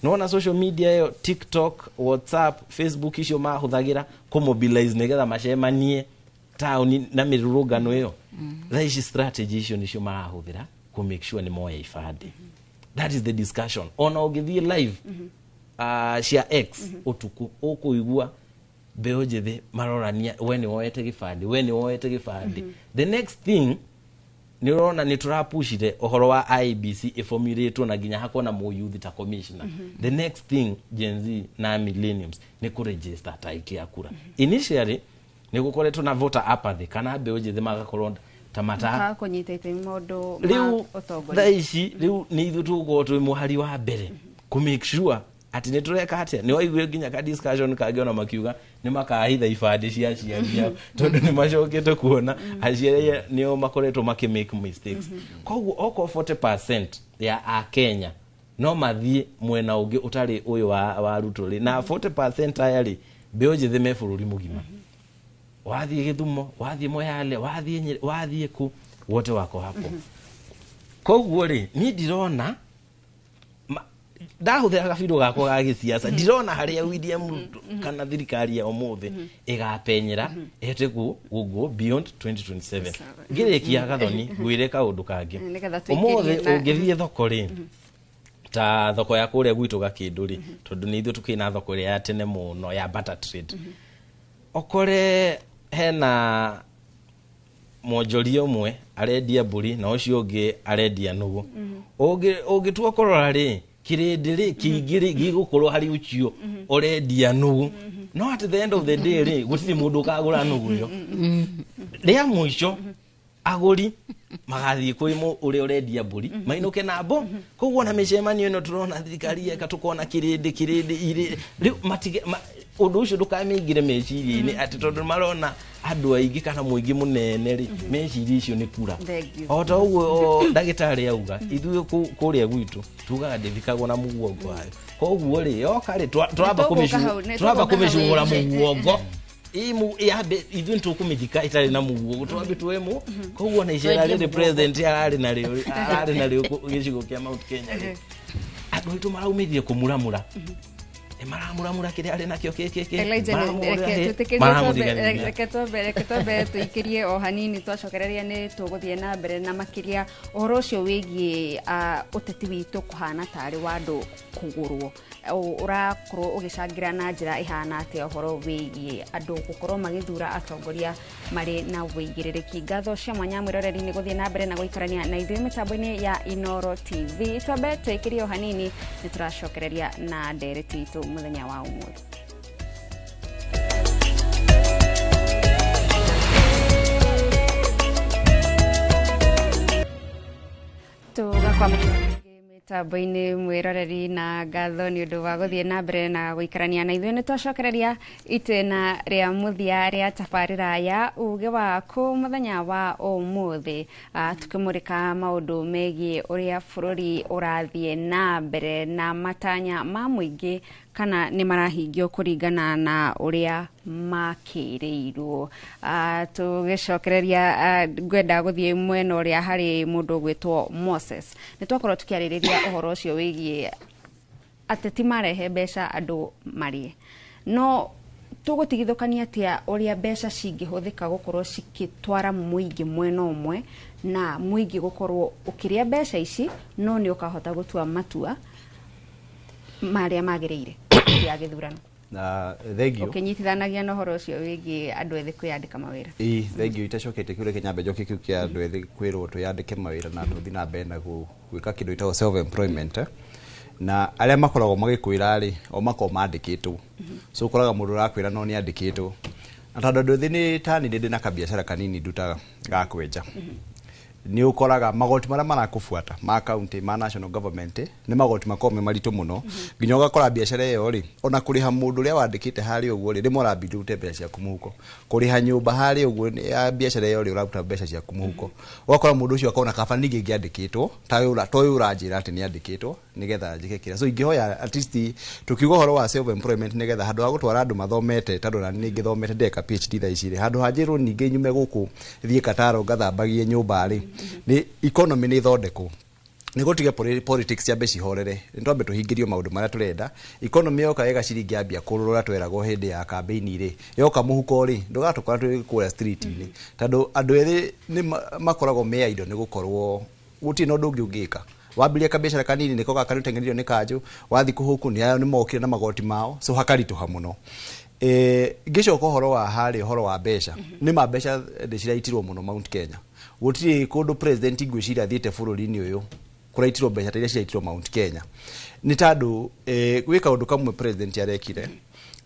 nona social media ĩyo, TikTok, WhatsApp, Facebook, icio mahũthagĩra kũmobilize nĩgetha macemanie taũni na mĩrũrũngano ĩyo, thaa ici strategy icio nĩcio marahũthĩra kũ make sure nĩ moya ibandĩ. That is the discussion. Ona ũngĩthiĩ live cia X ũtukũ, ũkũigua mbeũ njĩthĩ marorania, "We nĩ woete gĩbandĩ? We nĩ woete gĩbandĩ?" The next thing nĩ ũrona nĩ tũrapushire ũhoro wa IEBC ĩformulĩtwo na nginya hakorwo na mũyuthi ta commissioner. The next thing, Gen Z na millennials nĩ kũregister ta aikia kura. Initially nĩ gũkoretwo na voter apathy kana mbeũ njĩthĩ magakorwo ta ta mata Makaga kũnyita itemi maũndũ ma rĩu ũtongoria. Thaa ici rĩu nĩ ithuĩ tũgũkorwo twĩ mũhari wa mbere kũ make sure atĩ nĩ tũreka atĩa. Nĩ waiguire nginya ka discussion kangĩ ona makiuga nĩ makahitha ibandĩ cia aciari ao, tondũ nĩ macokete kuona aciari nĩo makoretwo makĩ make mistakes. Koguo okorwo 40% ya akenya no mathiĩ mwena ũngĩ ũtarĩ ũyũ wa Ruto rĩ, na 40% aya rĩ, mbeũ njĩthĩ me bũrũri mũgima, wathiĩ Gĩthumo, wathiĩ Moyale, wathiĩ Nyĩrĩ, wathiĩ kũ, wote wako hapo. Koguo rĩ, niĩ ndirona ndahũthĩra gabirũ gakwa ga gĩsiasa, ndirona harĩa William Ruto kana thirikari ya ũmũthĩ ĩgapenyera ĩhote go beyond 2027. Ngĩrĩkia, Gathoni, ngwĩre kaũndũ kangĩ. Nĩgetha tũingĩrie Ũmũthĩ ũngĩthiĩ thoko rĩ, ta thoko ya kũrĩa gwitũ Gakĩndũ rĩ, tondũ nĩ ithuĩ tũkĩrĩ na thoko ĩrĩa ya tene mũno ya barter trade, ũkore hena mwonjoria ũmwe arendia mbũri na ũcio ũngĩ arendia nũgũ. Ũngĩtua kũrora rĩ, kĩrĩndĩ rĩ kĩingĩ rĩ gĩgũkorwo harĩ ũcio ũrendia nũgũ, no at the end of the day rĩ, gũtirĩ mũndũ ũkagũra nũgũ ĩyo. Rĩa mũico agũri magathiĩ kwĩ ũrĩa ũrendia mbũri, mainũke na mbo. Koguo na mĩcemanio ĩno tũrona thirikari yeka, tũkona kĩrĩndĩ irĩ rĩu matige ũndũ ũcio ndũkamĩingĩre meciria-inĩ atĩ tondũ marona andũ aingĩ kana mũingĩ mũnene rĩ, meciria icio nĩ kura. Thank you. O ta ũguo ndagĩtarĩ auga, ithuĩ kũrĩa gwitũ tugaga ndĩthikagwo na mũguongo wayo. Koguo rĩ, yoka rĩ, twamba Nĩtũgũka hau, twamba nĩtũgũka hau kũmĩcugũra ĩĩ. mũguongo. Yambe ithuĩ nĩtũkũmĩthika ĩtarĩ na mũguongo, twambe tuwe koguo na icera Twendie rĩrĩ mũguongo. president ararĩ narĩo gĩcigo kĩa Mount Kenya rĩ, andũ aitũ maraumĩrire kũmuramura, nĩ maramuramura kĩrĩa arĩ nakĩo kĩ Elijah, maramũhũrĩra reke hĩ, twĩtĩkĩrie maramũriganĩria. Reke twambe tũikĩrie o hanini, twacokereria nĩ tũgũthiĩ na mbere na makĩria ũhoro ũcio wĩgiĩ ũteti witũ kũhana tarĩ wa andũ kũgũrwo. Ũrakorwo ũgĩcangĩra na njĩra ĩhana atĩa ũhoro wĩgiĩ andũ gũkorwo magĩthura atongoria marĩ na wĩigĩrĩrĩki. Ngatho cia mwanya mwĩroreri nĩ gũthiĩ na mbere na gũikarania na ithuĩ mĩtambo-inĩ ya Inoro TV. Twambe twĩkĩrie o hanini, nĩ tũracokereria na ndereti itũ mũthenya wa ũmũthĩ. Tũgakwamũkĩra mĩtambo-inĩ mwĩroreri, na ngatho nĩ ũndũ wa gũthiĩ na mbere na gũikarania na ithuĩ. Nĩ twacokereria itĩna rĩa mũthia rĩa tabarĩra ya uge waku mũthenya wa ũmũthĩ, tukĩmũrĩka maũndũ megiĩ ũrĩa bũrũri ũrathiĩ na mbere na matanya ma mũingĩ kana nĩ marahingio kũringana na ũrĩa makĩrĩirwo. Tũgĩcokereria, ngwenda gũthiĩ mwena ũrĩa harĩ mũndũ ũgwĩtwo Moses. Nĩ twakorwo tũkĩarĩrĩria ũhoro ũcio wĩgiĩ ateti marehe mbeca andũ marĩe, no tũgũtigithũkania atĩa ũrĩa mbeca cingĩhũthĩka gũkorwo cikĩtwara mũingĩ mwena ũmwe na mũingĩ gũkorwo ũkĩrĩa mbeca ici, no nĩ ũkahota gũtua matua marĩa magĩrĩire hĩndĩ ya gĩthurano? Na thank you. Ũkĩnyitithanagia na ũhoro ũcio wĩgiĩ andũ ethĩ kwĩyandĩka mawĩra. Ĩĩ, thank you. Itacokete kĩu, reke nyambe njoke kĩu kĩa andũ ethĩ kwĩrwo twĩyandĩke mawĩra na tũthiĩ na mbere na gwĩka kĩndũ gĩtagwo self employment, eh. Na arĩa makoragwo magĩkwĩra rĩ, o makoragwo mandĩkĩtwo, so ũkoraga mũndũ ũrakwĩra no nĩ andĩkĩtwo. Na tondũ andũ ethĩ nĩ tani ndĩ na kabiacara kanini ndutaga ga kwenja, nĩ ũkoraga magoti marĩa marakũbuata ma county, ma national government, nĩ magoti makoragwo me maritũ mũno, nginya ũgakora biacara ĩyo rĩ, ona kũrĩha mũndũ ũrĩa wandĩkĩte harĩa ũguo rĩ, rĩmwe ũrambindi ũrute mbeca ciaku mũhuko. Kũrĩha nyũmba harĩa ũguo ya biacara ĩyo rĩ, ũraruta mbeca ciaku mũhuko. Ũgakora mũndũ ũcio akona kaba ningĩ ngĩandĩkĩtwo ta ũyũ ũranjĩra atĩ nĩ andĩkĩtwo nĩgetha njĩke kĩrĩa. So ingĩhoya at least tukiuga ũhoro wa self employment, nĩgetha handũ ha gũtwara andũ mathomete, tondũ nani nĩ ngĩthomete, ndeka PhD thaa ici rĩ, handũ ha njĩrwo ningĩ nyume gũkũ thiĩ Kataro ngathambagie nyũmba rĩ, nĩ economy nĩ ĩthondekwo, nĩ gũtige politics ciambe cihorere, nĩ twambe tũhingĩrio maũndũ marĩa tũrenda. Economy yoka ĩga ciringi yambia kũrũra, tweragwo hĩndĩ ya campaign rĩ, yoka mũhuko rĩ, ndũgatũkora twĩ kũrĩa street-inĩ, tondũ andũ ethĩ nĩ makoragwo me idle, nĩ gũkorwo gũtirĩ na ũndũ ũngĩ ũngĩka. Wambirie kabiacara kanini, nĩko gaka nĩũteng'eririo nĩ kanjũ, wathiĩ kũhũkũ nĩ ayo nĩ mokire na magoti mao, so hakaritũha mũno. Ngĩcoka ũhoro wa harĩa ũhoro wa mbeca, nĩ ma mbeca nĩ ciraitirwo mũno Mount Kenya. Gũtirĩ kũndũ president ngwĩciria athiĩte bũrũri-inĩ ũyũ kũraitirwo mbeca ta iria ciraitirwo Mount Kenya, nĩ tondũ gwĩ kaũndũ kamwe president arekire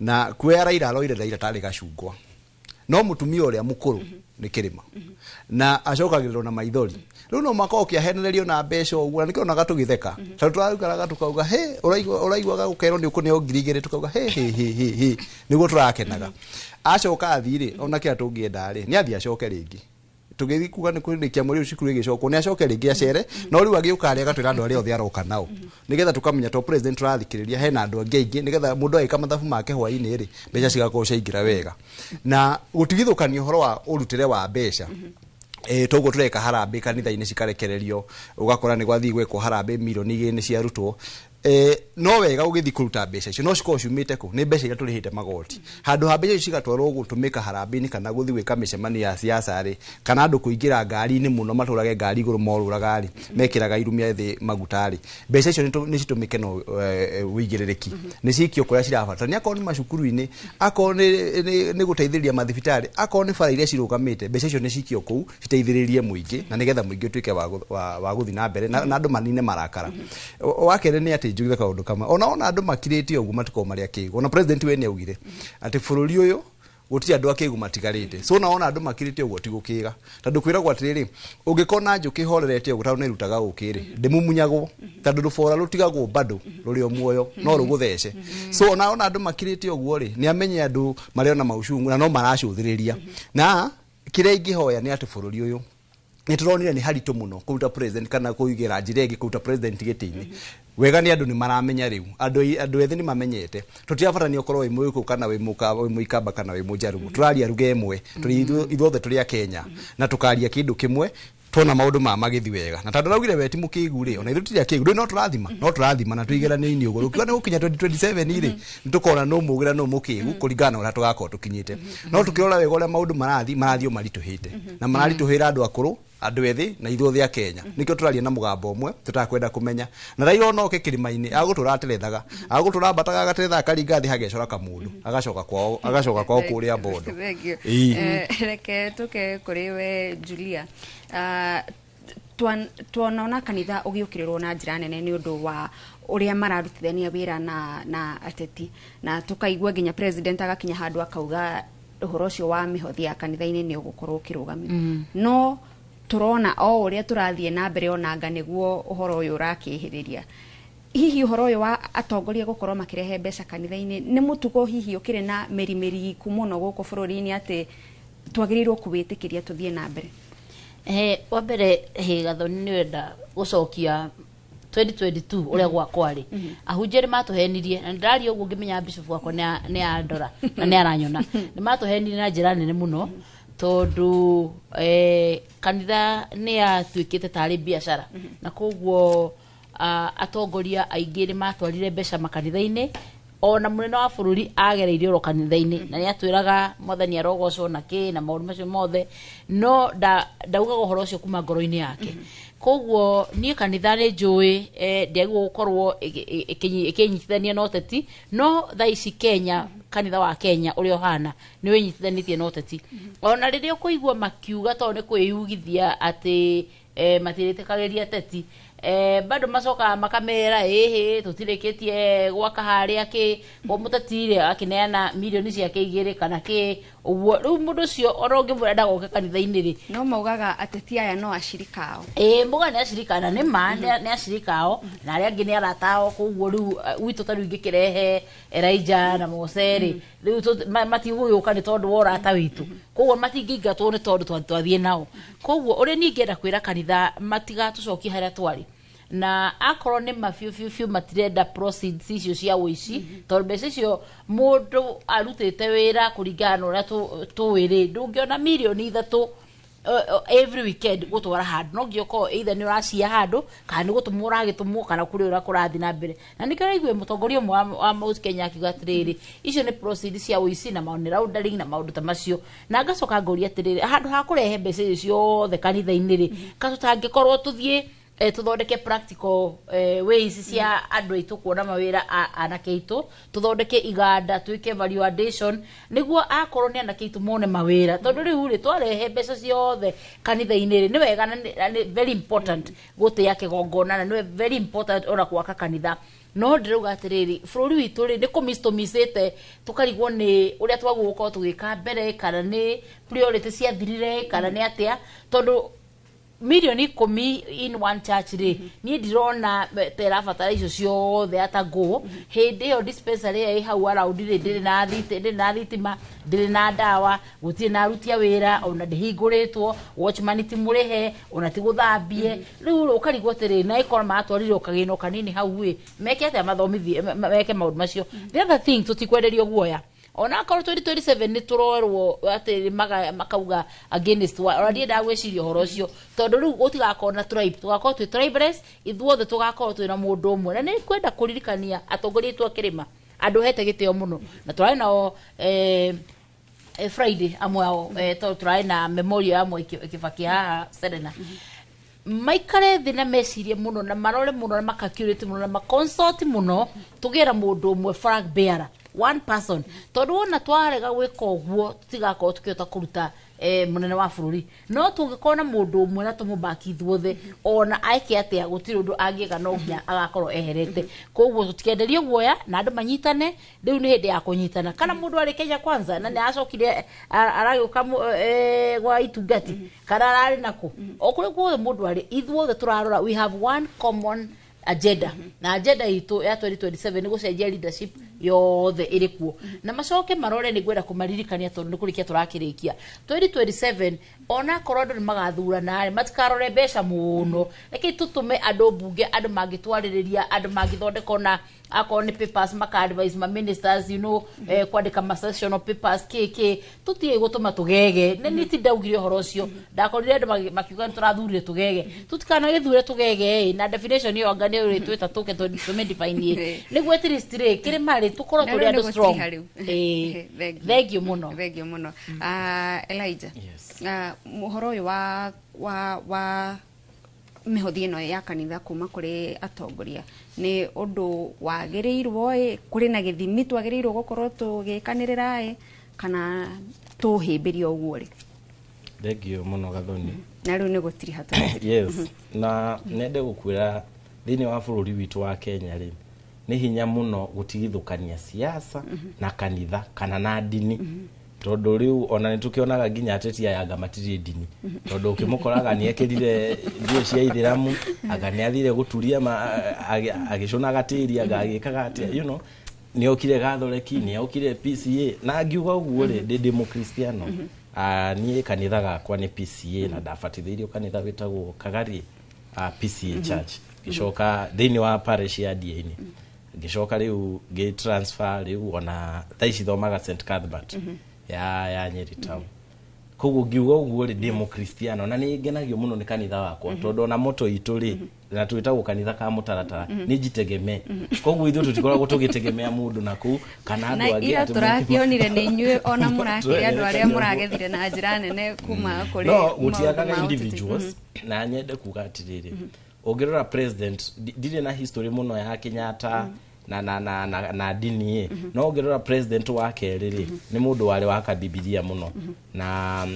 na kuoya Raila, aroire Raila tarĩ gacungwa, no mũtumia ũrĩa mũkũrũ Nĩ kĩrĩma na acokagĩrĩrwo na maithori. Rĩu no makorwo ũkĩahenererio na mbeca ũguo, na nĩkĩo onaga tũgĩtheka, tondũ tũraikaraga tũkauga he ũraiguaga gũkerwo nĩ ũkũneo 2,000, tũkauga he he he he he, nĩguo tũrakenaga. Acoka athiĩ rĩ, ona kĩrĩa tũngĩenda rĩ, nĩ athiĩ acoke rĩngĩ. Tũgĩthiĩ kuga nĩ kũrĩkia mweri ũyũ cukuru ĩgĩcokwo, nĩ acoke rĩngĩ acere, no rĩu agĩũka arĩa agatwĩra andũ arĩa othe aroka nao, nĩgetha tũkamenya to president tũrathikĩrĩria, hena andũ angĩ aingĩ, nĩgetha mũndũ agĩka mathabu make hwaĩ-inĩ rĩ, mbeca cigakorwo ciaingĩra wega. Na gũtigithũkania ũhoro wa ũrutĩre wa mbeca, toguo tũreka harambĩ kanitha-inĩ cikarekererio, ũgakora nĩ gwathiĩ gwekwo harambĩ 2 mirioni nĩ ciarutwo. No wega ũgĩthiĩ kũruta mbeca icio, no cikorwo ciumĩte kũ? Nĩ mbeca iria tũrĩhĩte magoti. Handũ ha mbeca icio cigatwarwo gũtũmĩka harambĩ-inĩ kana gũthiĩ gwĩka mĩcemanio ya siasa rĩ, kana andũ kũingĩra ngari-inĩ mũno, matũrage ngari igũrũ morũraga rĩ, mekĩraga irumia thĩ maguta rĩ, mbeca icio nĩ citũmĩke na ũigĩrĩrĩki, nĩ cikio kũrĩa cirabatarania, akorwo nĩ macukuru-inĩ, akorwo nĩ gũteithĩrĩria mathibitarĩ, akorwo nĩ bara iria cirũgamĩte, mbeca icio nĩ cikio kũu citeithĩrĩrie mũingĩ, na nĩgetha mũingĩ ũtuĩke wa gũthiĩ na mbere na andũ manine marakara. Wa kerĩ nĩ atĩ njuge kaũndũ kamwe, ona andũ makirĩte ũguo matikorwo marĩ akĩgu. Ona president we nĩ augire atĩ bũrũri ũyũ gũtirĩ andũ akĩgu matigarĩte. So ona andũ makirĩte ũguo ti gũkĩga, tondũ kwĩragwo atĩrĩrĩ, ũngĩkona njũkĩ horerete ũguo tondũ nĩ ĩrutaga ũkĩ rĩ, ndĩmumunyagwo, tondũ rũbora rũtigagwo bado rũrĩ o muoyo no rũgũthece. So ona andũ makirĩte ũguo rĩ, nĩ amenye andũ marĩ ona maucungu na no maracũthĩrĩria. Na kĩrĩa ingĩhoya nĩ atĩ bũrũri ũyũ nĩ tũronire nĩ haritũ mũno kũruta president kana kũigĩra njĩra ĩngĩ kũruta president gĩtĩ-inĩ. Wega nĩ andũ nĩ maramenya rĩu, andũ ethĩ nĩ mamenyete tũtirabatarania ũkorwo wĩ mũgĩkũyũ kana wĩ mũikamba kana wĩ mũnjaruo, tũraria ruga ĩmwe, tũrĩ ithuothe tũrĩ a Kenya na tũkaria kĩndũ kĩmwe tuona maũndũ ma magĩthi wega. Na tondũ araugire we ti mũkĩgu rĩ, ona ithuĩ tũtirĩ akĩgu rĩ, no tũrathima na tũigeranio-inĩ ũguo. Rũkiuga nĩ gũkinya 2027 rĩ, nĩ tũkona nũ mũgĩ na nũ mũkĩgu kũringana na ũrĩa tũgakorwo tũkinyĩte. No tũkĩrora wega ũrĩa maũndũ marathiĩ o maritũhĩte, na mararitũhĩra andũ akũrũ, andũ ethĩ na ithuothe a Kenya. Nĩkĩo tũraria na mũgambo ũmwe tũtakwenda kũmenya. Na Raila ona oke kĩrĩma-inĩ agũtũra aterethaga, agũtũra ambataga agateretha, akaringa thĩ hagecora kamũndũ, agacoka kwao kũrĩa Bondo. Thank you. Ĩĩ. Reke tũke kũrĩ we Julia. Tuonona kanitha ũgĩũkĩrĩrwo na njĩra nene nĩ ũndũ wa ũrĩa mararutithania wĩra na ateti, na tũkaigua nginya president agakinya handũ akauga ũhoro ũcio wa mĩhothi ya kanitha-inĩ nĩ ũgũkorwo ũkĩrũgamio. No tũrona o ũrĩa tũrathiĩ na mbere onanga nĩguo ũhoro ũyũ ũrakĩhĩrĩria. Hihi ũhoro ũyũ wa atongoria gũkorwo makĩrehe mbeca kanitha-inĩ nĩ mũtugo hihi ũkĩrĩ na mĩri mĩriku mũno gũkũ bũrũri-inĩ atĩ twagĩrĩirwo kũwĩtĩkĩria tũthiĩ na mbere? Wa mbere he Gathoni, nĩ wenda gũcokia 2022 ũrĩa gwakwarĩ, ahunjia nĩ matũhenirie, na ndĩraria ũguo ngĩmenya bishop wakwa nĩ andora na nĩ aranyona. Nĩ matũhenirie na njĩra nene mũno, tondũ kanitha nĩ yatuĩkĩte tarĩ biacara, na koguo atongoria aingĩ nĩ matwarire mbeca makanitha-inĩ. Ona mũnene wa bũrũri agereire oro kanitha-inĩ, na nĩ atwĩraga mwathani arogocwo na kĩ na maũndũ macio mothe, no ndaugaga ũhoro ũcio kuma ngoro-inĩ yake. Koguo niĩ kanitha nĩ njũĩ ndĩagĩrĩirwo gũkorwo ĩkĩnyitithania na ũteti, no thaa ici Kenya, kanitha wa Kenya ũrĩa ũhana nĩ wĩnyitithanĩtie na ũteti. Ona rĩrĩa ũkũigua makiuga tondũ nĩ kwĩyugithia atĩ matirĩtĩkagĩria ateti, bado macokaga makamera ĩhĩ tũtirĩkĩtie gwaka harĩa kĩ ko mũteti rĩ akĩneana mirioni ciake 2 kana kĩ ũguo. Rĩu mũndũ ũcio ona ũngĩmwĩra ndagoke kanitha-inĩ rĩ, No maugaga ateti aya no acirika ao. Ĩĩ, muga nĩ acirika, na nĩ ma nĩ acirika ao, na arĩa angĩ nĩ arata ao. Koguo rĩu gwitũ ta rĩu ingĩkĩrehe Elijah na Mose rĩ, rĩu matigũgĩũka nĩ tondũ wa ũrata witũ, koguo matingĩingatwo nĩ tondũ twathiĩ nao. Koguo ũrĩa niĩ ingĩenda kwĩra kanitha, matigatũcokie harĩa twarĩ, na akorwo nĩ ma biũ biũ biũ matirenda proceeds icio cia ũici, tondũ mbeca icio mũndũ arutĩte wĩra kũringana na ũrĩa tũĩ rĩ, ndũngĩona 3 mirioni every weekend gũtwara handũ. No nginya ũkorwo either nĩ ũracia handũ kana nĩ gũtũmwo ũragĩtũmwo kana kũrĩ ũrĩa kũrathiĩ na mbere. Na nĩkĩo ũraigua mũtongoria ũmwe wa Mount Kenya akiuga atĩrĩrĩ, icio nĩ proceeds cia ũici na money laundering na maũndũ ta macio. Na ngacoka ngũria atĩrĩrĩ, handũ ha kũrehe mbeca icio ciothe kanitha-inĩ rĩ, ka tũtangĩkorwo tũthiĩ Tuthondeke practical ways cia andũ aitũ kuona mawĩra, anake aitũ, tuthondeke iganda, twĩke value addition nĩguo akorwo nĩ anake aitũ mone mawĩra, tondũ rĩu rĩ twarehe mbeca ciothe kanitha-inĩ rĩ, nĩ wega na nĩ very important gũtĩa kĩgongona, na nĩ very important ona gwaka kanitha, no ndĩrauga atĩrĩrĩ, bũrũri witũ rĩ, nĩ kũmiss tũmicĩte, tũkarigwo nĩ ũrĩa twagĩrĩirwo gũkorwo tũgĩka mbere, kana nĩ priority ciathirire kana nĩ atĩa, tondũ mirioni 10 in one church rĩ, niĩ ndirona ta ĩrabatara icio ciothe atangũ. Hĩndĩ ĩyo dispensary ĩyo ĩ hau around rĩ, ndĩrĩ na thitima, ndĩrĩ na ndawa, gũtirĩ na aruti a wĩra, ona ndĩhingũrĩtwo, watchman ti mũrĩhe, ona ti gũthambie. Rĩu rĩ, ũkarigwo atĩrĩ, na ĩkorwo maratwarire o kagĩna o kanini hau ĩ, meke atĩa mathomithie, meke maũndũ macio? The other thing, tũtikwenderio guoya, ona akorwo 2027 nĩ tũrorwo atĩ makauga against wa, ona ndiendaga gwĩciria ũhoro ũcio, tondũ rĩu gũtigakorwo na tribe, tũgakorwo twĩ tribeless ithuothe, tũgakorwo twĩ na mũndũ ũmwe. Na nĩ kwenda kũririkania atongoria aitũ a kĩrĩma, andũ hete gĩtĩo mũno, na tũrarĩ nao Friday, amwe ao, tondũ tũrarĩ na memorial ya Mwai Kibaki haha Serena, maikare thĩ na mecirie mũno na marore mũno na makacurate mũno na maconsult mũno, tũgĩe na mũndũ ũmwe flag bearer, one person, tondũ wona twarega gwĩka ũguo tũtigakorwo tũkĩhota kũruta mũnene wa bũrũri. No tũngĩkorwo na mũndũ ũmwe na tũmũbaki ithuothe, ona eke atĩa gũtirĩ ũndũ angĩka, no nginya agakorwo eherete. Koguo tũtikenderio guoya na andũ manyitane. Rĩu nĩ hĩndĩ ya kũnyitana, kana mũndũ arĩ Kenya Kwanza na nĩ acokire aragĩũka gwa itungati, kana ararĩ nakũ, o kũrĩa guothe mũndũ arĩ, ithuothe tũrarora, we have one common agenda, na agenda itũ ya 2027 nĩ gũcenjia leadership yothe ĩrĩ kuo. Na macoke marore, nĩ ngwenda kũmaririkania, tondũ nĩ kũrĩkia tũrakĩrĩkia 2027, ona akorwo andũ nĩ magathurana rĩ, matikarore mbeca mũno, reke tũtũme andũ mbunge, andũ mangĩtwarĩrĩria, andũ mangĩthondeka, ona akorwo nĩ papers, maka advise ma ministers, kwandĩka ma sessional papers, kĩ tũtige gũtũma tũgege. Nĩ niĩ ti ndaugire ũhoro ũcio, ndakorire andũ makiuga nĩ tũrathurire tũgege. Tũtikanagĩthure tũgege ĩ, na definition ĩyo anga nĩ ũrĩtwĩta tũke tũmĩdefine nĩguo at least rĩ, kĩrĩma rĩ, tũkorwo Na tũrĩ rĩu andũ nĩ strong. gũtiriha rĩu. Ĩĩ. Thengiũ. Thengiũ mũno. Thengiũ mũno. Elijah, ũhoro ũyũ wa mĩhothi ĩno ya kanitha kuma kũrĩ atongoria nĩ ũndũ wagĩrĩirwo ĩ, kũrĩ na gĩthimi twagĩrĩirwo gũkorwo tũgĩkanĩrĩra ĩ, kana tũhĩmbĩrie ũguo rĩ? Thengio mũno, Gathoni. Na rĩu nĩ gũtiriha tũratiriha. Yes, na nende gũkwĩra, thĩinĩ wa bũrũri witũ wa Kenya rĩ, nĩ hinya mũno gũtigithũkania siasa na kanitha kana na ndini, tondũ rĩu ona nĩ tũkĩonaga nginya ateti aya anga matirĩ ndini, tondũ ũkĩmũkoraga nĩ ekĩrire nguo cia ithĩramu, anga nĩ athire gũturia agĩcũnaga tĩri, anga agĩkaga atĩa, nĩ okire gathoreki, nĩ okire PCA. Na ngiuga ũguo rĩ, ndĩ mũkristiano. Niĩ kanitha gakwa nĩ PCA, na ndabatithĩirio kanitha wĩtagwo Kagari PCA Church, ngĩcoka thĩinĩ wa parish ya Ndiainĩ, ngĩcoka rĩu ngĩ transfer, rĩu ona thaa ici thomaga St Cuthbert ya Nyeri town. Koguo ngiuga ũguo rĩ, ndĩ mũkristiano na nĩ ngenagio mũno nĩ kanitha wakwa, tondũ ona moto itũ rĩ, na twĩtagwo kanitha ka mũtaratara, nĩ jitegemee. Koguo ithuĩ tũtikoragwo tũgĩtegemea mũndũ na kũu kana Na andũ angĩ ira atĩ tũrakĩonire nĩ inyuĩ ona mũrakĩrĩ andũ arĩa Twerekanio. Mũragethire na njĩra nene kuma kũrĩ no maũndũ gũtiagaga ma ũteti. Individuals. Na nyende kuga atirĩrĩ, ũngĩrora president, ndirĩ na history mũno ya Kenyatta na ndini ĩ, no ũngĩrora president wa kerĩ rĩ, nĩ mũndũ warĩ wa kabibilia mũno, na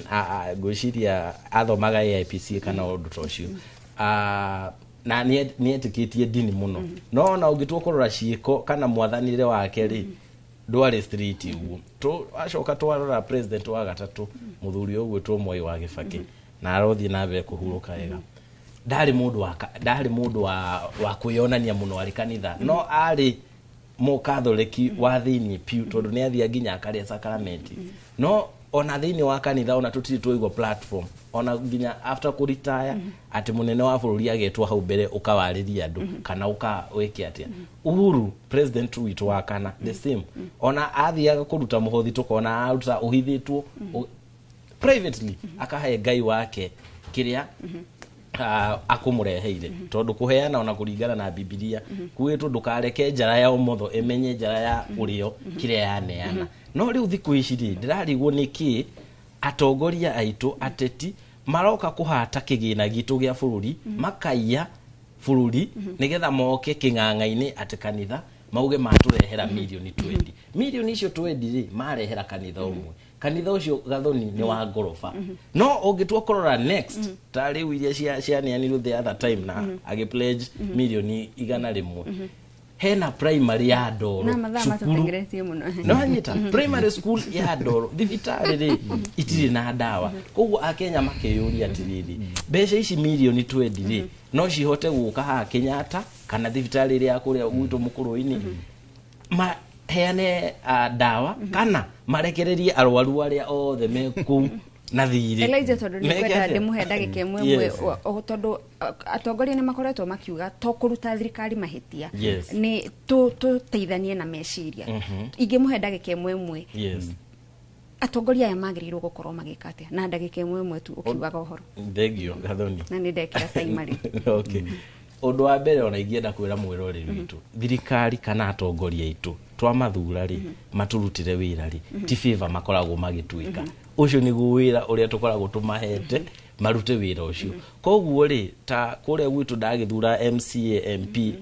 ngwĩciria athomaga AIPC kana ũndũ ta ũcio. Na nĩ etĩkĩtie ndini mũno, no ona ũngĩtua kũrora ciĩko kana mwathanĩre wake rĩ, ndwarĩ straight ũguo. Acoka twarora president wa gatatũ, mũthuri ũgwĩtwo Mwai wa Gĩbakĩ, na arothiĩ na mbere kũhurũka wega, ndarĩ mũndũ wa kwĩyonania mũno arĩ kanitha, no arĩ mũkatholeki wa thĩinĩ piũ, tondũ nĩ athia nginya akarĩa sakramenti. No ona thĩinĩ wa kanitha, ona tũtirĩ twaigua platform, ona nginya after kũritaya, atĩ mũnene wa bũrũri agetwo hau mbere ũkawarĩria andũ kana ũka wĩke atĩa. Uhuru, president witũ wa kana, the same, ona athiaga kũruta mũhothi, tũkona aruta ũhithĩtwo privately, akahe Ngai wake kĩrĩa akũmũreheire, tondũ kũheana ona kũringana na Bibilia kuĩtwo ndũkareke njara ya ũmotho ĩmenye njara ya ũrĩo kĩrĩa yaneana. No rĩu thikũ ici rĩ, ndĩrarigwo nĩkĩ atongoria aitũ ateti maroka kũhata kĩgĩna gitũ gĩa bũrũri, makaiya. Bũrũri nĩgetha moke kĩng'ang'a-inĩ atĩ kanitha mauge matũrehera mirioni 20. Mirioni icio 20 rĩ, marehera kanitha ũmwe. Kanitha ũcio Gathoni nĩ wa ngoroba, no ũngĩtua kũrora next ta rĩu iria cianeanirwo the other time na agĩ pledge mirioni 100, hena primary ya Ndoro na mathaa cukuru matũtengeretie mũno. No anyita primary school ya Ndoro, thibitarĩ rĩ itirĩ na ndawa. Koguo akenya makeyũria atĩrĩrĩ, mbeca ici mirioni 20 rĩ, no cihote gũka haha Kenyatta kana thibitarĩ ĩrĩa ya kũrĩa gwitũ Mũkũrũ-inĩ maheane ndawa kana marekererie arwaru arĩa othe me kũu na thirĩ? Elijah, tondũ nĩ Meke kwenda atĩa? ndĩmũhe ndagĩka ĩmwe ĩmwe. Yes. Tondũ atongoria nĩ makoretwo makiuga to kũruta thirikari mahĩtia, Yes. nĩ tũteithanie na meciria. Ingĩmũhe ndagĩka ĩmwe ĩmwe, atongoria aya magĩrĩirwo gũkorwo magĩka atĩa? Na ndagĩka ĩmwe ĩmwe tu ũkiugaga ũhoro. Thengio Gathoni. Na nĩ ndekĩra timer rĩu. Okay. Ũndũ wa mbere ona ingĩenda kwĩra mwĩroreri witũ, thirikari kana atongoria aitũ twamathura rĩ, matũrutĩre wĩra rĩ, ti favor makoragwo magĩtuĩka. Ũcio nĩguo wĩra ũrĩa tũkoragwo tũmahete marute wĩra ũcio. Koguo rĩ, ta kũrĩa gwitũ ndagĩthura MCA, MP,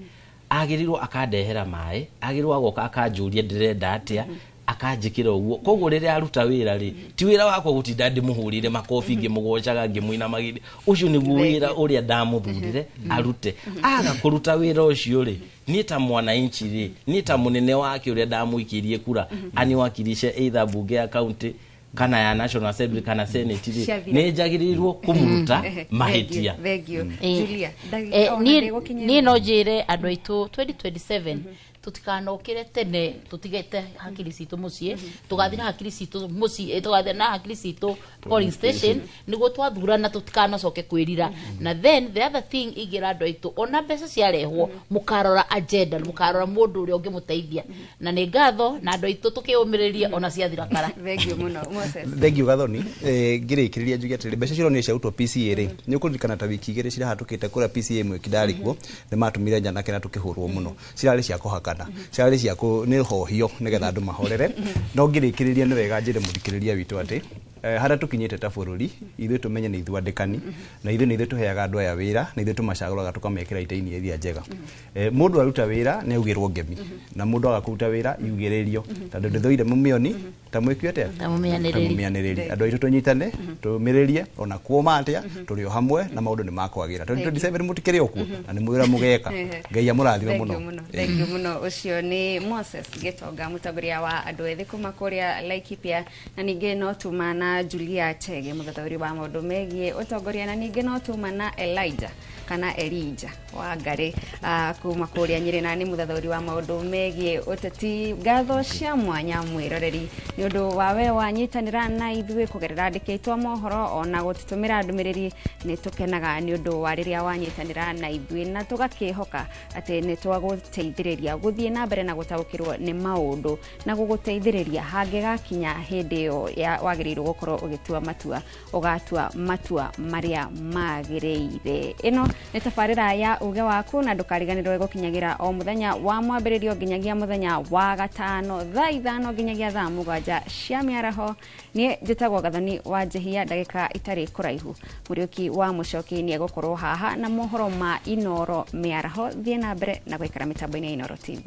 agĩrĩirwo akandehera maĩ, agĩrĩirwo agoka akanjũria ndĩrenda atĩa, akanjĩkĩra ũguo. Koguo rĩrĩa aruta wĩra rĩ, ti wĩra wakwa gũtinda ndĩmũhũrĩre makobi ngĩmũgocaga ngĩmũinamagĩrĩra. Ũcio nĩguo wĩra ũrĩa ndamũthurire arute. Aga kũruta wĩra ũcio rĩ, niĩ ta mwananchi rĩ, niĩ ta mũnene wake ũrĩa ndamũikĩrie kura aniwakilishe either bunge ya county kana ya National Assembly kana Senate rĩ, Ciathira. nĩ njagĩrĩirwo kũmũruta mahĩtia. Thengio. Julia, ndagĩka ona ndĩgũkinyĩria. Niĩ no njĩre andũ aitũ 2027 tũtikanokĩre tene tũtigete hakiri citũ mũciĩ, tũgathiĩ na hakiri citũ mũciĩ, tũgathiĩ na hakiri citũ polling station nĩguo twathurana tũtikanacoke kwĩrira. Na then the other thing ingĩra andũ aitũ, ona mbeca ciarehwo mũkarora agenda, mũkarora mũndũ ũrĩa ũngĩmũteithia. Na nĩ ngatho na andũ aitũ tũkĩũmĩrĩrie ona ciathira kara. Thengio mũno, Moses. Thengio Gathoni. Ngĩrĩkĩrĩria njuge atĩrĩrĩ, mbeca cironire ciarutwo PCA rĩ, nĩ ũkũririkana ta wiki 2 cirahatũkĩte kũrĩa PCA mwĩki ndarĩ kuo, nĩ matũmire njanake na tũkĩhũrwo mũno. Cirarĩ cia kũhakana, cirarĩ cia nĩ hohio nĩgetha andũ mahorere. No ngĩrĩkĩrĩria nĩ wega njĩre mũthikĩrĩria witũ atĩ harĩa tũkinyĩte ta bũrũri, ithuĩ tũmenye nĩ ithuĩ andĩkani, na ithuĩ nĩ ithuĩ tũheaga andũ aya wĩra, na ithuĩ tũmacagũraga tũkamekĩra itĩ-inĩ iria njega. Mũndũ aruta wĩra nĩ augĩrwo ngemi, na mũndũ aga kũruta wĩra yugĩrĩrio, tondũ ndĩthũire mũmĩoni ta mwĩki atĩa? Ta mũmĩanĩrĩri. Ta mũmĩanĩrĩri. Andũ aitũ tũnyitane, tũmĩrĩrie ona kuoma atĩa, tũrĩ o hamwe na maũndũ nĩ makwagĩra. 2027 mũtikĩrĩ o kuo na nĩ mwĩra mũgeka. Ngai amũrathime Thank you mũno. Mũno, thank you mũno. Ũcio nĩ Moses Gĩtonga, mũtongoria wa andũ ethĩ kuma kũrĩa Laikipia, na ningĩ no tuma na Julia Chege, mũthathaũri wa maũndũ megiĩ ũtongoria, na ningĩ no tuma na Elijah kana Elijah wa Ngarĩ kuma kũrĩa Nyĩrĩ, na nĩ mũthathaũri wa maũndũ megiĩ ũteti. Ngatho cia mwanya mwĩroreri nĩ ũndũ wa we wanyitanĩra na ithuĩ kũgerera andĩki aitũ a mohoro ona gũtũtũmĩra ndũmĩrĩri. Nĩ tũkenaga nĩ ũndũ wa rĩrĩa wanyitanĩra na ithuĩ, na tũgakĩhoka atĩ nĩ twagũteithĩrĩria gũthiĩ na mbere na gũtaũkĩrwo nĩ maũndũ na gũgũteithĩrĩria hangĩgakinya hĩndĩ ĩyo ya wagĩrĩirwo gũkorwo ũgĩtua matua, ũgatua matua marĩa magĩrĩire. Ĩno nĩ tabarĩra ya Uge Waku, na ndũkariganĩrwo gũkinyagĩra o mũthenya wa mwambĩrĩrio nginyagia mũthenya wa gatano thaa 5 nginyagia thaa 7 cia mĩaraho. Niĩ njĩtagwo Gathoni wa Njĩhia. Ndagĩka itarĩ kũraihu Mũriũki wa Mũcoki nĩ egũkorwo haha na mohoro ma Inoro mĩaraho. Thiĩ na mbere na gũikara mĩtambo-inĩ ya Inoro TV.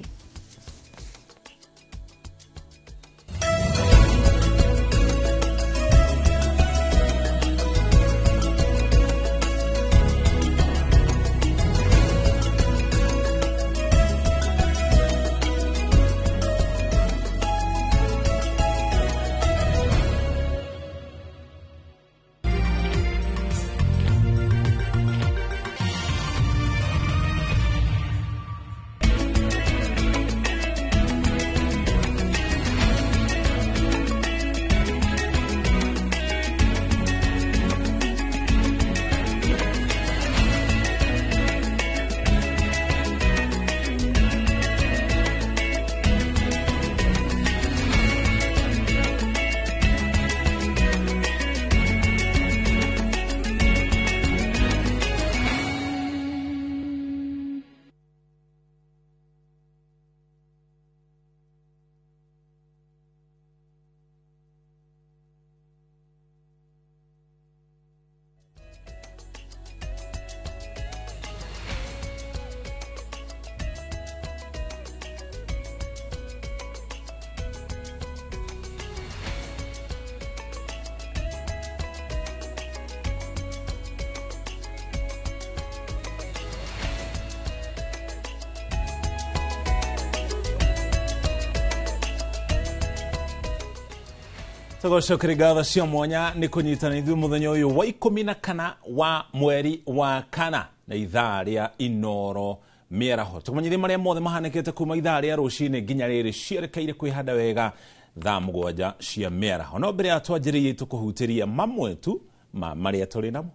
Tũgũcokeria ngatho cia mwanya nĩ kũnyitana ithuĩ mũthenya ũyũ wa 14 wa mweri wa kana na ithaa rĩa Inoro mĩaraho. Tũkũmenyithie marĩa mothe mahanĩkĩte kuma ithaa rĩa rũcinĩ nginya rĩrĩ cierekeire kwĩhanda wega thaa 7 cia mĩaraho. No mbere ya twanjĩrĩirie tũkũhutĩria mamwe tu ma marĩa tũrĩ namo.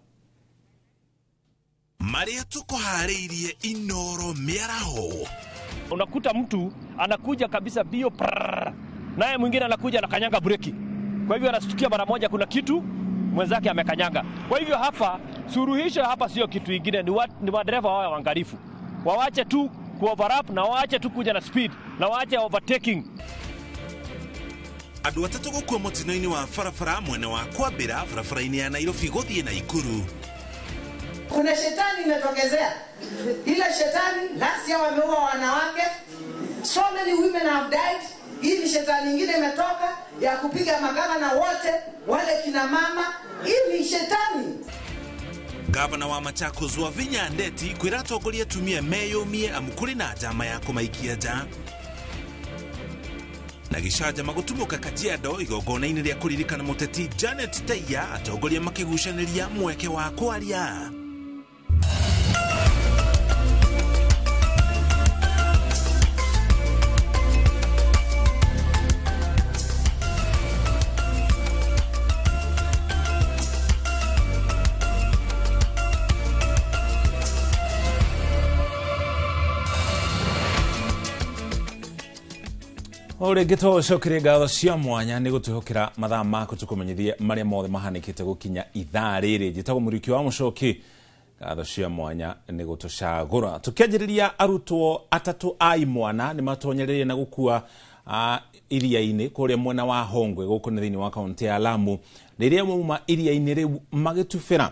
Marĩa tũkũharĩirie Inoro mĩaraho. Unakuta mtu anakuja kabisa bio prrr, naye mwingine anakuja anakanyanga breki. Kwa hivyo anashtukia mara moja kuna kitu mwenzake amekanyanga. Kwa hivyo hapa suluhisho hapa sio kitu kingine, ni madereva wawe waangalifu. Wawache tu kuoverlap na waache tu kuja na speed na waache overtaking. Andũ atatũ gũkua mũtino-inĩ wa barabara mwena wa Kwambĩra barabara-inĩ ya Nairobi gũthiĩ Naikuru. Kuna shetani imetokezea. Ile shetani last year wameua wanawake. So many women have died. Hii ni shetani nyingine imetoka ya kupiga magavana wote wale kina mama. Hii ni shetani. Gavana wa Machakos Wavinya Ndeti kwĩra atongoria atumia meyũmie amu kũrĩ na njama ya kũmaikia nja. Na gĩcanjama gũtumũka Kajiado igongona-inĩ rĩa kũririkana mũteti Janet Teiya, atongoria makĩgucanĩria mweke wa kwaria. O rĩngĩ tũcokerie ngatho cia mwanya nĩ gũtwĩhokera mathaa maku tũkũmenyithie marĩa mothe mahanĩkĩte gũkinya ithaa rĩrĩ. Njĩtagwo Mũriũki wa Mũcoki, ngatho cia mwanya nĩ gũtũcagũra. Tũkĩanjĩrĩria arutwo atatũ a imwana nĩ matonyereire na gũkua iria-inĩ kũrĩa mwena wa Hongwe gũkũ nĩ thĩinĩ wa kaũntĩ ya Lamu. Rĩrĩa mauma iria-inĩ rĩu magĩtubĩra,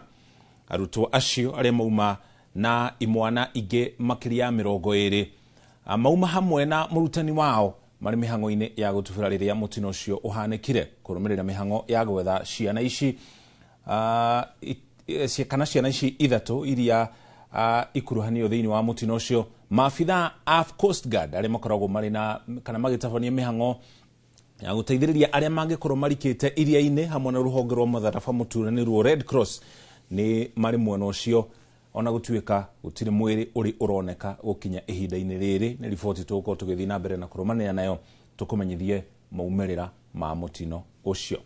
arutwo acio arĩa mauma na imwana ingĩ makĩria ya 20 mauma hamwe na mũrutani wao marĩ mĩhang'o-inĩ ya gũtubĩra rĩrĩa mũtino ũcio ũhanĩkire. Kũrũmĩrĩra mĩhang'o ya gwetha ciana ici kana ciana ici ithatũ iria ikuruhanio thĩinĩ wa mũtino ũcio, maabithaa a Coast Guard arĩa makoragwo marĩ na kana magĩtabania mĩhang'o ya gũteithĩrĩria arĩa mangĩkorwo marikĩte iria-inĩ hamwe na rũhonge rwa mũtharaba mũtune nĩruo Red Cross nĩ marĩ mwena ũcio, ona gũtuĩka gũtirĩ mwĩrĩ ũrĩ ũroneka gũkinya ihinda-inĩ rĩrĩ. Nĩ riboti tũgũkorwo tũgĩthiĩ na mbere na kũrũmanĩrĩra nayo tũkũmenyithie maumĩrĩra ma mũtino ũcio.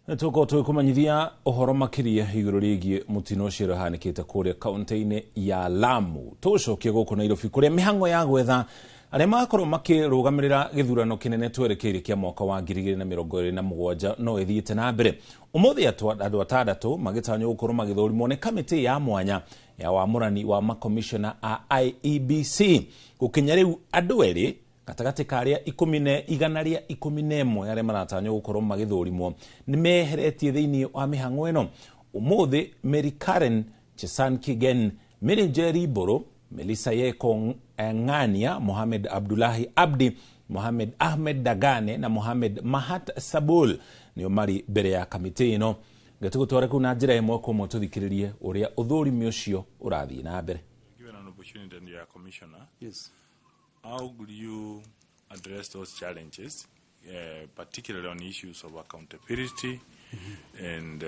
Tũgũkorwo tũgĩkũmenyithia ũhoro makĩria igũrũ rĩgiĩ mũtino ũcio ũhanĩkĩte kũrĩa kaũntĩ-inĩ ya Lamu. Tũcokie gũkũ Nairobi kũrĩa mĩhang'o ya gwetha arĩa magakorwo makĩrũgamĩrĩra gĩthurano kĩnene twerekeire kĩa mwaka wa 2027 no ĩthiĩte na mbere. Ũmũthĩ andũ atandatũ magĩtanywo gũkorwo magĩthũrimwo nĩ kamĩtĩ ya mwanya ya wamũrani wa makomishona a IEBC. Gũkinya rĩu andũ erĩ gatagatĩ ka arĩa 111 arĩa maratanywo gũkorwo magĩthũrimwo nĩ meheretie thĩinĩ wa mĩhang'o ĩno. Ũmũthĩ Mary Karen Chesan Kigen, Mary Njeri Mbũrũ, Melissa Yeko Ng'ania, Mohamed Abdullahi Abdi, Mohamed Ahmed Dagane na Mohamed Mahat Sabul nĩo marĩ mbere ya kamĩtĩ ĩno. Ngetũgũtware kũu na njĩra ĩmwe kwa ĩmwe tũthikĩrĩrie ũrĩa ũthũrimi ũcio ũrathiĩ na mbere. Given an opportunity and you are commissioner, yes, how would you address those challenges, particularly on issues of accountability and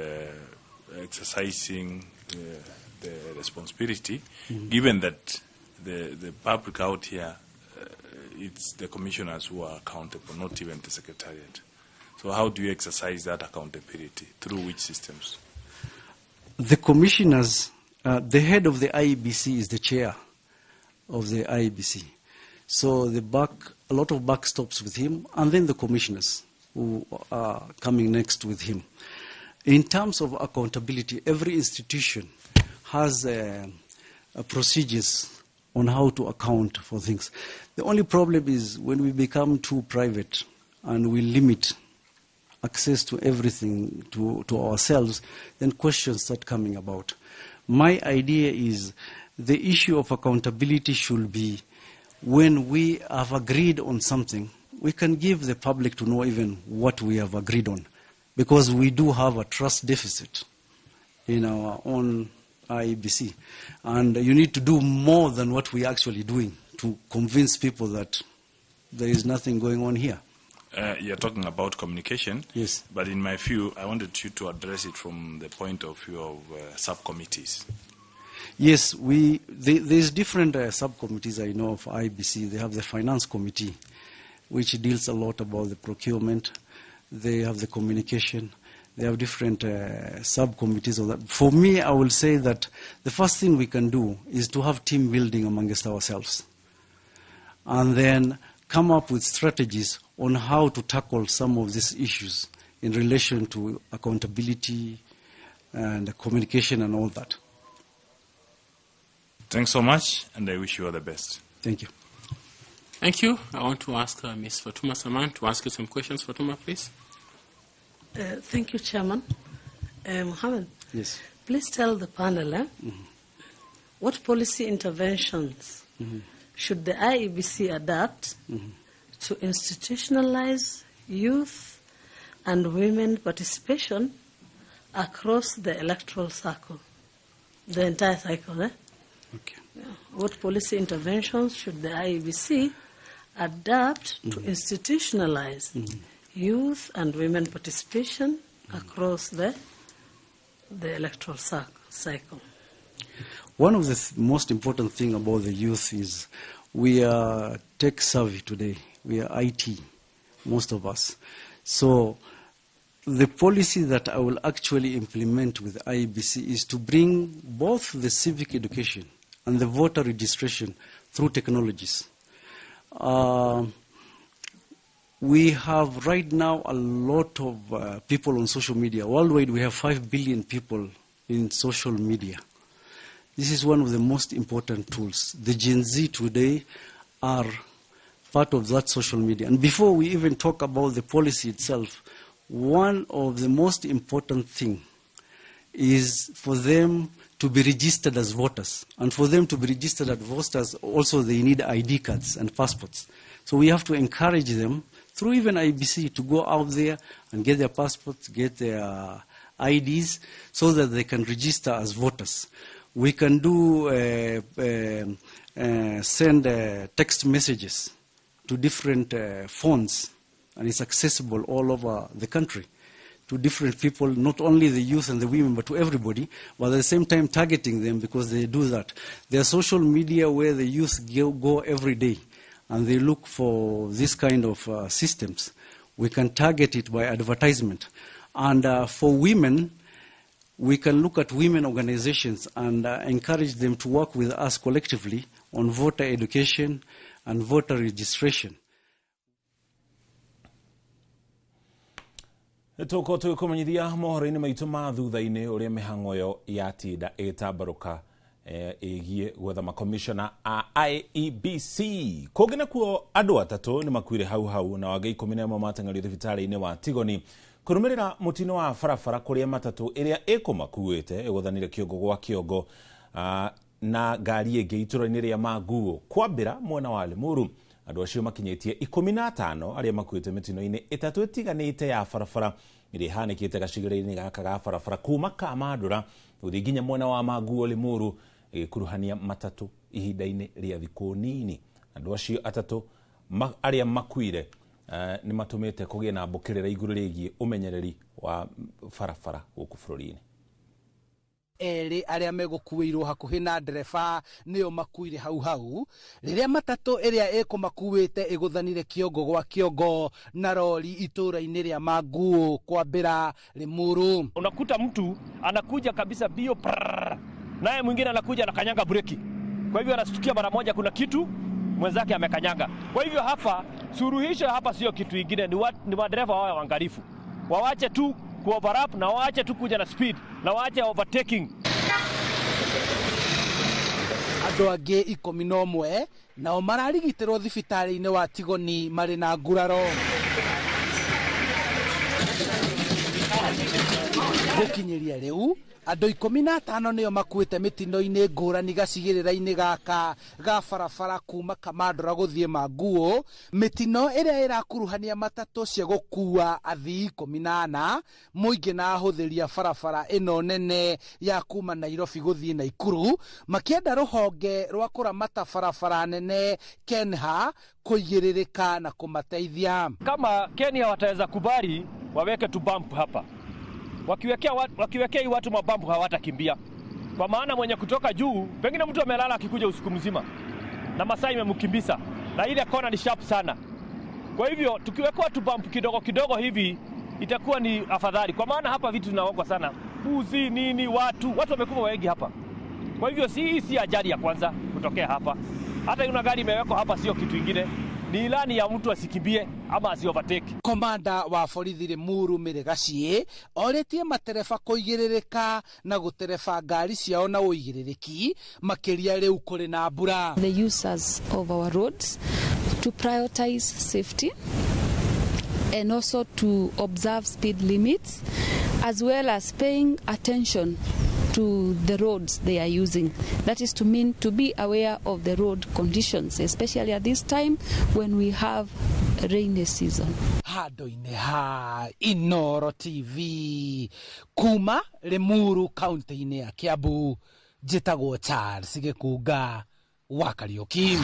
exercising the responsibility, given that the public out here, it's the commissioners who are accountable, not even the secretariat. So how do you exercise that accountability? Through which systems? The commissioners, the head of the IEBC is the chair of the IEBC. So the a lot of buck stops with him, and then the commissioners who are coming next with him. In terms of accountability, every institution has procedures on how to account for things. The only problem is when we become too private and we limit access to everything to ourselves, then questions start coming about. My idea is the issue of accountability should be When we have agreed on something, we can give the public to know even what we have agreed on, because we do have a trust deficit in our own IEBC. And you need to do more than what we're actually doing to convince people that there is nothing going on here. You're talking about communication. Yes. But in my view, I wanted you to address it from the point of view of subcommittees. Yes, there's different subcommittees I know of IBC. They have the finance committee, which deals a lot about the procurement. They have the communication. They have different subcommittees of that. For me, I will say that the first thing we can do is to have team building amongst ourselves, and then come up with strategies on how to tackle some of these issues in relation to accountability and communication and all that. Thanks so much, and I wish you all the best. Thank you. Thank you. I want to ask Ms. Fatuma Saman to ask you some questions. Fatuma, please. Thank you, Chairman. Mohammed. Yes. Please tell the panel what policy interventions should the IEBC adapt to institutionalize youth and women participation across the electoral cycle, the entire cycle. Okay. Yeah. What policy interventions should the IEBC adapt to institutionalize youth and women participation across the electoral cycle? One of the most important thing about the youth is we are tech savvy today. We are IT, most of us. So the policy that I will actually implement with IEBC is to bring both the civic education and the voter registration through technologies. We have right now a lot of people on social media. Worldwide, we have 5 billion people in social media. This is one of the most important tools. The Gen Z today are part of that social media. And before we even talk about the policy itself, one of the most important things is for them to be registered as voters. And for them to be registered as voters, also they need ID cards and passports. So we have to encourage them, through even IBC, to go out there and get their passports, get their IDs, so that they can register as voters. We can do send text messages to different phones, and it's accessible all over the country to different people, not only the youth and the women, but to everybody, but at the same time targeting them because they do that. There are social media where the youth go every day, and they look for this kind of systems. We can target it by advertisement. And for women, we can look at women organizations and encourage them to work with us collectively on voter education and voter registration. Tũkorwo tũgĩkũmenyithia mohoro-inĩ maitũ ma thutha-inĩ ũrĩa mĩhang'o ĩyo yatinda ĩgĩtambarũka ĩgiĩ gwetha makomishona a IEBC. Kũngĩ nakuo andũ atatũ nĩ makuire hau hau na wangĩ 11 mateng'erio thibitarĩ-inĩ wa Tigoni kũrũmĩrĩra mũtino wa barabara kũrĩa matatũ ĩrĩa ĩkũmakuĩte ĩgũthanire kĩongo gwa kĩongo na ngari ĩngĩ itũra-inĩ rĩa Manguo kwambĩra mwena wa Limuru. Andũ acio makinyĩtie 15 arĩa makuĩte mĩtino-inĩ ĩtatũ ĩtiganĩte ya barabara ĩrĩa ĩhanĩkĩte gacigĩrĩra-inĩ gaka ga barabara kuma Kamandũra gũthiĩ nginya mwena wa Manguo Limuru ĩgĩkuruhania matatũ ihinda-inĩ rĩa thikũ nini. Andũ acio atatũ arĩa makuire nĩ matũmĩte kũgĩe na mbũkĩrĩra igũrũ rĩgiĩ ũmenyereri wa barabara gũkũ bũrũri-inĩ. Erĩ arĩa megũkuĩirwo hakuhĩ na ndereba nĩo makuire hau hau rĩrĩa matatũ ĩrĩa ĩkũmakuĩte ĩgũthanire kĩongo gwa kĩongo na rori itũra-inĩ rĩa Manguo kwambĩra Limuru. Unakuta mtu anakuja kabisa bio prrr, naye mwingine anakuja anakanyanga breki, kwa hivyo anastukia mara moja kuna kitu mwenzake amekanyanga. Kwa hivyo hapa suluhisho hapa sio kitu kingine, ni madereva wawe waangalifu, wawache tu kuoverlap na waache tu kuja na speed na waache overtaking. Andũ angĩ 11 nao mararigitĩrwo thibitarĩ-inĩ wa Tigoni marĩ na nguraro. Gũkinyĩria rĩu andũ 15 nĩo makuĩte mĩtino-inĩ ngũrani gacigĩrĩra-inĩ gaka ga barabara kuma Kamandũra gũthiĩ Manguo, mĩtino ĩrĩa ĩrakuruhania matatũ cia gũkua athii 14 mũingĩ na ahũthĩri a barabara ĩno nene ya kuma Nairobi gũthiĩ Naikuru makĩenda rũhonge rwa kũramata barabara nene KENHA kũigĩrĩrĩka na kũmateithia. Kama Kenya wataweza kubali waweke tu bump hapa. Wakiwekea hii watu mabambu hawatakimbia. Kwa maana mwenye kutoka juu, pengine mtu amelala akikuja usiku mzima na masaa imemkimbisa na ile kona ni sharp sana. Kwa hivyo tukiwekea tu bump kidogo kidogo hivi itakuwa ni afadhali. Kwa maana hapa vitu zinaogwa sana. Mbuzi nini watu wamekufa wengi hapa. Kwa hivyo si ajali ya kwanza kutokea hapa. Hata yuna gari imewekwa hapa sio kitu kingine. Ni ilani ya mtu asikimbie ama asi overtake. Komanda wa borithi Limuru Mĩrĩgaciĩ orĩtie matereba kũigĩrĩrĩka na gũtereba ngari ciao na ũigĩrĩrĩki makĩria rĩu kũrĩ na mbura. The users of our roads to prioritize safety and also to observe speed limits as well as paying attention to the roads they are using. That is to mean to be aware of the road conditions, especially at this time when we have rainy season. Handũ-inĩ ha Inoro TV kuma Limuru kaunti-inĩ ya Kiambu, njĩtagwo Charles Gĩkunga wa Kariuki.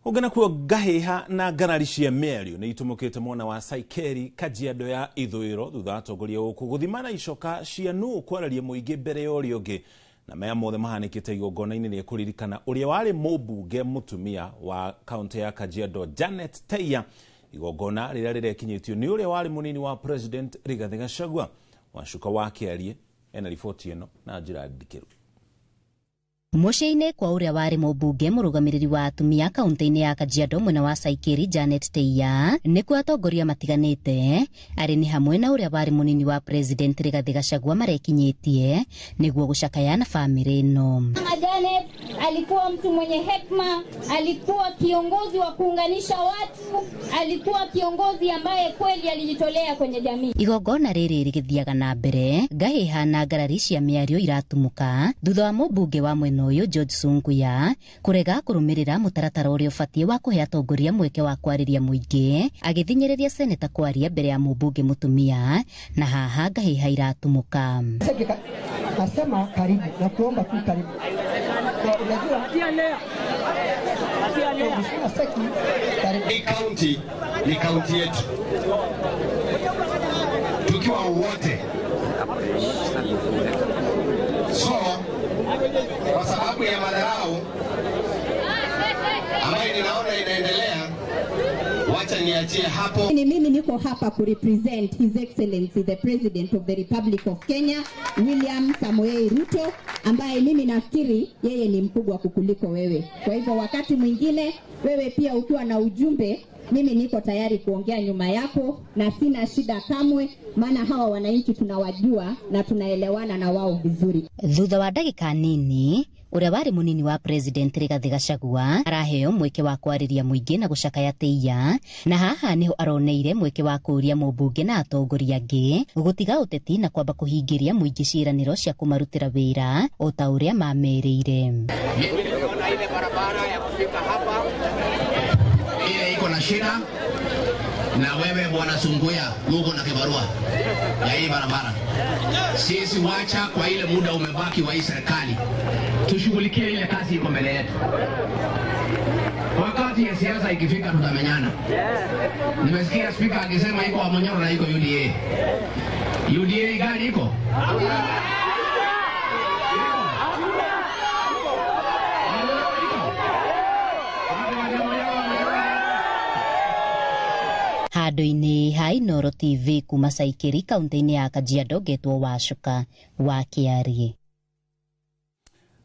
Ũngĩ kuo ngahĩha na ngarari cia mĩario nĩ itumũkĩte mwena wa Saikeri Kajiado ya ithũĩro thutha wa atongoria gũkũ gũthimana icoka cia nũ kwararia mũingĩ mbere ya ũrĩa ũngĩ na maya mothe mahanĩkĩte igongona-inĩ rĩa kũririkana ũrĩa warĩ mũmbunge mũtumia wa kaunti ya Kajiado Janet Teia, igongona rĩrĩa rĩrekinyĩtio nĩ ũrĩa warĩ mũnini wa President Rigathi Gachagua. Wacuka wa Kĩarie ena riboti ĩno na njĩra ndikĩru. Mũciĩ-inĩ kwa ũrĩa warĩ mũmbunge mũrũgamĩrĩri wa atumia kaunti-inĩ ya Kajiado mwena wa Saikeri Janet Teia nĩkuo atongoria matiganĩte arĩ nĩ hamwe na ũrĩa warĩ mũnini wa President Rigathi Gachagua marekinyĩtie nĩguo gũcakaya na famĩlĩ ĩno. Mama Janet alikuwa mtu mwenye hekima, alikuwa kiongozi wa kuunganisha watu, alikuwa kiongozi ambaye kweli alijitolea kwenye jamii. Igongona rĩrĩ rĩgĩthiaga na mbere ngahĩha na ngarari cia mĩario iratumũka thutha wa mũmbunge wa mwena ũyũ George Sunguya kũrega kũrũmĩrĩra mũtaratara ũrĩa ũbatiĩ wa kũhe atongoria mweke wa kwarĩria mũingĩ agĩthinyĩrĩria seneta kwaria mbere ya mũmbunge mũtumia na haha ngahĩha iratumũka. Nasema karibu na kuomba tu karibu. Hii kaunti ni kaunti yetu tukiwa wote, so kwa sababu ya madharau ambayo ninaona inaendelea, wacha niachie hapo. Ni mimi niko hapa ku represent His Excellency the President of the Republic of Kenya William Samoei Ruto, ambaye mimi nafikiri yeye ni mkubwa kukuliko wewe. Kwa hivyo wakati mwingine wewe pia ukiwa na ujumbe, mimi niko tayari kuongea nyuma yako na sina shida kamwe, maana hawa wananchi tunawajua na tunaelewana na wao vizuri. Thutha wa ndagĩka nini ũrĩa warĩ mũnini wa President Rigathi Gachagua araheo mweke wa kwarĩria mũingĩ na gũcakaya Teia, na haha nĩho aroneire mweke wa kũũria mũmbunge na atongoria angĩ gũtiga ũteti na kwamba kũhingĩria mũingĩ ciĩranĩro cia kũmarutĩra wĩra o ta ũrĩa mamerĩire. Ile barabara ya kufika hapa ile iko na shida, na wewe bwana Sunguya uko na kibarua ya hii barabara. Sisi wacha kwa ile muda umebaki wa hii serikali tushughulikie ile kazi iko mbele yetu. Wakati ya siasa ikifika tutamenyana. Nimesikia speaker akisema iko Wamunyoro na iko UDA. UDA gani iko? Handũ-inĩ ha Inoro TV kuma Saikeri kaunti-inĩ ya Kajiado ngetwo Wacuka wa Kĩarie.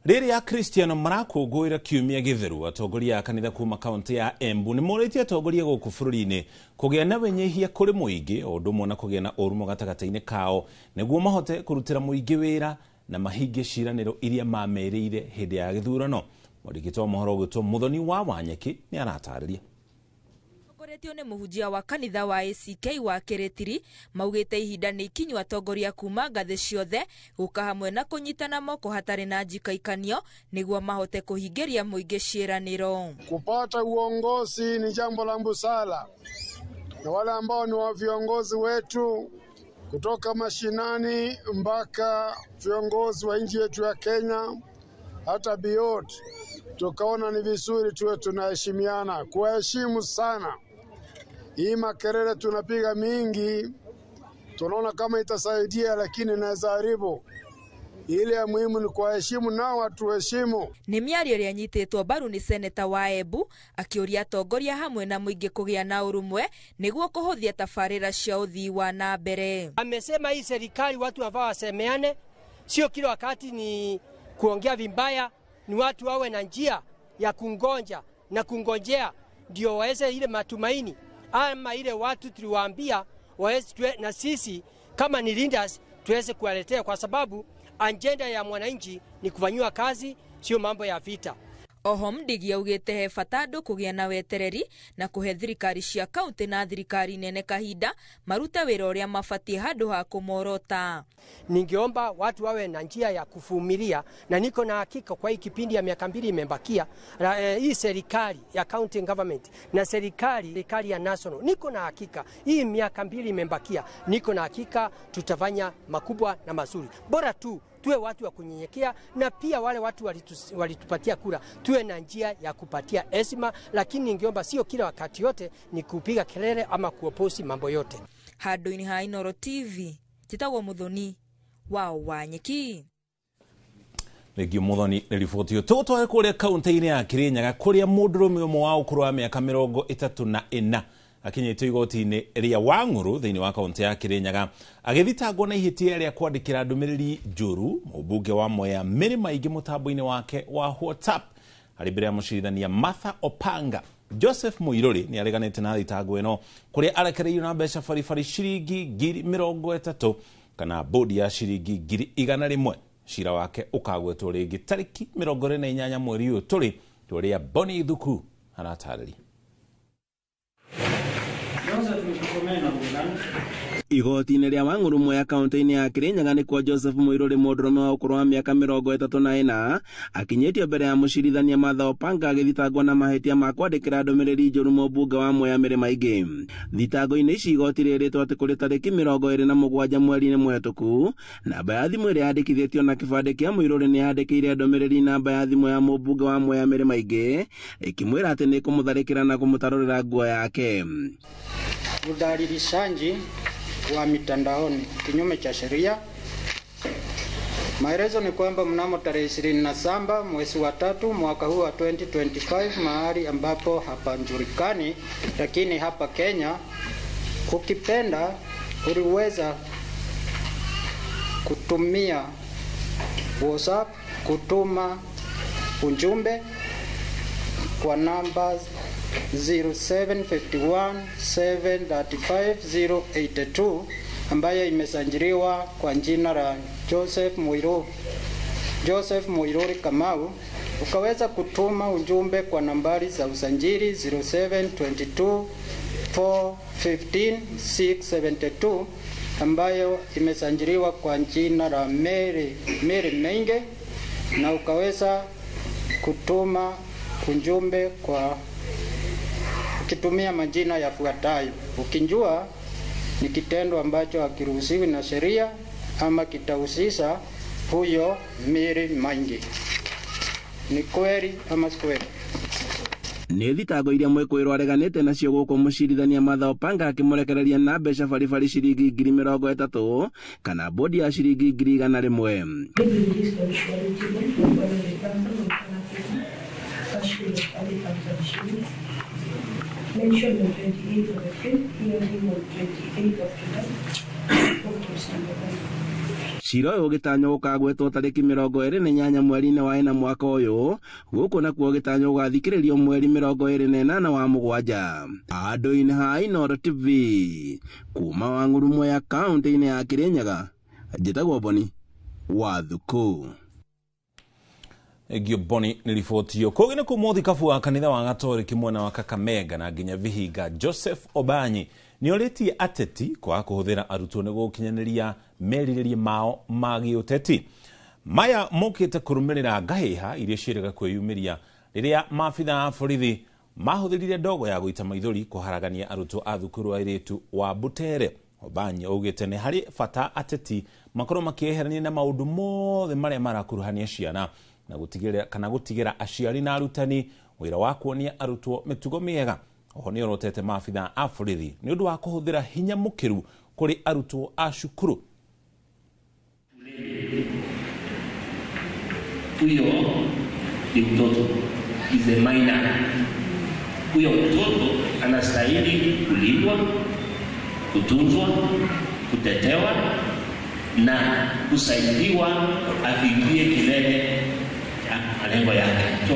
Rĩrĩa Akristiano marakũngũĩra kiumia gĩtheru, atongoria a kanitha kuma kaunti ya Embu nĩ morĩtie atongoria gũkũ bũrũri-inĩ kũgĩa na wĩnyihia kũrĩ mũingĩ o ũndũ ũmwe na kũgĩa na ũrũmwe gatagatĩ-inĩ kao nĩguo mahote kũrutĩra mũingĩ wĩra na mahingie ciĩranĩro iria mamerĩire hĩndĩ ya gĩthurano. Mwandĩki wa mohoro ũgwĩtwo Mũthoni wa Wanyeki nĩ aratarĩria. Matongoretio nĩ mũhunjia wa kanitha wa ACK wa Kĩrĩtiri maugĩte ihinda nĩ ikinyu atongoria kuma ngathĩ ciothe gũka hamwe na kũnyitana moko hatarĩ na njikaikanio nĩguo mahote kũhingĩria mũingĩ ciĩranĩro. Kupata uongozi ni jambo la busara, na wale ambao ni wa viongozi wetu kutoka mashinani mpaka viongozi wa nchi yetu ya Kenya hata beyond, tukaona ni vizuri tuwe tunaheshimiana, kuwaheshimu sana. Hii makelele tunapiga mingi, tunaona kama itasaidia, lakini inaweza haribu. Ile ya muhimu ni kuwaheshimu nao watuheshimu. Nĩ mĩario ĩrĩa ĩnyitĩtwo mbaru nĩ seneta wa Embu akĩũria atongoria hamwe na mũingĩ kũgĩa na ũrũmwe nĩguo kũhũthia tabarĩra cia ũthii wa na mbere. Amesema hii serikali watu ambao wasemeane, sio kila wakati ni kuongea vibaya, ni watu wawe na njia ya kungonja na kungonjea ndio waweze ile matumaini ama ile watu tuliwaambia waweze, na sisi kama ni leaders tuweze kuwaletea, kwa sababu agenda ya mwananchi ni kufanyiwa kazi, sio mambo ya vita. Oho Mdigi augĩte he bata andũ kũgĩa na wetereri na kũhe thirikari cia kaunti na thirikari nene kahinda marute wĩra ũrĩa mabatiĩ handũ ha kũmorota. Ningeomba watu wawe na njia ya kuvumilia, na niko na hakika kwa hii kipindi ya miaka 2 imebakia, hii serikali ya county government na serikali ya national, niko na hakika hii miaka 2 imebakia, niko na hakika tutafanya makubwa na mazuri. Bora tu tuwe watu wa kunyenyekea, na pia wale watu walitupatia kura tuwe na njia ya kupatia heshima, lakini ningeomba sio kila wakati yote ni kupiga kelele ama kuoposi mambo yote. Handũ-inĩ ha Inooro TV njĩtagwo Muthoni wa Wanyeki. Thengio Muthoni nĩ riboti ĩyo. Tũgũtware kũrĩa kaunti-inĩ ya Kirinyaga kũrĩa mũndũrũme ũmwe wa ũkũrũ wa mĩaka 34 akinyĩtio igoti-inĩ rĩa Wang'ũrũ thĩinĩ wa kaunti ya Kirinyaga agĩthitangwo na ihĩtia rĩa kwandĩkĩra ndũmĩrĩri njũru mũmbunge wa Mwea Mĩrĩ Maingĩ mũtambo-inĩ wake wa WhatsApp. Harĩ mbere ya mũcirithania Martha Opanga, Joseph Muiruri nĩ areganĩte na thitango ĩno kũrĩa arekereirio na mbeca baribari ciringi 30,000 kana bodi ya ciringi 100,000. Cira wake ũkagwetwo rĩngĩ tarĩki 28 mweri ũyũ tũrĩ, ũrĩa Boni Thuku aratarĩria. Igoti-inĩ rĩa Wang'ũrũ Mwea kaunti-inĩ ya Kirinyaga nĩkuo Joseph Muiruri mũndũrũme wa ũkũrũ wa mĩaka 34 akinyĩtio mbere ya mũcirithania Martha Opanga agĩthitangwo na mahĩtia ma kwandĩkĩra ndũmĩrĩri njũru mũmbunge wa Mwea Mĩrĩ Maingĩ. Thitango-inĩ ici igoti rĩrĩtwo atĩ kũrĩ tarĩki 27 mweri-inĩ mũhetũku namba ya thimũ ĩrĩa yandĩkithĩtio na kĩbandĩ kĩa Muiruri nĩ yandĩkĩire ndũmĩrĩri namba ya thimũ ya mũmbunge wa Mwea Mĩrĩ Maingĩ ĩkĩmwĩra atĩ nĩ kũmũtharĩkĩra na kũmũtarũrĩra nguo yake. Udhalilishaji wa mitandaoni kinyume cha sheria. Maelezo ni kwamba mnamo tarehe 27 mwezi wa 3 mwaka huu wa 2025, mahali ambapo hapajulikani, lakini hapa Kenya, ukipenda uliweza kutumia WhatsApp kutuma ujumbe kwa namba 0751 735 082 ambayo imesajiliwa kwa jina la Joseph Muiruri Kamau. Ukaweza kutuma ujumbe kwa nambari za usajili 0722 415 672 ambayo imesajiliwa kwa jina la Mary Menge, na ukaweza kutuma ujumbe kwa ukitumia majina yafuatayo, ukijua ni kitendo ambacho hakiruhusiwi na sheria ama kitahusisha huyo Mary Maingi. Ni kweli ama si kweli? Nĩ thitango iria mwĩkũĩrwo areganĩte nacio gũkũ mũcirithania Martha Opanga akĩmũrekereria na mbeca baribari ciringi 30,000 kana bodi ya ciringi 100,000. Mentioned on 28th of April, hearing on 28th of July. Cira ũyũ ũgĩtanywo gũkagwetwo tarĩki 28 mweri-inĩ wa 4 mwaka ũyũ, gũkũ nakuo ũgĩtanywo gũgathikĩrĩrio mweri 28 wa mũgwanja. Handũ-inĩ ha Inooro TV kuma Wang'ũrũ Mwea kaunti-inĩ ya Kirinyaga, njĩtagwo Boni wa Thuku. Gioboni nĩ riboti iyo kũngĩ nĩ kuma ũthikabu wa kanitha wa Gatoriki mwena wa Kakamega na nginya Vihiga Joseph Obanyi nĩ orĩtie ateti kwaga kũhũthĩra arutwo nĩguo gũkinyanĩria merirĩria mao ma gĩũteti. Maya mokĩte kũrũmĩrĩra ngahĩha iria ciĩrĩga kwĩyumĩria rĩrĩa maabitha a borithi mahũthĩrire ndogo ya gũita maithori kũharagania arutwo a thukuru wa airĩtu wa Butere. Obanyi augĩte nĩ harĩ bata ateti makorwo makĩeherania na maũndũ mothe marĩa marakuruhania ciana na gũtigĩrĩra kana gũtigĩra aciari na arutani wĩra wa kuonia arutwo mĩtugo mĩega. Oho nĩ orotete maabitha a borithi nĩ ũndũ wa kũhũthĩra hinya mũkĩru kũrĩ arutwo a cukuru. Huyo ni mtoto, is a minor. Huyo mtoto anastahili kulindwa, kutunzwa, kutetewa na kusaidiwa afikie kilele cha malengo yake. So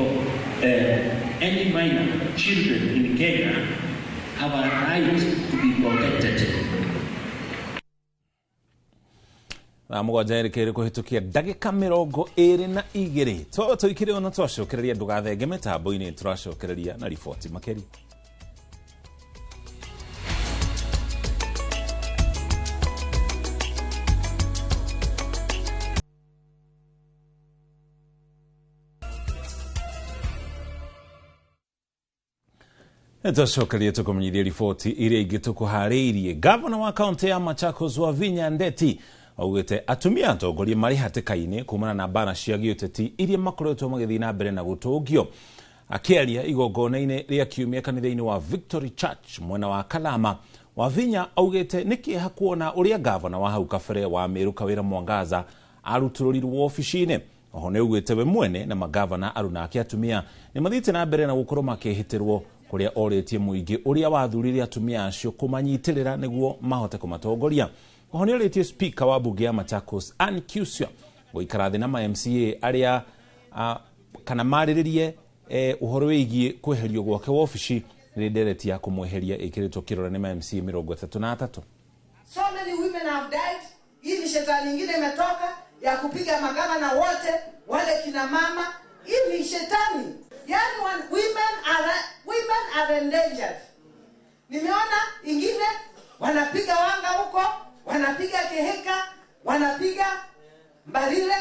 any minor children in Kenya have a right to be protected. Na mũgwanja yerekeire kũhĩtũkia ndagĩka 22 tũikire ona twacokereria ndũgathenge mĩtambo-inĩ tũracokereria na riboti makĩria. Twacokeria tũkũmenyithia riboti iria ingĩ tũkũharĩirie. Gavana wa kaũntĩ ya Machakos Wavinya Ndeti augĩte atumia atongoria marĩ hatĩka-inĩ kumana na mbara cia gĩũteti iria makoretwo magĩthiĩ na mbere na gũtũngio. Akĩaria igongona-inĩ rĩa kiumia kanitha-inĩ wa Victory Church mwena wa Kalama, Wavinya augĩte nĩ kĩeha kuona ũrĩa gavana wa hau kabere wa Meru Kawĩra Mwangaza arutũrũrirwo wabici-inĩ. Oho nĩ augĩte we mwene na magavana aruna ake atumia nĩ mathiĩte na mbere na gũkorwo makĩhĩtĩrwo kũrĩa orĩtie mũingĩ ũrĩa wathurire atumia acio kũmanyitĩrĩra nĩguo mahote kũmatongoria. Oho nĩ orĩtie speaker wa bunge ya Machakos Ann Kiusya gũikara thĩ na ma MCA arĩa kana marĩrĩrie ũhoro wĩgiĩ kweherio gwake wabici rĩrĩa ndereti ya kũmweheria ĩkĩrĩtwo kĩrore nĩ ma MCA 33. So many women have died. Hii ni shetani nyingine imetoka ya kupiga magavana wote wale kina mama. Hii ni shetani. Yani women are endangered. Nimeona ingine wanapiga wanga huko, wanapiga Keheka, wanapiga Mbarile,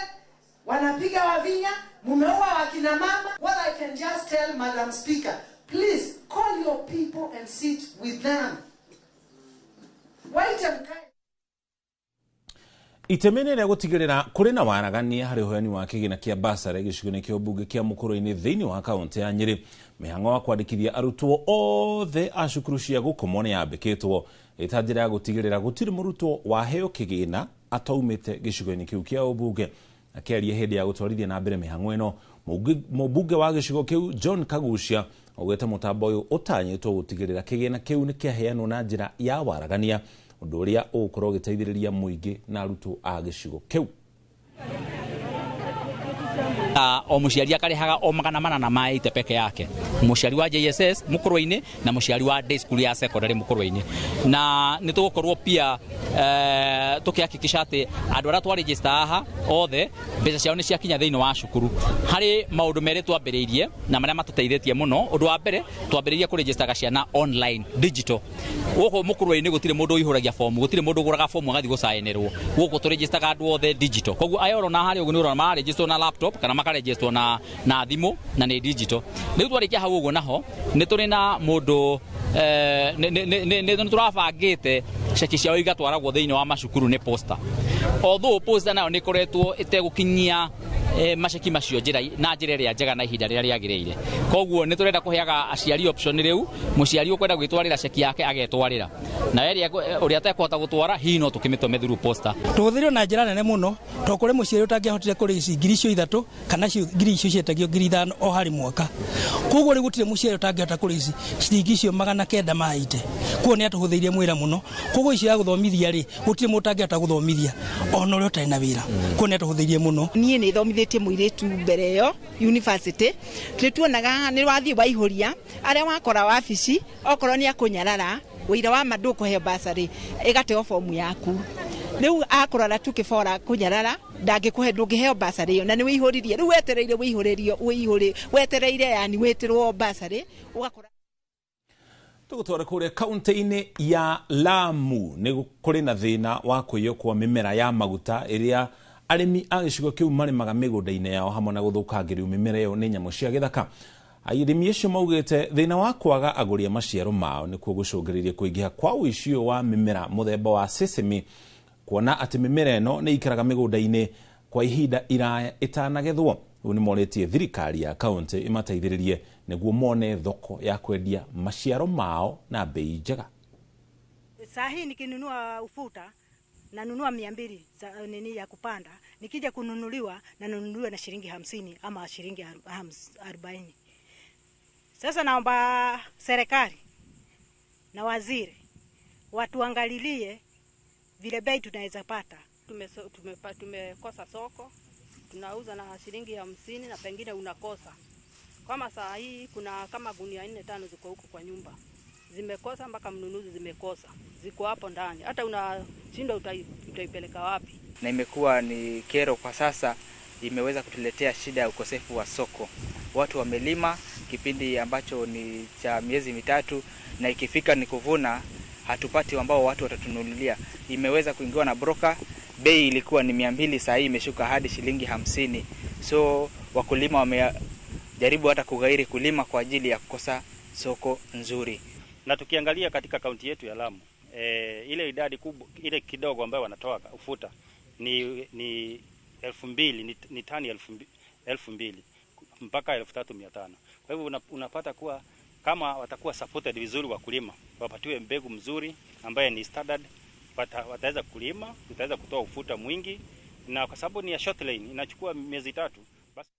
wanapiga Wavinya, mumeua wakina mama. What I can just tell Madam Speaker, please call your people and sit with them. Wait and Itemi-inĩ rĩa gũtigĩrĩra kũrĩ na waragania harĩ ũheani wa kĩgĩna kĩa basarĩ gĩcigo-inĩ kĩa ũmbunge kĩa Mũkũrũ-inĩ thĩinĩ wa kaũntĩ ya Nyĩrĩ, mĩhang'o wa kwandĩkithia arutwo othe a cukuru cia gũkomwo nĩ yambĩkĩtwo ĩta njĩra ya gũtigĩrĩra gũtirĩ mũrutwo waheo kĩgĩna ataumĩte gĩcigo-inĩ kĩu kĩa ũmbunge. Akĩaria hĩndĩ ya gũtwarithia na mbere mĩhang'o ĩno, mũmbunge wa gĩcigo kĩu John Kagucia augĩte mũtambo ũyũ ũtanyĩtwo gũtigĩrĩra kĩgĩna kĩu nĩ kĩaheanwo na njĩra ya waragania, ũndũ ũrĩa ũgũkorwo ũgĩteithĩrĩria mũingĩ na arutwo a gĩcigo kĩu. O mũciari akarĩhaga o 480 peke yake, mũciari wa JSS Mũkũrũ-inĩ na mũciari wa day school ya secondary Mũkũrũ-inĩ. Na nĩ tũgũkorwo pia tũkĩhakikisha atĩ andũ arĩa twaregister haha othe mbeca ciao nĩ ciakinya thĩinĩ wa cukuru. Harĩ maũndũ merĩ twambĩrĩirie na marĩa matũteithĩtie mũno. Ũndũ wa mbere, twambĩrĩirie kũregistaga ciana online digital. Gũkũ Mũkũrũ-inĩ gũtirĩ mũndũ ũihũragia fomu, gũtirĩ mũndũ ũgũraga fomu agathiĩ gũcaĩnĩrwo. Gũkũ tũregistaga andũ othe digital. Koguo aya ũrona harĩa ũguo nĩ ũrona mararegistwo na laptop kana makaregistwo na thimũ na nĩ digital. Rĩu twarĩkia hau ũguo naho nĩ tũrĩ na mũndũ nĩ tũrabangĩte ceki ciao igatwaragwo thĩinĩ wa macukuru nĩ posta. Although posta nayo nĩ ĩkoretwo ĩtegũkinyia maceki macio na njĩra ĩrĩa njega na ihinda rĩrĩa rĩagĩrĩire. Koguo nĩ tũrenda kũheaga aciari option rĩu, mũciari ũkwenda gwĩtwarĩra ceki yake agetwarĩra, na ũrĩa atekũhota gũtwara hihi no tũkĩmĩtũme through posta. Tũhũthĩrwo na njĩra nene mũno tondũ kũrĩ mũciari ũtangĩahotire kũrĩha ici ngiri icio 3 kana ngiri icio cietagio ngiri 5 o harĩ mwaka. Koguo rĩu gũtirĩ mũciari ũtangĩhota kũrĩha ici ciringi icio 980. Koguo nĩ atũhũthĩirie mwĩra mũno. Koguo icio ya gũthomithia rĩ, gũtirĩ mũndũ ũtangĩhota gũthomithia ona ũrĩa ũtarĩ na wĩra. Koguo nĩ atũhũthĩirie mũno. Niĩ nĩ thomithĩtie mũirĩtu mbere ĩyo university, nĩ tuonaga nĩ wathiĩ waihũria arĩa wakora wabici okorwo nĩ akũnyarara wĩira wa ma ndũkũheo basarĩ ĩgateo fomu yaku. Riu akurora tu kibora kunyarara ndangikuhe ndungiheo basarĩ iyo na ni wihuririe riu wetereire wihuririo wihuri wetereire yani witirwo basarĩ ugakora. Tugutwara kuria kaunti-inĩ ya Lamu nĩ kũrĩ na thĩna wa kũiywo kwa mĩmera ya maguta ĩrĩa arĩmi a gĩcigo kĩu marĩmaga mĩgũnda-inĩ yao hamwe na gũthũkangĩrio mĩmera ĩyo nĩ nyamũ cia gĩthaka. Arĩmi acio maugĩte thĩna wa kwaga agũri a maciaro mao nĩkuo gũcũngĩrĩirie kũingĩha kwa ũici ũyũ wa mĩmera mũthemba wa sesame, kuona atĩ mĩmera ĩno nĩ ikaraga mĩgũnda-inĩ kwa ihinda iraya ĩtanagethwo. Rĩu nĩ morĩtie thirikari ya kaunti ĩmateithĩrĩrie nĩguo mone thoko ya kwendia maciaro mao na bei njega. Saa hii nikinunua ufuta nanunua 200 za nini ya kupanda, nikija kununuliwa nanunuliwa na shilingi 50 ama shilingi 40. Sasa naomba serikali na waziri watuangalilie vile bei tunaweza pata. Tumekosa soko, tunauza na shilingi 50 na pengine unakosa. Kama saa hii kuna kama gunia 4 5 ziko huko kwa nyumba. Zimekosa mpaka mnunuzi zimekosa. Ziko hapo ndani. Hata unashindwa utaipeleka wapi. Na imekuwa ni kero kwa sasa, imeweza kutuletea shida ya ukosefu wa soko. Watu wamelima kipindi ambacho ni cha miezi mitatu, na ikifika ni kuvuna hatupati ambao watu watatununulia. Imeweza kuingiwa na broker, bei ilikuwa ni 200, saa hii imeshuka hadi shilingi 50. So wakulima wamejaribu hata kughairi kulima kwa ajili ya kukosa soko nzuri. Na tukiangalia katika kaunti yetu ya Lamu, ile idadi kubwa, ile kidogo ambayo wanatoa ufuta ni 2000, ni tani 2000 mpaka 3500. Kwa hivyo unapata kuwa kama watakuwa supported vizuri wakulima, wapatiwe mbegu mzuri ambaye ni standard, wataweza kulima, tutaweza kutoa ufuta mwingi, na kwa sababu ni ya short lane inachukua miezi 3. Basi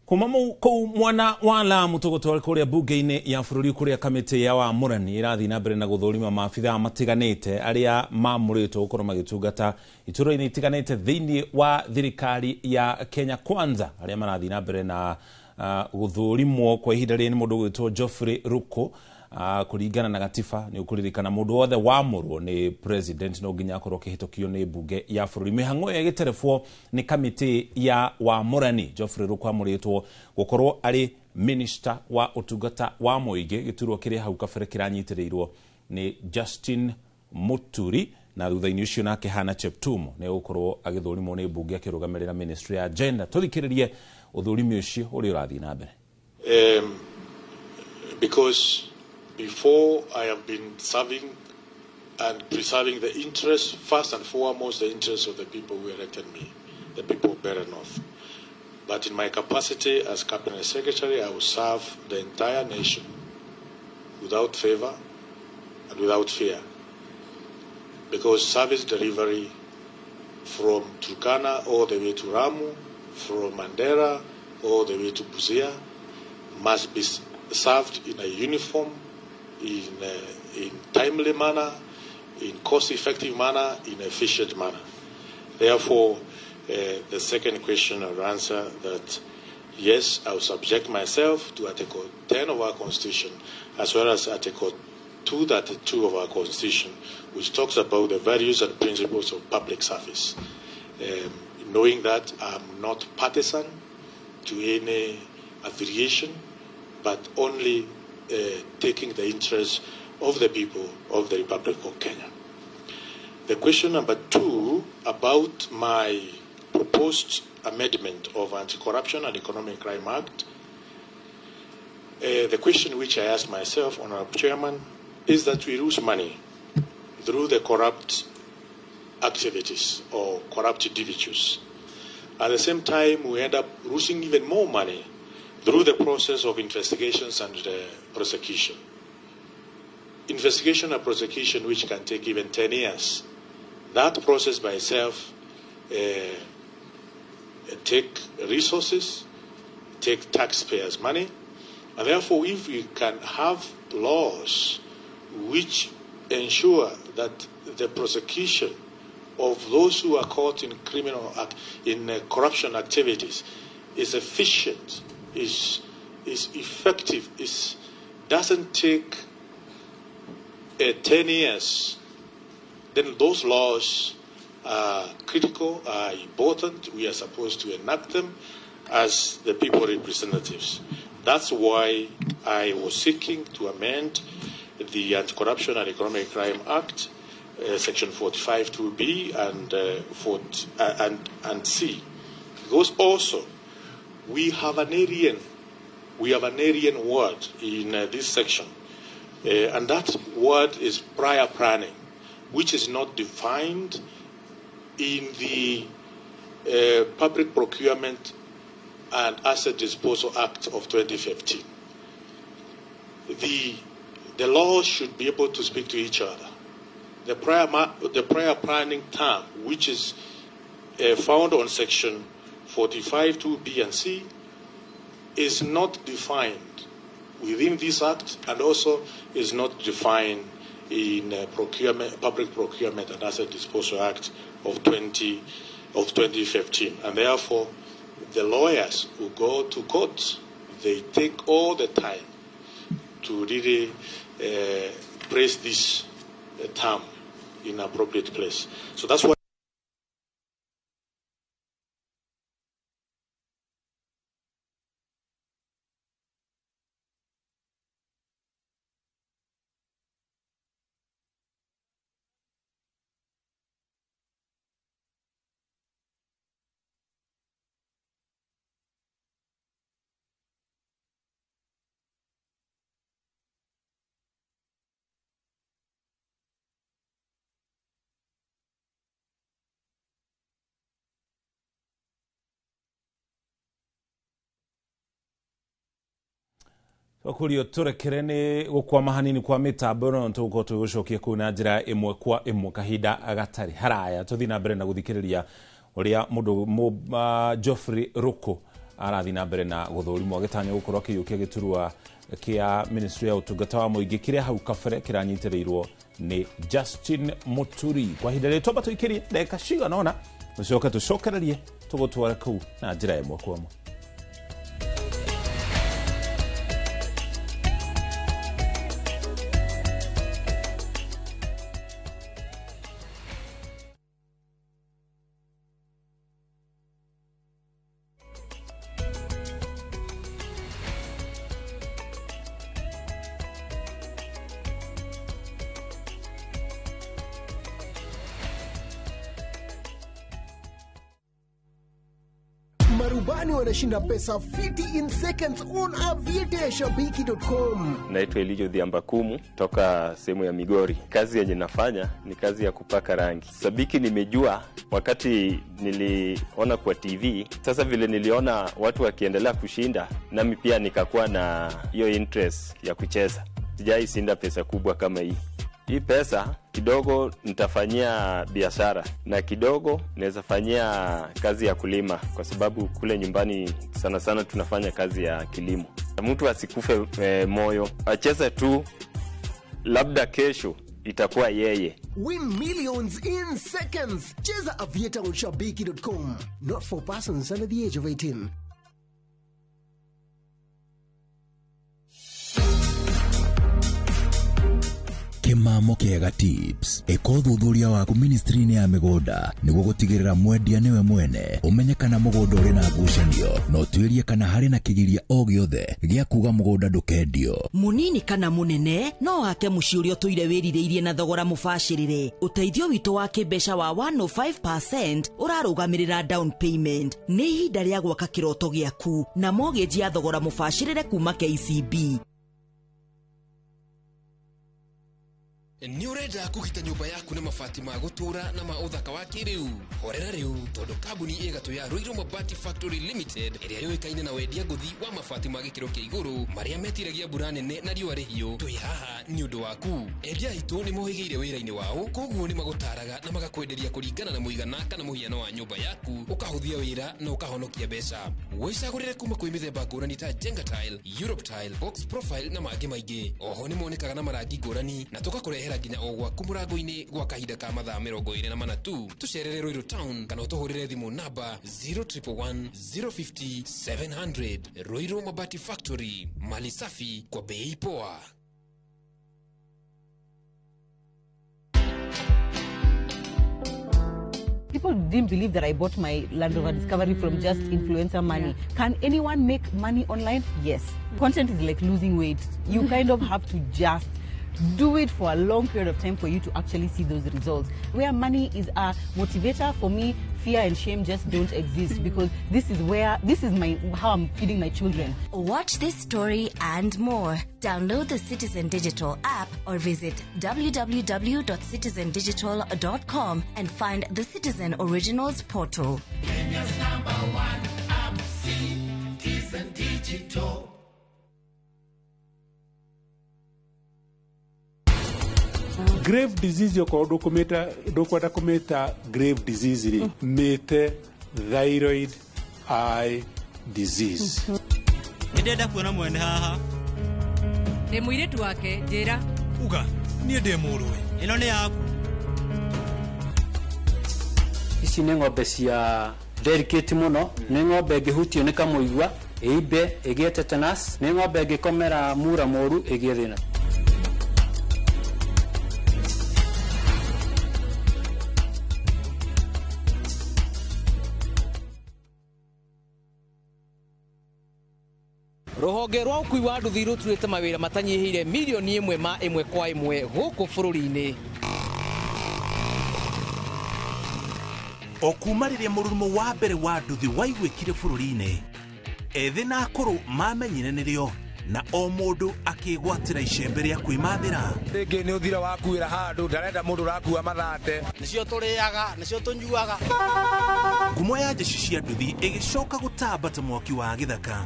kuma kuu mwana wa Lamu tugutwara kuria bunge-inĩ ya bũrũri kuria kamĩtĩ ya wamũrani ĩrathiĩ na mbere na gũthũrima maabithaa matiganĩte arĩa mamũrĩtwo gũkorwo magĩtungata itũra-inĩ itiganĩte thĩinĩ wa thirikari ya Kenya Kwanza, arĩa marathiĩ na mbere na gũthũrimwo kwa ihinda rĩrĩ nĩ mũndũ ũgwĩtwo Geoffrey Ruku. Kũringana na gatiba nĩ ũkũririkana mũndũ wothe wamũrwo nĩ president no nginya akorwo akĩhĩtũkio nĩ mbunge ya bũrũri. Mĩhang'o ĩyo ĩgĩterebwo nĩ kamĩtĩ ya wamũrani. Geoffrey Ruku amũrĩtwo gũkorwo arĩ minister wa ũtungata wa mũingĩ, gĩturwa kĩrĩa hau kabere kĩranyitĩrĩirwo nĩ Justin Muturi, na thutha-inĩ ũcio nake Hannah Cheptumo nĩ egũkorwo agĩthũrimwo nĩ mbunge akĩrũgamĩrĩra ministry ya gender. Tũthikĩrĩrie ũthũrimi ũcio ũrĩa ũrathiĩ na mbere. Because before I have been serving and preserving the interests, first and foremost the interests of the people who elected me, the people of Mbeere North. But in my capacity as Cabinet Secretary, I will serve the entire nation without favor and without fear. Because service delivery from Turkana all the way to Ramu, from Mandera all the way to Busia, must be served in a uniform, in timely manner, in cost-effective manner, in efficient manner. Therefore, the second question I will answer that yes, I will subject myself to Article 10 of our Constitution, as well as Article 232 of our Constitution, which talks about the values and principles of public service. Knowing that I'm not partisan to any affiliation, but only taking the interests of the people of the Republic of Kenya. The question number 2 about my proposed amendment of Anti-Corruption and Economic Crime Act, the question which I asked myself, Honorable Chairman, is that we lose money through the corrupt activities or corrupt individuals. At the same time, we end up losing even more money through the process of investigations and prosecution. Investigation and prosecution which can take even 10 years. That process by itself take resources, take taxpayers' money, and therefore if we can have laws which ensure that the prosecution of those who are caught in criminal in corruption activities is efficient, is effective, doesn't take 10 years Then those laws are critical, are important. We are supposed to enact them as the people representatives. That's why I was seeking to amend the Anti-Corruption and Economic Crime Act, Section 45(2)(b) and 40, and C. Because also we have an alien word in this section, and that word is prior planning, which is not defined in the Public Procurement and Asset Disposal Act of 2015. The laws should be able to speak to each other. The prior planning term, which is found on section 45(2)(b) and C, is not defined within this act, and also is not defined in Public Procurement and Asset Disposal Act of 2015. And therefore, the lawyers who go to court, they take all the time to really place this term in appropriate place. So that's why. Twakurio turekere ni gukwama hanini kwa mitambo no tugukorwo twigucokia kuu na njira imwe kwa imwe kahinda gatari haraya. Tuthii na mbere na guthikiriria uria mundu Geoffrey Ruku arathi na mbere na guthurimwo agitanywo gukorwo akiyukia giturwa kia ministry ya utungata wa muingi kiria hau kabere kiranyitiriirwo ni Justin Muturi. Kwa ihinda rĩrĩ twamba tũikĩrie ndagĩka cigana ũna tũcoke tũcokererie tũgũtware kũu na njĩra ĩmwe kwa ĩmwe. Marubani wanashinda pesa fiti in seconds on aviateashabiki.com. Naitwa Elijo Dhiambakumu toka sehemu ya Migori. Kazi yenye nafanya ni kazi ya kupaka rangi. Sabiki nimejua wakati niliona kwa TV. Sasa vile niliona watu wakiendelea kushinda, nami pia nikakuwa na hiyo interest ya kucheza. Sijai shinda pesa kubwa kama hii. Hii pesa kidogo nitafanyia biashara na kidogo naweza fanyia kazi ya kulima, kwa sababu kule nyumbani sana sana tunafanya kazi ya kilimo. Mtu asikufe moyo, acheze tu, labda kesho itakuwa yeye. Win millions in seconds. Cheza Aviator on shabiki.com. Not for persons under the age of 18. Kimamo kiega tips eka ũthuthuria waku ministry-inĩ ya mĩgũnda nĩguo gũtigĩrĩra mwendia nĩwe mwene, ũmenye kana mũgũnda ũrĩ na ngucanio na ũtuĩrie kana harĩ na kĩgiria o gĩothe gĩa kuga mũgũnda ndũkendio. Mũnini kana mũnene no wake mũciĩ ũrĩa ũtũire wĩrirĩirie na thogora mũbacĩrĩre. Ũteithio witũ wa kĩmbeca wa 105% ũrarũgamĩrĩra down payment. Nĩ ihinda rĩa gwaka kĩroto gĩaku na mortgage ya thogora mũbacĩrĩre kuma KCB. Nĩ ũrenda kũgita nyũmba yaku na mabati ma gũtũũra na ma ũthaka wa kĩrĩu? Horera rĩu, tondũ kambuni ĩgatũ ya Ruiru Mabati Factory Limited ĩrĩa yũĩkaine na wendia ngũthi wa mabati ma gĩkĩro kĩa igũrũ marĩa metiragia mbura nene na riũa rĩhiũ, twĩ haha nĩ ũndũ waku. Endia aitũ nĩ mohĩgĩire wĩra-inĩ wao, koguo nĩ magũtaraga na magakwenderia kũringana na mũigana kana mũhiano wa nyũmba yaku, ũkahũthia wĩra na ũkahonokia mbeca. Wĩcagũrĩre kuma kwĩ mĩthemba ngũrani ta Jenga Tile, Europe Tile, Box Profile na mangĩ maingĩ. Oho nĩ monekaga na marangi ngũrani na tũgakũrehera nginya o gwaku mũrango-inĩ gwa kahinda ka mathaa 24 tu. Tũcerere Ruiru Town kana ũtũhũrĩre thimũ namba 0111 050 700. Ruiru Mabati Factory, mali safi kwa bei poa. People didn't believe that I bought my Land Rover Discovery from just influencer money. Yeah. Can anyone make money online? Yes. Content is like losing weight. You kind of have to just do it for a long period of time for you to actually see those results. Where money is a motivator, for me, fear and shame just don't exist, because this is how I'm feeding my children. Watch this story and more. Download the Citizen Digital app or visit www.citizendigital.com and find the Citizen Originals portal. Kenya's number one app, Citizen Digital. Grave disease yokorwo ndukwenda kumita grave disease ri, mite thyroid eye disease. Nindenda kuona mwene haha. Ndi muiritu wake njira. Uga nie ndi muruwe. Ino ni yaku. Ici ni ng'ombe cia delicate muno, ni ng'ombe ĩngĩhutio nĩ kamũigua ĩimbe ĩgĩe tetanus, nĩ ng'ombe ĩngĩkomera mura mũru ĩgĩe thĩna. Ruhonge rwa ũkui wa nduthi rũturĩte mawĩra matanyihĩire milioni 1 ma 1 kwa 1 gũkũ bũrũri-inĩ. O kuma rĩrĩa mũrurumo wa mbere wa nduthi waiguĩkire bũrũri-inĩ, ethĩ na akũrũ mamenyire nĩrĩo na o mũndũ akĩgwatĩra icembe rĩa kwĩmathĩra. Rĩngĩ nĩ ũthira wakuĩra handũ, ndarenda mũndũ ũrakua mathate. Nĩcio tũrĩaga, nĩcio tũnyuaga. Ngumo ya njeci cia nduthi ĩgĩcoka gũtamba ta mwaki wa gĩthaka.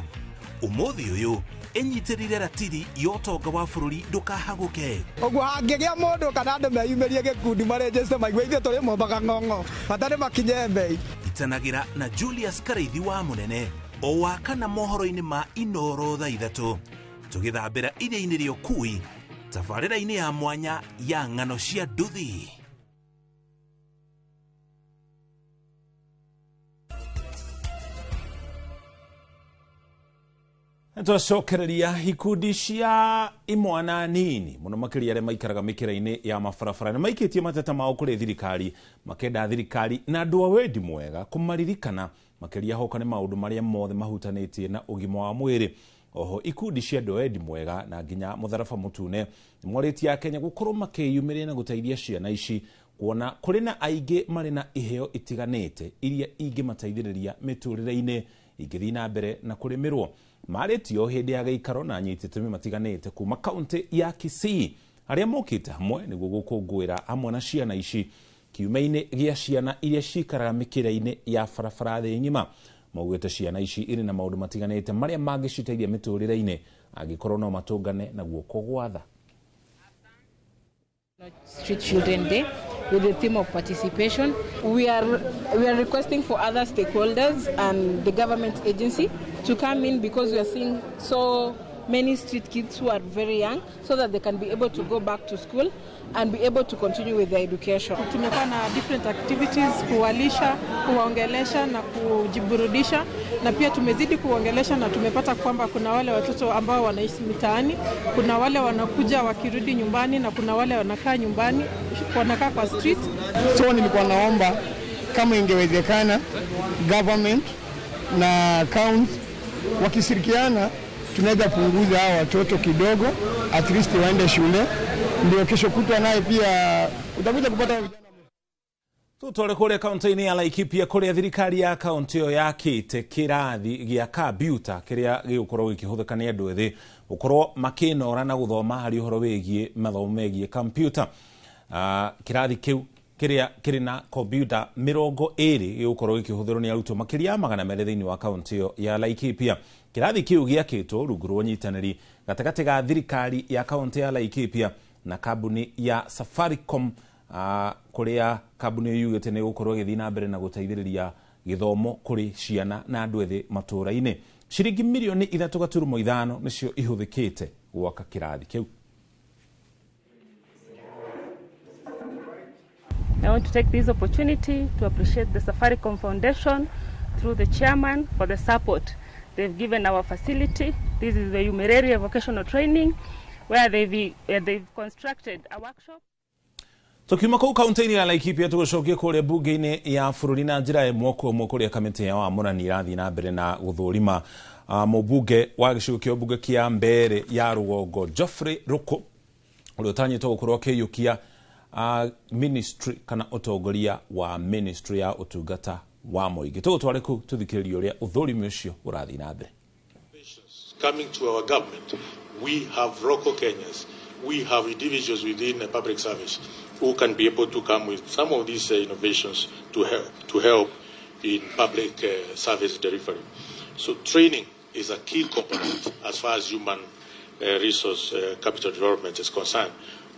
Umuthi uyu ĩnyitĩrĩire ratiri ya ũtonga wa bũrũri ndũkahagũke. Ũguo hangĩgĩa mũndũ kana andũ meyumĩrie gĩkundi marenjeste maigue ithuĩ tũrĩ mombaga ng'ong'o bata nĩ makinye mbei. Itanagĩra na Julius Karaithi wa Mũnene o wa kana mohoro-inĩ ma Inoro thaa 3 tũgĩthambĩra iria-inĩ rĩa ũkui tabarĩra-inĩ ya mwanya ya ng'ano cia nduthi. Twacokereria ikundi cia imwana nini muno makiria aria maikaraga mikira-ini ya mabarabara na maikitie mateta mao kuri thirikari, makenda thirikari na andu a wendi mwega kumaririkana makiria hoka ni maundu maria mothe mahutanitie na ugima wa mwiri. Oho ikundi cia andu a wendi mwega na nginya mutharaba mutune nimwaritie Akenya gukorwo makiyumiria na guteithia ciana ici kuona kuri na aingi mari na iheo itiganite iria ingĩmateithĩrĩria mĩtũrĩre-inĩ ingĩthiĩ na mbere na kũrĩmĩrwo. Marĩtio hĩndĩ ya gĩikaro na anyiti itemi matiganĩte kuma kaunti ya Kisii arĩa mokĩte hamwe nĩguo gũkũngũĩra hamwe na ciana ici kiumia-inĩ gĩa ciana iria cikaraga mĩkĩra-inĩ ya barabara thĩ ng'ima. Maugĩte ciana ici irĩ na maũndũ matiganĩte marĩa mangĩciteithia mĩtũrĩre-inĩ angĩkorwo no matũngane na guoko gwa tha. Street Children Day with the theme of participation. We are requesting for other stakeholders and the government agency to come in because we are seeing so many street kids who are very young so that they can be able to go back to school and be able to continue with their education. Tumekuwa na different activities kuwalisha, kuwaongelesha na kujiburudisha, na pia tumezidi kuongelesha na tumepata kwamba kuna wale watoto ambao wanaishi mitaani, kuna wale wanakuja wakirudi nyumbani na kuna wale wanakaa nyumbani, wanakaa kwa street. So nilikuwa naomba kama ingewezekana government na county wakishirikiana tunaweza punguza hao watoto kidogo, at least waende shule, ndio kesho kutwa naye pia utakuja kupata. Tutore kuria kaunti-inĩ ya Laikipia kuria thirikari ya kaunti ĩyo yakĩte kĩrathi gĩa kambiuta kĩrĩa gĩgũkorwo gĩkĩhũthĩka nĩ andũ ethĩ gũkorwo makĩnora na gũthoma harĩ ũhoro wĩgiĩ mathomo megiĩ kambiuta. Kĩrathi kĩu kĩrĩa kĩrĩ na kombiuta 20 gĩgũkorwo gĩkĩhũthĩrwo nĩ arutwo makĩria ya 200 thĩinĩ wa kaunti ĩyo ya Laikipia. Kĩrathi kĩu gĩakĩtwo rungu rwa ũnyitanĩri gatagatĩ ga thirikari ya kaunti ya Laikipia na kambuni ya Safaricom, kuria kambuni ĩyo yugĩte nĩ ĩgũkorwo ĩgĩthiĩ na mbere na gũteithĩrĩria gĩthomo kũrĩ ciana na andũ ethĩ matũũra-inĩ. Ciringi mirioni 3.5 nĩcio ihũthĩkĩte gwaka kĩrathi kĩu. I want to take this opportunity to appreciate the Safaricom Foundation through the chairman for the support they've given our facility. This is the Umereria Vocational Training where they've constructed a workshop. Tukiuma kũu kaunti-inĩ ya Laikipia tũgũcokia kũrĩa mbunge-inĩ ya bũrũri na njĩra ĩmwe kwa ĩmwe kũrĩa kamĩtĩ ya wamũrani ĩrathiĩ na mbere na gũthũrima mũmbunge wa gĩcigo kĩa mbunge kĩa Mbeere ya rũgongo Geoffrey Ruku ũrĩa ũtanyĩtwo gũkorwo akĩiyũkia ministry kana ũtongoria wa ministry ya ũtungata wa mũingĩ. Tũgũtware kũu tũthikĩrĩrie ũrĩa ũthũrimi ũcio ũrathiĩ na mbere. Coming to our government, we have local Kenyans, we have individuals within the public service who can be able to come with some of these innovations to help in public service delivery. So training is a key component as far as human resource capital development is concerned,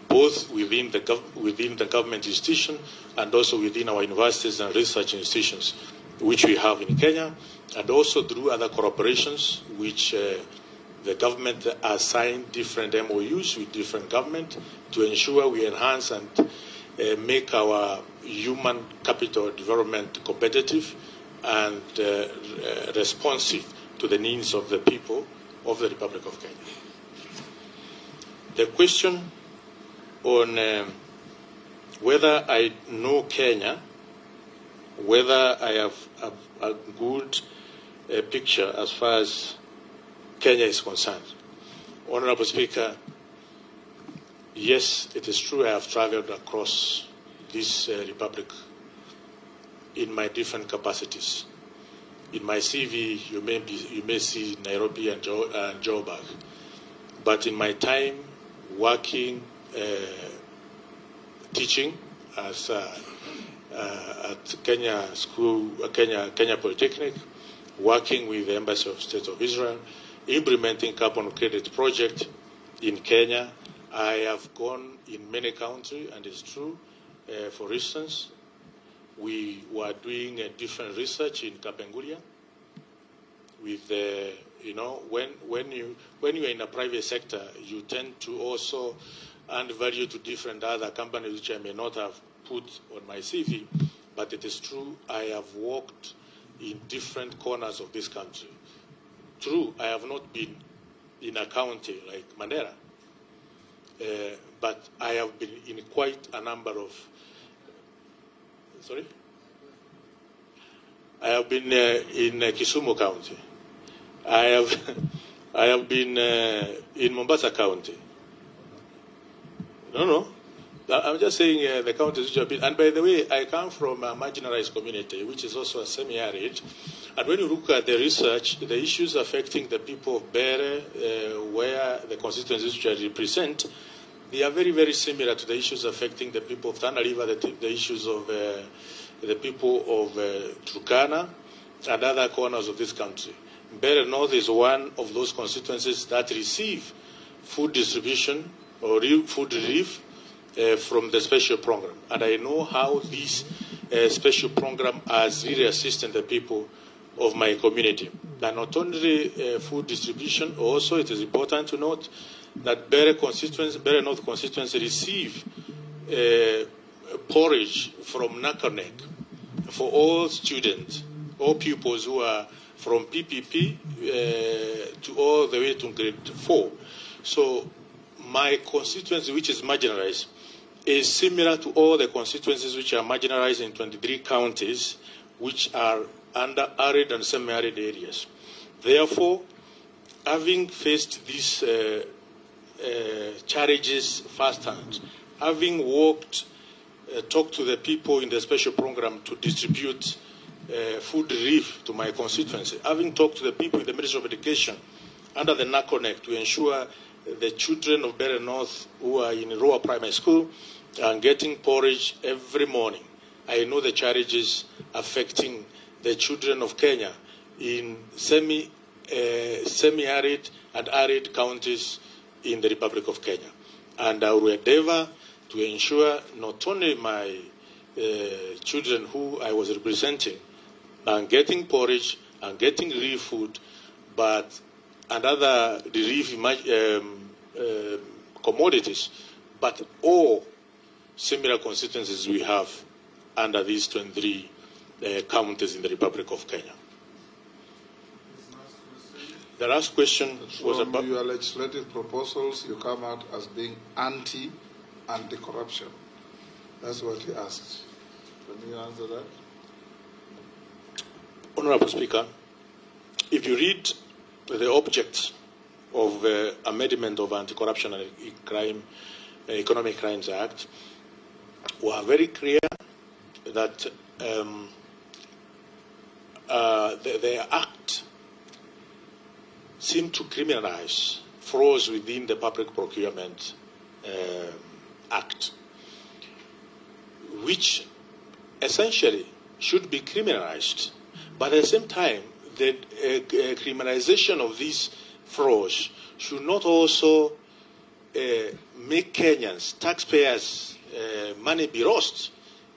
both within the government institution and also within our universities and research institutions, which we have in Kenya, and also through other corporations which the government has signed different MOUs with different government to ensure we enhance and make our human capital development competitive and responsive to the needs of the people of the Republic of Kenya. The question on whether I know Kenya, whether I have a good picture as far as Kenya is concerned. Honorable Speaker, yes, it is true I have traveled across this republic in my different capacities. In my CV, you may see Nairobi and Joburg. But in my time working, teaching as at Kenya School, Kenya Polytechnic, working with the Embassy of State of Israel, implementing carbon credit project in Kenya. I have gone in many countries, and it's true. For instance, we were doing a different research in Kapenguria. With the, you know, when you are in a private sector, you tend to also add value to different other companies which I may not have put on my CV. But it is true, I have worked in different corners of this country. True, I have not been in a county like Mandera, but I have been in quite a number of... Sorry? I have been in Kisumu County. I have been in Mombasa County. No. I'm just saying the counties which have been... And by the way, I come from a marginalized community, which is also a semi-arid. And when you look at the research, the issues affecting the people of Mbeere, where the constituencies which I represent, they are very, very similar to the issues affecting the people of Tana River, the issues of the people of Turkana, and other corners of this country. Mbeere North is one of those constituencies that receive food distribution or food relief from the special program. And I know how this special program has really assisted the people of my community. And not only food distribution, also it is important to note that Mbeere North constituency receive porridge from NACONEK for all students, all pupils who are from PPP to all the way to grade 4. So my constituency, which is marginalized, is similar to all the constituencies which are marginalized in 23 counties, which are under arid and semi-arid areas. Therefore, having faced these challenges firsthand, having worked, talked to the people in the special program to distribute food relief to my constituency, having talked to the people in the Ministry of Education under the NACONEK to ensure the children of Mbeere North who are in Roa Primary School are getting porridge every morning. I know the challenges affecting the children of Kenya in semi-arid and arid counties in the Republic of Kenya. And I will endeavor to ensure not only my children who I was representing are getting porridge and getting relief food, but and other relief commodities, but all similar constituencies we have under these 23 counties in the Republic of Kenya. The last question was about your legislative proposals. You come out as being anti-corruption. That's what he asked. Can you answer that? Honorable Speaker, if you read the objects of the amendment of Anti-Corruption and Economic Crimes Act, we are very clear that the act seemed to criminalize frauds within the Public Procurement Act, which essentially should be criminalized. But at the same time, the criminalization of these frauds should not also make Kenyans, taxpayers' money be lost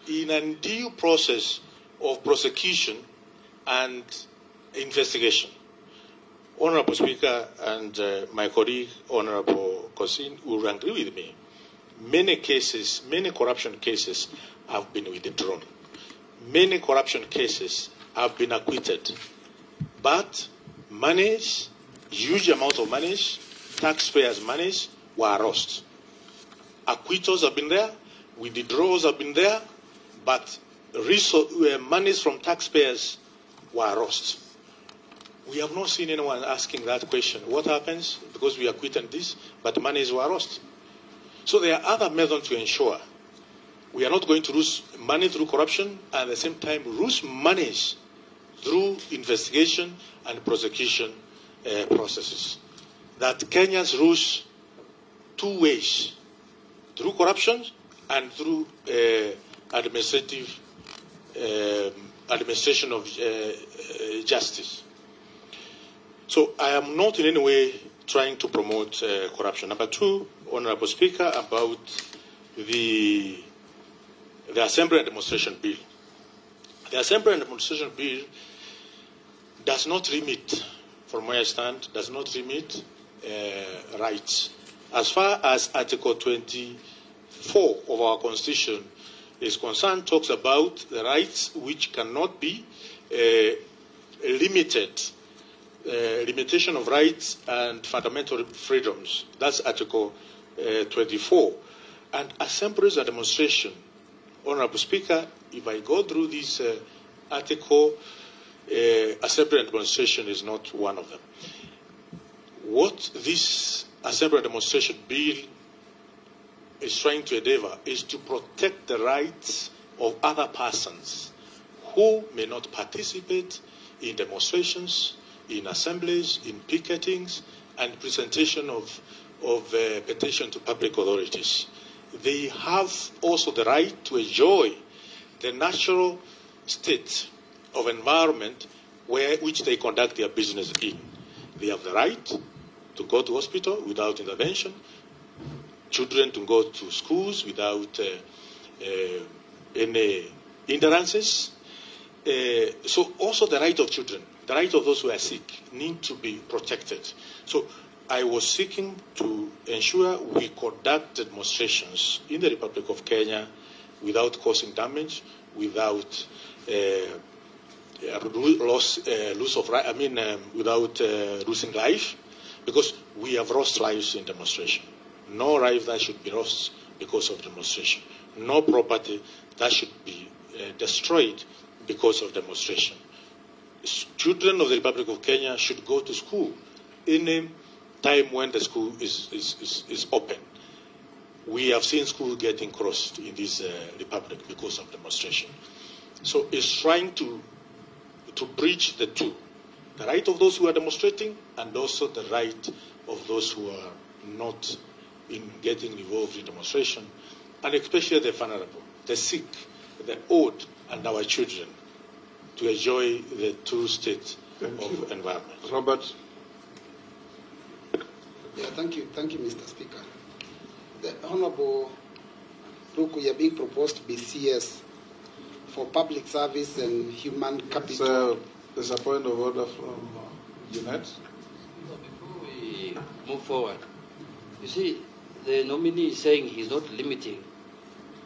in a due process of prosecution and investigation. Honorable Speaker and my colleague, Honorable Kosin, will agree with me. Many cases, many corruption cases have been withdrawn. Many corruption cases have been acquitted. But monies, huge amounts of monies, taxpayers' monies, were lost. Acquittals have been there, withdrawals have been there, but monies from taxpayers were lost. We have not seen anyone asking that question. What happens? Because we acquitted this, but monies were lost. So there are other methods to ensure we are not going to lose money through corruption and at the same time lose monies through investigation and prosecution processes. That Kenyans lose two ways, through corruption and through administration of justice. So I am not in any way trying to promote corruption. Number two, Honorable Speaker, about the Assembly and Demonstration Bill. The Assembly and Demonstration Bill does not limit, from where I stand, does not limit rights. As far as Article 24 of our Constitution is concerned, talks about the rights which cannot be limited, limitation of rights and fundamental freedoms. That's Article 24. And assemblies and demonstration, Honorable Speaker, if I go through this article, assembly and demonstration is not one of them. What this assembly and demonstration bill is trying to endeavor is to protect the rights of other persons who may not participate in demonstrations, in assemblies, in picketings, and presentation of petition to public authorities. They have also the right to enjoy the natural state of environment which they conduct their business in. They have the right to go to hospital without intervention, children to go to schools without any hindrances. So also the right of children, the right of those who are sick need to be protected. So I was seeking to ensure we conduct demonstrations in the Republic of Kenya without causing damage, without without losing life, because we have lost lives in demonstration. No life that should be lost because of demonstration. No property that should be destroyed because of demonstration. Children of the Republic of Kenya should go to school in a time when the school is open. We have seen school getting crossed in this republic because of demonstration. So it's trying to bridge the two, the right of those who are demonstrating and also the right of those who are not in getting involved in demonstration, and especially the vulnerable, the sick, the old, and our children, to enjoy the true state of environment. Robert. Yeah, thank you, Mr. Speaker. The Honorable Ruku, you are being proposed to be CS for Public Service and Human Capital. So, there's a point of order from Junet. Before we move forward, you see, the nominee is saying he's not limiting.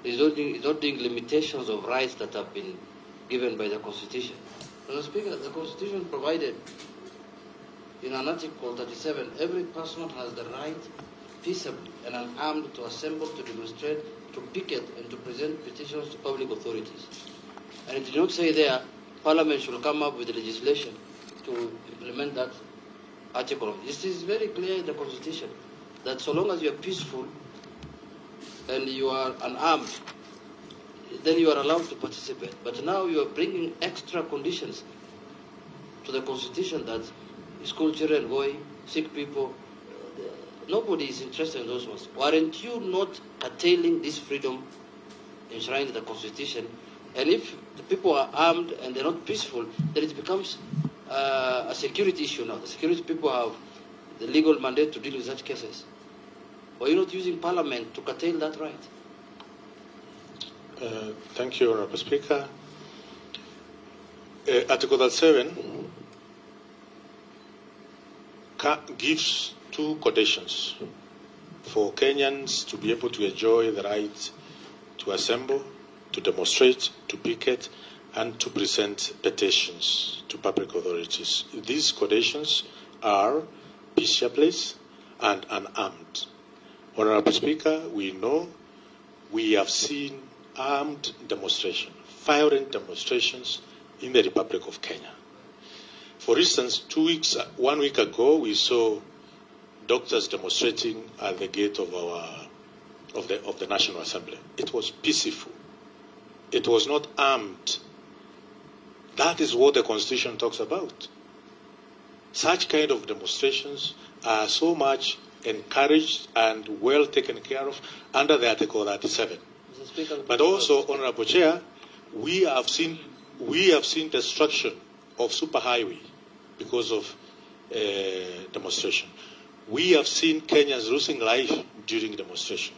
He's not doing limitations of rights that have been given by the Constitution. Mr. Speaker, the Constitution provided in an Article 37, every person has the right peaceably and unarmed to assemble, to demonstrate, to picket, and to present petitions to public authorities. And it did not say there, Parliament should come up with legislation to implement that article. This is very clear in the Constitution, that so long as you are peaceful and you are unarmed, then you are allowed to participate. But now you are bringing extra conditions to the Constitution that school children going, sick people, nobody is interested in those ones. Weren't you not curtailing this freedom enshrined in the Constitution? And if the people are armed and they're not peaceful, then it becomes a security issue now. The security people have the legal mandate to deal with such cases. Why are you not using Parliament to curtail that right? Thank you, Honorable Speaker. Article 37 gives two conditions for Kenyans to be able to enjoy the right to assemble, to demonstrate, to picket, and to present petitions to public authorities. These conditions are peaceably and unarmed. Honorable Speaker, we know we have seen armed demonstrations, violent demonstrations in the Republic of Kenya. For instance, 1 week ago, we saw doctors demonstrating at the gate of the National Assembly. It was peaceful. It was not armed. That is what the Constitution talks about. Such kind of demonstrations are so much encouraged and well taken care of under the Article 37. But also, Honorable Chair, we have seen destruction of superhighway because of demonstration. We have seen Kenyans losing life during demonstration.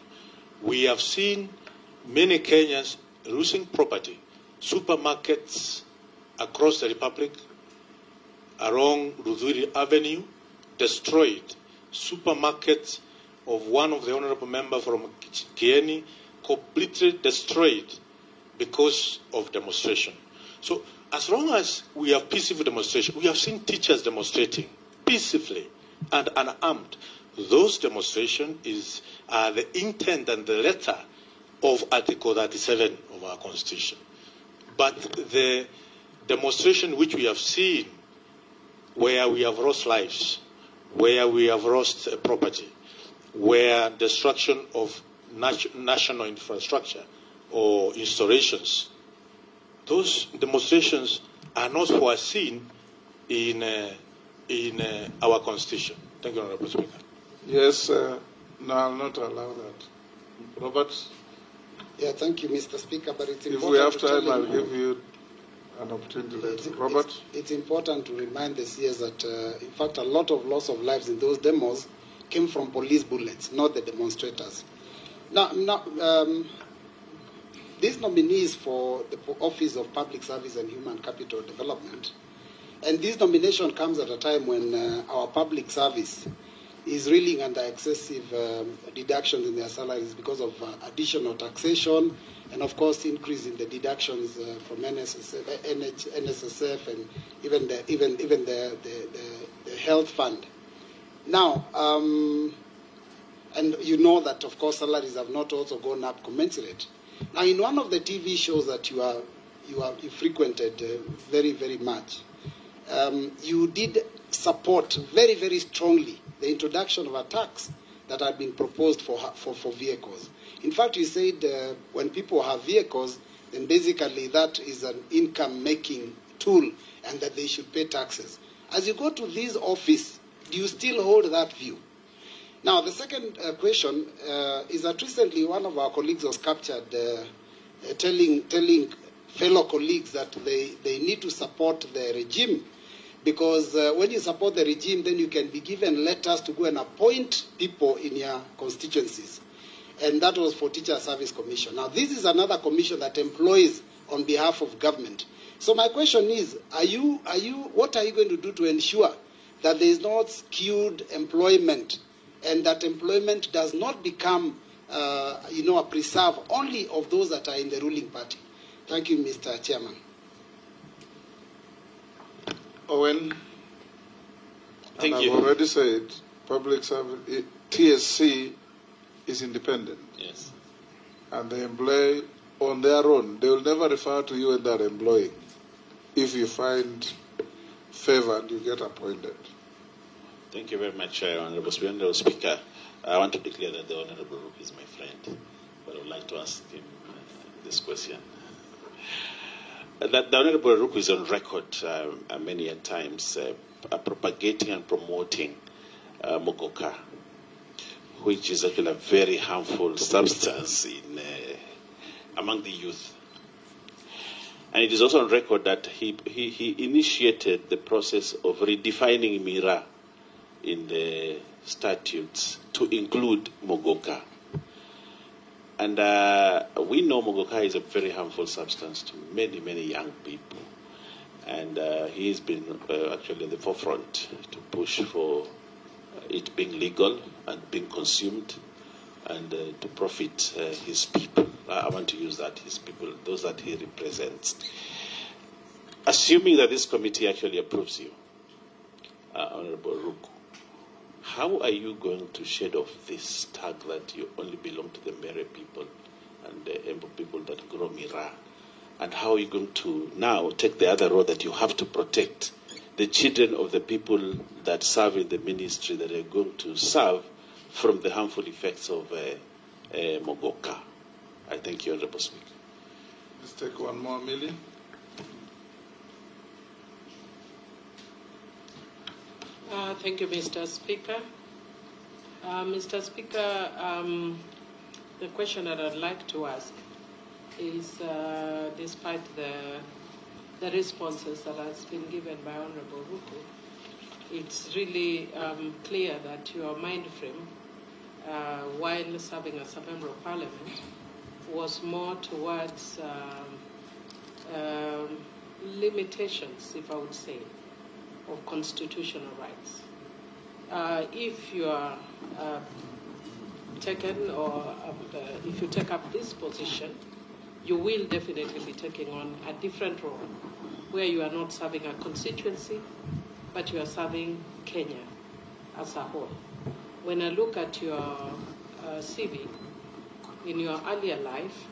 We have seen many Kenyans losing property, supermarkets across the Republic, along Luthuli Avenue, destroyed. Supermarkets of one of the honorable member from Kieni completely destroyed because of demonstration. So as long as we have peaceful demonstration, we have seen teachers demonstrating peacefully and unarmed. Those demonstrations are the intent and the letter of Article 37 of our Constitution. But the demonstration which we have seen, where we have lost lives, where we have lost property, where destruction of national infrastructure or installations, those demonstrations are not foreseen in our Constitution. Thank you, Honorable Speaker. Yes, no, I'll not allow that. Robert? Yeah, thank you, Mr. Speaker, but it's important. If we have time, I'll give you an opportunity later. Robert? It's important to remind the CS that, in fact, a lot of loss of lives in those demos came from police bullets, not the demonstrators. Now, these nominees for the Office of Public Service and Human Capital Development, and this nomination comes at a time when our public service is reeling under excessive deductions in their salaries because of additional taxation and, of course, increase in the deductions from NSSF, and even the health fund. Now, and you know that, of course, salaries have not also gone up commensurate. Now, in one of the TV shows that you frequented very, very much, you did support very, very strongly the introduction of a tax that had been proposed for vehicles. In fact, you said when people have vehicles, then basically that is an income-making tool and that they should pay taxes. As you go to this office, do you still hold that view? Now, the second question is that recently one of our colleagues was captured telling fellow colleagues that they need to support the regime, because when you support the regime, then you can be given letters to go and appoint people in your constituencies. And that was for Teacher Service Commission. Now, this is another commission that employs on behalf of government. So my question is, what are you going to do to ensure that there is not skewed employment and that employment does not become, a preserve only of those that are in the ruling party? Thank you, Mr. Chairman. Owen, Thank and you. I've already said, public service, TSC is independent. Yes. And they employ on their own. They will never refer to you when they are employing, if you find favor and you get appointed. Thank you very much, Honorable Speaker. Honorable Speaker, I want to declare that the Honorable Ruku is my friend, but I would like to ask him this question. That the Honorable Ruku is on record many a times propagating and promoting Mogoka, which is actually a very harmful substance in among the youth. And it is also on record that he initiated the process of redefining Mira in the statutes to include Mogoka. And we know Mogoka is a very harmful substance to many, many young people. And he's been actually in the forefront to push for it being legal and being consumed and to profit his people. I want to use that, his people, those that he represents. Assuming that this committee actually approves you, Honorable Ruku, how are you going to shed off this tag that you only belong to the Mere people and the Embu people that grow Mira? And how are you going to now take the other road that you have to protect the children of the people that serve in the ministry that are going to serve from the harmful effects of Mogoka? I thank you, Honorable Speaker. Let's take one more, Millie. Thank you, Mr. Speaker. Mr. Speaker, the question that I'd like to ask is, despite the responses that has been given by Honorable Ruku, it's really clear that your mind frame, while serving as a member of parliament, was more towards limitations, if I would say, of constitutional rights. If you are taken or if you take up this position, you will definitely be taking on a different role where you are not serving a constituency, but you are serving Kenya as a whole. When I look at your CV, in your earlier life,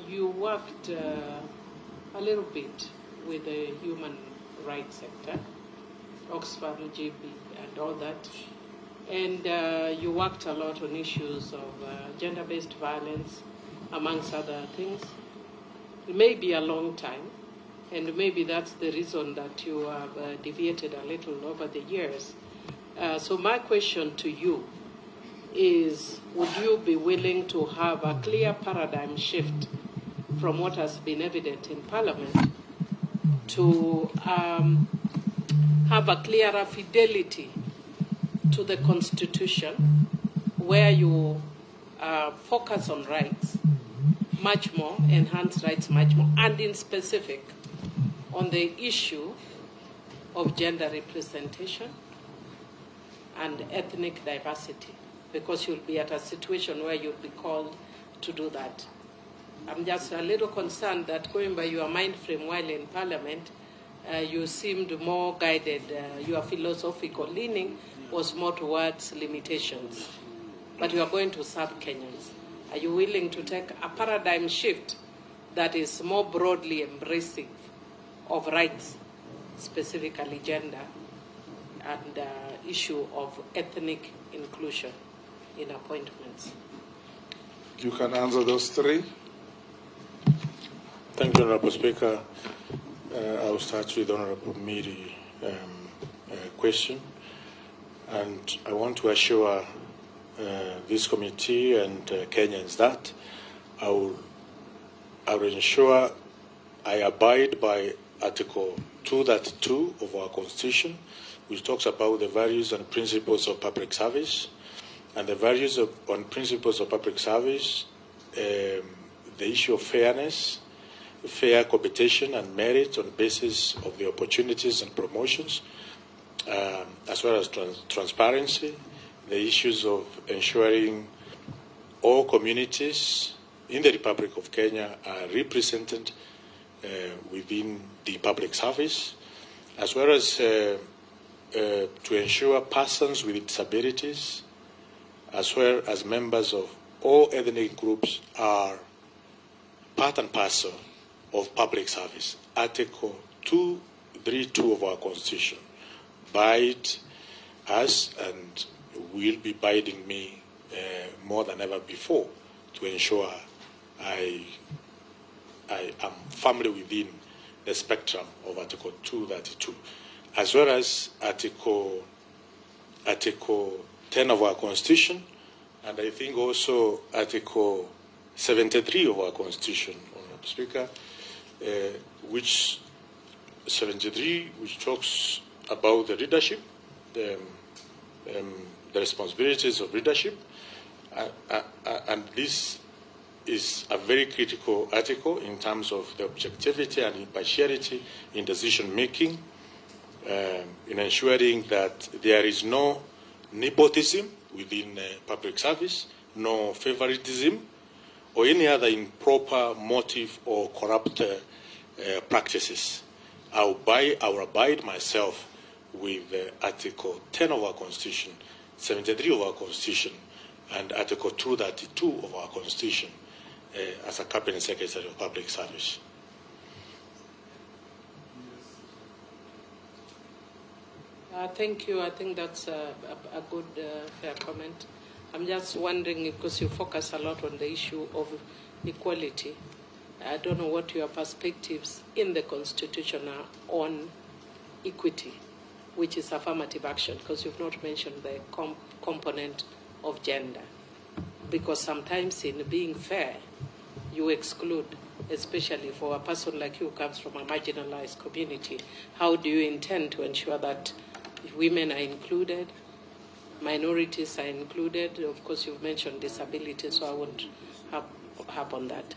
you worked a little bit with the human rights sector, Oxfam, GB, and all that. And you worked a lot on issues of gender-based violence, amongst other things. It may be a long time, and maybe that's the reason that you have deviated a little over the years. So my question to you is, would you be willing to have a clear paradigm shift from what has been evident in Parliament to have a clearer fidelity to the Constitution, where you focus on rights much more, enhance rights much more, and in specific on the issue of gender representation and ethnic diversity, because you'll be at a situation where you'll be called to do that. I'm just a little concerned that going by your mind frame while in Parliament, you seemed more guided, your philosophical leaning was more towards limitations. But you are going to serve Kenyans. Are you willing to take a paradigm shift that is more broadly embracing of rights, specifically gender, and issue of ethnic inclusion in appointments? You can answer those three. Thank you, Honorable Speaker. I will start with Honorable Miri question. And I want to assure this committee and Kenyans that I will ensure I abide by Article 232 of our Constitution, which talks about the values and principles of public service. And the values and principles of public service, the issue of fairness, fair competition and merit on basis of the opportunities and promotions, as well as transparency, the issues of ensuring all communities in the Republic of Kenya are represented within the public service, as well as to ensure persons with disabilities as well as members of all ethnic groups, are part and parcel of public service. Article 232 of our Constitution bind us and will be binding me more than ever before to ensure I am firmly within the spectrum of Article 232, as well as Article 10 of our Constitution, and I think also Article 73 of our Constitution, Honourable Speaker, which 73, which talks about the leadership, the responsibilities of leadership, and this is a very critical article in terms of the objectivity and impartiality in decision making, in ensuring that there is no nepotism within public service, no favoritism, or any other improper motive or corrupt practices. I will abide myself with Article 10 of our Constitution, 73 of our Constitution, and Article 232 of our Constitution as a Cabinet Secretary of Public Service. Thank you. I think that's a good, fair comment. I'm just wondering, because you focus a lot on the issue of equality, I don't know what your perspectives in the Constitution are on equity, which is affirmative action, because you've not mentioned the component of gender. Because sometimes in being fair, you exclude, especially for a person like you who comes from a marginalized community. How do you intend to ensure that women are included, minorities are included? Of course, you've mentioned disability, so I won't harp on that.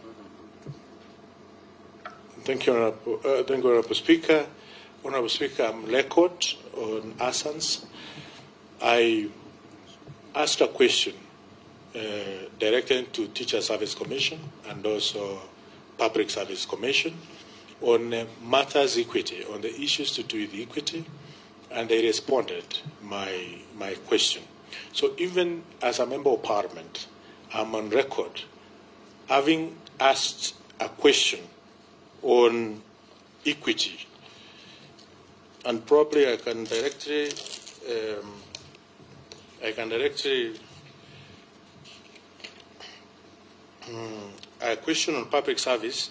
Thank you, Honourable Speaker. Honourable Speaker, I'm record on Assens. I asked a question directed to Teacher Service Commission and also Public Service Commission on matters equity, on the issues to do with equity, and they responded my question. So even as a member of parliament, I'm on record having asked a question on equity, and probably I can directly a question on Public Service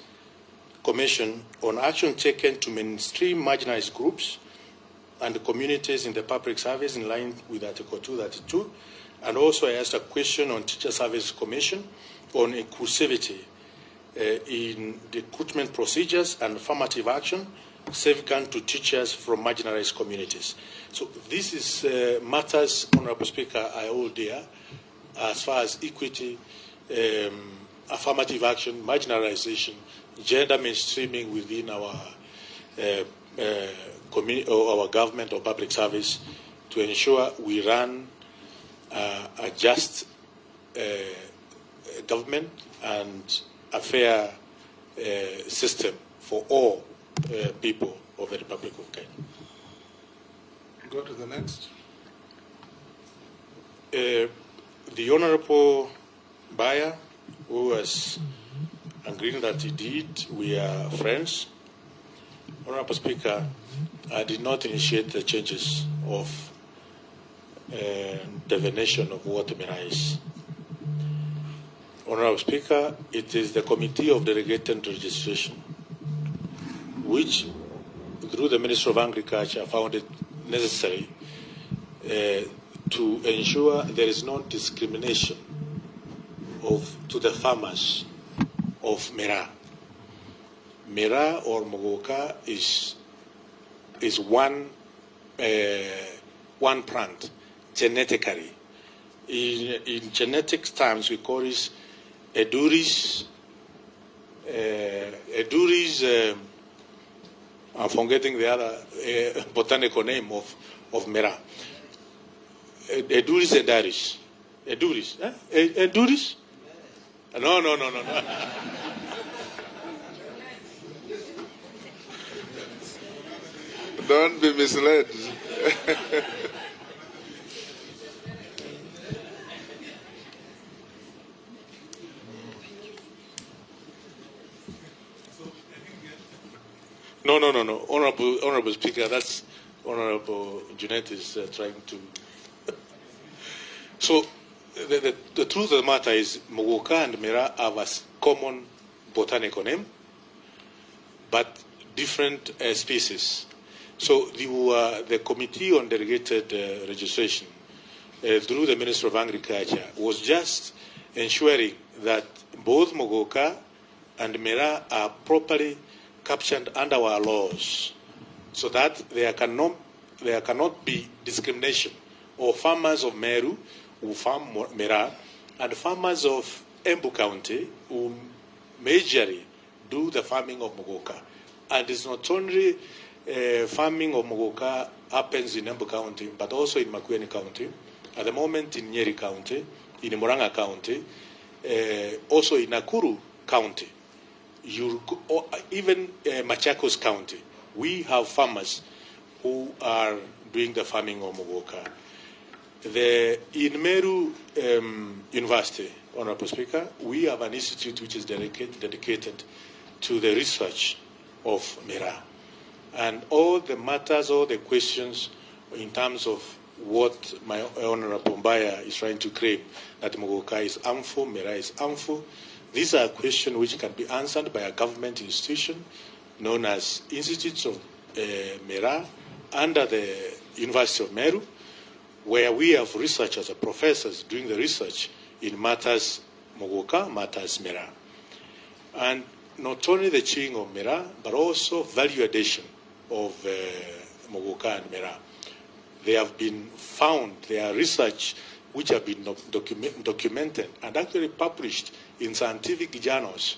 Commission on action taken to mainstream marginalized groups and communities in the public service in line with Article 232. And also I asked a question on Teacher Service Commission on inclusivity in recruitment procedures and affirmative action safeguard to teachers from marginalized communities. So this is matters, Honourable Speaker, I hold dear as far as equity, affirmative action, marginalization, gender mainstreaming within our community or our government or public service to ensure we run a just government and a fair system for all people of the Republic of Kenya. Go to the next. The Honorable Baya, who has agreed that he did, we are friends. Honorable Speaker, I did not initiate the changes of definition of what miraa is. Honorable Speaker, it is the Committee of Delegated Registration, which, through the Ministry of Agriculture, found it necessary to ensure there is no discrimination to the farmers of miraa. Miraa or muguka is one plant genetically. In genetic terms, we call it Eduris. Eduris. I'm forgetting the other botanical name of miraa. Eduris eduris. Eduris. Eh? Eduris? No. Don't be misled. No. Honorable Speaker, that's Honorable Junet is trying to... So the truth of the matter is Muguka and Miraa have a common botanical name, but different species. So the Committee on Delegated Registration through the Ministry of Agriculture was just ensuring that both Muguka and Miraa are properly captioned under our laws, so that there cannot be discrimination or farmers of Meru who farm Miraa and farmers of Embu County who majorly do the farming of Muguka. And it's not only farming of Muguka happens in Embu County, but also in Makueni County, at the moment in Nyeri County, in Murang'a County, also in Nakuru County, even Machakos County. We have farmers who are doing the farming of Muguka. In Meru University, Honorable Speaker, we have an institute which is dedicated to the research of Miraa. And all the matters, all the questions in terms of what my Honorable Mbaya is trying to claim, that Muguka is harmful, Miraa is harmful, these are questions which can be answered by a government institution known as Institutes of Miraa under the University of Meru, where we have researchers or professors doing the research in matters Muguka, matters Miraa. And not only the chewing of Miraa, but also value addition of Muguka and Miraa. They have been found, there are research which have been documented and actually published in scientific journals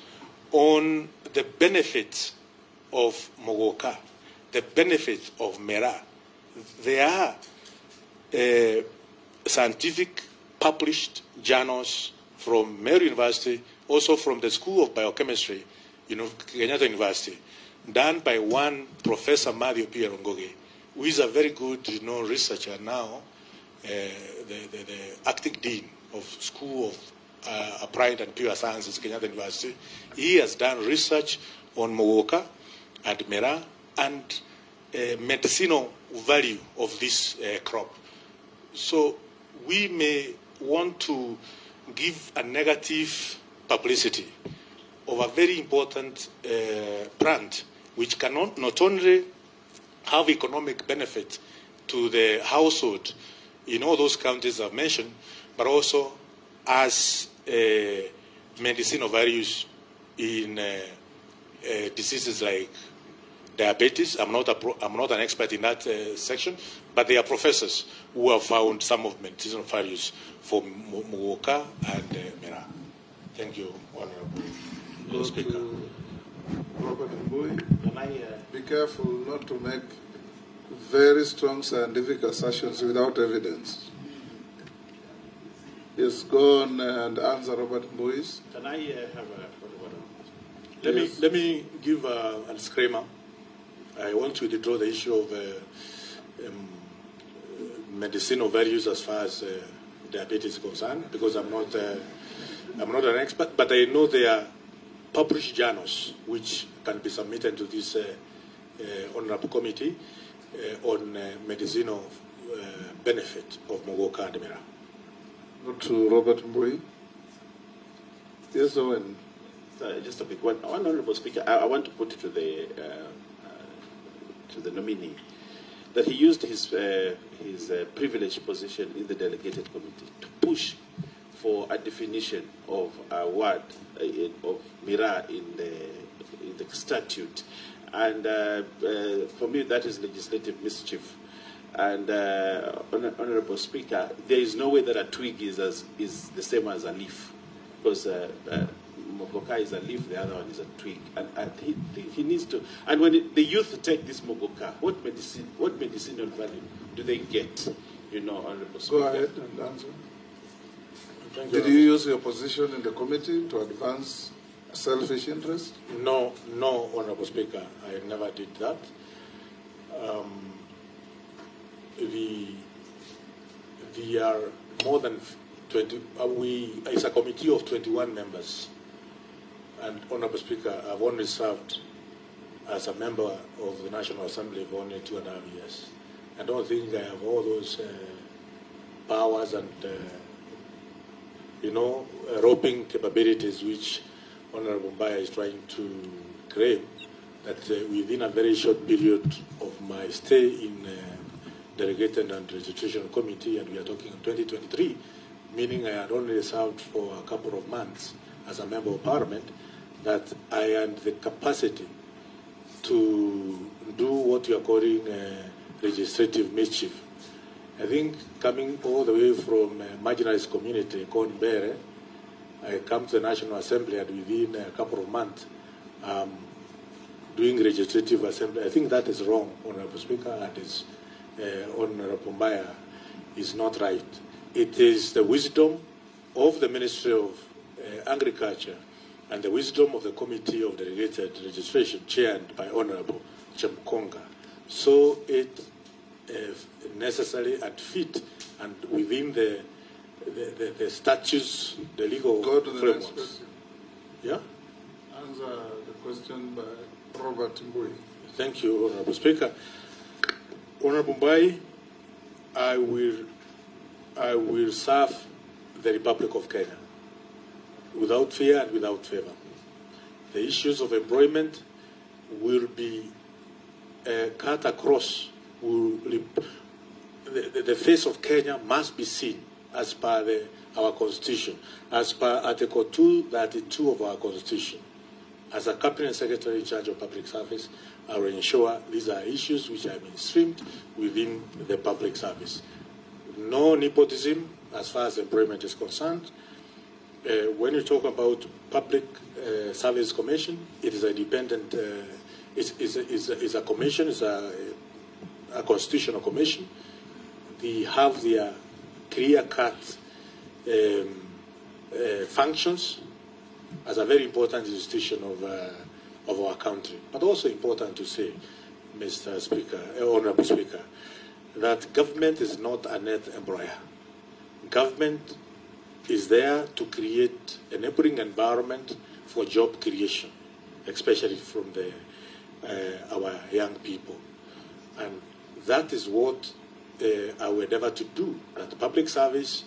on the benefits of Muguka, the benefits of Miraa. There are scientific published journals from Meru University, also from the School of Biochemistry, Kenyatta University, done by one Professor Mario Pierre Ngoge, who is a very good researcher now, the acting dean of School of Applied and Pure Sciences, Kenyatta University. He has done research on Muguka and Miraa and medicinal value of this crop. So we may want to give a negative publicity of a very important plant, which cannot not only have economic benefit to the household in all those counties I've mentioned, but also as medicinal values in diseases like diabetes. I'm not an expert in that section, but there are professors who have found some of medicinal values for Muguka and Miraa. Thank you, Honorable Speaker. Robert Mbui, be careful not to make very strong scientific assertions without evidence. Yes, go on and answer Robert Mbui's. Can I have a order? Let me give a disclaimer. I want to withdraw the issue of medicinal values as far as diabetes is concerned, because I'm not an expert, but I know there are published journals which can be submitted to this honorable committee on medicinal benefit of Muguka and Miraa. Go to Robert Mbui. Yes, Owen. Just a big one. Honorable Speaker, I want to put it to the nominee that he used his privileged position in the delegated committee to push for a definition of a word of Miraa in the statute, and for me that is legislative mischief. And Honorable Speaker, there is no way that a twig is the same as a leaf, because Muguka is a leaf, the other one is a twig, and he needs to. And when the youth take this Muguka, what medicinal value do they get? You know, Honorable Speaker. Go ahead and answer. Thank you. Did you use your position in the committee to advance selfish interest? No, no, Honorable Speaker, I never did that. There are more than 20. It's a committee of 21 members. And Honorable Speaker, I've only served as a member of the National Assembly for only 2.5 years. I don't think I have all those powers and, roping capabilities which Honorable Mbaya is trying to claim, that within a very short period of my stay in Delegated and Registration Committee, and we are talking in 2023, meaning I had only served for a couple of months as a member of parliament, that I had the capacity to do what you are calling legislative mischief. I think coming all the way from a marginalized community called Mbere, I come to the National Assembly and within a couple of months, doing legislative assembly. I think that is wrong, Honorable Speaker, and is Honorable Mbaya is not right. It is the wisdom of the Ministry of Agriculture and the wisdom of the Committee of Delegated Registration, chaired by Honorable Chepkonga. So it necessary and fit and within the statutes, the legal Go to the frameworks. Next question. Yeah? Answer the question by Robert Mbui. Thank you, Honorable Speaker. Honorable Mbai, I will serve the Republic of Kenya without fear and without favor. The issues of employment will be cut across. The face of Kenya must be seen as per our Constitution, as per Article 232 of our Constitution. As a Cabinet Secretary in charge of public service, I will ensure these are issues which are mainstreamed within the public service. No nepotism as far as employment is concerned. When you talk about Public Service Commission, it is a dependent, it's a commission, it's a constitutional commission. They have their clear-cut functions as a very important institution of our country. But also important to say, Mr. Speaker, Honorable Speaker, that government is not a net employer. Government is there to create an enabling environment for job creation, especially from our young people. And that is what I will endeavor to do, that public service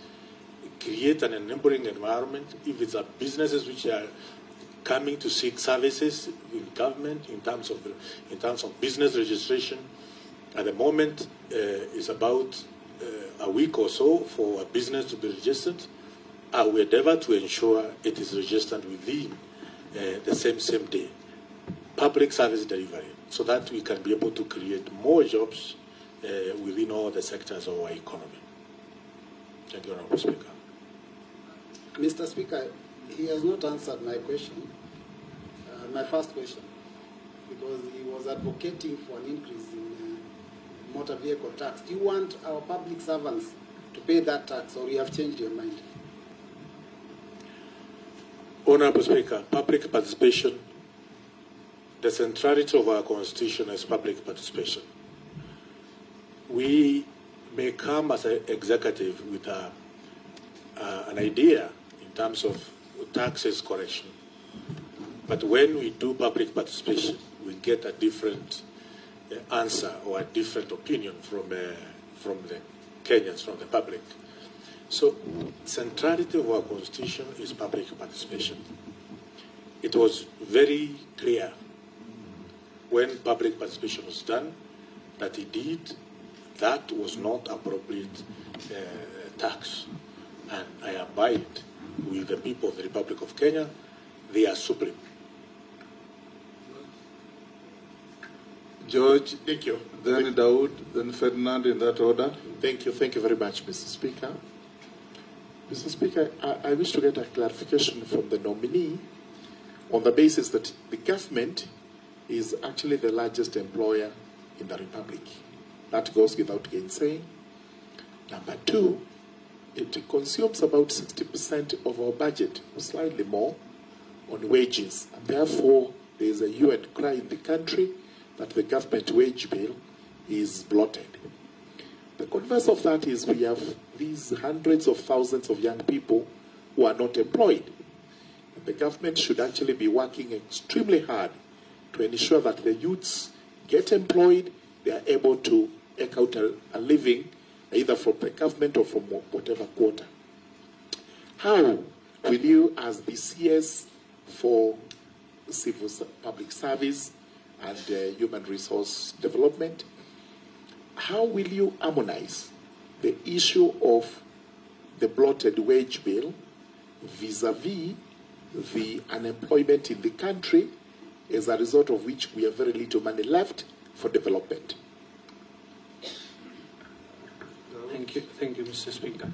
create an enabling environment. If it's a businesses which are coming to seek services in government in terms of business registration, at the moment it's about a week or so for a business to be registered. I will endeavor to ensure it is registered within the same day. Public service delivery, so that we can be able to create more jobs within all the sectors of our economy. Thank you, Honorable Speaker. Mr. Speaker, he has not answered my question, my first question, because he was advocating for an increase in motor vehicle tax. Do you want our public servants to pay that tax, or you have changed your mind? Honorable Speaker, public participation, the centrality of our Constitution is public participation. We may come as an executive with an idea in terms of taxes correction, but when we do public participation, we get a different answer or a different opinion from the Kenyans, from the public. So, centrality of our Constitution is public participation. It was very clear when public participation was done that indeed that was not appropriate tax. And I abide with the people of the Republic of Kenya. They are supreme. George, thank you. Then Daud, then Ferdinand, in that order. Thank you. Thank you very much, Mr. Speaker. Mr. Speaker, I wish to get a clarification from the nominee on the basis that the government is actually the largest employer in the Republic. That goes without gainsaying. Number two, it consumes about 60% of our budget, or slightly more, on wages. And therefore, there is a UN cry in the country that the government wage bill is bloated. The converse of that is we have these hundreds of thousands of young people who are not employed. And the government should actually be working extremely hard to ensure that the youths get employed, they are able to eke out a living, either from the government or from whatever quarter. How will you, as the CS for Civil Public Service and Human Resource Development, how will you harmonize the issue of the bloated wage bill vis-a-vis the unemployment in the country, as a result of which we have very little money left for development? Thank you, thank you, Mr. Speaker.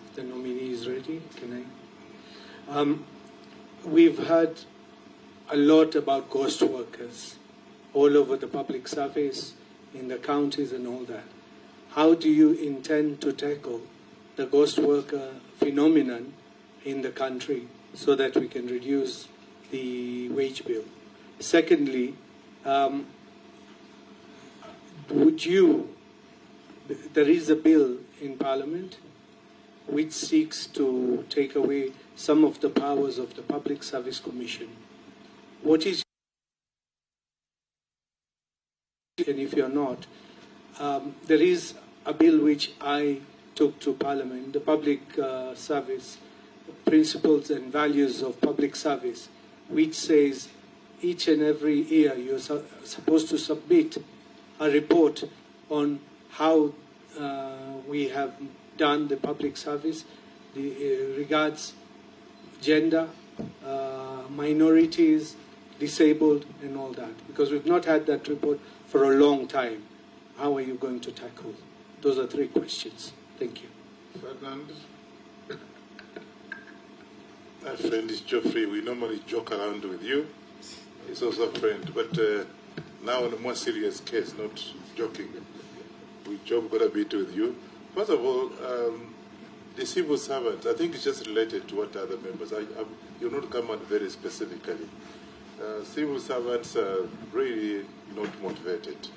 If the nominee is ready, can I? We've heard a lot about ghost workers all over the public service, in the counties and all that. How do you intend to tackle the ghost worker phenomenon in the country so that we can reduce the wage bill? Secondly, there is a bill in Parliament which seeks to take away some of the powers of the Public Service Commission. What is, and if you're not, there is a bill which I took to Parliament, the Public Service Principles and Values of Public Service, which says each and every year you're supposed to submit a report on how we have done the public service, the, regards gender, minorities, disabled, and all that. Because we've not had that report for a long time. How are you going to tackle? Those are three questions. Thank you. Ferdinand? My friend is Geoffrey. We normally joke around with you. He's also a friend. But now on a more serious case, not joking. We joke quite a bit with you. First of all, the civil servants, I think it's just related to what other members. You not come out very specifically. Civil servants are really not motivated.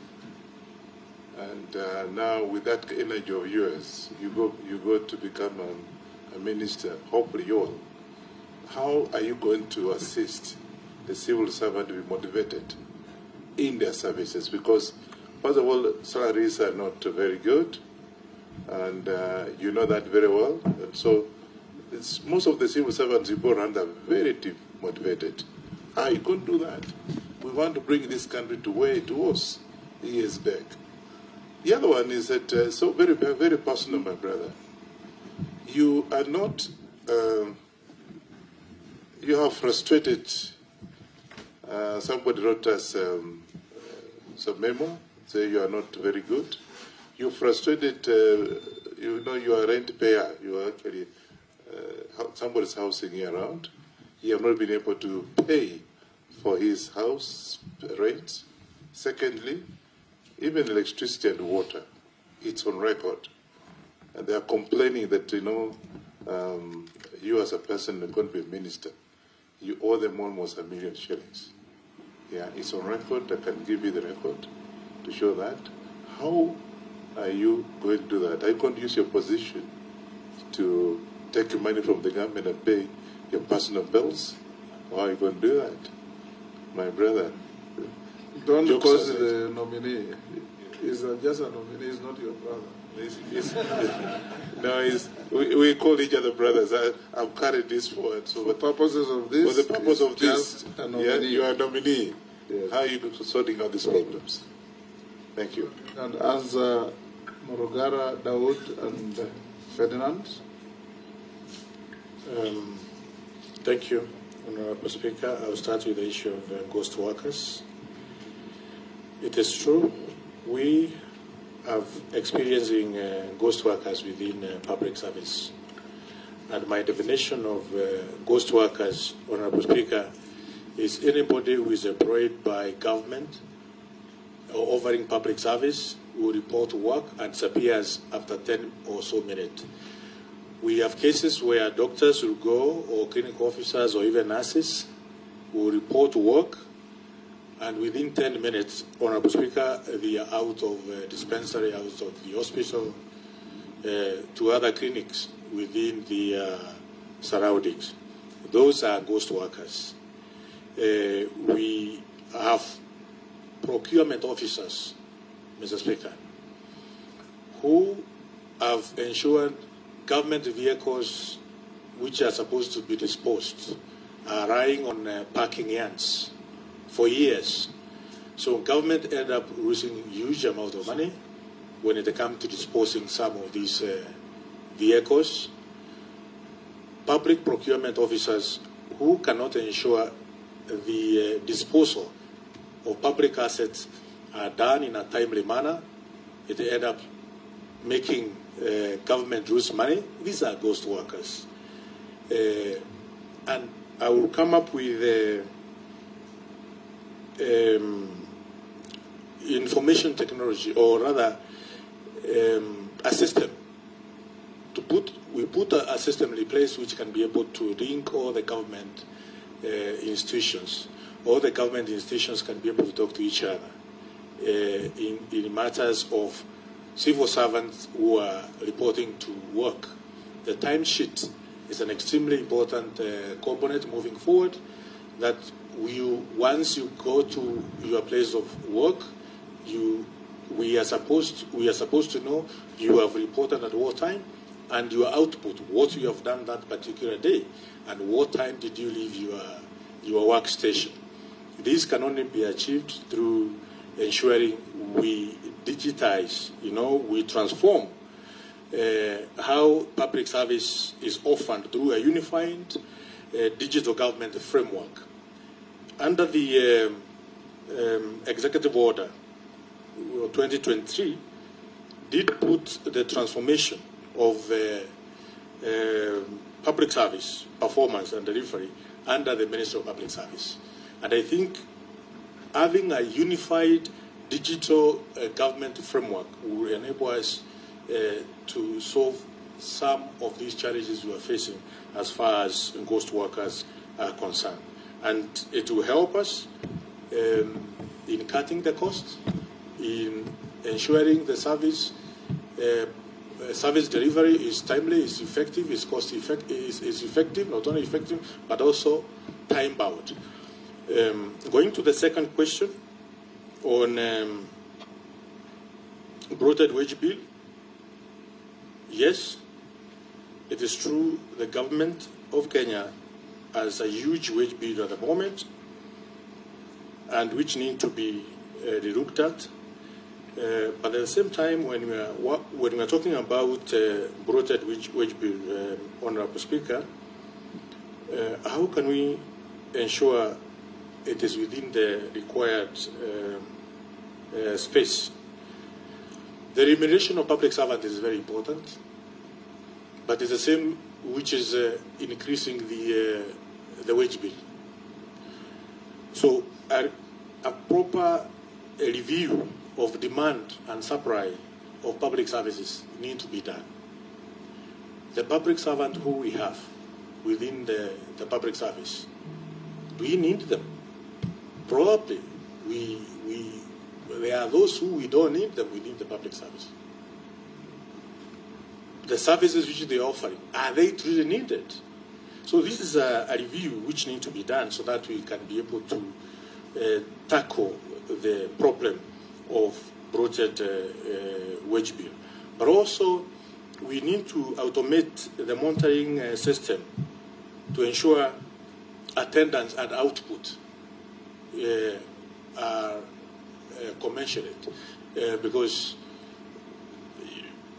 And now with that energy of yours, you go to become a minister, hopefully you all. How are you going to assist the civil servant to be motivated in their services? Because, first of all, salaries are not very good, and you know that very well. And so it's, most of the civil servants you go around are very demotivated. You couldn't do that. We want to bring this country to where it was years back. The other one is that, so very, very personal, my brother. You are not, you have frustrated, somebody wrote us some memo, say you are not very good. You frustrated, you know, you are a rent payer. You are actually, somebody's housing you around. You have not been able to pay for his house rent. Secondly, even electricity and water, it's on record. And they are complaining that, you know, you as a person are going to be a minister. You owe them almost 1 million shillings. Yeah, it's on record. I can give you the record to show that. How are you going to do that? Are you going to use your position to take money from the government and pay your personal bills? How are you going to do that, my brother? Don't cause the nominee. He's just a nominee, he's not your brother. No, we call each other brothers. I've carried this forward. So for purposes of this, for the purpose of this, a nominee. Yeah, you are a nominee. Yes. How are you sorting out these problems? Thank you. And answer Murugara, Daud, and Ferdinand. Thank you, Honorable Speaker. I'll start with the issue of ghost workers. It is true, we have experiencing ghost workers within public service. And my definition of ghost workers, Honorable Speaker, is anybody who is employed by government or offering public service who report work and disappears after 10 or so minutes. We have cases where doctors will go, or clinic officers, or even nurses will report work, and within 10 minutes, Honorable Speaker, they are out of dispensary, out of the hospital, to other clinics within the surroundings. Those are ghost workers. We have procurement officers, Mr. Speaker, who have ensured government vehicles which are supposed to be disposed are lying on parking yards for years. So government end up losing huge amount of money when it comes to disposing some of these vehicles. Public procurement officers who cannot ensure the disposal of public assets are done in a timely manner, it end up making government lose money. These are ghost workers. And I will come up with information technology, or rather a system. We put a system in place which can be able to link all the government institutions. All the government institutions can be able to talk to each other in matters of civil servants who are reporting to work. The timesheet is an extremely important component moving forward, that once you go to your place of work, we are supposed to know you have reported at what time, and your output, what you have done that particular day, and what time did you leave your workstation. This can only be achieved through ensuring we digitize, we transform how public service is offered through a unified digital government framework. Under the executive order 2023, did put the transformation of public service performance and delivery under the Ministry of Public Service. And I think having a unified digital government framework will enable us to solve some of these challenges we are facing as far as ghost workers are concerned. And it will help us in cutting the cost, in ensuring the service service delivery is timely, is effective, is cost effective, is effective, not only effective, but also time bound. Going to the second question on bloated wage bill, yes, it is true the government of Kenya has a huge wage bill at the moment, and which need to be looked at. But at the same time, when we are talking about bloated wage bill, Honorable Speaker, how can we ensure it is within the required space? The remuneration of public servants is very important, but it's the same which is increasing the wage bill. So a proper review of demand and supply of public services need to be done. The public servant who we have within the public service, do we need them? Probably. There are those who we don't need them within the public service. The services which they are offering, are they truly needed? So this is a review which needs to be done so that we can be able to tackle the problem of bloated wage bill. But also, we need to automate the monitoring system to ensure attendance and output are commensurate. Because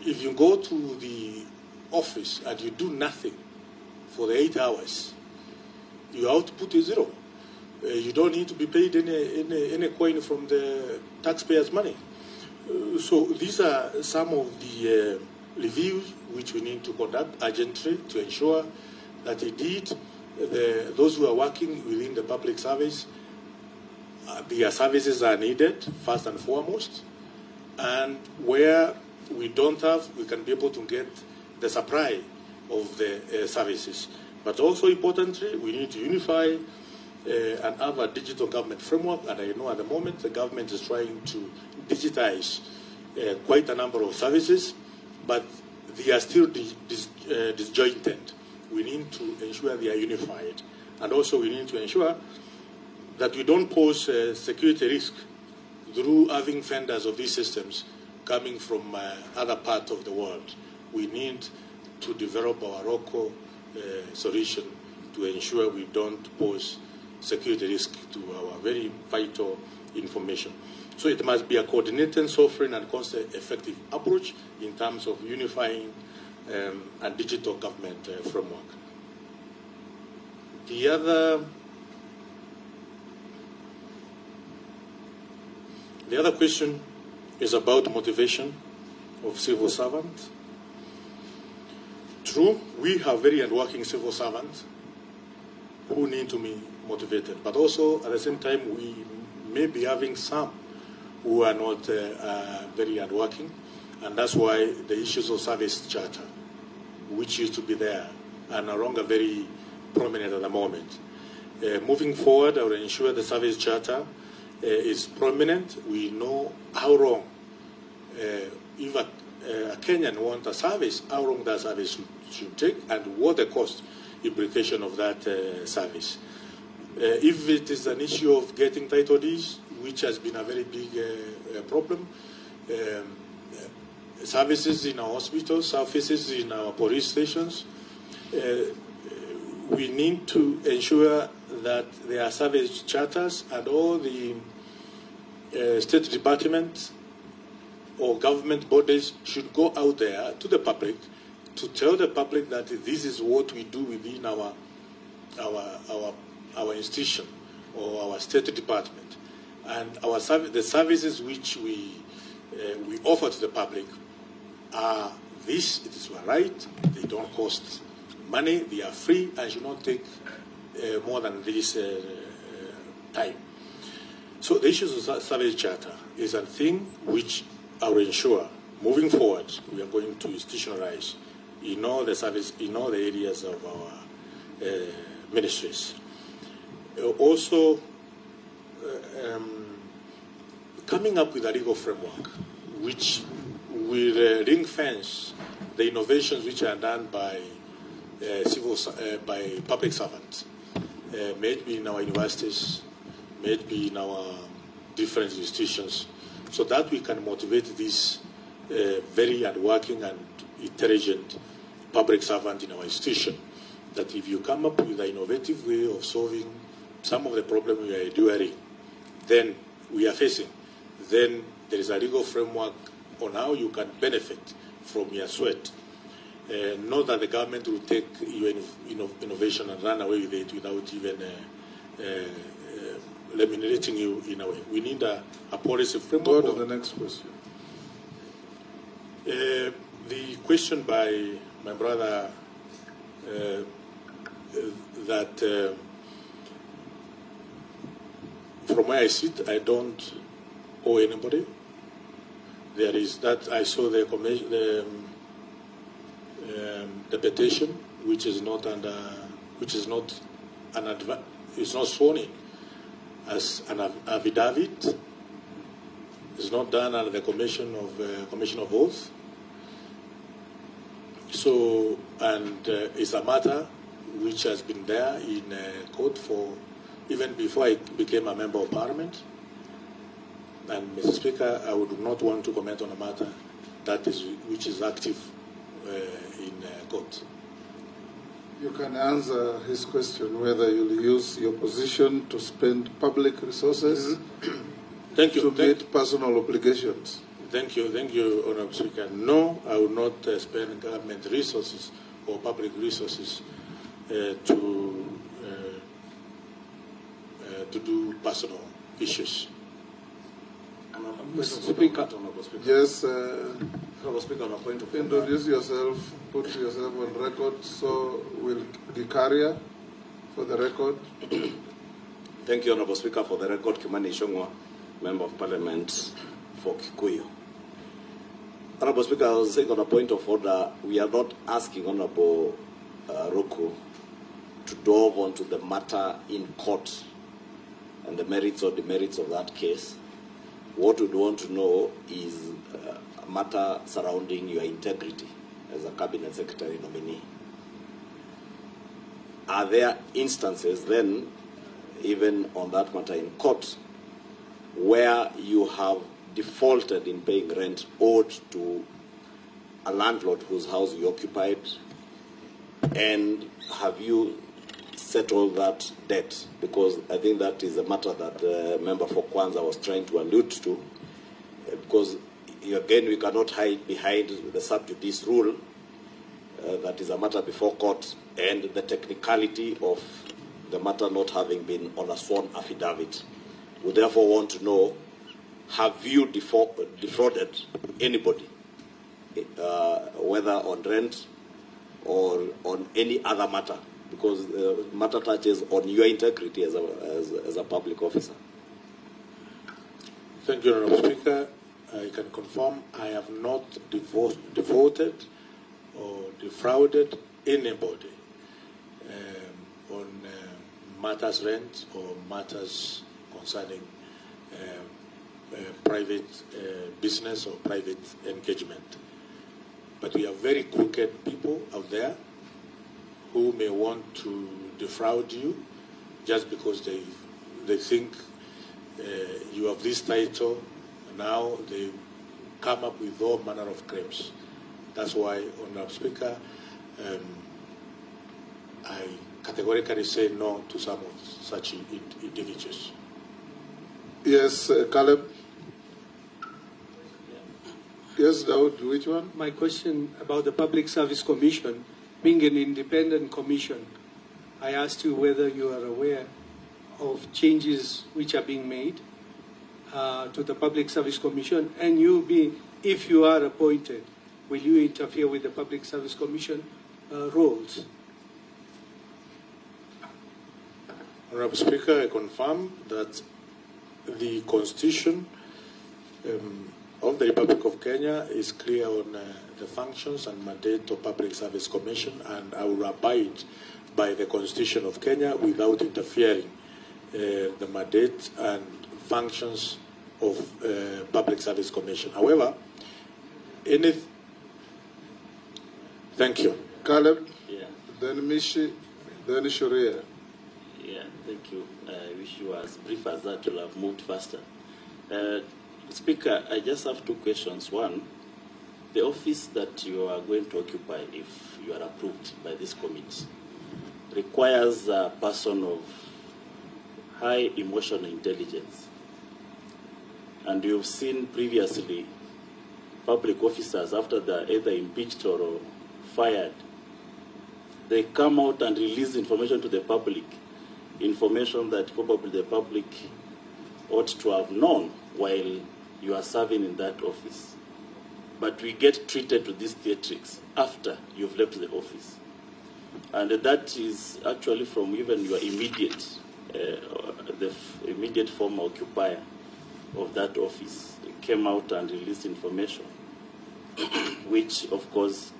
if you go to the office and you do nothing for the 8 hours, your output is zero. You don't need to be paid any coin from the taxpayers' money. So these are some of the reviews which we need to conduct urgently to ensure that indeed those who are working within the public service, their services are needed first and foremost, and where we don't have, we can be able to get the supply of the services. But also importantly, we need to unify and have a digital government framework, and I know at the moment the government is trying to digitize quite a number of services, but they are still disjointed. We need to ensure they are unified. And also we need to ensure that we don't pose a security risk through having vendors of these systems coming from other parts of the world. We need to develop our local solution to ensure we don't pose security risk to our very vital information. So it must be a coordinated, sovereign, and cost-effective approach in terms of unifying a digital government framework. The other question is about motivation of civil servants. True, we have very hardworking civil servants who need to be motivated, but also at the same time we may be having some who are not very hardworking, and that's why the issues of service charter, which used to be there, are no longer very prominent at the moment. Moving forward, I will ensure the service charter is prominent. We know how long, if a Kenyan wants a service, how long that service should take and what the cost implication of that service. If it is an issue of getting title deeds, which has been a very big problem, services in our hospitals, services in our police stations, we need to ensure that there are service charters and all the state departments or government bodies should go out there to the public to tell the public that this is what we do within our institution or our state department, and our the services which we offer to the public are this. It is right. They don't cost money. They are free and should not take more than this time. So the issues of service charter is a thing which I will ensure moving forward we are going to institutionalize in all the service, in all the areas of our ministries. Also, coming up with a legal framework which will ring fence the innovations which are done by by public servants, maybe in our universities, maybe in our different institutions, so that we can motivate these very hardworking and intelligent public servant in our institution, that if you come up with an innovative way of solving some of the problems we are enduring, then we are facing, then there is a legal framework on how you can benefit from your sweat. Not that the government will take your innovation and run away with it without even remunerating you in a way. We need a policy framework. Go to the next question. The question by my brother that from where I sit, I don't owe anybody. There is that I saw the petition, which is not under, which is not an it's not sworn in as an affidavit. It's not done under the Commission of Oath. So, and it's a matter which has been there in court for even before I became a member of parliament. And Mr. Speaker, I would not want to comment on a matter that is which is active in court. You can answer his question whether you'll use your position to spend public resources. Thank you. To meet personal obligations. Thank you, Honourable Speaker. No, I will not spend government resources or public resources to do personal issues. Mr. Speaker, yes. Honourable Speaker, on a point of introduce yourself, put yourself on record. So will the carrier for the record. Thank you, Honourable Speaker. For the record, Kimani Ichung'wah, Member of Parliament for Kikuyu. Honourable Speaker, I was saying on a point of order, we are not asking Honourable Ruku to delve onto the matter in court and the merits or demerits of that case. What we'd want to know is a matter surrounding your integrity as a Cabinet Secretary nominee. Are there instances then, even on that matter in court, where you have defaulted in paying rent owed to a landlord whose house you occupied, and have you settled that debt? Because I think that is a matter that the member for Kwanza was trying to allude to, because again we cannot hide behind the sub judice rule. That is a matter before court, and the technicality of the matter not having been on a sworn affidavit. We therefore want to know, have you defrauded anybody, whether on rent or on any other matter? Because the matter touches on your integrity as a public officer. Thank you, Honorable Speaker. I can confirm I have not defaulted or defrauded anybody on matters rent or matters concerning private business or private engagement. But we have very crooked people out there who may want to defraud you just because they think you have this title. Now they come up with all manner of claims. That's why, Honorable Speaker, I categorically say no to some of such individuals. Yes, Caleb. Yes, Daud, which one? My question about the Public Service Commission being an independent commission, I asked you whether you are aware of changes which are being made to the Public Service Commission, and you being, if you are appointed, will you interfere with the Public Service Commission roles? Honorable Speaker, I confirm that the Constitution of the Republic of Kenya is clear on the functions and mandate of Public Service Commission, and I will abide by the Constitution of Kenya without interfering the mandate and functions of Public Service Commission. However, thank you. Caleb, yeah. Then Mishi, then Sharia. Yeah, thank you. I wish you were as brief as that, you'll have moved faster. Speaker, I just have two questions. One, the office that you are going to occupy, if you are approved by this committee, requires a person of high emotional intelligence. And you've seen previously public officers, after they're either impeached or fired, they come out and release information to the public, information that probably the public ought to have known while you are serving in that office. But we get treated to these theatrics after you've left the office. And that is actually from even your immediate, the immediate former occupier of that office came out and released information, which of course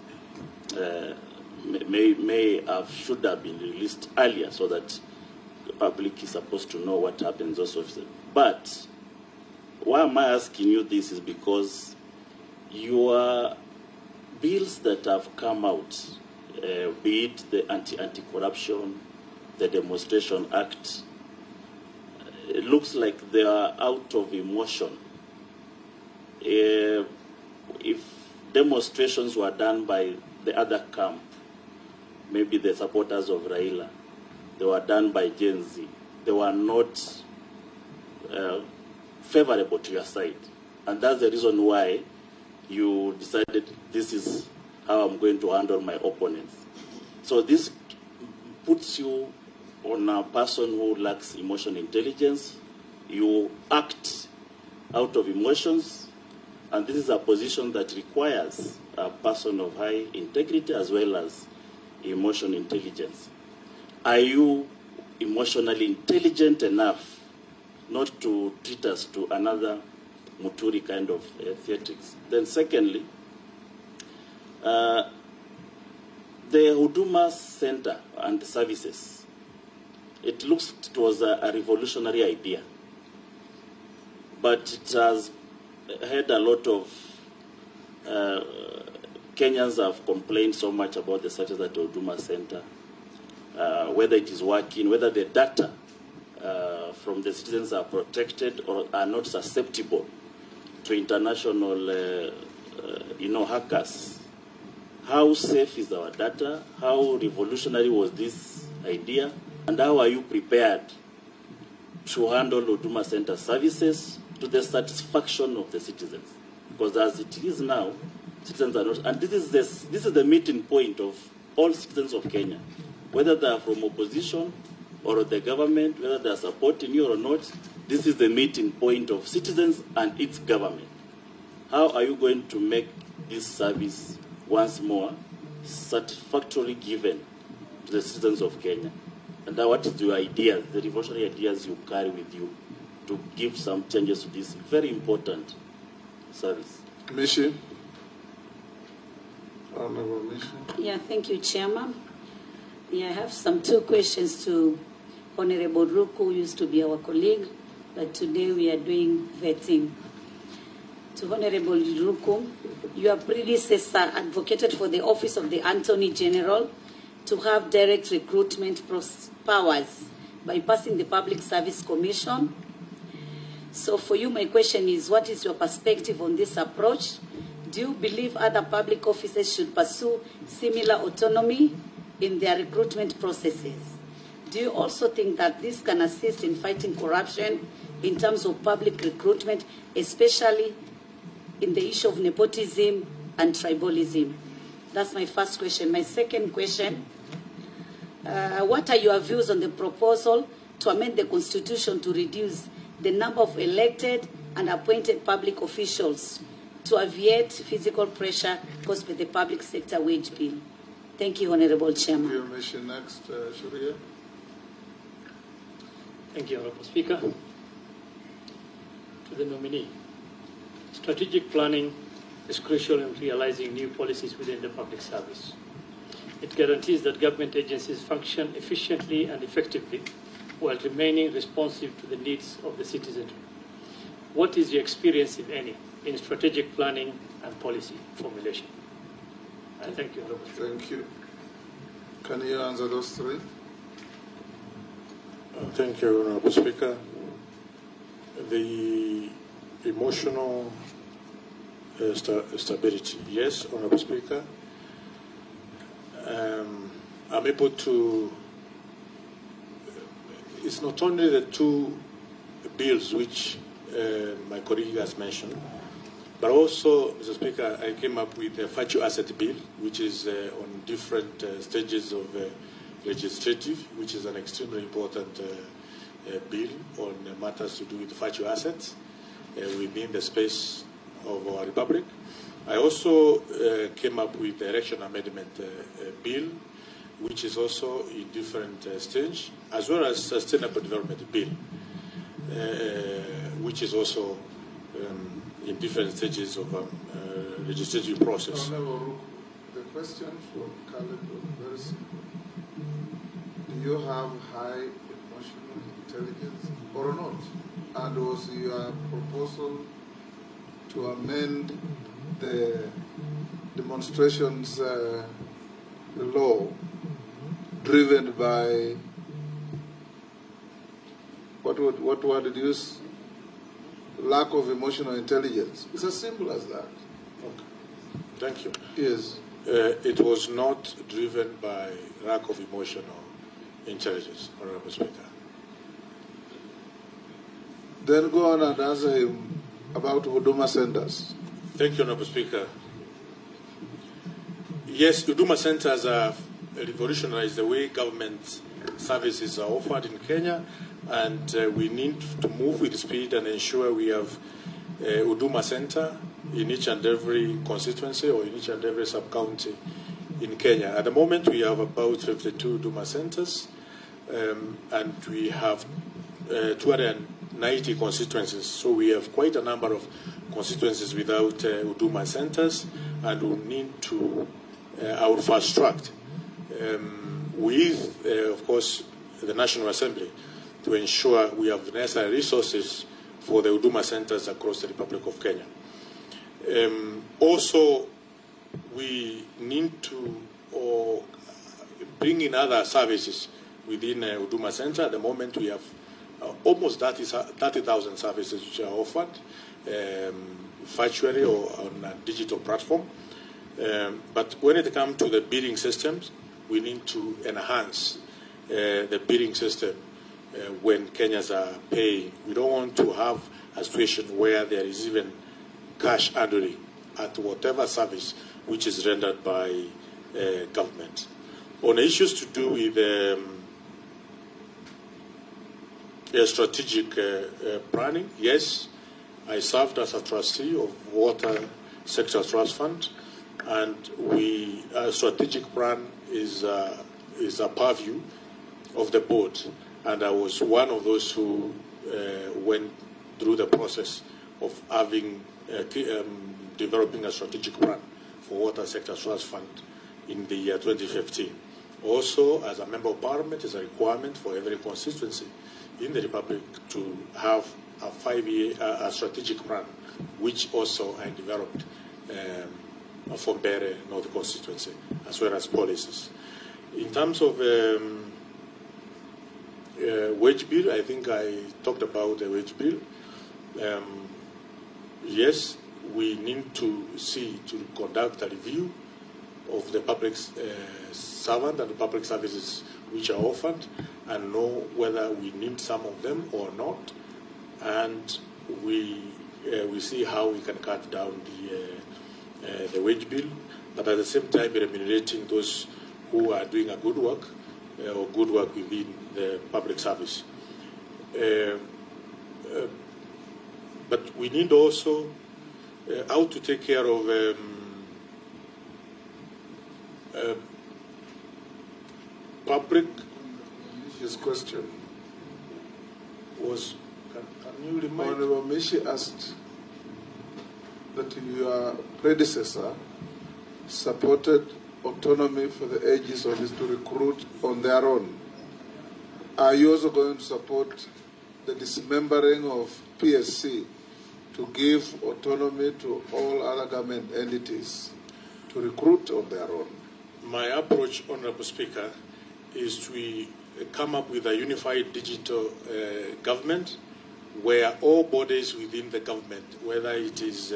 may have, should have been released earlier so that the public is supposed to know what happens also. But why am I asking you this is because your bills that have come out, be it the anti-corruption, the Demonstration Act, it looks like they are out of emotion. If demonstrations were done by the other camp, maybe the supporters of Raila, they were done by Gen Z, they were not favorable to your side. And that's the reason why you decided this is how I'm going to handle my opponents. So this puts you on a person who lacks emotional intelligence. You act out of emotions, and this is a position that requires a person of high integrity as well as emotional intelligence. Are you emotionally intelligent enough not to treat us to another Muturi kind of theatrics? Then secondly, the Huduma Center and services, it looks it was a revolutionary idea, but it has had a lot of, Kenyans have complained so much about the services at the Huduma Center. whether it is working, whether the data from the citizens are protected or are not susceptible to international hackers. How safe is our data? How revolutionary was this idea? And how are you prepared to handle Huduma Center services to the satisfaction of the citizens? Because as it is now, citizens are not, and this is the meeting point of all citizens of Kenya, whether they are from opposition or the government, whether they are supporting you or not, this is the meeting point of citizens and its government. How are you going to make this service once more satisfactorily given to the citizens of Kenya? And what is your ideas, the revolutionary ideas you carry with you to give some changes to this very important service? Mishi. Honorable Mishi. Yeah, thank you, Chairman. Yeah, I have some two questions to Honorable Ruku, who used to be our colleague, but today we are doing vetting. To Honorable Ruku, your predecessor advocated for the office of the Attorney General to have direct recruitment powers by passing the Public Service Commission. So for you, my question is, what is your perspective on this approach? Do you believe other public offices should pursue similar autonomy in their recruitment processes? Do you also think that this can assist in fighting corruption in terms of public recruitment, especially in the issue of nepotism and tribalism? That's my first question. My second question, what are your views on the proposal to amend the Constitution to reduce the number of elected and appointed public officials to alleviate physical pressure caused by the public sector wage bill? Thank you, Honorable Chairman. Thank you, Mishi. Next, Shuria. Thank you, Honorable Speaker. To the nominee, strategic planning is crucial in realizing new policies within the public service. It guarantees that government agencies function efficiently and effectively while remaining responsive to the needs of the citizenry. What is your experience, if any, in strategic planning and policy formulation? I thank you, Honorable Speaker. Thank you. Can you answer those three? Thank you, Honorable Speaker. The emotional stability. Yes, Honorable Speaker. I'm able to... It's not only the two bills which my colleague has mentioned, but also, Mr. Speaker, I came up with a virtue asset bill, which is on different stages of legislative, which is an extremely important bill on matters to do with virtue assets within the space of our republic. I also came up with the election amendment bill, which is also in different stage, as well as sustainable development bill, which is also in different stages of legislative process. The question from Caleb was very simple. Do you have high emotional intelligence or not? And was your proposal to amend the demonstrations law driven by what word did you use? Lack of emotional intelligence. It's as simple as that. Okay. Thank you. Yes. It was not driven by lack of emotional intelligence, Honorable Speaker. Then go on and answer him about Huduma Centers. Thank you, Honorable Speaker. Yes, Huduma Centers have revolutionized the way government services are offered in Kenya, and we need to move with speed and ensure we have a Huduma Center in each and every constituency or in each and every sub-county in Kenya. At the moment, we have about 52 Huduma Centers, and we have 290 constituencies. So we have quite a number of constituencies without Huduma Centers, and we need to our fast track with, of course, the National Assembly to ensure we have the necessary resources for the Huduma Centers across the Republic of Kenya. Also, we need to bring in other services within Huduma Center. At the moment, we have almost 30,000 services which are offered virtually or on a digital platform. But when it comes to the billing systems, we need to enhance the billing system when Kenyans are paying. We don't want to have a situation where there is even cash handling at whatever service which is rendered by government. On issues to do with strategic planning, yes, I served as a trustee of Water Sector Trust Fund, and we strategic plan is a purview of the board, and I was one of those who went through the process of having developing a strategic plan for Water Sector Trust Fund in the year 2015. Also, as a member of parliament, it's a requirement for every constituency in the Republic to have a 5-year a strategic plan, which also I developed for Mbeere North constituency, as well as policies. In terms of wage bill, I think I talked about the wage bill. Yes, we need to see to conduct a review of the public servant and the public services which are offered, and know whether we need some of them or not, and we see how we can cut down the wage bill, but at the same time remunerating those who are doing a good work or good work within the public service. But we need also how to take care of public. His question was, can you remind? Honorable Mishi asked that your predecessor supported autonomy for the AG's office to recruit on their own. Are you also going to support the dismembering of PSC to give autonomy to all other government entities to recruit on their own? My approach, Honorable Speaker, is to come up with a unified digital government where all bodies within the government, whether it is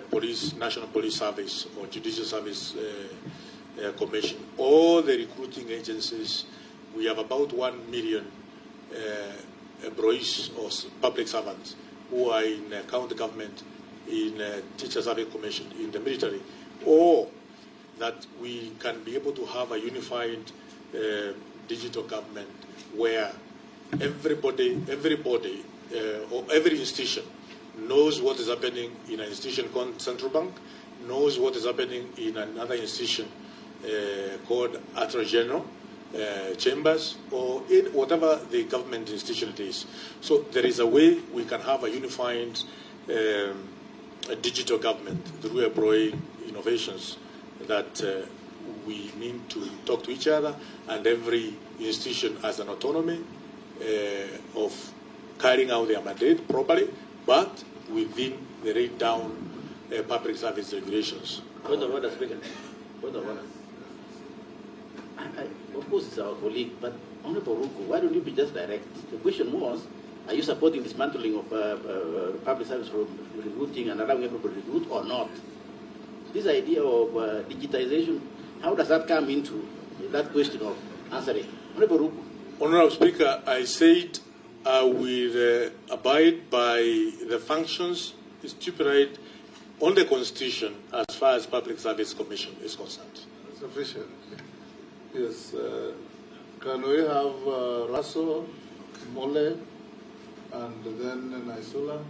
police, National Police Service or Judicial Service Commission, all the recruiting agencies, we have about 1 million employees or public servants who are in county government, in Teacher Service Commission, in the military, or that we can be able to have a unified digital government where everybody or every institution knows what is happening in an institution called Central Bank, knows what is happening in another institution called Attorney General Chambers, or in whatever the government institution it is. So there is a way we can have a unified digital government through employing innovations that we need to talk to each other, and every institution has an autonomy of carrying out their mandate properly, but within the laid down public service regulations. Point of order, Speaker. Point of order. Of course, it's our colleague, but Honorable Ruku, why don't you be just direct? The question was, are you supporting dismantling of public service from recruiting and allowing everybody to recruit or not? This idea of digitization, how does that come into that question of answering? Honorable Ruku. Honorable Speaker, I said I will abide by the functions stipulated on the Constitution as far as Public Service Commission is concerned. Sufficient. Yes. Can we have Russell, Mole, and then Naisula?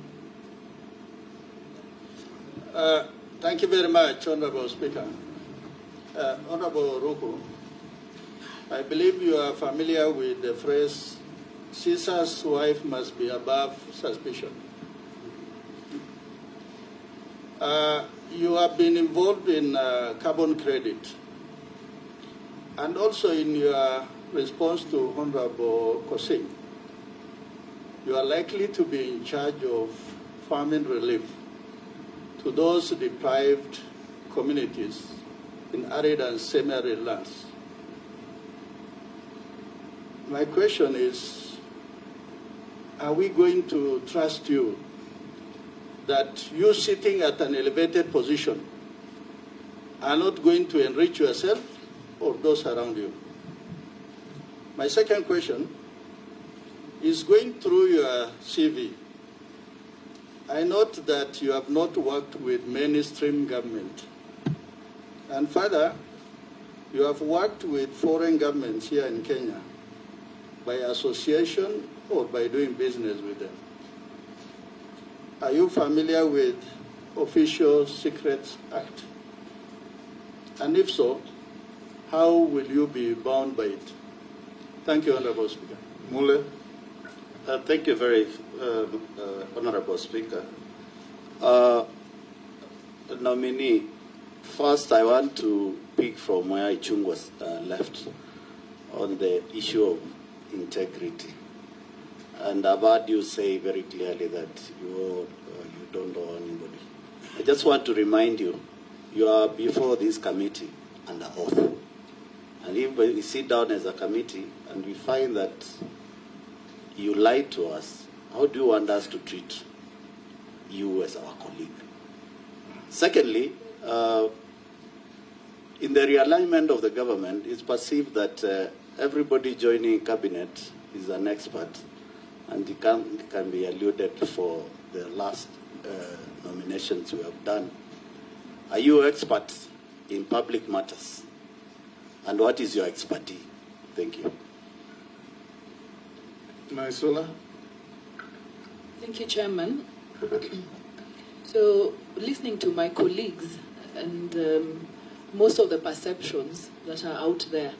Thank you very much, Honorable Speaker. Honorable Ruku, I believe you are familiar with the phrase, Caesar's wife must be above suspicion. You have been involved in carbon credit, and also in your response to Honorable Kosim, you are likely to be in charge of famine relief to those deprived communities in arid and semi-arid lands. My question is, are we going to trust you that you sitting at an elevated position are not going to enrich yourself or those around you? My second question is, going through your CV, I note that you have not worked with mainstream government. And further, you have worked with foreign governments here in Kenya by association or by doing business with them. Are you familiar with Official Secrets Act? And if so, how will you be bound by it? Thank you, Honorable Speaker. Mule. Thank you very, Honorable Speaker. Nominee, first I want to pick from where Ichung'wah was left on the issue of integrity. And I've heard you say very clearly that you don't owe anybody. I just want to remind you, you are before this committee under oath. And if we sit down as a committee and we find that you lied to us, how do you want us to treat you as our colleague? Secondly, in the realignment of the government, it's perceived that everybody joining cabinet is an expert, and it can be alluded for the last nominations we have done. Are you experts in public matters? And what is your expertise? Thank you. Naisula. Thank you, Chairman. So, listening to my colleagues and most of the perceptions that are out there,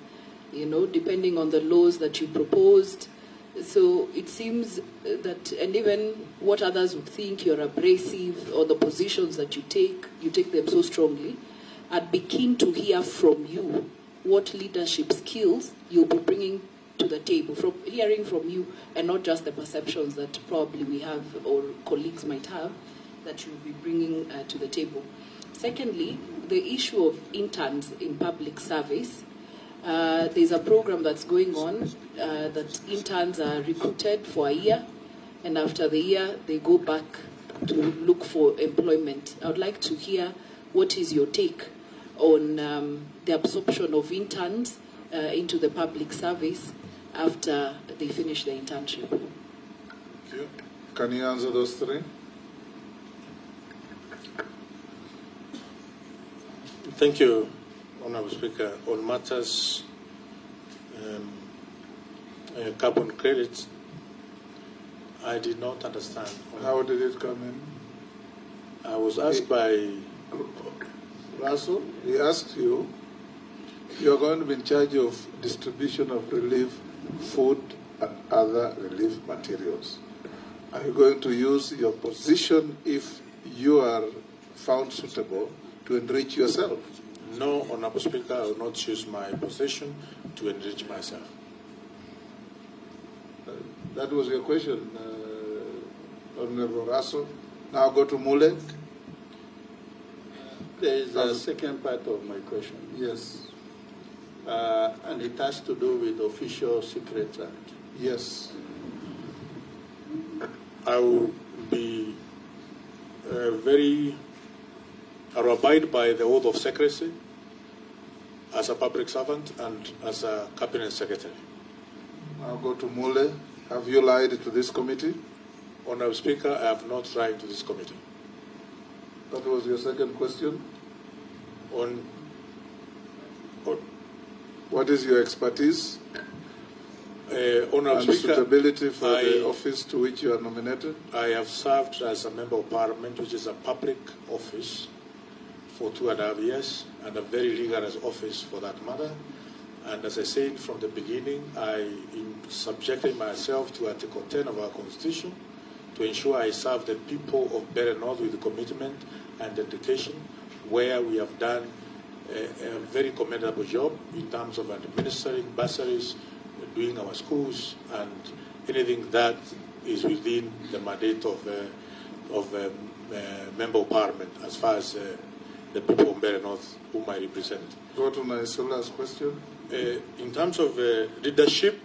you know, depending on the laws that you proposed, so it seems that, and even what others would think, you're abrasive, or the positions that you take them so strongly. I'd be keen to hear from you what leadership skills you'll be bringing to the table, from hearing from you, and not just the perceptions that probably we have or colleagues might have that you'll be bringing to the table. Secondly, the issue of interns in public service. There's a program that's going on that interns are recruited for a year, and after the year they go back to look for employment. I would like to hear what is your take on the absorption of interns into the public service after they finish their internship. Thank you. Can you answer those three? Thank you, Honorable Speaker. On matters carbon credits, I did not understand. How did it come in? I was asked by Russell. He asked you, you are going to be in charge of distribution of relief food and other relief materials. Are you going to use your position, if you are found suitable, to enrich yourself? No, Honorable Speaker, I will not use my position to enrich myself. That was your question, Honorable Russell. Now go to Mule. There is a second part of my question. Yes. And it has to do with Official Secrets Act. Yes. I will be I will abide by the oath of secrecy as a public servant and as a cabinet secretary. I'll go to Mule. Have you lied to this committee? Honorable Speaker, I have not lied to this committee. That was your second question. On what is your expertise? Honorable and Speaker, suitability for the office to which you are nominated? I have served as a member of parliament, which is a public office, for 2.5 years, and a very rigorous office for that matter. And as I said from the beginning, I subjected myself to Article 10 of our Constitution to ensure I serve the people of Mbeere North with commitment and dedication, where we have done a very commendable job in terms of administering bursaries, doing our schools, and anything that is within the mandate of Member of Parliament as far as the people of Mbeere North whom I represent. Go to my last question. In terms of leadership,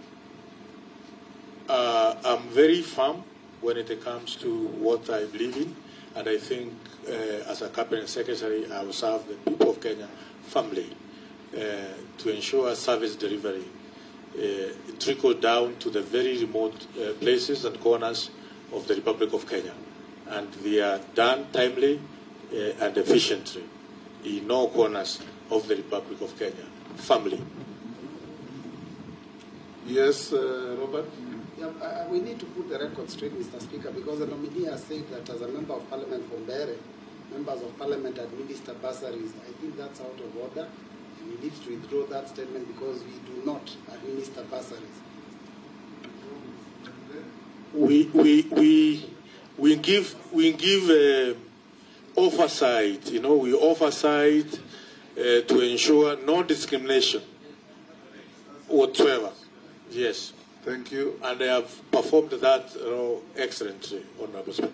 I'm very firm when it comes to what I believe in, and I think as a Cabinet Secretary, I will serve the people of Kenya firmly to ensure service delivery trickle down to the very remote places and corners of the Republic of Kenya. And they are done timely and efficiently in all corners of the Republic of Kenya, firmly. Yes, Robert? Yeah, we need to put the record straight, Mr. Speaker, because the nominee has said that as a member of parliament from Mbeere, members of parliament administer bursaries. I think that's out of order, and he needs to withdraw that statement because we do not administer bursaries. We give oversight, you know, we oversight to ensure no discrimination whatsoever. Yes. Thank you. And they have performed that excellently, Honorable Speaker.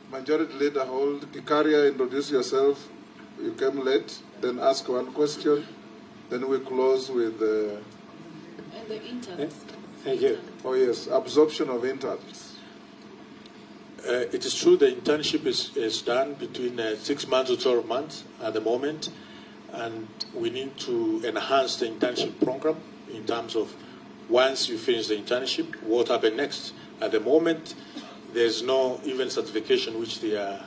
Majority Leader Hold, Gikaria, introduce yourself. You came late. Then ask one question. Then we close with... and the interns. Thank you. Oh, yes, absorption of interns. It is true the internship is done between 6 months to 12 months at the moment, and we need to enhance the internship program in terms of once you finish the internship, what happens next? At the moment, there's no even certification which they are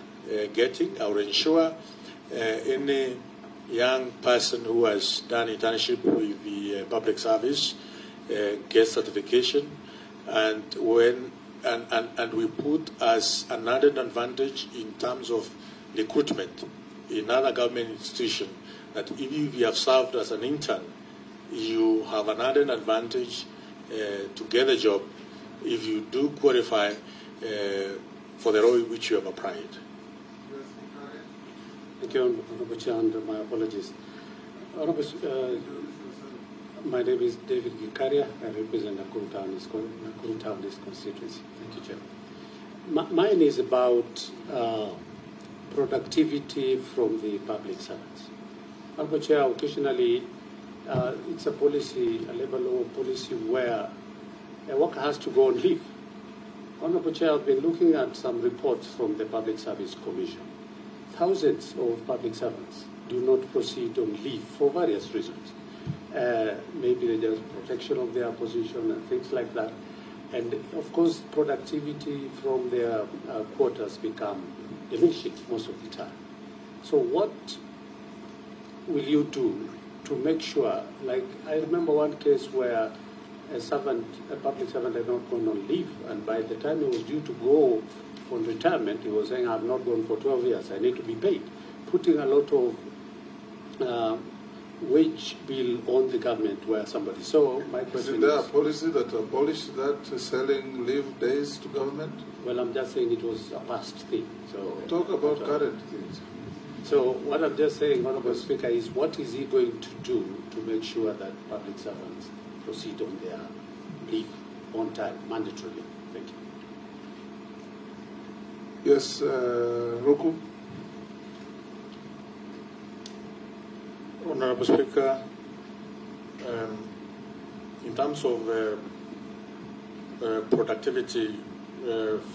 getting. I will ensure any young person who has done internship with the public service gets certification, and when and we put as an added advantage in terms of recruitment in other government institution that if you have served as an intern, you have an added advantage to get a job if you do qualify for the role which you have applied. Thank you, Honorable Chair, and my apologies. Honorable, my name is David Gikaria. I represent Nakuru Town East constituency. Thank you, Chair. Mine is about productivity from the public servants. Honorable Chair, occasionally it's a policy, a labor law policy where a worker has to go on leave. Honorable Chair, I've been looking at some reports from the Public Service Commission. Thousands of public servants do not proceed on leave for various reasons. Maybe they just protection of their position and things like that. And of course, productivity from their quarters become diminishing most of the time. So what will you do to make sure, like I remember one case where a public servant had not gone on leave, and by the time he was due to go on retirement, he was saying, I've not gone for 12 years, I need to be paid, putting a lot of wage bill on the government where somebody. So my question is... Is there a policy that abolished that, selling leave days to government? Well, I'm just saying it was a past thing. So talk about current things. So what I'm just saying, Honorable Speaker, is what is he going to do to make sure that public servants proceed on their leave on time, mandatorily? Thank you. Yes, Ruku. Honorable Speaker, in terms of productivity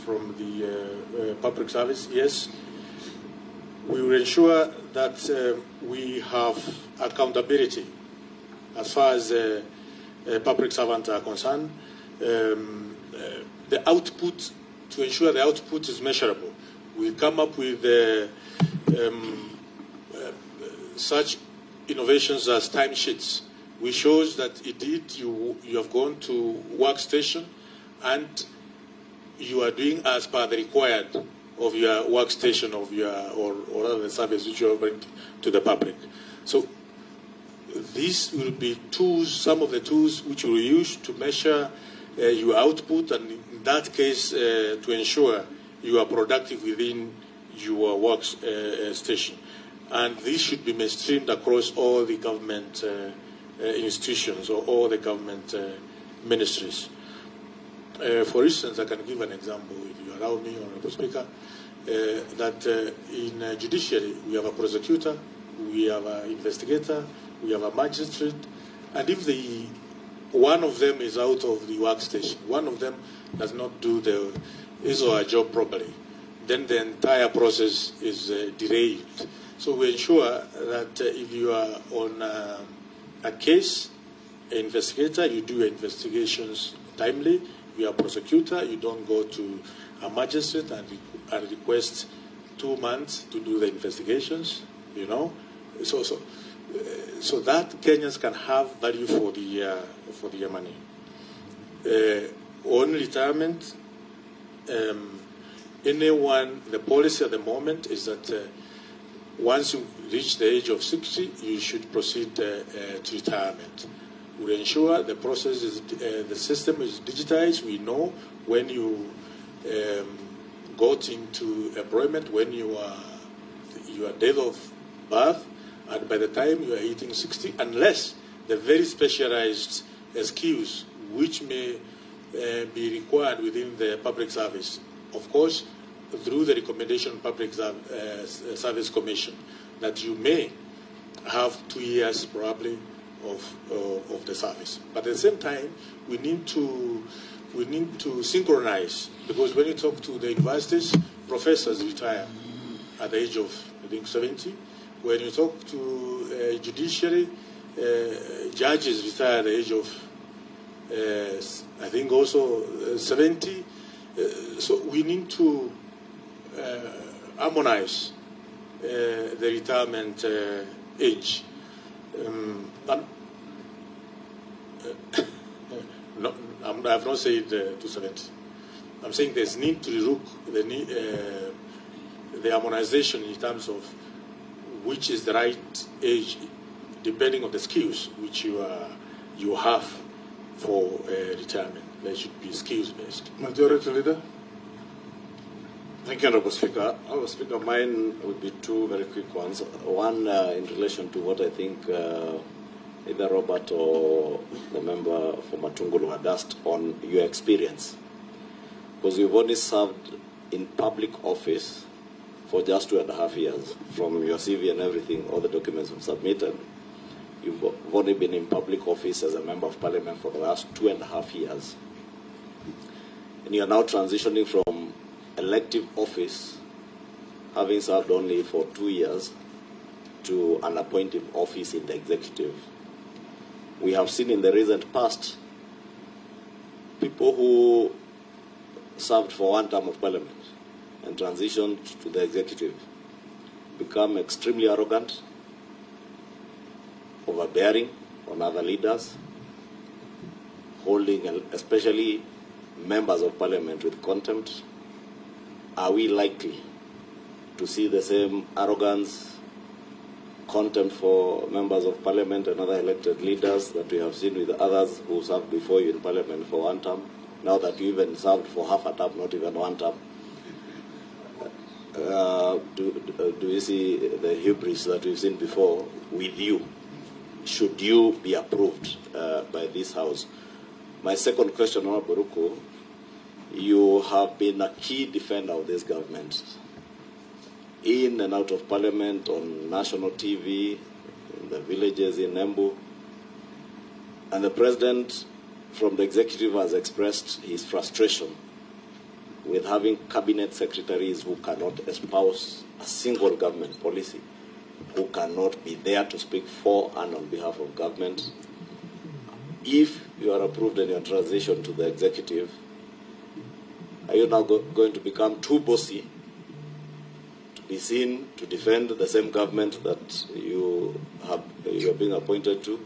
from the public service, yes, we will ensure that we have accountability as far as public servants are concerned. The output, to ensure the output is measurable, we come up with such innovations as timesheets, which shows that indeed you have gone to workstation and you are doing as per the required of your workstation of your or other service which you are offering to the public. So these will be tools, some of the tools which you will use to measure your output, and in that case to ensure you are productive within your work station. And this should be mainstreamed across all the government institutions or all the government ministries. For instance, I can give an example, if you allow me, Honorable Speaker, that in judiciary we have a prosecutor, we have an investigator, we have a magistrate, and if they One of them is out of the workstation. One of them does not do his or her job properly. Then the entire process is derailed. So we ensure that if you are on a case, an investigator, you do investigations timely. If you are a prosecutor, you don't go to a magistrate and request 2 months to do the investigations, you know. So that Kenyans can have value for the money. On retirement, anyone, the policy at the moment is that once you reach the age of 60, you should proceed to retirement. We ensure the process is, the system is digitized. We know when you got into employment, when you are your date of birth, and by the time you are hitting 60, unless the very specialized skills which may be required within the public service, of course, through the recommendation of Public Service Commission, that you may have 2 years probably of the service. But at the same time, we need to synchronize, because when you talk to the universities, professors retire at the age of, I think, 70. When you talk to judiciary, judges retire at the age of, I think, also 70. So we need to harmonize the retirement age. No, I have not said to 70. I'm saying there's need to relook the harmonization in terms of which is the right age, depending on the skills which you have for retirement. They should be skills based. Majority Leader. Thank you, Honourable Speaker. Honourable Speaker, mine would be two very quick ones. One in relation to what I think either Robert or the member for Matungulu had asked on your experience. Because you've only served in public office for just 2.5 years. From your CV and everything, all the documents you've submitted, you've only been in public office as a member of parliament for the last 2.5 years. And you are now transitioning from elective office, having served only for 2 years, to an appointive office in the executive. We have seen in the recent past people who served for one term of parliament and transitioned to the executive become extremely arrogant, overbearing on other leaders, holding especially members of parliament with contempt. Are we likely to see the same arrogance, contempt for members of parliament and other elected leaders that we have seen with others who served before you in parliament for one term, now that you even served for half a term, not even one term? Do you see the hubris that we've seen before with you? Should you be approved by this House? My second question, Honorable Ruku, you have been a key defender of this government, in and out of parliament, on national TV, in the villages in Embu. And the president from the executive has expressed his frustration with having cabinet secretaries who cannot espouse a single government policy, who cannot be there to speak for and on behalf of government. If you are approved in your transition to the executive, are you now going to become too bossy to be seen to defend the same government that you are being appointed to?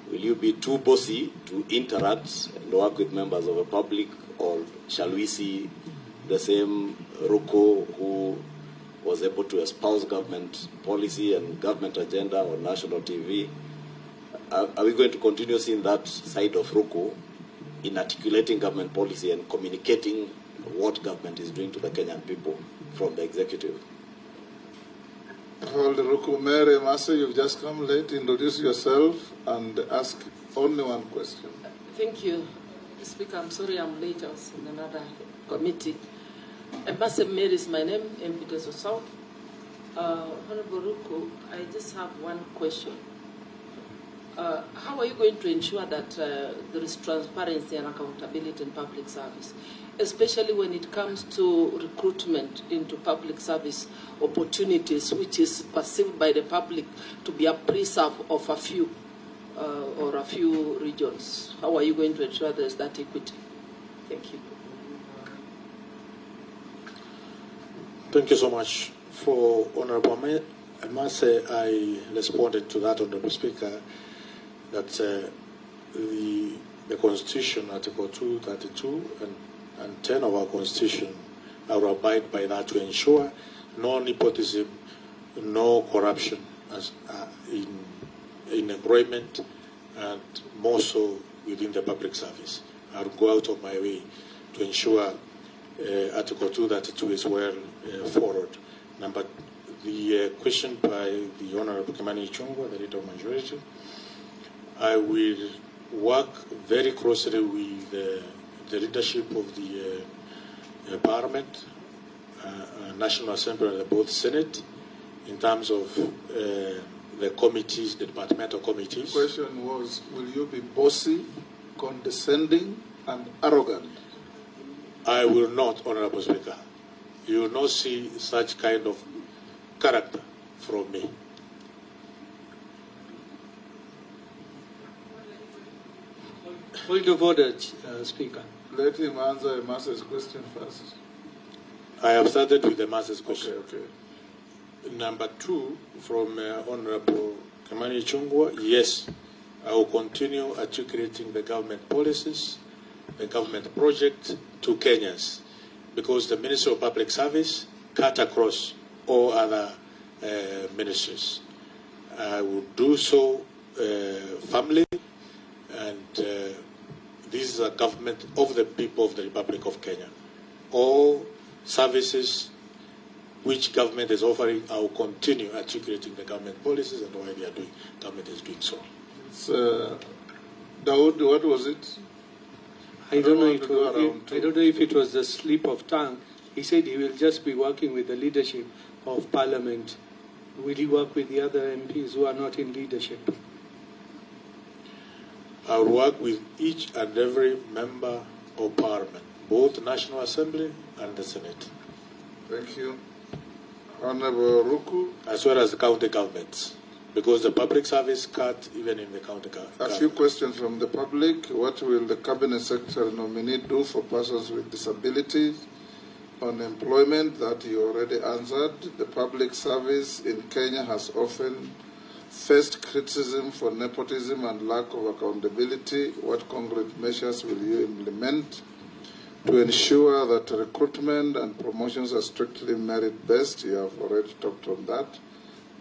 Will you be too bossy to interact and work with members of the public, or shall we see the same Ruku who was able to espouse government policy and government agenda on national TV? Are we going to continue seeing that side of Ruku in articulating government policy and communicating what government is doing to the Kenyan people from the executive? Hold Ruku. Mary Massa, you've just come late. Introduce yourself and ask only one question. Thank you, Speaker. I'm sorry I'm late. I was in another committee. Massa Mary is my name, MP Teso South. Honorable Ruku, I just have one question. How are you going to ensure that there is transparency and accountability in public service, especially when it comes to recruitment into public service opportunities, which is perceived by the public to be a preserve of a few or a few regions? How are you going to ensure there's that equity? Thank you. Thank you so much. For Honorable Ameh, I must say I responded to that, Honorable Speaker, that the Constitution, Article 232 and 10 of our Constitution, I will abide by that to ensure no nepotism, no corruption as in employment, and more so within the public service. I will go out of my way to ensure Article 232 is well followed. Number, the question by the Honorable Kimani Ichung'wah, the Leader of Majority, I will work very closely with the leadership of the Parliament, National Assembly, and both Senate, in terms of the committees, the departmental committees. The question was, will you be bossy, condescending, and arrogant? I will not, Honorable Speaker. You will not see such kind of character from me. Point of order, Speaker. Let him answer Emase's question first. I have started with Emase's question. Okay. Number two, from Honorable Kimani Ichung'wah, yes, I will continue articulating the government policies, the government project to Kenyans, because the Ministry of Public Service cut across all other ministries. I will do so firmly, and this is a government of the people of the Republic of Kenya. All services which government is offering, I will continue articulating the government policies and why they are doing, government is doing so. It's, Daud, what was it? I don't know if it was the slip of tongue. He said he will just be working with the leadership of Parliament. Will he work with the other MPs who are not in leadership? I will work with each and every member of Parliament, both National Assembly and the Senate. Thank you. Honorable Ruku. As well as the county governments, because the public service cut even in the county government. A few questions from the public. What will the Cabinet Secretary nominee do for persons with disabilities? On employment, that you already answered. The public service in Kenya has often faced criticism for nepotism and lack of accountability. What concrete measures will you implement to ensure that recruitment and promotions are strictly merit-based? You have already talked on that.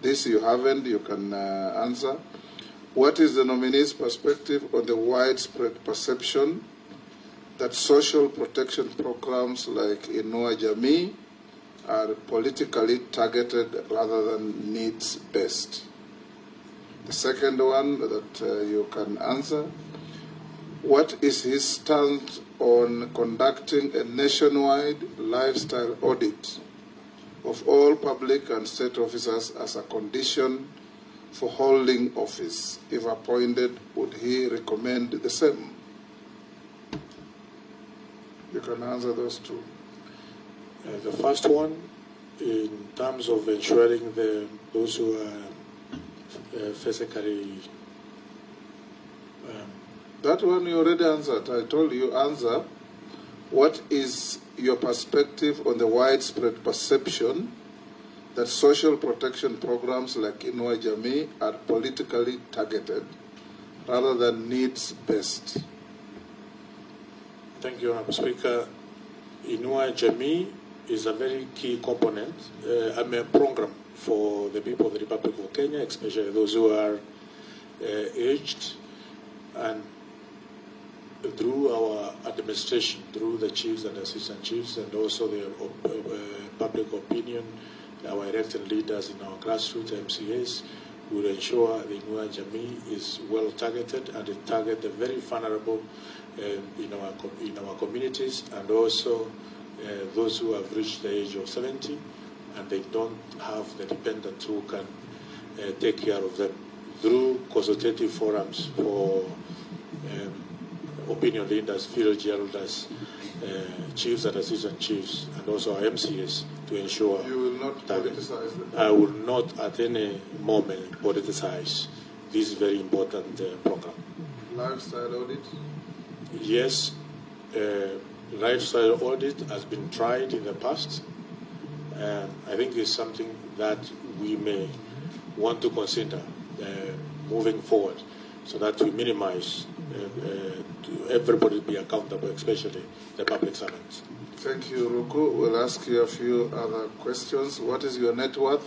This you haven't, you can answer. What is the nominee's perspective on the widespread perception that social protection programs like Inua Jamii are politically targeted rather than needs-based? The second one that you can answer, what is his stance on conducting a nationwide lifestyle audit of all public and state officers as a condition for holding office? If appointed, would he recommend the same? You can answer those two. The first one, in terms of ensuring those who are physically... that one you already answered. I told you answer. What is your perspective on the widespread perception that social protection programs like Inua Jamii are politically targeted rather than needs-based? Thank you, Honorable Speaker. Inua Jamii is a very key component, a program for the people of the Republic of Kenya, especially those who are aged, and through our administration, through the chiefs and assistant chiefs, and also the public opinion, our elected leaders in our grassroots MCAs, will ensure the Inua Jamii is well targeted and it targets the very vulnerable in our communities, and also those who have reached the age of 70 and they don't have the dependents who can take care of them. through consultative forums for opinion leaders, village elders, chiefs and assistant chiefs, and also our MCAs to ensure. You will not politicize them? I will not at any moment politicize this very important program. Lifestyle audit? Yes, lifestyle audit has been tried in the past. I think it's something that we may want to consider moving forward, so that we minimize to everybody be accountable, especially the public servants. Thank you, Ruku. We'll ask you a few other questions. What is your net worth?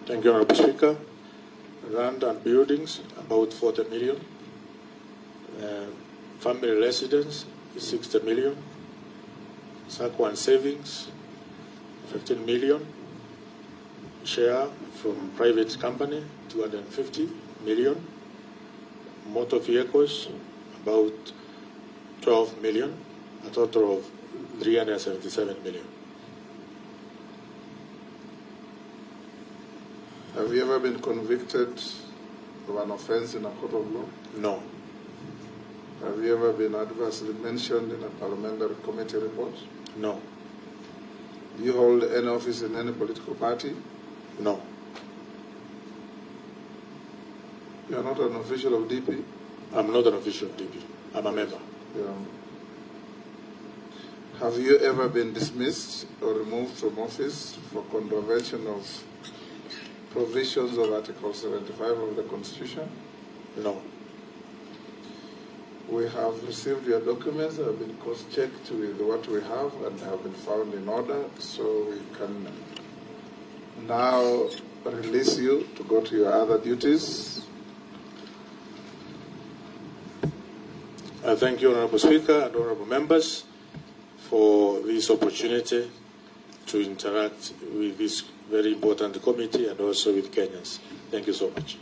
Thank you, Honorable Speaker. Land and buildings, about 40 million. Family residence, 60 million. SACCO and savings, 15 million. Share from private company, 250 million. Motor vehicles, about 12 million. A total of 377 million. Have you ever been convicted of an offense in a court of law? No. Have you ever been adversely mentioned in a parliamentary committee report? No. Do you hold any office in any political party? No. You are not an official of DP? I'm not an official of DP. I'm a member. Yeah. Have you ever been dismissed or removed from office for contravention of provisions of Article 75 of the Constitution? No. We have received your documents, have been cross-checked with what we have and have been found in order, so we can now release you to go to your other duties. I thank you, Honorable Speaker and Honorable Members, for this opportunity to interact with this very important committee and also with Kenyans. Thank you so much.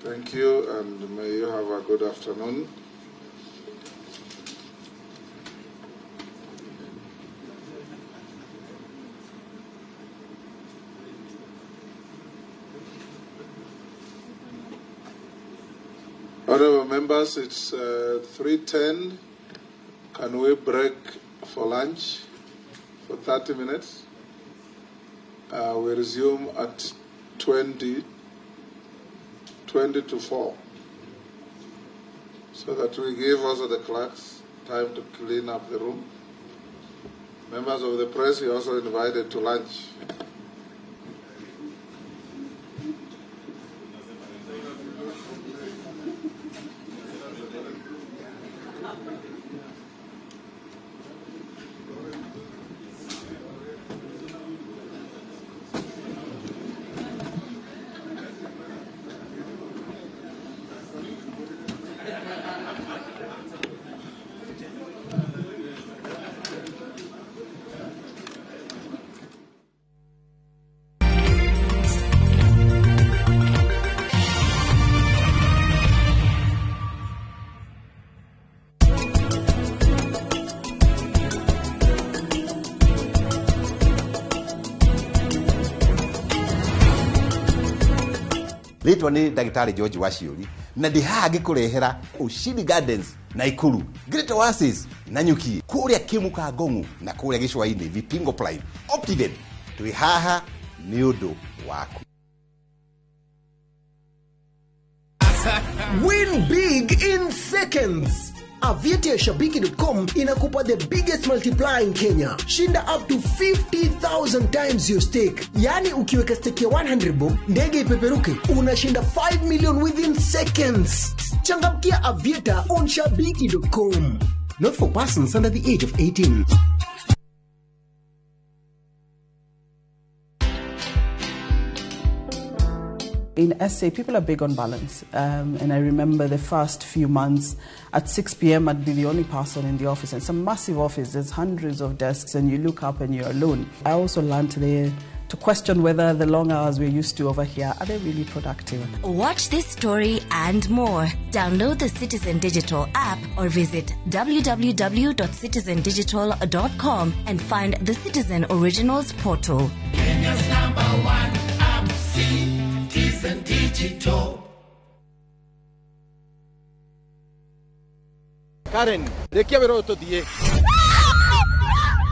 Thank you, and may you have a good afternoon. Honorable members, it's 3:10. Can we break for lunch for 30 minutes? We resume at 20 to 4, so that we give also the clerks time to clean up the room. Members of the press, you're also invited to lunch. Rĩtwa nĩ ndagĩtarĩ George Waciũri na ndĩ haha ngĩkũrehera Ushindi Gardens Naikuru, Great Oasis Nanyuki, kũrĩa Kĩmuka Ngong'u na kũrĩa Gĩcũa-inĩ Vipingo Prime Optiven. Twĩ haha nĩ ũndũ waku. Win big in seconds. Aviator ya Shabiki.com inakupa the biggest multiplier in Kenya. Shinda up to 50,000 times your stake. Yani ukiweka stake ya 100 bob, ndege ipeperuke, unashinda 5 million within seconds. Changamkia Aviator on Shabiki.com. Not for persons under the age of 18. In SA, people are big on balance. And I remember the first few months, at 6 p.m., I'd be the only person in the office. And it's a massive office, there's hundreds of desks, and you look up and you're alone. I also learned the to question whether the long hours we're used to over here, are they really productive? Watch this story and more. Download the Citizen Digital app or visit www.citizendigital.com and find the Citizen Originals portal. Kenya's number one app, Citizen Digital. Karen, rekia wĩra ũyũ tũthiĩ.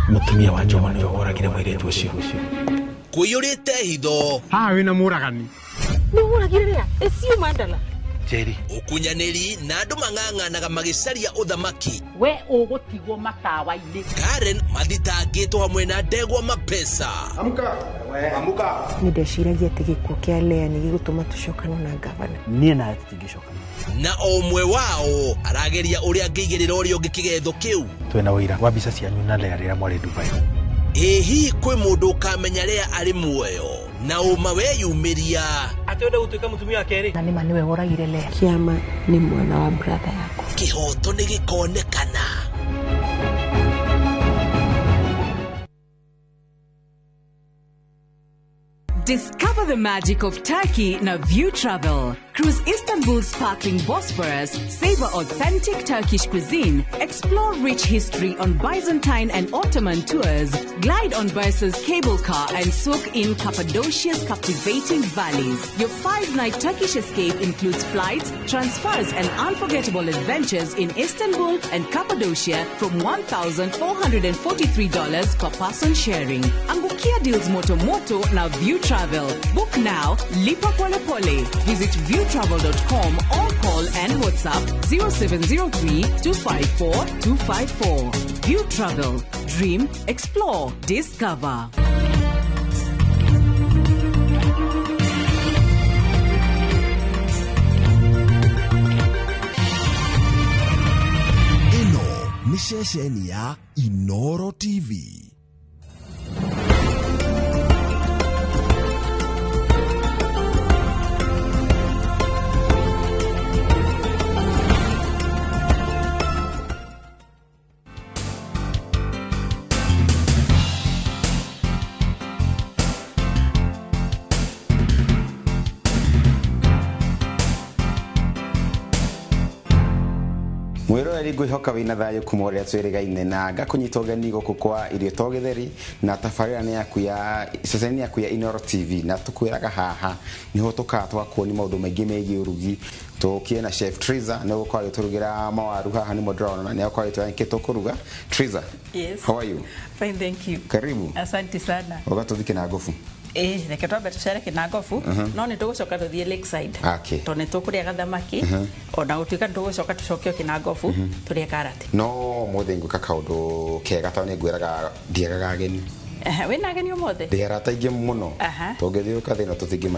Mũtumia wa Njũgũna nĩwe woragire mũirĩtu ũcio. Kũiyũrĩte hitho. Haha wĩna mũragani. Nĩ ũragire rĩa? Ĩcio mandala. Njeri. Ũkunyanĩri na andũ mang'ang'anaga magĩcaria ũthamaki. We ũgũtigwo matawa-inĩ. Karen mathitangĩtwo hamwe na ndegwa mapesa. Amka. Amka. Nĩ ndeciragia atĩ gĩkuũ kĩa Lea nĩ gĩgũtũma tũcokane na gavana. Niĩ nawe tũtingĩcokana. Na o ũmwe wao arageria ũrĩa angĩigĩrĩra ũrĩa ũngĩ kĩgetho kĩu. Twĩna ũira wa mbica cianyu na Lea rĩrĩa mwarĩ Dubai. Ĩ hihi kwĩ mũndũ ũkamenya Lea arĩ muoyo na ũma weyumĩria atĩ wenda gũtuĩka mũtumia wa kerĩ? Na nĩma nĩwe woragire Lea. Kĩama nĩ mwana wa brother yakwa. Kĩhoto nĩ gĩkonekana. Discover the magic of Turkey na View Travel. Cruise Istanbul's sparkling Bosphorus, savor authentic Turkish cuisine, explore rich history on Byzantine and Ottoman tours, glide on Bursa's cable car and soak in Cappadocia's captivating valleys. Your 5-night Turkish escape includes flights, transfers and unforgettable adventures in Istanbul and Cappadocia from $1,443 per person sharing. Angukia deals moto moto na View Travel. Book now, lipa pole pole. Visit viewtravel.com or call and WhatsApp 0703 254 254. View Travel. Dream, explore, discover. Ĩno nĩ ceceni ya Inoro TV. Mwiroreri ngwihoka wina thayo kuma uria twirigaine na ngakunyita ũgeni gũkũ kwa irio to gĩtheri na tabarĩra nĩ yaku ya ceceni yaku ya Inoro TV na tũkwĩraga haha nĩho tũkaga tũgakuonia maũndũ maingĩ megiĩ ũrugi. Tũkie na Chef Triza nĩ ũgũkorwo agĩtũrugĩra mawaru haha nĩmo ndĩrona nĩ agũkorwo agĩtwĩra nĩkĩ tũkũruga. Triza, yes. How are you? Fine, thank you. Karibu. Asante sana. Ũgatũthiĩ Kĩnangobu. Reke twambe tũcere Kĩnangobu no nĩ tũgũcoka tũthiĩ Lakeside tondũ nĩ tũkũrĩa gathamaki ona gũtuĩka nĩ tũgũcoka tũcoke Kĩnangobu tũrĩe karati. No ũmũthĩ ngwĩka kaũndũ kega tondũ nĩ ngwĩraga ndiagaga ageni. Wĩna ageni ũmũthĩ? Ndĩ arata aingĩ mũno. Tũngĩthiũrũrũka thĩ ĩno tũtingĩmanya.